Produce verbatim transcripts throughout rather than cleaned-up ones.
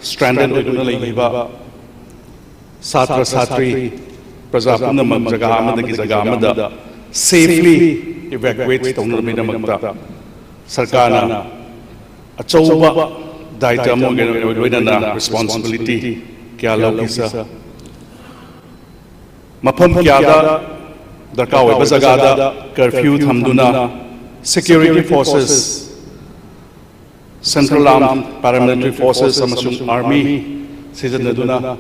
stranded ꯑꯣꯏꯗꯨꯅ ꯂꯩꯈꯤꯕ ꯁꯥꯇ꯭ꯔ ꯁꯥꯇ꯭ꯔꯤ ꯄ꯭ꯔꯖꯥ ꯄꯨꯝꯅꯃꯛ ꯖꯒꯥ ꯑꯃꯗꯒꯤ ꯖꯒꯥ ꯑꯃꯗ safely evacuate ꯇꯧꯅꯕꯒꯤꯗꯃꯛꯇ ꯁꯔꯀꯥꯔꯅ ꯑꯆꯧꯕ ꯗꯥꯏꯇ ꯑꯃ ꯑꯣꯏꯅ ꯂꯣꯏꯅꯅ responsibility ꯀꯌꯥ ꯂꯧꯈꯤ, ꯁꯥꯔ꯫ ꯃꯐꯝ ꯀꯌꯥꯗ ꯗꯔꯀꯥꯔ ꯑꯣꯏꯕ ꯖꯒꯥꯗ curfew ꯊꯝꯗꯨꯅ security forces, central armed paramilitary forces ꯑꯃꯁꯨꯡ army ꯁꯤꯖꯤꯟꯅꯗꯨꯅ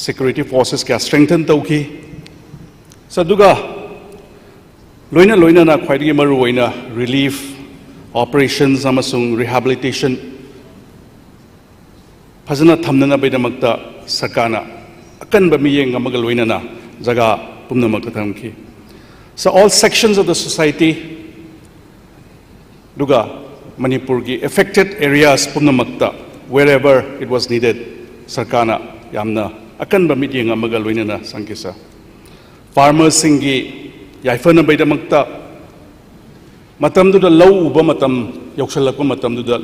security forces ꯀꯌꯥ strengthen ꯇꯧꯈꯤ꯫ ꯁꯥꯔ, ꯑꯗꯨꯒ ꯂꯣꯏꯅ ꯂꯣꯏꯅꯅ ꯈ꯭ꯋꯥꯏꯗꯒꯤ ꯃꯔꯨꯑꯣꯏꯅ relief operations ꯑꯃꯁꯨꯡ rehabilitation ꯐꯖꯅ ꯊꯝꯅꯅꯕꯒꯤꯗꯃꯛꯇ ꯁꯔꯀꯥꯔꯅ ꯑꯀꯟꯕ ꯃꯤꯠꯌꯦꯡ ꯑꯃꯒ ꯂꯣꯏꯅꯅ ꯖꯒꯥ ꯄꯨꯝꯅꯃꯛꯇ ꯊꯝꯈꯤ꯫ So all sections of the society, ꯑꯗꯨꯒ ꯃꯅꯤꯄꯨꯔꯒꯤ affected areas ꯄꯨꯝꯅꯃꯛꯇ, wherever it was needed, ꯁꯔꯀꯥꯔꯅ ꯌꯥꯝꯅ ꯑꯀꯟꯕ ꯃꯤꯠꯌꯦꯡ ꯑꯃꯒ ꯂꯣꯏꯅꯅ ꯆꯪꯈꯤ, ꯁꯥꯔ꯫ ꯐꯥꯔꯃꯔꯁꯤꯡꯒꯤ ꯌꯥꯏꯐꯅꯕꯒꯤꯗꯃꯛꯇ ꯃꯇꯝꯗꯨꯗ ꯂꯧ ꯎꯕ ꯃꯇꯝ ꯌꯧꯁꯤꯜꯂꯛꯄ ꯃꯇꯝꯗꯨꯗ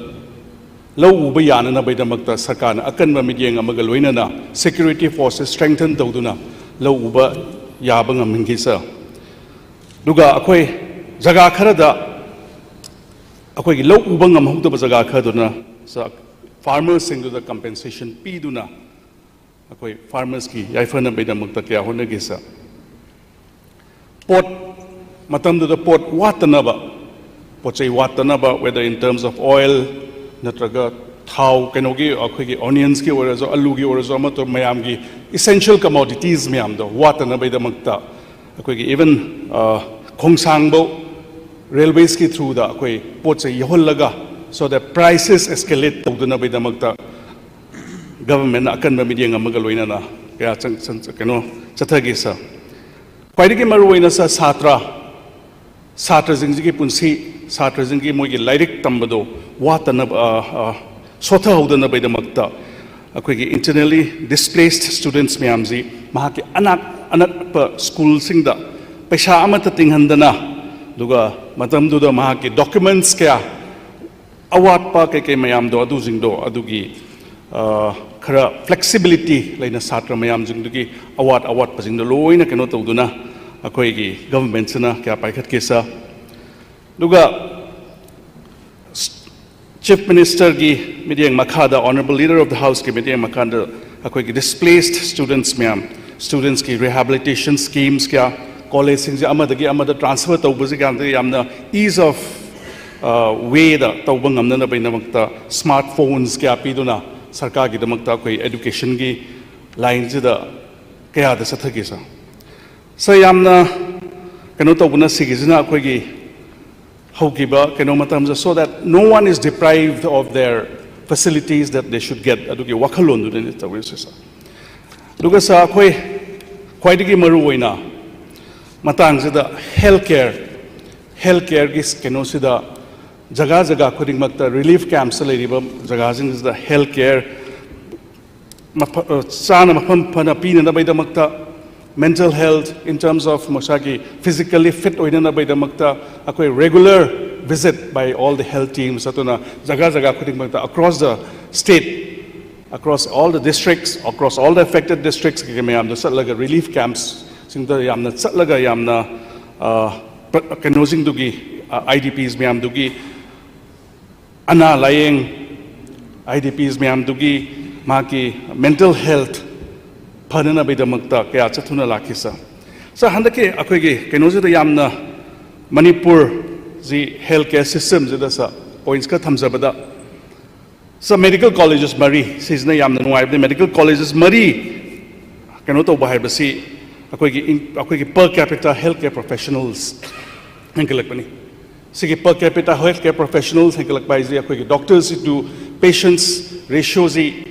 ꯂꯧ ꯎꯕ ꯌꯥꯅꯅꯕꯒꯤꯗꯃꯛꯇ ꯁꯔꯀꯥꯔꯅ ꯑꯀꯟꯕ ꯃꯤꯠꯌꯦꯡ ꯑꯃꯒ ꯂꯣꯏꯅꯅ security forces strengthen ꯇꯧꯗꯨꯅ ꯂꯧ ꯎꯕ ꯌꯥꯕ ꯉꯝꯍꯟꯈꯤ, ꯁꯥꯔ꯫ ꯑꯗꯨꯒ ꯑꯩꯈꯣꯏ ꯖꯒꯥ ꯈꯔꯗ ꯑꯩꯈꯣꯏꯒꯤ ꯂꯧ ꯎꯕ ꯉꯝꯍꯧꯗꯕ ꯖꯒꯥ ꯈꯔꯗꯨꯅ, ꯁꯥꯔ, ꯐꯥꯔꯃꯔꯁꯤꯡꯗꯨꯗ compensation ꯄꯤꯗꯨꯅ ꯑꯩꯈꯣꯏ ꯐꯥꯔꯃꯔꯁꯀꯤ ꯌꯥꯏꯐꯅꯕꯒꯤꯗꯃꯛꯇ ꯀꯌꯥ ꯍꯣꯠꯅꯈꯤ, ꯁꯥꯔ꯫ ꯄꯣꯠ, ꯃꯇꯝꯗꯨꯗ ꯄꯣꯠ ꯋꯥꯠꯇꯅꯕ, ꯄꯣꯠ ꯆꯩ ꯋꯥꯠꯇꯅꯕ, whether in terms of oil ꯅꯠꯇ꯭ꯔꯒ ꯊꯥꯎ, ꯀꯩꯅꯣꯒꯤ, ꯑꯩꯈꯣꯏꯒꯤ ꯑꯣꯅꯤꯌꯟꯁꯀꯤ ꯑꯣꯏꯔꯁꯨ, ꯑꯂꯨꯒꯤ ꯑꯣꯏꯔꯁꯨ, ꯑꯃꯠꯇ ꯃꯌꯥꯝꯒꯤ essential commodities ꯃꯌꯥꯝꯗꯣ ꯋꯥꯠꯇꯅꯕꯒꯤꯗꯃꯛꯇ ꯑꯩꯈꯣꯏꯒꯤ even, ꯑ, ꯈꯣꯡꯁꯥꯡꯕꯧ railwaysꯀꯤ throughꯗ ꯑꯩꯈꯣꯏ ꯄꯣꯠ ꯆꯩ ꯌꯧꯍꯜꯂꯒ, so that prices escalate ꯇꯧꯗꯅꯕꯒꯤꯗꯃꯛꯇ governmentꯅ ꯑꯀꯟꯕ ꯃꯤꯠꯌꯦꯡ ꯑꯃꯒ ꯂꯣꯏꯅꯅ ꯀꯌꯥ ꯆꯪ-, ꯆꯪ-, ꯀꯩꯅꯣ ꯆꯠꯊꯈꯤ, ꯁꯥꯔ꯫ ꯈ꯭ꯋꯥꯏꯗꯒꯤ ꯃꯔꯨꯑꯣꯏꯅ, ꯁꯥꯔ, ꯁꯥꯇ꯭ꯔ, ꯁꯥꯇ꯭ꯔꯁꯤꯡꯁꯤꯒꯤ ꯄꯨꯟꯁꯤ, ꯁꯥꯇ꯭ꯔꯁꯤꯡꯒꯤ ꯃꯣꯏꯒꯤ ꯂꯥꯏꯔꯤꯛ ꯇꯝꯕꯗꯣ ꯋꯥꯠꯇꯅꯕ, ꯑ, ꯑ, ꯁꯣꯊꯍꯧꯗꯅꯕꯒꯤꯗꯃꯛꯇ ꯑꯩꯈꯣꯏꯒꯤ internally displaced students ꯃꯌꯥꯝꯁꯤ ꯃꯍꯥꯛꯀꯤ ꯑꯅꯛ-, ꯑꯅꯛꯄ ꯁ꯭ꯀꯨꯜꯁꯤꯡꯗ ꯄꯩꯁꯥ ꯑꯃꯠꯇ ꯇꯤꯡꯍꯟꯗꯅ, ꯑꯗꯨꯒ ꯃꯇꯝꯗꯨꯗ ꯃꯍꯥꯛꯀꯤ documents ꯀꯌꯥ ꯑꯋꯥꯠꯄ ꯀꯩꯀꯩ ꯃꯌꯥꯝꯗꯣ ꯑꯗꯨꯁꯤꯡꯗꯣ ꯑꯗꯨꯒꯤ ꯑ, ꯈꯔ ꯐ꯭ꯂꯦꯛꯁꯤꯕꯤꯂꯤꯇꯤ ꯂꯩꯅ ꯁꯥꯇ꯭ꯔ ꯃꯌꯥꯝꯁꯤꯡꯗꯨꯒꯤ ꯑꯋꯥꯠ ꯑꯋꯥꯠꯄꯁꯤꯡꯗꯣ ꯂꯣꯏꯅ ꯀꯩꯅꯣ ꯇꯧꯗꯨꯅ ꯑꯩꯈꯣꯏꯒꯤ ꯒꯚꯔꯟꯃꯦꯟꯠꯁꯤꯅ ꯀꯌꯥ ꯄꯥꯏꯈꯠꯀꯦ ꯁꯥꯔ꯫ ꯑꯗꯨꯒ ꯆꯤꯐ ꯃꯤꯅꯤꯁꯇꯔꯒꯤ ꯃꯤꯠꯌꯦꯡ ꯃꯈꯥꯗ, ꯑꯣꯅꯔꯦꯕꯜ ꯂꯤꯗꯔ ꯑꯣꯐ ꯗ ꯍꯥꯎꯁꯀꯤ ꯃꯤꯠꯌꯦꯡ ꯃꯈꯥꯗ ꯑꯩꯈꯣꯏꯒꯤ ꯗꯤꯁꯄ꯭ꯂꯦꯁ ꯁ꯭ꯇꯨꯗꯦꯟꯠꯁ ꯃꯌꯥꯝ, ꯁ꯭ꯇꯨꯗꯦꯟꯠꯁꯀꯤ ꯔꯤꯍꯦꯕꯤꯂꯤꯇꯦꯁꯟ ꯁ꯭ꯀꯤꯝꯁ ꯀꯌꯥ, ꯀꯣꯂꯦꯖꯁꯤꯡꯁꯦ ꯑꯃꯗꯒꯤ ꯑꯃꯗ ꯇ꯭ꯔꯥꯟꯁꯐꯔ ꯇꯧꯕꯁꯤ ꯀꯌꯥꯝꯇ ꯌꯥꯝꯅ ꯏꯖ ꯑꯣꯐ ꯋꯦꯗ ꯇꯧꯕ ꯉꯝꯅꯅꯕꯒꯤꯗꯃꯛꯇ ꯁ꯭ꯃꯥꯔꯠ ꯐꯣꯟꯁ ꯀꯌꯥ ꯄꯤꯗꯨꯅ ꯁꯔꯀꯥꯔꯒꯤꯗꯃꯛꯇ ꯑꯩꯈꯣꯏ ꯑꯦꯗꯨꯀꯦꯁꯟꯒꯤ ꯂꯥꯏꯟꯁꯤꯗ ꯀꯌꯥꯗ ꯆꯠꯊꯒꯦ ꯁꯥꯔ? ꯁꯥꯔ, ꯌꯥꯝꯅ ꯀꯩꯅꯣ ꯇꯧꯕꯅ ꯁꯤꯒꯤꯁꯤꯅ ꯑꯩꯈꯣꯏꯒꯤ ꯍꯧꯈꯤꯕ ꯀꯩꯅꯣ ꯃꯇꯝꯗ, so that no one is deprived of their facilities that they should get, ꯑꯗꯨꯒꯤ ꯋꯥꯈꯜꯂꯣꯟꯗꯨꯅꯅꯤ ꯇꯧꯔꯤꯁꯦ ꯁꯥꯔ꯫ ꯑꯗꯨꯒ ꯁꯥꯔ, ꯑꯩꯈꯣꯏ ꯈ꯭ꯋꯥꯏꯗꯒꯤ ꯃꯔꯨ ꯑꯣꯏꯅ ꯃꯇꯥꯡꯁꯤꯗ ꯍꯦꯜꯊ ꯀꯦꯌꯔ, ꯍꯦꯜꯊ ꯀꯦꯌꯔꯒꯤ ꯀꯩꯅꯣꯁꯤꯗ ꯖꯒꯥ ꯖꯒꯥ ꯈꯨꯗꯤꯡꯃꯛꯇ ꯔꯤꯂꯤꯐ ꯀꯦꯝꯞꯁꯇ ꯂꯩꯔꯤꯕ ꯖꯒꯥꯁꯤꯡꯁꯤꯗ ꯍꯦꯜꯊ ꯀꯦꯌꯔ ꯃꯐ-, ꯑ, ꯆꯥꯅ ꯃꯐꯝ ꯐꯅ ꯄꯤꯅꯅꯕꯒꯤꯗꯃꯛꯇ, mental health in terms of ꯃꯁꯥꯒꯤ physically fit ꯑꯣꯏꯅꯅꯕꯒꯤꯗꯃꯛꯇ ꯑꯩꯈꯣꯏ regular visit by all the health teams ꯑꯗꯨꯅ ꯖꯒꯥ ꯖꯒꯥ ꯈꯨꯗꯤꯡꯃꯛꯇ across the state, across all the districts, across all the affected districts ꯀꯩꯀꯩ ꯃꯌꯥꯝꯗ ꯆꯠꯂꯒ ꯔꯤꯂꯤꯐ ꯀꯦꯝꯞꯁꯤꯡꯗ ꯌꯥꯝꯅ ꯆꯠꯂꯒ ꯌꯥꯝꯅ, ꯑ, ꯄ-, ꯀꯩꯅꯣꯁꯤꯡꯗꯨꯒꯤ, ꯑ, ꯑꯥꯏ ꯗꯤ ꯄꯤꯁ ꯃꯌꯥꯝꯗꯨꯒꯤ ꯑꯅꯥ ꯂꯥꯌꯦꯡ, ꯑꯥꯏ ꯗꯤ ꯄꯤꯁ ꯃꯌꯥꯝꯗꯨꯒꯤ ꯃꯥꯒꯤ ꯃꯦꯟꯇꯦꯜ ꯍꯦꯜꯊ ꯐꯅꯅꯕꯒꯤꯗꯃꯛꯇ ꯀꯌꯥ ꯆꯠꯊꯨꯅ ꯂꯥꯛꯈꯤ ꯁꯥꯔ꯫ ꯁꯥꯔ, ꯍꯟꯗꯛꯀꯤ ꯑꯩꯈꯣꯏꯒꯤ ꯀꯩꯅꯣꯁꯤꯗ ꯌꯥꯝꯅ ꯃꯅꯤꯄꯨꯔꯁꯤ ꯍꯦꯜꯊ ꯀꯦꯌꯔ ꯁꯤꯁꯇꯦꯝꯁꯤꯗ ꯁꯥꯔ, ꯄꯣꯏꯟꯠꯁ ꯈꯔ ꯊꯝꯖꯕꯗ, ꯁꯥꯔ, ꯃꯦꯗꯤꯀꯦꯜ ꯀꯣꯂꯦꯖꯦꯁ ꯃꯔꯤ, ꯁꯤꯁꯤꯅ ꯌꯥꯝꯅ ꯅꯨꯡꯉꯥꯏꯕꯅꯤ꯫ ꯃꯦꯗꯤꯀꯦꯜ ꯀꯣꯂꯦꯖꯦꯁ ꯃꯔꯤ ꯀꯩꯅꯣ ꯇꯧꯕ ꯍꯥꯏꯕꯁꯤ ꯑꯩꯈꯣꯏꯒꯤ ꯏꯟ-, ꯑꯩꯈꯣꯏꯒꯤ per capita health care professionals ꯍꯦꯟꯒꯠꯂꯛꯄꯅꯤ꯫ ꯁꯤꯒꯤ per capita health care professionals ꯍꯦꯟꯒꯠꯂꯛꯄ ꯍꯥꯏꯁꯦ ꯑꯩꯈꯣꯏꯒꯤ doctors to patients ratioꯁꯤ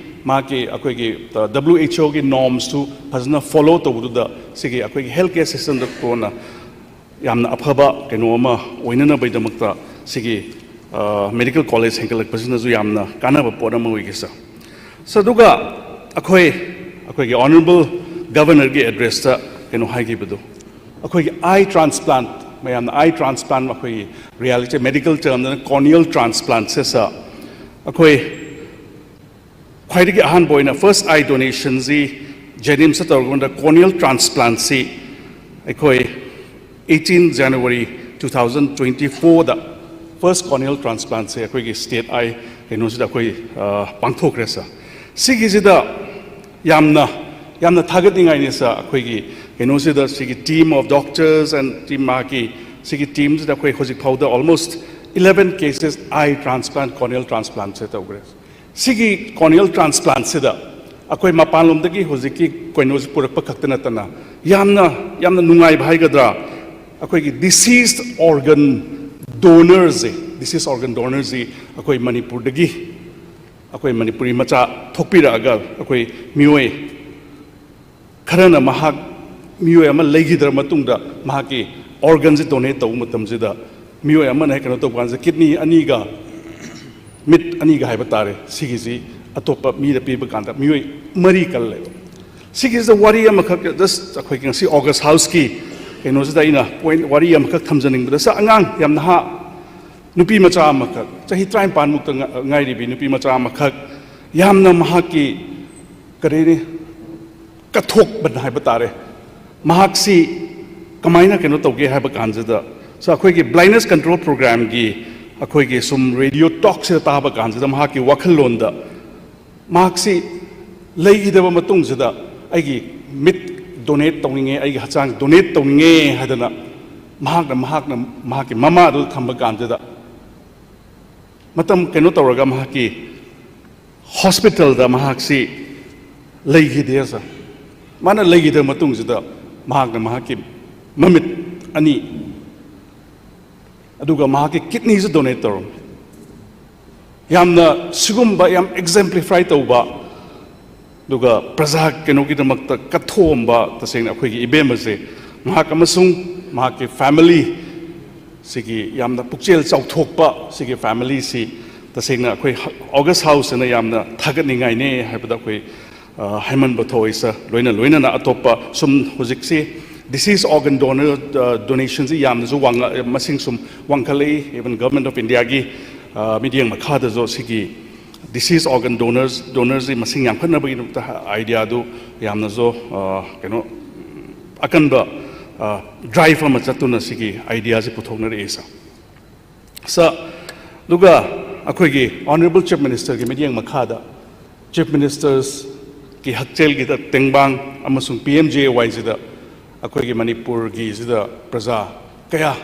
ꯃꯥꯒꯤ ꯑꯩꯈꯣꯏꯒꯤ, ꯑ, ꯗꯕ꯭ꯂꯤꯎ ꯑꯩꯆ ꯑꯣꯒꯤ ꯅꯣꯔꯝꯁꯇꯨ ꯐꯖꯅ ꯐꯣꯂꯣ ꯇꯧꯕꯗꯨꯗ ꯁꯤꯒꯤ ꯑꯩꯈꯣꯏꯒꯤ ꯍꯦꯜꯊ ꯀꯦꯌꯔ ꯁꯤꯁꯇꯦꯝꯗ ꯀꯣꯟꯅ ꯌꯥꯝꯅ ꯑꯐꯕ ꯀꯩꯅꯣ ꯑꯃ ꯑꯣꯏꯅꯅꯕꯒꯤꯗꯃꯛꯇ ꯁꯤꯒꯤ, ꯑ, ꯃꯦꯗꯤꯀꯦꯜ ꯀꯣꯂꯦꯖ ꯍꯦꯟꯒꯠꯂꯛꯄꯁꯤꯅꯁꯨ ꯌꯥꯝꯅ ꯀꯥꯟꯅꯕ ꯄꯣꯠ ꯑꯃ ꯑꯣꯏꯒꯦ ꯁꯥꯔ꯫ ꯁꯥꯔ, ꯑꯗꯨꯒ ꯑꯩꯈꯣꯏ, ꯑꯩꯈꯣꯏꯒꯤ ꯑꯣꯅꯔꯦꯕꯜ ꯒꯕꯔꯅꯔꯒꯤ ꯑꯦꯗ꯭ꯔꯦꯁꯇ ꯀꯩꯅꯣ ꯍꯥꯏꯈꯤꯕꯗꯣ, ꯑꯩꯈꯣꯏꯒꯤ ꯑꯥꯏ ꯇ꯭ꯔꯥꯟꯁꯄ꯭ꯂꯥꯟꯠ ꯃꯌꯥꯝꯅ ꯑꯥꯏ ꯇ꯭ꯔꯥꯟꯁꯄ꯭ꯂꯥꯟ, ꯑꯩꯈꯣꯏꯒꯤ ꯔꯤꯌꯦꯂꯤꯇꯤ ꯃꯦꯗꯤꯀꯦꯜ ꯇꯔꯝꯗꯅ ꯀꯣꯔꯅꯤꯌꯦꯜ ꯇ꯭ꯔꯥꯟꯁꯄ꯭ꯂꯥꯟꯁꯦ ꯁꯥꯔ, ꯑꯩꯈꯣꯏ ꯈ꯭ꯋꯥꯏꯗꯒꯤ ꯑꯍꯥꯟꯕ ꯑꯣꯏꯅ ꯐꯥꯔꯁ ꯑꯥꯏ ꯗꯣꯅꯦꯁꯟꯁꯤ ꯖꯦꯅꯤꯝꯁꯇ ꯇꯧꯔꯀꯥꯟꯗ ꯀꯣꯔꯅꯤꯌꯦꯜ ꯇ꯭ꯔꯥꯟꯁꯄ꯭ꯂꯥꯟꯁꯤ ꯑꯩꯈꯣꯏ eighteen January two thousand twenty fourꯗ ꯐꯥꯔꯁ ꯀꯣꯔꯅꯤꯌꯦꯜ ꯇ꯭ꯔꯥꯟꯁꯄ꯭ꯂꯥꯟꯁꯦ ꯑꯩꯈꯣꯏꯒꯤ ꯁ꯭ꯇꯦꯠ ꯑꯥꯏ ꯀꯩꯅꯣꯁꯤꯗ ꯑꯩꯈꯣꯏ ꯄꯥꯡꯊꯣꯛꯈ꯭ꯔꯦ ꯁꯥꯔ꯫ ꯁꯤꯒꯤꯁꯤꯗ ꯌꯥꯝꯅ ꯌꯥꯝꯅ ꯊꯥꯒꯠꯅꯤꯡꯉꯥꯏꯅꯤ ꯁꯥꯔ꯫ ꯑꯩꯈꯣꯏꯒꯤ ꯀꯩꯅꯣꯁꯤꯗ ꯁꯤꯒꯤ team of doctors and team ꯃꯥꯒꯤ ꯁꯤꯒꯤ ꯇꯤꯝꯁꯤꯗ ꯑꯩꯈꯣꯏ ꯍꯧꯖꯤꯛ ꯐꯥꯎꯗ almost eleven cases eye transplant, corneal transplantꯁꯦ ꯇꯧꯈ꯭ꯔꯦ꯫ ꯁꯤꯒꯤ ꯀꯣꯔꯅꯤꯌꯦꯜ ꯇ꯭ꯔꯥꯟꯁꯄ꯭ꯂꯥꯟꯁꯤꯗ ꯑꯩꯈꯣꯏ ꯃꯄꯥꯟꯂꯣꯝꯗꯒꯤ ꯍꯧꯖꯤꯛꯀꯤ ꯀꯩꯅꯣꯁꯤ ꯄꯨꯔꯛꯄ ꯈꯛꯇ ꯅꯠꯇꯅ ꯌꯥꯝꯅ ꯌꯥꯝꯅ ꯅꯨꯡꯉꯥꯏꯕ ꯍꯥꯏꯒꯗ꯭ꯔꯥ, ꯑꯩꯈꯣꯏꯒꯤ deceased organ donorꯁꯦ, deceased organ donorꯁꯤ ꯑꯩꯈꯣꯏ ꯃꯅꯤꯄꯨꯔꯗꯒꯤ ꯑꯩꯈꯣꯏ ꯃꯅꯤꯄꯨꯔꯤ ꯃꯆꯥ ꯊꯣꯛꯄꯤꯔꯛꯑꯒ ꯑꯩꯈꯣꯏ ꯃꯤꯑꯣꯏ ꯈꯔꯅ ꯃꯍꯥꯛ ꯃꯤꯑꯣꯏ ꯑꯃ ꯂꯩꯈꯤꯗ꯭ꯔ ꯃꯇꯨꯡꯗ ꯃꯍꯥꯛꯀꯤ organꯁꯤ donate ꯇꯧꯕ ꯃꯇꯝꯁꯤꯗ ꯃꯤꯑꯣꯏ ꯑꯃꯅ ꯍꯦꯛ ꯀꯩꯅꯣ ꯇꯧꯕ ꯀꯥꯟꯁꯤꯗ kidney ꯑꯅꯤꯒ ꯃꯤꯠ ꯑꯅꯤꯒ ꯍꯥꯏꯕ ꯇꯥꯔꯦ, ꯁꯤꯒꯤꯁꯤ ꯑꯇꯣꯞꯄ ꯃꯤꯗ ꯄꯤꯕ ꯀꯥꯟꯗ ꯃꯤꯑꯣꯏ ꯃꯔꯤ ꯀꯜꯂꯦꯕ꯫ ꯁꯤꯒꯤꯁꯤꯗ ꯋꯥꯔꯤ ꯑꯃꯈꯛ, just ꯑꯩꯈꯣꯏꯒꯤ ꯉꯁꯤ August Houseꯀꯤ ꯀꯩꯅꯣꯁꯤꯗ ꯑꯩꯅ point, ꯋꯥꯔꯤ ꯑꯃꯈꯛ ꯊꯝꯖꯅꯤꯡꯕꯗ, ꯁꯥꯔ, ꯑꯉꯥꯡ ꯌꯥꯝ ꯅꯍꯥ ꯅꯨꯄꯤ ꯃꯆꯥ ꯑꯃꯈꯛ, ꯆꯍꯤ ꯇꯔꯥꯅꯤꯄꯥꯟ ꯃꯨꯛꯇ ꯉ-, ꯉꯥꯏꯔꯤꯕꯤ ꯅꯨꯄꯤ ꯃꯆꯥ ꯑꯃꯈꯛ, ꯌꯥꯝꯅ ꯃꯍꯥꯛꯀꯤ ꯀꯔꯤꯅꯤ, ꯀꯠꯊꯣꯛꯄ ꯍꯥꯏꯕ ꯇꯥꯔꯦ꯫ ꯃꯍꯥꯛꯁꯤ ꯀꯃꯥꯏꯅ ꯀꯩꯅꯣ ꯇꯧꯒꯦ ꯍꯥꯏꯕ ꯀꯥꯟꯁꯤꯗ, ꯁꯥꯔ, ꯑꯩꯈꯣꯏꯒꯤ blindness control programꯒꯤ ꯑꯩꯈꯣꯏꯒꯤ ꯁꯨꯝ radio talkꯁꯤꯗ ꯇꯥꯕ ꯀꯥꯟꯁꯤꯗ ꯃꯍꯥꯛꯀꯤ ꯋꯥꯈꯜꯂꯣꯟꯗ ꯃꯍꯥꯛꯁꯤ ꯂꯩꯈꯤꯗꯕ ꯃꯇꯨꯡꯁꯤꯗ ꯑꯩꯒꯤ ꯃꯤꯠ donate ꯇꯧꯅꯤꯡꯉꯦ, ꯑꯩꯒꯤ ꯍꯛꯆꯥꯡ donate ꯇꯧꯅꯤꯡꯉꯦ ꯍꯥꯏꯗꯅ ꯃꯍꯥꯛꯅ, ꯃꯍꯥꯛꯅ ꯃꯍꯥꯛꯀꯤ ꯃꯃꯥꯗꯨꯗ ꯊꯝꯕ ꯀꯥꯟꯁꯤꯗ ꯃꯇꯝ ꯀꯩꯅꯣ ꯇꯧꯔꯒ ꯃꯍꯥꯛꯀꯤ hospitalꯗ ꯃꯍꯥꯛꯁꯤ ꯂꯩꯈꯤꯗꯦ ꯁꯥꯔ꯫ ꯃꯥꯅ ꯂꯩꯈꯤꯗꯕ ꯃꯇꯨꯡꯁꯤꯗ ꯃꯍꯥꯛꯅ ꯃꯍꯥꯛꯀꯤ ꯃꯃꯤꯠ ꯑꯅꯤ ꯑꯗꯨꯒ ꯃꯍꯥꯛꯀꯤ kidneyꯁꯨ donate ꯇꯧꯔꯝꯃꯤ꯫ ꯌꯥꯝꯅ ꯁꯤꯒꯨꯝꯕ ꯌꯥꯝ exemplify ꯇꯧꯕ, ꯑꯗꯨꯒ ꯄ꯭ꯔꯖꯥ ꯀꯩꯅꯣꯒꯤꯗꯃꯛꯇ ꯀꯠꯊꯣꯛꯑꯝꯕ ꯇꯁꯦꯡꯅ ꯑꯩꯈꯣꯏꯒꯤ ꯏꯕꯦꯝꯃꯁꯦ, ꯃꯍꯥꯛ ꯑꯃꯁꯨꯡ ꯃꯍꯥꯛꯀꯤ family ꯁꯤꯒꯤ ꯌꯥꯝꯅ ꯄꯨꯛꯆꯦꯜ ꯆꯥꯎꯊꯣꯛꯄ ꯁꯤꯒꯤ familyꯁꯤ ꯇꯁꯦꯡꯅ ꯑꯩꯈꯣꯏ August Houseꯁꯤꯅ ꯌꯥꯝꯅ ꯊꯥꯒꯠꯅꯤꯡꯉꯥꯏꯅꯦ ꯍꯥꯏꯕꯗ ꯑꯩꯈꯣꯏ, ꯑ, ꯍꯥꯏꯃꯟꯕ ꯊꯣꯛꯏ ꯁꯥꯔ꯫ ꯂꯣꯏꯅ ꯂꯣꯏꯅꯅ ꯑꯇꯣꯞꯄ ꯁꯨꯝ ꯍꯧꯖꯤꯛꯁꯤ Deceased organ donor, ꯑ, donationꯁꯤ ꯌꯥꯝꯅꯁꯨ ꯋꯥꯡꯉ-, ꯃꯁꯤꯡ ꯁꯨꯝ ꯋꯥꯡꯈꯠꯂꯛꯏ꯫ Even Government of Indiaꯒꯤ, ꯑ, ꯃꯤꯠꯌꯦꯡ ꯃꯈꯥꯗꯁꯨ ꯁꯤꯒꯤ deceased organ donors, donorsꯁꯤ ꯃꯁꯤꯡ ꯌꯥꯝꯈꯠꯅꯕꯒꯤꯗꯃꯛꯇ ideaꯗꯨ ꯌꯥꯝꯅꯁꯨ, ꯑ, ꯀꯩꯅꯣ, ꯑꯀꯟꯕ, ꯑ, drive ꯑꯃ ꯆꯠꯇꯨꯅ ꯁꯤꯒꯤ ideaꯁꯤ ꯄꯨꯊꯣꯛꯅꯔꯛꯏ, sir꯫ Sir, ꯑꯗꯨꯒ ꯑꯩꯈꯣꯏꯒꯤ Honourable Chief Ministerꯒꯤ ꯃꯤꯠꯌꯦꯡ ꯃꯈꯥꯗ Chief Ministerꯁꯀꯤ ꯍꯛꯁꯦꯜꯒꯤꯗ ꯇꯦꯡꯕꯥꯡ ꯑꯃꯁꯨꯡ P M J A Yꯁꯤꯗ ꯑꯩꯈꯣꯏꯒꯤ ꯃꯅꯤꯄꯨꯔꯒꯤꯁꯤꯗ ꯄ꯭ꯔꯖꯥ ꯀꯌꯥ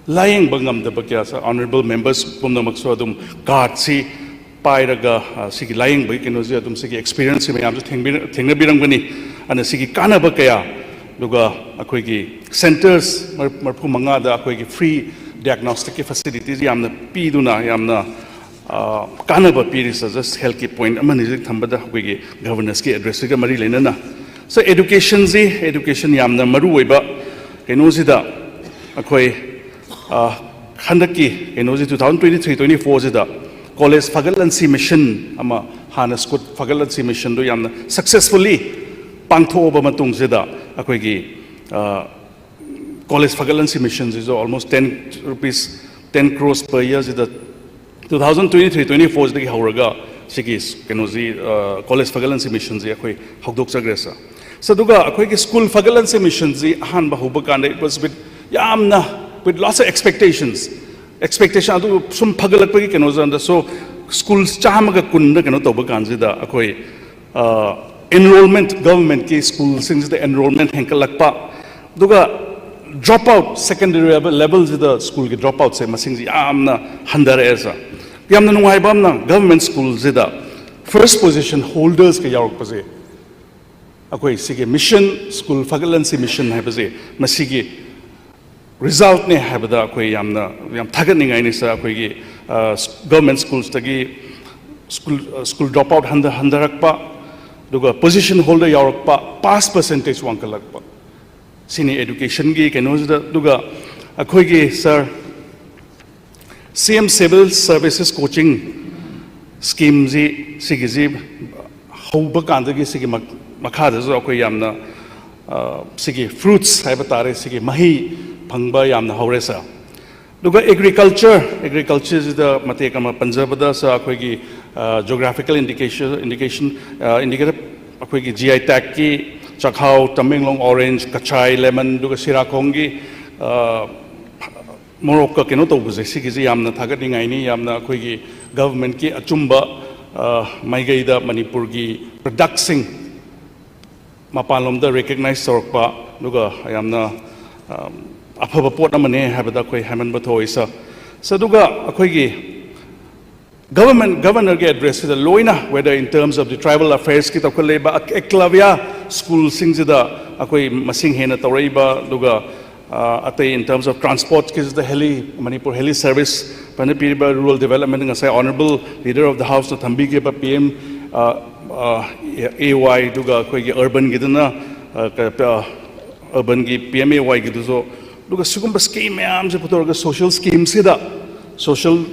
ꯂꯥꯌꯦꯡꯕ ꯉꯝꯗꯕ ꯀꯌꯥ, sir, Honourable Members ꯄꯨꯝꯅꯃꯛꯁꯨ ꯑꯗꯨꯝ cardꯁꯤ ꯄꯥꯏꯔꯒ, ꯑ, ꯁꯤꯒꯤ ꯂꯥꯌꯦꯡꯕꯒꯤ ꯀꯩꯅꯣꯁꯦ ꯑꯗꯨꯝ ꯁꯤꯒꯤ experienceꯁꯤ ꯃꯌꯥꯝꯁꯨ ꯊꯦꯡꯕꯤ-, ꯊꯦꯡꯅꯕꯤꯔꯝꯒꯅꯤ꯫ ꯑꯗꯨꯅ ꯁꯤꯒꯤ ꯀꯥꯟꯅꯕ ꯀꯌꯥ, ꯑꯗꯨꯒ ꯑꯩꯈꯣꯏꯒꯤ centres ꯃꯔ-, ꯃꯔꯤꯐꯨ ꯃꯉꯥꯗ ꯑꯩꯈꯣꯏꯒꯤ free diagnosticꯀꯤ facilities ꯌꯥꯝꯅ ꯄꯤꯗꯨꯅ ꯌꯥꯝꯅ, ꯑ, ꯀꯥꯟꯅꯕ ꯄꯤꯔꯤ, sir꯫ Just healthꯀꯤ point ꯑꯃꯅꯤ ꯍꯧꯖꯤꯛ ꯊꯝꯕꯗ ꯑꯩꯈꯣꯏꯒꯤ Governorꯁꯀꯤ addressꯁꯤꯒ ꯃꯔꯤ ꯂꯩꯅꯅ꯫ Sir, educationꯁꯤ, education ꯌꯥꯝꯅ ꯃꯔꯨ ꯑꯣꯏꯕ ꯀꯩꯅꯣꯁꯤꯗ ꯑꯩꯈꯣꯏ, ꯑ, ꯍꯟꯗꯛꯀꯤ ꯀꯩꯅꯣꯁꯤ two thousand twenty three twenty fourꯁꯤꯗ college ꯐꯒꯠꯍꯟꯁꯤ mission ꯑꯃ, ꯍꯥꯟꯅ school ꯐꯒꯠꯍꯟꯁꯤ missionꯗꯨ ꯌꯥꯝꯅ successfully ꯄꯥꯡꯊꯣꯛꯑꯕ ꯃꯇꯨꯡꯁꯤꯗ ꯑꯩꯈꯣꯏꯒꯤ, ꯑ, college ꯐꯒꯠꯍꯟꯁꯤ missionꯁꯤꯁꯨ almost ten rupees, ten crores per yearꯁꯤꯗ two thousand twenty three twenty fourꯁꯤꯗꯒꯤ ꯍꯧꯔꯒ ꯁꯤꯒꯤ ꯀꯩꯅꯣꯁꯤ, ꯑ, college ꯐꯒꯠꯍꯟꯁꯤ missionꯁꯤ ꯑꯩꯈꯣꯏ ꯍꯧꯗꯣꯛꯆꯈ꯭ꯔꯦ, sir꯫ Sir, ꯑꯗꯨꯒ ꯑꯩꯈꯣꯏꯒꯤ school ꯐꯒꯠꯍꯟꯁꯤ missionꯁꯤ ꯑꯍꯥꯟꯕ ꯍꯧꯕ ꯀꯥꯟꯗ it was with ꯌꯥꯝꯅ with lots of expectations, expectation ꯑꯗꯨ ꯁꯨꯝ ꯐꯒꯠꯂꯛꯄꯒꯤ ꯀꯩꯅꯣꯁꯤꯗ, so schools ꯆꯥꯝꯃꯒ ꯀꯨꯟꯗ ꯀꯩꯅꯣ ꯇꯧꯕ ꯀꯥꯟꯁꯤꯗ ꯑꯩꯈꯣꯏ, ꯑ, enrollment, governmentꯀꯤ schoolꯁꯤꯡꯁꯤꯗ enrollment ꯍꯦꯟꯒꯠꯂꯛꯄ, ꯑꯗꯨꯒ drop out, secondary level, levelꯁꯤꯗ schoolꯒꯤ drop outꯁꯦ ꯃꯁꯤꯡꯁꯦ ꯌꯥꯝꯅ ꯍꯟꯊꯔꯛꯑꯦ, sir꯫ ꯌꯥꯝꯅ ꯅꯨꯡꯉꯥꯏꯕ ꯑꯃꯅ government schoolꯁꯤꯗ first position holdersꯀ ꯌꯥꯎꯔꯛꯄꯁꯦ, ꯑꯩꯈꯣꯏ ꯁꯤꯒꯤ mission, school ꯐꯒꯠꯍꯟꯁꯤ mission ꯍꯥꯏꯕꯁꯦ ꯃꯁꯤꯒꯤ resultꯅꯦ ꯍꯥꯏꯕꯗ ꯑꯩꯈꯣꯏ ꯌꯥꯝꯅ, ꯌꯥꯝ ꯊꯥꯒꯠꯅꯤꯡꯉꯥꯏꯅꯤ, sir꯫ ꯑꯩꯈꯣꯏꯒꯤ, ꯑ, government schoolsꯇꯒꯤ school, ꯑ, school drop out ꯍꯟꯊ-, ꯍꯟꯊꯔꯛꯄ, ꯑꯗꯨꯒ position holder ꯌꯥꯎꯔꯛꯄ, pass percentage ꯋꯥꯡꯈꯠꯂꯛꯄ, ꯁꯤꯅꯤ educationꯒꯤ ꯀꯩꯅꯣꯁꯤꯗ꯫ ꯑꯗꯨꯒ ꯑꯩꯈꯣꯏꯒꯤ, sir, C M Civil Services Coaching Schemeꯁꯤ, ꯁꯤꯒꯤꯁꯤ ꯍꯧꯕ ꯀꯥꯟꯗꯒꯤ ꯁꯤꯒꯤ ꯃꯛ-, ꯃꯈꯥꯗꯁꯨ ꯑꯩꯈꯣꯏ ꯌꯥꯝꯅ ꯁꯤꯒꯤ ꯐ꯭ꯔꯨꯠꯁ ꯍꯥꯏꯕ ꯇꯥꯔꯦ, ꯁꯤꯒꯤ ꯃꯍꯩ ꯐꯪꯕ ꯌꯥꯝꯅ ꯍꯧꯔꯦ ꯁꯥꯔ꯫ ꯑꯗꯨꯒ ꯑꯦꯒ꯭ꯔꯤꯀꯜꯆꯔ, ꯑꯦꯒ꯭ꯔꯤꯀꯜꯆꯔꯁꯤꯗ ꯃꯇꯦꯛ ꯑꯃ ꯄꯟꯖꯕꯗ ꯁꯥꯔ, ꯑꯩꯈꯣꯏꯒꯤ ꯖꯣꯒ꯭ꯔꯥꯐꯤꯀꯦꯜ ꯏꯟꯗꯤꯀꯦꯁꯟ ꯏꯟꯗꯤꯀꯦꯁꯟ ꯏꯟꯗꯤꯀꯦꯇꯔ, ꯑꯩꯈꯣꯏꯒꯤ ꯖꯤ ꯑꯥꯏ ꯇꯦꯛꯀꯤ ꯆꯥꯛꯍꯥꯎ, ꯇꯃꯦꯡꯂꯣꯡ ꯑꯣꯔꯦꯟꯖ, ꯀꯆꯥꯏ ꯂꯦꯃꯟ, ꯑꯗꯨꯒ ꯁꯤꯔꯥꯈꯣꯡꯒꯤ ꯃꯣꯔꯣꯛꯀ ꯀꯩꯅꯣ ꯇꯧꯕꯁꯦ, ꯁꯤꯒꯤꯁꯦ ꯌꯥꯝꯅ ꯊꯥꯒꯠꯅꯤꯡꯉꯥꯏꯅꯤ꯫ ꯌꯥꯝꯅ ꯑꯩꯈꯣꯏꯒꯤ ꯒꯚꯔꯟꯃꯦꯟꯠꯀꯤ ꯑꯆꯨꯝꯕ ꯃꯥꯏꯀꯩꯗ ꯃꯅꯤꯄꯨꯔꯒꯤ ꯄ꯭ꯔꯗꯛꯁꯤꯡ ꯃꯄꯥꯟꯂꯣꯝꯗ ꯔꯤꯀꯒꯅꯥꯏꯖ ꯇꯧꯔꯛꯄ, ꯑꯗꯨꯒ ꯌꯥꯝꯅ ꯑꯐꯕ ꯄꯣꯠ ꯑꯃꯅꯦ ꯍꯥꯏꯕꯗ ꯑꯩꯈꯣꯏ ꯍꯥꯏꯃꯟꯕ ꯊꯣꯛꯏ ꯁꯥꯔ꯫ ꯁꯥꯔ, ꯑꯗꯨꯒ ꯑꯩꯈꯣꯏꯒꯤ ꯒꯚꯔꯟꯃꯦꯟꯠ, ꯒꯚꯔꯅꯔꯒꯤ ꯑꯦꯗ꯭ꯔꯦꯁꯁꯤꯗ ꯂꯣꯏꯅ, whether in terms of the tribal affairsꯀꯤ ꯇꯧꯈꯠꯂꯛꯏꯕ ꯑꯦꯛꯂꯕ꯭ꯌꯥ ꯁ꯭ꯀꯨꯜꯁꯤꯡꯁꯤꯗ ꯑꯩꯈꯣꯏ ꯃꯁꯤꯡ ꯍꯦꯟꯅ ꯇꯧꯔꯛꯏꯕ, ꯑꯗꯨꯒ ꯑꯇꯩ in terms of transportꯀꯤꯁꯤꯗ ꯍꯦꯂꯤ, ꯃꯅꯤꯄꯨꯔ ꯍꯦꯂꯤ ꯁꯔꯚꯤꯁ ꯐꯖꯅ ꯄꯤꯔꯤꯕ, ꯔꯨꯔꯦꯜ ꯗꯤꯕꯦꯂꯞꯃꯦꯟꯠ, ꯉꯁꯥꯏ ꯑꯣꯅꯔꯦꯕꯜ ꯂꯤꯗꯔ ꯑꯣꯐ ꯗ ꯍꯥꯎꯁꯅ ꯊꯝꯕꯤꯈꯤꯕ ꯄꯤ ꯑꯦꯝ ꯑꯦ ꯋꯥꯏ, ꯑꯗꯨꯒ ꯑꯩꯈꯣꯏꯒꯤ ꯑꯔꯕꯟꯒꯤꯗꯅ ꯑꯔꯕꯟꯒꯤ ꯄꯤ ꯑꯦꯝ ꯑꯦ ꯋꯥꯏꯒꯤꯗꯨꯁꯨ, ꯑꯗꯨꯒ ꯁꯤꯒꯨꯝꯕ ꯁ꯭ꯀꯤꯝ ꯃꯌꯥꯝꯁꯦ ꯄꯨꯊꯣꯔꯒ ꯁꯣꯁꯤꯌꯦꯜ ꯁ꯭ꯀꯤꯝꯁꯤꯗ, ꯁꯣꯁꯤꯌꯦꯜ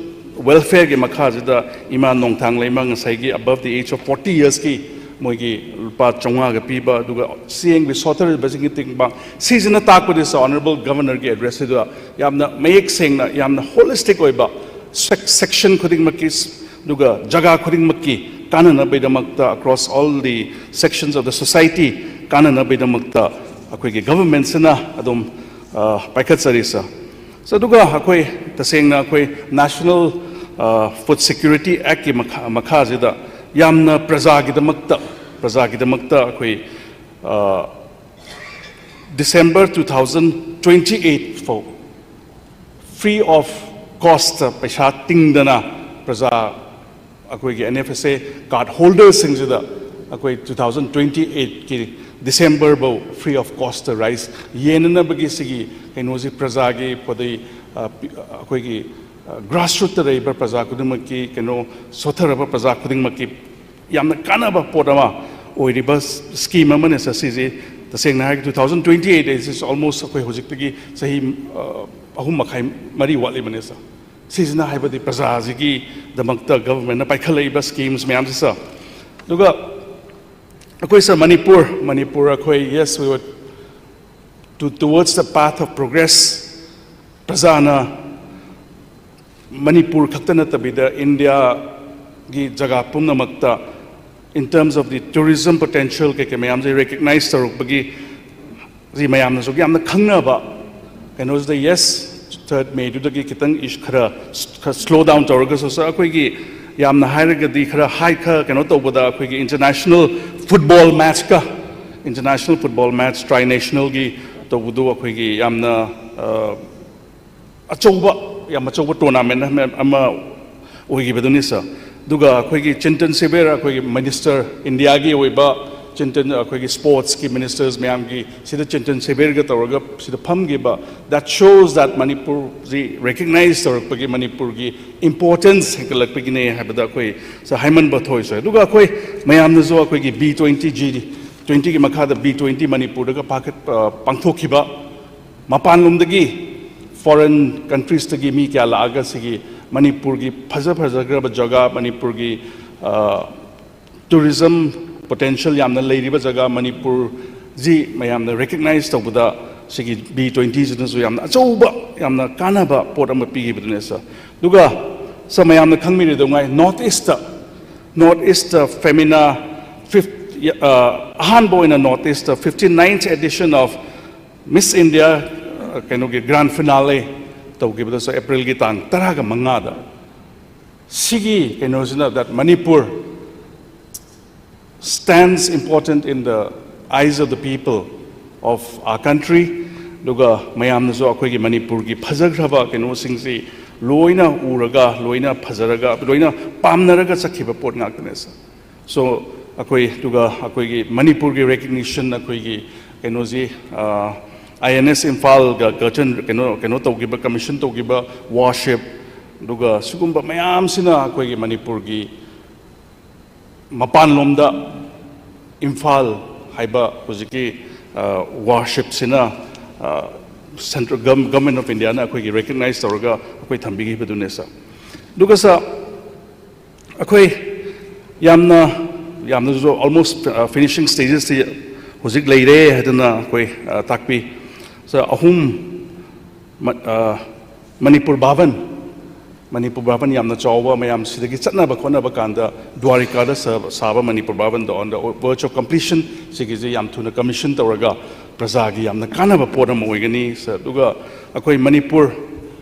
ꯋꯦꯜꯐꯤꯌꯔꯒꯤ ꯃꯈꯥꯁꯤꯗ ꯏꯃꯥ ꯅꯣꯡꯊꯥꯡ ꯂꯩꯃ ꯉꯁꯥꯏꯒꯤ above the age of forty yearsꯀꯤ ꯃꯣꯏꯒꯤ ꯂꯨꯄꯥ ꯆꯥꯝꯃꯉꯥꯒ ꯄꯤꯕ, ꯑꯗꯨꯒ ꯆꯦꯡꯒꯤ ꯁꯣꯠꯊꯔꯤꯕꯁꯤꯡꯒꯤ ꯇꯦꯡꯕꯥꯡ, ꯁꯤꯁꯤꯅ ꯇꯥꯛꯄꯗꯤ ꯁꯥꯔ, ꯑꯣꯅꯔꯦꯕꯜ ꯒꯚꯔꯅꯔꯒꯤ ꯑꯦꯗ꯭ꯔꯦꯁꯁꯤꯗ ꯌꯥꯝꯅ ꯃꯌꯦꯛ ꯁꯦꯡꯅ, ꯌꯥꯝꯅ ꯍꯣꯂꯤꯁꯇꯤꯛ ꯑꯣꯏꯕ ꯁꯦꯛ-, ꯁꯦꯛꯁꯟ ꯈꯨꯗꯤꯡꯃꯛꯀꯤ, ꯑꯗꯨꯒ ꯖꯒꯥ ꯈꯨꯗꯤꯡꯃꯛꯀꯤ ꯀꯥꯟꯅꯅꯕꯒꯤꯗꯃꯛꯇ, across all the sections of the society ꯀꯥꯟꯅꯅꯕꯒꯤꯗꯃꯛꯇ ꯑꯩꯈꯣꯏꯒꯤ ꯒꯚꯔꯟꯃꯦꯟꯠꯁꯤꯅ ꯑꯗꯨꯝ ꯄꯥꯏꯈꯠꯆꯔꯤ ꯁꯥꯔ꯫ ꯁꯥꯔ, ꯑꯗꯨꯒ ꯑꯩꯈꯣꯏ ꯇꯁꯦꯡꯅ ꯑꯩꯈꯣꯏ National Food Security Actꯀꯤ ꯃꯈꯥ, ꯃꯈꯥꯁꯤꯗ ꯌꯥꯝꯅ ꯄ꯭ꯔꯖꯥꯒꯤꯗꯃꯛꯇ, ꯄ꯭ꯔꯖꯥꯒꯤꯗꯃꯛꯇ ꯑꯩꯈꯣꯏ December two thousand twenty eight ꯐꯥꯎ free of cost, ꯄꯩꯁꯥ ꯇꯤꯡꯗꯅ ꯄ꯭ꯔꯖꯥ, ꯑꯩꯈꯣꯏꯒꯤ N F S A card ꯍꯣꯜꯗꯔꯁꯤꯡꯁꯤꯗ ꯑꯩꯈꯣꯏ two thousand twenty eightꯀꯤ December ꯐꯥꯎ free of cost rice ꯌꯦꯟꯅꯅꯕꯒꯤ ꯁꯤꯒꯤ ꯀꯩꯅꯣꯁꯤ ꯄ꯭ꯔꯖꯥꯒꯤ, for the, ꯑ, ꯄꯤ-, ꯑ, ꯑꯩꯈꯣꯏꯒꯤ grassrootsꯇ ꯂꯩꯔꯤꯕ ꯄ꯭ꯔꯖꯥ ꯈꯨꯗꯤꯡꯃꯛꯀꯤ, ꯀꯩꯅꯣ, ꯁꯣꯠꯊꯔꯕ ꯄ꯭ꯔꯖꯥ ꯈꯨꯗꯤꯡꯃꯛꯀꯤ ꯌꯥꯝꯅ ꯀꯥꯟꯅꯕ ꯄꯣꯠ ꯑꯃ ꯑꯣꯏꯔꯤꯕ ꯁ꯭ꯀꯤꯝ ꯑꯃꯅꯦ ꯁꯥꯔ꯫ ꯁꯤꯁꯤ ꯇꯁꯦꯡꯅ ꯍꯥꯏꯔꯒ two thousand twenty eight is almost ꯑꯩꯈꯣꯏ ꯍꯧꯖꯤꯛꯇꯒꯤ ꯆꯍꯤ, ꯑ, ꯑꯍꯨꯝ ꯃꯈꯥꯏ, ꯃꯔꯤ ꯋꯥꯠꯂꯤꯕꯅꯦ ꯁꯥꯔ꯫ ꯁꯤꯁꯤꯅ ꯍꯥꯏꯕꯗꯤ ꯄ꯭ꯔꯖꯥꯁꯤꯒꯤꯗꯃꯛꯇ ꯒꯚꯔꯟꯃꯦꯟꯠꯅ ꯄꯥꯏꯈꯠꯂꯛꯏꯕ ꯁ꯭ꯀꯤꯝꯁ ꯃꯌꯥꯝꯁꯤ ꯁꯥꯔ꯫ ꯑꯗꯨꯒ ꯑꯩꯈꯣꯏ ꯁꯥꯔ, ꯃꯅꯤꯄꯨꯔ, ꯃꯅꯤꯄꯨꯔ ꯑꯩꯈꯣꯏ, yes, we were to, towards the path of progress. ꯄ꯭ꯔꯖꯥꯅ Manipur ꯈꯛꯇ ꯅꯠꯇꯕꯤꯗ ꯏꯟꯗꯤꯌꯥꯒꯤ ꯖꯒꯥ ꯄꯨꯝꯅꯃꯛꯇ, in terms of the tourism potential, ꯀꯩꯀꯩ ꯃꯌꯥꯝꯁꯦ recognize ꯇꯧꯔꯛꯄꯒꯤ, ꯁꯤ ꯃꯌꯥꯝꯅꯁꯨ ꯌꯥꯝꯅ ꯈꯪꯅꯕ ꯀꯩꯅꯣꯁꯤꯗ, yes, ꯊꯥꯔꯠ ꯃꯦꯗꯨꯗꯒꯤ ꯈꯤꯇꯪ ꯏꯁ-, ꯈꯔ, ꯈꯔ slow down ꯇꯧꯔꯒꯁꯨ, ꯁꯥꯔ, ꯑꯩꯈꯣꯏꯒꯤ ꯌꯥꯝꯅ ꯍꯥꯏꯔꯒꯗꯤ ꯈꯔ ꯍꯥꯏ, ꯈꯔ ꯀꯩꯅꯣ ꯇꯧꯕꯗ, ꯑꯩꯈꯣꯏꯒꯤ international football matchꯀ, international football match, tri-nationalꯒꯤ ꯇꯧꯕꯗꯨ ꯑꯩꯈꯣꯏꯒꯤ ꯌꯥꯝꯅ, ꯑ, ꯑꯆꯧꯕ, ꯌꯥꯝ ꯑꯆꯧꯕ tournament ꯑꯃ, ꯑꯃ ꯑꯣꯏꯈꯤꯕꯗꯨꯅꯤ, ꯁꯥꯔ꯫ ꯑꯗꯨꯒ ꯑꯩꯈꯣꯏꯒꯤ ꯆꯤꯟꯇꯟ ꯁꯤꯕꯤꯔ, ꯑꯩꯈꯣꯏꯒꯤ ꯃꯤꯅꯤꯁꯇꯔ, ꯏꯟꯗꯤꯌꯥꯒꯤ ꯑꯣꯏꯕ ꯆꯤꯟꯇꯟ, ꯑꯩꯈꯣꯏꯒꯤ sportsꯀꯤ ministerꯁ ꯃꯌꯥꯝꯒꯤ ꯁꯤꯗ ꯆꯤꯟꯇꯟ ꯁꯤꯕꯤꯔꯒ ꯇꯧꯔꯒ ꯁꯤꯗ ꯐꯝꯈꯤꯕ, that shows that ꯃꯅꯤꯄꯨꯔꯁꯤ recognize ꯇꯧꯔꯛꯄꯒꯤ, ꯃꯅꯤꯄꯨꯔꯒꯤ importance ꯍꯦꯟꯒꯠꯂꯛꯄꯒꯤꯅꯦ ꯍꯥꯏꯕꯗ ꯑꯩꯈꯣꯏ ꯁꯥꯔ ꯍꯥꯏꯃꯟꯕ ꯊꯣꯛꯏ, ꯁꯥꯔ꯫ ꯑꯗꯨꯒ ꯑꯩꯈꯣꯏ ꯃꯌꯥꯝꯅꯁꯨ ꯑꯩꯈꯣꯏꯒꯤ B twenty, G twentyꯒꯤ ꯃꯈꯥꯗ B twenty ꯃꯅꯤꯄꯨꯔꯗꯒ ꯄꯥꯈꯠ-, ꯑ, ꯄꯥꯡꯊꯣꯛꯈꯤꯕ, ꯃꯄꯥꯟꯂꯣꯝꯗꯒꯤ, foreign countriesꯇꯒꯤ ꯃꯤ ꯀꯌꯥ ꯂꯥꯛꯑꯒ ꯁꯤꯒꯤ ꯃꯅꯤꯄꯨꯔꯒꯤ ꯐꯖ ꯐꯖꯈ꯭ꯔꯕ ꯖꯒꯥ, ꯃꯅꯤꯄꯨꯔꯒꯤ, ꯑ, tourism potential ꯌꯥꯝꯅ ꯂꯩꯔꯤꯕ ꯖꯒꯥ ꯃꯅꯤꯄꯨꯔꯁꯤ ꯃꯌꯥꯝꯅ recognize ꯇꯧꯕꯗ ꯁꯤꯒꯤ B twentyꯁꯤꯅꯁꯨ ꯌꯥꯝꯅ ꯑꯆꯧꯕ, ꯌꯥꯝꯅ ꯀꯥꯟꯅꯕ ꯄꯣꯠ ꯑꯃ ꯄꯤꯈꯤꯕꯗꯨꯅꯦ, ꯁꯥꯔ꯫ ꯑꯗꯨꯒ, ꯁꯥꯔ, ꯃꯌꯥꯝꯅ ꯈꯪꯕꯤꯔꯤꯗꯨꯉꯥꯏ, North Eastꯇ, North Eastꯇ femina fifth, ꯑ, ꯑꯍꯥꯟꯕ ꯑꯣꯏꯅ North Eastꯇ fifty-ninth edition of Miss India, ꯑ, ꯀꯩꯅꯣꯒꯤ grand finale ꯇꯧꯈꯤꯕꯗꯁꯨ ꯑꯦꯄ꯭ꯔꯤꯜꯒꯤ ꯇꯥꯡ ꯇꯔꯥꯒ ꯃꯉꯥꯗ꯫ ꯁꯤꯒꯤ ꯀꯩꯅꯣꯁꯤꯅ, that Manipur stands important in the eyes of the people of our country, ꯑꯗꯨꯒ ꯃꯌꯥꯝꯅꯁꯨ ꯑꯩꯈꯣꯏꯒꯤ ꯃꯅꯤꯄꯨꯔꯒꯤ ꯐꯖꯈ꯭ꯔꯕ ꯀꯩꯅꯣꯁꯤꯡꯁꯤ ꯂꯣꯏꯅ ꯎꯔꯒ, ꯂꯣꯏꯅ ꯐꯖꯔꯒ, ꯂꯣꯏꯅ ꯄꯥꯝꯅꯔꯒ ꯆꯠꯈꯤꯕ ꯄꯣꯠ ꯉꯥꯛꯇꯅꯦ, ꯁꯥꯔ꯫ So, ꯑꯩꯈꯣꯏ, ꯑꯗꯨꯒ ꯑꯩꯈꯣꯏꯒꯤ ꯃꯅꯤꯄꯨꯔꯒꯤ recognition, ꯑꯩꯈꯣꯏꯒꯤ ꯀꯩꯅꯣꯁꯤ, ꯑ, INS ꯏꯝꯐꯥꯜꯒ ꯀꯆꯟ-, ꯀꯩꯅꯣ, ꯀꯩꯅꯣ ꯇꯧꯈꯤꯕ, commission ꯇꯧꯈꯤꯕ warship, ꯑꯗꯨꯒ ꯁꯤꯒꯨꯝꯕ ꯃꯌꯥꯝꯁꯤꯅ ꯑꯩꯈꯣꯏꯒꯤ ꯃꯅꯤꯄꯨꯔꯒꯤ ꯃꯄꯥꯟꯂꯣꯝꯗ ꯏꯝꯐꯥꯜ ꯍꯥꯏꯕ ꯍꯧꯖꯤꯛꯀꯤ, ꯑ, warshipꯁꯤꯅ, ꯑ, central gov-, Government of Indiaꯅ ꯑꯩꯈꯣꯏꯒꯤ recognize ꯇꯧꯔꯒ ꯑꯩꯈꯣꯏ ꯊꯝꯕꯤꯈꯤꯕꯗꯨꯅꯦ, ꯁꯥꯔ꯫ ꯑꯗꯨꯒ, ꯁꯥꯔ, ꯑꯩꯈꯣꯏ ꯌꯥꯝꯅ ꯌꯥꯝꯅꯁꯨ almost finishing stages ꯇ ꯍꯧꯖꯤꯛ ꯂꯩꯔꯦ ꯍꯥꯏꯗꯅ ꯑꯩꯈꯣꯏ ꯇꯥꯛꯄꯤ꯫ ꯑꯍꯨꯝ, ꯃꯅꯤꯄꯨꯔ ꯚꯥꯕꯟ, ꯃꯅꯤꯄꯨꯔ ꯚꯥꯕꯟ ꯌꯥꯝꯅ ꯆꯥꯎꯕ, ꯃꯌꯥꯝ ꯁꯤꯗꯒꯤ ꯆꯠꯅꯕ ꯈꯣꯠꯅꯕ ꯀꯥꯟꯗ ꯗ꯭ꯋꯥꯔꯤꯀꯥꯗ ꯁꯥꯕ Manipur ꯚꯥꯕꯟꯗꯣ on the verge of completion, ꯁꯤꯒꯤꯁꯦ ꯌꯥꯝ ꯊꯨꯅ commission ꯇꯧꯔꯒ ꯄ꯭ꯔꯖꯥꯒꯤ ꯌꯥꯝꯅ ꯀꯥꯟꯅꯕ ꯄꯣꯠ ꯑꯃ ꯑꯣꯏꯒꯅꯤ꯫ ꯑꯗꯨꯒ ꯑꯩꯈꯣꯏ ꯃꯅꯤꯄꯨꯔ,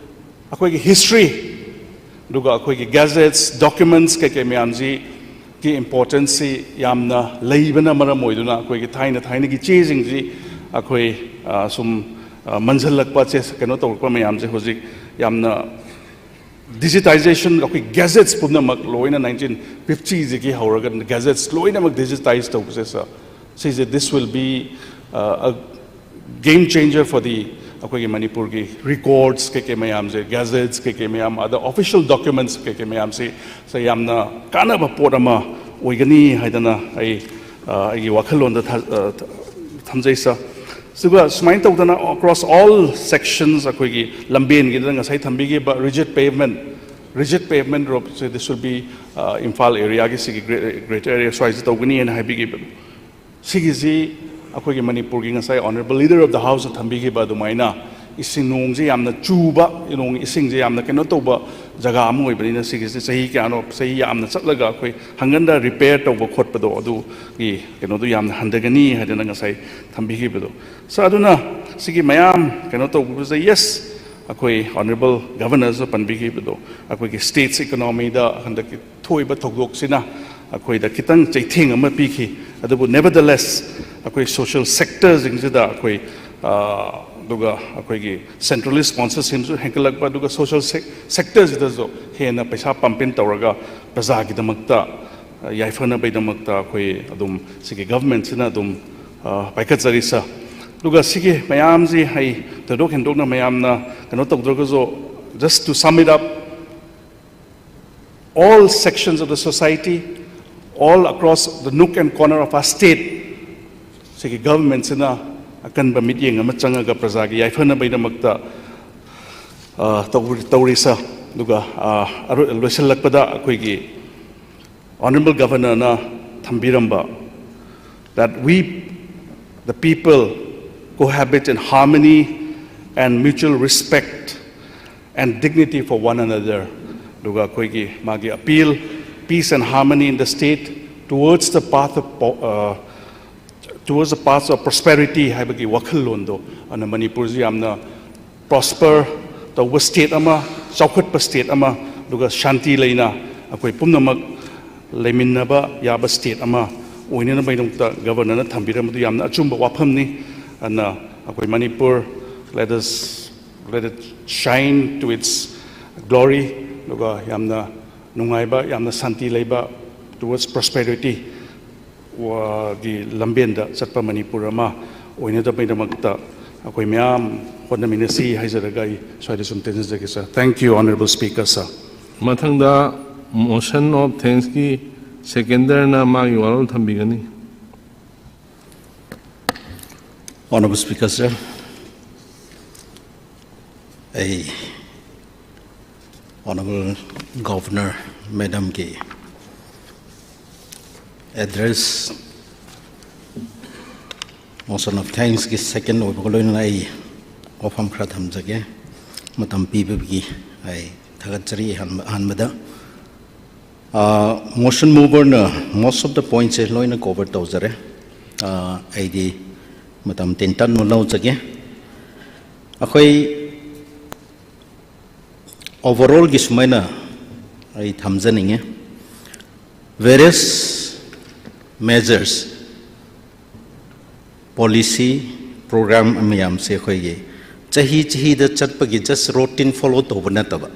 ꯑꯩꯈꯣꯏꯒꯤ history, ꯑꯗꯨꯒ ꯑꯩꯈꯣꯏꯒꯤ gazettes, documents ꯀꯩꯀꯩ ꯃꯌꯥꯝꯁꯤ ꯒꯤ importance ꯁꯤ ꯌꯥꯝꯅ ꯂꯩꯕꯅ ꯃꯔꯝ ꯑꯣꯏꯗꯨꯅ ꯑꯩꯈꯣꯏꯒꯤ ꯊꯥꯏꯅ ꯊꯥꯏꯅꯒꯤ ꯆꯦꯁꯤꯡꯁꯤ ꯑꯩꯈꯣꯏ ꯁꯨꯝ ꯃꯟꯁꯤꯜꯂꯛꯄ, ꯆꯦ ꯀꯩꯅꯣ ꯇꯧꯔꯛꯄ ꯃꯌꯥꯝꯁꯦ ꯍꯧꯖꯤꯛ ꯌꯥꯝꯅ digitization, ꯑꯩꯈꯣꯏ gazettes ꯄꯨꯝꯅꯃꯛ ꯂꯣꯏꯅ nineteen fifty ꯁꯤꯗꯒꯤ ꯍꯧꯔꯒ gazettes ꯂꯣꯏꯅꯃꯛ digitize ꯇꯧꯕꯁꯦ ꯁꯥꯔ, ꯁꯤꯁꯦ this will be a game changer for the ꯑꯩꯈꯣꯏꯒꯤ ꯃꯅꯤꯄꯨꯔꯒꯤ records ꯀꯩꯀꯩ ꯃꯌꯥꯝꯁꯦ, gazettes ꯀꯩꯀꯩ ꯃꯌꯥꯝ, ꯑꯗ official documents ꯀꯩꯀꯩ ꯃꯌꯥꯝꯁꯦ ꯁꯦ ꯌꯥꯝꯅ ꯀꯥꯟꯅꯕ ꯄꯣꯠ ꯑꯃ ꯑꯣꯏꯒꯅꯤ ꯍꯥꯏꯗꯅ ꯑꯩ ꯑꯩꯒꯤ ꯋꯥꯈꯜꯂꯣꯟꯗ ꯊꯝꯖꯩ ꯁꯥꯔ꯫ ꯑꯗꯨꯒ ꯁꯨꯃꯥꯏꯅ ꯇꯧꯗꯅ across all sections ꯑꯩꯈꯣꯏꯒꯤ ꯂꯝꯕꯦꯟꯒꯤꯗ ꯉꯁꯥꯏ ꯊꯝꯕꯤꯈꯤꯕ rigid pavement, rigid pavement road say this will be Imphal area ꯒꯤ ꯁꯤꯒꯤ greater area ꯁ꯭ꯋꯥꯏꯁꯤ ꯇꯧꯒꯅꯤ ꯍꯥꯏꯅ ꯍꯥꯏꯕꯤꯈꯤꯕ꯫ ꯁꯤꯒꯤꯁꯤ ꯑꯩꯈꯣꯏꯒꯤ ꯃꯅꯤꯄꯨꯔꯒꯤ ꯉꯁꯥꯏ Honourable Leader of the House ꯅ ꯊꯝꯕꯤꯈꯤꯕ ꯑꯗꯨꯃꯥꯏꯅ ꯏꯁꯤꯡ ꯅꯣꯡꯁꯦ ꯌꯥꯝꯅ ꯆꯨꯕ, ꯅꯣꯡ ꯏꯁꯤꯡꯁꯦ ꯌꯥꯝꯅ ꯀꯩꯅꯣ ꯇꯧꯕ ꯖꯒꯥ ꯑꯃ ꯑꯣꯏꯕꯅꯤꯅ ꯁꯤꯒꯤꯁꯤ ꯆꯍꯤ ꯀꯌꯥꯅꯣ, ꯆꯍꯤ ꯌꯥꯝꯅ ꯆꯠꯂꯒ ꯑꯩꯈꯣꯏ ꯍꯪꯒꯟꯗ repair ꯇꯧꯕ ꯈꯣꯠꯄꯗꯣ ꯑꯗꯨꯒꯤ ꯀꯩꯅꯣꯗꯣ ꯌꯥꯝꯅ ꯍꯟꯊꯒꯅꯤ ꯍꯥꯏꯗꯅ ꯉꯁꯥꯏ ꯊꯝꯕꯤꯈꯤꯕꯗꯣ꯫ ꯁꯥꯔ, ꯑꯗꯨꯅ ꯁꯤꯒꯤ ꯃꯌꯥꯝ ꯀꯩꯅꯣ ꯇꯧꯕꯁꯦ, yes, ꯑꯩꯈꯣꯏ Honourable Governor ꯁꯨ ꯄꯟꯕꯤꯈꯤꯕꯗꯣ ꯑꯩꯈꯣꯏꯒꯤ state's economy ꯗ ꯍꯟꯗꯛꯀꯤ ꯊꯣꯛꯏꯕ ꯊꯧꯗꯣꯛꯁꯤꯅ ꯑꯩꯈꯣꯏꯗ ꯈꯤꯇꯪ ꯆꯩꯊꯦꯡ ꯑꯃ ꯄꯤꯈꯤ꯫ ꯑꯗꯨꯕꯨ nevertheless ꯑꯩꯈꯣꯏ social sector ꯁꯤꯡꯁꯤꯗ ꯑꯩꯈꯣꯏ ꯑꯗꯨꯒ ꯑꯩꯈꯣꯏꯒꯤ centrally sponsored scheme ꯁꯨ ꯍꯦꯟꯒꯠꯂꯛꯄ, ꯑꯗꯨꯒ social sector ꯁꯤꯗꯁꯨ ꯍꯦꯟꯅ ꯄꯩꯁꯥ pumping ꯇꯧꯔꯒ ꯄ꯭ꯔꯖꯥꯒꯤꯗꯃꯛꯇ ꯌꯥꯏꯐꯅꯕꯒꯤꯗꯃꯛꯇ ꯑꯩꯈꯣꯏ ꯑꯗꯨꯝ ꯁꯤꯒꯤ government ꯁꯤꯅ ꯑꯗꯨꯝ ꯄꯥꯏꯈꯠꯆꯔꯤ ꯁꯥꯔ꯫ ꯑꯗꯨꯒ ꯁꯤꯒꯤ ꯃꯌꯥꯝꯁꯤ ꯑꯩ ꯊꯣꯏꯗꯣꯛ ꯍꯦꯟꯗꯣꯛꯅ ꯃꯌꯥꯝꯅ ꯀꯩꯅꯣ ꯇꯧꯗ꯭ꯔꯒꯁꯨ, just to sum it up, all sections of the society, all across the nook and corner of our state, ꯁꯤꯒꯤ government ꯁꯤꯅ ꯑꯀꯟꯕ ꯃꯤꯠꯌꯦꯡ ꯑꯃ ꯆꯪꯉꯒ ꯄ꯭ꯔꯖꯥꯒꯤ ꯌꯥꯏꯐꯅꯕꯒꯤꯗꯃꯛꯇ ꯇꯧꯔꯤ ꯁꯥꯔ꯫ ꯑꯗꯨꯒ ꯂꯣꯏꯁꯤꯜꯂꯛꯄꯗ ꯑꯩꯈꯣꯏꯒꯤ Honourable Governor ꯅ ꯊꯝꯕꯤꯔꯝꯕ, that we, the people, cohabit in harmony and mutual respect and dignity for one another. ꯑꯗꯨꯒ ꯑꯩꯈꯣꯏꯒꯤ ꯃꯥꯒꯤ appeal, peace and harmony in the state, towards the path of po- uh, towards the path of prosperity ꯍꯥꯏꯕꯒꯤ ꯋꯥꯈꯜꯂꯣꯟꯗꯣ, ꯑꯗꯨꯅ ꯃꯅꯤꯄꯨꯔꯁꯤ ꯌꯥꯝꯅ prosper ꯇꯧꯕ state ꯑꯃ, ꯆꯥꯎꯈꯠꯄ state ꯑꯃ, ꯑꯗꯨꯒ ꯁꯥꯟꯇꯤ ꯂꯩꯅ ꯑꯩꯈꯣꯏ ꯄꯨꯝꯅꯃꯛ ꯂꯩꯃꯤꯟꯅꯕ ꯌꯥꯕ state ꯑꯃ ꯑꯣꯏꯅꯅꯕꯒꯤꯗꯃꯛꯇ governorꯅ ꯊꯝꯕꯤꯔꯝꯕꯗꯨ ꯌꯥꯝꯅ ꯑꯆꯨꯝꯕ ꯋꯥꯐꯝꯅꯤ꯫ ꯑꯗꯨꯅ ꯑꯩꯈꯣꯏ Manipur, let us, let it shine to its glory, ꯑꯗꯨꯒ ꯌꯥꯝꯅ ꯅꯨꯡꯉꯥꯏꯕ, ꯌꯥꯝꯅ ꯁꯥꯟꯇꯤ ꯂꯩꯕ, towards prosperity ꯒꯤ ꯂꯝꯕꯦꯟꯗ ꯆꯠꯄ ꯃꯅꯤꯄꯨꯔ ꯑꯃ ꯑꯣꯏꯅꯗꯕꯒꯤꯗꯃꯛꯇ ꯑꯩꯈꯣꯏ ꯃꯌꯥꯝ ꯍꯣꯠꯅꯃꯤꯟꯅꯁꯤ ꯍꯥꯏꯖꯔꯒ ꯑꯩ ꯁ꯭ꯋꯥꯏꯗ ꯁꯨꯝ ꯇꯦꯟꯖꯖꯒꯦ, sir. Thank you, Honorable Speaker, sir. ꯃꯊꯪꯗ motion of thanksꯀꯤ seconderꯅ ꯃꯥꯒꯤ ꯋꯥꯔꯣꯜ ꯊꯝꯕꯤꯒꯅꯤ꯫ Honorable Speaker, sir, ꯑꯩ Honorable Governor Madamꯒꯤ address, motion of thanksꯀꯤ second ꯑꯣꯏꯕꯒ ꯂꯣꯏꯅꯅ ꯑꯩ ꯋꯥꯐꯝ ꯈꯔ ꯊꯝꯖꯒꯦ꯫ ꯃꯇꯝ ꯄꯤꯕꯒꯤ ꯑꯩ ꯊꯥꯒꯠꯆꯔꯤ꯫ ꯑꯍꯥꯟꯕ ꯑꯍꯥꯟꯕꯗ, motion moverꯅ most of the pointsꯁꯦ ꯂꯣꯏꯅ cover ꯇꯧꯖꯔꯦ꯫ ꯑꯩꯗꯤ ꯃꯇꯝ ꯇꯦꯟꯇꯛꯅ ꯂꯧꯖꯒꯦ꯫ ꯑꯩꯈꯣꯏ overallꯒꯤ ꯁꯨꯃꯥꯏꯅ ꯑꯩ ꯊꯝꯖꯅꯤꯡꯉꯦ꯫ Various measures, policy, program ꯃꯌꯥꯝꯁꯦ ꯑꯩꯈꯣꯏꯒꯤ ꯆꯍꯤ ꯆꯍꯤꯗ ꯆꯠꯄꯒꯤ just routine follow ꯇꯧꯕ ꯅꯠꯇꯕ,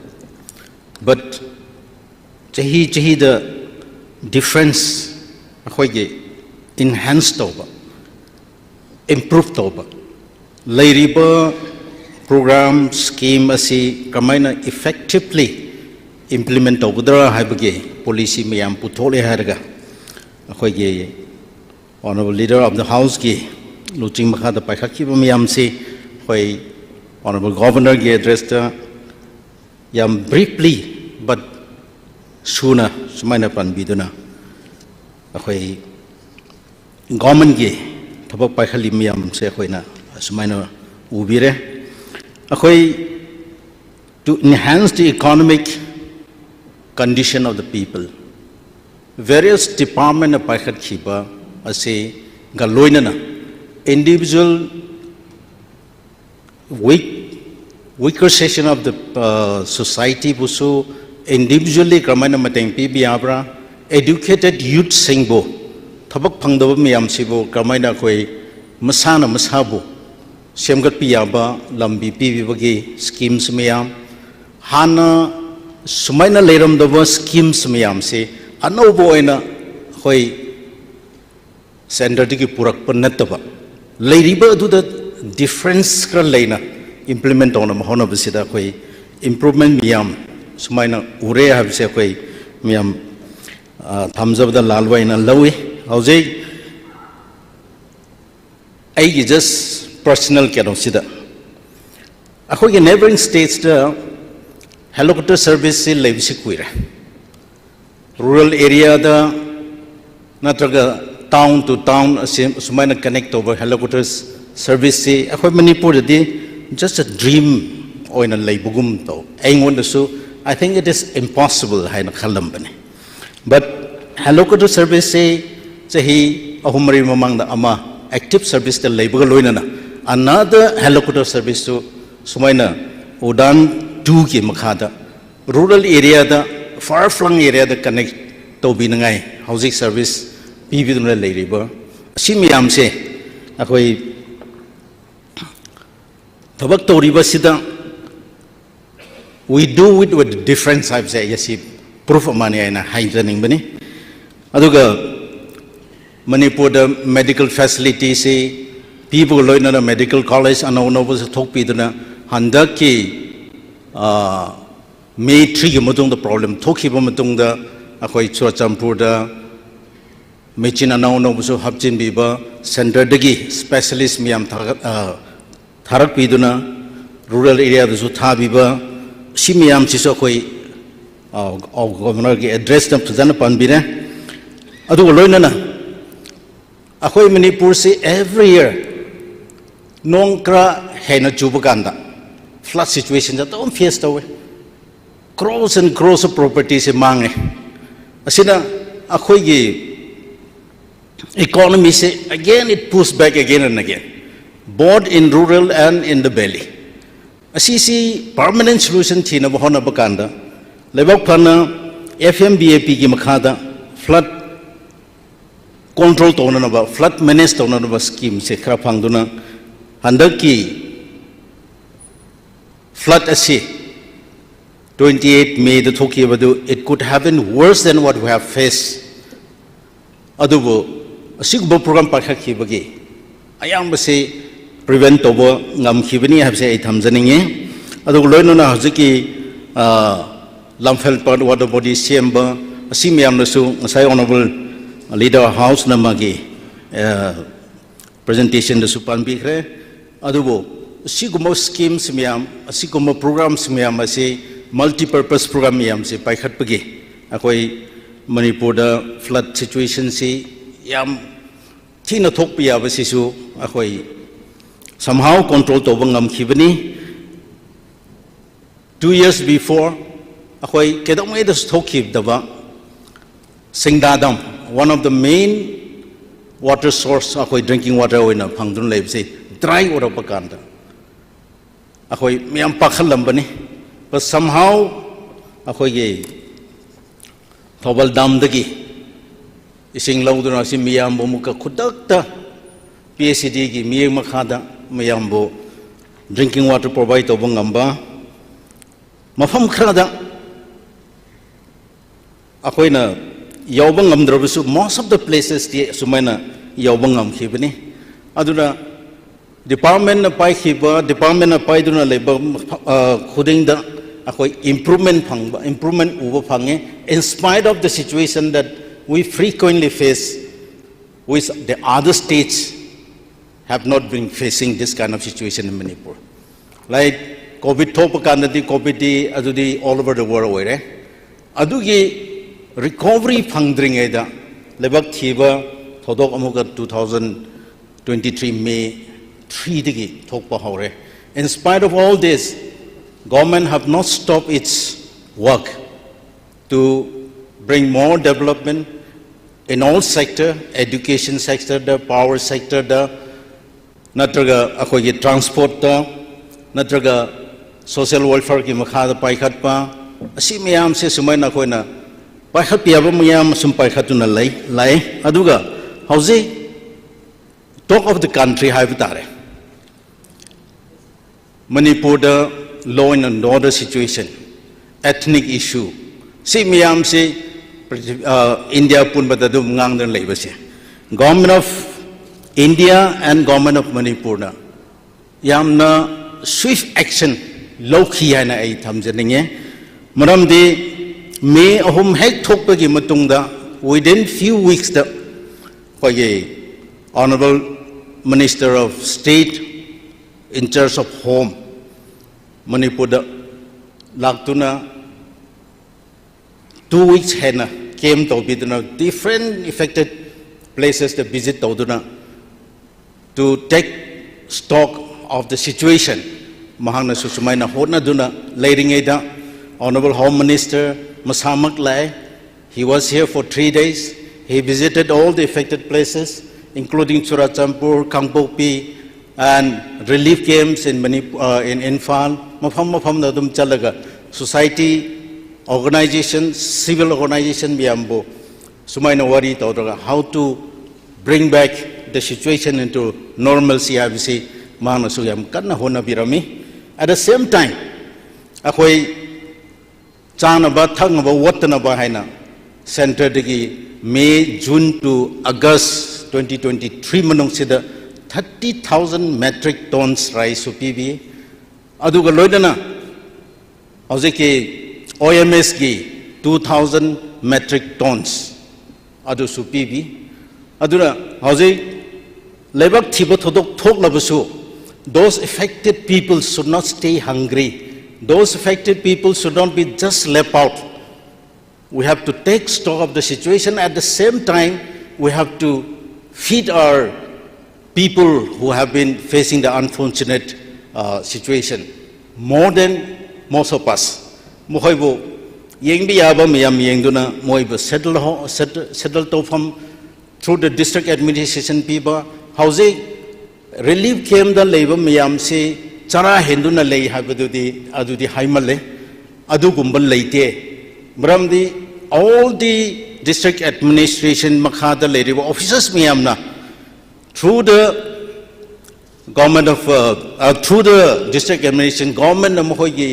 but ꯆꯍꯤ ꯆꯍꯤꯗ difference ꯑꯩꯈꯣꯏꯒꯤ enhance ꯇꯧꯕ, improve ꯇꯧꯕ, ꯂꯩꯔꯤꯕ program scheme ꯑꯁꯤ ꯀꯃꯥꯏꯅ effectively implement ꯇꯧꯒꯗ꯭ꯔꯥ ꯍꯥꯏꯕꯒꯤ policy ꯃꯌꯥꯝ ꯄꯨꯊꯣꯛꯂꯦ ꯍꯥꯏꯔꯒ, ꯑꯩꯈꯣꯏꯒꯤ Honorable Leader of the Houseꯀꯤ ꯂꯨꯆꯤꯡ ꯃꯈꯥꯗ ꯄꯥꯏꯈꯠꯈꯤꯕ ꯃꯌꯥꯝꯁꯤ ꯑꯩꯈꯣꯏ Honorable Governorꯒꯤ addressꯇ ꯌꯥꯝ briefly but ꯁꯨꯅ ꯁꯨꯃꯥꯏꯅ ꯄꯟꯕꯤꯗꯨꯅ, ꯑꯩꯈꯣꯏ ꯒꯣꯔꯃꯦꯟꯒꯤ ꯊꯕꯛ ꯄꯥꯏꯈꯠꯂꯤ ꯃꯌꯥꯝꯁꯦ ꯑꯩꯈꯣꯏꯅ ꯑꯁꯨꯃꯥꯏꯅ ꯎꯕꯤꯔꯦ꯫ ꯑꯩꯈꯣꯏ to enhance the economic condition of the people, various departmentꯅ ꯄꯥꯏꯈꯠꯈꯤꯕ ꯑꯁꯤꯒ ꯂꯣꯏꯅꯅ individual weak weaker section of the societyꯕꯨꯁꯨ individually ꯀꯔꯝꯍꯥꯏꯅ ꯃꯇꯦꯡ ꯄꯤꯕ ꯌꯥꯕ꯭ꯔꯥ, educated youthꯁꯤꯡꯕꯨ, ꯊꯕꯛ ꯐꯪꯗꯕ ꯃꯌꯥꯝꯁꯤꯕꯨ ꯀꯔꯝꯍꯥꯏꯅ ꯑꯩꯈꯣꯏ ꯃꯁꯥꯅ ꯃꯁꯥꯕꯨ ꯁꯦꯝꯒꯠꯄ ꯌꯥꯕ ꯂꯝꯕꯤ ꯄꯤꯕꯤꯕꯒꯤ schemes ꯃꯌꯥꯝ, ꯍꯥꯟꯅ ꯁꯨꯃꯥꯏꯅ ꯂꯩꯔꯝꯗꯕ schemes ꯃꯌꯥꯝꯁꯤ ꯑꯅꯧꯕ ꯑꯣꯏꯅ ꯑꯩꯈꯣꯏ centreꯗꯒꯤ ꯄꯨꯔꯛꯄ ꯅꯠꯇꯕ, ꯂꯩꯔꯤꯕ ꯑꯗꯨꯗ difference ꯈꯔ ꯂꯩꯅ implement ꯇꯧꯅꯕ ꯍꯣꯠꯅꯕꯁꯤꯗ ꯑꯩꯈꯣꯏ improvement ꯃꯌꯥꯝ ꯁꯨꯃꯥꯏꯅ ꯎꯔꯦ ꯍꯥꯏꯕꯁꯦ ꯑꯩꯈꯣꯏ ꯃꯌꯥꯝ ꯊꯝꯖꯕꯗ ꯂꯥꯜꯂꯨ ꯍꯥꯏꯅ ꯂꯧꯏ꯫ ꯍꯧꯖꯤꯛ ꯑꯩꯒꯤ just personal ꯀꯩꯅꯣꯁꯤꯗ, ꯑꯩꯈꯣꯏꯒꯤ neighbouring statesꯇ helicopter serviceꯁꯤ ꯂꯩꯕꯁꯤ ꯀꯨꯏꯔꯦ꯫ Rural areaꯗ ꯅꯠꯇ꯭ꯔꯒ town to town ꯑꯁꯤ ꯁꯨꯃꯥꯏꯅ connect ꯇꯧꯕ helicopter serviceꯁꯤ ꯑꯩꯈꯣꯏ ꯃꯅꯤꯄꯨꯔꯗꯗꯤ just a dream ꯑꯣꯏꯅ ꯂꯩꯕꯒꯨꯝ ꯇꯧ꯫ ꯑꯩꯉꯣꯟꯗꯁꯨ I think it is impossible ꯍꯥꯏꯅ ꯈꯜꯂꯝꯕꯅꯤ꯫ But helicopter serviceꯁꯤ ꯆꯍꯤ ꯑꯍꯨꯝ ꯃꯔꯤ ꯃꯃꯥꯡꯗ ꯑꯃ active serviceꯇ ꯂꯩꯕꯒ ꯂꯣꯏꯅꯅ another helicopter serviceꯁꯨ ꯁꯨꯃꯥꯏꯅ UDAN twoꯒꯤ ꯃꯈꯥꯗ rural areaꯗ, far flung areaꯗ connect ꯇꯧꯕꯤꯅꯉꯥꯏ ꯍꯧꯖꯤꯛ service ꯄꯤꯕꯤꯗꯨꯅ ꯂꯩꯔꯤꯕ ꯑꯁꯤ ꯃꯌꯥꯝꯁꯦ ꯑꯩꯈꯣꯏ ꯊꯕꯛ ꯇꯧꯔꯤꯕꯁꯤꯗ we do it with difference ꯍꯥꯏꯕꯁꯦ ꯑꯩ ꯑꯁꯤ proof ꯑꯃꯅꯤ ꯍꯥꯏꯅ ꯍꯥꯏꯖꯅꯤꯡꯕꯅꯤ꯫ ꯑꯗꯨꯒ ꯃꯅꯤꯄꯨꯔꯗ medical facilityꯁꯤ ꯄꯤꯕꯒ ꯂꯣꯏꯅꯅ medical college ꯑꯅꯧ ꯑꯅꯧꯕꯁꯨ ꯊꯣꯛꯄꯤꯗꯨꯅ ꯍꯟꯗꯛꯀꯤ May threeꯒꯤ ꯃꯇꯨꯡꯗ problem ꯊꯣꯛꯈꯤꯕ ꯃꯇꯨꯡꯗ ꯑꯩꯈꯣꯏ ꯆꯨꯔꯆꯥꯟꯄꯨꯔꯗ machine ꯑꯅꯧ ꯑꯅꯧꯕꯁꯨ ꯍꯥꯞꯆꯤꯟꯕꯤꯕ, centreꯗꯒꯤ specialist ꯃꯌꯥꯝ ꯊꯥꯒꯠ ꯊꯥꯔꯛꯄꯤꯗꯨꯅ rural areaꯗꯁꯨ ꯊꯥꯕꯤꯕ, ꯁꯤ ꯃꯌꯥꯝꯁꯤꯁꯨ ꯑꯩꯈꯣꯏ governorꯒꯤ addressꯇ ꯐꯖꯅ ꯄꯟꯕꯤꯔꯦ꯫ ꯑꯗꯨꯒ ꯂꯣꯏꯅꯅ ꯑꯩꯈꯣꯏ ꯃꯅꯤꯄꯨꯔꯁꯤ every year ꯅꯣꯡ ꯈꯔ ꯍꯦꯟꯅ ꯆꯨꯕ ꯀꯥꯟꯗ flood situationꯁꯦ ꯑꯗꯨꯝ face ꯇꯧꯋꯦ꯫ Crores and crores of propertyꯁꯦ ꯃꯥꯡꯉꯦ꯫ ꯑꯁꯤꯅ ꯑꯩꯈꯣꯏꯒꯤ economyꯁꯦ again it push back again and again, both in rural and in the valley꯫ ꯑꯁꯤꯁꯤ permanent solution ꯊꯤꯅꯕ ꯍꯣꯠꯅꯕ ꯀꯥꯟꯗ ꯂꯥꯏꯕꯛ ꯐꯅ F M B A Pꯒꯤ ꯃꯈꯥꯗ flood control ꯇꯧꯅꯅꯕ, flood manage ꯇꯧꯅꯅꯕ schemeꯁꯦ ꯈꯔ ꯐꯪꯗꯨꯅ ꯍꯟꯗꯛꯀꯤ flood ꯑꯁꯤ twenty eight Mayꯗ ꯊꯣꯛꯈꯤꯕꯗꯨ, it could have been worse than what we have faced꯫ ꯑꯗꯨꯕꯨ ꯑꯁꯤꯒꯨꯝꯕ program ꯄꯥꯏꯈꯠꯈꯤꯕꯒꯤ ꯑꯌꯥꯝꯕꯁꯤ prevent ꯇꯧꯕ ꯉꯝꯈꯤꯕꯅꯤ ꯍꯥꯏꯕꯁꯦ ꯑꯩ ꯊꯝꯖꯅꯤꯡꯉꯤ꯫ ꯑꯗꯨꯒ ꯂꯣꯏꯅꯅ ꯍꯧꯖꯤꯛꯀꯤ, ꯑ, ꯂꯝꯐꯦꯜ ꯄꯥꯠ water body ꯁꯦꯝꯕ ꯑꯁꯤ ꯃꯌꯥꯝꯅꯁꯨ ꯉꯁꯥꯏ Honourable Leader of Houseꯅ ꯃꯥꯒꯤ, ꯑ, presentationꯗꯁꯨ ꯄꯥꯟꯕꯤꯈ꯭ꯔꯦ꯫ ꯑꯗꯨꯕꯨ ꯑꯁꯤꯒꯨꯝꯕ schemes ꯃꯌꯥꯝ, ꯑꯁꯤꯒꯨꯝꯕ programs ꯃꯌꯥꯝ ꯑꯁꯤ, multipurpose program ꯃꯌꯥꯝꯁꯤ ꯄꯥꯏꯈꯠꯄꯒꯤ ꯑꯩꯈꯣꯏ ꯃꯅꯤꯄꯨꯔꯗ flood situationꯁꯤ ꯌꯥꯝ ꯊꯤꯅ ꯊꯣꯛꯄ ꯌꯥꯕꯁꯤꯁꯨ ꯑꯩꯈꯣꯏ somehow control ꯇꯧꯕ ꯉꯝꯈꯤꯕꯅꯤ꯫ Two years before ꯑꯩꯈꯣꯏ ꯀꯩꯗꯧꯉꯩꯗꯁꯨ ꯊꯣꯛꯈꯤꯗꯕ ꯁꯤꯡꯗꯥ dam, one of the main water source ꯑꯩꯈꯣꯏ drinking water ꯑꯣꯏꯅ ꯐꯪꯗꯨꯅ ꯂꯩꯕꯁꯦ dry ꯑꯣꯏꯔꯛꯄ ꯀꯥꯟꯗ ꯑꯩꯈꯣꯏ ꯃꯌꯥꯝ ꯄꯥꯈꯠꯂꯝꯕꯅꯤ꯫ But somehow ꯑꯩꯈꯣꯏꯒꯤ ꯊꯧꯕꯥꯜ damꯗꯒꯤ ꯏꯁꯤꯡ ꯂꯧꯗꯨꯅ ꯑꯁꯤ ꯃꯤꯌꯥꯝꯕꯨ ꯑꯃꯨꯛꯀ ꯈꯨꯗꯛꯇ P H E Dꯒꯤ ꯃꯤꯠꯌꯦꯡ ꯃꯈꯥꯗ ꯃꯌꯥꯝꯕꯨ drinking water provide ꯇꯧꯕ ꯉꯝꯕ, ꯃꯐꯝ ꯈꯔꯗ ꯑꯩꯈꯣꯏꯅ ꯌꯧꯕ ꯉꯝꯗ꯭ꯔꯕꯁꯨ most of the placesꯇꯤ ꯑꯁꯨꯃꯥꯏꯅ ꯌꯧꯕ ꯉꯝꯈꯤꯕꯅꯤ꯫ ꯑꯗꯨꯅ departmentꯅ ꯄꯥꯏꯈꯤꯕ, departmentꯅ ꯄꯥꯏꯗꯨꯅ ꯂꯩꯕ, ꯑ, ꯈꯨꯗꯤꯡꯗ ꯑꯩꯈꯣꯏ improvement ꯐꯪꯕ, improvement ꯎꯕ ꯐꯪꯉꯦ, in spite of the situation that we frequently face, which the other states have not been facing this kind of situation in Manipur. Like, COVID ꯊꯣꯛꯄ ꯀꯥꯟꯗꯗꯤ COVIDꯗꯤ ꯑꯗꯨꯗꯤ all over the world ꯑꯣꯏꯔꯦ꯫ ꯑꯗꯨꯒꯤ recovery ꯐꯪꯗ꯭ꯔꯤꯉꯩꯗ ꯂꯩꯕꯥꯛ ꯊꯤꯕ ꯊꯧꯗꯣꯛ ꯑꯃꯨꯛꯀ two thousand twenty three May three ꯗꯒꯤ ꯊꯣꯛꯄ ꯍꯧꯔꯦ꯫ In spite of all this, government have not stopped its work to bring more development in all sector, education sector the, power sector ꯗ, ꯅꯠꯇ꯭ꯔꯒ ꯑꯩꯈꯣꯏꯒꯤ transport ꯇ, ꯅꯠꯇ꯭ꯔꯒ social welfare ꯒꯤ ꯃꯈꯥꯗ ꯄꯥꯏꯈꯠꯄ, ꯑꯁꯤ ꯃꯌꯥꯝꯁꯦ ꯁꯨꯃꯥꯏꯅ ꯑꯩꯈꯣꯏꯅ ꯄꯥꯏꯈꯠꯄ ꯌꯥꯕ ꯃꯌꯥꯝ ꯁꯨꯝ ꯄꯥꯏꯈꯠꯇꯨꯅ ꯂꯩ ꯂꯥꯛꯑꯦ꯫ ꯑꯗꯨꯒ ꯍꯧꯖꯤꯛ talk of the country ꯍꯥꯏꯕ ꯇꯥꯔꯦ, ꯃꯅꯤꯄꯨꯔꯗ law and order situation, ethnic issue, ꯁꯤ ꯃꯌꯥꯝꯁꯤ ꯄ꯭ꯔꯤꯊꯤ-, ꯑ, ꯏꯟꯗꯤꯌꯥ ꯄꯨꯝꯕꯗ ꯑꯗꯨꯝ ꯉꯥꯡꯗꯨꯅ ꯂꯩꯕꯁꯦ, Government of India and Government of ꯃꯅꯤꯄꯨꯔꯅ ꯌꯥꯝꯅ swift action ꯂꯧꯈꯤ ꯍꯥꯏꯅ ꯑꯩ ꯊꯝꯖꯅꯤꯡꯉꯦ꯫ ꯃꯔꯝꯗꯤ ꯃꯦ ꯑꯍꯨꯝ ꯍꯦꯛ ꯊꯣꯛꯄꯒꯤ ꯃꯇꯨꯡꯗ, within few weeks ꯇ, ꯑꯩꯈꯣꯏꯒꯤ Honourable Minister of State in charge of Home ꯃꯅꯤꯄꯨꯔꯗ ꯂꯥꯛꯇꯨꯅ two weeks ꯍꯦꯟꯅ camp ꯇꯧꯕꯤꯗꯨꯅ, different affected places ꯇ visit ꯇꯧꯗꯨꯅ, to take stock of the situation, ꯃꯍꯥꯛꯅꯁꯨ ꯁꯨꯃꯥꯏꯅ ꯍꯣꯠꯅꯗꯨꯅ ꯂꯩꯔꯤꯉꯩꯗ, Honourable Home Minister ꯃꯁꯥꯃꯛ ꯂꯥꯛꯑꯦ꯫ He was here for three days. He visited all the affected places, including Churachandpur, Kangpokpi, and relief camps in Manip-, uh, in Imphal, ꯃꯐꯝ ꯃꯐꯝꯗ ꯑꯗꯨꯝ ꯆꯠꯂꯒ society, organization, civil organization ꯃꯌꯥꯝꯕꯨ ꯁꯨꯃꯥꯏꯅ ꯋꯥꯔꯤ ꯇꯧꯔꯒ, how to bring back the situation into normalcy ꯍꯥꯏꯕꯁꯤ ꯃꯍꯥꯛꯅꯁꯨ ꯌꯥꯝ ꯀꯟꯅ ꯍꯣꯠꯅꯕꯤꯔꯝꯃꯤ꯫ At the same time, ꯑꯩꯈꯣꯏ ꯆꯥꯅꯕ ꯊꯛꯅꯕ ꯋꯥꯠꯇꯅꯕ ꯍꯥꯏꯅ centre ꯗꯒꯤ May, June to August twenty twenty three ꯃꯅꯨꯡꯁꯤꯗ thirty thousand metric tons rice ꯁꯨ ꯄꯤꯕꯤ꯫ ꯑꯗꯨꯒ ꯂꯣꯏꯅꯅ ꯍꯧꯖꯤꯛꯀꯤ O M S ꯀꯤ two thousand metric tons ꯑꯗꯨꯁꯨ ꯄꯤꯕꯤ꯫ ꯑꯗꯨꯅ ꯍꯧꯖꯤꯛ ꯂꯩꯕꯥꯛ ꯊꯤꯕ ꯊꯧꯗꯣꯛ ꯊꯣꯛꯂꯕꯁꯨ, those affected people should not stay hungry. Those affected people should not be just left out. We have to take stock of the situation. At the same time, we have to feed our people who have been facing the unfortunate uh, situation more than most of us. ꯃꯈꯣꯏꯕꯨ ꯌꯦꯡꯕ ꯌꯥꯕ ꯃꯌꯥꯝ ꯌꯦꯡꯗꯨꯅ ꯃꯣꯏꯕꯨ settle ꯍꯣ-, settle, settle ꯇꯧꯐꯝ through the district administration ꯄꯤꯕ, ꯍꯧꯖꯤꯛ relief campꯇ ꯂꯩꯕ ꯃꯌꯥꯝꯁꯤ ꯆꯔꯥ ꯍꯦꯟꯗꯨꯅ ꯂꯩ ꯍꯥꯏꯕꯗꯨꯗꯤ ꯑꯗꯨꯗꯤ ꯍꯥꯏꯃꯜꯂꯦ꯫ ꯑꯗꯨꯒꯨꯝꯕ ꯂꯩꯇꯦ꯫ ꯃꯔꯝꯗꯤ all the district administration ꯃꯈꯥꯗ ꯂꯩꯔꯤꯕ officers ꯃꯌꯥꯝꯅ through the government of, uh, uh, through the district administration, governmentꯅ ꯃꯈꯣꯏꯒꯤ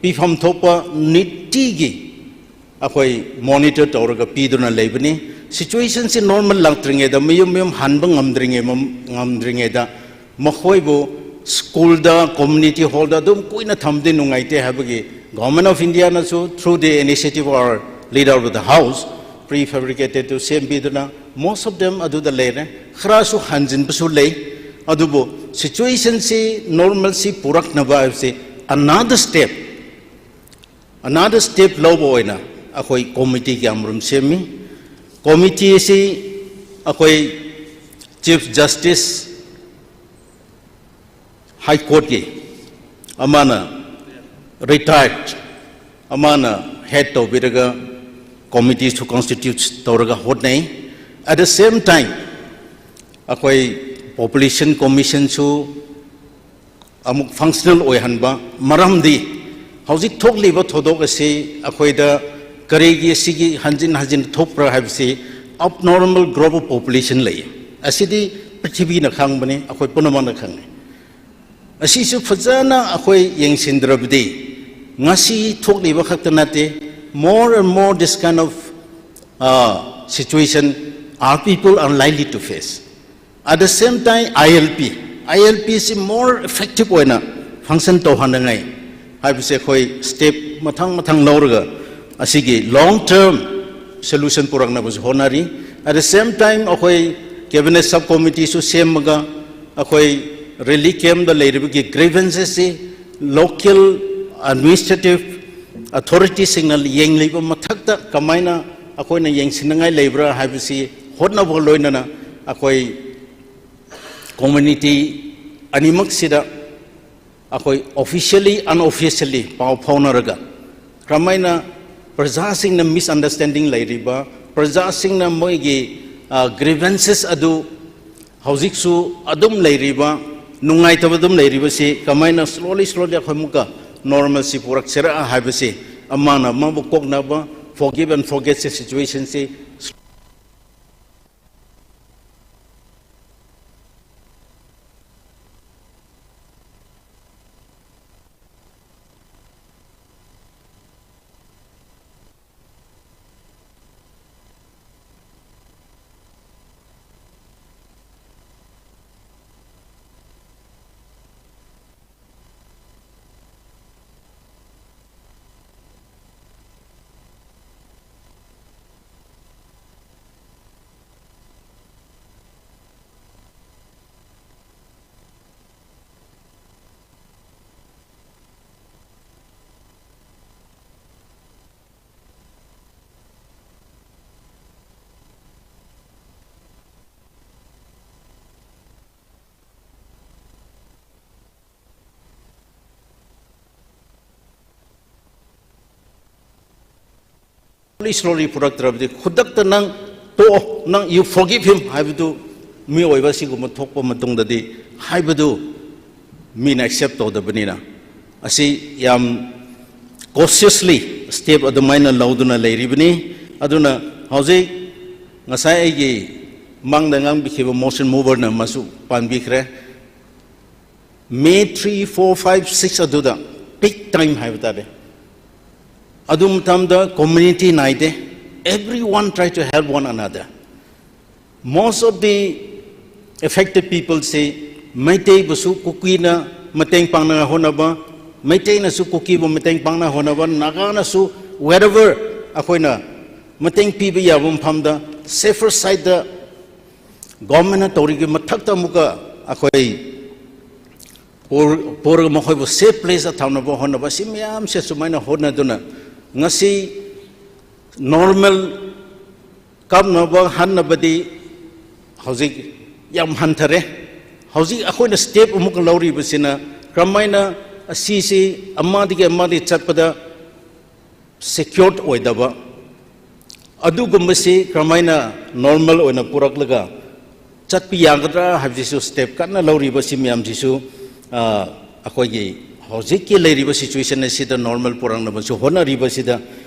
ꯄꯤꯐꯝ ꯊꯣꯛꯄ ꯅꯤꯇꯤꯒꯤ ꯑꯩꯈꯣꯏ monitor ꯇꯧꯔꯒ ꯄꯤꯗꯨꯅ ꯂꯩꯕꯅꯤ꯫ Situationꯁꯤ normal ꯂꯥꯛꯇ꯭ꯔꯤꯉꯩꯗ, ꯃꯌꯨꯝ ꯃꯌꯨꯝ ꯍꯟꯕ ꯉꯝꯗ꯭ꯔꯤꯉꯩ, ꯉꯝꯗ꯭ꯔꯤꯉꯩꯗ ꯃꯈꯣꯏꯕꯨ schoolꯗ, community hallꯗ ꯑꯗꯨꯝ ꯀꯨꯏꯅ ꯊꯝꯕꯗꯤ ꯅꯨꯡꯉꯥꯏꯇꯦ ꯍꯥꯏꯕꯒꯤ Government of Indiaꯅꯁꯨ through the initiative of our leader of the house, prefabricated ꯁꯦꯝꯕꯤꯗꯨꯅ most of them ꯑꯗꯨꯗ ꯂꯩꯔꯦ꯫ ꯈꯔꯁꯨ ꯍꯟꯖꯤꯟꯕꯁꯨ ꯂꯩ꯫ ꯑꯗꯨꯕꯨ situationꯁꯤ normalꯁꯤ ꯄꯨꯔꯛꯅꯕ ꯍꯥꯏꯕꯁꯤ another step, another step ꯂꯧꯕ ꯑꯣꯏꯅ ꯑꯩꯈꯣꯏ committee ꯀꯌꯥꯃꯔꯨꯝ ꯁꯦꯝꯃꯤ꯫ Committee ꯑꯁꯤ ꯑꯩꯈꯣꯏ Chief Justice High Courtꯀꯤ ꯑꯃꯅ retired ꯑꯃꯅ head ꯇꯧꯕꯤꯔꯒ committeeꯁꯨ constitute ꯇꯧꯔꯒ ꯍꯣꯠꯅꯩ꯫ At the same time, ꯑꯩꯈꯣꯏ Population Commissionꯁꯨ ꯑꯃꯨꯛ functional ꯑꯣꯏꯍꯟꯕ, ꯃꯔꯝꯗꯤ ꯍꯧꯖꯤꯛ ꯊꯣꯛꯂꯤꯕ ꯊꯧꯗꯣꯛ ꯑꯁꯤ ꯑꯩꯈꯣꯏꯗ ꯀꯔꯤꯒꯤ ꯑꯁꯤꯒꯤ ꯍꯟꯖꯤꯟ ꯍꯟꯖꯤꯟ ꯊꯣꯛꯄ꯭ꯔꯥ ꯍꯥꯏꯕꯁꯤ, abnormal growth of population ꯂꯩ꯫ ꯑꯁꯤꯗꯤ ꯄ꯭ꯔꯤꯊꯤꯕꯤꯅ ꯈꯪꯕꯅꯤ, ꯑꯩꯈꯣꯏ ꯄꯨꯝꯅꯃꯛꯅ ꯈꯪꯉꯤ꯫ ꯑꯁꯤꯁꯨ ꯐꯖꯅ ꯑꯩꯈꯣꯏ ꯌꯦꯡꯁꯤꯟꯗ꯭ꯔꯕꯗꯤ ꯉꯁꯤ ꯊꯣꯛꯂꯤꯕ ꯈꯛꯇ ꯅꯠꯇꯦ, more and more this kind of, uh, situation our people are likely to face. At the same time, I L P, I L Pꯁꯤ more effective ꯑꯣꯏꯅ function ꯇꯧꯍꯟꯅꯉꯥꯏ ꯍꯥꯏꯕꯁꯦ ꯑꯩꯈꯣꯏ step ꯃꯊꯪ ꯃꯊꯪ ꯂꯧꯔꯒ ꯑꯁꯤꯒꯤ long term solution ꯄꯨꯔꯛꯅꯕꯁꯨ ꯍꯣꯠꯅꯔꯤ꯫ At the same time, ꯑꯩꯈꯣꯏ Cabinet Sub Committeeꯁꯨ ꯁꯦꯝꯃꯒ ꯑꯩꯈꯣꯏ relief campꯇ ꯂꯩꯔꯤꯕꯒꯤ grievances ꯁꯤ local administrative ꯑꯣꯊꯣꯔꯤꯇꯤꯁꯤꯡꯅ ꯌꯦꯡꯂꯤꯕ ꯃꯊꯛꯇ ꯀꯃꯥꯏꯅ ꯑꯩꯈꯣꯏꯅ ꯌꯦꯡꯁꯤꯟꯅꯉꯥꯏ ꯂꯩꯕ꯭ꯔꯥ ꯍꯥꯏꯕꯁꯤ ꯍꯣꯠꯅꯕꯒ ꯂꯣꯏꯅꯅ ꯑꯩꯈꯣꯏ ꯀꯝꯃ꯭ꯌꯨꯅꯤꯇꯤ ꯑꯅꯤꯃꯛꯁꯤꯗ ꯑꯩꯈꯣꯏ officially unofficially ꯄꯥꯎ ꯐꯥꯎꯅꯔꯒ ꯀꯔꯝꯍꯥꯏꯅ ꯄ꯭ꯔꯖꯥꯁꯤꯡꯅ misunderstanding ꯂꯩꯔꯤꯕ, ꯄ꯭ꯔꯖꯥꯁꯤꯡꯅ ꯃꯣꯏꯒꯤ grievances ꯑꯗꯨ ꯍꯧꯖꯤꯛꯁꯨ ꯑꯗꯨꯝ ꯂꯩꯔꯤꯕ, ꯅꯨꯡꯉꯥꯏꯇꯕ ꯑꯗꯨꯝ ꯂꯩꯔꯤꯕꯁꯤ ꯀꯃꯥꯏꯅ slowly slowly ꯑꯩꯈꯣꯏ ꯑꯃꯨꯛꯀ normalcy ꯄꯨꯔꯛꯁꯤꯔꯥ ꯍꯥꯏꯕꯁꯤ, ꯑꯃꯅ ꯑꯃꯕꯨ ꯀꯣꯛꯅꯕ, forgive and forget ꯁꯤ situationꯁꯤ slowly slowly ꯄꯨꯔꯛꯇ꯭ꯔꯕꯗꯤ, ꯈꯨꯗꯛꯇ ꯅꯪ ꯇꯣꯛꯑꯣ, ꯅꯪ you forgive him ꯍꯥꯏꯕꯗꯨ, ꯃꯤꯑꯣꯏꯕ ꯑꯁꯤꯒꯨꯝꯕ ꯊꯣꯛꯄ ꯃꯇꯨꯡꯗꯗꯤ ꯍꯥꯏꯕꯗꯨ ꯃꯤꯅ accept ꯇꯧꯗꯕꯅꯤꯅ, ꯑꯁꯤ ꯌꯥꯝ cautiously step ꯑꯗꯨꯃꯥꯏꯅ ꯂꯧꯗꯨꯅ ꯂꯩꯔꯤꯕꯅꯤ꯫ ꯑꯗꯨꯅ ꯍꯧꯖꯤꯛ ꯉꯁꯥꯏ ꯑꯩꯒꯤ ꯃꯥꯡꯗ ꯉꯥꯡꯕꯤꯈꯤꯕ motion moverꯅ ꯃꯁꯨ ꯄꯥꯟꯕꯤꯈ꯭ꯔꯦ꯫ May three, four, five, six ꯑꯗꯨꯗ peak time ꯍꯥꯏꯕ ꯇꯥꯔꯦ꯫ ꯑꯗꯨ ꯃꯇꯝꯗ community ꯅꯥꯏꯗꯦ꯫ Everyone try to help one another. Most of the affected peopleꯁꯤ ꯃꯩꯇꯩꯕꯨꯁꯨ ꯀꯨꯀꯤꯅ ꯃꯇꯦꯡ ꯄꯥꯡꯅꯉꯥꯏ ꯍꯣꯠꯅꯕ, ꯃꯩꯇꯩꯅꯁꯨ ꯀꯨꯀꯤꯕꯨ ꯃꯇꯦꯡ ꯄꯥꯡꯅꯉꯥꯏ ꯍꯣꯠꯅꯕ, ꯅꯥꯒꯥꯅꯁꯨ wherever ꯑꯩꯈꯣꯏꯅ ꯃꯇꯦꯡ ꯄꯤꯕ ꯌꯥꯕ ꯃꯐꯝꯗ safer sideꯇ governmentꯅ ꯇꯧꯔꯤꯒꯤ ꯃꯊꯛꯇ ꯑꯃꯨꯛꯀ ꯑꯩꯈꯣꯏ ꯄꯨꯔ-, ꯄꯨꯔꯒ ꯃꯈꯣꯏꯕꯨ safe placeꯇ ꯊꯝꯅꯕ ꯍꯣꯠꯅꯕ, ꯁꯤ ꯃꯌꯥꯝꯁꯦ ꯁꯨꯃꯥꯏꯅ ꯍꯣꯠꯅꯗꯨꯅ ꯉꯁꯤ normal ꯀꯥꯞꯅꯕ ꯍꯟꯅꯕꯗꯤ ꯍꯧꯖꯤꯛ ꯌꯥꯝ ꯍꯟꯊꯔꯦ꯫ ꯍꯧꯖꯤꯛ ꯑꯩꯈꯣꯏꯅ step ꯑꯃꯨꯛꯀ ꯂꯧꯔꯤꯕꯁꯤꯅ ꯀꯔꯝꯍꯥꯏꯅ ꯑꯁꯤꯁꯤ ꯑꯃꯗꯒꯤ ꯑꯃꯗꯒꯤ ꯆꯠꯄꯗ secured ꯑꯣꯏꯗꯕ, ꯑꯗꯨꯒꯨꯝꯕꯁꯤ ꯀꯔꯝꯍꯥꯏꯅ normal ꯑꯣꯏꯅ ꯄꯨꯔꯛꯂꯒ ꯆꯠꯄ ꯌꯥꯒꯗ꯭ꯔꯥ ꯍꯥꯏꯕꯁꯤꯁꯨ step ꯀꯟꯅ ꯂꯧꯔꯤꯕꯁꯤ ꯃꯌꯥꯝꯁꯤꯁꯨ, ꯑ, ꯑꯩꯈꯣꯏꯒꯤ ꯍꯧꯖꯤꯛꯀꯤ ꯂꯩꯔꯤꯕ situation ꯑꯁꯤꯗ normal ꯄꯨꯔꯛꯅꯕꯁꯨ ꯍꯣꯠꯅꯔꯤꯕꯁꯤꯗ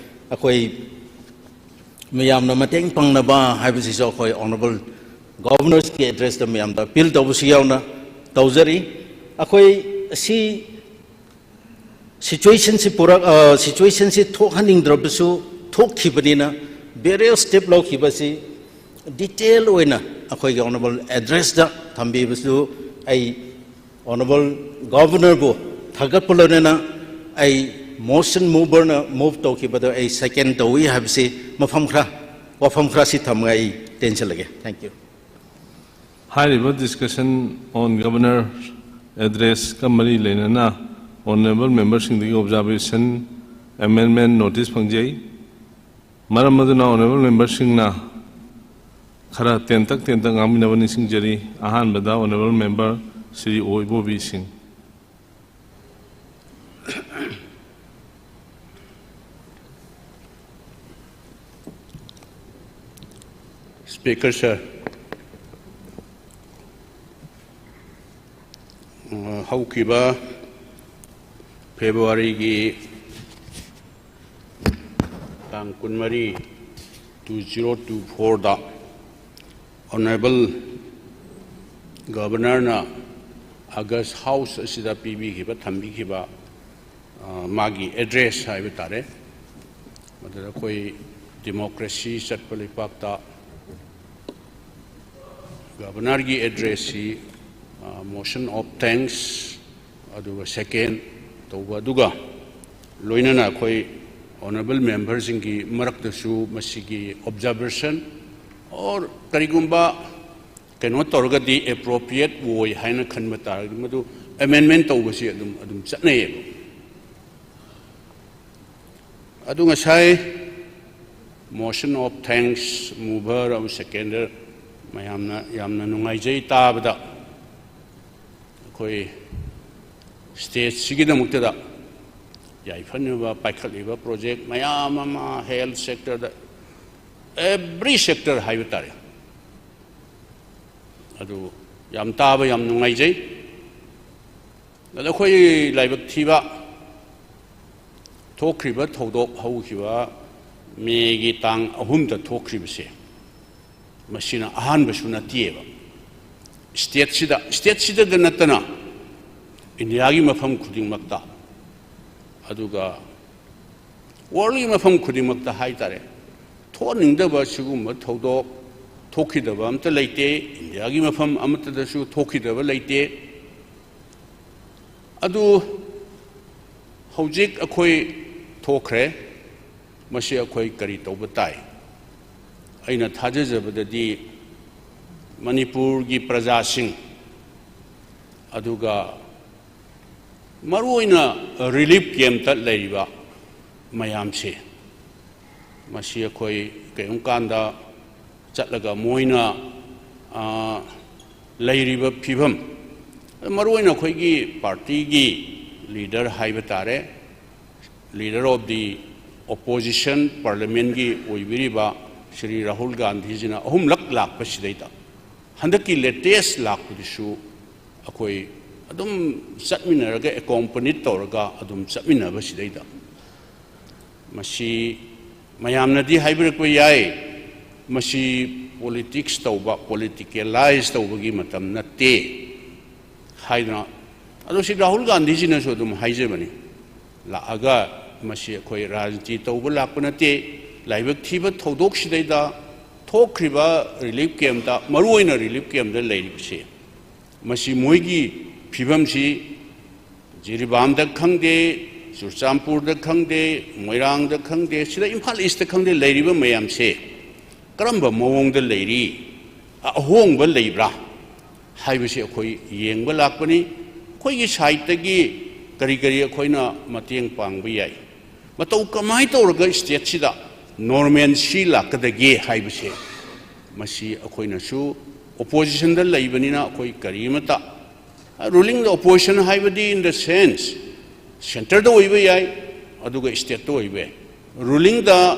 ꯑꯩꯈꯣꯏ ꯃꯌꯥꯝꯅ ꯃꯇꯦꯡ ꯄꯥꯡꯅꯕ ꯍꯥꯏꯕꯁꯤꯁꯨ ꯑꯩꯈꯣꯏ Honourable Governorꯒꯤ addressꯇ ꯃꯌꯥꯝꯗ appeal ꯇꯧꯕꯁꯨ ꯌꯥꯎꯅ ꯇꯧꯖꯔꯤ꯫ ꯑꯩꯈꯣꯏ ꯁꯤ situationꯁꯤ ꯄꯨꯔꯛ-, ꯑ, situationꯁꯤ ꯊꯣꯛꯍꯟꯅꯤꯡꯗ꯭ꯔꯕꯁꯨ ꯊꯣꯛꯈꯤꯕꯅꯤꯅ, various step ꯂꯧꯈꯤꯕꯁꯤ detail ꯑꯣꯏꯅ ꯑꯩꯈꯣꯏꯒꯤ Honourable addressꯇ ꯊꯝꯕꯤꯕꯁꯨ ꯑꯩ Honourable Governorꯕꯨ ꯊꯥꯒꯠꯄ ꯂꯣꯏꯅꯅ ꯑꯩ motion moverꯅ move ꯇꯧꯈꯤꯕꯗ ꯑꯩ second ꯇꯧꯏ ꯍꯥꯏꯕꯁꯤ ꯃꯐꯝ ꯈꯔ, ꯋꯥꯐꯝ ꯈꯔ ꯁꯤ ꯊꯝꯃꯒ ꯑꯩ ꯇꯦꯟꯁꯤꯜꯂꯒꯦ꯫ Thank you꯫ ꯍꯥꯏꯔꯤꯕ discussion on Governor addressꯀ ꯃꯔꯤ ꯂꯩꯅꯅ Honourable memberꯁꯤꯡꯗꯒꯤ observation, amendment notice ꯐꯪꯖꯩ꯫ ꯃꯔꯝ ꯑꯗꯨꯅ Honourable memberꯁꯤꯡꯅ ꯈꯔ ꯇꯦꯟꯇꯛ ꯇꯦꯟꯇꯛ ꯉꯥꯡꯃꯤꯟꯅꯕ ꯅꯤꯡꯁꯤꯡꯖꯔꯤ꯫ ꯑꯍꯥꯟꯕꯗ Honourable member ꯁ꯭ꯔꯤ ꯑꯣ ꯏꯕꯣꯕꯤ ꯁꯤꯡ꯫ Speaker sir, ꯑ, ꯍꯧꯈꯤꯕ Februaryꯒꯤ ꯇꯥꯡ ꯀꯨꯟꯃꯔꯤ, two zero two fourꯗ Honourable Governorꯅ August House ꯑꯁꯤꯗ ꯄꯤꯕꯤꯈꯤꯕ, ꯊꯝꯕꯤꯈꯤꯕ, ꯑ, ꯃꯥꯒꯤ address ꯍꯥꯏꯕ ꯇꯥꯔꯦ, ꯃꯗꯨꯗ ꯑꯩꯈꯣꯏ democracy ꯆꯠꯄ ꯂꯩꯄꯥꯛꯇ Governorꯒꯤ addressꯁꯤ, ꯑ, motion of thanks, ꯑꯗꯨꯒ second ꯇꯧꯕ, ꯑꯗꯨꯒ ꯂꯣꯏꯅꯅ ꯑꯩꯈꯣꯏ Honourable memberꯁꯤꯡꯒꯤ ꯃꯔꯛꯇꯁꯨ ꯃꯁꯤꯒꯤ observation or ꯀꯔꯤꯒꯨꯝꯕ ꯀꯩꯅꯣ ꯇꯧꯔꯒꯗꯤ appropriate ꯑꯣꯏ ꯍꯥꯏꯅ ꯈꯟꯕ ꯇꯥꯔꯒꯗꯤ ꯃꯗꯨ ꯑꯦꯃꯦꯟꯃꯦꯟ ꯇꯧꯕꯁꯤ ꯑꯗꯨꯝ ꯑꯗꯨꯝ ꯆꯠꯅꯩꯌꯦꯕ꯫ ꯑꯗꯨ ꯉꯁꯥꯏ motion of thanks mover ꯑꯃ seconder ꯃꯌꯥꯝꯅ ꯌꯥꯝꯅ ꯅꯨꯡꯉꯥꯏꯖꯩ ꯇꯥꯕꯗ꯫ ꯑꯩꯈꯣꯏ ꯁ꯭ꯇꯦꯠꯁꯤꯒꯤꯗꯃꯛꯇꯗ ꯌꯥꯏꯐꯅꯕ ꯄꯥꯏꯈꯠꯂꯤꯕ ꯄ꯭ꯔꯣꯖꯦꯛ ꯃꯌꯥꯝ ꯑꯃ, ꯍꯦꯜꯊ ꯁꯦꯛꯇꯔꯗ, ꯑꯦꯕ꯭ꯔꯤ ꯁꯦꯛꯇꯔ ꯍꯥꯏꯕ ꯇꯥꯔꯦ, ꯑꯗꯨ ꯌꯥꯝ ꯇꯥꯕ ꯌꯥꯝ ꯅꯨꯡꯉꯥꯏꯖꯩ꯫ ꯑꯗ ꯑꯩꯈꯣꯏ ꯂꯥꯏꯕꯛ ꯊꯤꯕ, ꯊꯣꯛꯈ꯭ꯔꯤꯕ ꯊꯧꯗꯣꯛ, ꯍꯧꯈꯤꯕ ꯃꯦꯒꯤ ꯇꯥꯡ ꯑꯍꯨꯝꯗ ꯊꯣꯛꯈ꯭ꯔꯤꯕꯁꯦ, ꯃꯁꯤꯅ ꯑꯍꯥꯟꯕꯁꯨ ꯅꯠꯇꯦꯕ꯫ ꯁ꯭ꯇꯦꯠꯁꯤꯗ, ꯁ꯭ꯇꯦꯠꯁꯤꯗꯗ ꯅꯠꯇꯅ ꯏꯟꯗꯤꯌꯥꯒꯤ ꯃꯐꯝ ꯈꯨꯗꯤꯡꯃꯛꯇ, ꯑꯗꯨꯒ ꯋꯥꯔꯜꯒꯤ ꯃꯐꯝ ꯈꯨꯗꯤꯡꯃꯛꯇ ꯍꯥꯏꯇꯥꯔꯦ, ꯊꯣꯛꯍꯟꯅꯤꯡꯗꯕ ꯁꯤꯒꯨꯝꯕ ꯊꯧꯗꯣꯛ ꯊꯣꯛꯈꯤꯗꯕ ꯑꯝꯇ ꯂꯩꯇꯦ꯫ ꯏꯟꯗꯤꯌꯥꯒꯤ ꯃꯐꯝ ꯑꯃꯠꯇꯗꯁꯨ ꯊꯣꯛꯈꯤꯗꯕ ꯂꯩꯇꯦ꯫ ꯑꯗꯨ ꯍꯧꯖꯤꯛ ꯑꯩꯈꯣꯏ ꯊꯣꯛꯈ꯭ꯔꯦ꯫ ꯃꯁꯤ ꯑꯩꯈꯣꯏ ꯀꯔꯤ ꯇꯧꯕ ꯇꯥꯏ? ꯑꯩꯅ ꯊꯥꯖꯖꯕꯗꯗꯤ ꯃꯅꯤꯄꯨꯔꯒꯤ ꯄ꯭ꯔꯖꯥꯁꯤꯡ, ꯑꯗꯨꯒ ꯃꯔꯨꯑꯣꯏꯅ ꯔꯤꯂꯤꯐ ꯀꯦꯝꯞꯇ ꯂꯩꯔꯤꯕ ꯃꯌꯥꯝꯁꯦ, ꯃꯁꯤ ꯑꯩꯈꯣꯏ ꯀꯔꯤꯒꯨꯝꯕ ꯀꯥꯟꯗ ꯆꯠꯂꯒ ꯃꯣꯏꯅ, ꯑ, ꯂꯩꯔꯤꯕ ꯐꯤꯕꯝ, ꯃꯔꯨꯑꯣꯏꯅ ꯑꯩꯈꯣꯏꯒꯤ ꯄꯥꯔꯇꯤꯒꯤ ꯂꯤꯗꯔ ꯍꯥꯏꯕ ꯇꯥꯔꯦ, leader of the opposition, ꯄꯥꯔꯂꯤꯌꯥꯃꯦꯟꯒꯤ ꯑꯣꯏꯕꯤꯔꯤꯕ Shri Rahul ꯒꯥꯟꯙꯤꯖꯤꯅ ꯑꯍꯨꯝꯂꯛ ꯂꯥꯛꯄꯁꯤꯗꯩꯗ, ꯍꯟꯗꯛꯀꯤ ꯂꯦꯇꯦꯁ ꯂꯥꯛꯄꯗꯨꯁꯨ ꯑꯩꯈꯣꯏ ꯑꯗꯨꯝ ꯆꯠꯃꯤꯟꯅꯔꯒ, ꯑꯦꯀꯣꯝꯄꯅꯤ ꯇꯧꯔꯒ ꯑꯗꯨꯝ ꯆꯠꯃꯤꯟꯅꯕꯁꯤꯗꯩꯗ, ꯃꯁꯤ ꯃꯌꯥꯝꯅꯗꯤ ꯍꯥꯏꯕꯤꯔꯛꯄ ꯌꯥꯏ, ꯃꯁꯤ ꯄꯣꯂꯤꯇꯤꯛꯁ ꯇꯧꯕ, ꯄꯣꯂꯤꯇꯤꯀꯦꯂꯥꯏꯖ ꯇꯧꯕꯒꯤ ꯃꯇꯝ ꯅꯠꯇꯦ ꯍꯥꯏꯗꯅ꯫ ꯑꯗꯣ ꯁꯤ ꯔꯥꯍꯨꯜ ꯒꯥꯟꯙꯤꯖꯤꯅꯁꯨ ꯑꯗꯨꯝ ꯍꯥꯏꯖꯕꯅꯤ, ꯂꯥꯛꯑꯒ ꯃꯁꯤ ꯑꯩꯈꯣꯏ ꯔꯥꯖꯅꯤꯇꯤ ꯇꯧꯕ ꯂꯥꯛꯄ ꯅꯠꯇꯦ, ꯂꯥꯏꯕꯛ ꯊꯤꯕ ꯊꯧꯗꯣꯛꯁꯤꯗꯩꯗ ꯊꯣꯛꯈ꯭ꯔꯤꯕ ꯔꯤꯂꯤꯐ ꯀꯦꯝꯞꯇ, ꯃꯔꯨꯑꯣꯏꯅ ꯔꯤꯂꯤꯐ ꯀꯦꯝꯞꯇ ꯂꯩꯔꯤꯕꯁꯦ, ꯃꯁꯤ ꯃꯣꯏꯒꯤ ꯐꯤꯕꯝꯁꯤ ꯖꯤꯔꯤꯕꯥꯝꯗ ꯈꯪꯗꯦ, ꯆꯨꯔꯆꯥꯟꯄꯨꯔꯗ ꯈꯪꯗꯦ, ꯃꯣꯏꯔꯥꯡꯗ ꯈꯪꯗꯦ, ꯁꯤꯗ ꯏꯝꯐꯥꯜ ꯏꯁꯇ ꯈꯪꯗꯦ, ꯂꯩꯔꯤꯕ ꯃꯌꯥꯝꯁꯦ ꯀꯔꯝꯕ ꯃꯑꯣꯡꯗ ꯂꯩꯔꯤ, ꯑꯍꯣꯡꯕ ꯂꯩꯕ꯭ꯔꯥ ꯍꯥꯏꯕꯁꯤ ꯑꯩꯈꯣꯏ ꯌꯦꯡꯕ ꯂꯥꯛꯄꯅꯤ꯫ ꯑꯩꯈꯣꯏꯒꯤ ꯁꯥꯏꯠꯇꯒꯤ ꯀꯔꯤ ꯀꯔꯤ ꯑꯩꯈꯣꯏꯅ ꯃꯇꯦꯡ ꯄꯥꯡꯕ ꯌꯥꯏ? ꯃꯇꯧ ꯀꯃꯥꯏꯅ ꯇꯧꯔꯒ ꯁ꯭ꯇꯦꯠꯁꯤꯗ ꯅꯣꯔꯃꯦꯟꯁꯤ ꯂꯥꯛꯀꯗꯒꯦ ꯍꯥꯏꯕꯁꯦ, ꯃꯁꯤ ꯑꯩꯈꯣꯏꯅꯁꯨ ꯑꯣꯄꯣꯖꯤꯁꯟꯗ ꯂꯩꯕꯅꯤꯅ ꯑꯩꯈꯣꯏ ꯀꯔꯤꯃꯇ, ꯔꯨꯂꯤꯡꯗ ꯑꯣꯄꯣꯖꯤꯁꯟ ꯍꯥꯏꯕꯗꯤ in the sense centreꯗ ꯑꯣꯏꯕ ꯌꯥꯏ, ꯑꯗꯨꯒ ꯁ꯭ꯇꯦꯠꯇ ꯑꯣꯏꯕ ꯌꯥꯏ꯫ ꯔꯨꯂꯤꯡꯗ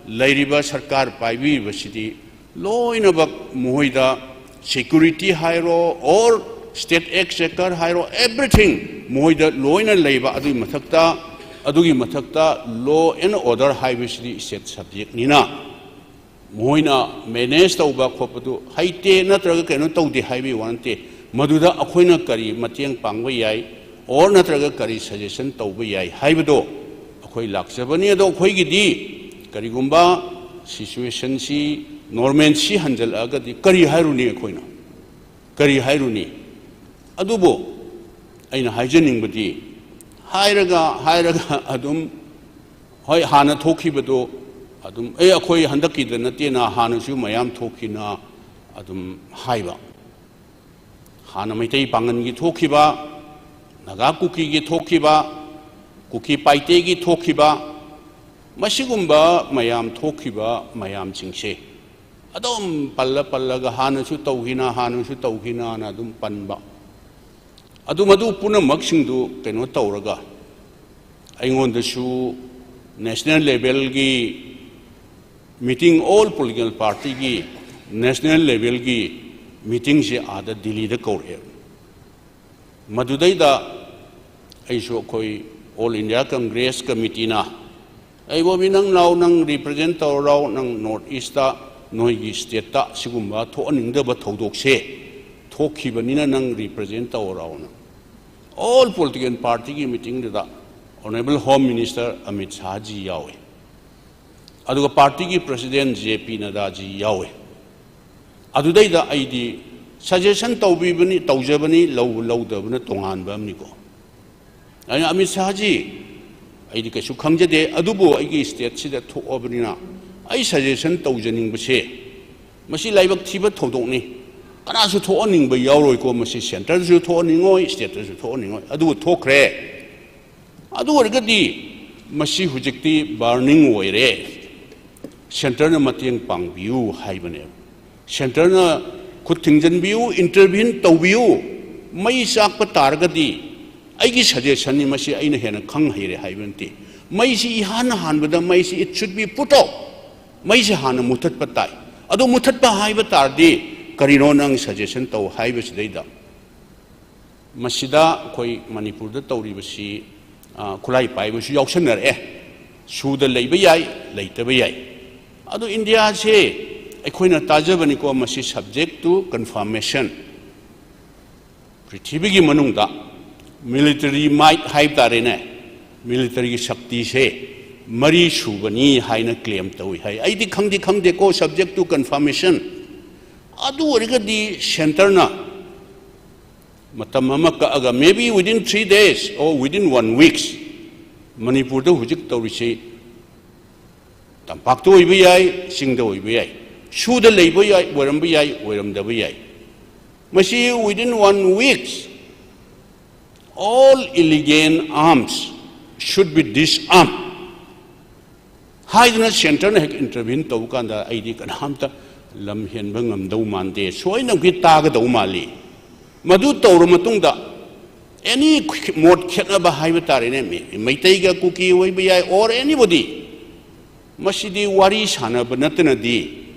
ꯂꯩꯔꯤꯕ ꯁꯔꯀꯥꯔ ꯄꯥꯏꯕꯤꯔꯤꯕꯁꯤꯗꯤ ꯂꯣꯏꯅꯃꯛ ꯃꯈꯣꯏꯗ ꯁꯦꯀ꯭ꯌꯨꯔꯤꯇꯤ ꯍꯥꯏꯔꯣ, or state exchequer ꯍꯥꯏꯔꯣ, everything ꯃꯈꯣꯏꯗ ꯂꯣꯏꯅ ꯂꯩꯕ꯫ ꯑꯗꯨꯒꯤ ꯃꯊꯛꯇ, ꯑꯗꯨꯒꯤ ꯃꯊꯛꯇ law and order ꯍꯥꯏꯕꯁꯤꯗꯤ state subjectꯅꯤꯅ, ꯃꯈꯣꯏꯅ ꯃꯦꯅꯦꯖ ꯇꯧꯕ ꯈꯣꯠꯄꯗꯨ ꯍꯩꯇꯦ ꯅꯠꯇ꯭ꯔꯒ ꯀꯩꯅꯣ ꯇꯧꯗꯦ ꯍꯥꯏꯕꯒꯤ ꯋꯥ ꯅꯠꯇꯦ꯫ ꯃꯗꯨꯗ ꯑꯩꯈꯣꯏꯅ ꯀꯔꯤ ꯃꯇꯦꯡ ꯄꯥꯡꯕ ꯌꯥꯏ, or ꯅꯠꯇ꯭ꯔꯒ ꯀꯔꯤ ꯁꯖꯦꯁꯟ ꯇꯧꯕ ꯌꯥꯏ ꯍꯥꯏꯕꯗꯣ ꯑꯩꯈꯣꯏ ꯂꯥꯛꯆꯕꯅꯤ꯫ ꯑꯗꯣ ꯑꯩꯈꯣꯏꯒꯤꯗꯤ ꯀꯔꯤꯒꯨꯝꯕ ꯁꯤꯆꯨꯋꯦꯁꯟꯁꯤ, ꯅꯣꯔꯃꯦꯟꯁꯤ ꯍꯟꯖꯜꯂꯛꯑꯒꯗꯤ ꯀꯔꯤ ꯍꯥꯏꯔꯨꯅꯤ ꯑꯩꯈꯣꯏꯅ? ꯀꯔꯤ ꯍꯥꯏꯔꯨꯅꯤ? ꯑꯗꯨꯕꯨ ꯑꯩꯅ ꯍꯥꯏꯖꯅꯤꯡꯕꯗꯤ, ꯍꯥꯏꯔꯒ ꯍꯥꯏꯔꯒ ꯑꯗꯨꯝ, ꯍꯣꯏ, ꯍꯥꯟꯅ ꯊꯣꯛꯈꯤꯕꯗꯣ ꯑꯗꯨꯝ, "ꯑꯦ, ꯑꯩꯈꯣꯏ ꯍꯟꯗꯛꯀꯤꯗ ꯅꯠꯇꯦꯅ, ꯍꯥꯟꯅꯁꯨ ꯃꯌꯥꯝ ꯊꯣꯛꯈꯤꯅ" ꯑꯗꯨꯝ ꯍꯥꯏꯕ꯫ ꯍꯥꯟꯅ ꯃꯩꯇꯩ ꯄꯥꯉꯟꯒꯤ ꯊꯣꯛꯈꯤꯕ, ꯅꯥꯒꯥ ꯀꯨꯀꯤꯒꯤ ꯊꯣꯛꯈꯤꯕ, ꯀꯨꯀꯤ ꯄꯥꯏꯇꯦꯒꯤ ꯊꯣꯛꯈꯤꯕ, ꯃꯁꯤꯒꯨꯝꯕ ꯃꯌꯥꯝ ꯊꯣꯛꯈꯤꯕ ꯃꯌꯥꯝꯁꯤꯡꯁꯦ ꯑꯗꯨꯝ ꯄꯜꯂ ꯄꯜꯂꯒ ꯍꯥꯟꯅꯁꯨ ꯇꯧꯈꯤꯅ, ꯍꯥꯟꯅꯁꯨ ꯇꯧꯈꯤꯅꯅ ꯑꯗꯨꯝ ꯄꯟꯕ꯫ ꯑꯗꯨ ꯃꯗꯨ ꯄꯨꯝꯅꯃꯛꯁꯤꯡꯗꯨ ꯀꯩꯅꯣ ꯇꯧꯔꯒ ꯑꯩꯉꯣꯟꯗꯁꯨ ꯅꯦꯁꯅꯦꯜ ꯂꯦꯚꯦꯜꯒꯤ ꯃꯤꯇꯤꯡ, all political partyꯒꯤ ꯅꯦꯁꯅꯦꯜ ꯂꯦꯚꯦꯜꯒꯤ ꯃꯤꯇꯤꯡꯁꯦ ꯑꯥꯗ ꯗꯤꯜꯂꯤꯗ ꯀꯧꯔꯛꯑꯦ꯫ ꯃꯗꯨꯗꯩꯗ ꯑꯩꯁꯨ ꯑꯩꯈꯣꯏ All India Congress Committeeꯅ, "ꯑꯩ ꯕꯣꯕꯤ, ꯅꯪ ꯂꯥꯎ, ꯅꯪ ꯔꯤꯄ꯭ꯔꯖꯦꯟ ꯇꯧꯔ ꯂꯥꯎ, ꯅꯪ ꯅꯣꯔꯠ ꯏꯁꯇ ꯅꯣꯏꯒꯤ ꯁ꯭ꯇꯦꯠꯇ ꯁꯤꯒꯨꯝꯕ ꯊꯣꯛꯍꯟꯅꯤꯡꯗꯕ ꯊꯧꯗꯣꯛꯁꯦ ꯊꯣꯛꯈꯤꯕꯅꯤꯅ ꯅꯪ ꯔꯤꯄ꯭ꯔꯖꯦꯟ ꯇꯧꯔ ꯂꯥꯎꯅ"꯫ All political partyꯒꯤ ꯃꯤꯇꯤꯡꯗꯨꯗ Honourable Home Minister Amit ꯁꯥꯍꯖꯤ ꯌꯥꯎꯏ, ꯑꯗꯨꯒ ꯄꯥꯔꯇꯤꯒꯤ ꯄ꯭ꯔꯁꯤꯗꯦꯟ ꯖꯦ ꯄꯤ ꯅꯗꯥꯖꯤ ꯌꯥꯎꯏ꯫ ꯑꯗꯨꯗꯩꯗ ꯑꯩꯗꯤ ꯁꯖꯦꯁꯟ ꯇꯧꯕꯤꯕꯅꯤ, ꯇꯧꯖꯕꯅꯤ, ꯂꯧ-, ꯂꯧꯗꯕꯅ ꯇꯣꯉꯥꯟꯕ ꯑꯃꯅꯤꯀꯣ꯫ ꯑꯩꯅ, "ꯑꯃꯤꯠ ꯁꯥꯍꯖꯤ, ꯑꯩꯗꯤ ꯀꯩꯁꯨ ꯈꯪꯖꯗꯦ, ꯑꯗꯨꯕꯨ ꯑꯩꯒꯤ ꯁ꯭ꯇꯦꯠꯁꯤꯗ ꯊꯣꯛꯑꯕꯅꯤꯅ ꯑꯩ ꯁꯖꯦꯁꯟ ꯇꯧꯖꯅꯤꯡꯕꯁꯦ, ꯃꯁꯤ ꯂꯥꯏꯕꯛ ꯊꯤꯕ ꯊꯧꯗꯣꯛꯅꯤ꯫ ꯀꯅꯥꯁꯨ ꯊꯣꯛꯍꯟꯅꯤꯡꯕ ꯌꯥꯎꯔꯣꯏꯀꯣ꯫ ꯃꯁꯤ ꯁꯦꯟꯇꯔꯗꯁꯨ ꯊꯣꯛꯍꯟꯅꯤꯡꯉꯣꯏ, ꯁ꯭ꯇꯦꯠꯇꯁꯨ ꯊꯣꯛꯍꯟꯅꯤꯡꯉꯣꯏ꯫ ꯑꯗꯨꯕꯨ ꯊꯣꯛꯈ꯭ꯔꯦ꯫ ꯑꯗꯨ ꯑꯣꯏꯔꯒꯗꯤ ꯃꯁꯤ ꯍꯧꯖꯤꯛꯇꯤ ꯕꯔꯅꯤꯡ ꯑꯣꯏꯔꯦ꯫ ꯁꯦꯟꯇꯔꯅ ꯃꯇꯦꯡ ꯄꯥꯡꯕꯤꯌꯨ ꯍꯥꯏꯕꯅꯦꯕ꯫ ꯁꯦꯟꯇꯔꯅ ꯈꯨꯠ ꯊꯤꯡꯖꯤꯟꯕꯤꯌꯨ, ꯏꯟꯇꯔꯚꯤꯟ ꯇꯧꯕꯤꯌꯨ꯫ ꯃꯩ ꯆꯥꯛꯄ ꯇꯥꯔꯒꯗꯤ ꯑꯩꯒꯤ ꯁꯖꯦꯁꯟꯅꯤ, ꯃꯁꯤ ꯑꯩꯅ ꯍꯦꯟꯅ ꯈꯪ ꯍꯩꯔꯦ ꯍꯥꯏꯕ ꯅꯠꯇꯦ꯫ ꯃꯩꯁꯤ ꯏꯍꯥꯟ ꯍꯥꯟꯕꯗ ꯃꯩꯁꯤ it should be put out꯫ ꯃꯩꯁꯤ ꯍꯥꯟꯅ ꯃꯨꯊꯠꯄ ꯇꯥꯏ꯫ ꯑꯗꯨ ꯃꯨꯊꯠꯄ ꯍꯥꯏꯕ ꯇꯥꯔꯗꯤ ꯀꯔꯤꯅꯣ ꯅꯪ ꯁꯖꯦꯁꯟ ꯇꯧ ꯍꯥꯏꯕꯁꯤꯗꯩꯗ ꯃꯁꯤꯗ ꯑꯩꯈꯣꯏ ꯃꯅꯤꯄꯨꯔꯗ ꯇꯧꯔꯤꯕꯁꯤ, ꯑ, ꯈꯨꯠꯂꯥꯏ ꯄꯥꯏꯕꯁꯨ ꯌꯥꯎꯁꯟꯅꯔꯛꯑꯦ꯫ ꯁꯨꯗ ꯂꯩꯕ ꯌꯥꯏ, ꯂꯩꯇꯕ ꯌꯥꯏ꯫ ꯑꯗꯣ ꯏꯟꯗꯤꯌꯥꯁꯦ ꯑꯩꯈꯣꯏꯅ ꯇꯥꯖꯕꯅꯤꯀꯣ, ꯃꯁꯤ subject to confirmation꯫ ꯄ꯭ꯔꯤꯊꯤꯕꯤꯒꯤ ꯃꯅꯨꯡꯗ military might ꯍꯥꯏꯕ ꯇꯥꯔꯦꯅꯦ, militaryꯒꯤ ꯁꯛꯇꯤꯁꯦ ꯃꯔꯤ ꯁꯨꯕꯅꯤ ꯍꯥꯏꯅ claim ꯇꯧꯏ ꯍꯥꯏ꯫ ꯑꯩꯗꯤ ꯈꯪꯗꯤ ꯈꯪꯗꯦꯀꯣ, subject to confirmation꯫ ꯑꯗꯨ ꯑꯣꯏꯔꯒꯗꯤ ꯁꯦꯟꯇꯔꯅ ꯃꯇꯝ ꯑꯃ ꯀꯛꯑꯒ, maybe within three days or within one weeks, ꯃꯅꯤꯄꯨꯔꯗ ꯍꯧꯖꯤꯛ ꯇꯧꯔꯤꯁꯤ ꯇꯝꯄꯥꯛꯇ ꯑꯣꯏꯕ ꯌꯥꯏ, ꯆꯤꯡꯗ ꯑꯣꯏꯕ ꯌꯥꯏ, ꯁꯨꯗ ꯂꯩꯕ ꯌꯥꯏ, ꯑꯣꯏꯔꯝꯕ ꯌꯥꯏ, ꯑꯣꯏꯔꯝꯗꯕ ꯌꯥꯏ꯫ ꯃꯁꯤ within one weeks, all illegal arms should be disarmed ꯍꯥꯏꯗꯨꯅ ꯁꯦꯟꯇꯔꯅ ꯍꯦꯛ ꯏꯟꯇꯔꯚꯤꯟ ꯇꯧꯕ ꯀꯥꯟꯗ ꯑꯩꯗꯤ ꯀꯅꯥꯝꯇ ꯂꯝ ꯍꯦꯟꯕ ꯉꯝꯗꯧ ꯃꯥꯟꯗꯦ, ꯁꯣꯏꯗꯅꯃꯛꯀꯤ ꯇꯥꯒꯗꯧ ꯃꯥꯜꯂꯤ꯫ ꯃꯗꯨ ꯇꯧꯔ ꯃꯇꯨꯡꯗ ꯑꯦꯅꯤ ꯃꯣꯠ ꯈꯦꯠꯅꯕ ꯍꯥꯏꯕ ꯇꯥꯔꯦꯅꯦ, ꯃꯤ-, ꯃꯩꯇꯩꯒ ꯀꯨꯀꯤ ꯑꯣꯏꯕ ꯌꯥꯏ, or anybody, ꯃꯁꯤꯗꯤ ꯋꯥꯔꯤ ꯁꯥꯟꯅꯕ ꯅꯠꯇꯅꯗꯤ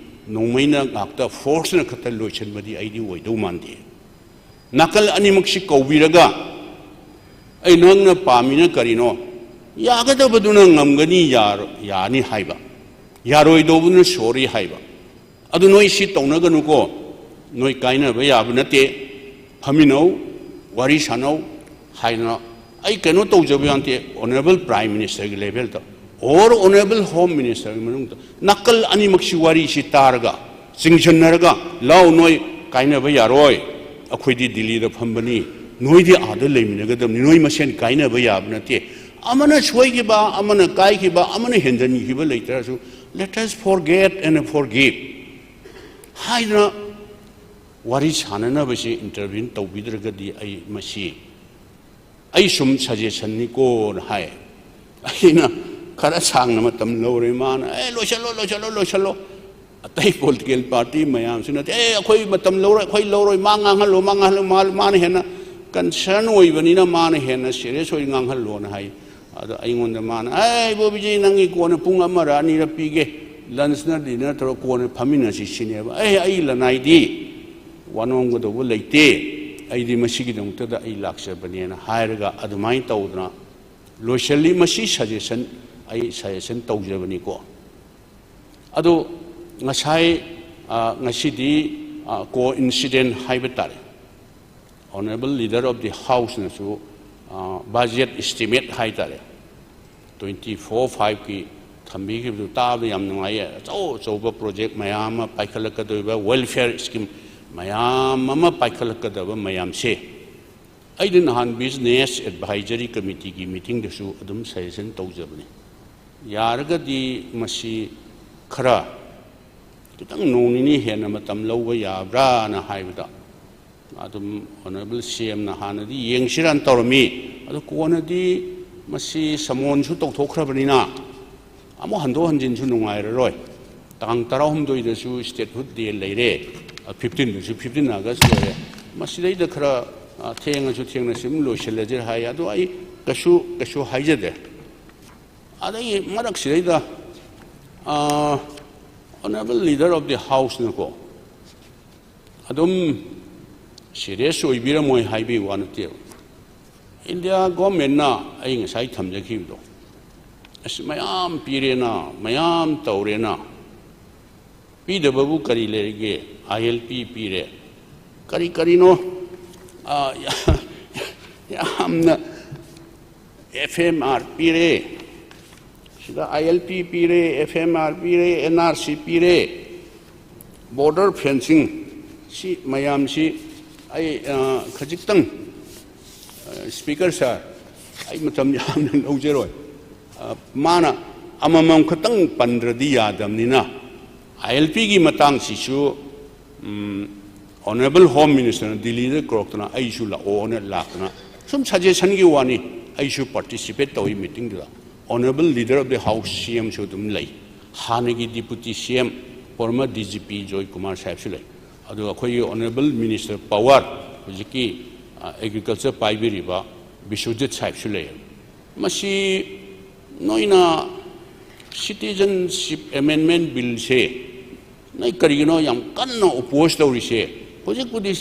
ꯅꯣꯡꯃꯩꯅ ꯉꯥꯛꯇ ꯐꯣꯔꯁꯅ ꯈꯛꯇ ꯂꯣꯏꯁꯤꯟꯕꯗꯤ ꯑꯩꯗꯤ ꯑꯣꯏꯗꯧ ꯃꯥꯟꯗꯦ꯫ ꯅꯥꯀꯜ ꯑꯅꯤꯃꯛꯁꯤ ꯀꯧꯕꯤꯔꯒ, "ꯑꯩ, ꯅꯪꯅ ꯄꯥꯝꯃꯤꯅ ꯀꯔꯤꯅꯣ?" ꯌꯥꯒꯗꯕꯗꯨꯅ ꯉꯝꯒꯅꯤ, ꯌꯥꯔ-, ꯌꯥꯅꯤ ꯍꯥꯏꯕ, ꯌꯥꯔꯣꯏꯗꯧꯕꯗꯨꯅ ꯁꯣꯔꯤ ꯍꯥꯏꯕ꯫ ꯑꯗꯨ ꯅꯣꯏ ꯁꯤ ꯇꯧꯅꯒꯅꯨꯀꯣ, ꯅꯣꯏ ꯀꯥꯏꯅꯕ ꯌꯥꯕ ꯅꯠꯇꯦ, ꯐꯝꯃꯤꯟꯅꯧ, ꯋꯥꯔꯤ ꯁꯥꯟꯅꯧ ꯍꯥꯏꯗꯅ ꯑꯩ ꯀꯩꯅꯣ ꯇꯧꯖꯕ ꯌꯥ ꯅꯠꯇꯦ꯫ Honourable Prime Ministerꯒꯤ levelꯗ or Honourable Home Ministerꯒꯤ ꯃꯅꯨꯡꯗ ꯅꯥꯀꯜ ꯑꯅꯤꯃꯛꯁꯤ ꯋꯥꯔꯤꯁꯤ ꯇꯥꯔꯒ, ꯆꯤꯡꯁꯤꯟꯅꯔꯒ, "ꯂꯥꯎ, ꯅꯣꯏ ꯀꯥꯏꯅꯕ ꯌꯥꯔꯣꯏ, ꯑꯩꯈꯣꯏꯗꯤ ꯗꯤꯜꯂꯤꯗ ꯐꯝꯕꯅꯤ, ꯅꯣꯏꯗꯤ ꯑꯥꯗ ꯂꯩꯃꯤꯟꯅꯒꯗꯕꯅꯤ, ꯅꯣꯏ ꯃꯁꯦꯟ ꯀꯥꯏꯅꯕ ꯌꯥꯕ ꯅꯠꯇꯦ꯫ ꯑꯃꯅ ꯁꯣꯏꯈꯤꯕ, ꯑꯃꯅ ꯀꯥꯏꯈꯤꯕ, ꯑꯃꯅ ꯍꯦꯟꯖꯟꯈꯤꯕ ꯂꯩꯇ꯭ꯔꯁꯨ, let us forget and forgive" ꯍꯥꯏꯗꯅ ꯋꯥꯔꯤ ꯁꯥꯟꯅꯅꯕꯁꯤ intervene ꯇꯧꯕꯤꯗ꯭ꯔꯒꯗꯤ ꯑꯩ ꯃꯁꯤ, ꯑꯩ ꯁꯨꯝ suggestionꯅꯤꯀꯣꯅ ꯍꯥꯏ꯫ ꯑꯩꯅ ꯈꯔ ꯁꯥꯡꯅ ꯃꯇꯝ ꯂꯧꯔꯦ꯫ ꯃꯥꯅ, "ꯑꯦ, ꯂꯣꯏꯁꯜꯂꯣ, ꯂꯣꯏꯁꯜꯂꯣ, ꯂꯣꯏꯁꯜꯂꯣ"꯫ ꯑꯇꯩ political party ꯃꯌꯥꯝꯁꯨ ꯅꯠꯇꯦ, "ꯑꯦ, ꯑꯩꯈꯣꯏ ꯃꯇꯝ ꯂꯧꯔꯣꯏ, ꯑꯩꯈꯣꯏ ꯂꯧꯔꯣꯏ, ꯃꯥ ꯉꯥꯡꯍꯜꯂꯣ, ꯃꯥ ꯉꯥꯡꯍꯜꯂꯣ"꯫ ꯃꯥ-, ꯃꯥꯅ ꯍꯦꯟꯅ concern ꯑꯣꯏꯕꯅꯤꯅ, ꯃꯥꯅ ꯍꯦꯟꯅ serious ꯑꯣꯏꯅ ꯉꯥꯡꯍꯜꯂꯣꯅ ꯍꯥꯏ꯫ ꯑꯗꯣ ꯑꯩꯉꯣꯟꯗ ꯃꯥꯅ, "ꯑꯦ, ꯏꯕꯣ ꯕꯤꯖꯤ, ꯅꯪꯒꯤ ꯀꯣꯟꯅ ꯄꯨꯡ ꯑꯃꯔ ꯑꯅꯤꯔ ꯄꯤꯒꯦ, lunchꯅ dinner ꯇꯧꯔ ꯀꯣꯟꯅ ꯐꯝꯃꯤꯟꯅꯁꯤ" ꯁꯤꯅꯦꯕ꯫ ꯑꯦ, ꯑꯩ ꯂꯅꯥꯏꯗꯤ ꯋꯥꯅꯣꯝꯒꯗꯧꯕ ꯂꯩꯇꯦ, ꯑꯩꯗꯤ ꯃꯁꯤꯒꯤꯗꯃꯛꯇꯗ ꯑꯩ ꯂꯥꯛꯆꯕꯅꯦꯅ ꯍꯥꯏꯔꯒ ꯑꯗꯨꯃꯥꯏꯅ ꯇꯧꯗꯅ ꯂꯣꯏꯁꯤꯜꯂꯤ꯫ ꯃꯁꯤ suggestion, ꯑꯩ suggestion ꯇꯧꯖꯕꯅꯤꯀꯣ꯫ ꯑꯗꯨ ꯉꯁꯥꯏ, ꯑ, ꯉꯁꯤꯗꯤ, ꯑ, coincident ꯍꯥꯏꯕ ꯇꯥꯔꯦ, Honourable Leader of the Houseꯅꯁꯨ, ꯑ, budget estimate ꯍꯥꯏ ꯇꯥꯔꯦ, twenty four fiveꯀꯤ ꯊꯝꯕꯤꯈꯤꯕꯗꯨ ꯇꯥꯕꯗ ꯌꯥꯝ ꯅꯨꯡꯉꯥꯏꯌꯦ꯫ ꯑꯆꯧ ꯑꯆꯧꯕ project ꯃꯌꯥꯝ ꯑꯃ ꯄꯥꯏꯈꯠꯂꯛꯀꯗꯧꯔꯤꯕ, welfare scheme ꯃꯌꯥꯝ ꯑꯃ ꯄꯥꯏꯈꯠꯂꯛꯀꯗꯕ ꯃꯌꯥꯝꯁꯦ, ꯑꯩꯗꯤ ꯅꯍꯥꯟ Business Advisory Committeeꯒꯤ meetingꯗꯁꯨ ꯑꯗꯨꯝ suggestion ꯇꯧꯖꯕꯅꯤ꯫ ꯌꯥꯔꯒꯗꯤ ꯃꯁꯤ ꯈꯔ ꯈꯤꯇꯪ ꯅꯣꯡ ꯅꯤꯅꯤ ꯍꯦꯟꯅ ꯃꯇꯝ ꯂꯧꯕ ꯌꯥꯕ꯭ꯔꯥꯅ ꯍꯥꯏꯕꯗ, ꯑꯗꯨꯝ Honourable CMꯅ ꯍꯥꯟꯅꯗꯤ ꯌꯦꯡꯁꯤꯔꯥꯅ ꯇꯧꯔꯝꯃꯤ, ꯑꯗꯨ ꯀꯣꯟꯅꯗꯤ ꯃꯁꯤ summonꯁꯨ ꯇꯧꯊꯣꯛꯈ꯭ꯔꯕꯅꯤꯅ ꯑꯃꯨꯛ ꯍꯟꯗꯣꯛ ꯍꯟꯖꯤꯟꯁꯨ ꯅꯨꯡꯉꯥꯏꯔꯔꯣꯏ꯫ ꯇꯥꯡ ꯇꯔꯥꯍꯨꯝꯗꯣꯏꯗꯁꯨ Statehood Day ꯂꯩꯔꯦ, fifteenꯗꯁꯨ, fifteen August ꯂꯩꯔꯦ꯫ ꯃꯁꯤꯗꯩꯗ ꯈꯔ, ꯑ, ꯊꯦꯡꯉꯁꯨ ꯊꯦꯡꯅ ꯁꯨꯝ ꯂꯣꯏꯁꯤꯜꯂꯁꯤꯔ ꯍꯥꯏ꯫ ꯑꯗꯣ ꯑꯩ ꯀꯩꯁꯨ, ꯀꯩꯁꯨ ꯍꯥꯏꯖꯗꯦ꯫ ꯑꯗꯒꯤ ꯃꯔꯛꯁꯤꯗꯩꯗ, ꯑ, Honourable Leader of the Houseꯅꯀꯣ, ꯑꯗꯨꯝ serious ꯑꯣꯏꯕꯤꯔꯝꯃꯣꯏ ꯍꯥꯏꯕꯒꯤ ꯋꯥ ꯅꯠꯇꯦꯕ꯫ India governmentꯅ ꯑꯩ ꯉꯁꯥꯏ ꯊꯝꯖꯈꯤꯕꯗꯣ, ꯑꯁ, ꯃꯌꯥꯝ ꯄꯤꯔꯦꯅ, ꯃꯌꯥꯝ ꯇꯧꯔꯦꯅ, ꯄꯤꯗꯕꯕꯨ ꯀꯔꯤ ꯂꯩꯔꯤꯒꯦ? ILP ꯄꯤꯔꯦ, ꯀꯔꯤ ꯀꯔꯤꯅꯣ, ꯑ, ꯌꯥꯝꯅ, FMR ꯄꯤꯔꯦ, ꯁꯤꯗ ILP ꯄꯤꯔꯦ, FMR ꯄꯤꯔꯦ, NRC ꯄꯤꯔꯦ, border fencing, ꯁꯤ ꯃꯌꯥꯝꯁꯤ ꯑꯩ, ꯑ, ꯈꯖꯤꯛꯇꯪ, ꯑ, Speaker sir, ꯑꯩ ꯃꯇꯝ ꯌꯥꯝꯅ ꯂꯧꯖꯔꯣꯏ꯫ ꯑ, ꯃꯥꯅ ꯑꯃꯃꯝ ꯈꯛꯇꯪ ꯄꯟꯗ꯭ꯔꯗꯤ ꯌꯥꯗꯕꯅꯤꯅ, ILPꯒꯤ ꯃꯇꯥꯡꯁꯤꯁꯨ, ꯎꯝ, Honourable Home Minister ꯅ ꯗꯤꯜꯂꯤꯗ ꯀꯧꯔꯛꯇꯅ ꯑꯩꯁꯨ ꯂꯥꯛꯑꯣꯅ ꯂꯥꯛꯇꯅ, ꯁꯨꯝ suggestion ꯒꯤ ꯋꯥꯅꯤ, ꯑꯩꯁꯨ participate ꯇꯧꯏ meeting ꯗꯨꯗ꯫ Honourable Leader of the House, C M ꯁꯨ ꯑꯗꯨꯝ ꯂꯩ, ꯍꯥꯟꯅꯒꯤ Deputy C M former D G P ꯖꯣꯏ ꯀꯨꯃꯥꯔ ꯁꯥꯍꯦꯕꯁꯨ ꯂꯩ, ꯑꯗꯨꯒ ꯑꯩꯈꯣꯏꯒꯤ Honourable Minister Power, ꯍꯧꯖꯤꯛꯀꯤ ꯑꯦꯒ꯭ꯔꯤꯀꯜꯆꯔ ꯄꯥꯏꯕꯤꯔꯤꯕ ꯕꯤꯁ꯭ꯋꯖꯤꯠ ꯁꯥꯍꯦꯕꯁꯨ ꯂꯩ꯫ ꯃꯁꯤ ꯅꯣꯏꯅ Citizenship Amendment Bill ꯁꯦ ꯅꯣꯏ ꯀꯔꯤꯒꯤꯅꯣ ꯌꯥꯝ ꯀꯟꯅ oppose ꯇꯧꯔꯤꯁꯦ? ꯍꯧꯖꯤꯛꯄꯨꯗꯤ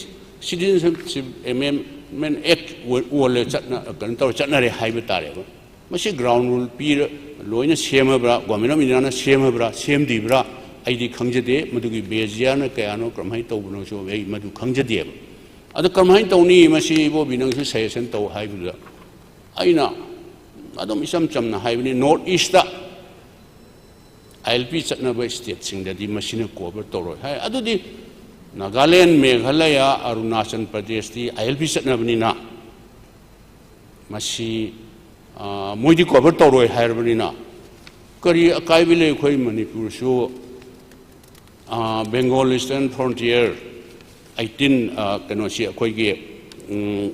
Citizenship Amendment Act ꯑꯣꯜꯂꯦ, ꯆꯠꯅ, ꯀꯩꯅꯣ ꯇꯧꯔ ꯆꯠꯅꯔꯦ ꯍꯥꯏꯕ ꯇꯥꯔꯦꯕ꯫ ꯃꯁꯤ ground rule ꯄꯤꯔ ꯂꯣꯏꯅ ꯁꯦꯝꯃꯕ꯭ꯔꯥ, Government of India ꯅ ꯁꯦꯝꯃꯕ꯭ꯔꯥ, ꯁꯦꯝꯗ꯭ꯔꯤꯕ꯭ꯔꯥ ꯑꯩꯗꯤ ꯈꯪꯖꯗꯦ꯫ ꯃꯗꯨꯒꯤ basis ꯅ ꯀꯌꯥꯅꯣ, ꯀꯔꯝꯍꯥꯏꯅ ꯇꯧꯕꯅꯣꯁꯨ ꯑꯩ ꯃꯗꯨ ꯈꯪꯖꯗꯦꯕ꯫ ꯑꯗꯣ ꯀꯔꯝꯍꯥꯏꯅ ꯇꯧꯅꯤ? ꯃꯁꯤ ꯏꯕꯣꯕꯤ ꯅꯪꯁꯨ suggestion ꯇꯧ ꯍꯥꯏꯕꯗꯨꯗ ꯑꯩꯅ ꯑꯗꯨꯝ ꯏꯆꯝ ꯆꯝꯅ ꯍꯥꯏꯕꯅꯤ, North East ꯇ I L P ꯆꯠꯅꯕ state ꯁꯤꯡꯗꯗꯤ ꯃꯁꯤꯅ cover ꯇꯧꯔꯣꯏ ꯍꯥꯏ꯫ ꯑꯗꯨꯗꯤ Nagaland, Meghalaya, Arunachal ꯄ꯭ꯔꯗꯦꯁꯇꯤ I L P ꯆꯠꯅꯕꯅꯤꯅ ꯃꯁꯤ, ꯑ, ꯃꯣꯏꯗꯤ cover ꯇꯧꯔꯣꯏ ꯍꯥꯏꯔꯕꯅꯤꯅ ꯀꯔꯤ ꯑꯀꯥꯏꯕ ꯂꯩ? ꯑꯩꯈꯣꯏ ꯃꯅꯤꯄꯨꯔꯁꯨ, ꯑ, Bengal Eastern Frontier eighteen, ꯑ, ꯀꯩꯅꯣꯁꯤ ꯑꯩꯈꯣꯏꯒꯤ, ꯎꯝ,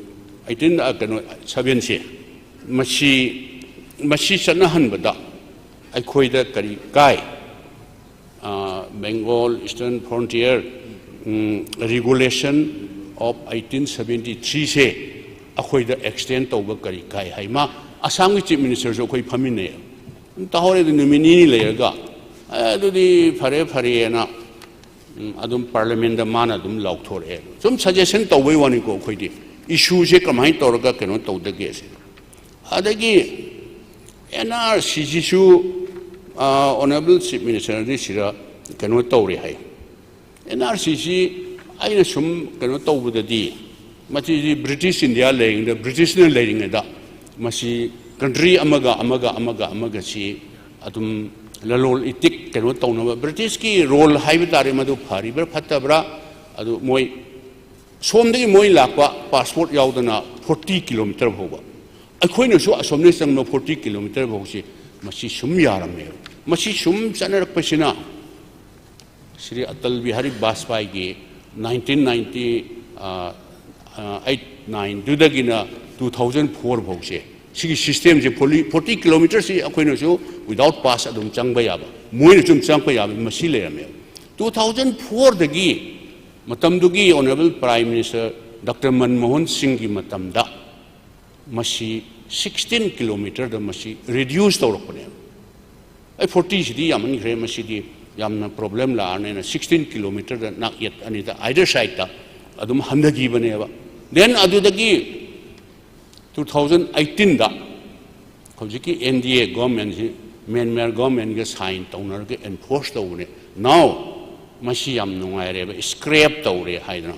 eighteen, ꯑ, ꯀꯩꯅꯣ, seven ꯁꯦ, ꯃꯁꯤ, ꯃꯁꯤ ꯆꯠꯅꯍꯟꯕꯗ ꯑꯩꯈꯣꯏꯗ ꯀꯔꯤ ꯀꯥꯏ? ꯑ, Bengal Eastern Frontier, um, Regulation of eighteen seventy three ꯁꯦ ꯑꯩꯈꯣꯏꯗ extend ꯇꯧꯕ ꯀꯔꯤ ꯀꯥꯏ ꯍꯥꯏ? ꯃꯥ ꯑꯁꯥꯝꯒꯤ Chief Minister ꯁꯨ ꯑꯩꯈꯣꯏ ꯐꯝꯃꯤꯟꯅꯩ꯫ ꯇꯥꯍꯧꯔꯦ, ꯑꯗꯨ ꯅꯨꯃꯤꯠ ꯅꯤꯅꯤ ꯂꯩꯔꯒ, "ꯑꯦ, ꯑꯗꯨꯗꯤ ꯐꯔꯦ, ꯐꯔꯦꯅ", ꯎꯝ, ꯑꯗꯨꯝ Parliament ꯇ ꯃꯥꯅ ꯑꯗꯨꯝ ꯂꯥꯎꯊꯣꯔꯛꯑꯦ꯫ ꯁꯨꯝ suggestion ꯇꯧꯕꯩ ꯋꯥꯅꯤꯀꯣ, ꯑꯩꯈꯣꯏꯗꯤ issue ꯁꯦ ꯀꯃꯥꯏꯅ ꯇꯧꯔꯒ ꯀꯩꯅꯣ ꯇꯧꯗꯒꯦ ꯁꯤꯅꯤ꯫ ꯑꯗꯒꯤ N R C ꯁꯤꯁꯨ, ꯑ, Honourable Chief Minister ꯅꯗꯤ ꯁꯤꯗ ꯀꯩꯅꯣ ꯇꯧꯔꯦ ꯍꯥꯏ꯫ N R C ꯁꯤ ꯑꯩꯅ ꯁꯨꯝ ꯀꯩꯅꯣ ꯇꯧꯕꯗꯗꯤ, ꯃꯁꯤꯗꯤ British India ꯂꯩꯔꯤꯉꯩꯗ, British ꯅ ꯂꯩꯔꯤꯉꯩꯗ ꯃꯁꯤ country ꯑꯃꯒ ꯑꯃꯒ, ꯑꯃꯒ ꯑꯃꯒꯁꯤ ꯑꯗꯨꯝ ꯂꯂꯣꯟ ꯏꯇꯤꯛ ꯀꯩꯅꯣ ꯇꯧꯅꯕ, British ꯀꯤ role ꯍꯥꯏꯕ ꯇꯥꯔꯦ, ꯃꯗꯨ ꯐꯔꯤꯕ꯭ꯔꯥ ꯐꯠꯇꯕ꯭ꯔꯥ, ꯑꯗꯨ ꯃꯣꯏ ꯁꯣꯝꯗꯒꯤ ꯃꯣꯏ ꯂꯥꯛꯄ passport ꯌꯥꯎꯗꯅ forty kilometre ꯐꯥꯎꯕ, ꯑꯩꯈꯣꯏꯅꯁꯨ ꯑꯁꯣꯝꯗꯒꯤ ꯆꯪꯕ forty kilometre ꯐꯥꯎꯁꯤ ꯃꯁꯤ ꯁꯨꯝ ꯌꯥꯔꯝꯃꯦꯕ꯫ ꯃꯁꯤ ꯁꯨꯝ ꯆꯠꯅꯔꯛꯄꯁꯤꯅ ꯁ꯭ꯔꯤ ꯑꯇꯜ ꯕꯤꯍꯥꯔꯤ ꯕꯥꯖꯄꯥꯏꯒꯤ ꯅꯥꯏꯟꯇꯤꯟ ꯅꯥꯏꯟꯇꯤ ꯑꯩꯠ ꯅꯥꯏꯟꯗꯨꯗꯒꯤꯅ ꯇꯨ ꯊꯥꯎꯖꯟ ꯐꯣꯔ ꯐꯥꯎꯁꯦ, ꯁꯤꯒꯤ ꯁꯤꯁꯇꯦꯝꯁꯦ ꯐꯣꯔꯇꯤ ꯀꯤꯂꯣꯃꯤꯇꯔꯁꯤ ꯑꯩꯈꯣꯏꯅꯁꯨ ꯋꯤꯗꯥꯎꯠ ꯄꯥꯁ ꯑꯗꯨꯝ ꯆꯪꯕ ꯌꯥꯕ, ꯃꯣꯏꯅꯁꯨ ꯑꯗꯨꯝ ꯆꯪꯉꯛꯄ ꯌꯥꯕ, ꯃꯁꯤ ꯂꯩꯔꯝꯃꯦꯕ꯫ ꯇꯨ ꯊꯥꯎꯖꯟ ꯐꯣꯔꯗꯒꯤ ꯃꯇꯝꯗꯨꯒꯤ honourable prime minister doctor Manmohan ꯁꯤꯡꯒꯤ ꯃꯇꯝꯗ ꯃꯁꯤ ꯁꯤꯛꯁꯇꯤꯟ ꯀꯤꯂꯣꯃꯤꯇꯔꯗ ꯃꯁꯤ ꯔꯤꯗ꯭ꯌꯨꯁ ꯇꯧꯔꯛꯄꯅꯦꯕ꯫ ꯑꯩ ꯐꯣꯔꯇꯤꯁꯤꯗꯤ ꯌꯥꯝꯃꯟꯈ꯭ꯔꯦ, ꯃꯁꯤꯗꯤ ꯌꯥꯝꯅ ꯄ꯭ꯔꯣꯕ꯭ꯂꯦꯝ ꯂꯥꯛꯑꯅꯤꯅ ꯁꯤꯛꯁꯇꯤꯟ ꯀꯤꯂꯣꯃꯤꯇꯔꯗ ꯅꯥꯛ ꯌꯦꯠ ꯑꯅꯤꯗ ꯑꯥꯏꯗꯔ ꯁꯥꯏꯗꯇ ꯑꯗꯨꯝ ꯍꯟꯊꯈꯤꯕꯅꯦꯕ꯫ ꯗꯦꯟ ꯑꯗꯨꯗꯒꯤ ꯇꯨ ꯊꯥꯎꯖꯟ ꯑꯩꯠꯇꯤꯟꯗ ꯍꯧꯖꯤꯛꯀꯤ ꯑꯦꯟ ꯗꯤ ꯑꯦ ꯒꯣꯔꯃꯦꯟꯁꯤ ꯃ꯭ꯌꯥꯟꯃꯥꯔ ꯒꯣꯔꯃꯦꯟꯒ ꯁꯥꯏꯟ ꯇꯧꯅꯔꯒ ꯑꯦꯟꯐꯣꯔꯁ ꯇꯧꯕꯅꯦ꯫ ꯅꯥꯎ ꯃꯁꯤ ꯌꯥꯝ ꯅꯨꯡꯉꯥꯏꯔꯦꯕ, ꯁ꯭ꯀ꯭ꯔꯦꯞ ꯇꯧꯔꯦ ꯍꯥꯏꯗꯅ꯫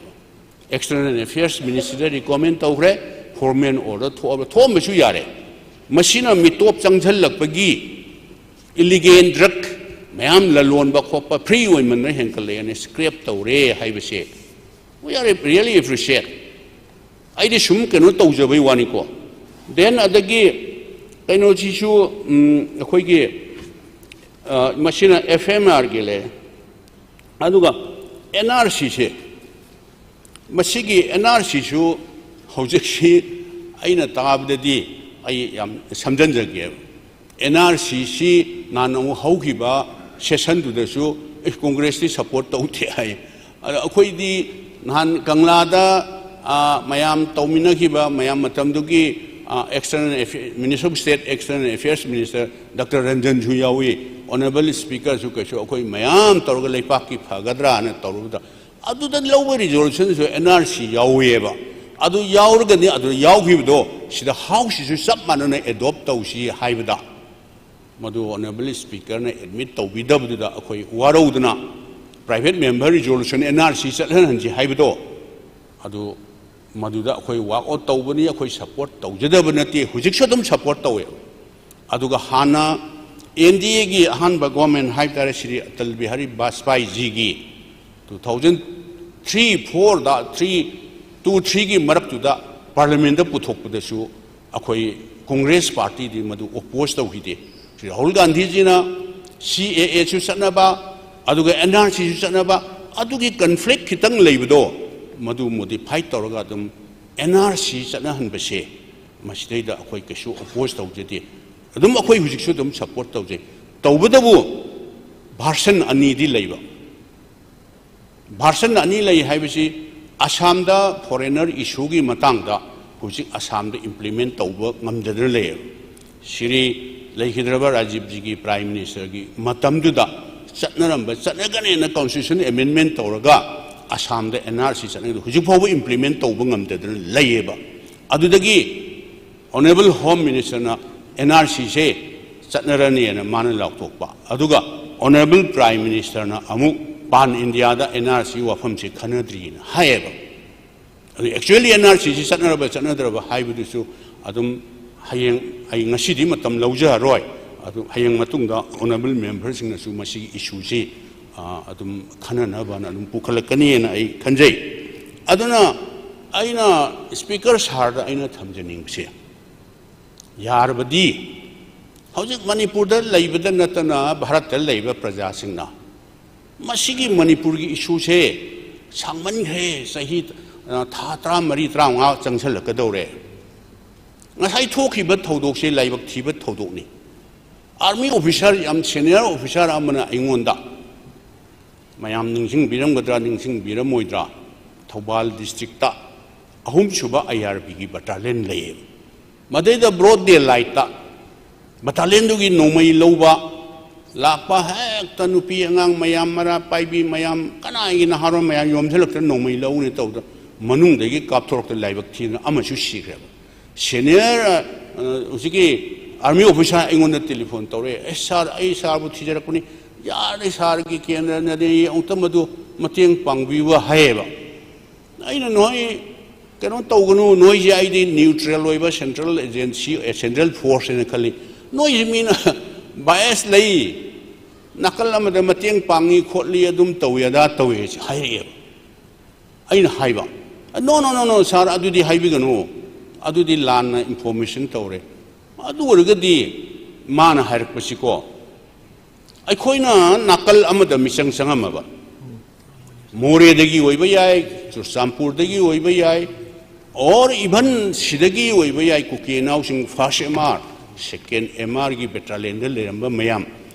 ꯑꯦꯛꯁꯇꯔꯅꯦꯜ ꯑꯦꯐꯤꯌꯔꯁ ꯃꯤꯅꯤꯁꯇꯔꯗ ꯔꯤꯀꯣꯃꯦꯟ ꯇꯧꯈ꯭ꯔꯦ, ꯐꯣꯔꯃꯦꯜ ꯑꯣꯔꯗꯔ ꯊꯣꯛꯑꯕ, ꯊꯣꯛꯑꯝꯕꯁꯨ ꯌꯥꯔꯦ꯫ ꯃꯁꯤꯅ ꯃꯤꯇꯣꯞ ꯆꯪꯁꯤꯜꯂꯛꯄꯒꯤ ꯏꯂꯤꯒꯦꯜ ꯗ꯭ꯔꯒ ꯃꯌꯥꯝ ꯂꯂꯣꯟꯕ ꯈꯣꯠꯄ ꯐ꯭ꯔꯤ ꯑꯣꯏꯃꯟꯗꯅ ꯍꯦꯟꯒꯠꯂꯛꯑꯦꯅ ꯁ꯭ꯀ꯭ꯔꯦꯞ ꯇꯧꯔꯦ ꯍꯥꯏꯕꯁꯦ we are really appreciate꯫ ꯑꯩꯗꯤ ꯁꯨꯝ ꯀꯩꯅꯣ ꯇꯧꯖꯕꯩ ꯋꯥꯅꯤꯀꯣ꯫ ꯗꯦꯟ ꯑꯗꯒꯤ ꯀꯩꯅꯣꯁꯤꯁꯨ, ꯎꯝ, ꯑꯩꯈꯣꯏꯒꯤ, ꯑ, ꯃꯁꯤꯅ ꯑꯦꯐ ꯑꯦꯝ ꯑꯥꯔꯒꯤ ꯂꯩ꯫ ꯑꯗꯨꯒ ꯑꯦꯟ ꯑꯥꯔ ꯁꯤꯁꯦ, ꯃꯁꯤꯒꯤ ꯑꯦꯟ ꯑꯥꯔ ꯁꯤꯁꯨ ꯍꯧꯖꯤꯛꯁꯤ ꯑꯩꯅ ꯇꯥꯕꯗꯗꯤ, ꯑꯩ ꯌꯥꯝ ꯁꯝꯖꯤꯟꯖꯒꯦꯕ, ꯑꯦꯟ ꯑꯥꯔ ꯁꯤꯁꯤ ꯅꯍꯥꯟ ꯑꯃꯨꯛ ꯍꯧꯈꯤꯕ ꯁꯦꯁꯟꯗꯨꯗꯁꯨ, "ꯑꯦ, ꯀꯣꯡꯒ꯭ꯔꯦꯁꯇꯤ ꯁꯄꯣꯔꯠ ꯇꯧꯗꯦ" ꯍꯥꯏ꯫ ꯑꯗ ꯑꯩꯈꯣꯏꯗꯤ ꯅꯍꯥꯟ ꯀꯪꯂꯥꯗ, ꯑ, ꯃꯌꯥꯝ ꯇꯧꯃꯤꯟꯅꯈꯤꯕ, ꯃꯌꯥꯝ ꯃꯇꯝꯗꯨꯒꯤ, ꯑ, ꯑꯦꯛꯁꯇꯔꯅꯦꯜ ꯑꯦꯐꯦ-, minister of state, external affairs minister doctor ꯔꯟꯖꯟꯁꯨ ꯌꯥꯎꯏ, ꯑꯣꯅꯔꯦꯕꯜ ꯁ꯭ꯄꯤꯀꯔꯁꯨ ꯀꯩꯁꯨ ꯑꯩꯈꯣꯏ ꯃꯌꯥꯝ ꯇꯧꯔꯒ ꯂꯩꯄꯥꯛꯀꯤ ꯐꯒꯗ꯭ꯔꯥꯅ ꯇꯧꯔꯨꯕꯗ, ꯑꯗꯨꯗ ꯂꯧꯕ ꯔꯤꯖꯣꯂꯨꯁꯟꯁꯨ ꯑꯦꯟ ꯑꯥꯔ ꯁꯤ ꯌꯥꯎꯏꯑꯕ꯫ ꯑꯗꯨ ꯌꯥꯎꯔꯒꯗꯤ ꯑꯗꯨꯗ ꯌꯥꯎꯈꯤꯕꯗꯣ ꯁꯤꯗ ꯍꯥꯎꯁꯁꯤꯁꯨ ꯆꯞ ꯃꯥꯟꯅꯅ ꯑꯦꯗꯣꯞ ꯇꯧꯁꯤ ꯍꯥꯏꯕꯗ, ꯃꯗꯨ ꯑꯣꯅꯔꯦꯕꯜ ꯁ꯭ꯄꯤꯀꯔꯅ ꯑꯦꯗꯃꯤꯠ ꯇꯧꯕꯤꯗꯕꯗꯨꯗ ꯑꯩꯈꯣꯏ ꯋꯥꯔꯧꯗꯅ private member resolution N R C ꯆꯠꯍꯟꯍꯟꯁꯤ ꯍꯥꯏꯕꯗꯣ, ꯑꯗꯨ ꯃꯗꯨꯗ ꯑꯩꯈꯣꯏ ꯋꯥꯛ ꯑꯥꯎꯠ ꯇꯧꯕꯅꯤ꯫ ꯑꯩꯈꯣꯏ ꯁꯄꯣꯔꯠ ꯇꯧꯖꯗꯕ ꯅꯠꯇꯦ, ꯍꯧꯖꯤꯛꯁꯨ ꯑꯗꯨꯝ ꯁꯄꯣꯔꯠ ꯇꯧꯋꯦ꯫ ꯑꯗꯨꯒ ꯍꯥꯟꯅ ꯑꯦꯟ ꯗꯤ ꯑꯦꯒꯤ ꯑꯍꯥꯟꯕ ꯒꯣꯔꯃꯦꯟ ꯍꯥꯏꯕ ꯇꯥꯔꯦ, ꯁ꯭ꯔꯤ ꯑꯇꯜ ꯕꯤꯍꯥꯔꯤ ꯕꯥꯖꯄꯥꯏꯖꯤꯒꯤ ꯇꯨ ꯊꯥꯎꯖꯟ ꯊ꯭ꯔꯤ ꯐꯣꯔꯗ, ꯊ꯭ꯔꯤ, ꯇꯨ ꯊ꯭ꯔꯤꯒꯤ ꯃꯔꯛꯇꯨꯗ ꯄꯥꯔꯂꯤꯌꯥꯃꯦꯟꯗ ꯄꯨꯊꯣꯛꯄꯗꯁꯨ ꯑꯩꯈꯣꯏ ꯀꯣꯡꯒ꯭ꯔꯦꯁ ꯄꯥꯔꯇꯤꯗꯤ ꯃꯗꯨ ꯑꯣꯄꯣꯖ ꯇꯧꯈꯤꯗꯦ꯫ ꯁ꯭ꯔꯤ ꯔꯥꯍꯨꯜ ꯒꯥꯟꯙꯤꯖꯤꯅ ꯁꯤ ꯑꯦ ꯑꯦꯁꯨ ꯆꯠꯅꯕ, ꯑꯗꯨꯒ ꯑꯦꯟ ꯑꯥꯔ ꯁꯤꯁꯨ ꯆꯠꯅꯕ, ꯑꯗꯨꯒꯤ ꯀꯟꯐ꯭ꯂꯤꯛ ꯈꯤꯇꯪ ꯂꯩꯕꯗꯣ, ꯃꯗꯨ ꯃꯣꯗꯤꯐꯥꯏ ꯇꯧꯔꯒ ꯑꯗꯨꯝ ꯑꯦꯟ ꯑꯥꯔ ꯁꯤ ꯆꯠꯅꯍꯟꯕꯁꯦ, ꯃꯁꯤꯗꯩꯗ ꯑꯩꯈꯣꯏ ꯀꯩꯁꯨ ꯑꯣꯄꯣꯖ ꯇꯧꯖꯗꯦ꯫ ꯑꯗꯨꯝ ꯑꯩꯈꯣꯏ ꯍꯧꯖꯤꯛꯁꯨ ꯑꯗꯨꯝ ꯁꯄꯣꯔꯠ ꯇꯧꯖꯩ꯫ ꯇꯧꯕꯇꯕꯨ ꯚꯥꯔꯁꯟ ꯑꯅꯤꯗꯤ ꯂꯩꯕ꯫ ꯚꯥꯔꯁꯟ ꯑꯅꯤ ꯂꯩ ꯍꯥꯏꯕꯁꯤ, ꯑꯁꯥꯝꯗ ꯐꯣꯔꯦꯅꯔ ꯏꯁꯨꯒꯤ ꯃꯇꯥꯡꯗ ꯍꯧꯖꯤꯛ ꯑꯁꯥꯝꯗ ꯏꯝꯄ꯭ꯂꯤꯃꯦꯟ ꯇꯧꯕ ꯉꯝꯗꯗꯅ ꯂꯩꯌꯦꯕ꯫ ꯁꯤꯔꯤ ꯂꯩꯈꯤꯗ꯭ꯔꯕ ꯔꯥꯖꯤꯕꯖꯤꯒꯤ ꯄ꯭ꯔꯥꯏꯝ ꯃꯤꯅꯤꯁꯇꯔꯒꯤ ꯃꯇꯝꯗꯨꯗ ꯆꯠꯅꯔꯝꯕ, ꯆꯠꯅꯒꯅꯦꯅ ꯀꯣꯟꯁꯇꯤꯇ꯭ꯌꯨꯁꯟ ꯑꯦꯃꯦꯟꯃꯦꯟ ꯇꯧꯔꯒ ꯑꯁꯥꯝꯗ ꯑꯦꯟ ꯑꯥꯔ ꯁꯤ ꯆꯠꯅꯒꯗꯕ ꯍꯧꯖꯤꯛ ꯐꯥꯎꯕ ꯏꯝꯄ꯭ꯂꯤꯃꯦꯟ ꯇꯧꯕ ꯉꯝꯗꯗꯅ ꯂꯩꯌꯦꯕ꯫ ꯑꯗꯨꯗꯒꯤ ꯑꯣꯅꯔꯦꯕꯜ ꯍꯣꯝ ꯃꯤꯅꯤꯁꯇꯔꯅ ꯑꯦꯟ ꯑꯥꯔ ꯁꯤꯁꯦ ꯆꯠꯅꯔꯅꯤꯅ ꯃꯥꯅ ꯂꯥꯎꯊꯣꯛꯄ, ꯑꯗꯨꯒ ꯑꯣꯅꯔꯦꯕꯜ ꯄ꯭ꯔꯥꯏꯝ ꯃꯤꯅꯤꯁꯇꯔꯅ ꯑꯃꯨꯛ ꯄꯥꯟ ꯏꯟꯗꯤꯌꯥꯗ ꯑꯦꯟ ꯑꯥꯔ ꯁꯤ ꯋꯥꯐꯝꯁꯤ ꯈꯟꯅꯗ꯭ꯔꯤꯅ ꯍꯥꯏꯌꯦꯕ꯫ ꯑꯗꯨ ꯑꯦꯛꯆꯨꯋꯦꯂꯤ ꯑꯦꯟ ꯑꯥꯔ ꯁꯤꯁꯤ ꯆꯠꯅꯔꯕ ꯆꯠꯅꯗ꯭ꯔꯕ ꯍꯥꯏꯕꯗꯨꯁꯨ ꯑꯗꯨꯝ ꯍꯌꯦꯡ, ꯑꯩ ꯉꯁꯤꯗꯤ ꯃꯇꯝ ꯂꯧꯖꯔꯔꯣꯏ꯫ ꯑꯗꯨ ꯍꯌꯦꯡ ꯃꯇꯨꯡꯗ ꯑꯣꯅꯔꯦꯕꯜ ꯃꯦꯝꯕꯔꯁꯤꯡꯅꯁꯨ ꯃꯁꯤꯒꯤ ꯏꯁꯨꯁꯤ, ꯑ, ꯑꯗꯨꯝ ꯈꯟꯅꯅꯕꯅ ꯑꯗꯨꯝ ꯄꯨꯈꯠꯂꯛꯀꯅꯤꯅ ꯑꯩ ꯈꯟꯖꯩ꯫ ꯑꯗꯨꯅ ꯑꯩꯅ ꯁ꯭ꯄꯤꯀꯔ ꯁꯥꯔꯗ ꯑꯩꯅ ꯊꯝꯖꯅꯤꯡꯕꯁꯦ, ꯌꯥꯔꯕꯗꯤ ꯍꯧꯖꯤꯛ ꯃꯅꯤꯄꯨꯔꯗ ꯂꯩꯕꯗ ꯅꯠꯇꯅ ꯚꯥꯔꯠꯇ ꯂꯩꯕ ꯄ꯭ꯔꯖꯥꯁꯤꯡꯅ ꯃꯁꯤꯒꯤ ꯃꯅꯤꯄꯨꯔꯒꯤ ꯏꯁꯨꯁꯦ ꯁꯥꯡꯃꯟꯈ꯭ꯔꯦ, ꯆꯍꯤ, ꯑ, ꯊꯥ ꯇꯔꯥꯃꯔꯤ, ꯇꯔꯥꯃꯉꯥ ꯆꯪꯁꯜꯂꯛꯀꯗꯧꯔꯦ꯫ ꯉꯁꯥꯏ ꯊꯣꯛꯈꯤꯕ ꯊꯧꯗꯣꯛꯁꯦ ꯂꯥꯏꯕꯛ ꯊꯤꯕ ꯊꯧꯗꯣꯛꯅꯤ꯫ ꯑꯥꯔꯃꯤ ꯑꯣꯐꯤꯁꯥꯔ, ꯌꯥꯝ ꯁꯦꯅꯤꯌꯔ ꯑꯣꯐꯤꯁꯥꯔ ꯑꯃꯅ ꯑꯩꯉꯣꯟꯗ, ꯃꯌꯥꯝ ꯅꯤꯡꯁꯤꯡꯕꯤꯔꯝꯒꯗ꯭ꯔꯥ ꯅꯤꯡꯁꯤꯡꯕꯤꯔꯝꯃꯣꯏꯗ꯭ꯔꯥ, ꯊꯧꯕꯥꯜ ꯗꯤꯁꯇ꯭ꯔꯤꯛꯇ ꯑꯍꯨꯝꯁꯨꯕ ꯑꯥꯏ ꯑꯥꯔ ꯕꯤꯒꯤ ꯕꯇꯥꯂꯤꯌꯟ ꯂꯩꯌꯦꯕ꯫ ꯃꯗꯩꯗ ꯕ꯭ꯔꯣꯗ ꯗꯦ ꯂꯥꯏꯠꯇ ꯕꯇꯥꯂꯤꯌꯟꯗꯨꯒꯤ ꯅꯣꯡꯃꯩ ꯂꯧꯕ ꯂꯥꯛꯄ, ꯍꯦꯛꯇ ꯅꯨꯄꯤ ꯑꯉꯥꯡ ꯃꯌꯥꯝ, ꯃꯔꯥ ꯄꯥꯏꯕꯤ ꯃꯌꯥꯝ, ꯀꯅꯥꯒꯤ ꯅꯍꯥꯔꯣꯜ ꯃꯌꯥꯝ ꯌꯣꯝꯁꯤꯜꯂꯛꯇꯅ ꯅꯣꯡꯃꯩ ꯂꯧꯅꯤ ꯇꯧꯗꯅ ꯃꯅꯨꯡꯗꯒꯤ ꯀꯥꯞꯊꯣꯔꯛꯇ ꯂꯥꯏꯕꯛ ꯊꯤꯗꯅ ꯑꯃꯁꯨ ꯁꯤꯈ꯭ꯔꯦꯕ꯫ ꯁꯦꯅꯤꯌꯔ, ꯑ, ꯍꯧꯖꯤꯛꯀꯤ ꯑꯥꯔꯃꯤ ꯑꯣꯐꯤꯁꯥꯔ ꯑꯩꯉꯣꯟꯗ ꯇꯦꯂꯤꯐꯣꯟ ꯇꯧꯔꯛꯑꯦ, "ꯑꯦ ꯁꯥꯔ, ꯑꯩ ꯁꯥꯔꯕꯨ ꯊꯤꯖꯔꯛꯄꯅꯤ, ꯌꯥꯔꯦ ꯁꯥꯔꯒꯤ ꯀꯦꯟꯗ꯭ꯔꯅꯗꯤ ꯑꯃꯨꯛꯇ ꯃꯗꯨ ꯃꯇꯦꯡ ꯄꯥꯡꯕꯤꯌꯨ" ꯍꯥꯏꯌꯦꯕ꯫ ꯑꯩꯅ, "ꯅꯣꯏ ꯀꯩꯅꯣ ꯇꯧꯒꯅꯨ, ꯅꯣꯏꯁꯦ ꯑꯩꯗꯤ ꯅ꯭ꯌꯨꯇ꯭ꯔꯦꯜ ꯑꯣꯏꯕ ꯁꯦꯟꯇ꯭ꯔꯦꯜ ꯑꯦꯖꯦꯟꯁꯤ, ꯑꯦ, ꯁꯦꯟꯇ꯭ꯔꯦꯜ ꯐꯣꯔꯁ ꯍꯥꯏꯅ ꯈꯜꯂꯤ, ꯅꯣꯏꯁꯦ ꯃꯤꯅ ꯕꯥꯏꯁ ꯂꯩ, ꯅꯥꯀꯜ ꯑꯃꯗ ꯃꯇꯦꯡ ꯄꯥꯡꯉꯤ ꯈꯣꯠꯂꯤ, ꯑꯗꯨꯝ ꯇꯧꯏ ꯑꯗꯥ ꯇꯧꯏ" ꯍꯥꯏꯔꯛꯑꯦꯕ꯫ ꯑꯩꯅ ꯍꯥꯏꯕ, "No, no, no, no, ꯁꯥꯔ, ꯑꯗꯨꯗꯤ ꯍꯥꯏꯕꯤꯒꯅꯨ, ꯑꯗꯨꯗꯤ ꯂꯥꯟꯅ ꯏꯟꯐꯣꯔꯃꯦꯁꯟ ꯇꯧꯔꯦ"꯫ ꯑꯗꯨ ꯑꯣꯏꯔꯒꯗꯤ ꯃꯥꯅ ꯍꯥꯏꯔꯛꯄꯁꯤꯀꯣ, ꯑꯩꯈꯣꯏꯅ ꯅꯥꯀꯜ ꯑꯃꯗ ꯃꯤꯆꯪ ꯆꯪꯉꯝꯃꯕ, ꯃꯣꯔꯦꯗꯒꯤ ꯑꯣꯏꯕ ꯌꯥꯏ, ꯆꯨꯔꯆꯥꯟꯄꯨꯔꯗꯒꯤ ꯑꯣꯏꯕ ꯌꯥꯏ, or even ꯁꯤꯗꯒꯤ ꯑꯣꯏꯕ ꯌꯥꯏ, ꯀꯨꯀꯤ ꯏꯅꯥꯎꯁꯤꯡ first M R, second M R ꯒꯤ battalionꯗ ꯂꯩꯔꯝꯕ ꯃꯌꯥꯝ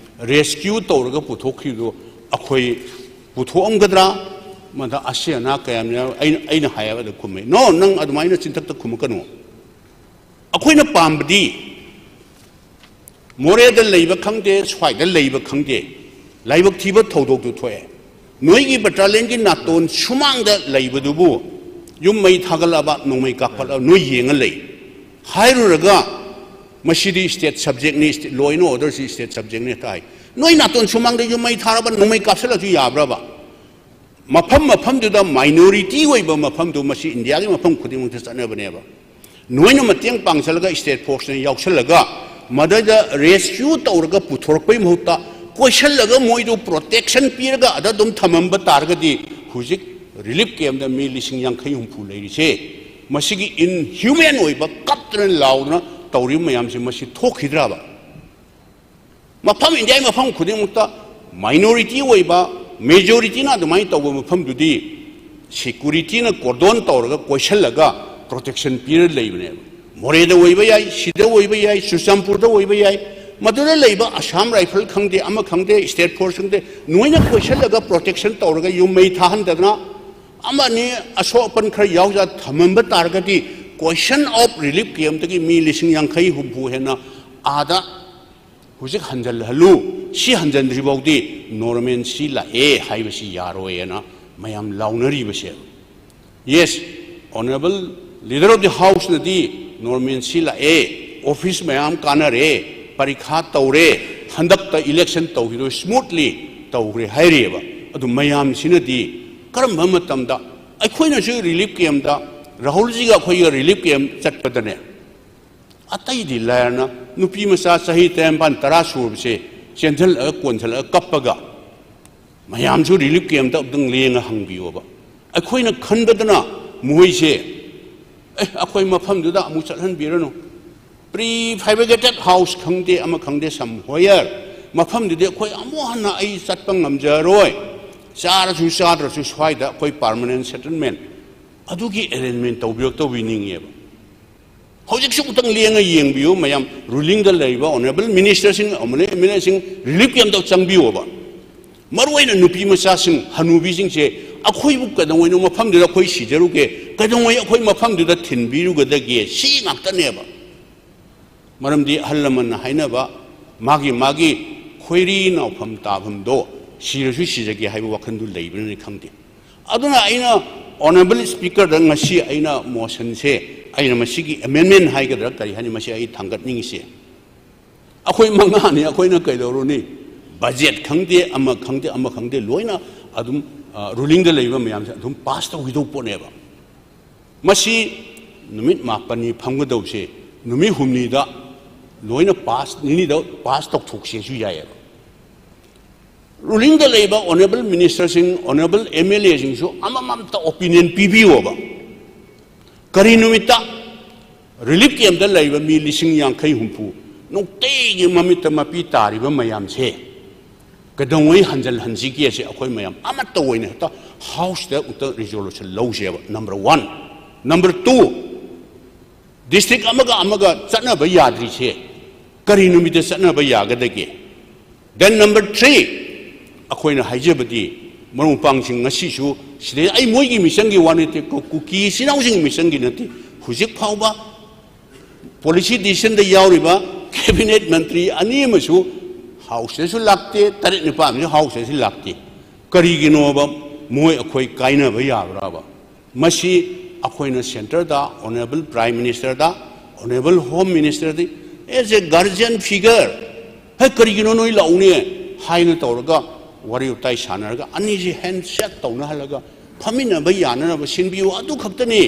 rescue ꯇꯧꯔꯒ ꯄꯨꯊꯣꯛꯈꯤꯕꯗꯣ ꯑꯩꯈꯣꯏ ꯄꯨꯊꯣꯛꯑꯝꯒꯗ꯭ꯔꯥ? ꯃꯗ ꯑꯁꯤ ꯑꯅꯥ ꯀꯌꯥꯝ ꯌꯥꯎ-, ꯑꯩꯅ, ꯑꯩꯅ ꯍꯥꯏꯌꯦꯕ ꯑꯗꯨ ꯈꯨꯝꯃꯦ, "No, ꯅꯪ ꯑꯗꯨꯃꯥꯏꯅ ꯆꯤꯟꯊꯛꯇ ꯈꯨꯝꯃꯛꯀꯅꯨ꯫ ꯑꯩꯈꯣꯏꯅ ꯄꯥꯝꯕꯗꯤ ꯃꯣꯔꯦꯗ ꯂꯩꯕ ꯈꯪꯗꯦ, ꯁ꯭ꯋꯥꯏꯗ ꯂꯩꯕ ꯈꯪꯗꯦ, ꯂꯥꯏꯕꯛ ꯊꯤꯕ ꯊꯧꯗꯣꯛꯇꯨ ꯊꯣꯛꯑꯦ꯫ ꯅꯣꯏꯒꯤ battalionꯒꯤ ꯅꯥꯇꯣꯟ ꯁꯨꯃꯥꯡꯗ ꯂꯩꯕꯗꯨꯕꯨ ꯌꯨꯝ ꯃꯩ ꯊꯥꯒꯠꯂꯛꯑꯕ, ꯅꯣꯡꯃꯩ ꯀꯥꯞꯈꯠꯂꯛꯑꯕ, ꯅꯣꯏ ꯌꯦꯡꯉ ꯂꯩ ꯍꯥꯏꯔꯨꯔꯒ, ꯃꯁꯤꯗꯤ state subjectꯅꯤ, state, law and orderꯁꯤ state subjectꯅꯤ" ꯇꯥꯏ꯫ ꯅꯣꯏ ꯅꯥꯇꯣꯟ ꯁꯨꯃꯥꯡꯗ ꯌꯨꯝ ꯃꯩ ꯊꯥꯔꯕ, ꯅꯣꯡꯃꯩ ꯀꯥꯞꯁꯤꯜꯂꯁꯨ ꯌꯥꯕ꯭ꯔꯕ? ꯃꯐꯝ ꯃꯐꯝꯗꯨꯗ minority ꯑꯣꯏꯕ ꯃꯐꯝꯗꯨ, ꯃꯁꯤ ꯏꯟꯗꯤꯌꯥꯒꯤ ꯃꯐꯝ ꯈꯨꯗꯤꯡꯃꯛꯇ ꯆꯠꯅꯕꯅꯦꯕ꯫ ꯅꯣꯏꯅ ꯃꯇꯦꯡ ꯄꯥꯡꯁꯤꯜꯂꯒ, state forceꯅ ꯌꯥꯎꯁꯜꯂꯒ, ꯃꯗꯩꯗ rescue ꯇꯧꯔꯒ ꯄꯨꯊꯣꯔꯛꯄꯩ ꯃꯍꯨꯠꯇ, ꯀꯣꯏꯁꯜꯂꯒ ꯃꯣꯏꯗꯨ protection ꯄꯤꯔꯒ ꯑꯗ ꯑꯗꯨꯝ ꯊꯝꯃꯝꯕ ꯇꯥꯔꯒꯗꯤ, ꯍꯧꯖꯤꯛ relief campꯇ ꯃꯤ ꯂꯤꯁꯤꯡ ꯌꯥꯡꯈꯩ ꯍꯨꯝꯐꯨ ꯂꯩꯔꯤꯁꯦ, ꯃꯁꯤꯒꯤ inhuman ꯑꯣꯏꯕ, ꯀꯞꯇꯅ ꯂꯥꯎꯗꯅ ꯇꯧꯔꯤꯕ ꯃꯌꯥꯝꯁꯦ, ꯃꯁꯤ ꯊꯣꯛꯈꯤꯗ꯭ꯔꯕ? ꯃꯐꯝ, ꯏꯟꯗꯤꯌꯥꯒꯤ ꯃꯐꯝ ꯈꯨꯗꯤꯡꯃꯛꯇ minority ꯑꯣꯏꯕ, majorityꯅ ꯑꯗꯨꯃꯥꯏꯅ ꯇꯧꯕ ꯃꯐꯝꯗꯨꯗꯤ securityꯅ cordon ꯇꯧꯔꯒ, ꯀꯣꯏꯁꯜꯂꯒ protection ꯄꯤꯔ ꯂꯩꯕꯅꯦꯕ꯫ ꯃꯣꯔꯦꯗ ꯑꯣꯏꯕ ꯌꯥꯏ, ꯁꯤꯗ ꯑꯣꯏꯕ ꯌꯥꯏ, ꯆꯨꯔꯆꯥꯟꯄꯨꯔꯗ ꯑꯣꯏꯕ ꯌꯥꯏ, ꯃꯗꯨꯗ ꯂꯩꯕ Assam Rifle ꯈꯪꯗꯦ, ꯑꯃ ꯈꯪꯗꯦ, state force ꯈꯪꯗꯦ, ꯅꯣꯏꯅ ꯀꯣꯏꯁꯜꯂꯒ protection ꯇꯧꯔꯒ ꯌꯨꯝ ꯃꯩ ꯊꯥꯍꯟꯗꯗꯅ, ꯑꯃꯅꯤ ꯑꯁꯣꯛ ꯑꯄꯟ ꯈꯔ ꯌꯥꯎꯖ ꯊꯝꯃꯝꯕ ꯇꯥꯔꯒꯗꯤ, question of relief campꯇꯒꯤ ꯃꯤ ꯂꯤꯁꯤꯡ ꯌꯥꯡꯈꯩ ꯍꯨꯝꯐꯨ ꯍꯦꯟꯅ ꯑꯥꯗ ꯍꯧꯖꯤꯛ ꯍꯟꯖꯜꯍꯜꯂꯨ, ꯁꯤ ꯍꯟꯖꯟꯗ꯭ꯔꯤ ꯐꯥꯎꯗꯤ normalcy ꯂꯥꯛꯑꯦ ꯍꯥꯏꯕꯁꯤ ꯌꯥꯔꯣꯏꯅ ꯃꯌꯥꯝ ꯂꯥꯎꯅꯔꯤꯕꯁꯦ꯫ Yes, honourable leader of the houseꯅꯗꯤ normalcy ꯂꯥꯛꯑꯦ, office ꯃꯌꯥꯝ ꯀꯥꯟꯅꯔꯦ, ꯄꯔꯤꯈꯥ ꯇꯧꯔꯦ, ꯍꯟꯗꯛꯇ election ꯇꯧꯈꯤꯗꯣꯏ smoothly ꯇꯧꯈ꯭ꯔꯦ ꯍꯥꯏꯔꯤꯑꯕ꯫ ꯑꯗꯨ ꯃꯌꯥꯝꯁꯤꯅꯗꯤ ꯀꯔꯝꯕ ꯃꯇꯝꯗ, ꯑꯩꯈꯣꯏꯅꯁꯨ relief campꯇ, ꯔꯥꯍꯨꯜꯖꯤꯒ ꯑꯩꯈꯣꯏꯒ relief camp ꯆꯠꯄꯗꯅꯦ, ꯑꯇꯩꯗꯤ ꯂꯥꯏꯔꯅ ꯅꯨꯄꯤ ꯃꯆꯥ ꯆꯍꯤ ꯇꯔꯥꯅꯤꯄꯥꯟ ꯇꯔꯥ ꯁꯨꯔꯕꯁꯦ ꯆꯦꯟꯁꯤꯜꯂꯛꯑꯒ, ꯀꯣꯟꯁꯤꯜꯂꯛꯑꯒ ꯀꯞꯄꯒ, ꯃꯌꯥꯝꯁꯨ relief campꯇ ꯑꯃꯨꯛꯇꯪ ꯂꯦꯡꯉ ꯍꯪꯕꯤꯌꯣꯕ꯫ ꯑꯩꯈꯣꯏꯅ ꯈꯟꯕꯗꯅ ꯃꯣꯏꯁꯦ, "ꯑꯦ, ꯑꯩꯈꯣꯏ ꯃꯐꯝꯗꯨꯗ ꯑꯃꯨꯛ ꯆꯠꯍꯟꯕꯤꯔꯅꯨ꯫ Prefabricated house ꯈꯪꯗꯦ, ꯑꯃ ꯈꯪꯗꯦ, somewhere ꯃꯐꯝꯗꯨꯗꯤ ꯑꯩꯈꯣꯏ ꯑꯃꯨꯛ ꯍꯟꯅ ꯑꯩ ꯆꯠꯄ ꯉꯝꯖꯔꯣꯏ꯫ ꯆꯥꯔꯁꯨ ꯆꯥꯗ꯭ꯔꯁꯨ ꯁ꯭ꯋꯥꯏꯗ ꯑꯩꯈꯣꯏ ꯄꯥꯔꯃꯅꯦꯟ ꯁꯦꯇꯜꯃꯦꯟ ꯑꯗꯨꯒꯤ ꯑꯦꯔꯦꯟꯖꯃꯦꯟ ꯇꯧꯕꯤꯔꯛꯇꯧꯕꯤ ꯅꯤꯡꯉꯦꯕ꯫ ꯍꯧꯖꯤꯛꯁꯨ ꯑꯃꯨꯛꯇꯪ ꯂꯦꯡꯉ ꯌꯦꯡꯕꯤꯌꯨ ꯃꯌꯥꯝ, ꯔꯨꯂꯤꯡꯗ ꯂꯩꯔꯤꯕ ꯑꯣꯅꯔꯦꯕꯜ ꯃꯤꯅꯤꯁꯇꯔꯁꯤꯡ ꯑꯃꯗꯤ ꯑꯦꯝ ꯑꯦꯜ ꯑꯦꯁꯤꯡ ꯔꯤꯂꯤꯐ ꯀꯦꯝꯞꯇ ꯆꯪꯕꯤꯌꯣꯕ꯫ ꯃꯔꯨꯑꯣꯏꯅ ꯅꯨꯄꯤ ꯃꯆꯥꯁꯤꯡ, ꯍꯅꯨꯕꯤꯁꯤꯡꯁꯦ, ꯑꯩꯈꯣꯏꯕꯨ ꯀꯩꯗꯧꯉꯩꯅꯣ ꯃꯐꯝꯗꯨꯗ ꯑꯩꯈꯣꯏ ꯁꯤꯖꯔꯨꯒꯦ, ꯀꯩꯗꯧꯉꯩ ꯑꯩꯈꯣꯏ ꯃꯐꯝꯗꯨꯗ ꯊꯤꯟꯕꯤꯔꯨꯒꯗꯒꯦ, ꯁꯤ ꯉꯥꯛꯇꯅꯦꯕ꯫ ꯃꯔꯝꯗꯤ ꯑꯍꯜ ꯂꯃꯟꯅ ꯍꯥꯏꯅꯕ, ꯃꯥꯒꯤ ꯃꯥꯒꯤ ꯈꯣꯏꯔꯤ ꯅꯥꯎꯐꯝ ꯇꯥꯐꯝꯗꯣ ꯁꯤꯔꯁꯨ ꯁꯤꯖꯒꯦ ꯍꯥꯏꯕ ꯋꯥꯈꯜꯗꯨ ꯂꯩꯕꯅꯅꯤ ꯈꯪꯗꯦ꯫ ꯑꯗꯨꯅ ꯑꯩꯅ ꯑꯣꯅꯔꯦꯕꯜ ꯁ꯭ꯄꯤꯀꯔꯗ ꯉꯁꯤ ꯑꯩꯅ ꯃꯣꯁꯟꯁꯦ, ꯑꯩꯅ ꯃꯁꯤꯒꯤ ꯑꯦꯃꯦꯟꯃꯦꯟ ꯍꯥꯏꯒꯗ꯭ꯔꯥ ꯀꯔꯤ ꯍꯥꯏꯅꯤ, ꯃꯁꯤ ꯑꯩ ꯊꯥꯡꯒꯠꯅꯤꯡꯉꯤꯁꯦ, ꯑꯩꯈꯣꯏ ꯃꯉꯥꯅꯤ, ꯑꯩꯈꯣꯏꯅ ꯀꯩꯗꯧꯔꯨꯅꯤ? ꯕꯖꯦꯠ ꯈꯪꯗꯦ, ꯑꯃ ꯈꯪꯗꯦ, ꯑꯃ ꯈꯪꯗꯦ, ꯂꯣꯏꯅ ꯑꯗꯨꯝ, ꯑ, ꯔꯨꯂꯤꯡꯗ ꯂꯩꯕ ꯃꯌꯥꯝꯁꯦ ꯑꯗꯨꯝ ꯄꯥꯁ ꯇꯧꯈꯤꯗꯧ ꯄꯣꯠꯅꯦꯕ꯫ ꯃꯁꯤ ꯅꯨꯃꯤꯠ ꯃꯥꯄꯟꯅꯤ ꯐꯝꯒꯗꯧꯁꯦ ꯅꯨꯃꯤꯠ ꯍꯨꯝꯅꯤꯗ ꯂꯣꯏꯅ ꯄꯥꯁ, ꯅꯤꯅꯤꯗ ꯄꯥꯁ ꯇꯧꯊꯣꯛꯁꯦꯁꯨ ꯌꯥꯏꯌꯦꯕ꯫ ꯔꯨꯂꯤꯡꯗ ꯂꯩꯕ ꯑꯣꯅꯔꯦꯕꯜ ꯃꯤꯅꯤꯁꯇꯔꯁꯤꯡ, ꯑꯣꯅꯔꯦꯕꯜ ꯑꯦꯝ ꯑꯦꯜ ꯑꯦꯁꯤꯡꯁꯨ ꯑꯃꯃꯝꯇ ꯑꯣꯄꯤꯅꯤꯌꯟ ꯄꯤꯕꯤꯌꯣꯕ꯫ ꯀꯔꯤ ꯅꯨꯃꯤꯠꯇ ꯔꯤꯂꯤꯐ ꯀꯦꯝꯞꯇ ꯂꯩꯕ ꯃꯤ ꯂꯤꯁꯤꯡ ꯌꯥꯡꯈꯩ ꯍꯨꯝꯐꯨ ꯅꯨꯡꯇꯤꯒꯤ ꯃꯃꯤꯠꯇ ꯃꯄꯤ ꯇꯥꯔꯤꯕ ꯃꯌꯥꯝꯁꯦ ꯀꯩꯗꯧꯉꯩ ꯍꯟꯖꯤꯜꯍꯟꯁꯤꯒꯦꯁꯦ ꯑꯩꯈꯣꯏ ꯃꯌꯥꯝ ꯑꯃꯠꯇ ꯑꯣꯏꯅ ꯍꯦꯛꯇ ꯍꯥꯎꯁꯇ ꯑꯃꯨꯛꯇ ꯔꯤꯖꯣꯂꯨꯁꯟ ꯂꯧꯁꯦꯕ, number one. Number two, district ꯑꯃꯒ ꯑꯃꯒ ꯆꯠꯅꯕ ꯌꯥꯗ꯭ꯔꯤꯁꯦ ꯀꯔꯤ ꯅꯨꯃꯤꯠꯇ ꯆꯠꯅꯕ ꯌꯥꯒꯗꯒꯦ? ꯗꯦꯟ ꯅꯝꯕꯔ ꯊ꯭ꯔꯤ, ꯑꯩꯈꯣꯏꯅ ꯍꯥꯏꯖꯕꯗꯤ, ꯃꯔꯨꯞ ꯃꯄꯥꯡꯁꯤꯡ, ꯉꯁꯤꯁꯨ ꯁꯤꯗꯩ ꯑꯩ ꯃꯣꯏꯒꯤ ꯃꯤꯆꯪꯒꯤ ꯋꯥ ꯅꯠꯇꯦ, ꯀꯨ-, ꯀꯨꯀꯤ ꯏꯆꯤꯟ ꯏꯅꯥꯎꯁꯤꯡꯒꯤ ꯃꯤꯆꯪꯒꯤ ꯅꯠꯇꯦ, ꯍꯧꯖꯤꯛ ꯐꯥꯎꯕ ꯄꯣꯂꯤꯁꯤ ꯗꯤꯁꯤꯖꯟꯗ ꯌꯥꯎꯔꯤꯕ ꯀꯦꯕꯤꯅꯦꯠ ꯃꯟꯇ꯭ꯔꯤ ꯑꯅꯤ ꯑꯃꯁꯨ ꯍꯥꯎꯁꯇꯁꯨ ꯂꯥꯛꯇꯦ, ꯇꯔꯦꯠ ꯅꯤꯄꯥꯜ ꯑꯃꯁꯨ ꯍꯥꯎꯁꯇꯁꯨ ꯂꯥꯛꯇꯦ꯫ ꯀꯔꯤꯒꯤꯅꯣꯕ? ꯃꯣꯏ ꯑꯩꯈꯣꯏ ꯀꯥꯏꯅꯕ ꯌꯥꯕ꯭ꯔꯥꯕ? ꯃꯁꯤ ꯑꯩꯈꯣꯏꯅ ꯁꯦꯟꯇꯔꯗ ꯑꯣꯅꯔꯦꯕꯜ ꯄ꯭ꯔꯥꯏꯝ ꯃꯤꯅꯤꯁꯇꯔꯗ, ꯑꯣꯅꯔꯦꯕꯜ ꯍꯣꯝ ꯃꯤꯅꯤꯁꯇꯔꯗ, as a guardian figure, "ꯍꯦ, ꯀꯔꯤꯒꯤꯅꯣ ꯅꯣꯏ ꯂꯥꯛꯎꯅꯦ?" ꯍꯥꯏꯅ ꯇꯧꯔꯒ ꯋꯥꯔꯤ ꯋꯥꯇꯥꯏ ꯁꯥꯟꯅꯔꯒ ꯑꯅꯤꯁꯤ ꯍꯦꯟꯁꯦꯛ ꯇꯧꯅꯍꯜꯂꯒ ꯐꯝꯃꯤꯟꯅꯕ ꯌꯥꯅꯅꯕ ꯁꯤꯟꯕꯤꯌꯨ꯫ ꯑꯗꯨ ꯈꯛꯇꯅꯤ꯫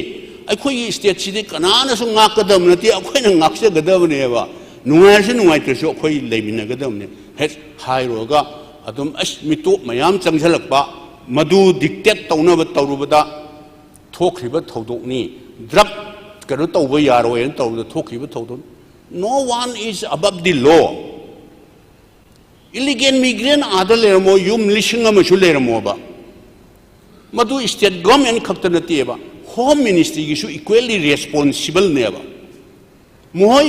ꯑꯩꯈꯣꯏꯒꯤ ꯁ꯭ꯇꯦꯠꯁꯤꯗꯤ ꯀꯅꯥꯅꯁꯨ ꯉꯥꯛꯀꯗꯕ ꯅꯠꯇꯦ, ꯑꯩꯈꯣꯏꯅ ꯉꯥꯛꯆꯒꯗꯕꯅꯦꯕ꯫ ꯅꯨꯡꯉꯥꯏꯔꯁꯨ ꯅꯨꯡꯉꯥꯏꯇ꯭ꯔꯁꯨ ꯑꯩꯈꯣꯏ ꯂꯩꯃꯤꯟꯅꯒꯗꯕꯅꯦ꯫ ꯍꯦꯛ ꯍꯥꯏꯔꯨꯔꯒ ꯑꯗꯨꯝ, ꯑꯁ, ꯃꯤꯇꯣꯞ ꯃꯌꯥꯝ ꯆꯪꯁꯤꯜꯂꯛꯄ, ꯃꯗꯨ ꯗꯤꯛꯇꯦꯠ ꯇꯧꯅꯕ ꯇꯧꯔꯨꯕꯗ ꯊꯣꯛꯈ꯭ꯔꯤꯕ ꯊꯧꯗꯣꯛꯅꯤ꯫ ꯗ꯭ꯔꯒ ꯀꯩꯅꯣ ꯇꯧꯕ ꯌꯥꯔꯣꯏꯅ ꯇꯧꯕꯗ ꯊꯣꯛꯈꯤꯕ ꯊꯧꯗꯣꯛ꯫ No one is above the law. Illegal migrant ꯑꯥꯗ ꯂꯩꯔꯝꯃꯣ, ꯌꯨꯝ ꯂꯤꯁꯤꯡ ꯑꯃꯁꯨ ꯂꯩꯔꯝꯃꯣꯕ, ꯃꯗꯨ state government ꯈꯛꯇ ꯅꯠꯇꯦꯕ, Home Ministryꯒꯤꯁꯨ equally responsible ꯅꯦꯕ꯫ ꯃꯈꯣꯏ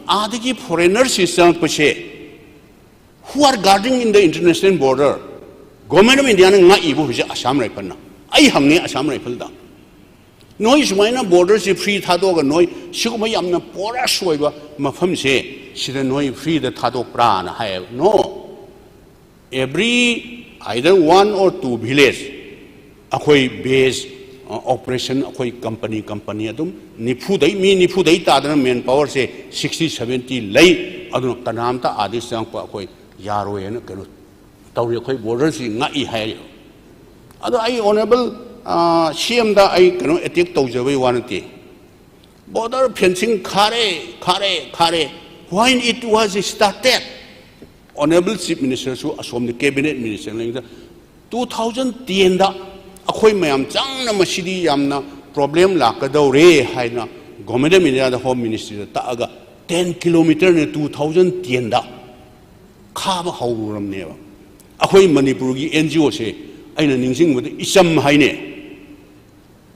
ꯑꯥꯗꯒꯤ foreigners ꯁꯤ ꯆꯪꯉꯛꯄꯁꯦ, who are guarding in the international border? Government of Indiaꯅ ꯉꯥꯛꯏꯕ ꯍꯧꯖꯤꯛ Assam Riflesꯅ꯫ ꯑꯩ ꯍꯪꯉꯦ Assam Riflesꯇ, "ꯅꯣꯏ ꯁꯨꯃꯥꯏꯅ borderꯁꯤ free ꯊꯥꯗꯣꯛꯑꯒ ꯅꯣꯏ ꯁꯤꯒꯨꯝꯕ ꯌꯥꯝꯅ porous ꯑꯣꯏꯕ ꯃꯐꯝꯁꯦ, ꯁꯤꯗ ꯅꯣꯏ freeꯗ ꯊꯥꯗꯣꯛꯄ꯭ꯔꯥꯅ?" ꯍꯥꯏꯌꯦꯕ꯫ No. Every either one or two village ꯑꯩꯈꯣꯏ base, operation, ꯑꯩꯈꯣꯏ company, company ꯑꯗꯨꯝ ꯅꯤꯐꯨꯗꯩ, ꯃꯤ ꯅꯤꯐꯨꯗꯩ ꯇꯥꯗꯅ manpowerꯁꯦ sixty seventy ꯂꯩ꯫ ꯑꯗꯨꯅ ꯀꯅꯥꯝꯇ ꯑꯥꯗꯒꯤ ꯆꯪꯉꯛꯄ ꯑꯩꯈꯣꯏ ꯌꯥꯔꯣꯏꯅ ꯀꯩꯅꯣ ꯇꯧꯔꯤ꯫ ꯑꯩꯈꯣꯏ borderꯁꯤ ꯉꯥꯛꯏ ꯍꯥꯏꯔꯤ꯫ ꯑꯗꯣ ꯑꯩ honourable CMꯗ ꯑꯩ ꯀꯩꯅꯣ attack ꯇꯧꯖꯕꯩ ꯋꯥ ꯅꯠꯇꯦ꯫ Border fencing ꯈꯥꯔꯦ, ꯈꯥꯔꯦ, ꯈꯥꯔꯦ꯫ When it was started? Honourable Chief Ministerꯁꯨ ꯑꯁꯣꯝꯗ cabinet minister ꯂꯩꯉꯩꯗ two thousand tenꯗ ꯑꯩꯈꯣꯏ ꯃꯌꯥꯝ ꯆꯪꯅ ꯃꯁꯤꯗꯤ ꯌꯥꯝꯅ problem ꯂꯥꯛꯀꯗꯧꯔꯦ ꯍꯥꯏꯅ Government of Indiaꯗ Home Ministryꯗ ꯇꯥꯛꯑꯒ ten kilometerꯅꯦ two thousand tenꯗ ꯈꯥꯕ ꯍꯧꯔꯨꯔꯝꯅꯦꯕ꯫ ꯑꯩꯈꯣꯏ ꯃꯅꯤꯄꯨꯔꯒꯤ NGOꯁꯦ ꯑꯩꯅ ꯅꯤꯡꯁꯤꯡꯕꯗ ꯏꯆꯝ ꯍꯥꯏꯅꯦ꯫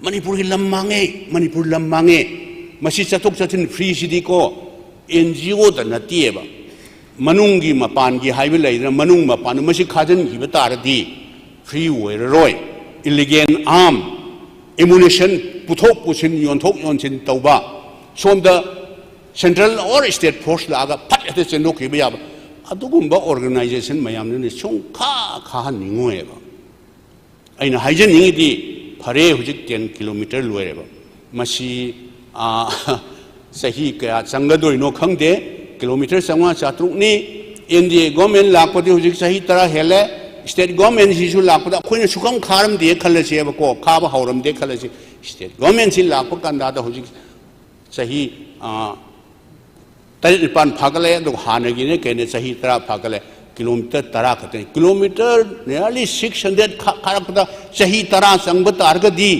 ꯃꯅꯤꯄꯨꯔꯒꯤ ꯂꯝ ꯃꯥꯡꯉꯦ, ꯃꯅꯤꯄꯨꯔ ꯂꯝ ꯃꯥꯡꯉꯦ꯫ ꯃꯁꯤ ꯆꯠꯊꯣꯛ ꯆꯠꯁꯤꯟ freeꯁꯤꯗꯤꯀꯣ NGOꯗ ꯅꯠꯇꯦꯕ, ꯃꯅꯨꯡꯒꯤ ꯃꯄꯥꯟꯒꯤ ꯍꯥꯏꯕ ꯂꯩꯗꯅ, ꯃꯅꯨꯡ ꯃꯄꯥꯟꯗ ꯃꯁꯤ ꯈꯥꯖꯤꯟꯈꯤꯕ ꯇꯥꯔꯗꯤ free ꯑꯣꯏꯔꯔꯣꯏ꯫ Illegal arm, ammunition ꯄꯨꯊꯣꯛ ꯄꯨꯁꯤꯟ, ꯌꯣꯟꯊꯣꯛ ꯌꯣꯟꯁꯤꯟ ꯇꯧꯕ, ꯁꯣꯝꯗ central or state force ꯂꯥꯛꯑꯒ ꯐꯠ ꯍꯦꯛꯇ ꯆꯦꯟꯊꯣꯛꯈꯤꯕ ꯌꯥꯕ, ꯑꯗꯨꯒꯨꯝꯕ organisation ꯃꯌꯥꯝꯗꯨꯅ ꯁꯨꯡꯈꯥ ꯈꯥꯍꯟꯅꯤꯡꯉꯣꯏꯕ꯫ ꯑꯩꯅ ꯍꯥꯏꯖꯅꯤꯡꯉꯤꯗꯤ, ꯐꯔꯦ, ꯍꯧꯖꯤꯛ ten kilometer ꯂꯣꯏꯔꯦꯕ꯫ ꯃꯁꯤ, ꯑꯥ, ꯆꯍꯤ ꯀꯌꯥ ꯆꯪꯒꯗꯣꯏꯅꯣ ꯈꯪꯗꯦ꯫ Kilometer ꯆꯥꯝꯃꯉꯥ ꯆꯥꯇ꯭ꯔꯨꯛꯅꯤ꯫ NDA government ꯂꯥꯛꯄꯗꯤ ꯍꯧꯖꯤꯛ ꯆꯍꯤ ꯇꯔꯥ ꯍꯦꯜꯂꯦ꯫ State governmentꯁꯤꯁꯨ ꯂꯥꯛꯄꯗ ꯑꯩꯈꯣꯏꯅ ꯁꯨꯈꯪ ꯈꯥꯔꯝꯗꯦ ꯈꯜꯂꯁꯦꯕꯀꯣ, ꯈꯥꯕ ꯍꯧꯔꯝꯗꯦ ꯈꯜꯂꯁꯤ꯫ State governmentꯁꯤ ꯂꯥꯛꯄ ꯀꯥꯟꯗ ꯍꯧꯖꯤꯛ ꯆꯍꯤ, ꯑꯥ, ꯇꯔꯦꯠ ꯅꯤꯄꯥꯟ ꯐꯥꯒꯠꯂꯛꯑꯦ, ꯑꯗꯨꯒ ꯍꯥꯟꯅꯒꯤꯅꯦ ꯀꯩꯅꯦ ꯆꯍꯤ ꯇꯔꯥ ꯐꯥꯒꯠꯂꯦ꯫ Kilometer ꯇꯔꯥ ꯈꯛꯇꯅꯤ꯫ Kilometer nearly six hundred ꯈꯥ-, ꯈꯥꯔꯛꯄꯗ ꯆꯍꯤ ꯇꯔꯥ ꯆꯪꯕ ꯇꯥꯔꯒꯗꯤ,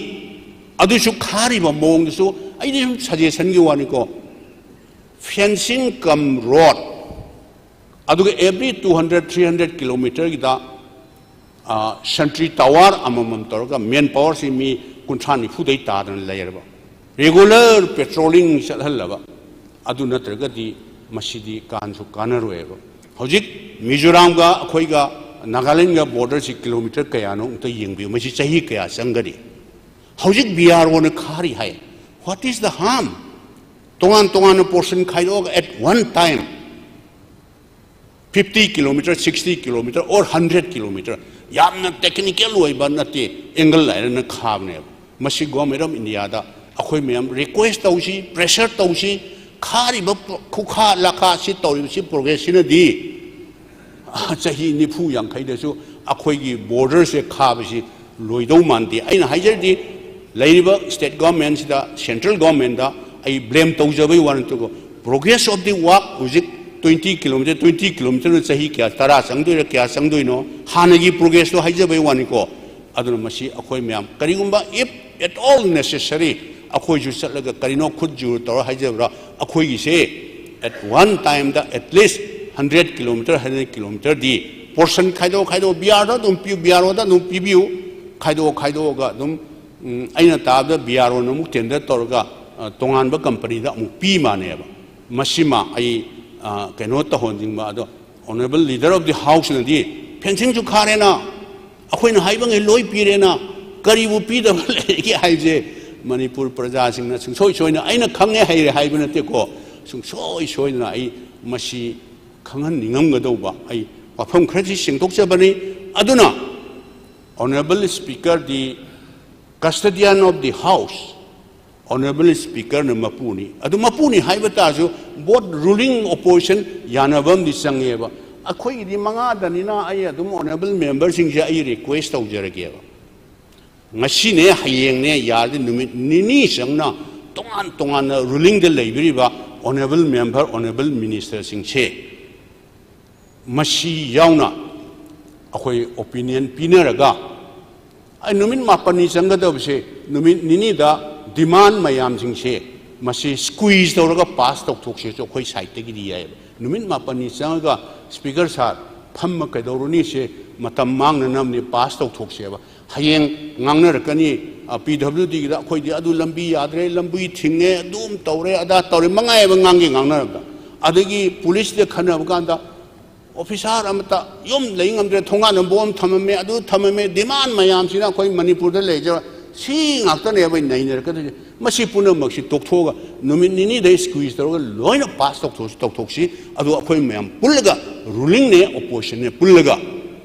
ꯑꯗꯨꯁꯨ ꯈꯥꯔꯤꯕ ꯃꯑꯣꯡꯗꯨꯁꯨ ꯑꯩꯗꯤ ꯁꯨꯝ suggestionꯒꯤ ꯋꯥꯅꯤꯀꯣ, fencing cum road, ꯑꯗꯨꯒ every two hundred, three hundred kilometerꯒꯤꯗ, ꯑ, sentry tower ꯑꯃꯃꯝ ꯇꯧꯔꯒ manpowerꯁꯤ ꯃꯤ ꯀꯨꯟꯊ꯭ꯔꯥ ꯅꯤꯐꯨꯗꯩ ꯇꯥꯗꯅ ꯂꯩꯔꯕ, regular patrolling ꯆꯠꯍꯜꯂꯕ, ꯑꯗꯨ ꯅꯠꯇ꯭ꯔꯒꯗꯤ ꯃꯁꯤꯗꯤ ꯀꯥꯟꯁꯨ ꯀꯥꯟꯅꯔꯣꯏꯕ꯫ ꯍꯧꯖꯤꯛ ꯃꯤꯖꯣꯔꯥꯝꯒ ꯑꯩꯈꯣꯏꯒ ꯅꯥꯒꯥꯂꯦꯟꯒ borderꯁꯤ kilometer ꯀꯌꯥꯅꯣ ꯑꯃꯨꯛꯇ ꯌꯦꯡꯕꯤꯌꯨ, ꯃꯁꯤ ꯆꯍꯤ ꯀꯌꯥ ꯆꯪꯒꯅꯤ? ꯍꯧꯖꯤꯛ BROꯅ ꯈꯥꯔꯤ ꯍꯥꯏ꯫ What is the harm? ꯇꯣꯉꯥꯟ ꯇꯣꯉꯥꯟꯅ portion ꯈꯥꯏꯗꯣꯛꯑꯒ at one time fifty kilometer, sixty kilometer or hundred kilometer, ꯌꯥꯝꯅ technical ꯑꯣꯏꯕ ꯅꯠꯇꯦ, angle ꯂꯥꯏꯔꯅ ꯈꯥꯕꯅꯦꯕ꯫ ꯃꯁꯤ Government of Indiaꯗ ꯑꯩꯈꯣꯏ ꯃꯌꯥꯝ request ꯇꯧꯁꯤ, pressure ꯇꯧꯁꯤ꯫ ꯈꯥꯔꯤꯕ ꯈꯨꯈꯥ ꯂꯥꯈꯥ ꯑꯁꯤ ꯇꯧꯔꯤꯕꯁꯤ, progressꯁꯤꯅꯗꯤ ꯆꯍꯤ ꯅꯤꯐꯨ ꯌꯥꯡꯈꯩꯗꯁꯨ ꯑꯩꯈꯣꯏꯒꯤ borderꯁꯦ ꯈꯥꯕꯁꯤ ꯂꯣꯏꯗꯧ ꯃꯥꯟꯗꯦ꯫ ꯑꯩꯅ ꯍꯥꯏꯖꯔꯗꯤ, ꯂꯩꯔꯤꯕ state governmentꯁꯤꯗ, central governmentꯗ ꯑꯩ blame ꯇꯧꯖꯕꯩ ꯋꯥ ꯅꯠꯇꯦꯀꯣ꯫ Progress of the work ꯍꯧꯖꯤꯛ twenty kilometer, twenty kilometerꯅ ꯆꯍꯤ ꯀꯌꯥ, ꯇꯔꯥ ꯆꯪꯗꯣꯏꯔꯥ, ꯀꯌꯥ ꯆꯪꯗꯣꯏꯅꯣ, ꯍꯥꯟꯅꯒꯤ progressꯇꯣ ꯍꯥꯏꯖꯕꯩ ꯋꯥꯅꯤꯀꯣ꯫ ꯑꯗꯨꯅ ꯃꯁꯤ ꯑꯩꯈꯣꯏ ꯃꯌꯥꯝ, ꯀꯔꯤꯒꯨꯝꯕ if at all necessary, ꯑꯩꯈꯣꯏꯁꯨ ꯆꯠꯂꯒ ꯀꯔꯤꯅꯣ ꯈꯨꯠ ꯖꯨꯔ ꯇꯧꯔ ꯍꯥꯏꯖꯕ꯭ꯔꯥ, ꯑꯩꯈꯣꯏꯒꯤꯁꯦ at one timeꯗ at least hundred kilometer, hundred kilometerꯗꯤ portion ꯈꯥꯏꯗꯣꯛ ꯈꯥꯏꯗꯣꯛ, BROꯗ ꯑꯗꯨꯝ ꯄꯤꯌꯨ, BROꯗ ꯑꯗꯨꯝ ꯄꯤꯕꯤꯌꯨ, ꯈꯥꯏꯗꯣꯛ ꯈꯥꯏꯗꯣꯛꯑꯒ ꯑꯗꯨꯝ, ꯎꯝ, ꯑꯩꯅ ꯇꯥꯕꯗ BROꯅ ꯑꯃꯨꯛ tender ꯇꯧꯔꯒ, ꯑ, ꯇꯣꯉꯥꯟꯕ companyꯗ ꯑꯃꯨꯛ ꯄꯤ ꯃꯥꯅꯦꯕ꯫ ꯃꯁꯤꯃ ꯑꯩ, ꯑ, ꯀꯩꯅꯣ ꯇꯧꯍꯟꯅꯤꯡꯕ꯫ ꯑꯗꯣ Honourable Leader of the Houseꯅꯗꯤ fencingꯁꯨ ꯈꯥꯔꯦꯅ, ꯑꯩꯈꯣꯏꯅ ꯍꯥꯏꯕꯉꯩ ꯂꯣꯏ ꯄꯤꯔꯦꯅ, ꯀꯔꯤꯕꯨ ꯄꯤꯗꯕ ꯂꯩꯔꯤꯒꯦ ꯍꯥꯏꯕꯁꯦ ꯃꯅꯤꯄꯨꯔ ꯄ꯭ꯔꯖꯥꯁꯤꯡꯅ ꯁꯨꯡꯁꯣꯏ ꯁꯣꯏꯅ, ꯑꯩꯅ ꯈꯪꯉꯦ ꯍꯩꯔꯦ ꯍꯥꯏꯕ ꯅꯠꯇꯦꯀꯣ, ꯁꯨꯡꯁꯣꯏ ꯁꯣꯏꯗꯅ ꯑꯩ ꯃꯁꯤ ꯈꯪꯍꯟꯅꯤꯡꯉꯝꯒꯗꯧꯕ ꯑꯩ ꯋꯥꯐꯝ ꯈꯔꯁꯤ ꯁꯦꯡꯗꯣꯛꯆꯕꯅꯤ꯫ ꯑꯗꯨꯅ Honourable Speaker, the custodian of the House, Honourable Speakerꯅ ꯃꯄꯨꯅꯤ꯫ ꯑꯗꯨ ꯃꯄꯨꯅꯤ ꯍꯥꯏꯕ ꯇꯥꯔꯁꯨ, both ruling opposition ꯌꯥꯅꯕ ꯑꯃꯗꯤ ꯆꯪꯉꯦꯕ꯫ ꯑꯩꯈꯣꯏꯒꯤꯗꯤ ꯃꯉꯥꯗꯅꯤꯅ ꯑꯩ ꯑꯗꯨꯝ Honourable memberꯁꯤꯡꯁꯦ ꯑꯩ request ꯇꯧꯖꯔꯒꯦꯕ꯫ ꯉꯁꯤꯅꯦ, ꯍꯌꯦꯡꯅꯦ, ꯌꯥꯔꯗꯤ ꯅꯨꯃꯤꯠ ꯅꯤꯅꯤ ꯆꯪꯅ ꯇꯣꯉꯥꯟ ꯇꯣꯉꯥꯟꯅ rulingꯗ ꯂꯩꯕꯤꯔꯤꯕ Honourable member, Honourable ministerꯁꯤꯡꯁꯦ ꯃꯁꯤ ꯌꯥꯎꯅ ꯑꯩꯈꯣꯏ opinion ꯄꯤꯅꯔꯒ, ꯑꯩ ꯅꯨꯃꯤꯠ ꯃꯥꯄꯟꯅꯤ ꯆꯪꯒꯗꯕꯁꯦ, ꯅꯨꯃꯤꯠ ꯅꯤꯅꯤꯗ demand ꯃꯌꯥꯝꯁꯤꯡꯁꯦ ꯃꯁꯤ squeeze ꯇꯧꯔꯒ pass ꯇꯧꯊꯣꯛꯁꯦꯁꯨ ꯑꯩꯈꯣꯏ sideꯇꯒꯤꯗꯤ ꯌꯥꯏꯑꯕ꯫ ꯅꯨꯃꯤꯠ ꯃꯥꯄꯟꯅꯤ ꯆꯪꯉꯒ, "ꯁ꯭ꯄꯤꯀꯔ ꯁꯥꯔ, ꯐꯝꯃ ꯀꯩꯗꯧꯔꯨꯅꯤ? ꯁꯦ ꯃꯇꯝ ꯃꯥꯡꯅꯅꯕꯅꯤ, ꯄꯥꯁ ꯇꯧꯊꯣꯛꯁꯦꯕ꯫ ꯍꯌꯦꯡ ꯉꯥꯡꯅꯔꯛꯀꯅꯤ, ꯄꯤ ꯗꯕ꯭ꯂꯤꯎ ꯗꯤꯒꯤꯗ ꯑꯩꯈꯣꯏꯗꯤ ꯑꯗꯨ ꯂꯝꯕꯤ ꯌꯥꯗ꯭ꯔꯦ, ꯂꯝꯕꯤ ꯊꯤꯡꯉꯦ, ꯑꯗꯨꯝ ꯇꯧꯔꯦ, ꯑꯗꯥ ꯇꯧꯔꯦ", ꯃꯉꯥꯏꯕ ꯉꯥꯡꯒꯦ ꯉꯥꯡꯅꯔꯕꯗ꯫ ꯑꯗꯒꯤ ꯄꯨꯂꯤꯁꯇ ꯈꯟꯅꯕ ꯀꯥꯟꯗ, "ꯑꯣꯐꯤꯁꯥꯔ ꯑꯃꯇ ꯌꯨꯝ ꯂꯩ ꯉꯝꯗ꯭ꯔꯦ, ꯊꯣꯡꯒꯥꯟꯗ ꯕꯣꯝ ꯊꯝꯃꯝꯃꯦ, ꯑꯗꯨ ꯊꯝꯃꯝꯃꯦ", ꯗꯤꯃꯥꯟ ꯃꯌꯥꯝꯁꯤꯅ ꯑꯩꯈꯣꯏ ꯃꯅꯤꯄꯨꯔꯗ ꯂꯩꯖꯕ ꯁꯤ ꯉꯥꯛꯇꯅꯦꯕ ꯅꯩꯅꯔꯛꯀꯗꯣꯏꯁꯦ꯫ ꯃꯁꯤ ꯄꯨꯝꯅꯃꯛꯁꯤ ꯇꯣꯛꯊꯣꯛꯑꯒ ꯅꯨꯃꯤꯠ ꯅꯤꯅꯤꯗ ꯁ꯭ꯀ꯭ꯋꯤꯖ ꯇꯧꯔꯒ ꯂꯣꯏꯅ ꯄꯥꯁ ꯇꯧꯊꯣꯛꯁꯤ, ꯇꯧꯊꯣꯛꯁꯤ꯫ ꯑꯗꯣ ꯑꯩꯈꯣꯏ ꯃꯌꯥꯝ ꯄꯨꯜꯂꯒ, ꯔꯨꯂꯤꯡꯅꯦ ꯑꯣꯄꯣꯖꯤꯁꯟꯅꯦ ꯄꯨꯜꯂꯒ,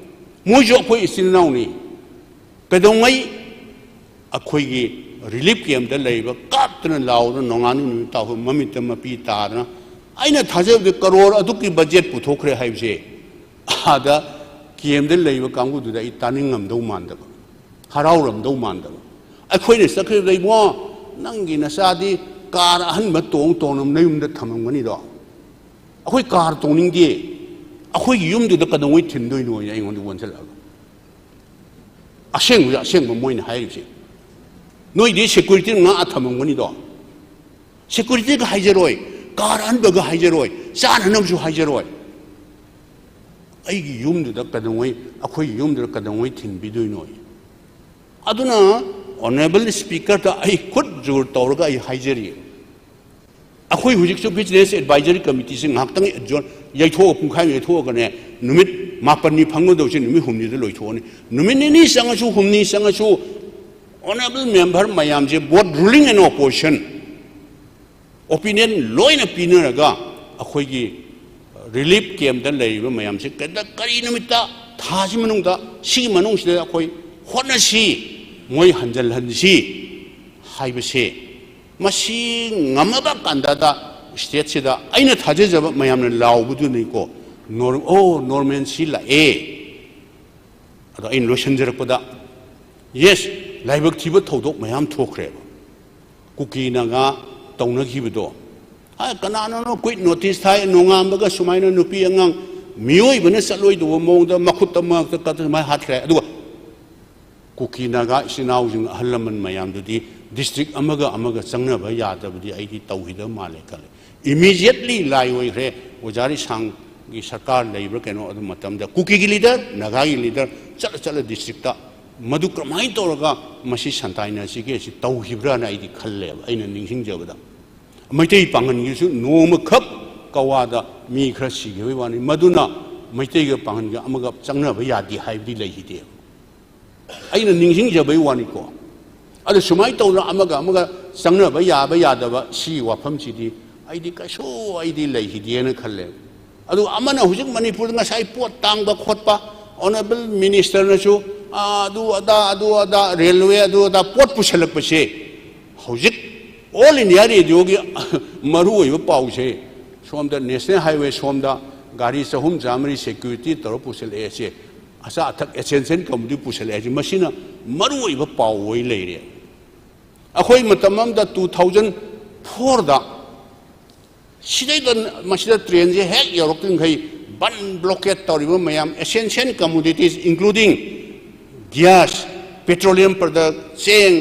ꯃꯣꯏꯁꯨ ꯑꯩꯈꯣꯏ ꯏꯆꯤꯟ ꯏꯅꯥꯎꯅꯤ꯫ ꯀꯩꯗꯧꯉꯩ ꯑꯩꯈꯣꯏꯒꯤ ꯔꯤꯂꯤꯐ ꯀꯦꯝꯗ ꯂꯩꯕ ꯀꯥꯞꯇꯅ ꯂꯥꯎꯗꯅ ꯅꯣꯡꯉꯥꯟꯕ ꯅꯨꯃꯤꯠ ꯇꯥꯕ ꯃꯃꯤꯠꯇ ꯃꯄꯤ ꯇꯥꯗꯅ, ꯑꯩꯅ ꯊꯥꯖꯕꯗꯤ ꯀꯔꯣꯔ ꯑꯗꯨꯛꯀꯤ ꯕꯖꯦꯠ ꯄꯨꯊꯣꯛꯈ꯭ꯔꯦ ꯍꯥꯏꯕꯁꯦ ꯑꯥꯗ ꯀꯦꯝꯗ ꯂꯩꯕ ꯀꯥꯡꯕꯨꯗꯨꯗ ꯑꯩ ꯇꯥꯅꯤꯡꯉꯝꯗꯧ ꯃꯥꯟꯗꯕ, ꯍꯔꯥꯎꯔꯝꯗꯧ ꯃꯥꯟꯗꯕ꯫ ꯑꯩꯈꯣꯏꯅ ꯆꯠꯈꯤꯕꯗ, "ꯏꯕꯨꯡꯉꯣ, ꯅꯪꯒꯤ ꯅꯆꯥꯗꯤ ꯀꯥꯔ ꯑꯍꯟꯕ ꯇꯣꯡ ꯇꯣꯡꯅ ꯅꯌꯨꯝꯗ ꯊꯝꯃꯝꯒꯅꯤꯗꯣ, ꯑꯩꯈꯣꯏ ꯀꯥꯔ ꯇꯣꯡꯅꯤꯡꯗꯦ, ꯑꯩꯈꯣꯏꯒꯤ ꯌꯨꯝꯗꯨꯗ ꯀꯩꯗꯧꯉꯩ ꯊꯤꯟꯗꯣꯏꯅꯣ?" ꯑꯩꯉꯣꯟꯗ ꯑꯣꯟꯁꯤꯜꯂꯛꯑꯒ꯫ ꯑꯁꯦꯡꯕꯁꯨ ꯑꯁꯦꯡꯕ ꯃꯣꯏꯅ ꯍꯥꯏꯔꯤꯕꯁꯦ꯫ "ꯅꯣꯏꯗꯤ ꯁꯦꯀ꯭ꯌꯨꯔꯤꯇꯤꯅ ꯉꯥꯛꯑ ꯊꯝꯃꯝꯒꯅꯤꯗꯣ"꯫ ꯁꯦꯀ꯭ꯌꯨꯔꯤꯇꯤꯒ ꯍꯥꯏꯖꯔꯣꯏ, ꯀꯥꯔ ꯑꯍꯟꯕꯒ ꯍꯥꯏꯖꯔꯣꯏ, ꯆꯥꯅꯅꯕꯁꯨ ꯍꯥꯏꯖꯔꯣꯏ꯫ ꯑꯩꯒꯤ ꯌꯨꯝꯗꯨꯗ ꯀꯩꯗꯧꯉꯩ, ꯑꯩꯈꯣꯏꯒꯤ ꯌꯨꯝꯗꯨꯗ ꯀꯩꯗꯧꯉꯩ ꯊꯤꯟꯕꯤꯗꯣꯏꯅꯣ? ꯑꯗꯨꯅ ꯑꯣꯅꯔꯦꯕꯜ ꯁ꯭ꯄꯤꯀꯔꯗ ꯑꯩ ꯈꯨꯠ ꯖꯣꯔ ꯇꯧꯔꯒ ꯑꯩ ꯍꯥꯏꯖꯔꯤ, ꯑꯩꯈꯣꯏ ꯍꯧꯖꯤꯛꯁꯨ ꯕꯤꯖꯤꯅꯦꯁ ꯑꯦꯗꯚꯥꯏꯖꯔꯤ ꯀꯃꯤꯇꯤꯁꯤ ꯉꯥꯏꯍꯥꯛꯇꯪ ꯑꯦꯗꯖꯣꯔꯟ ꯌꯩꯊꯣꯛꯑ, ꯄꯨꯡꯈꯥꯏ ꯑꯃ ꯌꯩꯊꯣꯛꯑꯒꯅꯦ, ꯅꯨꯃꯤꯠ ꯃꯥꯄꯟꯅꯤ ꯐꯪꯒꯗꯧꯁꯦ ꯅꯨꯃꯤꯠ ꯍꯨꯝꯅꯤꯗ ꯂꯣꯏꯊꯣꯛꯑꯅꯤ꯫ ꯅꯨꯃꯤꯠ ꯅꯤꯅꯤ ꯆꯪꯉꯁꯨ, ꯍꯨꯝꯅꯤ ꯆꯪꯉꯁꯨ, ꯑꯣꯅꯔꯦꯕꯜ ꯃꯦꯝꯕꯔ ꯃꯌꯥꯝꯁꯦ, both ruling and opposition, opinion ꯂꯣꯏꯅ ꯄꯤꯅꯔꯒ ꯑꯩꯈꯣꯏꯒꯤ ꯔꯤꯂꯤꯐ ꯀꯦꯝꯗ ꯂꯩꯔꯤꯕ ꯃꯌꯥꯝꯁꯦ ꯀꯩꯗ-, ꯀꯔꯤ ꯅꯨꯃꯤꯠꯇ, ꯊꯥꯁꯤ ꯃꯅꯨꯡꯗ, ꯁꯤꯒꯤ ꯃꯅꯨꯡꯁꯤꯗ ꯑꯩꯈꯣꯏ ꯍꯣꯠꯅꯁꯤ, ꯃꯣꯏ ꯍꯟꯖꯜꯍꯟꯁꯤ ꯍꯥꯏꯕꯁꯦ, ꯃꯁꯤ ꯉꯝꯃꯕ ꯀꯥꯟꯗꯗ ꯁ꯭ꯇꯦꯠꯁꯤꯗ ꯑꯩꯅ ꯊꯥꯖꯖꯕ ꯃꯌꯥꯝꯅ ꯂꯥꯎꯕꯗꯨꯅꯤꯀꯣ, "ꯅꯣꯔ-, ꯑꯣ, ꯅꯣꯔꯃꯦꯟꯁꯤ ꯂꯥꯛꯑꯦ"꯫ ꯑꯗꯣ ꯑꯩꯅ ꯂꯣꯏꯁꯤꯟꯖꯔꯛꯄꯗ, ꯌꯦꯁ, ꯂꯥꯏꯕꯛ ꯊꯤꯕ ꯊꯧꯗꯣꯛ ꯃꯌꯥꯝ ꯊꯣꯛꯈ꯭ꯔꯦꯕ꯫ ꯀꯨꯀꯤ ꯅꯥꯒꯥ ꯇꯧꯅꯈꯤꯕꯗꯣ, ꯑ, ꯀꯅꯥꯅꯣꯅꯣ ꯀ꯭ꯋꯤꯠ ꯅꯣꯇꯤꯁ ꯊꯥꯏ, ꯅꯣꯡꯉꯥꯟꯕꯒ ꯁꯨꯃꯥꯏꯅ ꯅꯨꯄꯤ ꯑꯉꯥꯡ, ꯃꯤꯑꯣꯏꯕꯅ ꯆꯠꯂꯣꯏꯗꯧꯕ ꯃꯑꯣꯡꯗ ꯃꯈꯨꯠꯇ ꯃꯉꯛꯇ ꯀꯠꯇꯅ ꯁꯨꯃꯥꯏꯅ ꯍꯥꯠꯈ꯭ꯔꯦ꯫ ꯑꯗꯨꯒ ꯀꯨꯀꯤ ꯅꯥꯒꯥ ꯏꯆꯤꯟ ꯏꯅꯥꯎꯁꯤꯡ, ꯑꯍꯜ ꯂꯃꯟ ꯃꯌꯥꯝꯗꯨꯗꯤ ꯗꯤꯁꯇ꯭ꯔꯤꯛ ꯑꯃꯒ ꯑꯃꯒ ꯆꯪꯅꯕ ꯌꯥꯗꯕꯗꯤ ꯑꯩꯗꯤ ꯇꯧꯈꯤꯗꯕ ꯃꯥꯜꯂꯦ ꯈꯜꯂꯦ꯫ ꯏꯃꯤꯗꯤꯌꯦꯠꯂꯤ ꯂꯥꯏ ꯑꯣꯏꯈ꯭ꯔꯦ, ꯑꯣꯖꯥ ꯔꯤꯁꯥꯡꯒꯤ ꯁꯔꯀꯥꯔ ꯂꯩꯕ꯭ꯔꯥ ꯀꯩꯅꯣ, ꯑꯗꯨ ꯃꯇꯝꯗ ꯀꯨꯀꯤꯒꯤ ꯂꯤꯗꯔ, ꯅꯥꯒꯥꯒꯤ ꯂꯤꯗꯔ ꯆꯠꯂ ꯆꯠꯂ ꯗꯤꯁꯇ꯭ꯔꯤꯛꯇ ꯃꯗꯨ ꯀꯔꯝꯍꯥꯏꯅ ꯇꯧꯔꯒ ꯃꯁꯤ ꯁꯟꯇꯥꯏꯅꯁꯤꯒꯦ ꯁꯤ ꯇꯧꯈꯤꯕ꯭ꯔꯥꯅ ꯑꯩꯗꯤ ꯈꯜꯂꯦꯕ, ꯑꯩꯅ ꯅꯤꯡꯁꯤꯡꯖꯕꯗ꯫ ꯃꯩꯇꯩ ꯄꯥꯡꯒꯜꯒꯤꯁꯨ ꯅꯣꯡꯃꯈꯛ ꯀꯋꯥꯗ ꯃꯤ ꯈꯔ ꯁꯤꯈꯤꯕꯒꯤ ꯋꯥꯅꯤ, ꯃꯗꯨꯅ ꯃꯩꯇꯩꯒ ꯄꯥꯡꯒꯜꯒ ꯑꯃꯒ ꯆꯪꯅꯕ ꯌꯥꯗꯦ ꯍꯥꯏꯕꯗꯤ ꯂꯩꯈꯤꯗꯦꯕ꯫ ꯑꯩꯅ ꯅꯤꯡꯁꯤꯡꯖꯕꯩ ꯋꯥꯅꯤꯀꯣ꯫ ꯑꯗꯨ ꯁꯨꯃꯥꯏꯅ ꯇꯧꯗꯅ ꯑꯃꯒ ꯑꯃꯒ ꯆꯪꯅꯕ ꯌꯥꯕ ꯌꯥꯗꯕ ꯁꯤꯒꯤ ꯋꯥꯐꯝꯁꯤꯗꯤ ꯑꯩꯗꯤ ꯀꯩꯁꯨ ꯑꯩꯗꯤ ꯂꯩꯈꯤꯗꯦꯅ ꯈꯜꯂꯦ꯫ ꯑꯗꯨ ꯑꯃꯅ ꯍꯧꯖꯤꯛ ꯃꯅꯤꯄꯨꯔꯗ ꯉꯁꯥꯏ ꯄꯣꯠ ꯇꯥꯡꯕ ꯈꯣꯠꯄ, ꯑꯣꯅꯔꯦꯕꯜ ꯃꯤꯅꯤꯁꯇꯔꯅꯁꯨ, ꯑꯥ, ꯑꯗꯨ ꯑꯗꯥ, ꯑꯗꯨ ꯑꯗꯥ, ꯔꯦꯜꯋꯦ ꯑꯗꯨ ꯑꯗꯥ ꯄꯣꯠ ꯄꯨꯁꯜꯂꯛꯄꯁꯦ ꯍꯧꯖꯤꯛ ꯑꯣꯜ ꯏꯟꯗꯤꯌꯥ ꯔꯦꯗꯤꯑꯣꯒꯤ ꯃꯔꯨꯑꯣꯏꯕ ꯄꯥꯎꯁꯦ, ꯁꯣꯝꯗ ꯅꯦꯁꯅꯦꯜ ꯍꯥꯏꯋꯦ ꯁꯣꯝꯗ ꯒꯥꯔꯤ ꯆꯍꯨꯝ ꯆꯥꯃꯔꯤ ꯁꯦꯀ꯭ꯌꯨꯔꯤꯇꯤ ꯇꯧꯔ ꯄꯨꯁꯜꯂꯛꯑꯦ ꯁꯦ, ꯑꯆꯥ ꯑꯊꯛ ꯑꯦꯁꯦꯟꯁꯤꯌꯦꯜ ꯀꯝꯃꯣꯗꯤꯇꯤ ꯄꯨꯁꯜꯂꯛꯑꯦ ꯁꯦ, ꯃꯁꯤꯅ ꯃꯔꯨꯑꯣꯏꯕ ꯄꯥꯎ ꯑꯣꯏ ꯂꯩꯔꯦ꯫ ꯑꯩꯈꯣꯏ ꯃꯇꯝ ꯑꯃꯗ two thousand fourꯗ ꯁꯤꯗꯩꯗ ꯃꯁꯤꯗ ꯇ꯭ꯔꯦꯟꯁꯦ ꯍꯦꯛ ꯌꯧꯔꯛꯇ꯭ꯔꯤꯉꯩ ꯕꯟ ꯕ꯭ꯂꯣꯀꯦꯠ ꯇꯧꯔꯤꯕ ꯃꯌꯥꯝ essential commodities including gas, petroleum product, ꯆꯦꯡ,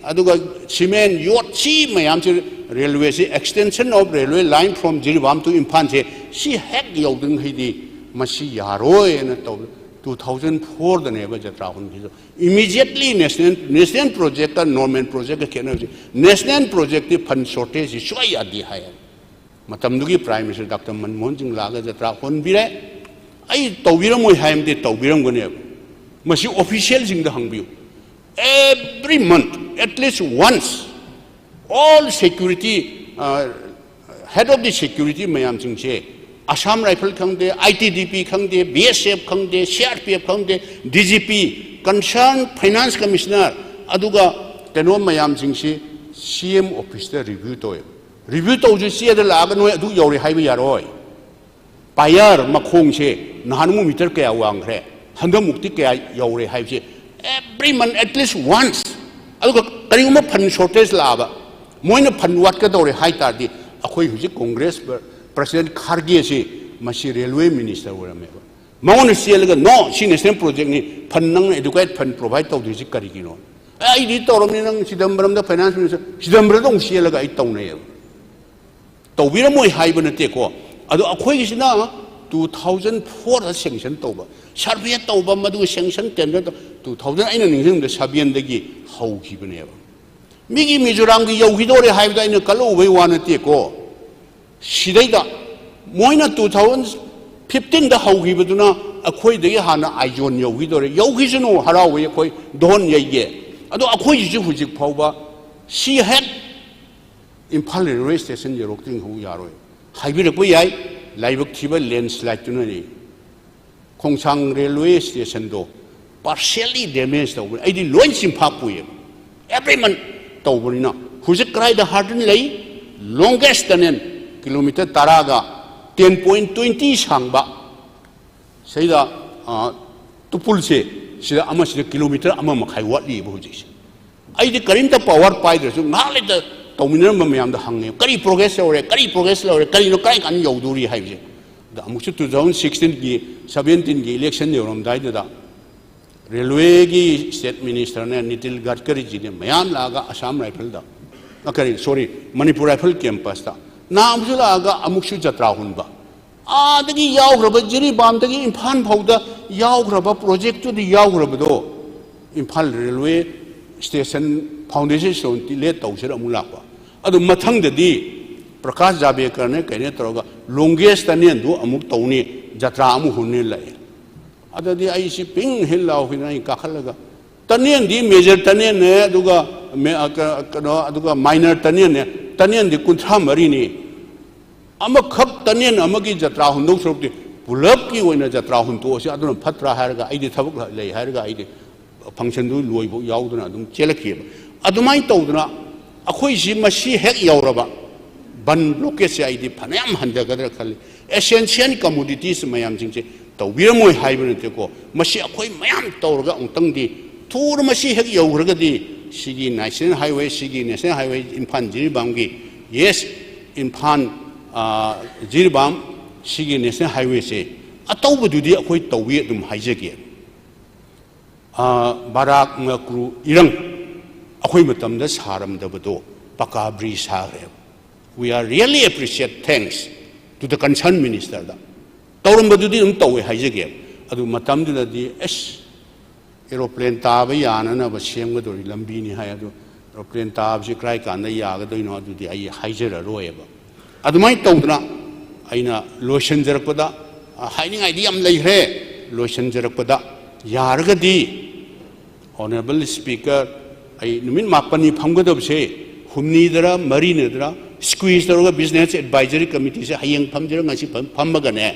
ꯑꯗꯨꯒ cement, ꯌꯣꯠ, ꯁꯤ ꯃꯌꯥꯝꯁꯤ ꯔꯦꯜꯋꯦꯁꯤ extension of railway line from Jiribam to ꯏꯝꯐꯥꯜꯁꯦ ꯁꯤ ꯍꯦꯛ ꯌꯧꯗ꯭ꯔꯤꯉꯩꯗꯤ ꯃꯁꯤ ꯌꯥꯔꯣꯏꯅ ꯇꯧ two thousand fourꯗꯅꯦꯕ ꯖꯇ꯭ꯔꯥ ꯍꯣꯟꯈꯤꯗꯣ꯫ Immediately national, national projectꯀ normal projectꯀ ꯈꯦꯠꯅꯕꯁꯤ, national projectꯇꯤ fund shortageꯁꯤ ꯁꯨꯡꯌꯥ ꯌꯥꯗꯦ ꯍꯥꯏ꯫ ꯃꯇꯝꯗꯨꯒꯤ Prime Minister ꯗꯥꯛꯇꯔ ꯃꯟꯃꯣꯍꯟ ꯁꯤꯡ ꯂꯥꯛꯑꯒ ꯖꯇ꯭ꯔꯥ ꯍꯣꯟꯕꯤꯔꯦ꯫ ꯑꯩ ꯇꯧꯕꯤꯔꯝꯃꯣꯏ ꯍꯥꯏꯕꯗꯤ ꯇꯧꯕꯤꯔꯝꯒꯅꯦꯕ꯫ ꯃꯁꯤ officialꯁꯤꯡꯗ ꯍꯪꯕꯤꯌꯨ꯫ Every month, at least once, all security, uh, head of the security ꯃꯌꯥꯝꯁꯤꯡꯁꯦ, Assam Rifle ꯈꯪꯗꯦ, I T B P ꯈꯪꯗꯦ, B S F ꯈꯪꯗꯦ, C R P F ꯈꯪꯗꯦ, D G P, concerned finance commissioner, ꯑꯗꯨꯒ ꯀꯩꯅꯣ ꯃꯌꯥꯝꯁꯤꯡꯁꯤ C M officeꯇ review ꯇꯧꯋꯦꯕ꯫ Review ꯇꯧꯁꯨ ꯆꯦꯗ ꯂꯥꯛꯑꯒ ꯅꯣꯏ ꯑꯗꯨ ꯌꯧꯔꯦ ꯍꯥꯏꯕ ꯌꯥꯔꯣꯏ꯫ ꯄꯥꯌꯔ ꯃꯈꯣꯡꯁꯦ ꯅꯍꯥꯟꯃꯨꯛ ꯃꯤꯇꯔ ꯀꯌꯥ ꯋꯥꯡꯈ꯭ꯔꯦ, ꯍꯟꯗꯛꯃꯨꯛꯇꯤ ꯀꯌꯥ ꯌꯧꯔꯦ ꯍꯥꯏꯕꯁꯦ every month at least once꯫ ꯑꯗꯨꯒ ꯀꯔꯤꯒꯨꯝꯕ fund shortage ꯂꯥꯛꯑꯕ, ꯃꯣꯏꯅ fund ꯋꯥꯠꯀꯗꯧꯔꯦ ꯍꯥꯏ ꯇꯥꯔꯗꯤ, ꯑꯩꯈꯣꯏ ꯍꯧꯖꯤꯛ Congress President ꯈꯥꯔꯒꯦꯁꯤ ꯃꯁꯤ railway minister ꯑꯣꯏꯔꯝꯃꯦꯕ꯫ ꯃꯉꯣꯟꯗ ꯆꯦꯜꯂꯒ, "No, ꯁꯤ national projectꯅꯤ, fund ꯅꯪꯅ adequate fund provide ꯇꯧꯗ꯭ꯔꯤꯁꯤ ꯀꯔꯤꯒꯤꯅꯣ?" "ꯑꯦ, ꯑꯩꯗꯤ ꯇꯧꯔꯝꯅꯤ, ꯅꯪ ꯆꯤꯗꯝꯕꯔꯝꯗ finance minister", ꯆꯤꯗꯝꯕꯔꯝꯗ ꯑꯃꯨꯛ ꯆꯦꯜꯂꯒ ꯑꯩ ꯇꯧꯅꯩꯌꯦꯕ꯫ ꯇꯧꯕꯤꯔꯝꯃꯣꯏ ꯍꯥꯏꯕ ꯅꯠꯇꯦꯀꯣ꯫ ꯑꯗꯣ ꯑꯩꯈꯣꯏꯒꯤꯁꯤꯅ two thousand fourꯗ sanction ꯇꯧꯕ, survey ꯇꯧꯕ, ꯃꯗꯨꯒ sanction tender ꯇꯧ-, two thousand, ꯑꯩꯅ ꯅꯤꯡꯁꯤꯡꯕꯗ sevenꯗꯒꯤ ꯍꯧꯈꯤꯕꯅꯦꯕ꯫ ꯃꯤꯒꯤ ꯃꯤꯖꯣꯔꯥꯝꯒꯤ ꯌꯧꯈꯤꯗꯣꯔꯦ ꯍꯥꯏꯕꯗ ꯑꯩꯅ ꯀꯜꯂꯛꯎꯕꯩ ꯋꯥ ꯅꯠꯇꯦꯀꯣ꯫ ꯁꯤꯗꯩꯗ ꯃꯣꯏꯅ two thousand fifteenꯗ ꯍꯧꯈꯤꯕꯗꯨꯅ ꯑꯩꯈꯣꯏꯗꯒꯤ ꯍꯥꯟꯅ ꯑꯥꯏꯖꯣꯟ ꯌꯧꯈꯤꯗꯣꯔꯦ꯫ ꯌꯧꯈꯤꯁꯅꯨ, ꯍꯔꯥꯎꯋꯦ, ꯑꯩꯈꯣꯏ ꯗꯣꯟ ꯌꯩꯒꯦ꯫ ꯑꯗꯣ ꯑꯩꯈꯣꯏꯒꯤꯁꯨ ꯍꯧꯖꯤꯛ ꯐꯥꯎꯕ ꯁꯤ ꯍꯦꯛ ꯏꯝꯐꯥꯜ railway station ꯌꯧꯔꯛꯇ꯭ꯔꯤꯐꯥꯎ ꯌꯥꯔꯣꯏ꯫ ꯍꯥꯏꯕꯤꯔꯛꯄ ꯌꯥꯏ, ꯂꯥꯏꯕꯛ ꯊꯤꯕ landslideꯇꯨꯅꯅꯤ꯫ ꯈꯣꯡꯁꯥꯡ railway stationꯗꯣ partially damage ꯇꯧꯕꯅꯤ꯫ ꯑꯩꯗꯤ ꯂꯣꯏ ꯆꯤꯟꯐꯥ ꯄꯨꯏꯌꯦꯕ꯫ Every month ꯇꯧꯕꯅꯤꯅ ꯍꯧꯖꯤꯛ ꯀꯗꯥꯏꯗ harden ꯂꯩ? Longest tunnel, kilometre ꯇꯔꯥꯒ ten point twenty ꯁꯥꯡꯕ, ꯁꯤꯗ, ꯑ, ꯇꯨꯄꯨꯜꯁꯦ, ꯁꯤꯗ ꯑꯃꯁꯤꯗ kilometre ꯑꯃ ꯃꯈꯥꯏ ꯋꯥꯠꯂꯤꯕ ꯍꯧꯖꯤꯛꯁꯦ꯫ ꯑꯩꯗꯤ ꯀꯔꯤꯝꯇ power ꯄꯥꯏꯗ꯭ꯔꯁꯨ ꯉꯥꯏꯍꯥꯛ ꯂꯩꯇ ꯇꯧꯃꯤꯟꯅꯔꯝꯕ ꯃꯌꯥꯝꯗ ꯍꯪꯉꯦ, "ꯀꯔꯤ progress ꯌꯧꯔꯦ? ꯀꯔꯤ progress ꯌꯧꯔꯦ? ꯀꯔꯤꯅꯣ, ꯀꯔꯥꯏ ꯀꯥꯟꯗ ꯌꯧꯗꯣꯔꯤ?" ꯍꯥꯏꯕꯁꯦ꯫ ꯑꯗ ꯑꯃꯨꯛꯁꯨ two thousand sixteenꯒꯤ, seventeenꯒꯤ election ꯌꯧꯔꯝꯗꯥꯏꯗꯨꯗ railwayꯒꯤ state ministerꯅꯦ, ꯅꯤꯇꯤꯜ ꯒꯗꯀꯔꯤꯖꯤꯅꯦ, ꯃꯌꯥꯝ ꯂꯥꯛꯑꯒ Assam Rifleꯗ, ꯑ, ꯀꯔꯤ, sorry, Manipur Rifle campusꯇ ꯅꯍꯥꯟ ꯑꯃꯨꯛꯁꯨ ꯂꯥꯛꯑꯒ ꯑꯃꯨꯛꯁꯨ ꯖꯇ꯭ꯔꯥ ꯍꯨꯟꯕ꯫ ꯑꯥꯗꯒꯤ ꯌꯥꯎꯈ꯭ꯔꯕ, ꯖꯤꯔꯤꯕꯥꯝꯗꯒꯤ ꯏꯝꯐꯥꯜ ꯐꯥꯎꯗ ꯌꯥꯎꯈ꯭ꯔꯕ projectꯇꯨꯗꯤ ꯌꯥꯎꯈ꯭ꯔꯕꯗꯣ, Imphal railway station foundation stone lay ꯇꯧꯁꯤꯔ ꯑꯃꯨꯛ ꯂꯥꯛꯄ꯫ ꯑꯗꯨ ꯃꯊꯪꯗꯗꯤ ꯄ꯭ꯔꯀꯥꯁ ꯖꯥꯕꯦꯀꯔꯅꯦ ꯀꯩꯅꯦ ꯇꯧꯔꯒ longest tunnelꯗꯨ ꯑꯃꯨꯛ ꯇꯧꯅꯤ, ꯖꯇ꯭ꯔꯥ ꯑꯃꯨꯛ ꯍꯨꯟꯅꯤ ꯂꯥꯛꯑꯦ꯫ ꯑꯗꯨꯗꯤ ꯑꯩꯁꯤ ꯄꯤꯡ ꯍꯤꯜ ꯂꯥꯎꯈꯤꯗꯅ ꯑꯩ ꯀꯥꯈꯠꯂꯒ, tunnelꯗꯤ major tunnelꯅꯦ, ꯑꯗꯨꯒ ꯃꯦ-, ꯑ, ꯀ-, ꯀꯩꯅꯣ, ꯑꯗꯨꯒ minor tunnelꯅꯦ, tunnelꯗꯤ ꯀꯨꯟꯊ꯭ꯔꯥ ꯃꯔꯤꯅꯤ꯫ ꯑꯃꯈꯛ tunnel ꯑꯃꯒꯤ ꯖꯇ꯭ꯔꯥ ꯍꯨꯟꯗꯧ ꯁꯔꯨꯛꯇꯤ ꯄꯨꯂꯞꯀꯤ ꯑꯣꯏꯅ ꯖꯇ꯭ꯔꯥ ꯍꯨꯟꯇꯣꯛꯑꯁꯤ, ꯑꯗꯨꯅ ꯐꯠꯇ꯭ꯔꯥ ꯍꯥꯏꯔꯒ, ꯑꯩꯗꯤ ꯊꯕꯛ ꯂꯩ ꯍꯥꯏꯔꯒ ꯑꯩꯗꯤ functionꯗꯨ ꯂꯣꯏꯕ ꯌꯥꯎꯗꯅ ꯑꯗꯨꯝ ꯆꯦꯜꯂꯛꯈꯤꯑꯕ꯫ ꯑꯗꯨꯃꯥꯏꯅ ꯇꯧꯗꯅ ꯑꯩꯈꯣꯏꯁꯤ ꯃꯁꯤ ꯍꯦꯛ ꯌꯧꯔꯕ, ꯕꯟ blockadeꯁꯦ ꯑꯩꯗꯤ ꯐꯅꯌꯥꯝ ꯍꯟꯊꯒꯗ꯭ꯔꯥ ꯈꯜꯂꯤ꯫ Essential commodities ꯃꯌꯥꯝꯁꯤꯡꯁꯦ ꯇꯧꯕꯤꯔꯝꯃꯣꯏ ꯍꯥꯏꯕ ꯅꯠꯇꯦꯀꯣ, ꯃꯁꯤ ꯑꯩꯈꯣꯏ ꯃꯌꯥꯝ ꯇꯧꯔꯒ ꯑꯃꯨꯛꯇꯪꯗꯤ ꯊꯨꯅ ꯃꯁꯤ ꯍꯦꯛ ꯌꯧꯈ꯭ꯔꯒꯗꯤ ꯁꯤꯒꯤ national highway, ꯁꯤꯒꯤ national highway Imphal ꯖꯤꯔꯤꯕꯥꯝꯒꯤ, yes, Imphal, ꯑ, ꯖꯤꯔꯤꯕꯥꯝ ꯁꯤꯒꯤ national highwayꯁꯦ ꯑꯇꯧꯕꯗꯨꯗꯤ ꯑꯩꯈꯣꯏ ꯇꯧꯏ ꯑꯗꯨꯝ ꯍꯥꯏꯖꯒꯦ꯫ ꯕꯥꯔꯥꯛ ꯃꯀ꯭ꯔꯨ ꯏꯔꯪ ꯑꯩꯈꯣꯏ ꯃꯇꯝꯗ ꯁꯥꯔꯝꯗꯕꯗꯣ ꯄꯀꯥ ꯕ꯭ꯔꯤꯖ ꯁꯥꯈ꯭ꯔꯦꯕ꯫ We are really appreciate thanks to the concerned ministerꯗ꯫ ꯇꯧꯔꯝꯕꯗꯨꯗꯤ ꯑꯗꯨꯝ ꯇꯧꯋꯦ ꯍꯥꯏꯖꯒꯦꯕ꯫ ꯑꯗꯨ ꯃꯇꯝꯗꯨꯗꯗꯤ ꯑꯁ, ꯑꯦꯔꯣꯄ꯭ꯂꯦꯟ ꯇꯥꯕ ꯌꯥꯅꯅꯕ ꯁꯦꯝꯒꯗꯧꯔꯤ ꯂꯝꯕꯤꯅꯤ ꯍꯥꯏ꯫ ꯑꯗꯨ ꯑꯦꯔꯣꯄ꯭ꯂꯦꯟ ꯇꯥꯕꯁꯤ ꯀꯔꯥꯏ ꯀꯥꯟꯗ ꯌꯥꯒꯗꯣꯏꯅꯣ ꯑꯗꯨꯗꯤ ꯑꯩ ꯍꯥꯏꯖꯔꯔꯣꯏꯕ꯫ ꯑꯗꯨꯃꯥꯏꯅ ꯇꯧꯗꯅ ꯑꯩꯅ ꯂꯣꯏꯁꯤꯟꯖꯔꯛꯄꯗ, ꯑ, ꯍꯥꯏꯅꯤꯡꯉꯥꯏꯗꯤ ꯌꯥꯝ ꯂꯩꯈ꯭ꯔꯦ, ꯂꯣꯏꯁꯤꯟꯖꯔꯛꯄꯗ ꯌꯥꯔꯒꯗꯤ Honourable Speaker, ꯑꯩ ꯅꯨꯃꯤꯠ ꯃꯥꯄꯟꯅꯤ ꯐꯝꯒꯗꯕꯁꯦ ꯍꯨꯝꯅꯤꯗꯔ ꯃꯔꯤꯅꯤꯗꯔ squeeze ꯇꯧꯔꯒ Business Advisory Committeeꯁꯦ ꯍꯌꯦꯡ ꯐꯝꯁꯤꯔ ꯉꯁꯤ ꯐꯝ-, ꯐꯝꯃꯒꯅꯦ,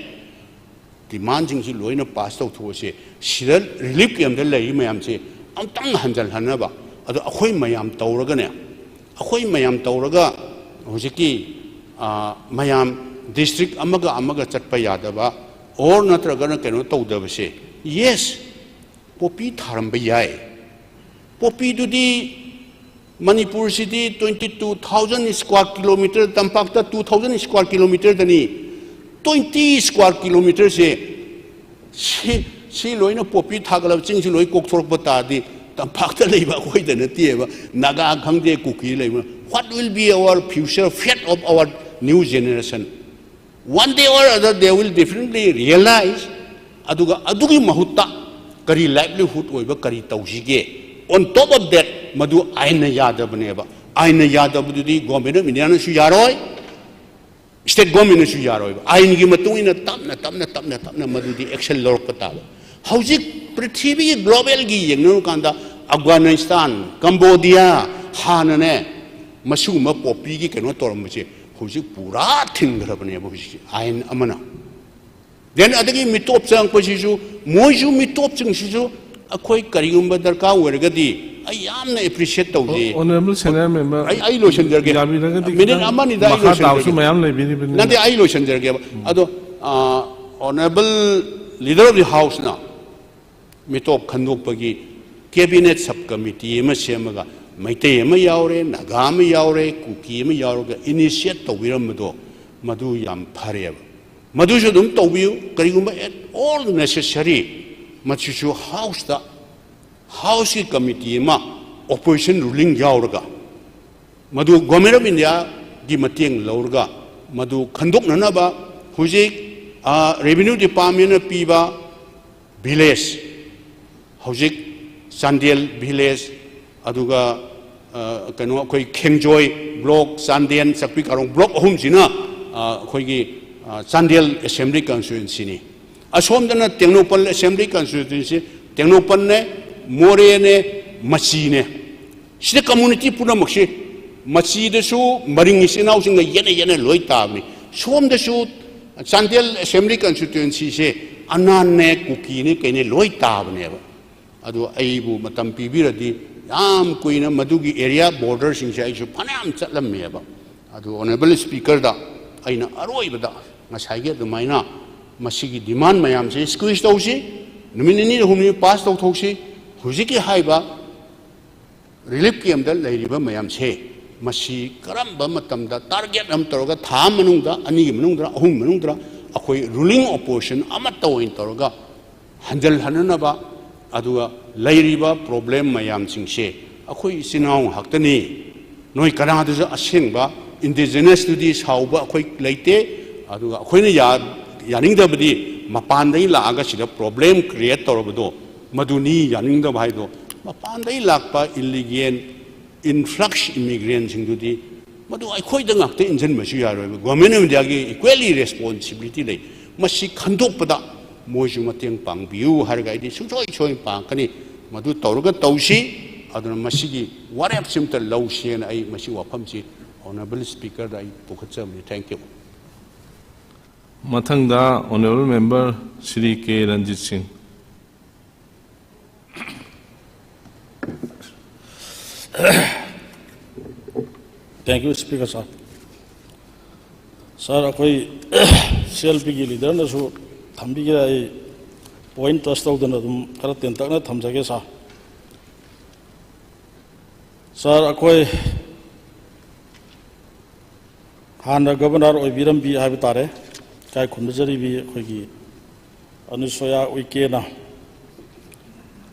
demandꯁꯤꯡꯁꯤ ꯂꯣꯏꯅ pass ꯇꯧꯊꯣꯛꯑꯁꯦ꯫ ꯁꯤꯗ relief campꯇ ꯂꯩꯔꯤ ꯃꯌꯥꯝꯁꯦ ꯑꯝꯇꯪ ꯍꯟꯖꯜꯍꯟꯅꯕ꯫ ꯑꯗꯣ ꯑꯩꯈꯣꯏ ꯃꯌꯥꯝ ꯇꯧꯔꯒꯅꯦ, ꯑꯩꯈꯣꯏ ꯃꯌꯥꯝ ꯇꯧꯔꯒ ꯍꯧꯖꯤꯛꯀꯤ, ꯑ, ꯃꯌꯥꯝ district ꯑꯃꯒ ꯑꯃꯒ ꯆꯠꯄ ꯌꯥꯗꯕ or ꯅꯠꯇ꯭ꯔꯒꯅ ꯀꯩꯅꯣ ꯇꯧꯗꯕꯁꯦ, yes, ꯄꯣꯄꯤ ꯊꯥꯔꯝꯕ ꯌꯥꯏ꯫ ꯄꯣꯄꯤꯗꯨꯗꯤ ꯃꯅꯤꯄꯨꯔꯁꯤꯗꯤ twenty two thousand square kilometre, ꯇꯝꯄꯥꯛꯇ two thousand square kilometreꯗꯅꯤ꯫ Twenty square kilometreꯁꯦ ꯁꯤ, ꯁꯤ ꯂꯣꯏꯅ ꯄꯣꯄꯤ ꯊꯥꯒꯠꯂꯕ ꯆꯤꯡꯁꯤ ꯂꯣꯏ ꯀꯣꯛꯊꯣꯔꯛꯄ ꯇꯥꯔꯗꯤ ꯇꯝꯄꯥꯛꯇ ꯂꯩꯕ ꯑꯩꯈꯣꯏꯗ ꯅꯠꯇꯦꯕ, ꯅꯥꯒꯥ ꯈꯪꯗꯦ, ꯀꯨꯀꯤ ꯂꯩꯕ꯫ What will be our future fate of our new generation? One day or other they will definitely realize꯫ ꯑꯗꯨꯒ ꯑꯗꯨꯒꯤ ꯃꯍꯨꯠꯇ ꯀꯔꯤ livelihood ꯑꯣꯏꯕ ꯀꯔꯤ ꯇꯧꯁꯤꯒꯦ? On top of that, ꯃꯗꯨ ꯑꯥꯏꯟꯅ ꯌꯥꯗꯕꯅꯦꯕ꯫ ꯑꯥꯏꯟꯅ ꯌꯥꯗꯕꯗꯨꯗꯤ Government of Indiaꯅꯁꯨ ꯌꯥꯔꯣꯏ, state governmentꯅꯁꯨ ꯌꯥꯔꯣꯏꯕ꯫ ꯑꯥꯏꯟꯒꯤ ꯃꯇꯨꯡ ꯏꯟꯅ ꯇꯞꯅ, ꯇꯞꯅ, ꯇꯞꯅ, ꯇꯞꯅ ꯃꯗꯨꯗꯤ action ꯂꯧꯔꯛꯄ ꯇꯥꯕ꯫ ꯍꯧꯖꯤꯛ ꯄ꯭ꯔꯤꯊꯤꯕꯤꯒꯤ globalꯒꯤ ꯌꯦꯡꯅꯔꯨꯀꯥꯟꯗ ꯑꯐꯒꯥꯅꯤꯁꯇꯥꯟ, ꯀꯝꯕꯣꯗꯤꯌꯥ, ꯍꯥꯟꯅꯅꯦ ꯃꯁꯤꯒꯨꯝꯕ ꯄꯣꯄꯤꯒꯤ ꯀꯩꯅꯣ ꯇꯧꯔꯝꯕꯁꯦ ꯍꯧꯖꯤꯛ ꯄꯨꯔꯥ ꯊꯤꯡꯈ꯭ꯔꯕꯅꯦꯕ ꯍꯧꯖꯤꯛꯁꯦ ꯑꯥꯏꯟ ꯑꯃꯅ꯫ Then ꯑꯗꯒꯤ ꯃꯤꯇꯣꯞ ꯆꯪꯉꯛꯄꯁꯤꯁꯨ, ꯃꯣꯏꯁꯨ ꯃꯤꯇꯣꯞꯁꯤꯡꯁꯤꯁꯨ ꯑꯩꯈꯣꯏ ꯀꯔꯤꯒꯨꯝꯕ ꯗꯔꯀꯥꯔ ꯑꯣꯏꯔꯒꯗꯤ ꯑꯩ ꯌꯥꯝꯅ appreciate ꯇꯧꯖꯩ꯫ Honourable Senior Member, ꯑꯩ, ꯑꯩ ꯂꯣꯏꯁꯤꯟꯖꯔꯒꯦ꯫ ꯌꯥꯕꯤꯔꯒꯗꯤ ꯃꯤꯅꯤꯠ ꯈꯤꯇꯪ ꯑꯃꯅꯤꯗ ꯑꯩ ꯃꯈꯥ ꯇꯥꯕꯁꯨ ꯂꯣꯏꯁꯤꯟꯖꯔꯒꯦ꯫ ꯃꯌꯥꯝ ꯂꯩꯕꯤꯔꯤꯕꯅꯤꯅ꯫ ꯅꯠꯇꯦ, ꯑꯩ ꯂꯣꯏꯁꯤꯟꯖꯔꯒꯦꯕ꯫ ꯑꯗꯣ, ꯑ, Honourable Leader of the Houseꯅ ꯃꯤꯇꯣꯞ ꯈꯟꯗꯣꯛꯄꯒꯤ Cabinet Sub Committee ꯑꯃ ꯁꯦꯝꯃꯒ ꯃꯩꯇꯩ ꯑꯃ ꯌꯥꯎꯔꯦ, ꯅꯥꯒꯥ ꯑꯃ ꯌꯥꯎꯔꯦ, ꯀꯨꯀꯤ ꯑꯃ ꯌꯥꯎꯔꯒ initiate ꯇꯧꯕꯤꯔꯝꯕꯗꯣ ꯃꯗꯨ ꯌꯥꯝ ꯐꯔꯦꯕ꯫ ꯃꯗꯨꯁꯨ ꯑꯗꯨꯝ ꯇꯧꯕꯤꯌꯨ꯫ ꯀꯔꯤꯒꯨꯝꯕ at all necessary, ꯃꯁꯤꯁꯨ ꯍꯥꯎꯁꯇ, ꯍꯥꯎꯁꯀꯤ ꯀꯃꯤꯇꯤ ꯑꯃ, ꯑꯣꯄꯣꯖꯤꯁꯟ ꯔꯨꯂꯤꯡ ꯌꯥꯎꯔꯒ, ꯃꯗꯨ ꯒꯣꯔꯃꯦꯟ ꯑꯣꯐ ꯏꯟꯗꯤꯌꯥꯒꯤ ꯃꯇꯦꯡ ꯂꯧꯔꯒ ꯃꯗꯨ ꯈꯟꯗꯣꯛꯅꯅꯕ ꯍꯧꯖꯤꯛ, ꯑ, ꯔꯦꯚꯤꯅ꯭ꯌꯨ ꯗꯤꯄꯥꯔꯠꯃꯦꯟꯅ ꯄꯤꯕ ꯚꯤꯂꯦꯖ, ꯍꯧꯖꯤꯛ ꯆꯥꯟꯗꯦꯜ ꯚꯤꯂꯦꯖ, ꯑꯗꯨꯒ, ꯑ, ꯀꯩꯅꯣ, ꯑꯩꯈꯣꯏ ꯈꯦꯡꯖꯣꯏ ꯕ꯭ꯂꯣꯛ, ꯆꯥꯟꯗꯦꯜ, ꯆꯥꯛꯄꯤ ꯀꯥꯔꯣꯡ ꯕ꯭ꯂꯣꯛ ꯑꯍꯨꯝꯁꯤꯅ, ꯑ, ꯑꯩꯈꯣꯏꯒꯤ, ꯑ, Chandel assembly ꯀꯟꯁꯇꯤꯇ꯭ꯋꯦꯟꯁꯤꯅꯤ꯫ ꯑꯁꯣꯝꯗꯅ Tengnoupal assembly constituency, ꯇꯦꯡꯅꯧꯄꯜꯅꯦ, ꯃꯣꯔꯦꯅꯦ, ꯃꯆꯤꯅꯦ꯫ ꯁꯤꯗ ꯀꯝꯃꯨꯅꯤꯇꯤ ꯄꯨꯝꯅꯃꯛꯁꯤ, ꯃꯆꯤꯗꯁꯨ ꯃꯔꯤꯡ ꯏꯆꯤꯟ ꯏꯅꯥꯎꯁꯤꯡꯒ ꯌꯦꯠꯅ ꯌꯦꯠꯅ ꯂꯣꯏ ꯇꯥꯕꯅꯤ꯫ ꯁꯣꯝꯗꯁꯨ ꯆꯥꯟꯗꯦꯜ ꯑꯦꯁꯦꯝꯕ꯭ꯂꯤ ꯀꯟꯁꯇꯤꯇ꯭ꯋꯦꯟꯁꯤꯁꯦ ꯑꯅꯥꯟꯅꯦ, ꯀꯨꯀꯤꯅꯦ, ꯀꯩꯅꯦ ꯂꯣꯏ ꯇꯥꯕꯅꯦꯕ꯫ ꯑꯗꯨ ꯑꯩꯕꯨ ꯃꯇꯝ ꯄꯤꯕꯤꯔꯗꯤ ꯌꯥꯝ ꯀꯨꯏꯅ ꯃꯗꯨꯒꯤ ꯑꯦꯔꯤꯌꯥ ꯕꯣꯔꯗꯔꯁꯤꯡꯁꯦ ꯑꯩꯁꯨ ꯐꯅꯌꯥꯝ ꯆꯠꯂꯝꯃꯦꯕ꯫ ꯑꯗꯨ ꯑꯣꯅꯔꯦꯕꯜ ꯁ꯭ꯄꯤꯀꯔꯗ ꯑꯩꯅ ꯑꯔꯣꯏꯕꯗ ꯉꯁꯥꯏꯒꯤ ꯑꯗꯨꯃꯥꯏꯅ ꯃꯁꯤꯒꯤ ꯗꯤꯃꯥꯟ ꯃꯌꯥꯝꯁꯦ ꯁ꯭ꯀ꯭ꯋꯤꯁ ꯇꯧꯁꯤ, ꯅꯨꯃꯤꯠ ꯅꯤꯅꯤ ꯍꯨꯝꯅꯤ ꯄꯥꯁ ꯇꯧꯊꯣꯛꯁꯤ꯫ ꯍꯧꯖꯤꯛꯀꯤ ꯍꯥꯏꯕ ꯔꯤꯂꯤꯐ ꯀꯦꯝꯞꯇ ꯂꯩꯔꯤꯕ ꯃꯌꯥꯝꯁꯦ, ꯃꯁꯤ ꯀꯔꯝꯕ ꯃꯇꯝꯗ ꯇꯥꯔꯒꯦꯠ ꯑꯃ ꯇꯧꯔꯒ, ꯊꯥ ꯑꯃ ꯃꯅꯨꯡꯗ, ꯑꯅꯤꯒꯤ ꯃꯅꯨꯡꯗ, ꯑꯍꯨꯝꯒꯤ ꯃꯅꯨꯡꯗ ꯑꯩꯈꯣꯏ ꯔꯨꯂꯤꯡ ꯑꯣꯄꯣꯖꯤꯁꯟ ꯑꯃꯠꯇ ꯑꯣꯏꯅ ꯇꯧꯔꯒ ꯍꯟꯖꯜꯍꯟꯅꯅꯕ, ꯑꯗꯨꯒ ꯂꯩꯔꯤꯕ ꯄ꯭ꯔꯣꯕ꯭ꯂꯦꯝ ꯃꯌꯥꯝꯁꯤꯡꯁꯦ, ꯑꯩꯈꯣꯏ ꯏꯆꯤꯟ ꯏꯅꯥꯎ ꯉꯥꯛꯇꯅꯤ, ꯅꯣꯏ ꯀꯅꯥꯗꯁꯨ ꯑꯁꯦꯡꯕ ꯏꯟꯗꯤꯖꯤꯅꯁꯇꯨꯗꯤ ꯁꯥꯎꯕ ꯑꯩꯈꯣꯏ ꯂꯩꯇꯦ꯫ ꯑꯗꯨꯒ ꯑꯩꯈꯣꯏꯅ ꯌꯥ-, ꯌꯥꯅꯤꯡꯗꯕꯗꯤ ꯃꯄꯥꯟꯗꯒꯤ ꯂꯥꯛꯑꯒ ꯁꯤꯗ ꯄ꯭ꯔꯣꯕ꯭ꯂꯦꯝ ꯀ꯭ꯔꯤꯌꯦꯠ ꯇꯧꯔꯕꯗꯣ, ꯃꯗꯨꯅꯤ ꯌꯥꯅꯤꯡꯗꯕ ꯍꯥꯏꯗꯣ꯫ ꯃꯄꯥꯟꯗꯒꯤ ꯂꯥꯛꯄ ꯏꯜꯂꯤꯒꯦꯜ ꯏꯟꯐ꯭ꯂꯛꯁ ꯏꯃꯤꯒ꯭ꯔꯦꯟꯁꯤꯡꯗꯨꯗꯤ ꯃꯗꯨ ꯑꯩꯈꯣꯏꯗ ꯉꯥꯛꯇ ꯏꯟꯁꯤꯟꯕꯁꯨ ꯌꯥꯔꯣꯏꯕ꯫ ꯒꯣꯔꯃꯦꯟ ꯑꯣꯐ ꯏꯟꯗꯤꯌꯥꯒꯤ ꯏꯀ꯭ꯋꯦꯂꯤ ꯔꯦꯁꯄꯣꯟꯁꯤꯕꯤꯂꯤꯇꯤ ꯂꯩ꯫ ꯃꯁꯤ ꯈꯟꯗꯣꯛꯄꯗ ꯃꯣꯏꯁꯨ ꯃꯇꯦꯡ ꯄꯥꯡꯕꯤꯌꯨ ꯍꯥꯏꯔꯒ ꯑꯩꯗꯤ ꯁꯨꯡꯁꯣꯏ ꯁꯣꯏ ꯄꯥꯡꯒꯅꯤ꯫ ꯃꯗꯨ ꯇꯧꯔꯒ ꯇꯧꯁꯤ꯫ ꯑꯗꯨꯅ ꯃꯁꯤꯒꯤ ꯋꯥꯔꯦꯞꯁꯤ ꯑꯝꯇ ꯂꯧꯁꯦꯅ ꯑꯩ ꯃꯁꯤ ꯋꯥꯐꯝꯁꯤ ꯑꯣꯅꯔꯦꯕꯜ ꯁ꯭ꯄꯤꯀꯔꯗ ꯑꯩ ꯄꯨꯈꯠꯆꯕꯅꯤ꯫ Thank you꯫ ꯃꯊꯪꯗ ꯑꯣꯅꯔꯦꯕꯜ ꯃꯦꯝꯕꯔ ꯁ꯭ꯔꯤ ꯀꯦ ꯔꯟꯖꯤꯠ ꯁꯤꯡ꯫ Thank you, Speaker sir. Sir, ꯑꯩꯈꯣꯏ ꯁꯤ ꯑꯦꯜ ꯄꯤꯒꯤ ꯂꯤꯗꯔꯅꯁꯨ ꯊꯝꯕꯤꯈ꯭ꯔꯦ, ꯑꯩ ꯄꯣꯏꯟ ꯇꯁ ꯇꯧꯗꯅ ꯑꯗꯨꯝ ꯈꯔ ꯇꯦꯟꯇꯛꯅ ꯊꯝꯖꯒꯦ sir꯫ Sir, ꯑꯩꯈꯣꯏ ꯍꯥꯟꯅ ꯒꯕꯔꯅꯔ ꯑꯣꯏꯕꯤꯔꯝꯕꯤ ꯍꯥꯏꯕ ꯇꯥꯔꯦ, ꯏꯀꯥꯏ ꯈꯨꯝꯅꯖꯔꯤꯕꯤ ꯑꯩꯈꯣꯏꯒꯤ ꯑꯅꯨꯁꯨꯌꯥ ꯎꯏꯀꯦꯅ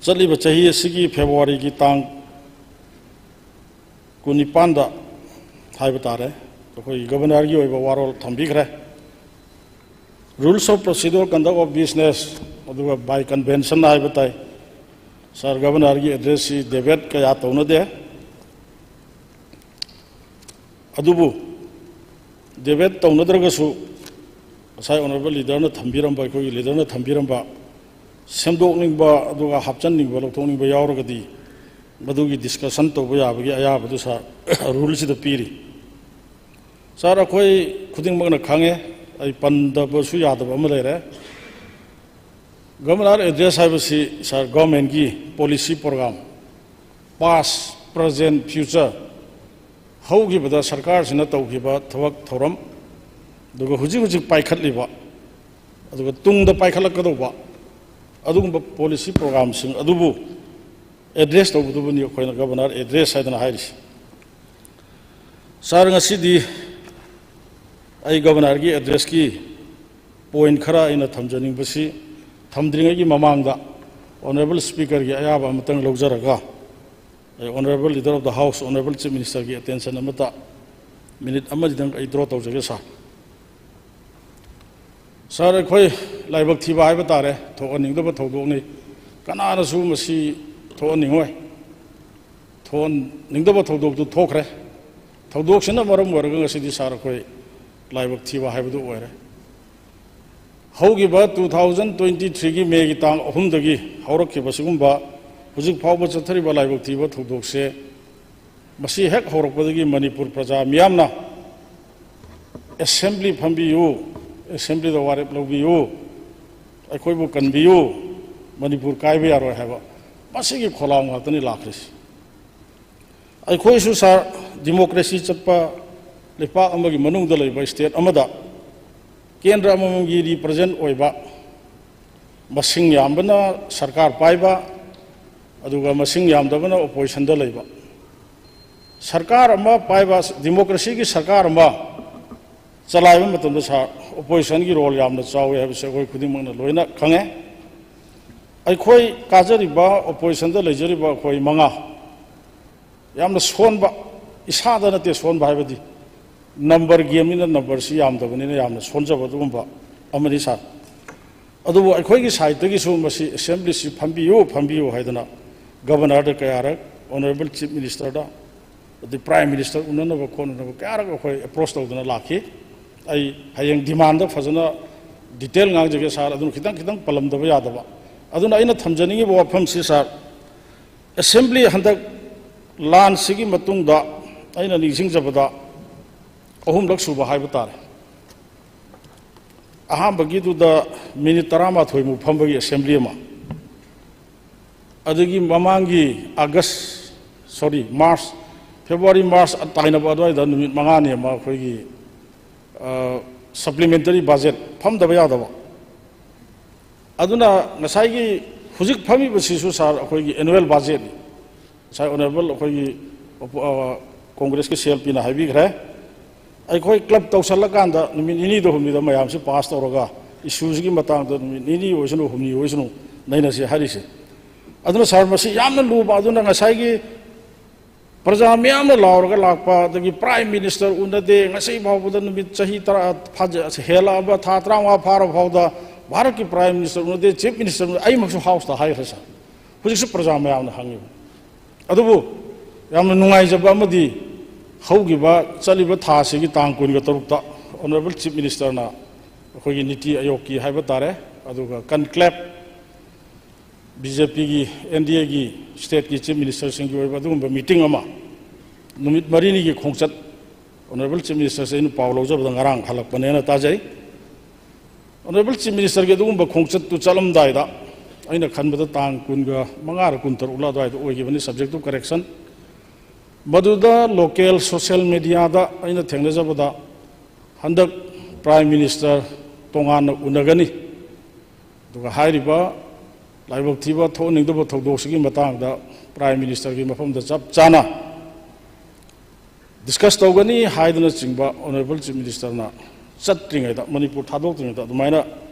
ꯆꯠꯂꯤꯕ ꯆꯍꯤ ꯑꯁꯤꯒꯤ ꯐꯦꯕ꯭ꯔꯨꯋꯥꯔꯤꯒꯤ ꯇꯥꯡ ꯀꯨꯟꯅꯤꯄꯥꯟꯗ ꯍꯥꯏꯕ ꯇꯥꯔꯦ, ꯑꯩꯈꯣꯏꯒꯤ ꯒꯕꯔꯅꯔꯒꯤ ꯑꯣꯏꯕ ꯋꯥꯔꯣꯜ ꯊꯝꯕꯤꯈ꯭ꯔꯦ꯫ Rules of Procedure Conduct of Business, ꯑꯗꯨꯒ by convention ꯍꯥꯏꯕ ꯇꯥꯏ꯫ ꯁꯥꯔ ꯒꯕꯔꯅꯔꯒꯤ ꯑꯦꯗ꯭ꯔꯦꯁꯁꯤ ꯗꯦꯕꯦꯠ ꯀꯌꯥ ꯇꯧꯅꯗꯦ, ꯑꯗꯨꯕꯨ ꯗꯦꯕꯦꯠ ꯇꯧꯅꯗ꯭ꯔꯒꯁꯨ ꯉꯁꯥꯏ ꯑꯣꯅꯔꯦꯕꯜ ꯂꯤꯗꯔꯅ ꯊꯝꯕꯤꯔꯝꯕ, ꯑꯩꯈꯣꯏꯒꯤ ꯂꯤꯗꯔꯅ ꯊꯝꯕꯤꯔꯝꯕ ꯁꯦꯝꯗꯣꯛꯅꯤꯡꯕ ꯑꯗꯨꯒ ꯍꯥꯞꯆꯟꯅꯤꯡꯕ, ꯂꯧꯊꯣꯛꯅꯤꯡꯕ ꯌꯥꯎꯔꯒꯗꯤ ꯃꯗꯨꯒꯤ ꯗꯤꯁꯀꯁꯟ ꯇꯧꯕ ꯌꯥꯕꯒꯤ ꯑꯌꯥꯕꯗꯨ ꯁꯥꯔ ꯔꯨꯜꯁꯤꯗ ꯄꯤꯔꯤ꯫ ꯁꯥꯔ, ꯑꯩꯈꯣꯏ ꯈꯨꯗꯤꯡꯃꯛꯅ ꯈꯪꯉꯦ, ꯑꯩ ꯄꯟꯗꯕꯁꯨ ꯌꯥꯗꯕ ꯑꯃ ꯂꯩꯔꯦ꯫ ꯒꯕꯔꯅꯔ ꯑꯦꯗ꯭ꯔꯦꯁ ꯍꯥꯏꯕꯁꯤ ꯁꯥꯔ ꯒꯣꯔꯃꯦꯟꯒꯤ policy programme, past, present, future, ꯍꯧꯈꯤꯕꯗ ꯁꯔꯀꯥꯔꯁꯤꯅ ꯇꯧꯈꯤꯕ ꯊꯕꯛ ꯊꯧꯔꯝ, ꯑꯗꯨꯒ ꯍꯧꯖꯤꯛ ꯍꯧꯖꯤꯛ ꯄꯥꯏꯈꯠꯂꯤꯕ, ꯑꯗꯨꯒ ꯇꯨꯡꯗ ꯄꯥꯏꯈꯠꯂꯛꯀꯗꯧꯕ ꯑꯗꯨꯒꯨꯝꯕ ꯄꯣꯂꯤꯁꯤ ꯄ꯭ꯔꯣꯒ꯭ꯔꯥꯝꯁꯤꯡ ꯑꯗꯨꯕꯨ ꯑꯦꯗ꯭ꯔꯦꯁ ꯇꯧꯕꯗꯨꯕꯨꯅꯤ ꯑꯩꯈꯣꯏꯅ ꯒꯕꯔꯅꯔ ꯑꯦꯗ꯭ꯔꯦꯁ ꯍꯥꯏꯗꯅ ꯍꯥꯏꯔꯤꯁꯤ꯫ ꯁꯥꯔ, ꯉꯁꯤꯗꯤ ꯑꯩ ꯒꯕꯔꯅꯔꯒꯤ ꯑꯦꯗ꯭ꯔꯦꯁꯀꯤ ꯄꯣꯏꯟ ꯈꯔ ꯑꯩꯅ ꯊꯝꯖꯅꯤꯡꯕꯁꯤ, ꯊꯝꯗ꯭ꯔꯤꯉꯩꯒꯤ ꯃꯃꯥꯡꯗ ꯑꯣꯅꯔꯦꯕꯜ ꯁ꯭ꯄꯤꯀꯔꯒꯤ ꯑꯌꯥꯕ ꯑꯃꯇꯪ ꯂꯧꯖꯔꯒ, ꯑꯩ honourable leader of the house, honourable chief ꯃꯤꯅꯤꯁꯇꯔꯒꯤ ꯑꯦꯇꯦꯟꯁꯟ ꯑꯃꯇ ꯃꯤꯅꯤꯠ ꯑꯃꯅꯤꯗꯪ ꯑꯩ ꯗ꯭ꯔꯣ ꯇꯧꯖꯒꯦ ꯁꯥꯔ꯫ ꯁꯥꯔ, ꯑꯩꯈꯣꯏ ꯂꯥꯏꯕꯛ ꯊꯤꯕ ꯍꯥꯏꯕ ꯇꯥꯔꯦ, ꯊꯣꯛꯍꯟꯅꯤꯡꯗꯕ ꯊꯧꯗꯣꯛꯅꯤ꯫ ꯀꯅꯥꯅꯁꯨ ꯃꯁꯤ ꯊꯣꯛꯍꯟꯅꯤꯡꯉꯣꯏ꯫ ꯊꯣꯛꯍꯟꯅꯤꯡꯗꯕ ꯊꯧꯗꯣꯛꯇꯨ ꯊꯣꯛꯈ꯭ꯔꯦ꯫ ꯊꯧꯗꯣꯛꯁꯤꯅ ꯃꯔꯝ ꯑꯣꯏꯔꯒ ꯉꯁꯤꯗꯤ ꯁꯥꯔ ꯑꯩꯈꯣꯏ ꯂꯥꯏꯕꯛ ꯊꯤꯕ ꯍꯥꯏꯕꯗꯨ ꯑꯣꯏꯔꯦ꯫ ꯍꯧꯈꯤꯕ two thousand twenty threeꯒꯤ ꯃꯦꯒꯤ ꯇꯥꯡ ꯑꯍꯨꯝꯗꯒꯤ ꯍꯧꯔꯛꯈꯤꯕ ꯁꯤꯒꯨꯝꯕ ꯍꯧꯖꯤꯛ ꯐꯥꯎꯕ ꯆꯠꯊꯔꯤꯕ ꯂꯥꯏꯕꯛ ꯊꯤꯕ ꯊꯧꯗꯣꯛꯁꯦ, ꯃꯁꯤ ꯍꯦꯛ ꯍꯧꯔꯛꯄꯗꯒꯤ ꯃꯅꯤꯄꯨꯔ ꯄ꯭ꯔꯖꯥ ꯃꯤꯌꯥꯝꯅ ꯑꯦꯁꯦꯝꯕ꯭ꯂꯤ ꯐꯝꯕꯤꯌꯨ, ꯑꯦꯁꯦꯝꯕ꯭ꯂꯤꯗ ꯋꯥꯔꯦꯞ ꯂꯧꯕꯤꯌꯨ, ꯑꯩꯈꯣꯏꯕꯨ ꯀꯟꯕꯤꯌꯨ, ꯃꯅꯤꯄꯨꯔ ꯀꯥꯏꯕ ꯌꯥꯔꯣꯏ ꯍꯥꯏꯕ ꯃꯁꯤꯒꯤ ꯈꯣꯜꯂꯥꯎ ꯉꯥꯛꯇꯅꯤ ꯂꯥꯛꯈ꯭ꯔꯤꯁꯤ꯫ ꯑꯩꯈꯣꯏꯁꯨ ꯁꯥꯔ, ꯗꯤꯃꯣꯀ꯭ꯔꯦꯁꯤ ꯆꯠꯄ ꯂꯩꯄꯥꯛ ꯑꯃꯒꯤ ꯃꯅꯨꯡꯗ ꯂꯩꯕ ꯁ꯭ꯇꯦꯠ ꯑꯃꯗ ꯀꯦꯟꯗ꯭ꯔ ꯑꯃꯃꯝꯒꯤ ꯔꯤꯄ꯭ꯔꯖꯦꯟ ꯑꯣꯏꯕ, ꯃꯁꯤꯡ ꯌꯥꯝꯕꯅ ꯁꯔꯀꯥꯔ ꯄꯥꯏꯕ, ꯑꯗꯨꯒ ꯃꯁꯤꯡ ꯌꯥꯝꯗꯕꯅ ꯑꯣꯄꯣꯖꯤꯁꯟꯗ ꯂꯩꯕ꯫ ꯁꯔꯀꯥꯔ ꯑꯃ ꯄꯥꯏꯕ, ꯗꯤꯃꯣꯀ꯭ꯔꯦꯁꯤꯒꯤ ꯁꯔꯀꯥꯔ ꯑꯃ ꯆꯂꯥꯏꯕ ꯃꯇꯝꯗ ꯁꯥꯔ, ꯑꯣꯄꯣꯖꯤꯁꯟꯒꯤ ꯔꯣꯜ ꯌꯥꯝꯅ ꯆꯥꯎꯋꯤ ꯍꯥꯏꯕꯁꯦ ꯑꯩꯈꯣꯏ ꯈꯨꯗꯤꯡꯃꯛꯅ ꯂꯣꯏꯅ ꯈꯪꯉꯦ꯫ ꯑꯩꯈꯣꯏ ꯀꯥꯖꯔꯤꯕ, ꯑꯣꯄꯣꯖꯤꯁꯟꯗ ꯂꯩꯖꯔꯤꯕ ꯑꯩꯈꯣꯏ ꯃꯉꯥ ꯌꯥꯝꯅ ꯁꯣꯟꯕ, ꯏꯁꯥꯗ ꯅꯠꯇꯦ ꯁꯣꯟꯕ ꯍꯥꯏꯕꯗꯤ, ꯅꯝꯕꯔ ꯒꯦꯝꯅꯤꯅ ꯅꯝꯕꯔꯁꯤ ꯌꯥꯝꯗꯕꯅꯤꯅ ꯌꯥꯝꯅ ꯁꯣꯟꯖꯕ ꯑꯗꯨꯒꯨꯝꯕ ꯑꯃꯅꯤ ꯁꯥꯔ꯫ ꯑꯗꯨꯕꯨ ꯑꯩꯈꯣꯏꯒꯤ ꯁꯥꯏꯠꯇꯒꯤꯁꯨ ꯃꯁꯤ ꯑꯦꯁꯦꯝꯕ꯭ꯂꯤꯁꯤ ꯐꯝꯕꯤꯌꯨ, ꯐꯝꯕꯤꯌꯨ ꯍꯥꯏꯗꯅ ꯒꯕꯔꯅꯔꯗ ꯀꯌꯥꯔꯛ, ꯑꯣꯅꯔꯦꯕꯜ ꯆꯤꯐ ꯃꯤꯅꯤꯁꯇꯔꯗ, ꯑꯗꯩ ꯄ꯭ꯔꯥꯏꯝ ꯃꯤꯅꯤꯁꯇꯔ ꯎꯅꯅꯕ ꯈꯣꯠꯅꯅꯕ ꯀꯌꯥꯔꯛ ꯑꯩꯈꯣꯏ ꯑꯦꯄ꯭ꯔꯣꯁ ꯇꯧꯗꯅ ꯂꯥꯛꯈꯤ꯫ ꯑꯩ ꯍꯌꯦꯡ ꯗꯤꯃꯥꯟꯗ ꯐꯖꯅ ꯗꯤꯇꯦꯜ ꯉꯥꯡꯖꯒꯦ ꯁꯥꯔ, ꯑꯗꯨꯅ ꯈꯤꯇꯪ ꯈꯤꯇꯪ ꯄꯜꯂꯝꯗꯕ ꯌꯥꯗꯕ꯫ ꯑꯗꯨꯅ ꯑꯩꯅ ꯊꯝꯖꯅꯤꯡꯉꯤꯕ ꯋꯥꯐꯝꯁꯤ ꯁꯥꯔ, ꯑꯦꯁꯦꯝꯕ꯭ꯂꯤ ꯍꯟꯗꯛ ꯂꯥꯟꯁꯤꯒꯤ ꯃꯇꯨꯡꯗ ꯑꯩꯅ ꯅꯤꯡꯁꯤꯡꯖꯕꯗ ꯑꯍꯨꯝꯂꯛ ꯁꯨꯕ ꯍꯥꯏꯕ ꯇꯥꯔꯦ꯫ ꯑꯍꯥꯟꯕꯒꯤꯗꯨꯗ ꯃꯤꯅꯤꯠ ꯇꯔꯥꯃꯥꯊꯣꯏꯃꯨꯛ ꯐꯝꯕꯒꯤ ꯑꯦꯁꯦꯝꯕ꯭ꯂꯤ ꯑꯃ, ꯑꯗꯒꯤ ꯃꯃꯥꯡꯒꯤ ꯑꯥꯒꯁ, ꯁꯣꯔꯤ, ꯃꯥꯔꯆ, ꯐꯦꯕ꯭ꯔꯨꯋꯥꯔꯤ, ꯃꯥꯔꯆ ꯇꯥꯏꯅꯕ ꯑꯗꯨꯋꯥꯏꯗ ꯅꯨꯃꯤꯠ ꯃꯉꯥꯅꯤ ꯑꯃ ꯑꯩꯈꯣꯏꯒꯤ ꯁꯄ꯭ꯂꯤꯃꯦꯟꯇꯔꯤ ꯕꯖꯦꯠ ꯐꯝꯗꯕ ꯌꯥꯗꯕ꯫ ꯑꯗꯨꯅ ꯉꯁꯥꯏꯒꯤ ꯍꯧꯖꯤꯛ ꯐꯝꯃꯤꯕꯁꯤꯁꯨ ꯁꯥꯔ ꯑꯩꯈꯣꯏꯒꯤ ꯑꯦꯅꯨꯋꯦꯜ ꯕꯖꯦꯠꯅꯤ꯫ ꯉꯁꯥꯏ ꯑꯣꯅꯔꯦꯕꯜ ꯑꯩꯈꯣꯏꯒꯤ ꯀꯣꯡꯒ꯭ꯔꯦꯁꯀꯤ ꯁꯤ ꯑꯦꯜ ꯄꯤꯅ ꯍꯥꯏꯕꯤꯈ꯭ꯔꯦ꯫ ꯑꯩꯈꯣꯏ ꯀ꯭ꯂꯕ ꯇꯧꯁꯜꯂꯀꯥꯟꯗ ꯅꯨꯃꯤꯠ ꯅꯤꯅꯤꯗ ꯍꯨꯝꯅꯤꯗ ꯃꯌꯥꯝꯁꯤ ꯄꯥꯁ ꯇꯧꯔꯒ ꯏꯁꯨꯁꯤꯒꯤ ꯃꯇꯥꯡꯗ ꯅꯨꯃꯤꯠ ꯅꯤꯅꯤ ꯑꯣꯏꯁꯅꯨ, ꯍꯨꯝꯅꯤ ꯑꯣꯏꯁꯅꯨ, ꯅꯩꯅꯁꯤ ꯍꯥꯏꯔꯤꯁꯦ꯫ ꯑꯗꯨꯅ ꯁꯥꯔ, ꯃꯁꯤ ꯌꯥꯝꯅ ꯂꯨꯕ꯫ ꯑꯗꯨꯅ ꯉꯁꯥꯏꯒꯤ ꯄ꯭ꯔꯖꯥ ꯃꯌꯥꯝꯅ ꯂꯥꯎꯔꯒ ꯂꯥꯛꯄ, ꯑꯗꯒꯤ ꯄ꯭ꯔꯥꯏꯝ ꯃꯤꯅꯤꯁꯇꯔ ꯎꯅꯗꯦ, ꯉꯁꯤ ꯐꯥꯎꯕꯗ ꯅꯨꯃꯤꯠ ꯆꯍꯤ ꯇꯔꯥ ꯐꯥꯖ-, ꯍꯦꯜꯂꯛꯑꯕ, ꯊꯥ ꯇꯔꯥꯃꯉꯥ ꯐꯥꯔꯕ ꯐꯥꯎꯗ ꯚꯥꯔꯠꯀꯤ ꯄ꯭ꯔꯥꯏꯝ ꯃꯤꯅꯤꯁꯇꯔ ꯎꯅꯗꯦ, ꯆꯤꯐ ꯃꯤꯅꯤꯁꯇꯔ ꯎꯅꯗꯦ, ꯑꯩꯃꯛꯁꯨ ꯍꯥꯎꯁꯇ ꯍꯥꯏꯈ꯭ꯔꯦ ꯁꯥꯔ꯫ ꯍꯧꯖꯤꯛꯁꯨ ꯄ꯭ꯔꯖꯥ ꯃꯌꯥꯝꯅ ꯍꯪꯉꯤꯕ꯫ ꯑꯗꯨꯕꯨ ꯌꯥꯝꯅ ꯅꯨꯡꯉꯥꯏꯖꯕ ꯑꯃꯗꯤ ꯍꯧꯈꯤꯕ ꯆꯠꯂꯤꯕ ꯊꯥ ꯑꯁꯤꯒꯤ ꯇꯥꯡ ꯀꯨꯟꯒ ꯇꯔꯨꯛꯇ ꯑꯣꯅꯔꯦꯕꯜ ꯆꯤꯐ ꯃꯤꯅꯤꯁꯇꯔꯅ ꯑꯩꯈꯣꯏꯒꯤ ꯅꯤꯇꯤ ꯑꯥꯌꯣꯒꯀꯤ ꯍꯥꯏꯕ ꯇꯥꯔꯦ, ꯑꯗꯨꯒ ꯀꯟꯀ꯭ꯂꯦꯕ, ꯕꯤ ꯖꯦ ꯄꯤꯒꯤ, ꯑꯦꯟ ꯗꯤ ꯑꯦꯒꯤ ꯁ꯭ꯇꯦꯠꯀꯤ ꯆꯤꯐ ꯃꯤꯅꯤꯁꯇꯔꯁꯤꯡꯒꯤ ꯑꯣꯏꯕ ꯑꯗꯨꯒꯨꯝꯕ ꯃꯤꯇꯤꯡ ꯑꯃ ꯅꯨꯃꯤꯠ ꯃꯔꯤꯅꯤꯒꯤ ꯈꯣꯡꯆꯠ, ꯑꯣꯅꯔꯦꯕꯜ ꯆꯤꯐ ꯃꯤꯅꯤꯁꯇꯔꯁꯦ ꯑꯩꯅ ꯄꯥꯎ ꯂꯧꯖꯕꯗ ꯉꯔꯥꯡ ꯍꯜꯂꯛꯄꯅꯦꯅ ꯇꯥꯖꯩ꯫ ꯑꯣꯅꯔꯦꯕꯜ ꯆꯤꯐ ꯃꯤꯅꯤꯁꯇꯔꯒꯤ ꯑꯗꯨꯒꯨꯝꯕ ꯈꯣꯡꯆꯠꯇꯨ ꯆꯠꯂꯝꯗꯥꯏꯗ, ꯑꯩꯅ ꯈꯟꯕꯗ ꯇꯥꯡ ꯀꯨꯟꯒ ꯃꯉꯥꯔ ꯀꯨꯟꯇꯔꯨꯛꯂ ꯑꯗꯨꯋꯥꯏꯗ ꯑꯣꯏꯈꯤꯕꯅꯤ, subject to correction꯫ ꯃꯗꯨꯗ ꯂꯣꯀꯦꯜ ꯁꯣꯁꯦꯜ ꯃꯦꯗꯤꯌꯥꯗ ꯑꯩꯅ ꯊꯦꯡꯅꯖꯕꯗ, ꯍꯟꯗꯛ ꯄ꯭ꯔꯥꯏꯝ ꯃꯤꯅꯤꯁꯇꯔ ꯇꯣꯉꯥꯟꯅ ꯎꯅꯒꯅꯤ, ꯑꯗꯨꯒ ꯍꯥꯏꯔꯤꯕ ꯂꯥꯏꯕꯛ ꯊꯤꯕ ꯊꯣꯛꯍꯟꯅꯤꯡꯗꯕ ꯊꯧꯗꯣꯛꯁꯤꯒꯤ ꯃꯇꯥꯡꯗ ꯄ꯭ꯔꯥꯏꯝ ꯃꯤꯅꯤꯁꯇꯔꯒꯤ ꯃꯐꯝꯗ ꯆꯞ ꯆꯥꯅ ꯗꯤꯁꯀꯁ ꯇꯧꯒꯅꯤ ꯍꯥꯏꯗꯨꯅꯆꯤꯡꯕ ꯑꯣꯅꯔꯦꯕꯜ ꯆꯤꯐ ꯃꯤꯅꯤꯁꯇꯔꯅ ꯆꯠꯇ꯭ꯔꯤꯉꯩꯗ, ꯃꯅꯤꯄꯨꯔ ꯊꯥꯗꯣꯛꯇ꯭ꯔꯤꯉꯩꯗ ꯑꯗꯨꯃꯥꯏꯅ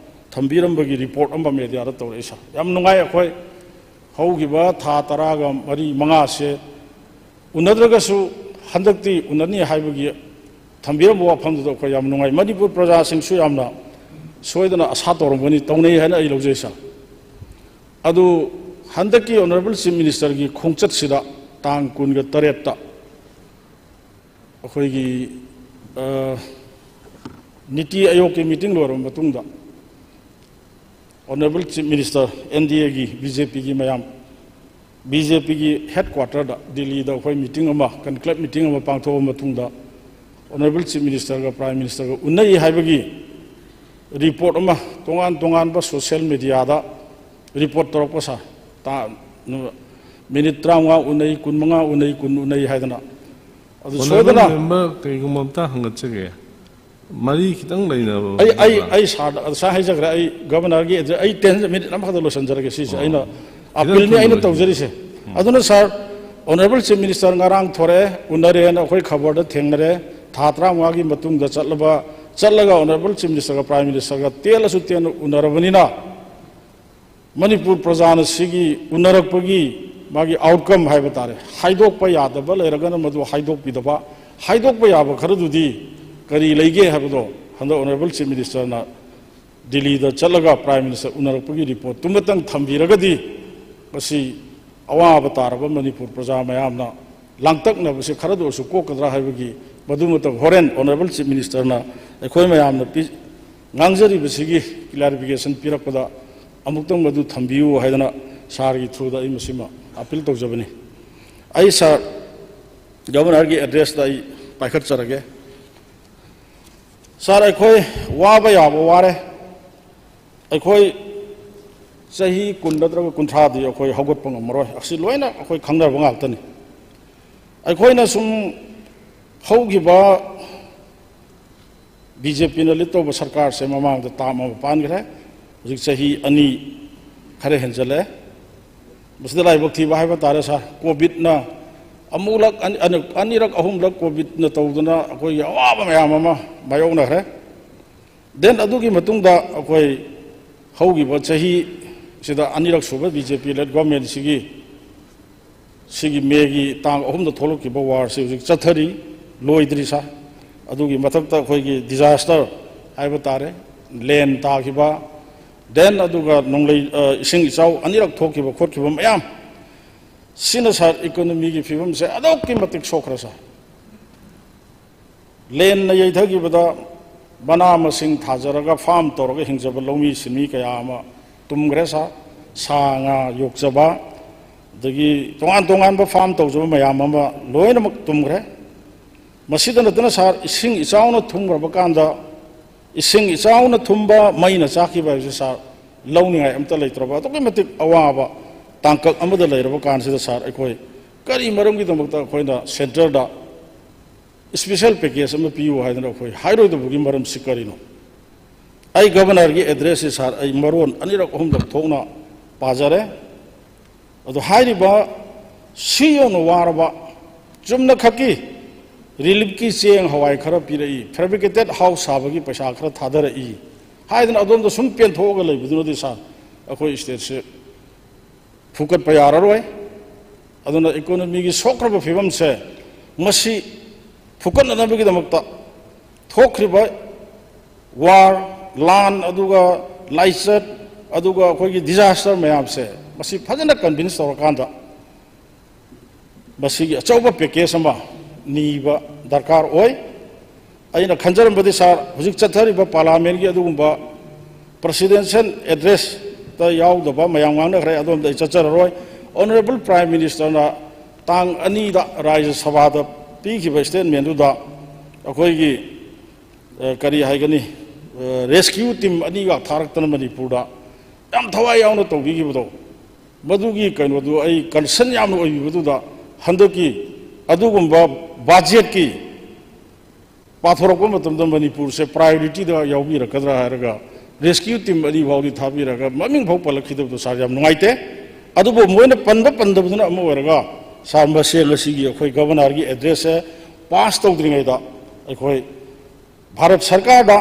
ꯊꯝꯕꯤꯔꯝꯕꯒꯤ ꯔꯤꯄꯣꯔꯠ ꯑꯃ ꯃꯦꯗꯤꯌꯥꯗ ꯇꯧꯔꯛꯏ ꯁꯥꯔ꯫ ꯌꯥꯝ ꯅꯨꯡꯉꯥꯏ꯫ ꯑꯩꯈꯣꯏ ꯍꯧꯈꯤꯕ ꯊꯥ ꯇꯔꯥꯒ ꯃꯔꯤ ꯃꯉꯥꯁꯦ ꯎꯅꯗ꯭ꯔꯒꯁꯨ ꯍꯟꯗꯛꯇꯤ ꯎꯅꯅꯤ ꯍꯥꯏꯕꯒꯤ ꯊꯝꯕꯤꯔꯝꯕ ꯋꯥꯐꯝꯗꯨꯗ ꯑꯩꯈꯣꯏ ꯌꯥꯝ ꯅꯨꯡꯉꯥꯏ꯫ ꯃꯅꯤꯄꯨꯔ ꯄ꯭ꯔꯖꯥꯁꯤꯡꯁꯨ ꯌꯥꯝꯅ ꯁꯣꯏꯗꯅ ꯑꯁꯥ ꯇꯧꯔꯝꯒꯅꯤ, ꯇꯧꯅꯩ ꯍꯥꯏꯅ ꯑꯩ ꯂꯧꯖꯩ ꯁꯥꯔ꯫ ꯑꯗꯨ ꯍꯟꯗꯛꯀꯤ ꯑꯣꯅꯔꯦꯕꯜ ꯆꯤꯐ ꯃꯤꯅꯤꯁꯇꯔꯒꯤ ꯈꯣꯡꯆꯠꯁꯤꯗ ꯇꯥꯡ ꯀꯨꯟꯒ ꯇꯔꯦꯠꯇ ꯑꯩꯈꯣꯏꯒꯤ, ꯑ, ꯅꯤꯇꯤ ꯑꯌꯣꯒꯀꯤ ꯃꯤꯇꯤꯡ ꯂꯣꯏꯔꯕ ꯃꯇꯨꯡꯗ honourable chief minister, N D ꯑꯦꯒꯤ, ꯕꯤ ꯖꯦ ꯄꯤꯒꯤ ꯃꯌꯥꯝ, ꯕꯤ ꯖꯦ ꯄꯤꯒꯤ ꯍꯦꯗꯀ꯭ꯋꯥꯇꯔꯗ ꯗꯤꯜꯂꯤꯗ ꯑꯩꯈꯣꯏ ꯃꯤꯇꯤꯡ ꯑꯃ, ꯀꯟꯀ꯭ꯂꯦꯕ ꯃꯤꯇꯤꯡ ꯑꯃ ꯄꯥꯡꯊꯣꯛꯑꯕ ꯃꯇꯨꯡꯗ ꯑꯣꯅꯔꯦꯕꯜ ꯆꯤꯐ ꯃꯤꯅꯤꯁꯇꯔꯒ ꯄ꯭ꯔꯥꯏꯝ ꯃꯤꯅꯤꯁꯇꯔꯒ ꯎꯅꯩ ꯍꯥꯏꯕꯒꯤ ꯔꯤꯄꯣꯔꯠ ꯑꯃ ꯇꯣꯉꯥꯟ ꯇꯣꯉꯥꯟꯕ ꯁꯣꯁꯤꯌꯦꯜ ꯃꯦꯗꯤꯌꯥꯗ ꯔꯤꯄꯣꯔꯠ ꯇꯧꯔꯛꯄ ꯁꯥꯔ꯫ ꯇꯥ-, ꯃꯤꯅꯤꯠ ꯇꯔꯥꯃꯉꯥ ꯎꯅꯩ, ꯀꯨꯟꯃꯉꯥ ꯎꯅꯩ, ꯀꯨꯟ ꯎꯅꯩ ꯍꯥꯏꯗꯅ꯫ ꯑꯗꯨ ꯑꯣꯅꯔꯦꯕꯜ ꯁꯣꯏꯗꯅ ꯃꯦꯝꯕꯔ, ꯀꯔꯤꯒꯨꯝꯕ ꯑꯝꯇ ꯍꯪꯒꯠꯆꯒꯦ꯫ ꯃꯔꯤ ꯈꯤꯇꯪ ꯂꯩꯅꯕ ꯑꯩ, ꯑꯩ, ꯂꯩꯕ꯭ꯔꯥ? ꯑꯩ ꯁꯥꯔꯗ ꯉꯁꯥꯏ ꯍꯥꯏꯖꯈ꯭ꯔꯦ, ꯑꯩ ꯒꯚꯔꯅꯔꯒꯤ ꯑꯦꯗ꯭ꯔꯦꯁ, ꯑꯩ ꯇꯦꯟ ꯃꯤꯅꯤꯠ ꯑꯃꯈꯛꯇ ꯂꯣꯏꯁꯤꯟꯖꯔꯒꯦ ꯁꯤꯁꯦ꯫ ꯑꯣ꯫ ꯑꯩꯅ ꯈꯤꯇꯪ ꯑꯄꯤꯜꯅꯤ ꯊꯨꯅ ꯑꯩꯅ ꯂꯣꯏꯁꯤꯟ- ꯇꯧꯖꯔꯤꯁꯦ꯫ ꯎꯝ꯫ ꯑꯗꯨꯅ ꯁꯥꯔ, ꯑꯣꯅꯔꯦꯕꯜ ꯆꯤꯐ ꯃꯤꯅꯤꯁꯇꯔ ꯉꯔꯥꯡ ꯊꯣꯔꯛꯑꯦ, ꯎꯅꯔꯦꯅ ꯑꯩꯈꯣꯏ ꯈꯕꯔꯗ ꯊꯦꯡꯅꯔꯦ꯫ ꯊꯥ ꯇꯔꯥꯃꯉꯥꯒꯤ ꯃꯇꯨꯡꯗ ꯆꯠꯂꯕ, ꯆꯠꯂꯒ ꯑꯣꯅꯔꯦꯕꯜ ꯆꯤꯐ ꯃꯤꯅꯤꯁꯇꯔꯒ ꯄ꯭ꯔꯥꯏꯝ ꯃꯤꯅꯤꯁꯇꯔꯒ ꯇꯦꯜꯂꯁꯨ ꯇꯦꯟꯅ ꯎꯅꯔꯕꯅꯤꯅ, ꯃꯅꯤꯄꯨꯔ ꯄ꯭ꯔꯖꯥꯅ ꯁꯤꯒꯤ ꯎꯅꯔꯛꯄꯒꯤ ꯃꯥꯒꯤ ꯑꯥꯎꯠꯀꯝ ꯍꯥꯏꯕ ꯇꯥꯔꯦ, ꯍꯥꯏꯗꯣꯛꯄ ꯌꯥꯗꯕ ꯂꯩꯔꯒꯅ ꯃꯗꯨ ꯍꯥꯏꯗꯣꯛꯄꯤꯗꯕ, ꯍꯥꯏꯗꯣꯛꯄ ꯌꯥꯕ ꯈꯔꯗꯨꯗꯤ ꯀꯔꯤ ꯂꯩꯒꯦ ꯍꯥꯏꯕꯗꯣ ꯍꯟꯗꯛ ꯑꯣꯅꯔꯦꯕꯜ ꯆꯤꯐ ꯃꯤꯅꯤꯁꯇꯔꯅ ꯗꯤꯜꯂꯤꯗ ꯆꯠꯂꯒ ꯄ꯭ꯔꯥꯏꯝ ꯃꯤꯅꯤꯁꯇꯔ ꯎꯅꯔꯛꯄꯒꯤ ꯔꯤꯄꯣꯔꯠꯇꯨꯃꯇꯪ ꯊꯝꯕꯤꯔꯒꯗꯤ ꯃꯁꯤ ꯑꯋꯥꯕ ꯇꯥꯔꯕ ꯃꯅꯤꯄꯨꯔ ꯄ꯭ꯔꯖꯥ ꯃꯌꯥꯝꯅ ꯂꯥꯡꯇꯛꯅꯕꯁꯦ ꯈꯔꯗ ꯑꯣꯏꯔꯁꯨ ꯀꯣꯛꯀꯗ꯭ꯔꯥ ꯍꯥꯏꯕꯒꯤ ꯃꯗꯨꯃꯇꯪ ꯍꯣꯔꯦꯟ ꯑꯣꯅꯔꯦꯕꯜ ꯆꯤꯐ ꯃꯤꯅꯤꯁꯇꯔꯅ ꯑꯩꯈꯣꯏ ꯃꯌꯥꯝꯅ ꯄꯤ-, ꯉꯥꯡꯖꯔꯤꯕꯁꯤꯒꯤ ꯀ꯭ꯂꯦꯔꯤꯐꯤꯀꯦꯁꯟ ꯄꯤꯔꯛꯄꯗ ꯑꯃꯨꯛꯇꯪ ꯃꯗꯨ ꯊꯝꯕꯤꯌꯨ ꯍꯥꯏꯗꯅ ꯁꯥꯔꯒꯤ ꯊ꯭ꯔꯨꯗ ꯑꯩ ꯃꯁꯤꯃ ꯑꯄꯤꯜ ꯇꯧꯖꯕꯅꯤ꯫ ꯑꯩ ꯁꯥꯔ ꯒꯚꯔꯅꯔꯒꯤ ꯑꯦꯗ꯭ꯔꯦꯁꯇ ꯑꯩ ꯄꯥꯏꯈꯠꯆꯔꯒꯦ꯫ ꯁꯥꯔ, ꯑꯩꯈꯣꯏ ꯋꯥꯕ ꯌꯥꯕ ꯋꯥꯔꯦ꯫ ꯑꯩꯈꯣꯏ ꯆꯍꯤ ꯀꯨꯟ ꯅꯠꯇ꯭ꯔꯒ ꯀꯨꯟꯊ꯭ꯔꯥꯗꯤ ꯑꯩꯈꯣꯏ ꯍꯧꯒꯠꯄ ꯉꯝꯃꯔꯣꯏ꯫ ꯑꯁꯤ ꯂꯣꯏꯅ ꯑꯩꯈꯣꯏ ꯈꯪꯅꯔꯕ ꯉꯥꯛꯇꯅꯤ꯫ ꯑꯩꯈꯣꯏꯅ ꯁꯨꯝ ꯍꯧꯈꯤꯕ ꯕꯤ ꯖꯦ ꯄꯤꯅ ꯂꯤꯗ ꯇꯧꯕ ꯁꯔꯀꯥꯔꯁꯦ ꯃꯃꯥꯡꯗ ꯇꯥꯔꯝ ꯑꯃ ꯄꯥꯟꯈ꯭ꯔꯦ, ꯍꯧꯖꯤꯛ ꯆꯍꯤ ꯑꯅꯤ ꯈꯔ ꯍꯦꯟꯖꯜꯂꯦ꯫ ꯃꯁꯤꯗ ꯂꯥꯏꯕꯛ ꯊꯤꯕ ꯍꯥꯏꯕ ꯇꯥꯔꯦ ꯁꯥꯔ, ꯀꯣꯚꯤꯗꯅ ꯑꯃꯨꯛꯂꯛ ꯑꯅꯤ- ꯑꯅꯤ- ꯑꯅꯤꯔꯛ ꯑꯍꯨꯝꯂꯛ ꯀꯣꯚꯤꯗꯅ ꯇꯧꯗꯅ ꯑꯩꯈꯣꯏꯒꯤ ꯑꯋꯥꯕ ꯃꯌꯥꯝ ꯑꯃ ꯃꯥꯌꯣꯛꯅꯈ꯭ꯔꯦ꯫ Then ꯑꯗꯨꯒꯤ ꯃꯇꯨꯡꯗ ꯑꯩꯈꯣꯏ ꯍꯧꯈꯤꯕ ꯆꯍꯤꯁꯤꯗ ꯑꯅꯤꯔꯛ ꯁꯨꯕ ꯕꯤ ꯖꯦ ꯄꯤ ꯂꯦꯠ ꯒꯣꯔꯃꯦꯟꯁꯤꯒꯤ ꯁꯤꯒꯤ ꯃꯦꯒꯤ ꯇꯥꯡ ꯑꯍꯨꯝꯗ ꯊꯣꯛꯂꯛꯈꯤꯕ ꯋꯥꯔꯁꯤ ꯍꯧꯖꯤꯛ ꯆꯠꯊꯔꯤ, ꯂꯣꯏꯗ꯭ꯔꯤ ꯁꯥꯔ꯫ ꯑꯗꯨꯒꯤ ꯃꯊꯛꯇ ꯑꯩꯈꯣꯏꯒꯤ ꯗꯤꯖꯥꯁꯇꯔ ꯍꯥꯏꯕ ꯇꯥꯔꯦ, ꯂꯦꯟ ꯇꯥꯈꯤꯕ, then ꯑꯗꯨꯒ ꯅꯣꯡꯂꯩ ꯑ, ꯏꯁꯤꯡ ꯏꯆꯥꯎ ꯑꯅꯤꯔꯛ ꯊꯣꯛꯈꯤꯕ ꯈꯣꯠꯈꯤꯕ ꯃꯌꯥꯝ ꯁꯤꯅ ꯁꯥꯔ ꯏꯀꯣꯅꯣꯃꯤꯒꯤ ꯐꯤꯕꯝꯁꯦ ꯑꯗꯨꯛꯀꯤ ꯃꯇꯤꯛ ꯁꯣꯛꯈ꯭ꯔꯦ ꯁꯥꯔ꯫ ꯂꯦꯟꯅ ꯌꯩꯊꯈꯤꯕꯗ ꯃꯅꯥ ꯃꯁꯤꯡ ꯊꯥꯖꯔꯒ ꯐꯥꯝ ꯇꯧꯔꯒ ꯍꯤꯡꯖꯕ ꯂꯧꯃꯤ ꯁꯤꯟꯃꯤ ꯀꯌꯥ ꯑꯃ ꯇꯨꯝꯈ꯭ꯔꯦ ꯁꯥꯔ꯫ ꯁꯥ ꯉꯥ ꯌꯣꯛꯆꯕ, ꯑꯗꯒꯤ ꯇꯣꯉꯥꯟ ꯇꯣꯉꯥꯟꯕ ꯐꯥꯝ ꯇꯧꯖꯕ ꯃꯌꯥꯝ ꯑꯃ ꯂꯣꯏꯅꯃꯛ ꯇꯨꯝꯈ꯭ꯔꯦ꯫ ꯃꯁꯤꯗ ꯅꯠꯇꯅ ꯁꯥꯔ, ꯏꯁꯤꯡ ꯏꯆꯥꯎꯅ ꯊꯨꯝꯈ꯭ꯔꯕ ꯀꯥꯟꯗ, ꯏꯁꯤꯡ ꯏꯆꯥꯎꯅ ꯊꯨꯝꯕ, ꯃꯩꯅ ꯆꯥꯛꯈꯤꯕ ꯍꯥꯏꯕꯁꯤ ꯁꯥꯔ, ꯂꯧꯅꯤꯡꯉꯥꯏ ꯑꯝꯇ ꯂꯩꯇ꯭ꯔꯕ, ꯑꯗꯨꯛꯀꯤ ꯃꯇꯤꯛ ꯑꯋꯥꯕ ꯇꯥꯡꯀꯛ ꯑꯃꯗ ꯂꯩꯔꯕ ꯀꯥꯟꯁꯤꯗ ꯁꯥꯔ, ꯑꯩꯈꯣꯏ ꯀꯔꯤ ꯃꯔꯝꯒꯤꯗꯃꯛꯇ ꯑꯩꯈꯣꯏꯅ ꯁꯦꯟꯇꯔꯗ ꯏꯁꯄꯤꯁꯦꯜ ꯄꯦꯀꯦꯖ ꯑꯃ ꯄꯤꯌꯨ ꯍꯥꯏꯗꯅ ꯑꯩꯈꯣꯏ ꯍꯥꯏꯔꯣꯏꯗꯕꯒꯤ ꯃꯔꯝꯁꯤ ꯀꯔꯤꯅꯣ? ꯑꯩ ꯒꯚꯔꯅꯔꯒꯤ ꯑꯦꯗ꯭ꯔꯦꯁꯁꯤ ꯁꯥꯔ, ꯑꯩ ꯃꯔꯣꯟ ꯑꯅꯤꯔꯛ ꯑꯍꯨꯝꯂꯛ ꯊꯣꯛꯅ ꯄꯥꯖꯔꯦ꯫ ꯑꯗꯣ ꯍꯥꯏꯔꯤꯕ ꯁꯤ ꯌꯧꯅ ꯋꯥꯔꯕ, ꯆꯨꯝꯅꯈꯛꯀꯤ ꯔꯤꯂꯤꯐꯀꯤ ꯆꯦꯡ ꯍꯋꯥꯏ ꯈꯔ ꯄꯤꯔꯛꯏ, ꯐꯦꯕ꯭ꯔꯤꯀꯦꯇꯦꯠ ꯍꯥꯎꯁ ꯁꯥꯕꯒꯤ ꯄꯩꯁꯥ ꯈꯔ ꯊꯥꯗꯔꯛꯏ ꯍꯥꯏꯗꯅ ꯑꯗꯣꯝꯗ ꯁꯨꯝ ꯄꯦꯟꯊꯣꯛꯑꯒ ꯂꯩꯕꯗꯨꯅꯗꯤ ꯁꯥꯔ, ꯑꯩꯈꯣꯏ ꯁ꯭ꯇꯦꯠꯁꯦ ꯐꯨꯀꯠꯄ ꯌꯥꯔꯔꯣꯏ꯫ ꯑꯗꯨꯅ ꯏꯀꯣꯅꯣꯃꯤꯒꯤ ꯁꯣꯛꯈ꯭ꯔꯕ ꯐꯤꯕꯝꯁꯦ ꯃꯁꯤ ꯐꯨꯀꯠꯅꯅꯕꯒꯤꯗꯃꯛꯇ ꯊꯣꯛꯈ꯭ꯔꯤꯕ ꯋꯥꯔ, ꯂꯥꯟ, ꯑꯗꯨꯒ ꯂꯥꯏꯆꯠ, ꯑꯗꯨꯒ ꯑꯩꯈꯣꯏꯒꯤ ꯗꯤꯖꯥꯁꯇꯔ ꯃꯌꯥꯝꯁꯦ ꯃꯁꯤ ꯐꯖꯅ ꯀꯟꯚꯤꯟꯁ ꯇꯧꯔꯀꯥꯟꯗ ꯃꯁꯤꯒꯤ ꯑꯆꯧꯕ ꯄꯦꯀꯦꯖ ꯑꯃ ꯅꯤꯕ ꯗꯔꯀꯥꯔ ꯑꯣꯏ꯫ ꯑꯩꯅ ꯈꯟꯖꯔꯝꯕꯗꯤ ꯁꯥꯔ, ꯍꯧꯖꯤꯛ ꯆꯠꯊꯔꯤꯕ ꯄꯥꯔꯂꯥꯃꯦꯟꯒꯤ ꯑꯗꯨꯒꯨꯝꯕ ꯄ꯭ꯔꯁꯤꯗꯦꯟꯁꯤꯌꯦꯜ ꯑꯦꯗ꯭ꯔꯦꯁꯇ ꯌꯥꯎꯗꯕ ꯃꯌꯥꯝ ꯉꯥꯡꯅꯈ꯭ꯔꯦ, ꯑꯗꯣꯝꯗ ꯑꯩ ꯆꯠꯆꯔꯔꯣꯏ꯫ ꯑꯣꯅꯔꯦꯕꯜ ꯄ꯭ꯔꯥꯏꯝ ꯃꯤꯅꯤꯁꯇꯔꯅ ꯇꯥꯡ ꯑꯅꯤꯗ ꯔꯥꯖ꯭ꯌ ꯁꯚꯥꯗ ꯄꯤꯈꯤꯕ ꯁ꯭ꯇꯦꯠꯃꯦꯟꯗꯨꯗ ꯑꯩꯈꯣꯏꯒꯤ, ꯑ, ꯀꯔꯤ ꯍꯥꯏꯒꯅꯤ, ꯑ, ꯔꯦꯁꯀ꯭ꯌꯨ ꯇꯤꯝ ꯑꯅꯤꯒ ꯊꯥꯔꯛꯇꯅ ꯃꯅꯤꯄꯨꯔꯗ ꯌꯥꯝ ꯊꯋꯥꯏ ꯌꯥꯎꯅ ꯇꯧꯕꯤꯈꯤꯕꯗꯣ, ꯃꯗꯨꯒꯤ ꯀꯩꯅꯣꯗꯨ ꯑꯩ ꯀꯟꯁꯔꯟ ꯌꯥꯝꯅ ꯑꯣꯏꯕꯤꯕꯗꯨꯗ ꯍꯟꯗꯛꯀꯤ ꯑꯗꯨꯒꯨꯝꯕ ꯕꯖꯦꯠꯀꯤ ꯄꯥꯊꯣꯔꯛꯄ ꯃꯇꯝꯗ ꯃꯅꯤꯄꯨꯔꯁꯦ ꯄ꯭ꯔꯥꯏꯌꯣꯔꯤꯇꯤꯗ ꯌꯥꯎꯕꯤꯔꯛꯀꯗ꯭ꯔꯥ ꯍꯥꯏꯔꯒ ꯔꯦꯁꯀ꯭ꯌꯨ ꯇꯤꯝ ꯑꯅꯤ ꯐꯥꯎꯗꯤ ꯊꯥꯕꯤꯔꯒ ꯃꯃꯤꯡ ꯐꯥꯎ ꯄꯜꯂꯛꯈꯤꯗꯕꯗꯣ ꯁꯥꯔ, ꯌꯥꯝ ꯅꯨꯡꯉꯥꯏꯇꯦ꯫ ꯑꯗꯨꯕꯨ ꯃꯣꯏꯅ ꯄꯟꯕ ꯄꯟꯗꯕꯗꯨꯅ ꯑꯃ ꯑꯣꯏꯔꯒ ꯁꯥꯔ, ꯃꯁꯦ ꯉꯁꯤꯒꯤ ꯑꯩꯈꯣꯏ ꯒꯕꯔꯅꯔꯒꯤ ꯑꯦꯗ꯭ꯔꯦꯁꯁꯦ ꯄꯥꯁ ꯇꯧꯗ꯭ꯔꯤꯉꯩꯗ ꯑꯩꯈꯣꯏ ꯚꯥꯔꯠ ꯁꯔꯀꯥꯔꯗ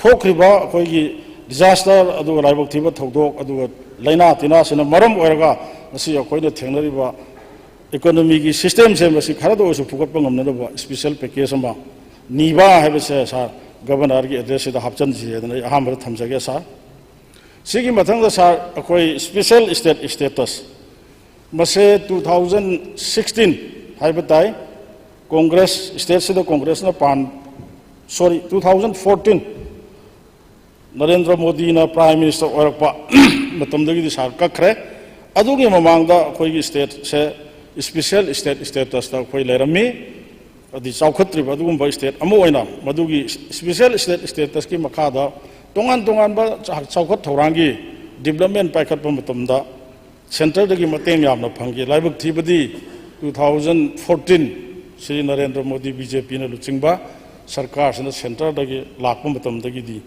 ꯊꯣꯛꯈ꯭ꯔꯤꯕ ꯑꯩꯈꯣꯏꯒꯤ ꯗꯤꯖꯥꯁꯇꯔ, ꯑꯗꯨꯒ ꯂꯥꯏꯕꯛ ꯊꯤꯕ ꯊꯧꯗꯣꯛ, ꯑꯗꯨꯒ ꯂꯥꯏꯅꯥ ꯇꯤꯟꯅꯥꯁꯤꯅ ꯃꯔꯝ ꯑꯣꯏꯔꯒ ꯉꯁꯤ ꯑꯩꯈꯣꯏꯅ ꯊꯦꯡꯅꯔꯤꯕ ꯏꯀꯣꯅꯣꯃꯤꯒꯤ ꯁꯤꯁꯇꯦꯝꯁꯦ ꯃꯁꯤ ꯈꯔꯗ ꯑꯣꯏꯔꯁꯨ ꯐꯨꯒꯠꯄ ꯉꯝꯅꯅꯕ ꯏꯁꯄꯤꯁꯦꯜ ꯄꯦꯀꯦꯖ ꯑꯃ ꯅꯤꯕ ꯍꯥꯏꯕꯁꯦ ꯁꯥꯔ, ꯒꯕꯔꯅꯔꯒꯤ ꯑꯦꯗ꯭ꯔꯦꯁꯁꯤꯗ ꯍꯥꯞꯆꯤꯟꯁꯤ ꯍꯥꯏꯗꯅ ꯑꯩ ꯑꯍꯥꯟꯕꯗ ꯊꯝꯖꯒꯦ ꯁꯥꯔ꯫ ꯁꯤꯒꯤ ꯃꯊꯪꯗ ꯁꯥꯔ, ꯑꯩꯈꯣꯏ ꯏꯁꯄꯤꯁꯦꯜ ꯁ꯭ꯇꯦꯠ ꯁ꯭ꯇꯦꯇꯁ ꯃꯁꯦ two thousand sixteen ꯍꯥꯏꯕ ꯇꯥꯏ, ꯀꯣꯡꯒ꯭ꯔꯦꯁ, ꯁ꯭ꯇꯦꯠꯁꯤꯗ ꯀꯣꯡꯒ꯭ꯔꯦꯁꯅ ꯄꯥꯟ, sorry, two thousand fourteen, Narendra ꯃꯣꯗꯤꯅ ꯄ꯭ꯔꯥꯏꯝ ꯃꯤꯅꯤꯁꯇꯔ ꯑꯣꯏꯔꯛꯄ ꯃꯇꯝꯗꯒꯤꯗꯤ ꯁꯥꯔ ꯀꯛꯈ꯭ꯔꯦ꯫ ꯑꯗꯨꯒꯤ ꯃꯃꯥꯡꯗ ꯑꯩꯈꯣꯏꯒꯤ ꯁ꯭ꯇꯦꯠꯁꯦ ꯏꯁꯄꯤꯁꯦꯜ ꯁ꯭ꯇꯦꯠ ꯁ꯭ꯇꯦꯇꯁꯇ ꯑꯩꯈꯣꯏ ꯂꯩꯔꯝꯃꯤ꯫ ꯑꯗꯤ ꯆꯥꯎꯈꯠꯇ꯭ꯔꯤꯕ ꯑꯗꯨꯒꯨꯝꯕ ꯁ꯭ꯇꯦꯠ ꯑꯃ ꯑꯣꯏꯅ ꯃꯗꯨꯒꯤ ꯏꯁꯄꯤꯁꯦꯜ ꯁ꯭ꯇꯦꯠ ꯁ꯭ꯇꯦꯇꯁꯀꯤ ꯃꯈꯥꯗ ꯇꯣꯉꯥꯟ ꯇꯣꯉꯥꯟꯕ ꯆꯥ-, ꯆꯥꯎꯈꯠ ꯊꯧꯔꯥꯡꯒꯤ ꯗꯤꯕ꯭ꯂꯞꯃꯦꯟ ꯄꯥꯏꯈꯠꯄ ꯃꯇꯝꯗ ꯁꯦꯟꯇꯔꯗꯒꯤ ꯃꯇꯦꯡ ꯌꯥꯝꯅ ꯐꯪꯈꯤ꯫ ꯂꯥꯏꯕꯛ ꯊꯤꯕꯗꯤ two thousand fourteen Shri Narendra Modi B J ꯄꯤꯅ ꯂꯨꯆꯤꯡꯕ ꯁꯔꯀꯥꯔꯁꯤꯅ ꯁꯦꯟꯇꯔꯗꯒꯤ ꯂꯥꯛꯄ ꯃꯇꯝꯗꯒꯤꯗꯤ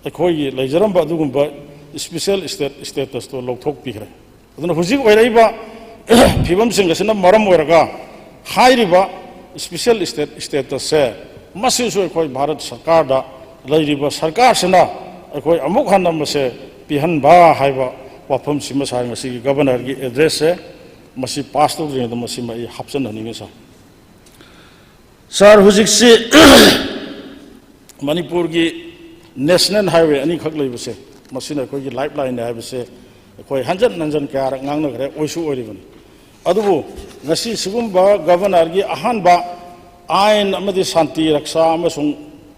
ꯑꯩꯈꯣꯏꯒꯤ ꯂꯩꯖꯔꯝꯕ ꯑꯗꯨꯒꯨꯝꯕ ꯏꯁꯄꯤꯁꯦꯜ ꯁ꯭ꯇꯦꯠ ꯁ꯭ꯇꯦꯇꯁꯇꯣ ꯂꯧꯊꯣꯛꯄꯤꯈ꯭ꯔꯦ꯫ ꯑꯗꯨꯅ ꯍꯧꯖꯤꯛ ꯑꯣꯏꯔꯛꯏꯕ ꯐꯤꯕꯝꯁꯤꯡ ꯑꯁꯤꯅ ꯃꯔꯝ ꯑꯣꯏꯔꯒ ꯍꯥꯏꯔꯤꯕ ꯏꯁꯄꯤꯁꯦꯜ ꯁ꯭ꯇꯦꯠ ꯁ꯭ꯇꯦꯇꯁꯁꯦ ꯃꯁꯤꯁꯨ ꯑꯩꯈꯣꯏ ꯚꯥꯔꯠ ꯁꯔꯀꯥꯔꯗ ꯂꯩꯔꯤꯕ ꯁꯔꯀꯥꯔꯁꯤꯅ ꯑꯩꯈꯣꯏ ꯑꯃꯨꯛ ꯍꯟꯅ ꯃꯁꯦ ꯄꯤꯍꯟꯕ ꯍꯥꯏꯕ ꯋꯥꯐꯝꯁꯤꯃ ꯁꯥꯔ ꯉꯁꯤꯒꯤ ꯒꯕꯔꯅꯔꯒꯤ ꯑꯦꯗ꯭ꯔꯦꯁꯁꯦ ꯃꯁꯤ ꯄꯥꯁ ꯇꯧꯗ꯭ꯔꯤꯉꯩꯗ ꯃꯁꯤꯃ ꯑꯩ ꯍꯥꯞꯆꯤꯟꯍꯟꯅꯤꯡꯉꯤ ꯁꯥꯔ꯫ ꯁꯥꯔ, ꯍꯧꯖꯤꯛꯁꯤ ꯃꯅꯤꯄꯨꯔꯒꯤ ꯅꯦꯁꯅꯦꯜ ꯍꯥꯏꯋꯦ ꯑꯅꯤꯈꯛ ꯂꯩꯕꯁꯦ, ꯃꯁꯤꯅ ꯑꯩꯈꯣꯏꯒꯤ ꯂꯥꯏꯐ ꯂꯥꯏꯟꯅꯦ ꯍꯥꯏꯕꯁꯦ ꯑꯩꯈꯣꯏ ꯍꯟꯖꯟ ꯍꯟꯖꯟ ꯀꯌꯥꯔꯛ ꯉꯥꯡꯅꯈ꯭ꯔꯦ, ꯑꯣꯏꯁꯨ ꯑꯣꯏꯔꯤꯕꯅꯤ꯫ ꯑꯗꯨꯕꯨ ꯉꯁꯤ ꯁꯤꯒꯨꯝꯕ ꯒꯕꯔꯅꯔꯒꯤ ꯑꯍꯥꯟꯕ ꯑꯥꯏꯟ ꯑꯃꯗꯤ ꯁꯥꯟꯇꯤ ꯔꯛꯁꯥ ꯑꯃꯁꯨꯡ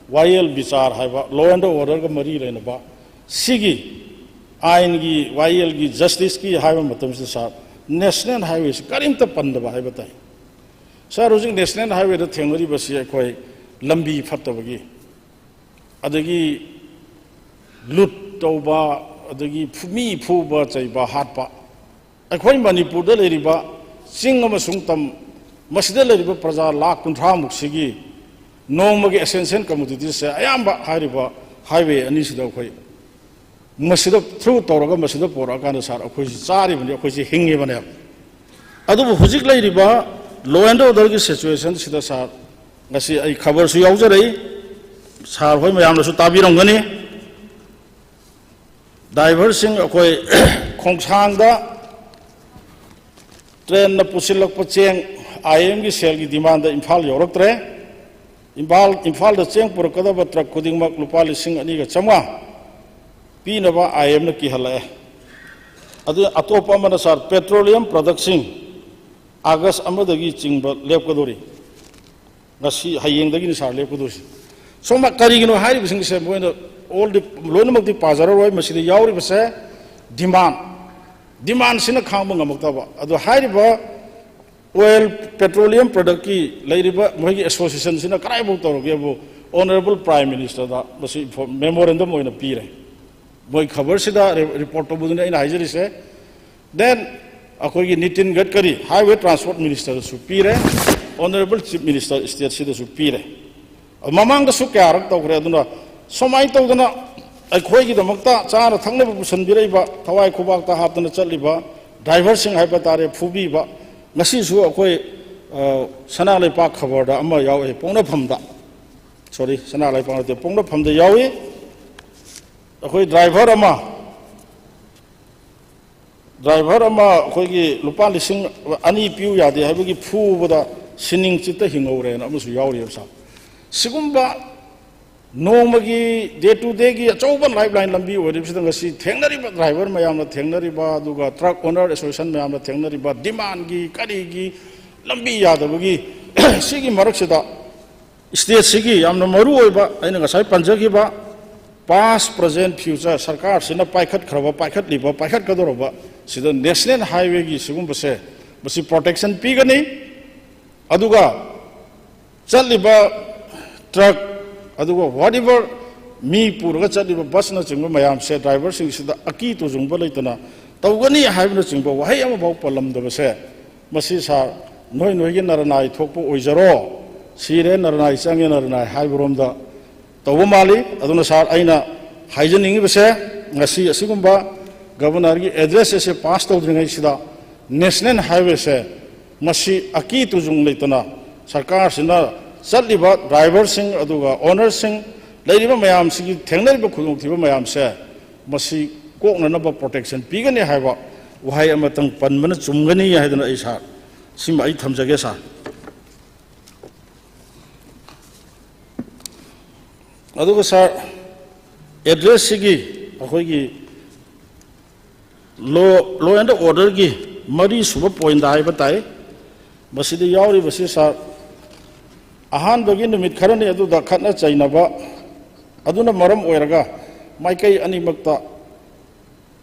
ꯋꯥꯌꯦꯜ ꯕꯤꯆꯥꯔ ꯍꯥꯏꯕ law and orderꯒ ꯃꯔꯤ ꯂꯩꯅꯕ ꯁꯤꯒꯤ ꯑꯥꯏꯟꯒꯤ, ꯋꯥꯌꯦꯜꯒꯤ, ꯖꯁꯇꯤꯁꯀꯤ ꯍꯥꯏꯕ ꯃꯇꯝꯁꯤꯗ ꯁꯥꯔ, ꯅꯦꯁꯅꯦꯜ ꯍꯥꯏꯋꯦꯁꯤ ꯀꯔꯤꯝꯇ ꯄꯟꯗꯕ ꯍꯥꯏꯕ ꯇꯥꯏ꯫ ꯁꯥꯔ, ꯍꯧꯖꯤꯛ ꯅꯦꯁꯅꯦꯜ ꯍꯥꯏꯋꯦꯗ ꯊꯦꯡꯅꯔꯤꯕꯁꯤ ꯑꯩꯈꯣꯏ ꯂꯝꯕꯤ ꯐꯠꯇꯕꯒꯤ, ꯑꯗꯒꯤ ꯂꯨꯠ ꯇꯧꯕ, ꯑꯗꯒꯤ ꯐꯨ-, ꯃꯤ ꯐꯨꯕ, ꯆꯩꯕ, ꯍꯥꯠꯄ, ꯑꯩꯈꯣꯏ ꯃꯅꯤꯄꯨꯔꯗ ꯂꯩꯔꯤꯕ ꯆꯤꯡ ꯑꯃꯁꯨꯡ ꯇꯝ, ꯃꯁꯤꯗ ꯂꯩꯔꯤꯕ ꯄ꯭ꯔꯖꯥ ꯂꯥꯈ ꯀꯨꯟꯊ꯭ꯔꯥ ꯃꯨꯛꯁꯤꯒꯤ ꯅꯣꯡꯃꯒꯤ essential commoditiesꯁꯦ ꯑꯌꯥꯝꯕ ꯍꯥꯏꯔꯤꯕ highway ꯑꯅꯤꯁꯤꯗ ꯑꯩꯈꯣꯏ ꯃꯁꯤꯗ through ꯇꯧꯔꯒ ꯃꯁꯤꯗ ꯄꯣꯔꯛꯑꯀꯥꯟꯗ ꯁꯥꯔ, ꯑꯩꯈꯣꯏꯁꯤ ꯆꯥꯔꯤꯕꯅꯤ, ꯑꯩꯈꯣꯏꯁꯤ ꯍꯤꯡꯉꯤꯕꯅꯦꯕ꯫ ꯑꯗꯨꯕꯨ ꯍꯧꯖꯤꯛ ꯂꯩꯔꯤꯕ law and orderꯒꯤ situationꯁꯤꯗ ꯁꯥꯔ, ꯉꯁꯤ ꯑꯩ ꯈꯕꯔꯁꯨ ꯌꯥꯎꯖꯔꯛꯏ, ꯁꯥꯔ ꯍꯣꯏ ꯃꯌꯥꯝꯅꯁꯨ ꯇꯥꯕꯤꯔꯝꯒꯅꯤ꯫ Driverꯁꯤꯡ ꯑꯩꯈꯣꯏ ꯈꯣꯡꯁꯥꯡꯗ trainꯅ ꯄꯨꯁꯤꯜꯂꯛꯄ ꯆꯦꯡ, IMꯒꯤ cellꯒꯤ demandꯗ ꯏꯝꯐꯥꯜ ꯌꯧꯔꯛꯇ꯭ꯔꯦ꯫ ꯏꯝꯐꯥꯜ, ꯏꯝꯐꯥꯜꯗ ꯆꯦꯡ ꯄꯨꯔꯛꯀꯗꯕ truck ꯈꯨꯗꯤꯡꯃꯛ ꯂꯨꯄꯥ ꯂꯤꯁꯤꯡ ꯑꯅꯤꯒ ꯆꯥꯝꯃꯉꯥ ꯄꯤꯅꯕ IMꯅ ꯀꯤꯍꯜꯂꯛꯑꯦ꯫ ꯑꯗꯨ ꯑꯇꯣꯞꯄ ꯑꯃꯅ ꯁꯥꯔ, petroleum productꯁꯤꯡ August ꯑꯃꯗꯒꯤ ꯆꯤꯡꯕ ꯂꯦꯞꯀꯗꯧꯔꯤ꯫ ꯉꯁꯤ, ꯍꯌꯦꯡꯗꯒꯤꯅꯤ ꯁꯥꯔ ꯂꯦꯞꯀꯗꯧꯔꯤꯁꯤ꯫ ꯁꯣꯝꯅ ꯀꯔꯤꯒꯤꯅꯣ ꯍꯥꯏꯔꯤꯕꯁꯤꯡꯁꯦ ꯃꯣꯏꯅ all the, ꯂꯣꯏꯅꯃꯛꯇꯤ ꯄꯥꯖꯔꯔꯣꯏ, ꯃꯁꯤꯗ ꯌꯥꯎꯔꯤꯕꯁꯦ demand, demandꯁꯤꯅ ꯈꯥꯡꯕ ꯉꯝꯃꯛꯇꯕ꯫ ꯑꯗꯣ ꯍꯥꯏꯔꯤꯕ oil, petroleum productꯀꯤ ꯂꯩꯔꯤꯕ ꯃꯣꯏꯒꯤ associationꯁꯤꯅ ꯀꯗꯥꯏꯐꯥꯎ ꯇꯧꯔꯒꯦꯕꯨ Honourable Prime Ministerꯗ ꯃꯁꯤ memorandum ꯑꯣꯏꯅ ꯄꯤꯔꯦ꯫ ꯃꯣꯏ ꯈꯕꯔꯁꯤꯗ re-, report ꯇꯧꯕꯗꯨꯅꯤ ꯑꯩꯅ ꯍꯥꯏꯖꯔꯤꯁꯦ꯫ Then ꯑꯩꯈꯣꯏꯒꯤ ꯅꯤꯇꯤꯟ ꯒꯗꯀꯔꯤ, Highway Transport Ministerꯗꯁꯨ ꯄꯤꯔꯦ, Honourable Chief Minister stateꯁꯤꯗꯁꯨ ꯄꯤꯔꯦ꯫ ꯃꯃꯥꯡꯗꯁꯨ ꯀꯌꯥꯔꯛ ꯇꯧꯈ꯭ꯔꯦ꯫ ꯑꯗꯨꯅ ꯁꯨꯃꯥꯏꯅ ꯇꯧꯗꯅ ꯑꯩꯈꯣꯏꯒꯤꯗꯃꯛꯇ ꯆꯥꯅ ꯊꯛꯅꯕ ꯄꯨꯁꯤꯟꯕꯤꯔꯛꯏꯕ, ꯊꯋꯥꯏ ꯈꯨꯕꯥꯛꯇ ꯍꯥꯞꯇꯅ ꯆꯠꯂꯤꯕ driverꯁꯤꯡ ꯍꯥꯏꯕ ꯇꯥꯔꯦ, ꯐꯨꯕꯤꯕ꯫ ꯉꯁꯤꯁꯨ ꯑꯩꯈꯣꯏ, ꯑ, ꯁꯅꯥ ꯂꯩꯄꯥꯛ ꯈꯕꯔꯗ ꯑꯃ ꯌꯥꯎꯏ, ꯄꯣꯛꯅꯐꯝꯗ, sorry, ꯁꯅꯥ ꯂꯩꯄꯥꯛ ꯅꯠꯇꯦ, ꯄꯣꯛꯅꯐꯝꯗ ꯌꯥꯎꯏ꯫ ꯑꯩꯈꯣꯏ driver ꯑꯃ, driver ꯑꯃ ꯑꯩꯈꯣꯏꯒꯤ ꯂꯨꯄꯥ ꯂꯤꯁꯤꯡ ꯑꯅꯤ ꯄꯤꯌꯨ ꯌꯥꯗꯦ ꯍꯥꯏꯕꯒꯤ ꯐꯨꯕꯗ ꯁꯤꯅꯤꯡ ꯆꯤꯠꯇ ꯍꯤꯡꯍꯧꯔꯦꯅ ꯑꯃꯁꯨ ꯌꯥꯎꯔꯤꯕ ꯁꯥꯔ꯫ ꯁꯤꯒꯨꯝꯕ ꯅꯣꯡꯃꯒꯤ day to dayꯒꯤ ꯑꯆꯧꯕ lifeline ꯂꯝꯕꯤ ꯑꯣꯏꯔꯤꯕꯁꯤꯗ ꯉꯁꯤ ꯊꯦꯡꯅꯔꯤꯕ driver ꯃꯌꯥꯝꯅ ꯊꯦꯡꯅꯔꯤꯕ, ꯑꯗꯨꯒ truck owner association ꯃꯌꯥꯝꯅ ꯊꯦꯡꯅꯔꯤꯕ demandꯒꯤ ꯀꯔꯤꯒꯤ ꯂꯝꯕꯤ ꯌꯥꯗꯕꯒꯤ ꯁꯤꯒꯤ ꯃꯔꯛꯁꯤꯗ stateꯁꯤꯒꯤ ꯌꯥꯝꯅ ꯃꯔꯨ ꯑꯣꯏꯕ, ꯑꯩꯅ ꯉꯁꯥꯏ ꯄꯟꯖꯈꯤꯕ past, present, future, ꯁꯔꯀꯥꯔꯁꯤꯅ ꯄꯥꯏꯈꯠꯈ꯭ꯔꯕ, ꯄꯥꯏꯈꯠꯂꯤꯕ, ꯄꯥꯏꯈꯠꯀꯗꯧꯔꯕ ꯁꯤꯗ National Highwayꯒꯤ ꯁꯤꯒꯨꯝꯕꯁꯦ, ꯃꯁꯤ protection ꯄꯤꯒꯅꯤ꯫ ꯑꯗꯨꯒ ꯆꯠꯂꯤꯕ truck, ꯑꯗꯨꯒ whatever ꯃꯤ ꯄꯨꯔꯒ ꯆꯠꯂꯤꯕ busꯅꯆꯤꯡꯕ ꯃꯌꯥꯝꯁꯦ driverꯁꯤꯡꯁꯤꯗ ꯑꯀꯤ ꯇꯨꯖꯨꯡꯕ ꯂꯩꯇꯅ ꯇꯧꯒꯅꯤ ꯍꯥꯏꯕꯅꯆꯤꯡꯕ ꯋꯥꯍꯩ ꯑꯃꯐꯥꯎ ꯄꯜꯂꯝꯗꯕꯁꯦ, ꯃꯁꯤ ꯁꯥꯔ, ꯅꯣꯏ ꯅꯣꯏꯒꯤ ꯅꯔꯅꯥꯏ ꯊꯣꯛꯄ ꯑꯣꯏꯖꯔꯣ, ꯁꯤꯔꯦ ꯅꯔꯅꯥꯏ ꯆꯪꯉꯦ ꯅꯔꯅꯥꯏ ꯍꯥꯏꯕꯔꯣꯝꯗ ꯇꯧꯕ ꯃꯥꯜꯂꯤ꯫ ꯑꯗꯨꯅ ꯁꯥꯔ, ꯑꯩꯅ ꯍꯥꯏꯖꯅꯤꯡꯉꯤꯕꯁꯦ, ꯉꯁꯤ ꯑꯁꯤꯒꯨꯝꯕ Governorꯒꯤ address ꯑꯁꯦ pass ꯇꯧꯗ꯭ꯔꯤꯉꯩꯁꯤꯗ ꯅꯦꯁꯅꯦꯜ ꯍꯥꯏꯋꯦꯁꯦ ꯃꯁꯤ ꯑꯀꯤ ꯇꯨꯖꯨꯡ ꯂꯩꯇꯅ ꯁꯔꯀꯥꯔꯁꯤꯅ ꯆꯠꯂꯤꯕ ꯗ꯭ꯔꯥꯏꯚꯔꯁꯤꯡ ꯑꯗꯨꯒ ꯑꯣꯅꯔꯁꯤꯡ ꯂꯩꯔꯤꯕ ꯃꯌꯥꯝꯁꯤꯒꯤ ꯊꯦꯡꯅꯔꯤꯕ ꯈꯨꯗꯣꯡꯊꯤꯕ ꯃꯌꯥꯝꯁꯦ ꯃꯁꯤ ꯀꯣꯛꯅꯅꯕ ꯄ꯭ꯔꯣꯇꯦꯛꯁꯟ ꯄꯤꯒꯅꯤ ꯍꯥꯏꯕ ꯋꯥꯍꯩ ꯑꯃꯇꯪ ꯄꯟꯕꯅ ꯆꯨꯝꯒꯅꯤ ꯍꯥꯏꯗꯅ ꯑꯩ ꯁꯥꯔ ꯁꯤꯃ ꯑꯩ ꯊꯝꯖꯒꯦ ꯁꯥꯔ꯫ ꯑꯗꯨꯒ ꯁꯥꯔ, ꯑꯦꯗ꯭ꯔꯦꯁꯁꯤꯒꯤ ꯑꯩꯈꯣꯏꯒꯤ ꯂꯣ ꯂꯣ ꯑꯦꯟ ꯑꯣꯔꯗꯔꯒꯤ ꯃꯔꯤ ꯁꯨꯕ ꯄꯣꯏꯟꯗ ꯍꯥꯏꯕ ꯇꯥꯏ꯫ ꯃꯁꯤꯗ ꯌꯥꯎꯔꯤꯕꯁꯤ ꯁꯥꯔ, ꯑꯍꯥꯟꯕꯒꯤ ꯅꯨꯃꯤꯠ ꯈꯔꯅꯤ ꯑꯗꯨꯗ ꯈꯠꯅ ꯆꯩꯅꯕ ꯑꯗꯨꯅ ꯃꯔꯝ ꯑꯣꯏꯔꯒ ꯃꯥꯏꯀꯩ ꯑꯅꯤꯃꯛꯇ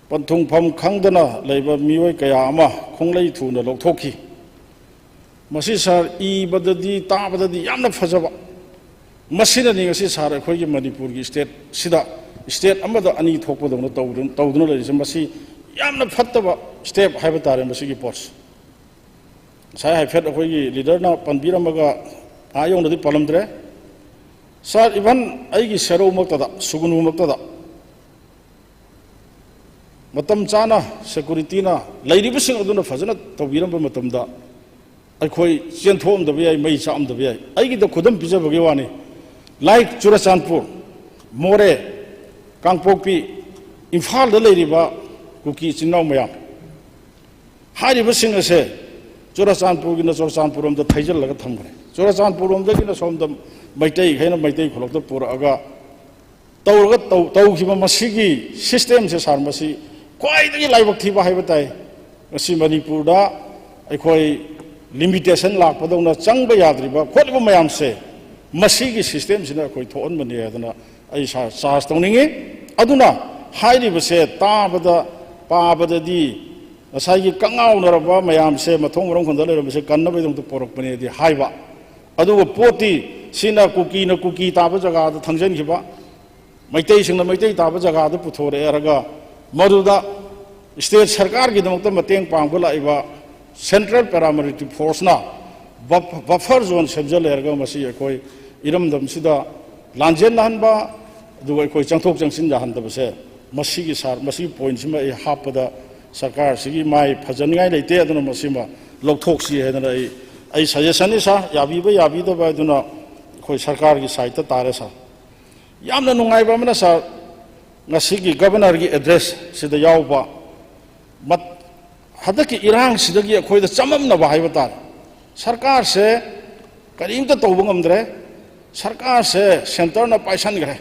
ꯄꯟꯊꯨꯡꯐꯝ ꯈꯪꯗꯅ ꯂꯩꯕ ꯃꯤꯑꯣꯏ ꯀꯌꯥ ꯑꯃ ꯈꯣꯡꯂꯩ ꯊꯨꯅ ꯂꯧꯊꯣꯛꯈꯤ꯫ ꯃꯁꯤ ꯁꯥꯔ, ꯏꯕꯗꯗꯤ ꯇꯥꯕꯗꯗꯤ ꯌꯥꯝꯅ ꯐꯖꯕ, ꯃꯁꯤꯅꯅꯤ ꯉꯁꯤ ꯁꯥꯔ ꯑꯩꯈꯣꯏꯒꯤ ꯃꯅꯤꯄꯨꯔꯒꯤ ꯁ꯭ꯇꯦꯠꯁꯤꯗ ꯁ꯭ꯇꯦꯠ ꯑꯃꯗ ꯑꯅꯤ ꯊꯣꯛꯄꯗꯧꯅ ꯇꯧꯗꯨꯅ ꯇꯧꯗꯨꯅ ꯂꯩꯔꯤꯁꯦ꯫ ꯃꯁꯤ ꯌꯥꯝꯅ ꯐꯠꯇꯕ ꯁ꯭ꯇꯦꯞ ꯍꯥꯏꯕ ꯇꯥꯔꯦ ꯃꯁꯤꯒꯤ ꯄꯣꯠꯁꯦ꯫ ꯉꯁꯥꯏ ꯍꯥꯏꯐꯦꯠ ꯑꯩꯈꯣꯏꯒꯤ ꯂꯤꯗꯔꯅ ꯄꯟꯕꯤꯔꯝꯃꯒ ꯑꯥ ꯌꯧꯅꯗꯤ ꯄꯜꯂꯝꯗ꯭ꯔꯦ꯫ ꯁꯥꯔ, ꯏꯚꯟ ꯑꯩꯒꯤ ꯁꯦꯔꯧꯃꯛꯇꯗ, ꯁꯨꯒꯨꯅꯨꯃꯛꯇꯗ ꯃꯇꯝ ꯆꯥꯅ ꯁꯦꯀꯨꯔꯤꯇꯤꯅ ꯂꯩꯔꯤꯕꯁꯤꯡ ꯑꯗꯨꯅ ꯐꯖꯅ ꯇꯧꯕꯤꯔꯝꯕ ꯃꯇꯝꯗ ꯑꯩꯈꯣꯏ ꯆꯦꯟꯊꯣꯛꯑꯝꯗꯕ ꯌꯥꯏ, ꯃꯩ ꯆꯥꯛꯑꯝꯗꯕ ꯌꯥꯏ꯫ ꯑꯩꯒꯤꯗ ꯈꯨꯗꯝ ꯄꯤꯖꯕꯒꯤ ꯋꯥꯅꯤ꯫ ꯂꯥꯏꯛ ꯆꯨꯔꯆꯥꯟꯄꯨꯔ, ꯃꯣꯔꯦ, ꯀꯥꯡꯄꯣꯛꯄꯤ, ꯏꯝꯐꯥꯜꯗ ꯂꯩꯔꯤꯕ ꯀꯨꯀꯤ ꯏꯆꯤꯟ ꯏꯅꯥꯎ ꯃꯌꯥꯝ, ꯍꯥꯏꯔꯤꯕꯁꯤꯡ ꯑꯁꯦ ꯆꯨꯔꯆꯥꯟꯄꯨꯔꯒꯤꯅ ꯆꯨꯔꯆꯥꯟꯄꯨꯔ ꯔꯣꯝꯗ ꯊꯩꯖꯤꯜꯂꯒ ꯊꯝꯈ꯭ꯔꯦ꯫ ꯆꯨꯔꯆꯥꯟꯄꯨꯔ ꯔꯣꯝꯗꯒꯤꯅ ꯁꯣꯝꯗ ꯃꯩꯇꯩꯈꯩꯅ ꯃꯩꯇꯩ ꯈꯨꯜꯂꯛꯇ ꯄꯨꯔꯛꯑꯒ ꯇꯧꯔꯒ ꯇꯧ-, ꯇꯧꯈꯤꯕ ꯃꯁꯤꯒꯤ ꯁꯤꯁꯇꯦꯝꯁꯦ ꯁꯥꯔ, ꯃꯁꯤ ꯈ꯭ꯋꯥꯏꯗꯒꯤ ꯂꯥꯏꯕꯛ ꯊꯤꯕ ꯍꯥꯏꯕ ꯇꯥꯏ꯫ ꯉꯁꯤ ꯃꯅꯤꯄꯨꯔꯗ ꯑꯩꯈꯣꯏ ꯂꯤꯃꯤꯇꯦꯁꯟ ꯂꯥꯛꯄꯗꯧꯅ ꯆꯪꯕ ꯌꯥꯗ꯭ꯔꯤꯕ ꯈꯣꯠꯂꯤꯕ ꯃꯌꯥꯝꯁꯦ ꯃꯁꯤꯒꯤ ꯁꯤꯁꯇꯦꯝꯁꯤꯅ ꯑꯩꯈꯣꯏ ꯊꯣꯛꯍꯟꯕꯅꯤ ꯍꯥꯏꯗꯅ ꯑꯩ ꯁꯥꯔ ꯆꯥꯔꯖ ꯇꯧꯅꯤꯡꯉꯤ꯫ ꯑꯗꯨꯅ ꯍꯥꯏꯔꯤꯕꯁꯦ ꯇꯥꯕꯗ, ꯄꯥꯕꯗꯗꯤ ꯉꯁꯥꯏꯒꯤ ꯀꯉꯥꯎꯅꯔꯕ ꯃꯌꯥꯝꯁꯦ, ꯃꯊꯣꯡ ꯃꯔꯝ ꯈꯪꯗ ꯂꯩꯔꯝꯕꯁꯦ ꯀꯟꯅꯕꯒꯤꯗꯃꯛꯇ ꯄꯣꯔꯛꯄꯅꯦꯗꯤ ꯍꯥꯏꯕ, ꯑꯗꯨꯒ ꯄꯣꯠꯇꯤ ꯁꯤꯅ ꯀꯨꯀꯤꯅ ꯀꯨꯀꯤ ꯇꯥꯕ ꯖꯒꯥꯗ ꯊꯪꯖꯟꯈꯤꯕ, ꯃꯩꯇꯩꯁꯤꯡꯅ ꯃꯩꯇꯩ ꯇꯥꯕ ꯖꯒꯥꯗ ꯄꯨꯊꯣꯔꯛꯑꯦ ꯍꯥꯏꯔꯒ ꯃꯗꯨꯗ ꯁ꯭ꯇꯦꯠ ꯁꯔꯀꯥꯔꯒꯤꯗꯃꯛꯇ ꯃꯇꯦꯡ ꯄꯥꯡꯕ ꯂꯥꯛꯏꯕ ꯁꯦꯟꯇ꯭ꯔꯦꯜ ꯄꯦꯔꯥꯃꯤꯂꯤꯇꯔꯤ ꯐꯣꯔꯁꯅ ꯕꯐ-, ꯕꯐꯔ ꯖꯣꯟ ꯁꯦꯝꯖꯤꯜꯂꯦ ꯍꯥꯏꯔꯒ ꯃꯁꯤ ꯑꯩꯈꯣꯏ ꯏꯔꯝꯗꯝꯁꯤꯗ ꯂꯥꯟꯖꯦꯟꯅꯍꯟꯕ, ꯑꯗꯨꯒ ꯑꯩꯈꯣꯏ ꯆꯪꯊꯣꯛ ꯆꯪꯁꯤꯟ ꯌꯥꯍꯟꯗꯕꯁꯦ, ꯃꯁꯤꯒꯤ ꯁꯥꯔ, ꯃꯁꯤꯒꯤ ꯄꯣꯏꯟꯁꯤꯃ ꯑꯩ ꯍꯥꯞꯄꯗ ꯁꯔꯀꯥꯔꯁꯤꯒꯤ ꯃꯥꯏ ꯐꯖꯅꯤꯡꯉꯥꯏ ꯂꯩꯇꯦ, ꯑꯗꯨꯅ ꯃꯁꯤꯃ ꯂꯧꯊꯣꯛꯁꯤ ꯍꯥꯏꯗꯅ ꯑꯩ ꯑꯩ ꯁꯖꯦꯁꯟꯅꯤ ꯁꯥꯔ, ꯌꯥꯕꯤꯕ ꯌꯥꯕꯤꯗꯕ ꯍꯥꯏꯗꯨꯅ ꯑꯩꯈꯣꯏ ꯁꯔꯀꯥꯔꯒꯤ ꯁꯥꯏꯠꯇ ꯇꯥꯔꯦ ꯁꯥꯔ꯫ ꯌꯥꯝꯅ ꯅꯨꯡꯉꯥꯏꯕ ꯑꯃꯅ ꯁꯥꯔ, ꯉꯁꯤꯒꯤ ꯒꯕꯔꯅꯔꯒꯤ ꯑꯦꯗ꯭ꯔꯦꯁꯁꯤꯗ ꯌꯥꯎꯕ ꯃꯠ- ꯍꯟꯗꯛꯀꯤ ꯏꯔꯥꯡꯁꯤꯗꯒꯤ ꯑꯩꯈꯣꯏꯗ ꯆꯃꯝꯅꯕ ꯍꯥꯏꯕ ꯇꯥꯔꯦ꯫ ꯁꯔꯀꯥꯔꯁꯦ ꯀꯔꯤꯝꯇ ꯇꯧꯕ ꯉꯝꯗ꯭ꯔꯦ꯫ ꯁꯔꯀꯥꯔꯁꯦ ꯁꯦꯟꯇꯔꯅ ꯄꯥꯏꯁꯟꯈ꯭ꯔꯦ,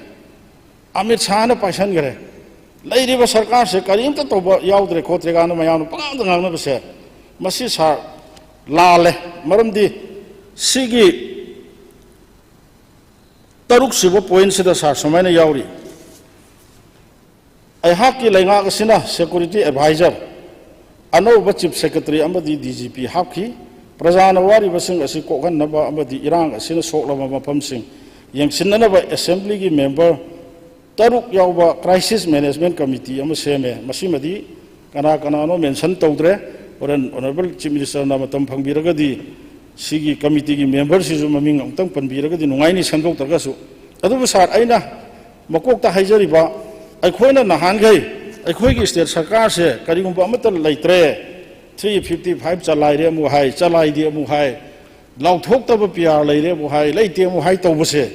ꯑꯃꯤꯠ ꯁꯥꯍꯅ ꯄꯥꯏꯁꯟꯈ꯭ꯔꯦ꯫ ꯂꯩꯔꯤꯕ ꯁꯔꯀꯥꯔꯁꯦ ꯀꯔꯤꯝꯇ ꯇꯧꯕ ꯌꯥꯎꯗ꯭ꯔꯦ ꯈꯣꯠꯇ꯭ꯔꯦ ꯀꯥꯏꯅ ꯃꯌꯥꯝꯅ ꯄꯉꯥꯡꯗ ꯉꯥꯡꯅꯕꯁꯦ, ꯃꯁꯤ ꯁꯥꯔ ꯂꯥꯜꯂꯦ꯫ ꯃꯔꯝꯗꯤ ꯁꯤꯒꯤ ꯇꯔꯨꯛꯁꯨꯕ ꯄꯣꯏꯟꯁꯤꯗ ꯁꯥꯔ ꯁꯨꯃꯥꯏꯅ ꯌꯥꯎꯔꯤ: "ꯑꯩꯍꯥꯛꯀꯤ ꯂꯩꯉꯥꯛ ꯑꯁꯤꯅ ꯁꯦꯀ꯭ꯌꯨꯔꯤꯇꯤ ꯑꯦꯗꯚꯥꯏꯖꯔ, ꯑꯅꯧꯕ ꯆꯤꯐ ꯁꯦꯀ꯭ꯔꯦꯇꯔꯤ ꯑꯃꯗꯤ ꯗꯤ ꯖꯤ ꯄꯤ ꯍꯥꯞꯈꯤ꯫ ꯄ꯭ꯔꯖꯥꯅ ꯋꯥꯔꯤꯕꯁꯤꯡ ꯑꯁꯤ ꯀꯣꯛꯍꯟꯅꯕ ꯑꯃꯗꯤ ꯏꯔꯥꯡ ꯑꯁꯤꯅ ꯁꯣꯛꯂꯕ ꯃꯐꯝꯁꯤꯡ ꯌꯦꯡꯁꯤꯟꯅꯅꯕ ꯑꯦꯁꯦꯝꯕ꯭ꯂꯤꯒꯤ ꯃꯦꯝꯕꯔ ꯇꯔꯨꯛ ꯌꯥꯎꯕ ꯀ꯭ꯔꯥꯏꯁꯤꯁ ꯃꯦꯅꯦꯖꯃꯦꯟ ꯀꯃꯤꯇꯤ ꯑꯃ ꯁꯦꯝꯃꯦ꯫ ꯃꯁꯤꯃꯗꯤ ꯀꯅꯥ ꯀꯅꯥꯅꯣ ꯃꯦꯟꯁꯟ ꯇꯧꯗ꯭ꯔꯦ꯫ ꯍꯣꯔꯦꯟ ꯑꯣꯅꯔꯦꯕꯜ ꯆꯤꯐ ꯃꯤꯅꯤꯁꯇꯔꯅ ꯃꯇꯝ ꯐꯪꯕꯤꯔꯒꯗꯤ ꯁꯤꯒꯤ ꯀꯃꯤꯇꯤꯒꯤ ꯃꯦꯝꯕꯔꯁꯤꯁꯨ ꯃꯃꯤꯡ ꯑꯃꯨꯛꯇꯪ ꯄꯟꯕꯤꯔꯒꯗꯤ ꯅꯨꯡꯉꯥꯏꯅꯤ, ꯁꯦꯝꯗꯣꯛꯇ꯭ꯔꯒꯁꯨ꯫ ꯑꯗꯨꯕꯨ ꯁꯥꯔ, ꯑꯩꯅ ꯃꯀꯣꯛꯇ ꯍꯥꯏꯖꯔꯤꯕ, ꯑꯩꯈꯣꯏꯅ ꯅꯍꯥꯟꯈꯩ ꯑꯩꯈꯣꯏꯒꯤ ꯁ꯭ꯇꯦꯠ ꯁꯔꯀꯥꯔꯁꯦ ꯀꯔꯤꯒꯨꯝꯕ ꯑꯃꯠꯇ ꯂꯩꯇ꯭ꯔꯦ, ꯊ꯭ꯔꯤ ꯐꯤꯐꯇꯤ ꯐꯥꯏꯚ ꯆꯂꯥꯏꯔꯦ ꯑꯃꯨꯛ ꯍꯥꯏ, ꯆꯂꯥꯏꯗꯦ ꯑꯃꯨꯛ ꯍꯥꯏ, ꯂꯥꯎꯊꯣꯛꯇꯕ ꯄꯤ ꯑꯥꯔ ꯂꯩꯔꯦ ꯑꯃꯨꯛ ꯍꯥꯏ, ꯂꯩꯇꯦ ꯑꯃꯨꯛ ꯍꯥꯏ ꯇꯧꯕꯁꯦ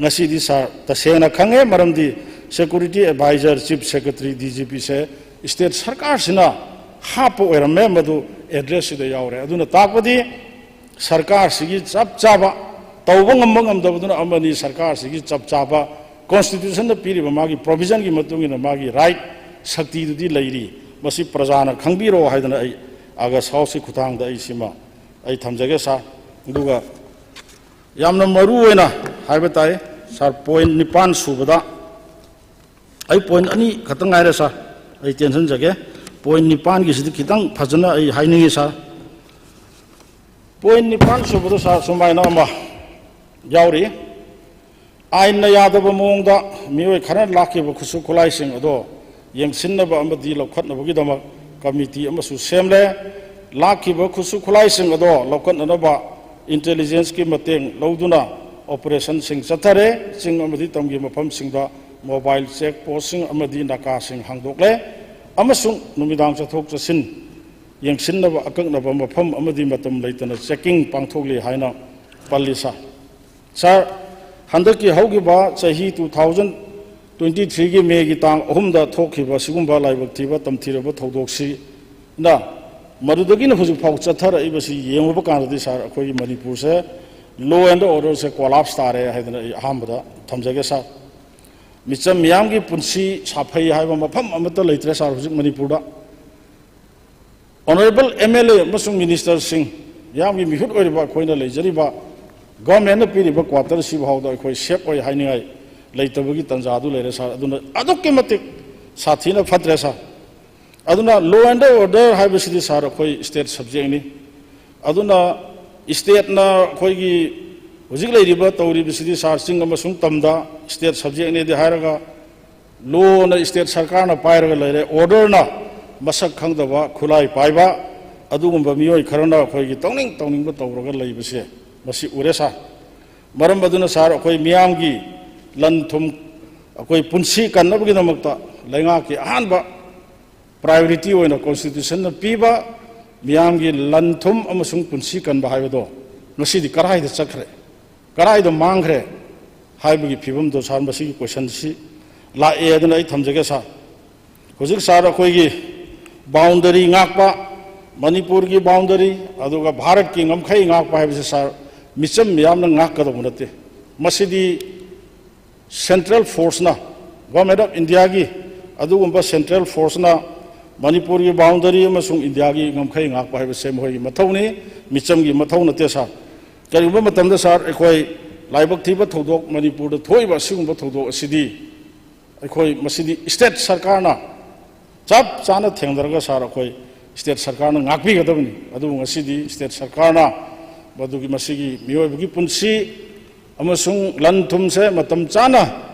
ꯉꯁꯤꯗꯤ ꯁꯥꯔ ꯇꯁꯦꯡꯅ ꯈꯪꯉꯦ꯫ ꯃꯔꯝꯗꯤ security adviser, chief secretary, D G ꯄꯤꯁꯦ state ꯁꯔꯀꯥꯔꯁꯤꯅ ꯍꯥꯞꯄ ꯑꯣꯏꯔꯝꯃꯦ, ꯃꯗꯨ ꯑꯦꯗ꯭ꯔꯦꯁꯁꯤꯗ ꯌꯥꯎꯔꯦ꯫ ꯑꯗꯨꯅ ꯇꯥꯛꯄꯗꯤ ꯁꯔꯀꯥꯔꯁꯤꯒꯤ ꯆꯞ ꯆꯥꯕ, ꯇꯧꯕ ꯉꯝꯕ ꯉꯝꯗꯕꯗꯨꯅ ꯑꯃꯅꯤ, ꯁꯔꯀꯥꯔꯁꯤꯒꯤ ꯆꯞ ꯆꯥꯕ ꯀꯣꯟꯁꯇꯤꯇ꯭ꯌꯨꯁꯟꯗ ꯄꯤꯔꯤꯕ ꯃꯥꯒꯤ ꯄ꯭ꯔꯣꯚꯤꯖꯟꯒꯤ ꯃꯇꯨꯡ ꯏꯟꯅ ꯃꯥꯒꯤ ꯔꯥꯏꯠ ꯁꯛꯇꯤꯗꯨꯗꯤ ꯂꯩꯔꯤ꯫ ꯃꯁꯤ ꯄ꯭ꯔꯖꯥꯅ ꯈꯪꯕꯤꯔꯣ ꯍꯥꯏꯗꯅ ꯑꯩ ꯑꯥꯒꯁ ꯍꯥꯎꯁꯀꯤ ꯈꯨꯠꯊꯥꯡꯗ ꯑꯩ ꯁꯤꯃ ꯑꯩ ꯊꯝꯖꯒꯦ ꯁꯥꯔ꯫ ꯑꯗꯨꯒ ꯌꯥꯝꯅ ꯃꯔꯨ ꯑꯣꯏꯅ ꯍꯥꯏꯕ ꯇꯥꯏ ꯁꯥꯔ, ꯄꯣꯏꯟ ꯅꯤꯄꯥꯟ ꯁꯨꯕꯗ, ꯑꯩ ꯄꯣꯏꯟ ꯑꯅꯤ ꯈꯛꯇꯪ ꯉꯥꯏꯔꯦ ꯁꯥꯔ, ꯑꯩ ꯇꯦꯟꯁꯤꯟꯖꯒꯦ꯫ ꯄꯣꯏꯟ ꯅꯤꯄꯥꯟꯒꯤꯁꯤꯗꯤ ꯈꯤꯇꯪ ꯐꯖꯅ ꯑꯩ ꯍꯥꯏꯅꯤꯡꯉꯤ ꯁꯥꯔ꯫ ꯄꯣꯏꯟ ꯅꯤꯄꯥꯟ ꯁꯨꯕꯗ ꯁꯥꯔ ꯁꯨꯃꯥꯏꯅ ꯑꯃ ꯌꯥꯎꯔꯤ: "ꯑꯥꯏꯟꯅ ꯌꯥꯗꯕ ꯃꯑꯣꯡꯗ ꯃꯤꯑꯣꯏ ꯈꯔꯅ ꯂꯥꯛꯈꯤꯕ ꯈꯨꯠꯁꯨ ꯈꯨꯠꯂꯥꯏꯁꯤꯡ ꯑꯗꯣ ꯌꯦꯡꯁꯤꯟꯅꯕ ꯑꯃꯗꯤ ꯂꯧꯈꯠꯅꯕꯒꯤꯗꯃꯛ ꯀꯃꯤꯇꯤ ꯑꯃꯁꯨ ꯁꯦꯝꯂꯦ꯫ ꯂꯥꯛꯈꯤꯕ ꯈꯨꯠꯁꯨ ꯈꯨꯠꯂꯥꯏꯁꯤꯡ ꯑꯗꯣ ꯂꯧꯈꯠꯅꯅꯕ ꯏꯟꯇꯦꯂꯤꯖꯦꯟꯁꯀꯤ ꯃꯇꯦꯡ ꯂꯧꯗꯨꯅ ꯑꯣꯄꯔꯦꯁꯟꯁꯤꯡ ꯆꯠꯊꯔꯦ꯫ ꯆꯤꯡ ꯑꯃꯗꯤ ꯇꯝꯒꯤ ꯃꯐꯝꯁꯤꯡꯗ ꯃꯣꯕꯥꯏꯜ ꯆꯦꯛ ꯄꯣꯁꯁꯤꯡ ꯑꯃꯗꯤ ꯅꯥꯀꯥꯁꯤꯡ ꯍꯥꯡꯗꯣꯛꯂꯦ꯫ ꯑꯃꯁꯨꯡ ꯅꯨꯃꯤꯗꯥꯡ ꯆꯠꯊꯣꯛ ꯆꯠꯁꯤꯟ ꯌꯦꯡꯁꯤꯟꯅꯕ ꯑꯀꯛꯅꯕ ꯃꯐꯝ ꯑꯃꯗꯤ ꯃꯇꯝ ꯂꯩꯇꯅ checking ꯄꯥꯡꯊꯣꯛꯂꯤ ꯍꯥꯏꯅ ꯄꯜꯂꯤ, ꯁꯥꯔ꯫ ꯁꯥꯔ, ꯍꯟꯗꯛꯀꯤ ꯍꯧꯈꯤꯕ ꯆꯍꯤ two thousand twenty threeꯒꯤ Mayꯒꯤ ꯇꯥꯡ ꯑꯍꯨꯝꯗ ꯊꯣꯛꯈꯤꯕ ꯑꯁꯤꯒꯨꯝꯕ ꯂꯥꯏꯕꯛ ꯊꯤꯕ ꯇꯝꯊꯤꯔꯕ ꯊꯧꯗꯣꯛꯁꯤꯅ ꯃꯗꯨꯗꯒꯤꯅ ꯍꯧꯖꯤꯛ ꯐꯥꯎ ꯆꯠꯊꯔꯛꯏꯕꯁꯤ ꯌꯦꯡꯂꯨꯕ ꯀꯥꯟꯗꯗꯤ, ꯁꯥꯔ, ꯑꯩꯈꯣꯏꯒꯤ ꯃꯅꯤꯄꯨꯔꯁꯦ law and orderꯁꯦ collapse ꯇꯥꯔꯦ ꯍꯥꯏꯗꯅ ꯑꯩ ꯑꯍꯥꯟꯕꯗ ꯊꯝꯖꯒꯦ, ꯁꯥꯔ꯫ ꯃꯤꯆꯝ ꯃꯤꯌꯥꯝꯒꯤ ꯄꯨꯟꯁꯤ ꯁꯥꯐꯩ ꯍꯥꯏꯕ ꯃꯐꯝ ꯑꯃꯠꯇ ꯂꯩꯇ꯭ꯔꯦ, ꯁꯥꯔ, ꯍꯧꯖꯤꯛ ꯃꯅꯤꯄꯨꯔꯗ꯫ Honourable MLA ꯑꯃꯁꯨꯡ ministerꯁꯤꯡ, ꯃꯤꯌꯥꯝꯒꯤ ꯃꯤꯍꯨꯠ ꯑꯣꯏꯔꯤꯕ ꯑꯩꯈꯣꯏꯅ ꯂꯩꯖꯔꯤꯕ governmentꯅ ꯄꯤꯔꯤꯕ quarterꯁꯤ ꯐꯥꯎꯗ ꯑꯩꯈꯣꯏ safe ꯑꯣꯏ ꯍꯥꯏꯅꯤꯡꯉꯥꯏ ꯂꯩꯇꯕꯒꯤ ꯇꯥꯟꯖꯥꯗꯨ ꯂꯩꯔꯦ, ꯁꯥꯔ꯫ ꯑꯗꯨꯅ ꯑꯗꯨꯛꯀꯤ ꯃꯇꯤꯛ ꯁꯥꯊꯤꯅ ꯐꯠꯇ꯭ꯔꯦ, ꯁꯥꯔ꯫ ꯑꯗꯨꯅ law and order ꯍꯥꯏꯕꯁꯤꯗꯤ, ꯁꯥꯔ, ꯑꯩꯈꯣꯏ state subjectꯅꯤ꯫ ꯑꯗꯨꯅ stateꯅ ꯑꯩꯈꯣꯏꯒꯤ ꯍꯧꯖꯤꯛ ꯂꯩꯔꯤꯕ ꯇꯧꯔꯤꯕꯁꯤꯗꯤ, ꯁꯥꯔ, ꯆꯤꯡ ꯑꯃꯁꯨꯡ ꯇꯝꯗ state subjectꯅꯦꯗꯤ ꯍꯥꯏꯔꯒ, lawꯅ state ꯁꯔꯀꯥꯔꯅ ꯄꯥꯏꯔꯒ ꯂꯩꯔꯦ, orderꯅ ꯃꯁꯛ ꯈꯪꯗꯕ ꯈꯨꯠꯂꯥꯏ ꯄꯥꯏꯕ ꯑꯗꯨꯒꯨꯝꯕ ꯃꯤꯑꯣꯏ ꯈꯔꯅ ꯑꯩꯈꯣꯏꯒꯤ ꯇꯧꯅꯤꯡ ꯇꯧꯅꯤꯡꯕ ꯇꯧꯔꯒ ꯂꯩꯕꯁꯦ ꯃꯁꯤ ꯎꯔꯦ, ꯁꯥꯔ꯫ ꯃꯔꯝ ꯑꯗꯨꯅ, ꯁꯥꯔ, ꯑꯩꯈꯣꯏ ꯃꯤꯌꯥꯝꯒꯤ ꯂꯟ ꯊꯨꯝ, ꯑꯩꯈꯣꯏ ꯄꯨꯟꯁꯤ ꯀꯟꯅꯕꯒꯤꯗꯃꯛꯇ ꯂꯩꯉꯥꯛꯀꯤ ꯑꯍꯥꯟꯕ priority ꯑꯣꯏꯅ constitutionꯅ ꯄꯤꯕ ꯃꯤꯌꯥꯝꯒꯤ ꯂꯟ ꯊꯨꯝ ꯑꯃꯁꯨꯡ ꯄꯨꯟꯁꯤ ꯀꯟꯕ ꯍꯥꯏꯕꯗꯣ ꯉꯁꯤꯗꯤ ꯀꯔꯥꯏꯗ ꯆꯠꯈ꯭ꯔꯦ, ꯀꯔꯥꯏꯗ ꯃꯥꯡꯈ꯭ꯔꯦ ꯍꯥꯏꯕꯒꯤ ꯐꯤꯕꯝꯗꯣ, ꯁꯥꯔ, ꯃꯁꯤꯒꯤ questionꯁꯤ ꯂꯥꯛꯑꯦ ꯍꯥꯏꯗꯅ ꯑꯩ ꯊꯝꯖꯒꯦ, ꯁꯥꯔ꯫ ꯍꯧꯖꯤꯛ, ꯁꯥꯔ, ꯑꯩꯈꯣꯏꯒꯤ boundary ꯉꯥꯛꯄ, ꯃꯅꯤꯄꯨꯔꯒꯤ boundary, ꯑꯗꯨꯒ ꯚꯥꯔꯠꯀꯤ ꯉꯝꯈꯩ ꯉꯥꯛꯄ ꯍꯥꯏꯕꯁꯤ, ꯁꯥꯔ, ꯃꯤꯆꯝ ꯃꯤꯌꯥꯝꯅ ꯉꯥꯛꯀꯗꯧꯕ ꯅꯠꯇꯦ꯫ ꯃꯁꯤꯗꯤ central forceꯅ, Government of Indiaꯒꯤ ꯑꯗꯨꯒꯨꯝꯕ central forceꯅ ꯃꯅꯤꯄꯨꯔꯒꯤ boundary ꯑꯃꯁꯨꯡ ꯏꯟꯗꯤꯌꯥꯒꯤ ꯉꯝꯈꯩ ꯉꯥꯛꯄ ꯍꯥꯏꯕꯁꯦ ꯃꯈꯣꯏꯒꯤ ꯃꯊꯧꯅꯤ, ꯃꯤꯆꯝꯒꯤ ꯃꯊꯧ ꯅꯠꯇꯦ, ꯁꯥꯔ꯫ ꯀꯔꯤꯒꯨꯝꯕ ꯃꯇꯝꯗ, ꯁꯥꯔ, ꯑꯩꯈꯣꯏ ꯂꯥꯏꯕꯛ ꯊꯤꯕ ꯊꯧꯗꯣꯛ, ꯃꯅꯤꯄꯨꯔꯗ ꯊꯣꯛꯏꯕ ꯑꯁꯤꯒꯨꯝꯕ ꯊꯧꯗꯣꯛ ꯑꯁꯤꯗꯤ ꯑꯩꯈꯣꯏ ꯃꯁꯤꯗꯤ state ꯁꯔꯀꯥꯔꯅ ꯆꯞ ꯆꯥꯅ ꯊꯦꯡꯅꯔꯒ, ꯁꯥꯔ, ꯑꯩꯈꯣꯏ state ꯁꯔꯀꯥꯔꯅ ꯉꯥꯛꯄꯤꯒꯗꯕꯅꯤ꯫ ꯑꯗꯨꯕꯨ ꯉꯁꯤꯗꯤ state ꯁꯔꯀꯥꯔꯅ ꯃꯗꯨꯒꯤ, ꯃꯁꯤꯒꯤ ꯃꯤꯑꯣꯏꯕꯒꯤ ꯄꯨꯟꯁꯤ ꯑꯃꯁꯨꯡ ꯂꯟ ꯊꯨꯝꯁꯦ ꯃꯇꯝ ꯆꯥꯅ